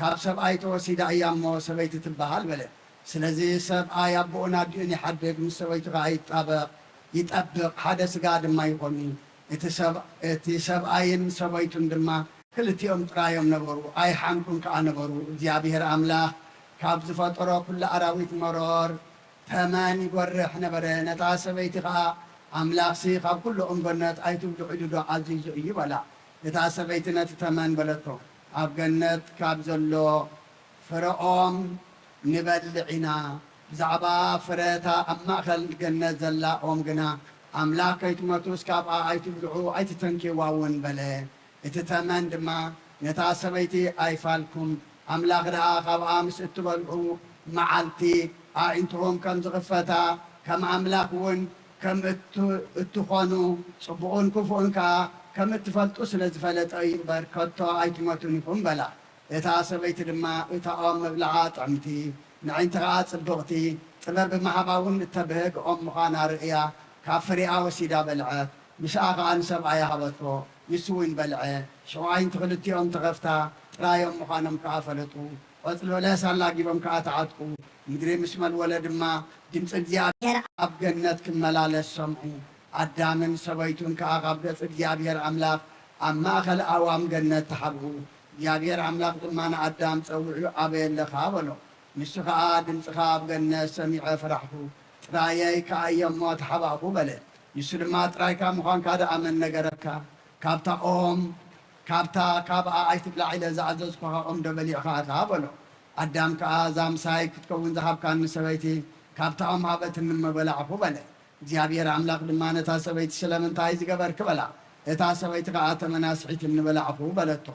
ካብ ሰብኣይ ተወሲዳ እያ እሞ ሰበይቲ ትበሃል" በለ። ስለዚ ሰብኣይ ኣቦኡን ኣዲኡን ይሓድግ፣ ምስ ሰበይቱ ከኣ ይጣበቕ፣ ይጠብቕ፣ ሓደ ስጋ ድማ ይኾኑ። እቲ ሰብ-፣ እቲ ሰብኣይን ሰበይቱን ድማ ክልቲኦም ጥራዮም ነበሩ፣ ኣይሓምቁን ከኣ ነበሩ። እግዚኣብሔር ኣምላኽ ካብ ዝፈጠሮ ኩሉ ኣራዊት መሮር ተመን ይጎርሕ ነበረ። ነታ ሰበይቲ ኸኣ፣ "ኣምላኽሲ ካብ ኩሉ ኦም ገነት ኣይትብልዑ ኢሉ ዶ ኣዚዙ እዩ?" በላ። እታ ሰበይቲ ነቲ ተመን በለቶ፣ "ኣብ ገነት ካብ ዘሎ ፍረ ኦም ንበልዕ ኢና። ብዛዕባ ፍረ እታ ኣብ ማእከል ገነት ዘላ ኦም ግና፣ ኣምላኽ ከይትመቱስ ካብኣ ኣይትብልዑ ኣይትተንክይዋ እውን" በለ። እቲ ተመን ድማ ነታ ሰበይቲ፣ "ኣይፋልኩም፣ ኣምላኽ ደኣ ካብኣ ምስ እትበልዑ መዓልቲ ኣዒንትኹም ከም ዝኽፈታ፣ ከም ኣምላኽ እውን ከም እት-፣ እትኾኑ፣ ጽቡቕን ክፉእን ከኣ ከም እትፈልጡ ስለ ዝፈለጠ እዩ እምበር፣ ከቶ ኣይትሞቱን ኢኹም" በላ። እታ ሰበይቲ ድማ፣ "እታ ኦም ምብልዓ ጥዕምቲ፣ ንዕንቲ ኸኣ ጽብቕቲ፣ ጥበብ ብምሃባ እውን እተብህግ ኦም ምዃና ርእያ፣ ካብ ፍሬኣ ወሲዳ በልዐት። ምስኣ ኸኣ ንሰብኣያ ሃበቶ፣ ንሱ እውን በልዐ። ሽዑ ኣዒንቲ ክልቲኦም ተኸፍታ፣ ጥራዮም ምዃኖም ከኣ ፈለጡ። ቈጽሊ በለስ ኣላጊቦም ከኣ ተዓጥቁ። ምድሪ ምስ መልወለ ድማ ድምጺ እግዚኣብሔር ኣብ ገነት ክመላለስ ሰምዑ። ኣዳምን ሰበይቱን ከኣ ካብ ገጽ እግዚኣብሔር ኣምላኽ ኣብ ማእከል ኣእዋም ገነት ተሓብኡ። እግዚኣብሔር ኣምላኽ ድማ ንኣዳም ጸዊዑ፣ ኣበይ ኣለኻ? በሎ። ንሱ ኸኣ፣ ድምጽኻ ኣብ ገነት ሰሚዐ ፈራሕኩ፣ ጥራየይ ከኣ እየ እሞ ተሓባእኩ በለ። ንሱ ድማ፣ ጥራይካ ምዃንካ ደኣ መን ነገረካ? ካብታ ኦም፣ ካብታ ካብኣ ኣይትብላዕ ኢለ ዝኣዘዝኩኻ ኦም ዶ በሊዕኻ ኢኻ? በሎ። ኣዳም ከኣ፣ እዛ ምሳይ ክትከውን ዝሃብካኒ ሰበይቲ ካብታ ኦም ሃበትኒ እሞ በላዕኩ በለ። እግዚኣብሔር ኣምላኽ ድማ ነታ ሰበይቲ፣ ስለምንታይ ዝገበርኪ? በላ። እታ ሰበይቲ ኸኣ፣ ተመን ኣስሒትኒ በላዕኹ በለቶ።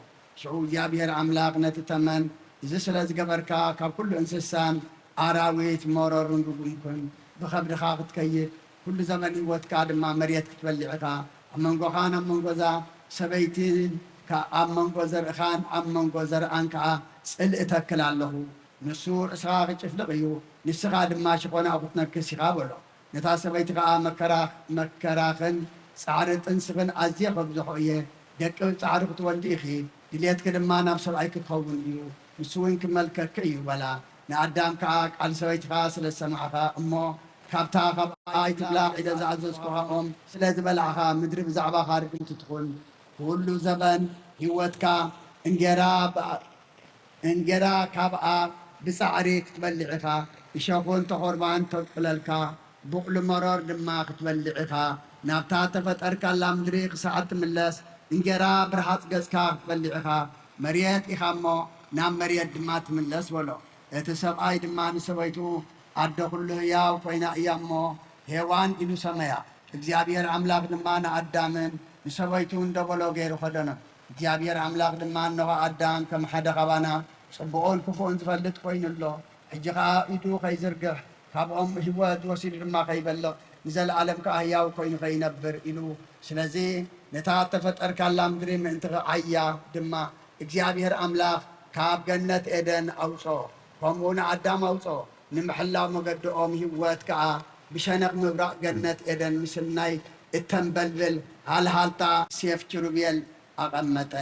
ሽዑ እግዚኣብሔር ኣምላኽ ነቲ ተመን፣ እዚ ስለ ዝገበርካ፣ ካብ ኩሉ እንስሳን ኣራዊት መረሩን ርጉምኩን፣ ብኸብድኻ ክትከይድ፣ ኩሉ ዘመን ህይወትካ ድማ መሬት ክትበልዕ ኢኻ። ኣብ መንጎኻን ኣብ መንጎዛ ሰበይትን ከ-፣ ኣብ መንጎ ዘርእኻን ኣብ መንጎ ዘርኣን ከኣ ጽልኢ እተክል ኣለኹ። ንሱ ርእስኻ ክጭፍልቕ እዩ፣ ንስኻ ድማ ሽኾናኡ ክትነክስ ኢኻ በሎ። ነታ ሰበይቲ ኸኣ፣ መከራ-፣ መከራኽን ጻዕሪ ጥንስኽን ኣዝየ ኸብዝሖ እየ፣ ደቂ ብጻዕሪ ክትወልዲ ኢኺ፣ ድሌትኪ ድማ ናብ ሰብኣይኪ ክኸውን እዩ፣ ንሱ እውን ክመልከኪ እዩ በላ። ንኣዳም ከኣ፣ ቃል ሰበይትኻ ስለ ዝሰማዕካ እሞ፣ ካብታ ካብኣ ኣይትብላዕ ኢለ ዝኣዘዝኩኻ ኦም ስለ ዝበላዕኻ፣ ምድሪ ብዛዕባኻ ርግምቲ ትኹን። ኩሉ ዘበን ህይወትካ እንጌራ ብ-፣ እንጌራ ካብኣ ብጻዕሪ ክትበልዕ ኢኻ፣ እሾኽን ተኾርባን ተብቁለልካ፣ ቡቕሊ መሮር ድማ ክትበልዕ ኢኻ። ናብታ እተፈጠርካላ ምድሪ ክሳዕ እትምለስ፣ እንጌራ ብርሃጽ ገጽካ ክትበልዕ ኢኻ። መሬት ኢኻ እሞ፣ ናብ መሬት ድማ ትምለስ በሎ። እቲ ሰብኣይ ድማ ንሰበይቱ፣ ኣደ ኹሉ ህያው ኰይና እያ እሞ፣ ሄዋን ኢሉ ሰመያ። እግዚኣብሔር ኣምላኽ ድማ ንኣዳምን ንሰበይቱን ደበሎ ገይሩ ኸደኖም። እግዚኣብሔር ኣምላኽ ድማ፣ እንሆ፣ ኣዳም ከም ሓደ ኻባና ጽቡቕን ክፉእን ዝፈልጥ ኰይኑ ኣሎ። ሕጂ ኸኣ ኢዱ ኸይዝርግሕ፣ ካብ ኦም ህይወት ወሲዱ ድማ ኸይበልዕ፣ ንዘለኣለም ከኣ ህያው ኰይኑ ኸይነብር ኢሉ። ስለዚ ነታ እተፈጠርካላ ምድሪ ምእንቲ ኽዓያ ድማ እግዚኣብሔር ኣምላኽ ካብ ገነት ኤደን ኣውጽኦ፣ ከምኡ ንኣዳም ኣውጽኦ። ንምሕላው መገዲ ኦም ህይወት ከኣ ብሸነኽ ምብራቕ ገነት ኤደን ምስናይ እተንበልብል ሃልሃልታ ሴፍ ኪሩቤል ኣቐመጠ።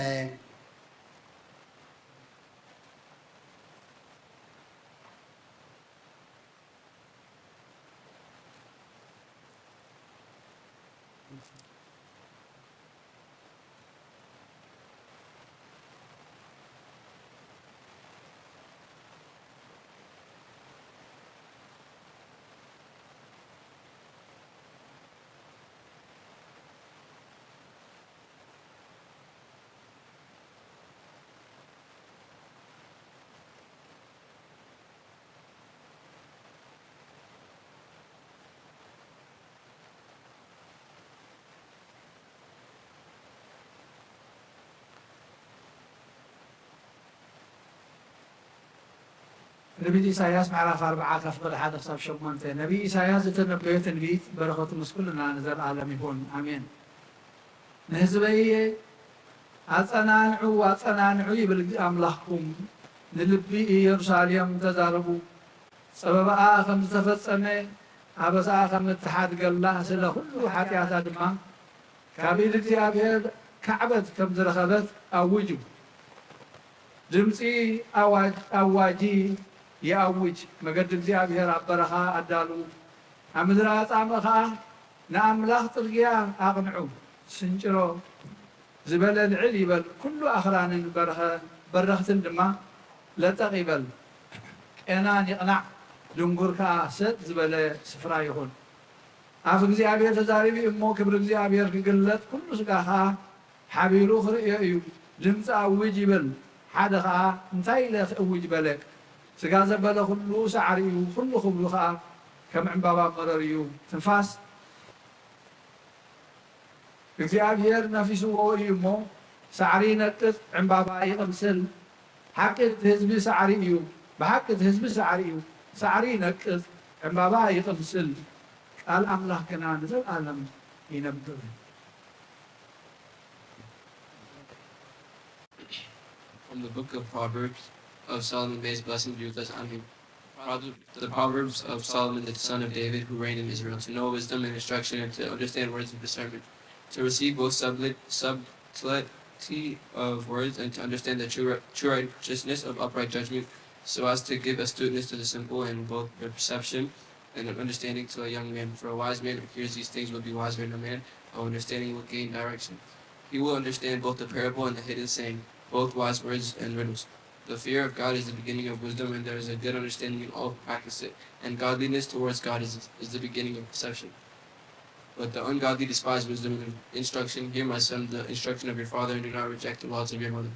ትንቢት ኢሳይያስ ምዕራፍ ኣርብዓ ካብ ፍቕዲ ሓደ ክሳብ ሸሞንተ። ነቢይ ኢሳይያስ ዝተነበዮ ትንቢት በረኸቱ ምስ ኩልና ንዘለኣለም ይኹን። ኣሜን። ንህዝበይ'የ ኣጸናንዑ፣ ኣጸናንዑ ይብል ኣምላኽኩም፣ ንልቢ ኢየሩሳሌም ተዛረቡ። ጸበባኣ ከም ዝተፈጸመ፣ ኣበሳኣ ከም እትሓድገላ፣ ስለ ኩሉ ሓጢኣታ ድማ ካብ ኢድ እግዚኣብሔር ካዕበት ከም ዝረኸበት ኣውጁ። ድምጺ ኣዋጅ-፣ ኣዋጂ ይኣውጅ፣ መገዲ እግዚኣብሔር ኣብ በረኻ ኣዳልዉ፣ ኣብ ምድሪ ኣጻምእ ኸኣ ንኣምላኽ ጽርግያ ኣቕንዑ። ስንጭሮ ዝበለ ልዕል ይበል፣ ኩሉ ኣኽራንን በረኸ-፣ በረኽትን ድማ ለጠቕ ይበል። ቄናን ይቕናዕ፣ ድንጉር ከኣ ሰጥ ዝበለ ስፍራ ይኹን። ኣፍ እግዚኣብሔር ተዛሪቡ እዩ እሞ፣ ክብሪ እግዚኣብሔር ክግለጥ፣ ኩሉ ስጋ ከኣ ሓቢሩ ክርእዮ እዩ። ድምጺ ኣውጅ ይበል፣ ሓደ ኸኣ እንታይ ኢለ ክእውጅ በለ። ስጋ ዘበለ ኩሉ ሳዕሪ እዩ፣ ኩሉ ክብሉ ኸኣ ከም ዕምባባ መረር እዩ። ትንፋስ እግዚኣብሔር ነፊስዎ እዩ እሞ፣ ሳዕሪ ይነቅጽ፣ ዕምባባ ይቕምስል። ሓቂ እቲ ህዝቢ ሳዕሪ እዩ፣ ብሓቂ እቲ ህዝቢ ሳዕሪ እዩ። ሳዕሪ ይነቅጽ፣ ዕምባባ ይቕምስል፣ ቃል ኣምላኽ ግና ንዘለኣለም ይነብር። From the book of Proverbs of Solomon, may his blessing be with us. Amen. Proverbs, the Proverbs of Solomon, the son of David, who reigned in Israel, to know wisdom and instruction, and to understand words of discernment, to receive both subtlet-, subtlety of words, and to understand the true, true righteousness of upright judgment, so as to give astuteness to the simple, and both the perception and an understanding to a young man. For a wise man who hears these things will be wiser than a man of understanding will gain direction. He will understand both the parable and the hidden saying, both wise words and riddles. The fear of God is the beginning of wisdom, and there is a good understanding in all who practice it. And godliness towards God is, is the beginning of perception. But the ungodly despise wisdom and instruction. Hear, my son, the instruction of your father, and do not reject the laws of your mother.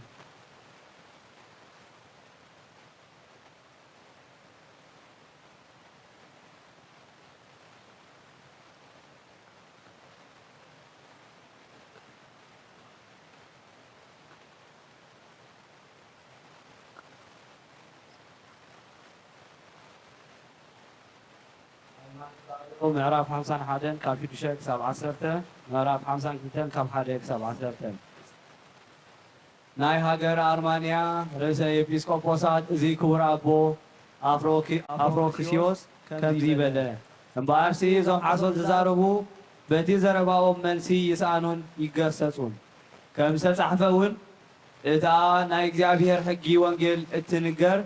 ምዕራፍ ሓምሳን ሓደን ካብ ሽዱሽተ ክሳብ ዓሰርተ፣ ምዕራፍ ሓምሳን ክልተን ካብ ሓደ ክሳብ ዓሰርተ። ናይ ሃገረ ኣርማንያ ርእሰ ኤጲስቆጶሳት እዚ ክቡር ኣቦ ኣፍሮኪ-፣ ኣፍሮክስዮስ ከምዚ በለ፣ እምበኣርሲ እዞም ዓሶት ዝዛረቡ በቲ ዘረባኦም መልሲ ይስኣኑን ይገሰጹን። ከም ዝተጻሕፈ እውን እታ ናይ እግዚኣብሔር ሕጊ ወንጌል እትንገር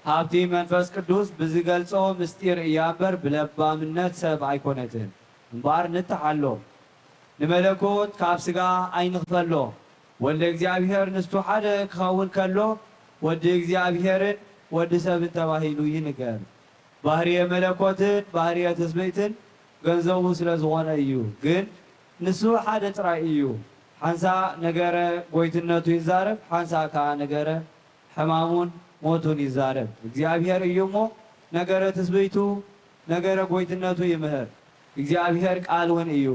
ሃብቲ መንፈስ ቅዱስ ብዝገልጾ ምስጢር እያ እምበር ብለባምነት ሰብ ኣይኮነትን። እምበኣር ንተሓሎ፣ ንመለኮት ካብ ስጋ ኣይንኽፈሎ። ወልደ እግዚኣብሔር ንሱ ሓደ ክኸውን ከሎ ወዲ እግዚኣብሔርን ወዲ ሰብን ተባሂሉ ይንገር። ባህርየ መለኮትን ባህርየ ትስብእትን ገንዘቡ ስለ ዝኾነ እዩ። ግን ንሱ ሓደ ጥራይ እዩ። ሓንሳእ ነገረ ጎይትነቱ ይዛረብ፣ ሓንሳእ ከኣ ነገረ ሕማሙን ሞቱን ይዛረብ። እግዚኣብሔር እዩ እሞ ነገረ ትስብእቱ፣ ነገረ ጎይትነቱ ይምህር። እግዚኣብሔር ቃል እውን እዩ።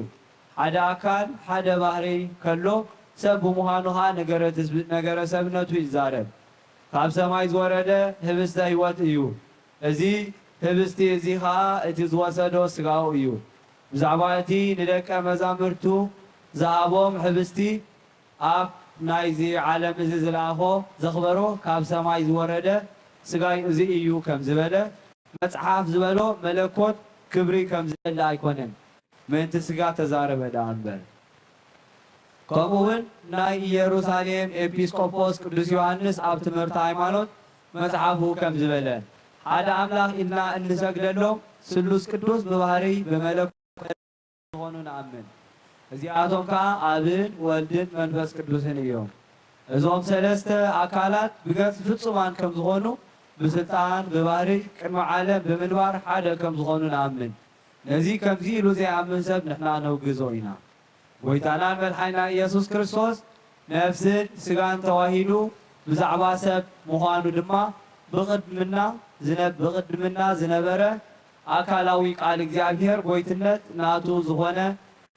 ሓደ ኣካል፣ ሓደ ባህሪ ከሎ ሰብ ብምዃኑ ኸኣ ነገረ ትስብ-፣ ነገረ ሰብነቱ ይዛረብ። ካብ ሰማይ ዝወረደ ህብስተ ሕይወት እዩ። እዚ ህብስቲ እዚ ኸኣ እቲ ዝወሰዶ ሥጋኡ እዩ። ብዛዕባ እቲ ንደቀ መዛሙርቱ ዝሃቦም ህብስቲ ኣብ ናይዚ ዓለም እዚ ዝለኣኾ ዘኽበሮ ካብ ሰማይ ዝወረደ ሥጋይ እዚ እዩ ከም ዝበለ፣ መጽሓፍ ዝበሎ መለኮት ክብሪ ከም ዝደሊ ኣይኮነን፣ ምእንቲ ሥጋ ተዛረበ ደኣ እምበር። ከምኡ እውን ናይ ኢየሩሳሌም ኤጲስቆጶስ ቅዱስ ዮሃንስ ኣብ ትምህርተ ሃይማኖት መጽሓፉ ከም ዝበለ፣ ሓደ ኣምላኽ ኢልና እንሰግደሎም ስሉስ ቅዱስ ብባህርይ ብመለኮት ዝኾኑ ንኣምን። እዚኣቶም ከኣ ኣብን ወልድን መንፈስ ቅዱስን እዮም። እዞም ሰለስተ ኣካላት ብገጽ ፍጹማን ከም ዝኾኑ፣ ብስልጣን ብባህርይ ቅድሚ ዓለም ብምንባር ሓደ ከም ዝኾኑ ንኣምን። ነዚ ከምዚ ኢሉ ዘይኣምን ሰብ ንሕና ነውግዞ ኢና። ጎይታናን መድሓኒና ኢየሱስ ክርስቶስ ነፍስን ስጋን ተዋሂዱ ብዛዕባ ሰብ ምዃኑ ድማ ብቕድምና ዝነ-፣ ብቕድምና ዝነበረ ኣካላዊ ቃል እግዚኣብሔር ጎይትነት ናቱ ዝኾነ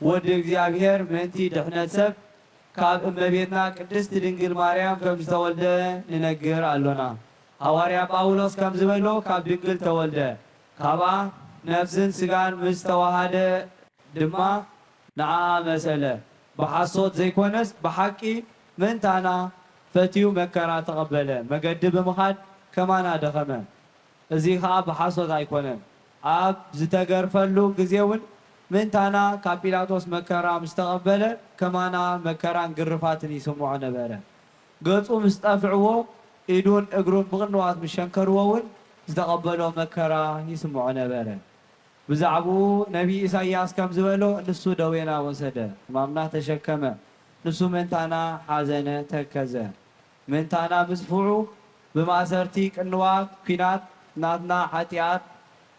ወዲ እግዚኣብሔር ምእንቲ ድሕነት ሰብ ካብ እመቤትና ቅድስቲ ድንግል ማርያም ከም ዝተወልደ ንነግር ኣሎና። ሃዋርያ ጳውሎስ ከም ዝበሎ ካብ ድንግል ተወልደ፣ ካብኣ ነፍስን ስጋን ምስ ተዋሃደ ድማ ንዓኣ መሰለ። ብሓሶት ዘይኮነስ ብሓቂ ምእንታና ፈትዩ መከራ ተቐበለ። መገዲ ብምኻድ ከማና ደኸመ። እዚ ኸኣ ብሓሶት ኣይኮነን። ኣብ ዝተገርፈሉ ግዜ እውን ምእንታና ካብ ጲላጦስ መከራ ምስ ተቐበለ ከማና መከራን ግርፋትን ይስምዖ ነበረ። ገጹ ምስ ጠፍዕዎ ኢዱን እግሩን ብቕንዋት ምስ ሸንከርዎ እውን ዝተቐበሎ መከራ ይስምዖ ነበረ። ብዛዕባኡ ነቢይ ኢሳይያስ ከም ዝበሎ፣ ንሱ ደዌና ወሰደ፣ ሕማምና ተሸከመ፣ ንሱ ምእንታና ሓዘነ፣ ተከዘ። ምእንታና ምጽፍዑ ብማእሰርቲ ቅንዋት ኲናት ናትና ሓጢኣት፣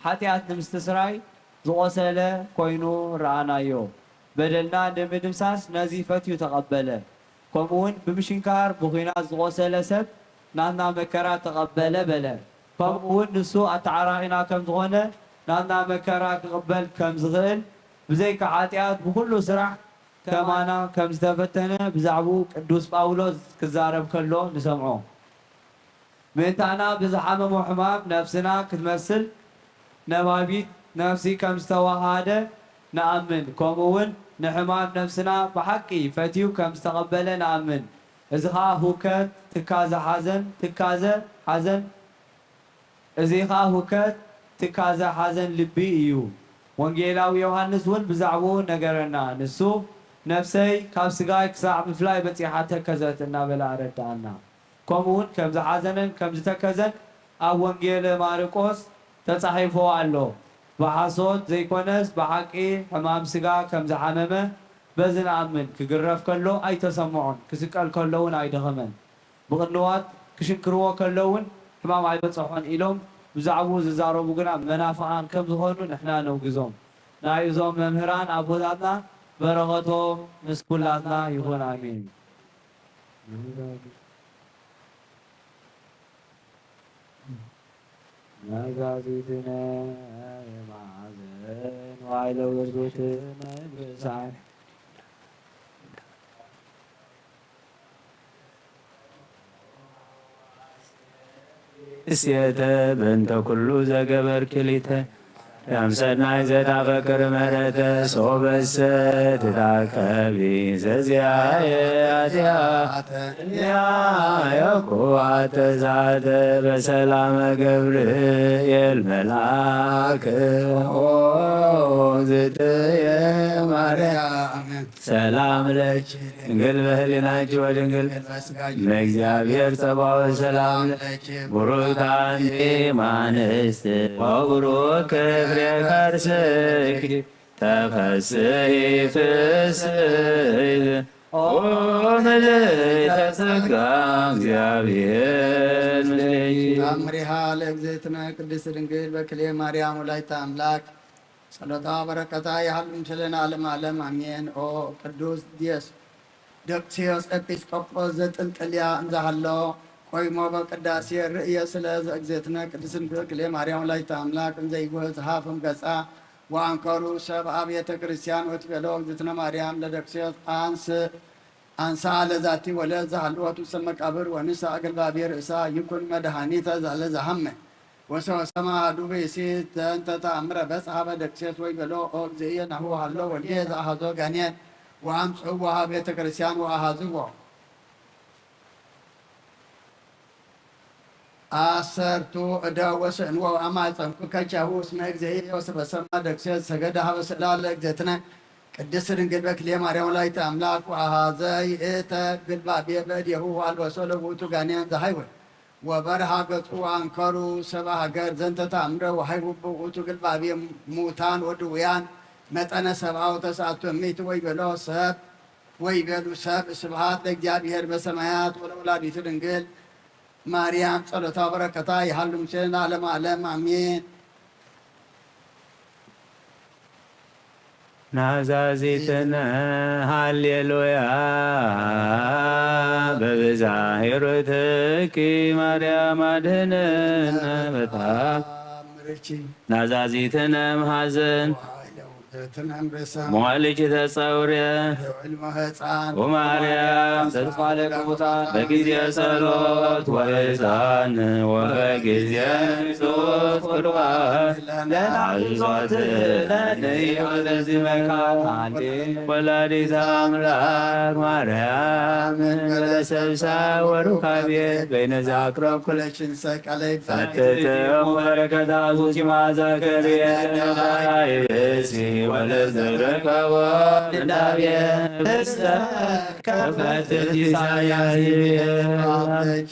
ሓጢኣት ንምስትስራይ ዝቖሰለ ኮይኑ ረኣናዮ። በደልና ንምድምሳስ ነዚ ፈትዩ ተቐበለ። ከምኡውን ብምሽንካር ብኲናት ዝቖሰለ ሰብ ናትና መከራ ተቐበለ በለ። ከምኡውን ንሱ ኣተዓራቒና ከም ዝኾነ ናትና መከራ ክቕበል ከም ዝኽእል፣ ብዘይካ ሓጢኣት ብኹሉ ስራሕ ከማና ከም ዝተፈተነ ብዛዕባኡ ቅዱስ ጳውሎስ ክዛረብ ከሎ ንሰምዖ። ምእንታና ብዝሓመሞ ሕማም ነፍስና ክትመስል ነባቢት ነፍሲ ከም ዝተዋሃደ ንኣምን፣ ከምኡ እውን ንሕማም ነፍስና ብሓቂ ፈትዩ ከም ዝተቐበለ ንኣምን። እዚ ኸኣ ሁከት፣ ትካዘ፣ ሓዘን፣ ትካዘ፣ ሓዘን፣ እዚ ኸኣ ሁከት፣ ትካዘ፣ ሓዘን ልቢ እዩ። ወንጌላዊ ዮሃንስ እውን ብዛዕባኡ ነገረና። ንሱ፣ "ነፍሰይ ካብ ስጋይ ክሳዕ ምፍላይ በጺሓ ተከዘት" እናበለ ኣረድኣና። ከምኡ እውን ከም ዝሓዘነን ከም ዝተከዘን ኣብ ወንጌለ ማርቆስ ተጻሒፉ ኣሎ። ብሓሶት ዘይኮነስ ብሓቂ ሕማም ስጋ ከም ዝሓመመ በዚ ንኣምን፣ ክግረፍ ከሎ ኣይተሰምዖን፣ ክስቀል ከሎ እውን ኣይደኸመን። ብቕንዋት ክሽንክርዎ ከለዉ እውን ሕማም ኣይበጽሖን ኢሎም ብዛዕባኡ ዝዛረቡ ግና መናፍቓን ከም ዝኾኑ ንሕና ነውግዞም። ናይ እዞም መምህራን ኣቦታትና በረኸቶም ምስ ኩላትና ይኹን፣ ኣሜን። መዛዚትነ መዓዘን ዋይለ ውርዙትነ ብሳይ እሴተ በእንተ ኩሉ ዘገበርኪ ሊተ ያም ሰናይ ዘታፈቅር መረተ ሶበሰ ትታቀቢ ዘዚያየ ኃጢአት ያየኩ አተዛተ በሰላመ ገብርኤል መልአክ ኦ ዝትየ ማርያም ሰላም ለኪ ድንግል በህሊናኪ ወድንግል በስጋኪ እመእግዚአብሔር ጸባኦት ሰላም ለኪ ቡሩክ አንቲ እም አንስት ወቡሩክ ፍሬ ከርስኪ ተፈስሒ ፍስሕት ኦ ምልዕተ ጸጋ እግዚአብሔር ምስሌኪ። ታምሪሃ ለእግዝእትነ ቅድስት ድንግል በክልኤ ማርያም ወላዲተ አምላክ ጸሎታ በረከታ ይሃሉ ምስለ ለዓለመ ዓለም አሜን። ኦ ቅዱስ ዲዮስ-፣ ዲዮስቆሮስ ኤጲስቆጶስ ዘጥንጥልያ እንዘሃሎ፣ ቆይሞ በቅዳሴ ርእየ ስለ ዘእግዝእትነ ቅድስት ድንግል ክልኤ ማርያም ወላዲተ አምላክ እንዘይውህ ዝሃፍም ገጻ ወአንከሩ ሰብ አብያተ ክርስቲያን ወትቤሎ እግዝእትነ ማርያም ለዲዮስቆሮስ አንስ አንሳ ለዛቲ ወለት ዘሃልወቱ ሰብ መቃብር ወንሳ እግልባቤ ርእሳ ይኩን መድኃኒተ ለዘሃመ። ወሰወሰማ አሐዱ ብእሲ ዘንተ ተአምረ በጽሐ ሀበ ዲዮስቆሮስ ወይቤሎ ኦ እግዚእየ ናሁ ሀሎ ወልድየ ዘአሐዞ ጋኔን ወአምጽኡ ወሀበ ቤተ ክርስቲያን ወአሐዝዎ። አሰርቱ እደው ወስእንዎ አማጸንኩ ከቻሁ እስመ እግዚእየ ወስበሰማ ደግሴ ሰገደ ሀበ ስእላ ለእግዝእትነ ቅድስት ድንግል በክልኤ ማርያም ወላዲተ አምላክ ወአሐዘ ይእተ ግልባቤ በእዴሁ አልበሶ ለውእቱ ጋኔን ዘሃይወ ወበርሃ ገጹ አንከሩ ሰብአ ሀገር ዘንተ ተአምረ ወሃይቡ ብውእቱ ግልባቤ ሙታን ወድውያን መጠነ ሰብአ ወተስዓቱ እምይት ወይቤሎ ሰብ ወይቤሉ ሰብ ስብሐት ለእግዚአብሔር በሰማያት ወለወላዲቱ ድንግል ማርያም ጸሎታ በረከታ ይሃሉ ምስሌነ ለዓለመ ዓለም አሜን። ናዛዚትነ ሃሌሉያ በብዛ ሄሮትኪ ማርያም አድህነነ በታ ናዛዚትነ እምሐዘን መዋዕልኪ ተጸውረ ወማርያም ተስፋ ለቅቡታን በጊዜ ጸሎት ወሕፃን ወበጊዜ ንጹት ቁርባን ለናዝዞት ለንዮ ለዚህ መካን ወላዲተ አምላክ ማርያም በለሰብሳ ወሩካቤ በይነዛ አቅረብኩ ለችንሰ ፈትትም በረከታ ዙኪ ማዛ ከርየ ይብሲ ወለዘረከቦ እንዳብየ ብስተ ከፈትት ኢሳያስ ይብየ አለኪ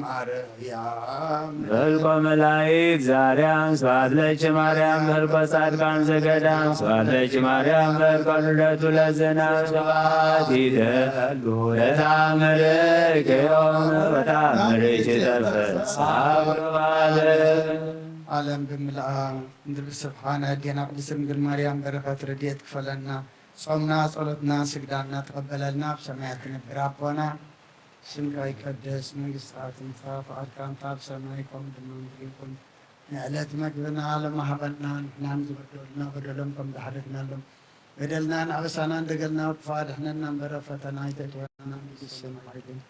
ማርያም በልቆ መላእክት ዛርያም ስብሐት ለኪ ማርያም በልቆ ጻድቃን ዘገዳም ስብሐት ለኪ ማርያም በልቆ ልደቱ ለዝናም ስብሐት ይደሉ ለታምርክ ዮም ወታምርክ ይተፈስ አብርባል ዓለም ብምልኣ እንድርብ ስብሓን ኣዴና ቅድስት ድንግል ማርያም በረኸት ረድኤት ክፈለና። ጾምና፣ ጸሎትና፣ ስግዳንና ተቐበለልና። ኣብ ሰማያት ትነብር ኣቦና ስምካ ይቀደስ፣ መንግስትካ ትምጻእ፣ ፍቓድካ እንተ ኣብ ሰማይ ከምኡ ድማ ምድሪ ይኹን። ንዕለት መግብና ሎም ሃበና፣ ንሕናን ዝበደሉና በደሎም ከም ዝሓደግናሎም በደልናን ኣበሳናን ደገልና ክፉእ ኣድሕነና እምበር፣ ኣብ ፈተና ኣይተእትወና፣ መንግስቲ ሰማይ ይኹን።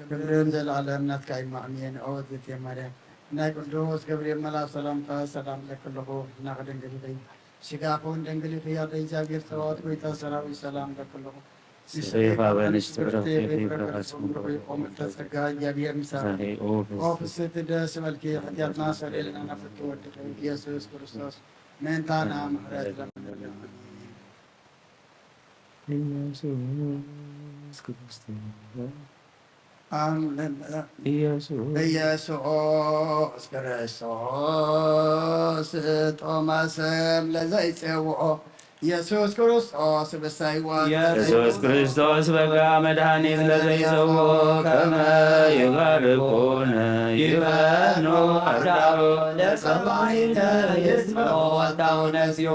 ክብርን ዘለዓለም ናትካ እዩ። ኣሜን። ኦ እግዝእትየ ማርያም፣ ናይ ቅዱስ ገብርኤል መልኣክ ሰላምታ ሰላም እለኪ ኣለኹ፣ ንሕና ክደንግል ኢኺ፣ ስጋኹን ደንግል ኢኺ፣ ኣደ እግዚኣብሔር ጸባኦት፣ ጎይታ ሰራዊት ሰላም እለኪ ኣለኹ። ሰይፍ አበንሽ ትብረኽ ቴፌ ብረከት ስምርኹ ይቆም ተጸጋ እግዚኣብሔር ምሳኺ። ኦ ፍስሕቲ ደስ በልኪ፣ ሓጢኣትና ሰሪልና ናብ ፍትሒ ወድኺ ኢየሱስ ክርስቶስ ምእንታና ምሕረት ለምንልና። ኢየሱስ ክርስቶስ ኢየሱስ ኢየሱስ ክርስቶስ ጦመ ስም ለዘይጼውኦ ኢየሱስ ክርስቶስ ብሰይወት ኢየሱስ ክርስቶስ በጋ መድኃኒት ለዘይሰዎ ከመ ይባርኩነ ይበኑ አርዳኦ ለጸባይነ ይስምዑ ወታው ነስዮ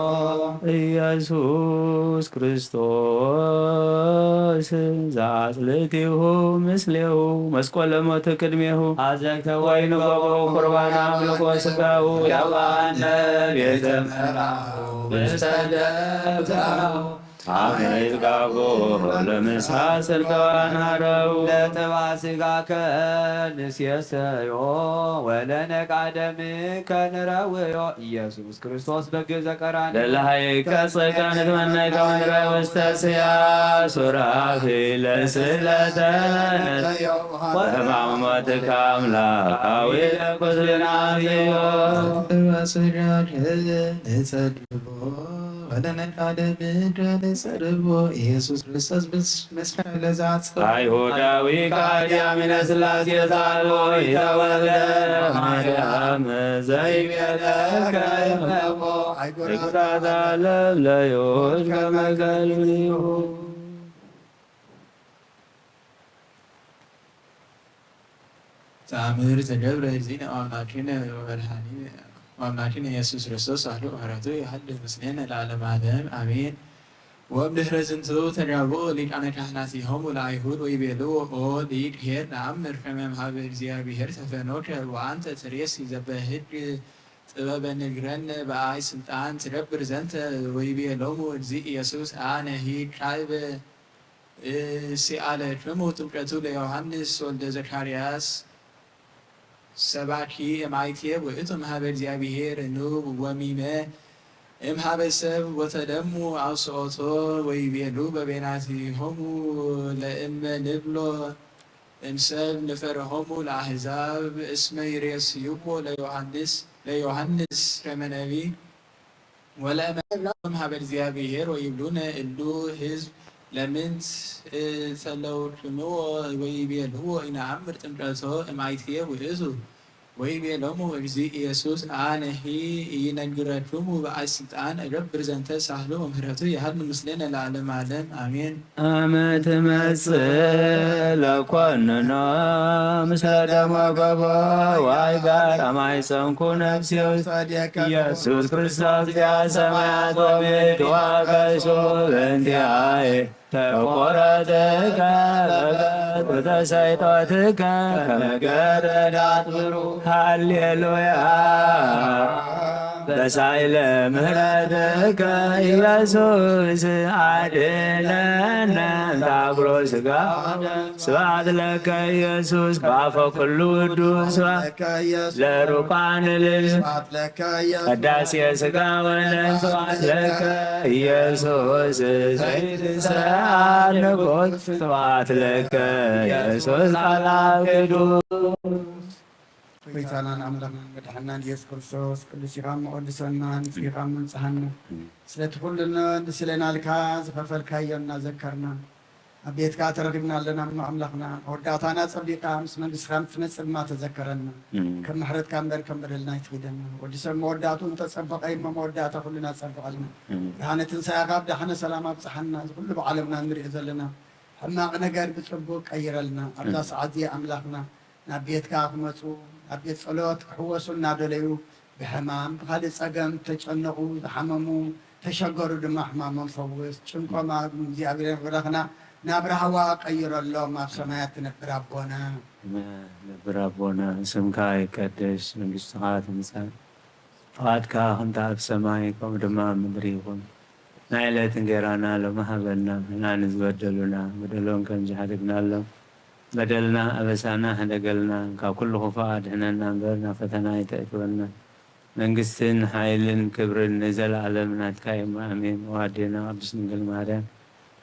ኢየሱስ ክርስቶስ ዘአጽልቲሁ ምስሌሁ መስቆለ ሞት ቅድሜሁ አዘክተ ወይኑ ገቦ ቁርባን አምልኮ ስጋሁ ያዋነ ቤተ መራሁ ውስተ ደብተራሁ አመይት ጋቦ ለምሳ ስልጣን ሀረው ለጥባ ስጋከ ንሴሰዮ ወለነቃ ደምከ ንረውዮ ኢየሱስ ክርስቶስ በግ ዘቀራንዮ ለለሃይከ ጸጋ ንትመነከ ወንረ ውስተ ስያ ሱራፊል ለስለተ ወህማም ሞትከ አምላካዊ ለኩስልና ዚዮ ስጋከ ንጸልቦ ወለነቃደ ምድረ ንጸልቦ ኢየሱስ ክርስቶስ ምስለ ለዛ አይሁዳዊ ከሃዲ አሚነ ሥላሴ ዛልቦ ኢተወልደ ማርያም ዘይቤለከ እመቦ አይጉራት ዓለም ለዮድ ከመ ከልብዩ ተአምር ተገብረ እግዚእነ ወአምላክነ ወመድኃኒነ ወአምላክነ ኢየሱስ ክርስቶስ አሐዱ ምሕረቱ ይሃሉ ምስሌነ ለዓለመ ዓለም አሜን። ወእምድኅረ ዝንቱ ተጋብኡ ሊቃነ ካህናቲሆሙ ለአይሁድ ወይቤልዎ ኦ ሊቅ ኄር ነአምር ከመ እምሃበ እግዚአብሔር ተፈኖከ ወአንተ ትሬሲ ዘበህግ ጥበበ ንግረነ በአይ ስልጣን ትገብር ዘንተ ወይቤሎሙ እግዚእ ኢየሱስ አነሂ ካይበ ሲአለክሙ ጥምቀቱ ለዮሐንስ ወልደ ዘካርያስ ሰባኪ እምአይቴ ውእቱ እምሃበ እግዚአብሔር ኑ ወሚመ እምሃበ ሰብ ወተደሙ አውስኦቶ ወይቤሉ በቤናቲሆሙ ለእመ ንብሎ እምሰል ንፈርሆሙ ለአሕዛብ እስመ ይሬስይዎ ለዮሐንስ ለዮሐንስ ከመ ነቢይ ወለእመ ሀበ እግዚኣብሔር ወይብሉነ እሉ ህዝብ ለምንት ተለውክምዎ ወይቤልዎ ኢነአምር ጥምቀቶ እምአይትየ ውእቱ ወይቤሎሙ እግዚእ ኢየሱስ አነሂ ኢነግረክሙ በአይ ስልጣን እገብር ዘንተ ሳህሉ ወምህረቱ የሀሉ ምስሌነ ለዓለመ ዓለም አሜን። አመ ትመጽእ ለኮንኖ ምስለ ደመ ገቦ ዋይ ጋር አማይ ጸንኩ ነፍሴ ውስተ እዴከ ኢየሱስ ክርስቶስ ዚአ ሰማያት ወምድር ዋቀሶ በእንቲአየ ተቆረጥከ በገጽ ተሰይጦትከ ከመ ገረዳት ብሩክ ሃሌሉያ። በሳይለ ምህረትከ ኢየሱስ አድነነ። ታብሮ ስጋ ስብሐት ለከ ኢየሱስ ባፈ ኩሉ ውዱስ ስብሐት ለሩቃን ልብስ ለከ ኢየሱስ ቅዳሴ ስጋ ወደም ስብሐት ለከ ኢየሱስ ዘይትሰዓር ንጉስ ስብሐት ለከ ኢየሱስ ቃል አብ ቅዱስ። ጎይታናን ኣምላኽናን መድሓናን ኢየሱስ ክርስቶስ ቅዱስ ኢኻ እሞ ቀድሰና፣ ንጹህ ኢኻ እሞ ንጽሃና። ስለቲ ኩሉ ንስለናልካ ዝኸፈልካዮ እናዘከርና ኣብ ቤትካ ተረኺብና ኣለና እሞ ኣምላኽና፣ መወዳእታና ጸቢቕካ ምስ መንግስትኻ ምስ ትመጽእ ድማ ተዘከረና። ከም ምሕረትካ እምበር ከም በደልና ኣይትኺደና። ወዲ ሰብ መወዳእትኡ እንተጸበቐ እሞ መወዳእታ ኩልና ጸብቐልና። ብርሃነ ትንሳኤኻ ኣብ ዳሕነ ሰላም ኣብጽሓና። እዚ ኩሉ ብዓለምና እንሪኦ ዘለና ሕማቕ ነገር ብጽቡቕ ቀይረልና። ኣብዛ ሰዓት እዚኣ ኣምላኽና ናብ ቤትካ ክመጹ፣ ናብ ቤት ጸሎት ክሕወሱ እናደለዩ፣ ብሕማም ብኻልእ ጸገም ተጨነቑ፣ ዝሓመሙ ተሸገሩ ድማ ሕማሞም ፈውስ። ጭንቆም ኣብ እግዚኣብሔር ኣምላኽና ናብ ራህዋ ቀይረሎም። ኣብ ሰማያት ትነብር ኣቦና። ነብር ኣቦና፣ ስምካ ይቀደስ፣ መንግስትኻ ትምጻእ፣ ፍቓድካ ከምቲ ኣብ ሰማይ ከምኡ ድማ ኣብ ምድሪ ይኹን። ናይ ዕለት እንጌራና ሎሚ ሃበና፣ ንሕና ንዝበደሉና በደሎም ከም ዝሓደግናሎም በደልና ኣበሳና ሕደገልና፣ ካብ ኩሉ ክፉእ ኣድሕነና እምበር ናብ ፈተና ኣይተእትወና። መንግስትን ሓይልን ክብርን ንዘለኣለም ናትካ እዩ። ኣሜን። ወኣዴና ቅድስት ድንግል ማርያም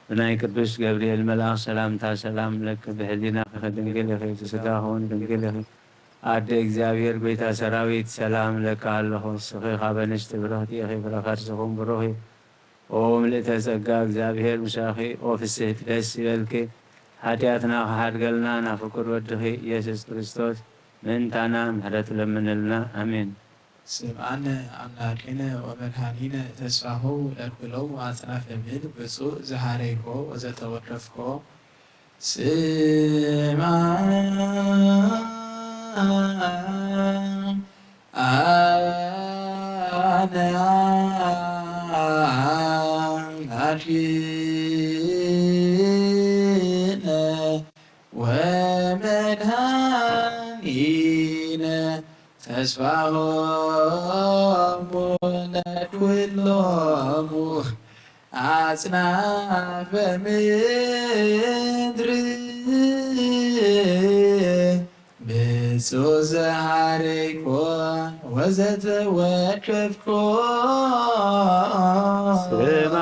ብናይ ቅዱስ ገብርኤል መልኣኽ ሰላምታ ሰላም ለኪ፣ ብህሊናኺ ድንግል ኢኺ፣ ብስጋኺ እውን ድንግል ኢኺ። ኣደ እግዚኣብሔር ጎይታ ሰራዊት ሰላም ለኪ ኣለኹ። ንስኺ ካብ ኣንስቲ ብርኽቲ ኢኺ፣ ፍረ ከርስኺ እውን ብሩኽ እዩ። ኦ ምልእተ ጸጋ እግዚኣብሔር ምሳኺ፣ ኦ ፍስህቲ ደስ ይበልኪ። ሓጢኣትና ክሓድገልና ናብ ፍቁር ወድኺ ኢየሱስ ክርስቶስ ምእንታና ምሕረት ለምንልና። ኣሜን። ስምዓነ አምላኬነ ወመድኃኒነ ተስፋሁ ለኩሎሙ አጽናፈ ምድር ብፁዕ ዘሃረይኮ ወዘተወከፍኮ ስምዓነ አምላኬነ ወመድኃኒነ ተስፋሆሙ ለኩሎሙ አጽናፈ ምድር ብፁዕ ዘሃረይኮ ወዘተወከፍኮ ስማ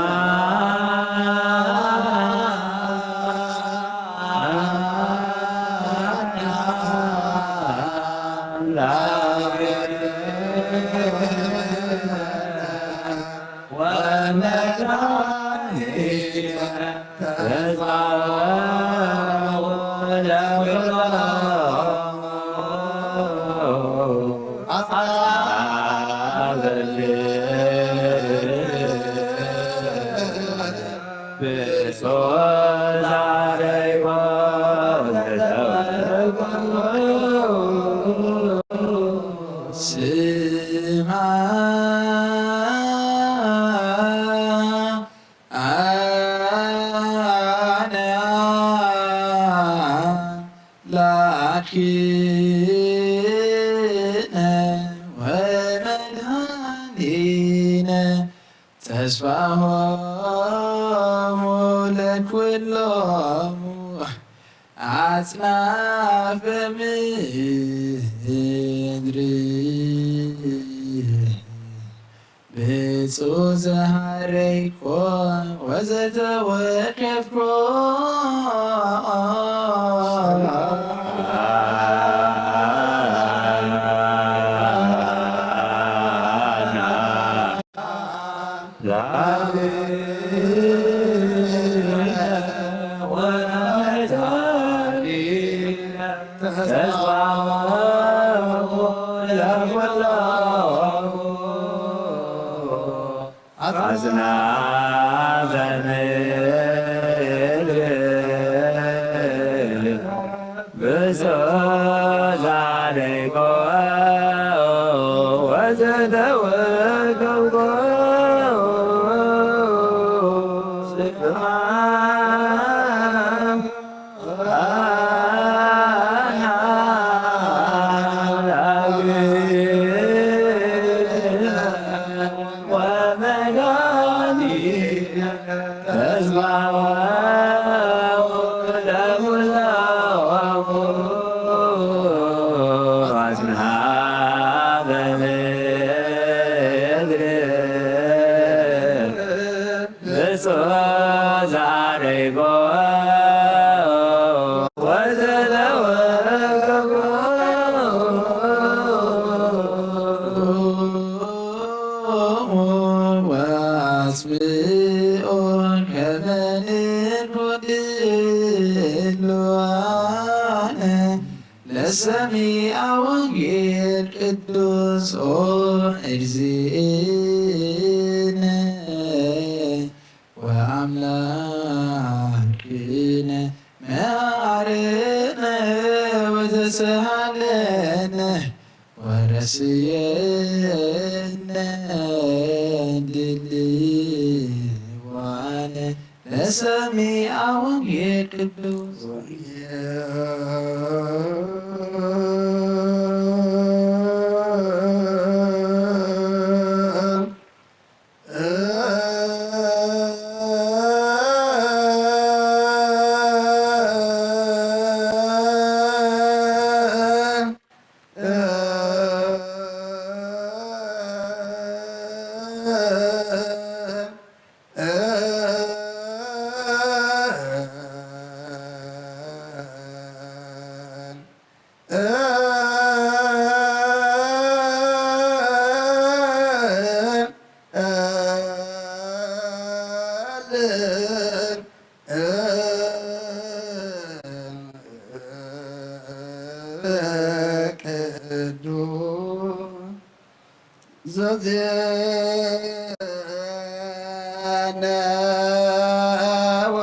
ስማ አነ አምላክነ ወመድኃኒነ ተስፋሆሙ ለኩሎሙ አጽናፈ ምድር ብፁዕ ዘሃረይኮ ወዘተወከፍኮ አጽናፈ ምድር ብሶ ዛሬቆ ወዘተወከብኮ ስማ ብፁዕ ዛሬጎ ወዘተወከፎ ወአስምዖ ከመ ንልቡ ድሉዋነ ለሰሚዐ ወንጌል ቅዱስ ኦ እግዚእነ ወአምላክነ መሐረነ ወተሰሃለነ ወረስየነ ድልዋነ ለሰሚዐ ወንጌል ቅዱስ። ቅዱስ ዘዜነወ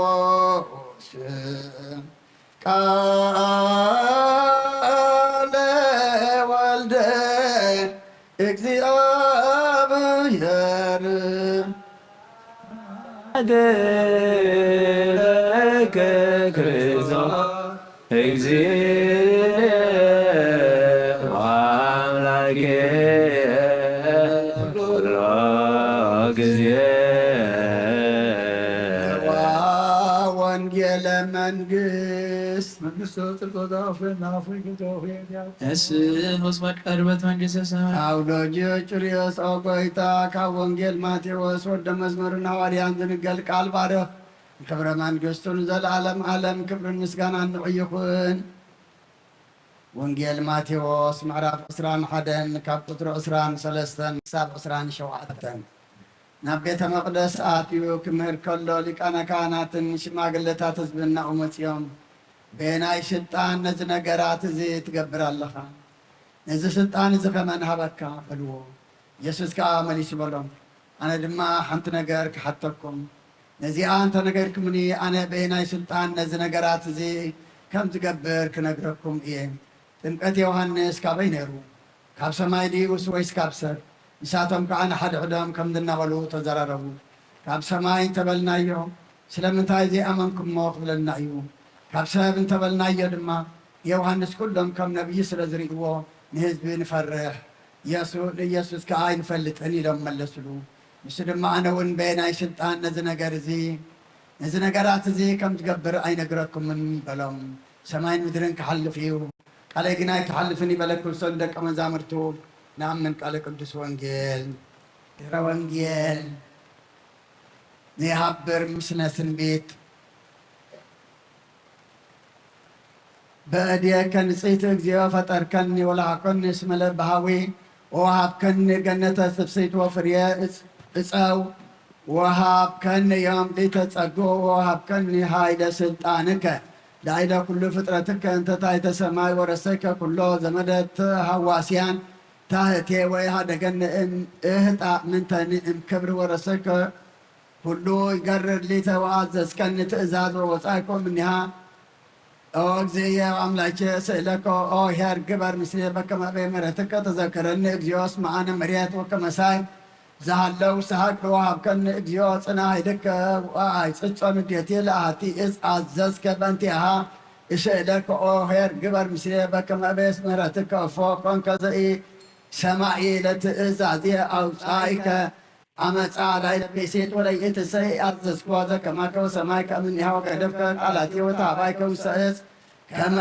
ማቴዎስ ቃለ ወልደ እግዚአብሔር። እግዚእ አምላኬ ኩሎ ጊዜ። ወንጌለ መንግስት መንግስቱ ጽድቆ ዛፉ ናፉ ይግደፉ የዲያው። እስን ወስመ ቀርበት መንግስተ ሰማይ። አውሎጂ ጭርዮስ ኦ ጎይታ፣ ካብ ወንጌል ማቴዎስ ወደ መዝሙርን ሐዋርያን ዝንገል ቃል ባርኽ። ክብረ መንግስቱን ዘላለም ዓለም ክብርን ምስጋናን ንዑ ይኹን። ወንጌል ማቴዎስ ምዕራፍ ዕስራን ሓደን ካብ ቁጽሪ ዕስራን ሰለስተን ክሳብ ዕስራን ሸውዓተን። ናብ ቤተ መቕደስ ኣትዩ ክምህር ከሎ ሊቃነ ካህናትን ሽማግለታት ህዝብን ናብኡ መጺኦም፣ በየናይ ስልጣን ነዚ ነገራት እዚ ትገብር ኣለኻ? ነዚ ስልጣን እዚ ከመን ሃበካ? በልዎ። ኢየሱስ ከኣ መሊሱ በሎም፣ ኣነ ድማ ሓንቲ ነገር ክሓተኩም፣ ነዚኣ እንተ ነገርኩምኒ፣ ኣነ በየናይ ስልጣን ነዚ ነገራት እዚ ከም ዝገብር ክነግረኩም እየ። ጥምቀት ዮሃንስ ካበይ ነይሩ? ካብ ሰማይ ድዩስ ወይስ ካብ ሰብ? ንሳቶም ከኣ ንሓድሕዶም ከምዚ እናበሉ ተዘራረቡ፣ ካብ ሰማይ እንተበልናዮ፣ ስለምንታይ ዘይኣመንኩሞ ክብለና እዩ። ካብ ሰብ እንተበልናዮ ድማ፣ ንዮሃንስ ኩሎም ከም ነቢይ ስለ ዝርእይዎ፣ ንህዝቢ ንፈርሕ። የሱ-፣ ንኢየሱስ ከኣ ኣይንፈልጥን ኢሎም መለስሉ። ንሱ ድማ፣ ኣነ እውን በየናይ ስልጣን ነዚ ነገር እዚ፣ ነዚ ነገራት እዚ ከም ዝገብር ኣይነግረኩምን በሎም። ሰማይን ምድርን ክሓልፍ እዩ፣ ቃለይ ግን ኣይክሓልፍን እዩ በለ ክርስቶስ ንደቀ መዛሙርቱ። ንኣምን ቃለ ቅዱስ ወንጌል። ድሕረ ወንጌል ዘይሃብር ምስነ ትንቢት። በእዴከ ንጽሕቲ እግዚኦ ፈጠርከኒ ወለሃኮኒ እስመ ለበሃዊ ወሃብከኒ ገነተ ስፍሲት ወፍርየ እጽ-፣ እጸው ወሃብከኒ ዮም ሊተ ጸግኡ ወሃብከኒ ሃይለ ስልጣንከ ላይለ ኩሉ ፍጥረትከ እንተ ታሕተ ሰማይ ወረሰይከ ኩሎ ዘመደት ሃዋስያን ታህቴ ወይ ሃደገኒ እም እህጣ ምንተኒ እም ክብር ወረሰይከ ኩሉ ይገርር ሊተ ወኣዘዝከኒ ትእዛዝ ወወጻይኮ እምኒሃ። ኦ እግዚእየ አምላኬ ስእለከ ኦ ኄር ግበር ምስሌ በከመ በይ ምሕረትከ ተዘከረኒ እግዚኦ እስመ አነ መሬት ወከመሳይ ዝሃለው ሰሃቅ ወሃብከኒ እግዚኦ ጽና ኃይልከ ወአይ ጽጾ ንዴቴ ለአሐቲ እዝ አዘዝከ በእንቲአሃ እስእለከ ኦ ኄር ግበር ምስሌ በከመ በይ ምሕረትከ እፎ ኮንከ ዘኢ ሰማኢ ለትእዛዜ አውጻይከ አመፃ ላዕለ ብእሲት ወለይእትሰ ኢአዘዝክዋ ዘከማከ ወሰማይከ እምኔሃ ወገደፍከ ቃላቲ ወተሃባይከ ውሰእዝ ከመ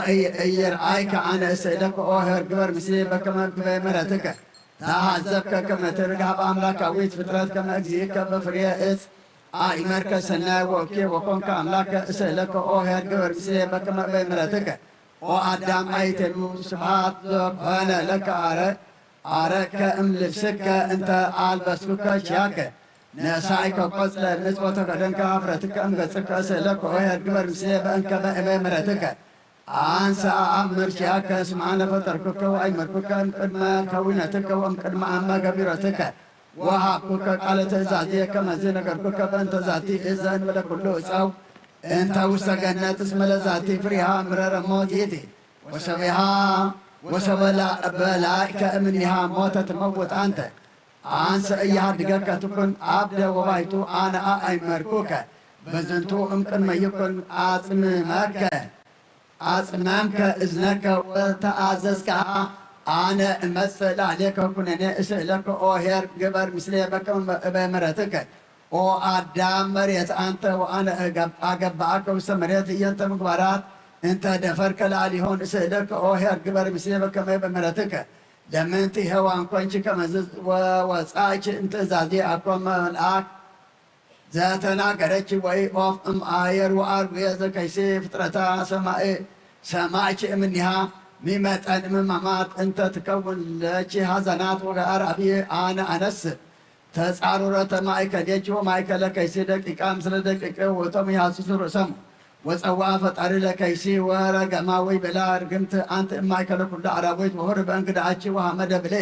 ኢይርአይከ አነ እስእለከ ኦ ኄር ግበር ምስሌ በከመ ግበ ምሕረትከ ተሃዘብከ ከመ ትርግ ሀበ አምላካዊት ፍጥረት ከመ እግዚእከ በፍሬ እፅ አእመርከ ሰናይ ወእኬ ወኮንከ አምላከ እስእለከ ኦ ኄር ግበር ምስሌ በከመ ግበ ምሕረትከ ኦ አዳም አይቴኑ ስብሐት ዘኮነ ለከ አረ አረከ እምልብስከ እንተ አልበስኩከ ኪያከ ነሳይከ ቆጽለ ምጽ ወተከደንከ ሀፍረትከ እምገጽከ ስእለከ ኄር ግበር ምስሌ በእንከ በእበ ምሕረትከ አንሰ አአምር ኪያከ እስመ አነ ፈጠርኩከ ወአይመርኩከ እምቅድመ ከዊነትከ ወእምቅድመ አመ ገቢረትከ ወሃብኩከ ቃለ ትእዛዜ ከመዚ ነገርኩከ በእንተ ዛቲ እዘን ወለኩሉ እፀው እንተ ውስተ ገነት እስመ ለዛቲ ፍሬሃ ምረረ ሞት ይእቲ ወሰቢሃ ወሰበላ በላይከ እምኒሃ ሞተ ትመውት አንተ አንሰ እያሃድገከ ትኩን አብደ ወባይቱ አነ አአይመርኩከ በዝንቱ እምቅድመ ይኩን አጽምመከ አጽመምከ እዝነከ ወተአዘዝከሃ አነ እመጽእ ላዕሌከ ኩነኔ እስእለከ ኦ ኄር ግበር ምስሌ በከመ እበ ምሕረትከ ኦ አዳም መሬት አንተ ወአነ እገብ-፣ አገባእከ ውስተ መሬት ህየንተ ምግባራት እንተ ደፈርከ ለአሊሆን እስእለከ ኦ ኄር ግበር ምስሌ በከመ እበ ምሕረትከ ለምንቲ ሔዋን ኮንቺ ከመዝ ወወጻእኪ እምትእዛዜ አኮ መልአክ ዘተናገረኪ ወይ ኦፍ እም አየር ወአርዌ ዘከይሲ ፍጥረታ ሰማይ ሰማይኪ እምኒሃ ሚመጠን እምማማት እንተ ትከውን ለኪ ሐዘናት ወገአር አብየ አነ አነስ ተጻሩረተ ማእከሌኪ ወማእከለ ከይሲ ደቂቃ ምስለ ደቂቅ ውእቶም ይሃስሱ ርእሶም ወጸውአ ፈጣሪ ለከይሲ ወረገማ ወይ በላ ርግምት አንቲ እማእከለ ኩሉ አራዊት ወሆር በእንግዳአኪ ወሐመደ ብሌ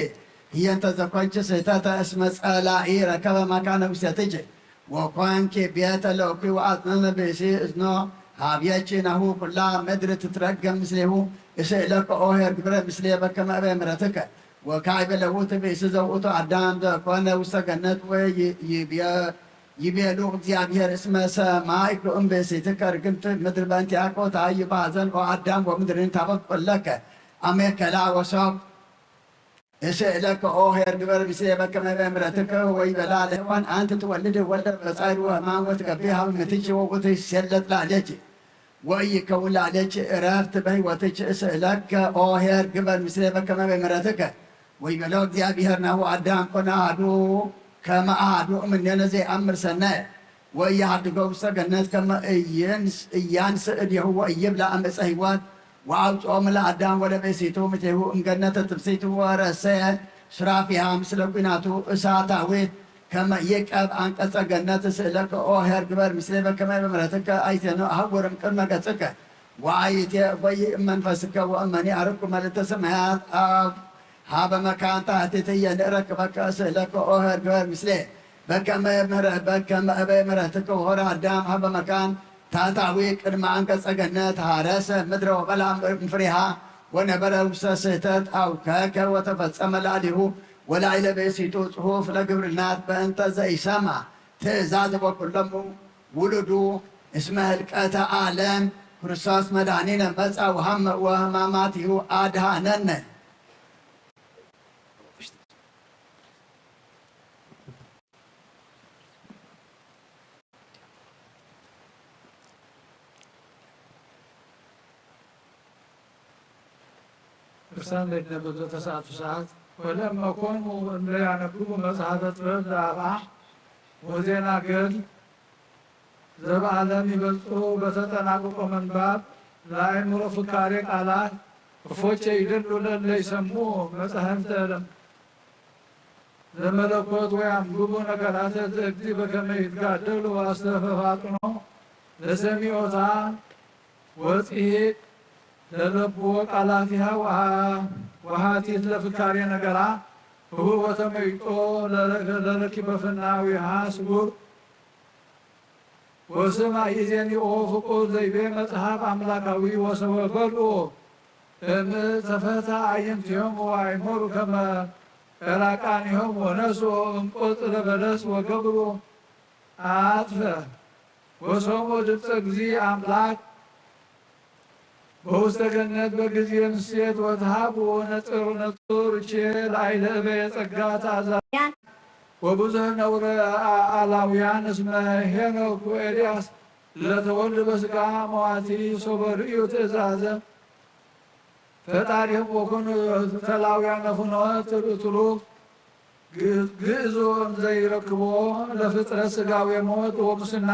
ህየንተ ዘኮንኪ ስህተተ እስመ ጸላኢ ረከበ መካነ ውስቴትኪ ወኮንኪ ቤተ ለእኩይ ወአጽነነ ብእሲ እዝኖ ሀብየኪ ናሁ ኩላ ምድር ትትረገም ምስሌሁ እስእለከ ኦ ኄር ግብረ ምስሌ በከመ እበ ምሕረትከ ወካዕበ ለውእቱ ብእሲ ዘውእቱ አዳም ዘኮነ ውስተ ገነት ወይቤሉ እግዚአብሔር እስመ ሰማይኩ እምብእሲትከ ርግምት ምድር በእንቲአኮ ተሃዩ በሐዘን ኦ አዳም ወምድርን ታበቁለከ አሜከላ ወሶብ እስእለከ ኦ ኄር ግበር ምስሌ በከመ በምሕረትከ ወይቤላ ለሔዋን አንቲ ትወልድ ወልደ በጻይር ወሕማም ወትገቢ ሀብ ምትኪ ወውእቱ ይሴለጥ ላዕሌኪ ወኢይከውን ላዕሌኪ ዕረፍት በሕይወትኪ እስእለከ ኦ ኄር ግበር ምስሌ በከመ በምሕረትከ ወይቤሎ እግዚአብሔር ናሁ አዳም ኮነ አሐዱ ከመ አሐዱ እምኔነ ዘይአምር ሰናየ ወኢያሃድጎ ውስተ ገነት ከመ ኢያንስ እዴሁ ወኢይብላ እምዕፀ ሕይወት ወአውፅኦሙ ለአዳም ወለብእሲቱ እምኔሁ እምገነተ ትፍስሕት ወረሰየ ሱራፊሃ ምስለ ኲናቱ እሳታዊት ከመ ይዕቀብ አንቀጸ ገነት እስእለከ ኦ ኄር ግበር ምስሌ በከመ በምሕረትከ አይቴኑ አህውር እምቅድመ ገጽከ ወአይቴ እጎይ እመንፈስከ ወእመኒ አርኩ መልእተ ሰማያት አብ ሀበ መካን ታሕቲትየ ንእረክበከ እስእለከ ኦ ኄር ግበር ምስሌ በከመ ምሕረ-፣ በከመ እበ ምሕረትከ ወሆረ አዳም ሀበ መካን ታሕታዊ ቅድመ አንቀጸ ገነት ሀረሰ ምድረ ወበልዐ እምፍሬሃ ወነበረ ውስተ ስህተት አውከከ ወተፈጸመ ላዕሌሁ ወላዕለ ብእሲቱ ጽሑፍ ለግብርናት በእንተ ዘኢሰማ ትእዛዝ ወኩሎሙ ውሉዱ እስመ ህልቀተ ዓለም ክርስቶስ መድኃኒነ መጻ ወሃመ ወህማማቲሁ አድኃነነ። ቅዱሳን ለይትነበብ ዘተሰዓቱ ሰዓት ወለእመ ኮኑ እንደ ያነብቡ መጽሐፈ ጥበብ ለአፍአ ወዜና ገድል ዘበዓለም ይበጽሑ በተጠናቅቆ መንባብ ለአእምሮ ፍካሬ ቃላት እፎቼ ይደሉ ለእለ ይሰምዑ መጻሕፍተ ለም ዘመለኮት ወይ ኣንብቡ ነገራተ ዘእግዚ በከመ ይትጋደሉ ኣስተፈፋጥኖ ለሰሚዖታ ወጽሒት ለለብዎ ቃላቲሃ ወሃ-፣ ወሃቲት ለፍካሬ ነገራ ህቡብ ወተመይጦ ለረ-፣ ለረኪበ ፍናዊሃ ስጉር ወስም ኣይእዜኒኦ ፍቁር ዘይቤ መጽሓፍ ኣምላካዊ ወሰወ በልኦ እም ተፈታ ኣየንቲሆም ወኣይመሩ ከመ ዕራቃኒሆም ወነስኦ እም ቆጽለ በለስ ወገብሮ ኣጥፈ ወሰምኦ ድምፀ እግዚእ ኣምላክ በውስተ ገነት በጊዜ ምሴት ወተሃብኦ ነጽር ነጽር እቼ ላዕለ እበየ ጸጋ ተኣዛውያን ወብዙህ ነውረ ኣላውያን እስመ ሄኖክ ወኤልያስ ለተወልድ በስጋ መዋቲ ሶበ ርእዩ ትእዛዘ ፈጣሪም ወኩን ተላውያነ ፍኖት ትሩፍ ግእዞ እንዘይረክቦ ለፍጥረት ስጋዌ ሞት ወሙስና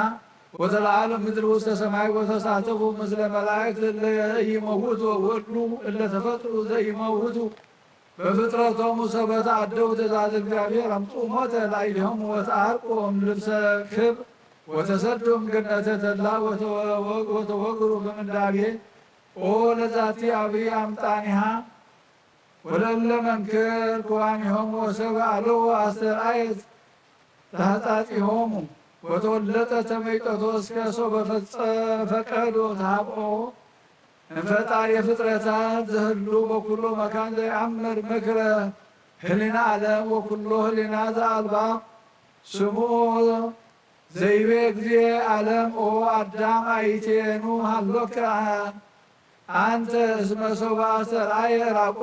ወተለዓሉ ምድር ውስተ ሰማይ ወተሳተፉ ምስለ መላእክት እለ ኢይመውቱ ወእሉ እለ ተፈጥሩ ዘኢይመውቱ በፍጥረቶሙ ሰበ ተአደው ትእዛዝ እግዚአብሔር አምጽኡ ሞተ ላዕሌሆሙ ወተአርቁ እምልብሰ ክብር ወተሰዱ እምገነተ ተድላ ወተወ-፣ ወተወግሩ በምንዳቤ ኦ ለዛቲ አብይ አምጣኒሃ ወለእለ መንክር ክዋኒሆሙ ወሰብ አልዎ አስተርአየት ተሐጻጺሆሙ ወተወለጠ ተመይጠቶ እስከ ሶበ ፈጸ-፣ ፈቀዶ ተሃብኦ እምፈጣሪ ፍጥረታት ዘህሉ በኩሎ መካን ዘይአምር ምክረ ህሊና ዓለም ወኩሎ ህሊና ዘአልባ ስምኦ ዘይቤ እግዚእ ዓለም ኦ አዳም አይቴኑ ሃሎከ አንተ እስመ ሶበ አስተርአየ ዕራቆ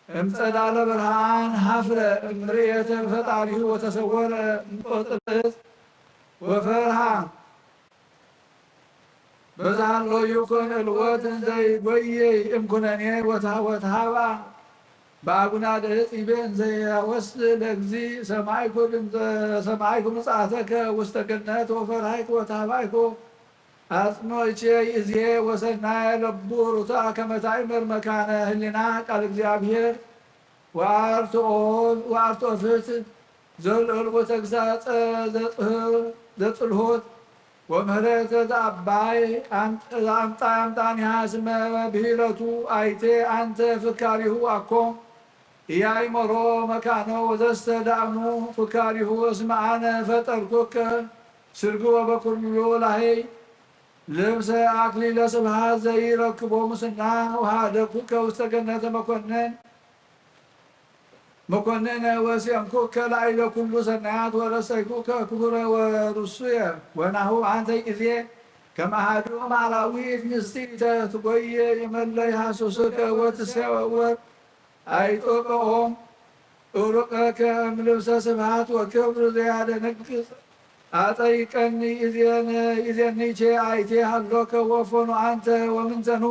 እምጸዳለ ብርሃን ሀፍረ እምርእየተ ፈጣሪሁ ወተሰወረ እምቆጥልት ወፈርሃ በዛሃሎ ይኩን እልወት እንዘይጎየይ እምኩነኔ ወታ-፣ ወተሃባ በአጉናደ ዕፅ ይቤ እንዘያወስ ለእግዚእ ሰማይኩ ድምፀ-፣ ሰማይኩ ምጽአተከ ውስተ ገነት ወፈርሃይኩ ወተሃባይኩ አጽንኦቼ ይእዜ ወሰናየ ለቡ ሩታ ከመ ታእምር መካነ ህሊና ቃል እግዚአብሔር ወአርትኦ ወአርትኦ ፍትህ ዘልዕል ወተግሳጸ ዘጽህ-፣ ዘጽልሆት ወምህረተ ዘአባይ አምጣ አምጣኒሃ ስመ ብሂለቱ አይቴ አንተ ፍካሪሁ አኮ ኢያእመሮ መካኖ ወዘስተዳእሙ ፍካሪሁ እስመ አነ ፈጠርኩከ ስርግወ በኩሉ ላህይ ልብሰ አክሊለ ስብሐት ዘይረክቦ ሙስና ወሃደኩከ ውስተ ገነተ መኮንን መኮንነ ወሴምኩከ ላዕለ ኩሉ ሰናያት ወረሰይኩከ ክቡረ ወርሱየ ወናሁ አንተ ጊዜ ከመ አሐዱ እም አራዊት ንስቲተ ትጎየ የመለይ ሐሱስከ ወትሴወወር አይጦቀኦም እሩቀከ እምልብሰ ስብሐት ወክብር ዘያደነግጽ አጠይቀኒ ኢዜን-፣ ኢዜኒቼ አይቴ ሀሎከ ወፎኑ አንተ ወምንተኑ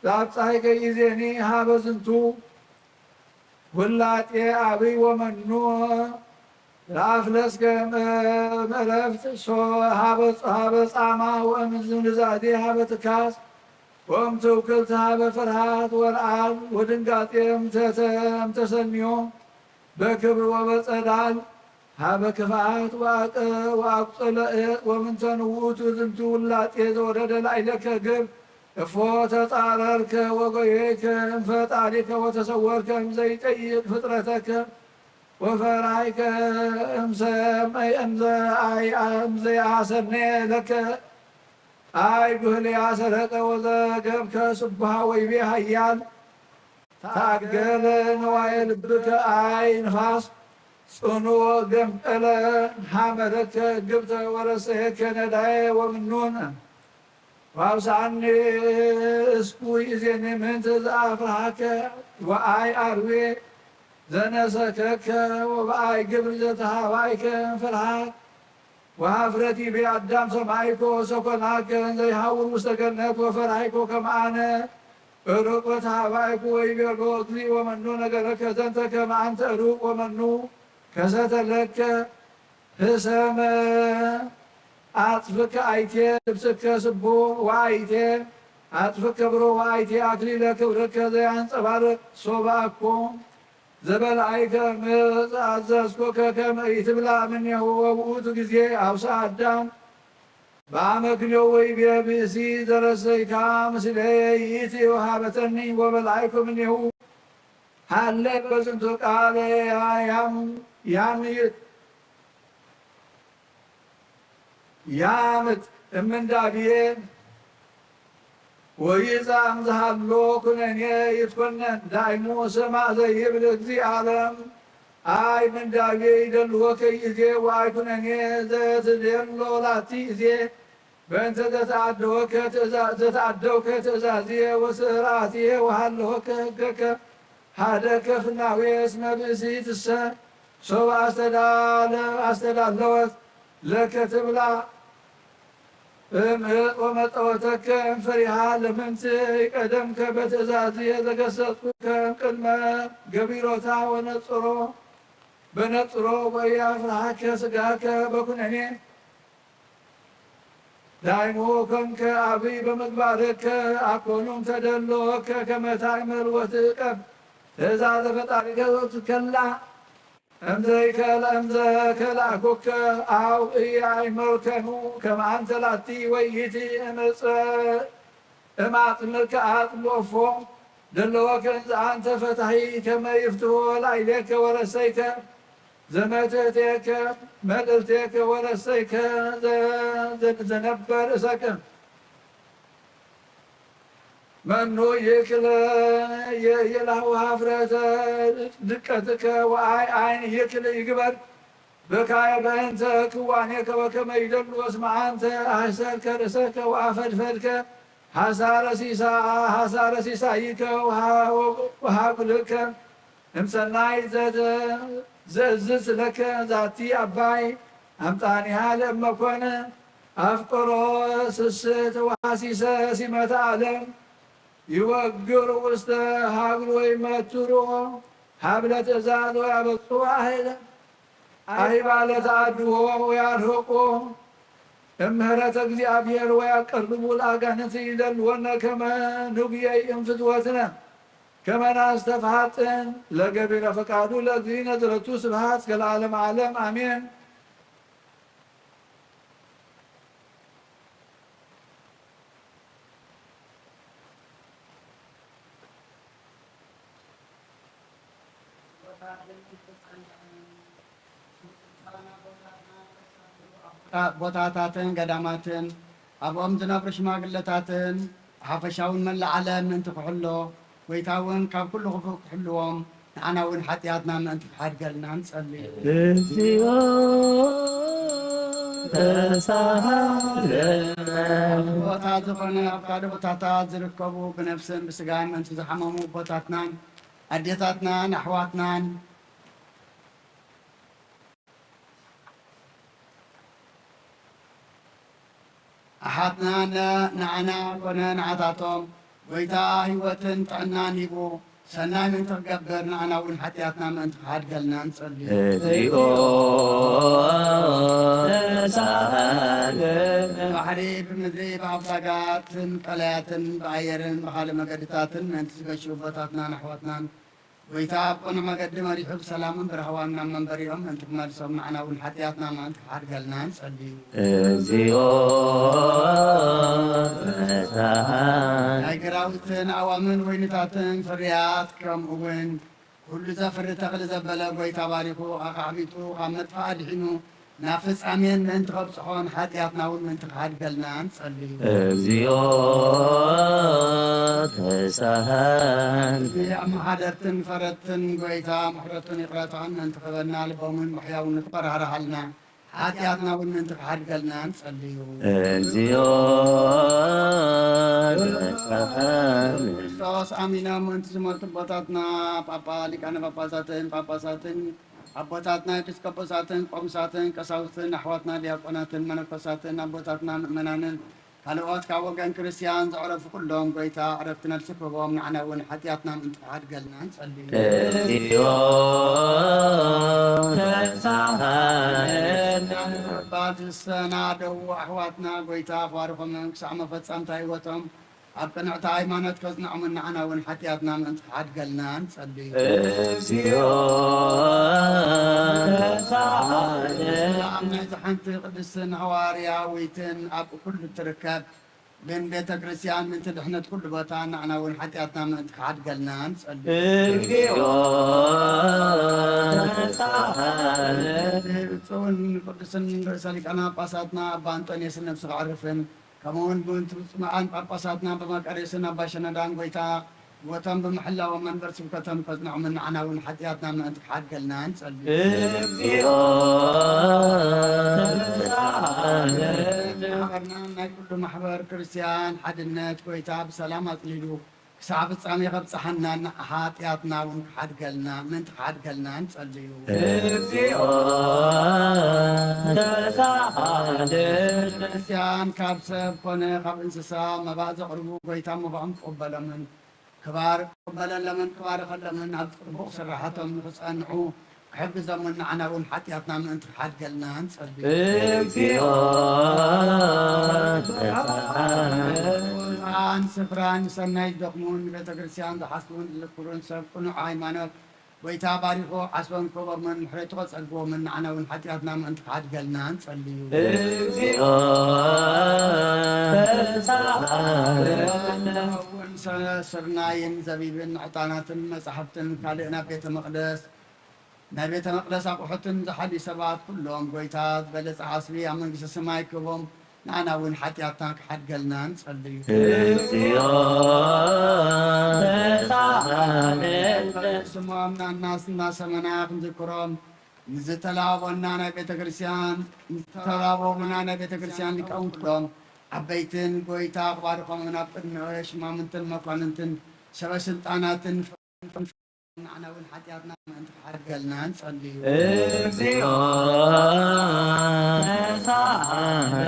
ለአብጻሕከ ኢዜኒ ሀበ ዝንቱ ውላጤ አብይ ወመኑ ለአፍለስከ እምዕረፍት ሶ-፣ ሀበ ጻማ ወእምዝንዛዜ ሀበ ትካዝ ወእምትውክልት ሀበ ፍርሃት ወረዓድ ወድንጋጤ እምተተ-፣ እምተሰንዮ በክብር ወበጸዳል ሀበ ክፍአት ወአቅ-፣ ወአቁጸለ እጥ ወምንተ ንውቱ ዝንቱ ውላጤ ዘወረደ ላዕለከ ግብ እፎ ተጻረርከ ወጎየይከ እምፈጣሪከ ወተሰወርከ እምዘይጠይቅ ፍጥረተከ ወፈራይከ እምሰ-፣ እምዘ-፣ አይ-፣ እምዘይአሰኔ ለከ አይ ጉህልያ ሰረቀ ወዘገብከ ስቡሃ ወይቤ ሀያል ታገለ ነዋየ ልብከ አይ ንፋስ ጽኑ ገምጠለ ሐመረከ ግብተ ወረሰየከ ነዳየ ወምኑን ወአብስዓኒ እስኩ ይእዜኒ ምንት ዘአፍርሃከ ወአይ አርዌ ዘነሰከከ ወበአይ ግብር ዘተሃባይከ ፍርሃት ወሀፍረት ይቤ አዳም ሰማይኮ ሰኮናከ ዘይሃውር ውስተ ገነት ወፈራይኮ ከመአነ ሩቅ ወተሃባይኩ ወይቤሎ እግዚእ ወመኑ ነገረከ ዘንተ ከመ አንተ ሩቅ ወመኑ ከሰተለከ ህሰመ አጽፍከ አይቴ ልብስከ ስቡሕ ወአይቴ አጽፍከ ብሩህ ወአይቴ አክሊለ ክብርከ ዘያንጸባርቅ ሶበ አኮ ዘበልዓይከ ምስ ኣዘዝኩከ ከመ ኢትብላዕ እምኔሁ። ወውእቱ ጊዜ ኣውስአ ኣዳም በአመክንዮ ወይቤ ብእሲ ዘረሰይካ ምስሌየ ይእቲ ወሃበተኒ ወበልዓይኩ እምኔሁ። ሃሌ በዝንቱ ቃለ ያም ያምይጥ ያምጥ እምንዳብዬ ወይዛ እምዝሃሎ ኩነኔ ይትኮነን። ዳይሙ ስማዕ ዘይብል እግዚእ ዓለም። ኣይ ምንዳብዬ ይደልዎ ከይዜ ወኣይ ኩነኔ ዘትደሎ ላቲ እዜ በእንተ ዘተኣደወከ ትእዛ- ዘተኣደውከ ትእዛዝየ ወስርዓትየ ወሃለወከ ህገከ ሃደከ ፍናውየ እስመ ብእሲትሰ ሶብ ኣስተዳለ- ኣስተዳለወት ለከ ትብላ እምእጥ ወመጠወተከ እምፈሪሃ ለምንት ቀደምከ በትእዛዝየ ዘገሰጽኩከ ቅድመ ገቢሮታ ወነጽሮ በነጽሮ ወኢያፍርሃከ ስጋከ በኩነኔ ዳይሙ ኮንከ አብይ በምግባርከ አኮኑም ተደሎከ ከመ ታእምር ወትእቀብ ትእዛዘ ፈጣሪከ ወትከላ እምዘይከለ እምዘከላእኩከ አው እያእመርከኑ ከመ አንተ ላቲ ወይእቲ እምፀ እማጽምከ አጽብኦፎ ደለወከ እንዘ አንተ ፈታሒ ከመ ይፍትዎ ላዕሌከ ወረሰይከ ዘመትህቴከ መልእልቴከ ወረሰይከ ዘ- ዘ- ዘነበር እሰከ መኑ ይክል የላሁ ሀፍረተ ድቀትከ ወአይ አይን ይክል ይግበር በካየ በእንተ ክዋኔከ ወከመ ይደሉ እስመ አንተ አህሰርከ ርእሰከ ወአፈድፈድከ ሐሳረ ሲሳ- ሐሳረ ሲሳይከ ወሃ- ወሃጉልከ እምሰናይ ዘተ- ዘእዝዝ ለከ ዛቲ አባይ አምጣኒሃ ለእመኮነ አፍቀሮ ስስት ወሐሲሰ ሲመተ ዓለም ይወግር ውስተ ሀብል ወይመትሮ ሀብለ ትእዛዝ ወያበጽሑ አህለ አህባለ ተአድዎ ወያርህቆ እምህረተ እግዚአብሔር ወያቀርቡ ለአጋንንት ይደልወነ ከመ ንጉየይ እምፍትወትነ ከመ ናስተፍሐጥን ለገቢረ ፈቃዱ ለእግዚእነ ዘለቱ ስብሐት ከለዓለመ ዓለም አሜን። ቦታታትን ገዳማትን ኣብኦም ዝነብሩ ሽማግለታትን ሓፈሻውን መላእ ዓለም ምእንቲ ክሕሎ፣ ጎይታ እውን ካብ ኩሉ ክፉእ ክሕልዎም፣ ንዓና እውን ሓጢኣትና ምእንቲ ክሓድገልና ንጸሊ። እግዚኦ ተሳሃለነ። ኣብ ቦታ ዝኾነ ኣብ ካልእ ቦታታት ዝርከቡ ብነፍስን ብስጋን ምእንቲ ዝሓመሙ ኣቦታትናን ኣዴታትናን ኣሕዋትናን ኣሓትና ንዓና ኮነ ንዓታቶም ጎይታ ህይወትን ጥዕናን ሂቡ ሰናይ ምእንቲ ክገብር ንዓና እውን ሓጢኣትና ምእንቲ ክሓድገልና ንጸሊ። እግዚኦ ተሳሃለነ። ባሕሪ ብምድሪ ብኣፍላጋትን ቀላያትን ብኣየርን ብኻልእ መገድታትን ምእንቲ ዝገሹ ኣቦታትናን ኣሕዋትናን ጎይታ ኣብ ቅኑዕ መገዲ መሪሑ ብሰላምን ብራህዋን ናብ መንበሪኦም ምእንቲ ክመልሶም ንዓና እውን ሓጢኣትና ምእንቲ ክሓድገልና ንጸሊ። እግዚኦ ተሳሃለነ። ናይ ግራውትን ኣእዋምን ወይንታትን ፍርያት ከምኡ እውን ኩሉ ዘፍሪ ተኽሊ ዘበለ ጎይታ ባሪኹ ኣኻዕቢጡ ካብ መጥፋእ ኣድሒኑ ናብ ፍጻሜን ምእንቲ ከብጽሖን ሓጢኣትና እውን ምእንቲ ክሓድገልና ንጸሊ። እግዚኦ ተሳሃለነ። ኣመሓደርትን ፈረድትን ጎይታ ምሕረቱን ይቕረታን ምእንቲ ክህበና ልቦምን ብሕያውነቱ ከራህርሃልና ሓጢኣትና እውን ምእንቲ ክሓድገልና ንጸልዩ። እግዚኦ ተሳሃለነ። ክርስቶስ ኣሚኖም ምእንቲ ዝሞቱ ኣቦታትና ጳጳ ሊቃነ ጳጳሳትን ጳጳሳትን ኣቦታትና ኤጲስቆጶሳትን ቆምሳትን ቀሳውስትን ኣሕዋትና ዲያቆናትን መነኮሳትን ኣቦታትና ምእመናንን ካልኦት ካብ ወገን ክርስትያን ዘዕረፉ ኩሎም ጎይታ ዕረፍቲ ነፍሲ ክህቦም ንዓና እውን ሓጢኣትና ምእንቲ ክሓድገልና ንጸሊ። እግዚኦ ተሳሃለነ። ኣባት ዝሰናደዉ ኣሕዋትና ጎይታ ክባርኾምን ክሳዕ መፈጸምታ ህይወቶም ኣብ ቅንዕቲ ሃይማኖት ከጽንዖምን ንዓና እውን ሓጢኣትና ምእንቲ ክሓድገልና ንጸልዩ። እግዚኦ ተሳሃለ። ሰላም ናይዚ ሓንቲ ቅድስትን ሃዋርያዊትን ኣብ ኩሉ ትርከብ ግን ቤተ ክርስቲያን ምእንቲ ድሕነት ኩሉ ቦታ ንዓና እውን ሓጢኣትና ምእንቲ ክሓድገልና ንጸልዩ። እግዚኦ ተሳሃለ። ብፁዕን ቅዱስን ርእሰ ሊቃነ ጳጳሳትና ኣባ እንጦንዮስን ነብሱ ክዕርፍን ከምኡ እውን ብእንቱ ብፁዓን ጳጳሳትና ብመቃርዮስን ኣባ ሸኖዳን ጎይታ ቦቶም ብምሕላዎም መንበር ስብከቶም ከጽንዖምን ንዓና እውን ሓጢኣትና ምእንቲ ክሓድገልና ንጸልዩ። እግዚኦ ተሳሃለ። ማሕበርና ናይ ኩሉ ማሕበር ክርስቲያን ሓድነት ጎይታ ብሰላም ኣጽሊሉ ክሳዕ ፍጻሜ ከብጽሓናን ሓጢኣትና እውን ክሓድገልና ምእንቲ ክሓድገልና ንጸልዩ። እግዚኦ ተሳሃለ። ክርስቲያን ካብ ሰብ ኮነ ካብ እንስሳ መባእ ዘቕርቡ ጎይታ መባኦም ክቕበሎምን ክባር ክቕበለሎምን ክባርኸሎምን ኣብ ጽቡቕ ስራሓቶም ንኽጸንዑ ክሕግዞምን ንዓና እውን ሓጢኣትና ምእንቲ ክሓድገልና ንጸልዩ። እግዚኦ ኣን ስፍራን ሰናይ ዝደኽሙን ቤተ ክርስቲያን ዝሓስቡን ዝዝክሩን ሰብ ቅኑዕ ሃይማኖት ጎይታ ባሪኹ ዓስቦም ክህቦምን ምሕረቱ ከጸግቦምን ንዓና እውን ሓጢኣትና ምእንቲ ክሓድገልና ንጸልዩ። እግዚኦ ተሳሃለ። እውን ሰ- ስርናይን ዘቢብን ዕጣናትን መጻሕፍትን ካልእ ናብ ቤተ መቕደስ ናይ ቤተ መቕደስ ኣቑሑትን ዝሓልዩ ሰባት ኩሎም ጎይታ ዝበለጸ ዓስቢ ኣብ መንግስቲ ሰማይ ክህቦም ንዓና እውን ሓጢኣትና ክሓድገልና ንጸልዩ። እግዚኦ ተሳሃለ። ስሞም ናናስ እናሰመና ክንዝክሮም ንዝተላበና ናይ ቤተ ክርስቲያን ዝተላበሙና ናይ ቤተ ክርስቲያን ሊቃውንት ኩሎም ዓበይትን ጎይታ ክባርኾምን ኣብ ቅድሚኡ ሽማምንትን መኳንንትን ሰበ ስልጣናትን ንዓና እውን ሓጢኣትና ምእንቲ ክሓድገልና ንጸልዩ። እግዚኦ ተሳሃለ።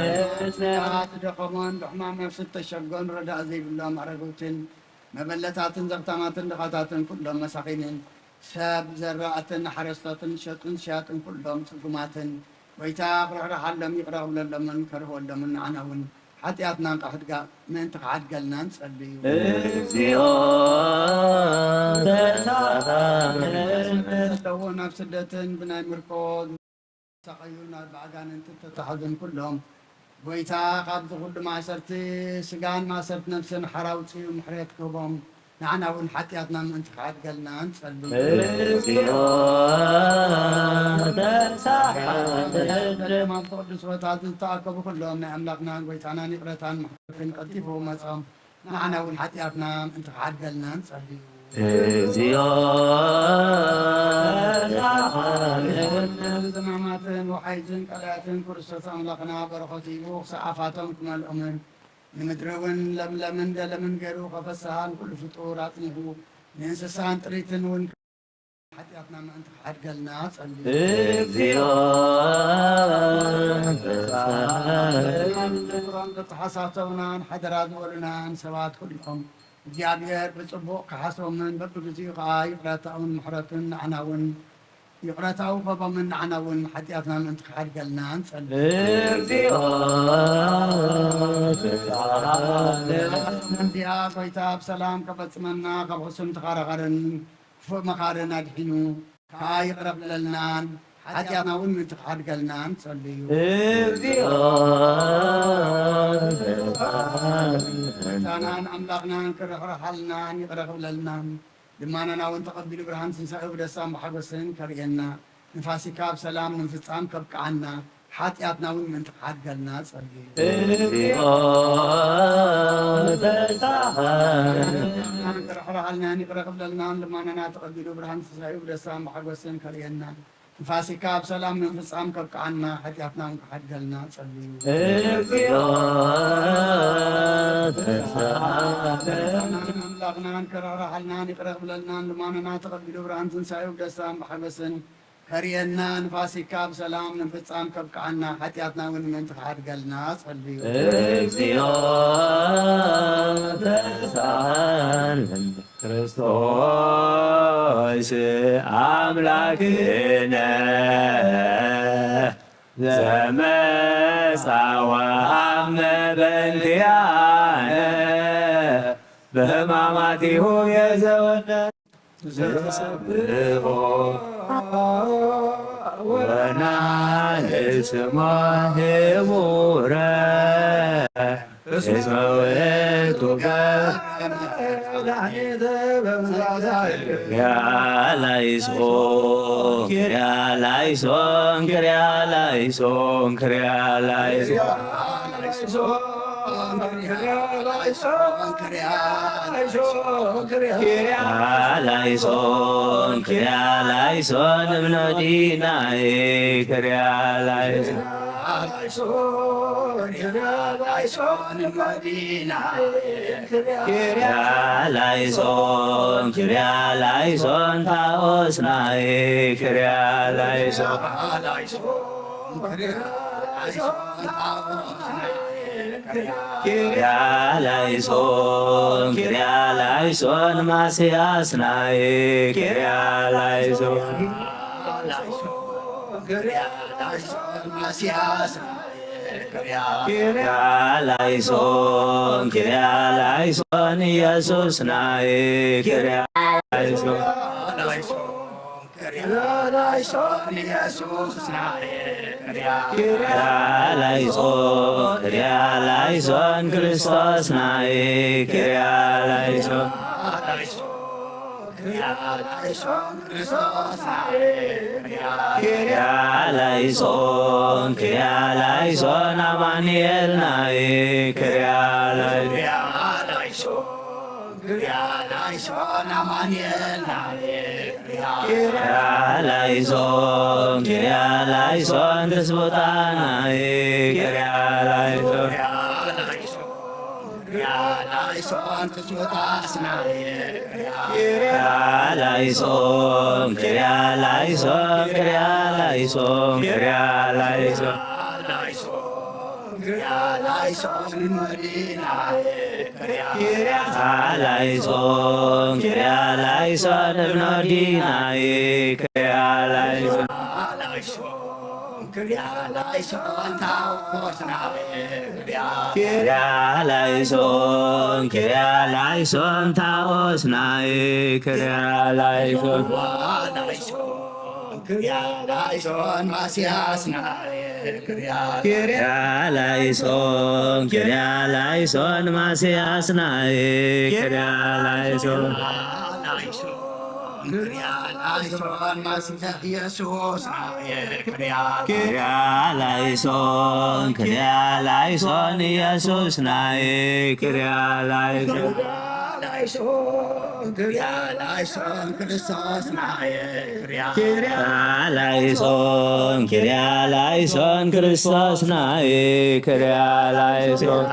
ዝደኸሞን ብሕማም ነፍሲ እተሸጎን ረዳእ ዘይብሎም ኣረግውትን መበለታትን ዘኽታማትን ድኻታትን ኩሎም መሳኺንን ሰብ ዘራእትን ሓረስቶትን ሸጡን ሸያጥን ኩሎም ጽጉማትን ጎይታ ክርሕርሓሎም ይቕረ ክብለሎምን ከርህወሎምን ንዓና እውን ሓጢኣትና ክሕድጋ ምእንቲ ክሓድገልና ንጸልዩ። እግዚኦ ተሳሃለ። ዘለዉ ናብ ስደትን ብናይ ምርኮ ዝሳቐዩ ናብ ብኣጋንንቲ ተታሕዙን ኩሎም ጎይታ ካብዚ ኩሉ ማእሰርቲ ስጋን ማእሰርቲ ነፍስን ሓራ ኣውጽኡ ምሕረት ክህቦም ንዓና እውን ሓጢኣትና ምእንቲ ክሓድገልና ንጸልዩ። እግዚኦ ተሳሃለ። በደም ኣብቲ ቅዱስ ቦታ ዝተኣከቡ ኩሎም ናይ ኣምላኽናን ጎይታናን ይቕረታን ምሕረትን ቀልጢፉ መጾም ንዓና እውን ሓጢኣትና ምእንቲ ክሓድገልና ንጸልዩ። እግዚኦ ተሳሃለ። ዝማማትን ወሓይዝን ቀላያትን ክርስቶስ ኣምላኽና በረኸቱ ሂቡ ክሳብ ኣፋቶም ክመልኦምን ንምድሪ እውን ለምለምን ደለምን ገይሩ ከፈስሃን ኩሉ ፍጡር ኣጽኒሑ ንእንስሳን ጥሪትን እውን ሓጢኣትና ምእንቲ ክሓድገልና ጸልዩ። እግዚኦ ተሳሃለ። ዝክሮም ዘተሓሳሰቡናን ሓደራ ዝበሉናን ሰባት ኩሎም እግዚኣብሔር ብጽቡቕ ክሓስቦምን በብግዚኡ ከኣ ይቕረታኡን ምሕረቱን ንዓና እውን ይቕረታኡ ክህቦምን ንዓና እውን ሓጢኣትና ምእንቲ ክሓድገልና ንጸልዩ። እግዚኦ ተሳሃለ። እንዲኣ ጎይታ ብሰላም ከፈጽመና ካብ ሕሱም ተኻራኻርን ክፉእ መኻርን ኣድሒኑ ከኣ ይቕረ ክብለልናን ሓጢኣትና እውን ምእንቲ ክሓድገልና ንጸልዩ። እግዚኦ ተሳሃለ። ጎይታናን ኣምላኽናን ክርሕርሓልናን ይቕረ ክብለልናን ልማናና እውን ተቐቢሉ ብርሃን ትንሳኤኡ ብደስታን ብሓጎስን ከርእየና ንፋሲካ ብሰላም ንምፍጻም ከብቅዓና ሓጢኣትና እውን ምእንቲ ክሓድገልና ጸልዩ። እግዚኦ ተሳሃለ። ክርሕርሓልናን ይቕረ ክብለልናን ልማናና ተቐቢሉ ብርሃን ትንሳኤኡ ብደስታን ብሓጎስን ከርእየና ንፋሲካ ብሰላም ንምፍጻም ከብቅዓና ሓጢኣትና እውን ክሓድገልና ጸልዩ። እግዚኦ ተሳሃለ። ኣምላኽናን ክርሕርሓልናን ይቕረ ክብለልናን ልማናና ተቐቢሉ ብርሃን ትንሳኤኡ ብደስታን ብሓጎስን ከርእየና ንፋሲካ ብሰላም ንምፍጻም ከብቅዓና ሓጢኣትና እውን ምእንቲ ክሓድገልና ጸልዩ። እግዚኦ ተሳሃለ። ክርስቶስ ኣምላክነ ዘመጻ ወሃብነ በእንቲኣነ በሕማማቲሁ ቤዘወነ ዘጸብኦ ወናልስሞ ህቡረ እስመ ውእቱ ገብረ መድኃኒት በምሳሌ። ክርያላይሶ ክርያላይሶን ክርያላይሶን ክርያላይሶን ክርያላይሶን ክርያላይሶን እምኖዲናይ ክርያላይሶን ክርያላይሶን ታኦስናይ ክርያላይሶን ክርያላይሶን ክርያላይሶን ማስያስናይ ክርያላይሶን ክርያላይሶን ክርያላይሶን ኢየሱስናይ ክርያላይሶን ክርያላይሶን ኢየሱስናይ ክርያላይሶን ክርያላይሶን ክርስቶስናይ ክርያላይሶን ክርያላይሶን ክርያላይሶን ኣማኑኤልናይ ክርያላይሶን ክርያላይሶን ክርያላይሶን ትስቦታናይ ክርያላይሶን ክርያላይሶን ትስቦታስናይ ክርያላይሶን ክርያላይሶን ክርያላይሶን ክርያላይሶን ክርያላይሶን መዲናይ ክርያላይሶን ክርያላይሶን እብኖዲናይ ክርያላይሶን ክርያላይሶን ታቦትናይ ክርያላይሶን ክርያላይሶን ታቦትናይ ክርያላይሶን ክርያላይሶን ማስያስናይ ክርያላይሶን ክርያላይሶን ማስያስናይ ክርያላይሶን ክርያላይሶን ማስያ ኢየሱስናይ ክርያ ክርያላይሶን ክርያላይሶን ኢየሱስናይ ክርያላይሶን ክርያላይሶን ክርስቶስናይ ክርያላይሶን ክርያላይሶን ክርስቶስናይ ክርያላይሶን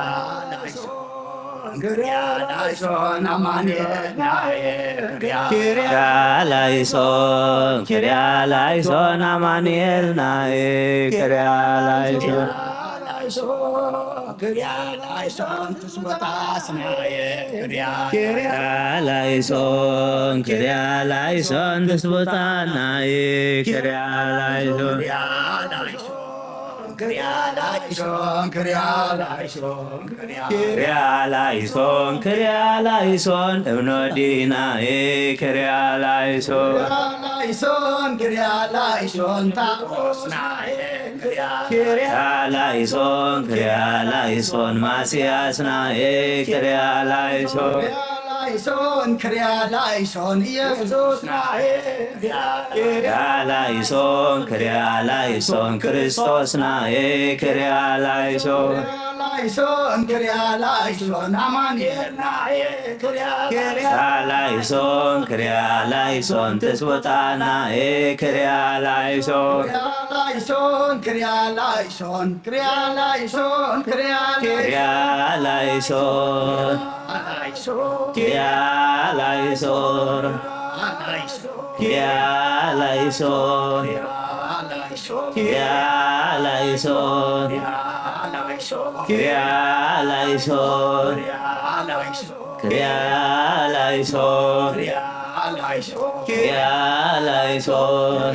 ክርያላይሶን ኣማኑኤልናይ ክርያላይሶን ክርያላይሶን ኣማኑኤልናይ ክርያላይሶን ክርያላይሶን ትስቦታስናይ ክርያ ክርያላይሶን ክርያላይሶን ትስቦታናይ ክርያላይሶን ክርያላይሶን ክርያላይሶን ክርያላይሶን ክርያላይሶን እብኖዲናይ ክርያላይሶን ክርያላይሶን ክርያላይሶን ታቆስናይ ክርያላይሶን ክርያላይሶን ማስያስናይ ክርያላይሶን ክርያላይሶን ክርያላይሶን ኢየሱስናይ ክርያላይሶን ክርያላይሶን ክርስቶስናይ ክርያላይሶን ክርያላይሶን ክርያላይሶን ኣማኑኤልናይ ክርያላይሶን ክርያላይሶን ትስቦታናይ ክርያላይሶን ክርያላይሶን ክርያላይሶን ክርያላይሶን ክርያላይሶን ክርያላይሶን ክርያላይሶን ክርያላይሶን ክርያላይሶን ክርያላይሶን ክርያላይሶን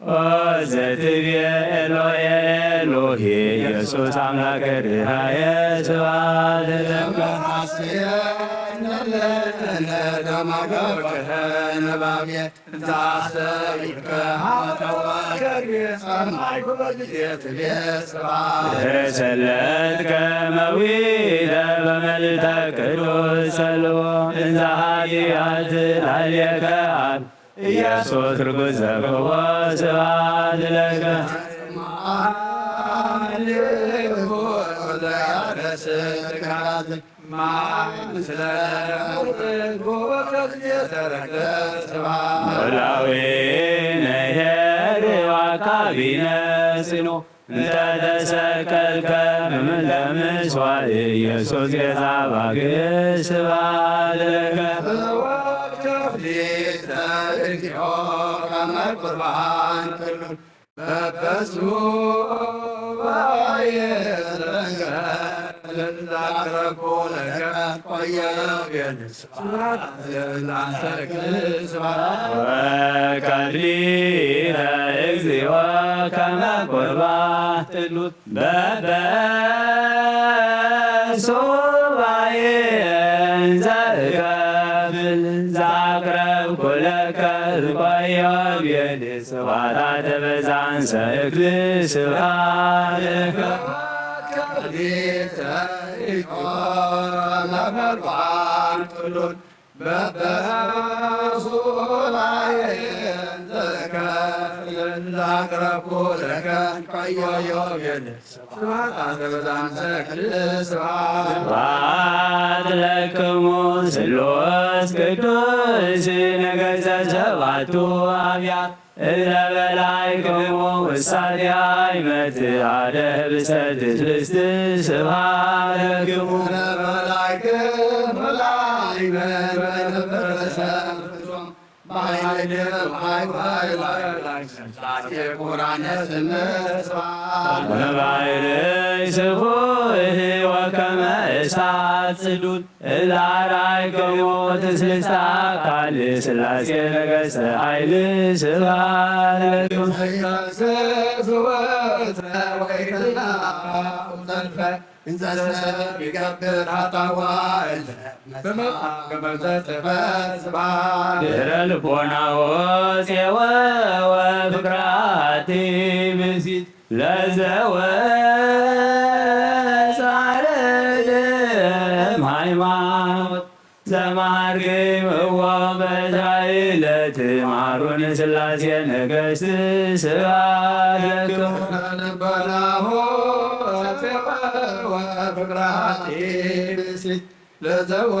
ኦ ዘትብየ ኤሎሄ ኤሎሄ ኢየሱስ ኣምላክ ርራየ ስብሐት ለከ። ተሰለት ከመዊተ በመልተ ቅዱስ ጸልዎ እንዘ ኃጢአት ላዕሌከ አብ ኢየሱስ ርጉዝ ዘርግቦ ስብሐት ለከ። ኖላዊ ነሄር ዋካቢነ ጽኑ እንተ ተሰቀልከ እምለ ምስዋዕ ኢየሱስ ጌዛ ባግ ስብሐት ለከ። ወክፍሊተ እግዚኦ ከመ ቁርባን ክሉል በበስሙባኤ ዘንገ ለዛቅረብኩ ለከ ቆየ ቤንስ ወከፍሊተ እግዚኦ ከመ ቁርባን ጥሉት በበሱባኤ እንዘ እከፍል ዘአቅረብኩ ለከ እቆዮ ቤንስ ስብሐት በዛንሰ እክል ስብሐት ለከ። ስብሐት ለክሙ ስሉስ ቅዱስ ነገሰ ሰባቱ አብያት እለ በላዕክሙ ውሳኔ አይመት አደ ህብስተ ትስብስት ስብሐት ለክሙ። መባይርይ ስፉህ ወከመ እሳት ጽዱል እለ አርአይክሙ ትስብእተ አካል ሥላሴ ነገሥተ ኃይል ስብሐት ለክሙ። እንዘ ሰብ ይገብር ኃጣውእ እለ መጽአ ከመ ዘተፈጽማ ድረ ልቦናሁ ጼወ ወፍቅራቲ ብእሲት ለዘወ ጻረድም ሃይማኖት ዘማርክምዎ በዛይ ለትማሩን ሥላሴ ነገሥት ስብሐት ለክሙ። ልቦናሁ ጼወ ወፍቅራቲ ብእሲት ለዘወ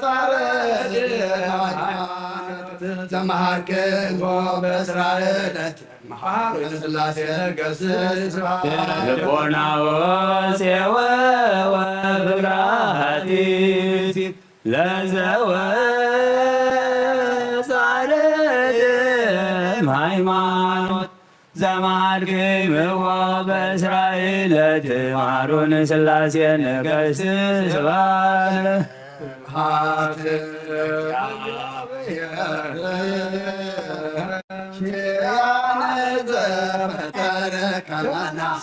ጻረድም ሃይማኖት ዘማርክምዎ በእስራኤል መሐሪ ለሥላሴ ነገሥት ስብሐት። ልቦናሁ ጼወ ወፍቅራቲ ለዘወ ጻረድም ሃይማኖት ዘማርክምዎ በእስራኤል ለትማሩን ሥላሴ ነገሥት ስብሐት።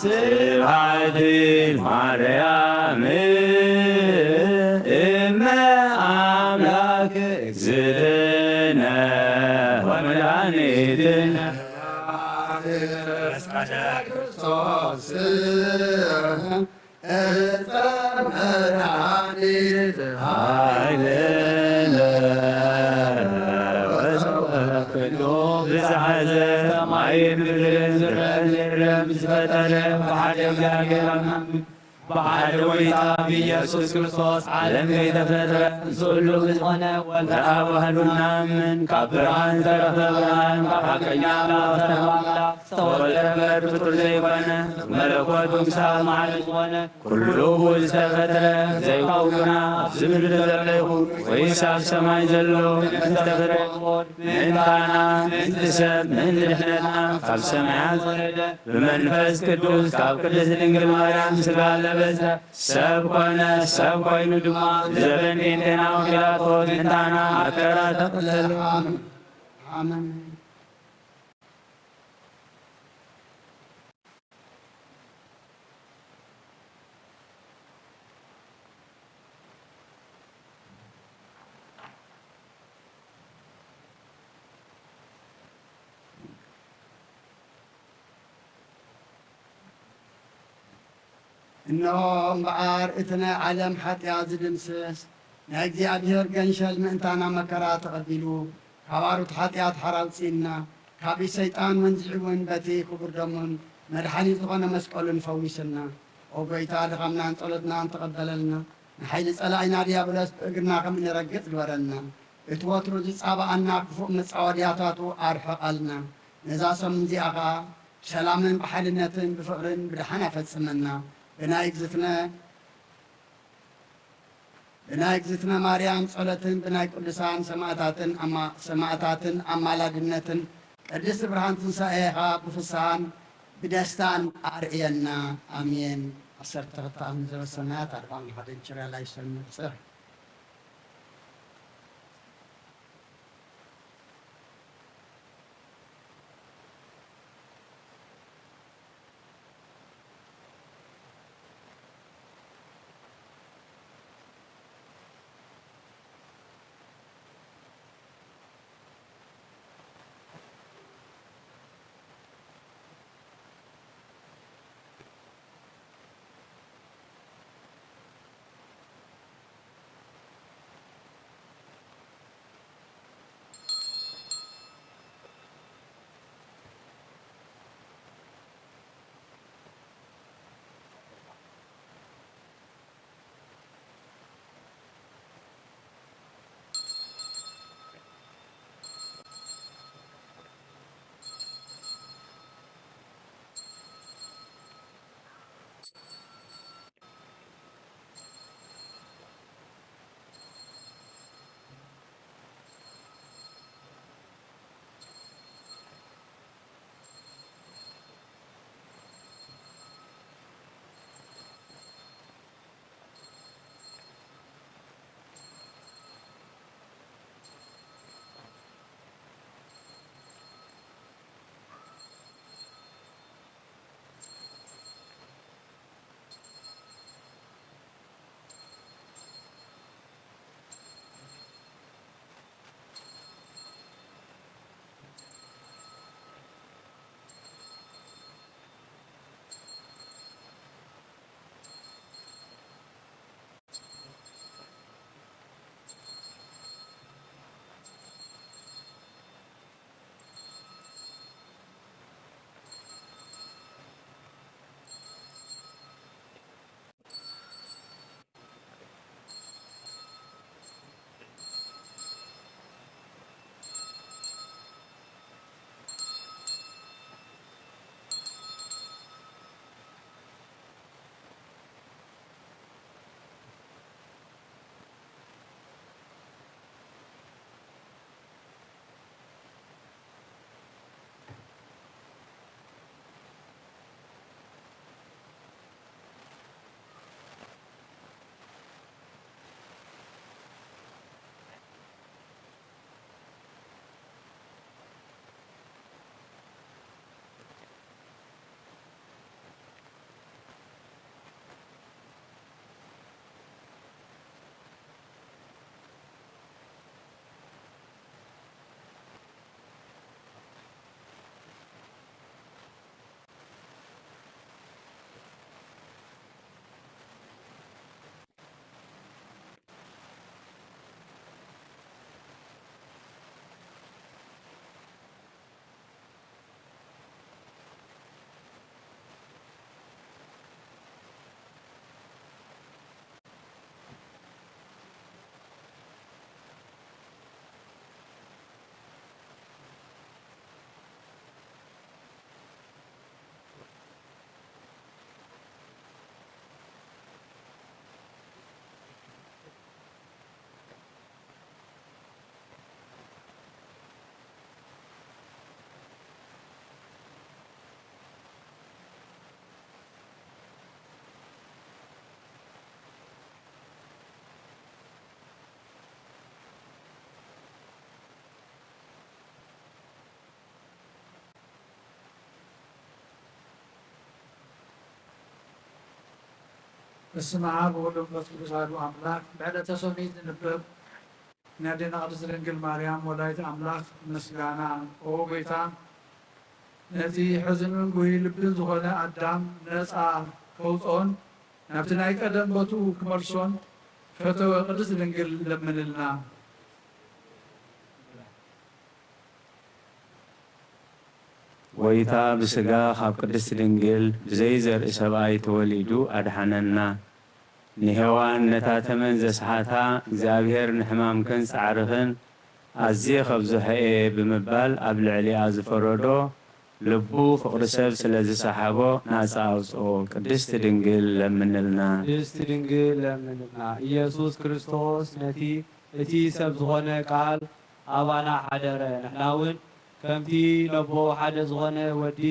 ስብሐት ማርያም እመ አምላክ እግዝእትነ ወመድኃኒትነ። ክርስቶስ እፀ መድኃኒት ኃይልነ ወሰብሐ ኩሉ ብዝሓ ዘማይን ምድርን ዝረን የለን ዝፈጠረ ብሓደ እግዚኣብሔር ኣምናን ብሓደ ጎይታ ብኢየሱስ ክርስቶስ ዓለም ከይተፈጥረ ምስ ኩሉ ብዝኾነ ወልደ ኣብ ዋህዱ እናምን ካብ ብርሃን ዝተረኽበ ብርሃን ካብ ሓቀኛ ኣምላኽ ዝተረኽበ ኣምላኽ ዝተወልደ እምበር ፍጡር ዘይኮነ መለኮት ክሳብ መዓልቲ ዝኾነ ኩሉ ብኡ ዝተፈጥረ ዘይከውን ግና ኣብዚ ምድሪ ዘሎ ይኹን ወይስ ኣብ ሰማይ ዘሎ ምእንቲ ተፈጥሮ ምእንታና ምእንቲ ሰብ ምእንቲ ድሕነትና ካብ ሰማያት ወረደ ብመንፈስ ቅዱስ ካብ ቅድስት ድንግል ማርያም ሥጋ ለበሰ ሰብ ኮነ። ሰብ ኮይኑ ድማ ዘበን ጴንጤናዊ ጲላጦስ ምእንታና መከራ ተቐበለ። ኣሜን። እንሆ እምበኣር እቲ ናይ ዓለም ሓጢኣት ዝድምስስ ናይ እግዚኣብሔር ገንሸል ምእንታና መከራ ተቐቢሉ፣ ካብ ኣሩት ሓጢኣት ሓራ ኣውፅእና፣ ካብ ኢድ ሰይጣን መንዚዑ እውን በቲ ክቡር ደሙን መድሓኒት ዝኾነ መስቀሉን ፈዊስና። ኦ ጎይታ፣ ድኻምናን ጸሎትናን ተቐበለልና። ንሓይሊ ጸላኢና ዲያብሎስ ብእግርና ከም እንረግጽ ግበረልና። እቲ ወትሩ ዝጻባኣና ክፉእ መጻወድያታቱ ኣርሕቐልና። ነዛ ሰሙን እዚኣ ኸኣ ብሰላምን ብሓድነትን ብፍቕርን ብደሓን ኣፈጽመና። ብናይ እግዝእትነ ብናይ እግዝእትነ ማርያም ጸሎትን ብናይ ቅዱሳን ሰማእታትን ኣማ-፣ ሰማእታትን ኣማላድነትን ቅድስቲ ብርሃን ትንሳኤኻ ብፍስሃን ብደስታን ኣርእየና። ኣሜን። ዓሰርተ ክልተ ኣም ዘበሰማያት ኣርባዕን ሓደን ችርያ ላይ ሰምዕ ጽር በስመ አብ ወወልድ ወመንፈስ ቅዱስ አሐዱ አምላክ። ብዕለተ ሰኑይ ዝንበብ ናይ ኣዴና ቅድስት ድንግል ማርያም ወላዲተ ኣምላክ ምስጋና። ኦ ጎይታ፣ ነቲ ሕዙንን ጉህይ ልብን ዝኾነ ኣዳም ነፃ ከውፅኦን ናብቲ ናይ ቀደም ቦትኡ ክመልሶን ፈተወ። ቅድስት ድንግል ለምንልና። ጎይታ ብስጋ ካብ ቅድስት ድንግል ብዘይ ዘርኢ ሰብኣይ ተወሊዱ ኣድሓነና። ንሄዋን ነታ ተመን ዘስሓታ እግዚኣብሔር ንሕማምክን ጻዕርኽን ኣዝየ ከብዝሖ እየ ብምባል ኣብ ልዕሊኣ ዝፈረዶ ልቡ ፍቕሪ ሰብ ስለ ዝሰሓቦ ናጻ ኣውጽኦ። ቅድስት ድንግል ለምንልና። ቅድስት ድንግል ለምንልና። ኢየሱስ ክርስቶስ ነቲ እቲ ሰብ ዝኾነ ቃል ኣባና ሓደረ። ንሕና እውን ከምቲ ነቦ ሓደ ዝኾነ ወዲ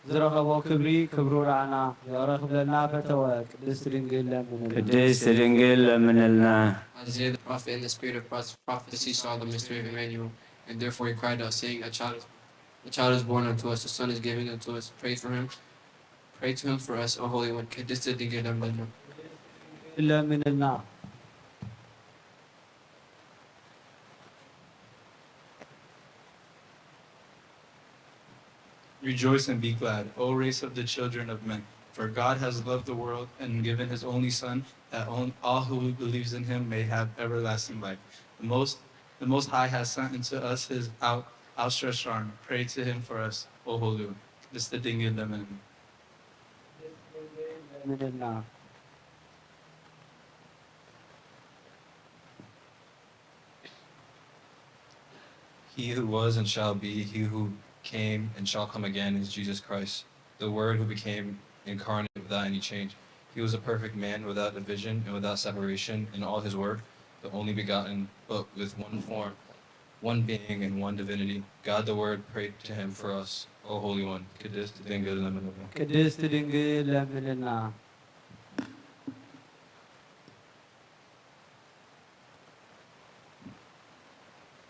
ዝረኸቦ ክብሪ ክብሩ ረኣና። ይቕረ ክብለልና ፈተወ። ቅድስት ድንግል ለምንልና። ቅድስት ድንግል ለምንልና። Isaiah the prophet, in the spirit of pros- prophecy, saw the mystery of Emmanuel, and therefore he cried out, saying, "A child, a child is born unto us, a son is given unto us. Pray for him, pray to him for us, O Holy One." ቅድስት ድንግል ለምንልና። ለምንልና። Rejoice and be glad, O race of the children of men, for God has loved the world and given his only Son, that on, all who believes in him may have everlasting life. The Most, the Most High has sent unto us his out, outstretched arm. Pray to him for us, O Holy One. This the Dingil Lemon. ለምንልና። He who was and shall be, he who came and shall come again is Jesus Christ, the Word who became incarnate without any change. He was a perfect man without division and without separation in all his work, the only begotten, but with one form, one being, and one divinity. God the Word prayed to him for us, O Holy One. ቅድስት ድንግል ለምንልን። ቅድስት ድንግል ለምንልና።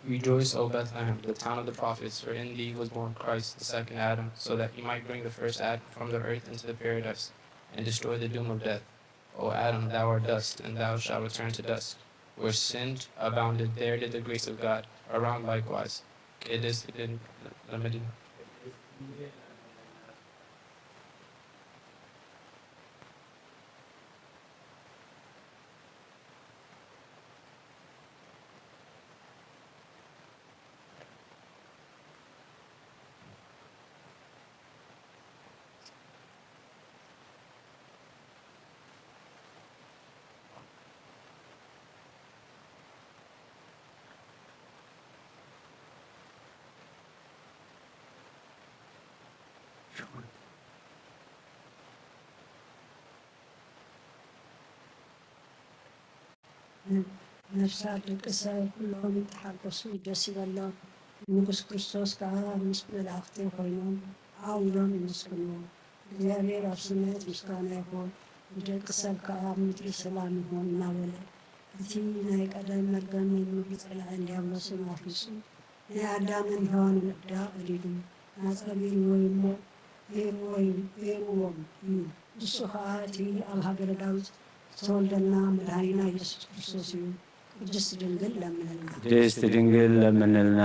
Rejoice, O Bethlehem, the town of the prophets, for in thee was born Christ, the second Adam, so that he might bring the first Adam from the earth into the paradise, and destroy the doom of death. O Adam, thou art dust, and thou shalt return to dust. Where sin abounded, there did the grace of God abound likewise. It is hidden remedy. ነፍሳት ደቂ ሰብ ኩሎም ተሓጎሱ ደስ ይበሎም። ንጉስ ክርስቶስ ከኣ ምስ መላእኽቲ ኮይኖም ዓው ኢሎም የመስግንዎ። እግዚኣብሔር ኣብ ሰማያት ምስጋና ይኹን፣ ንደቂ ሰብ ከኣ ኣብ ምድሪ ሰላም ይኹን እናበለ እቲ ናይ ቀደም መርገም ናይ ምድሪ ጸላኢ ዲያብሎስን ኣፍሪሱ ናይ ኣዳምን ሄዋንን ዕዳ ቀዲዱ ናጻ ገይርዎ እዩ እሞ ገይርዎ እዩ ገይርዎም እዩ። ንሱ ኸኣ እቲ ኣብ ሃገረ ዳዊት ዝተወልደልና መድኃኒና ኢየሱስ ክርስቶስ እዩ። ቅድስት ድንግል ለምንልና። ቅድስት ድንግል ለምንልና።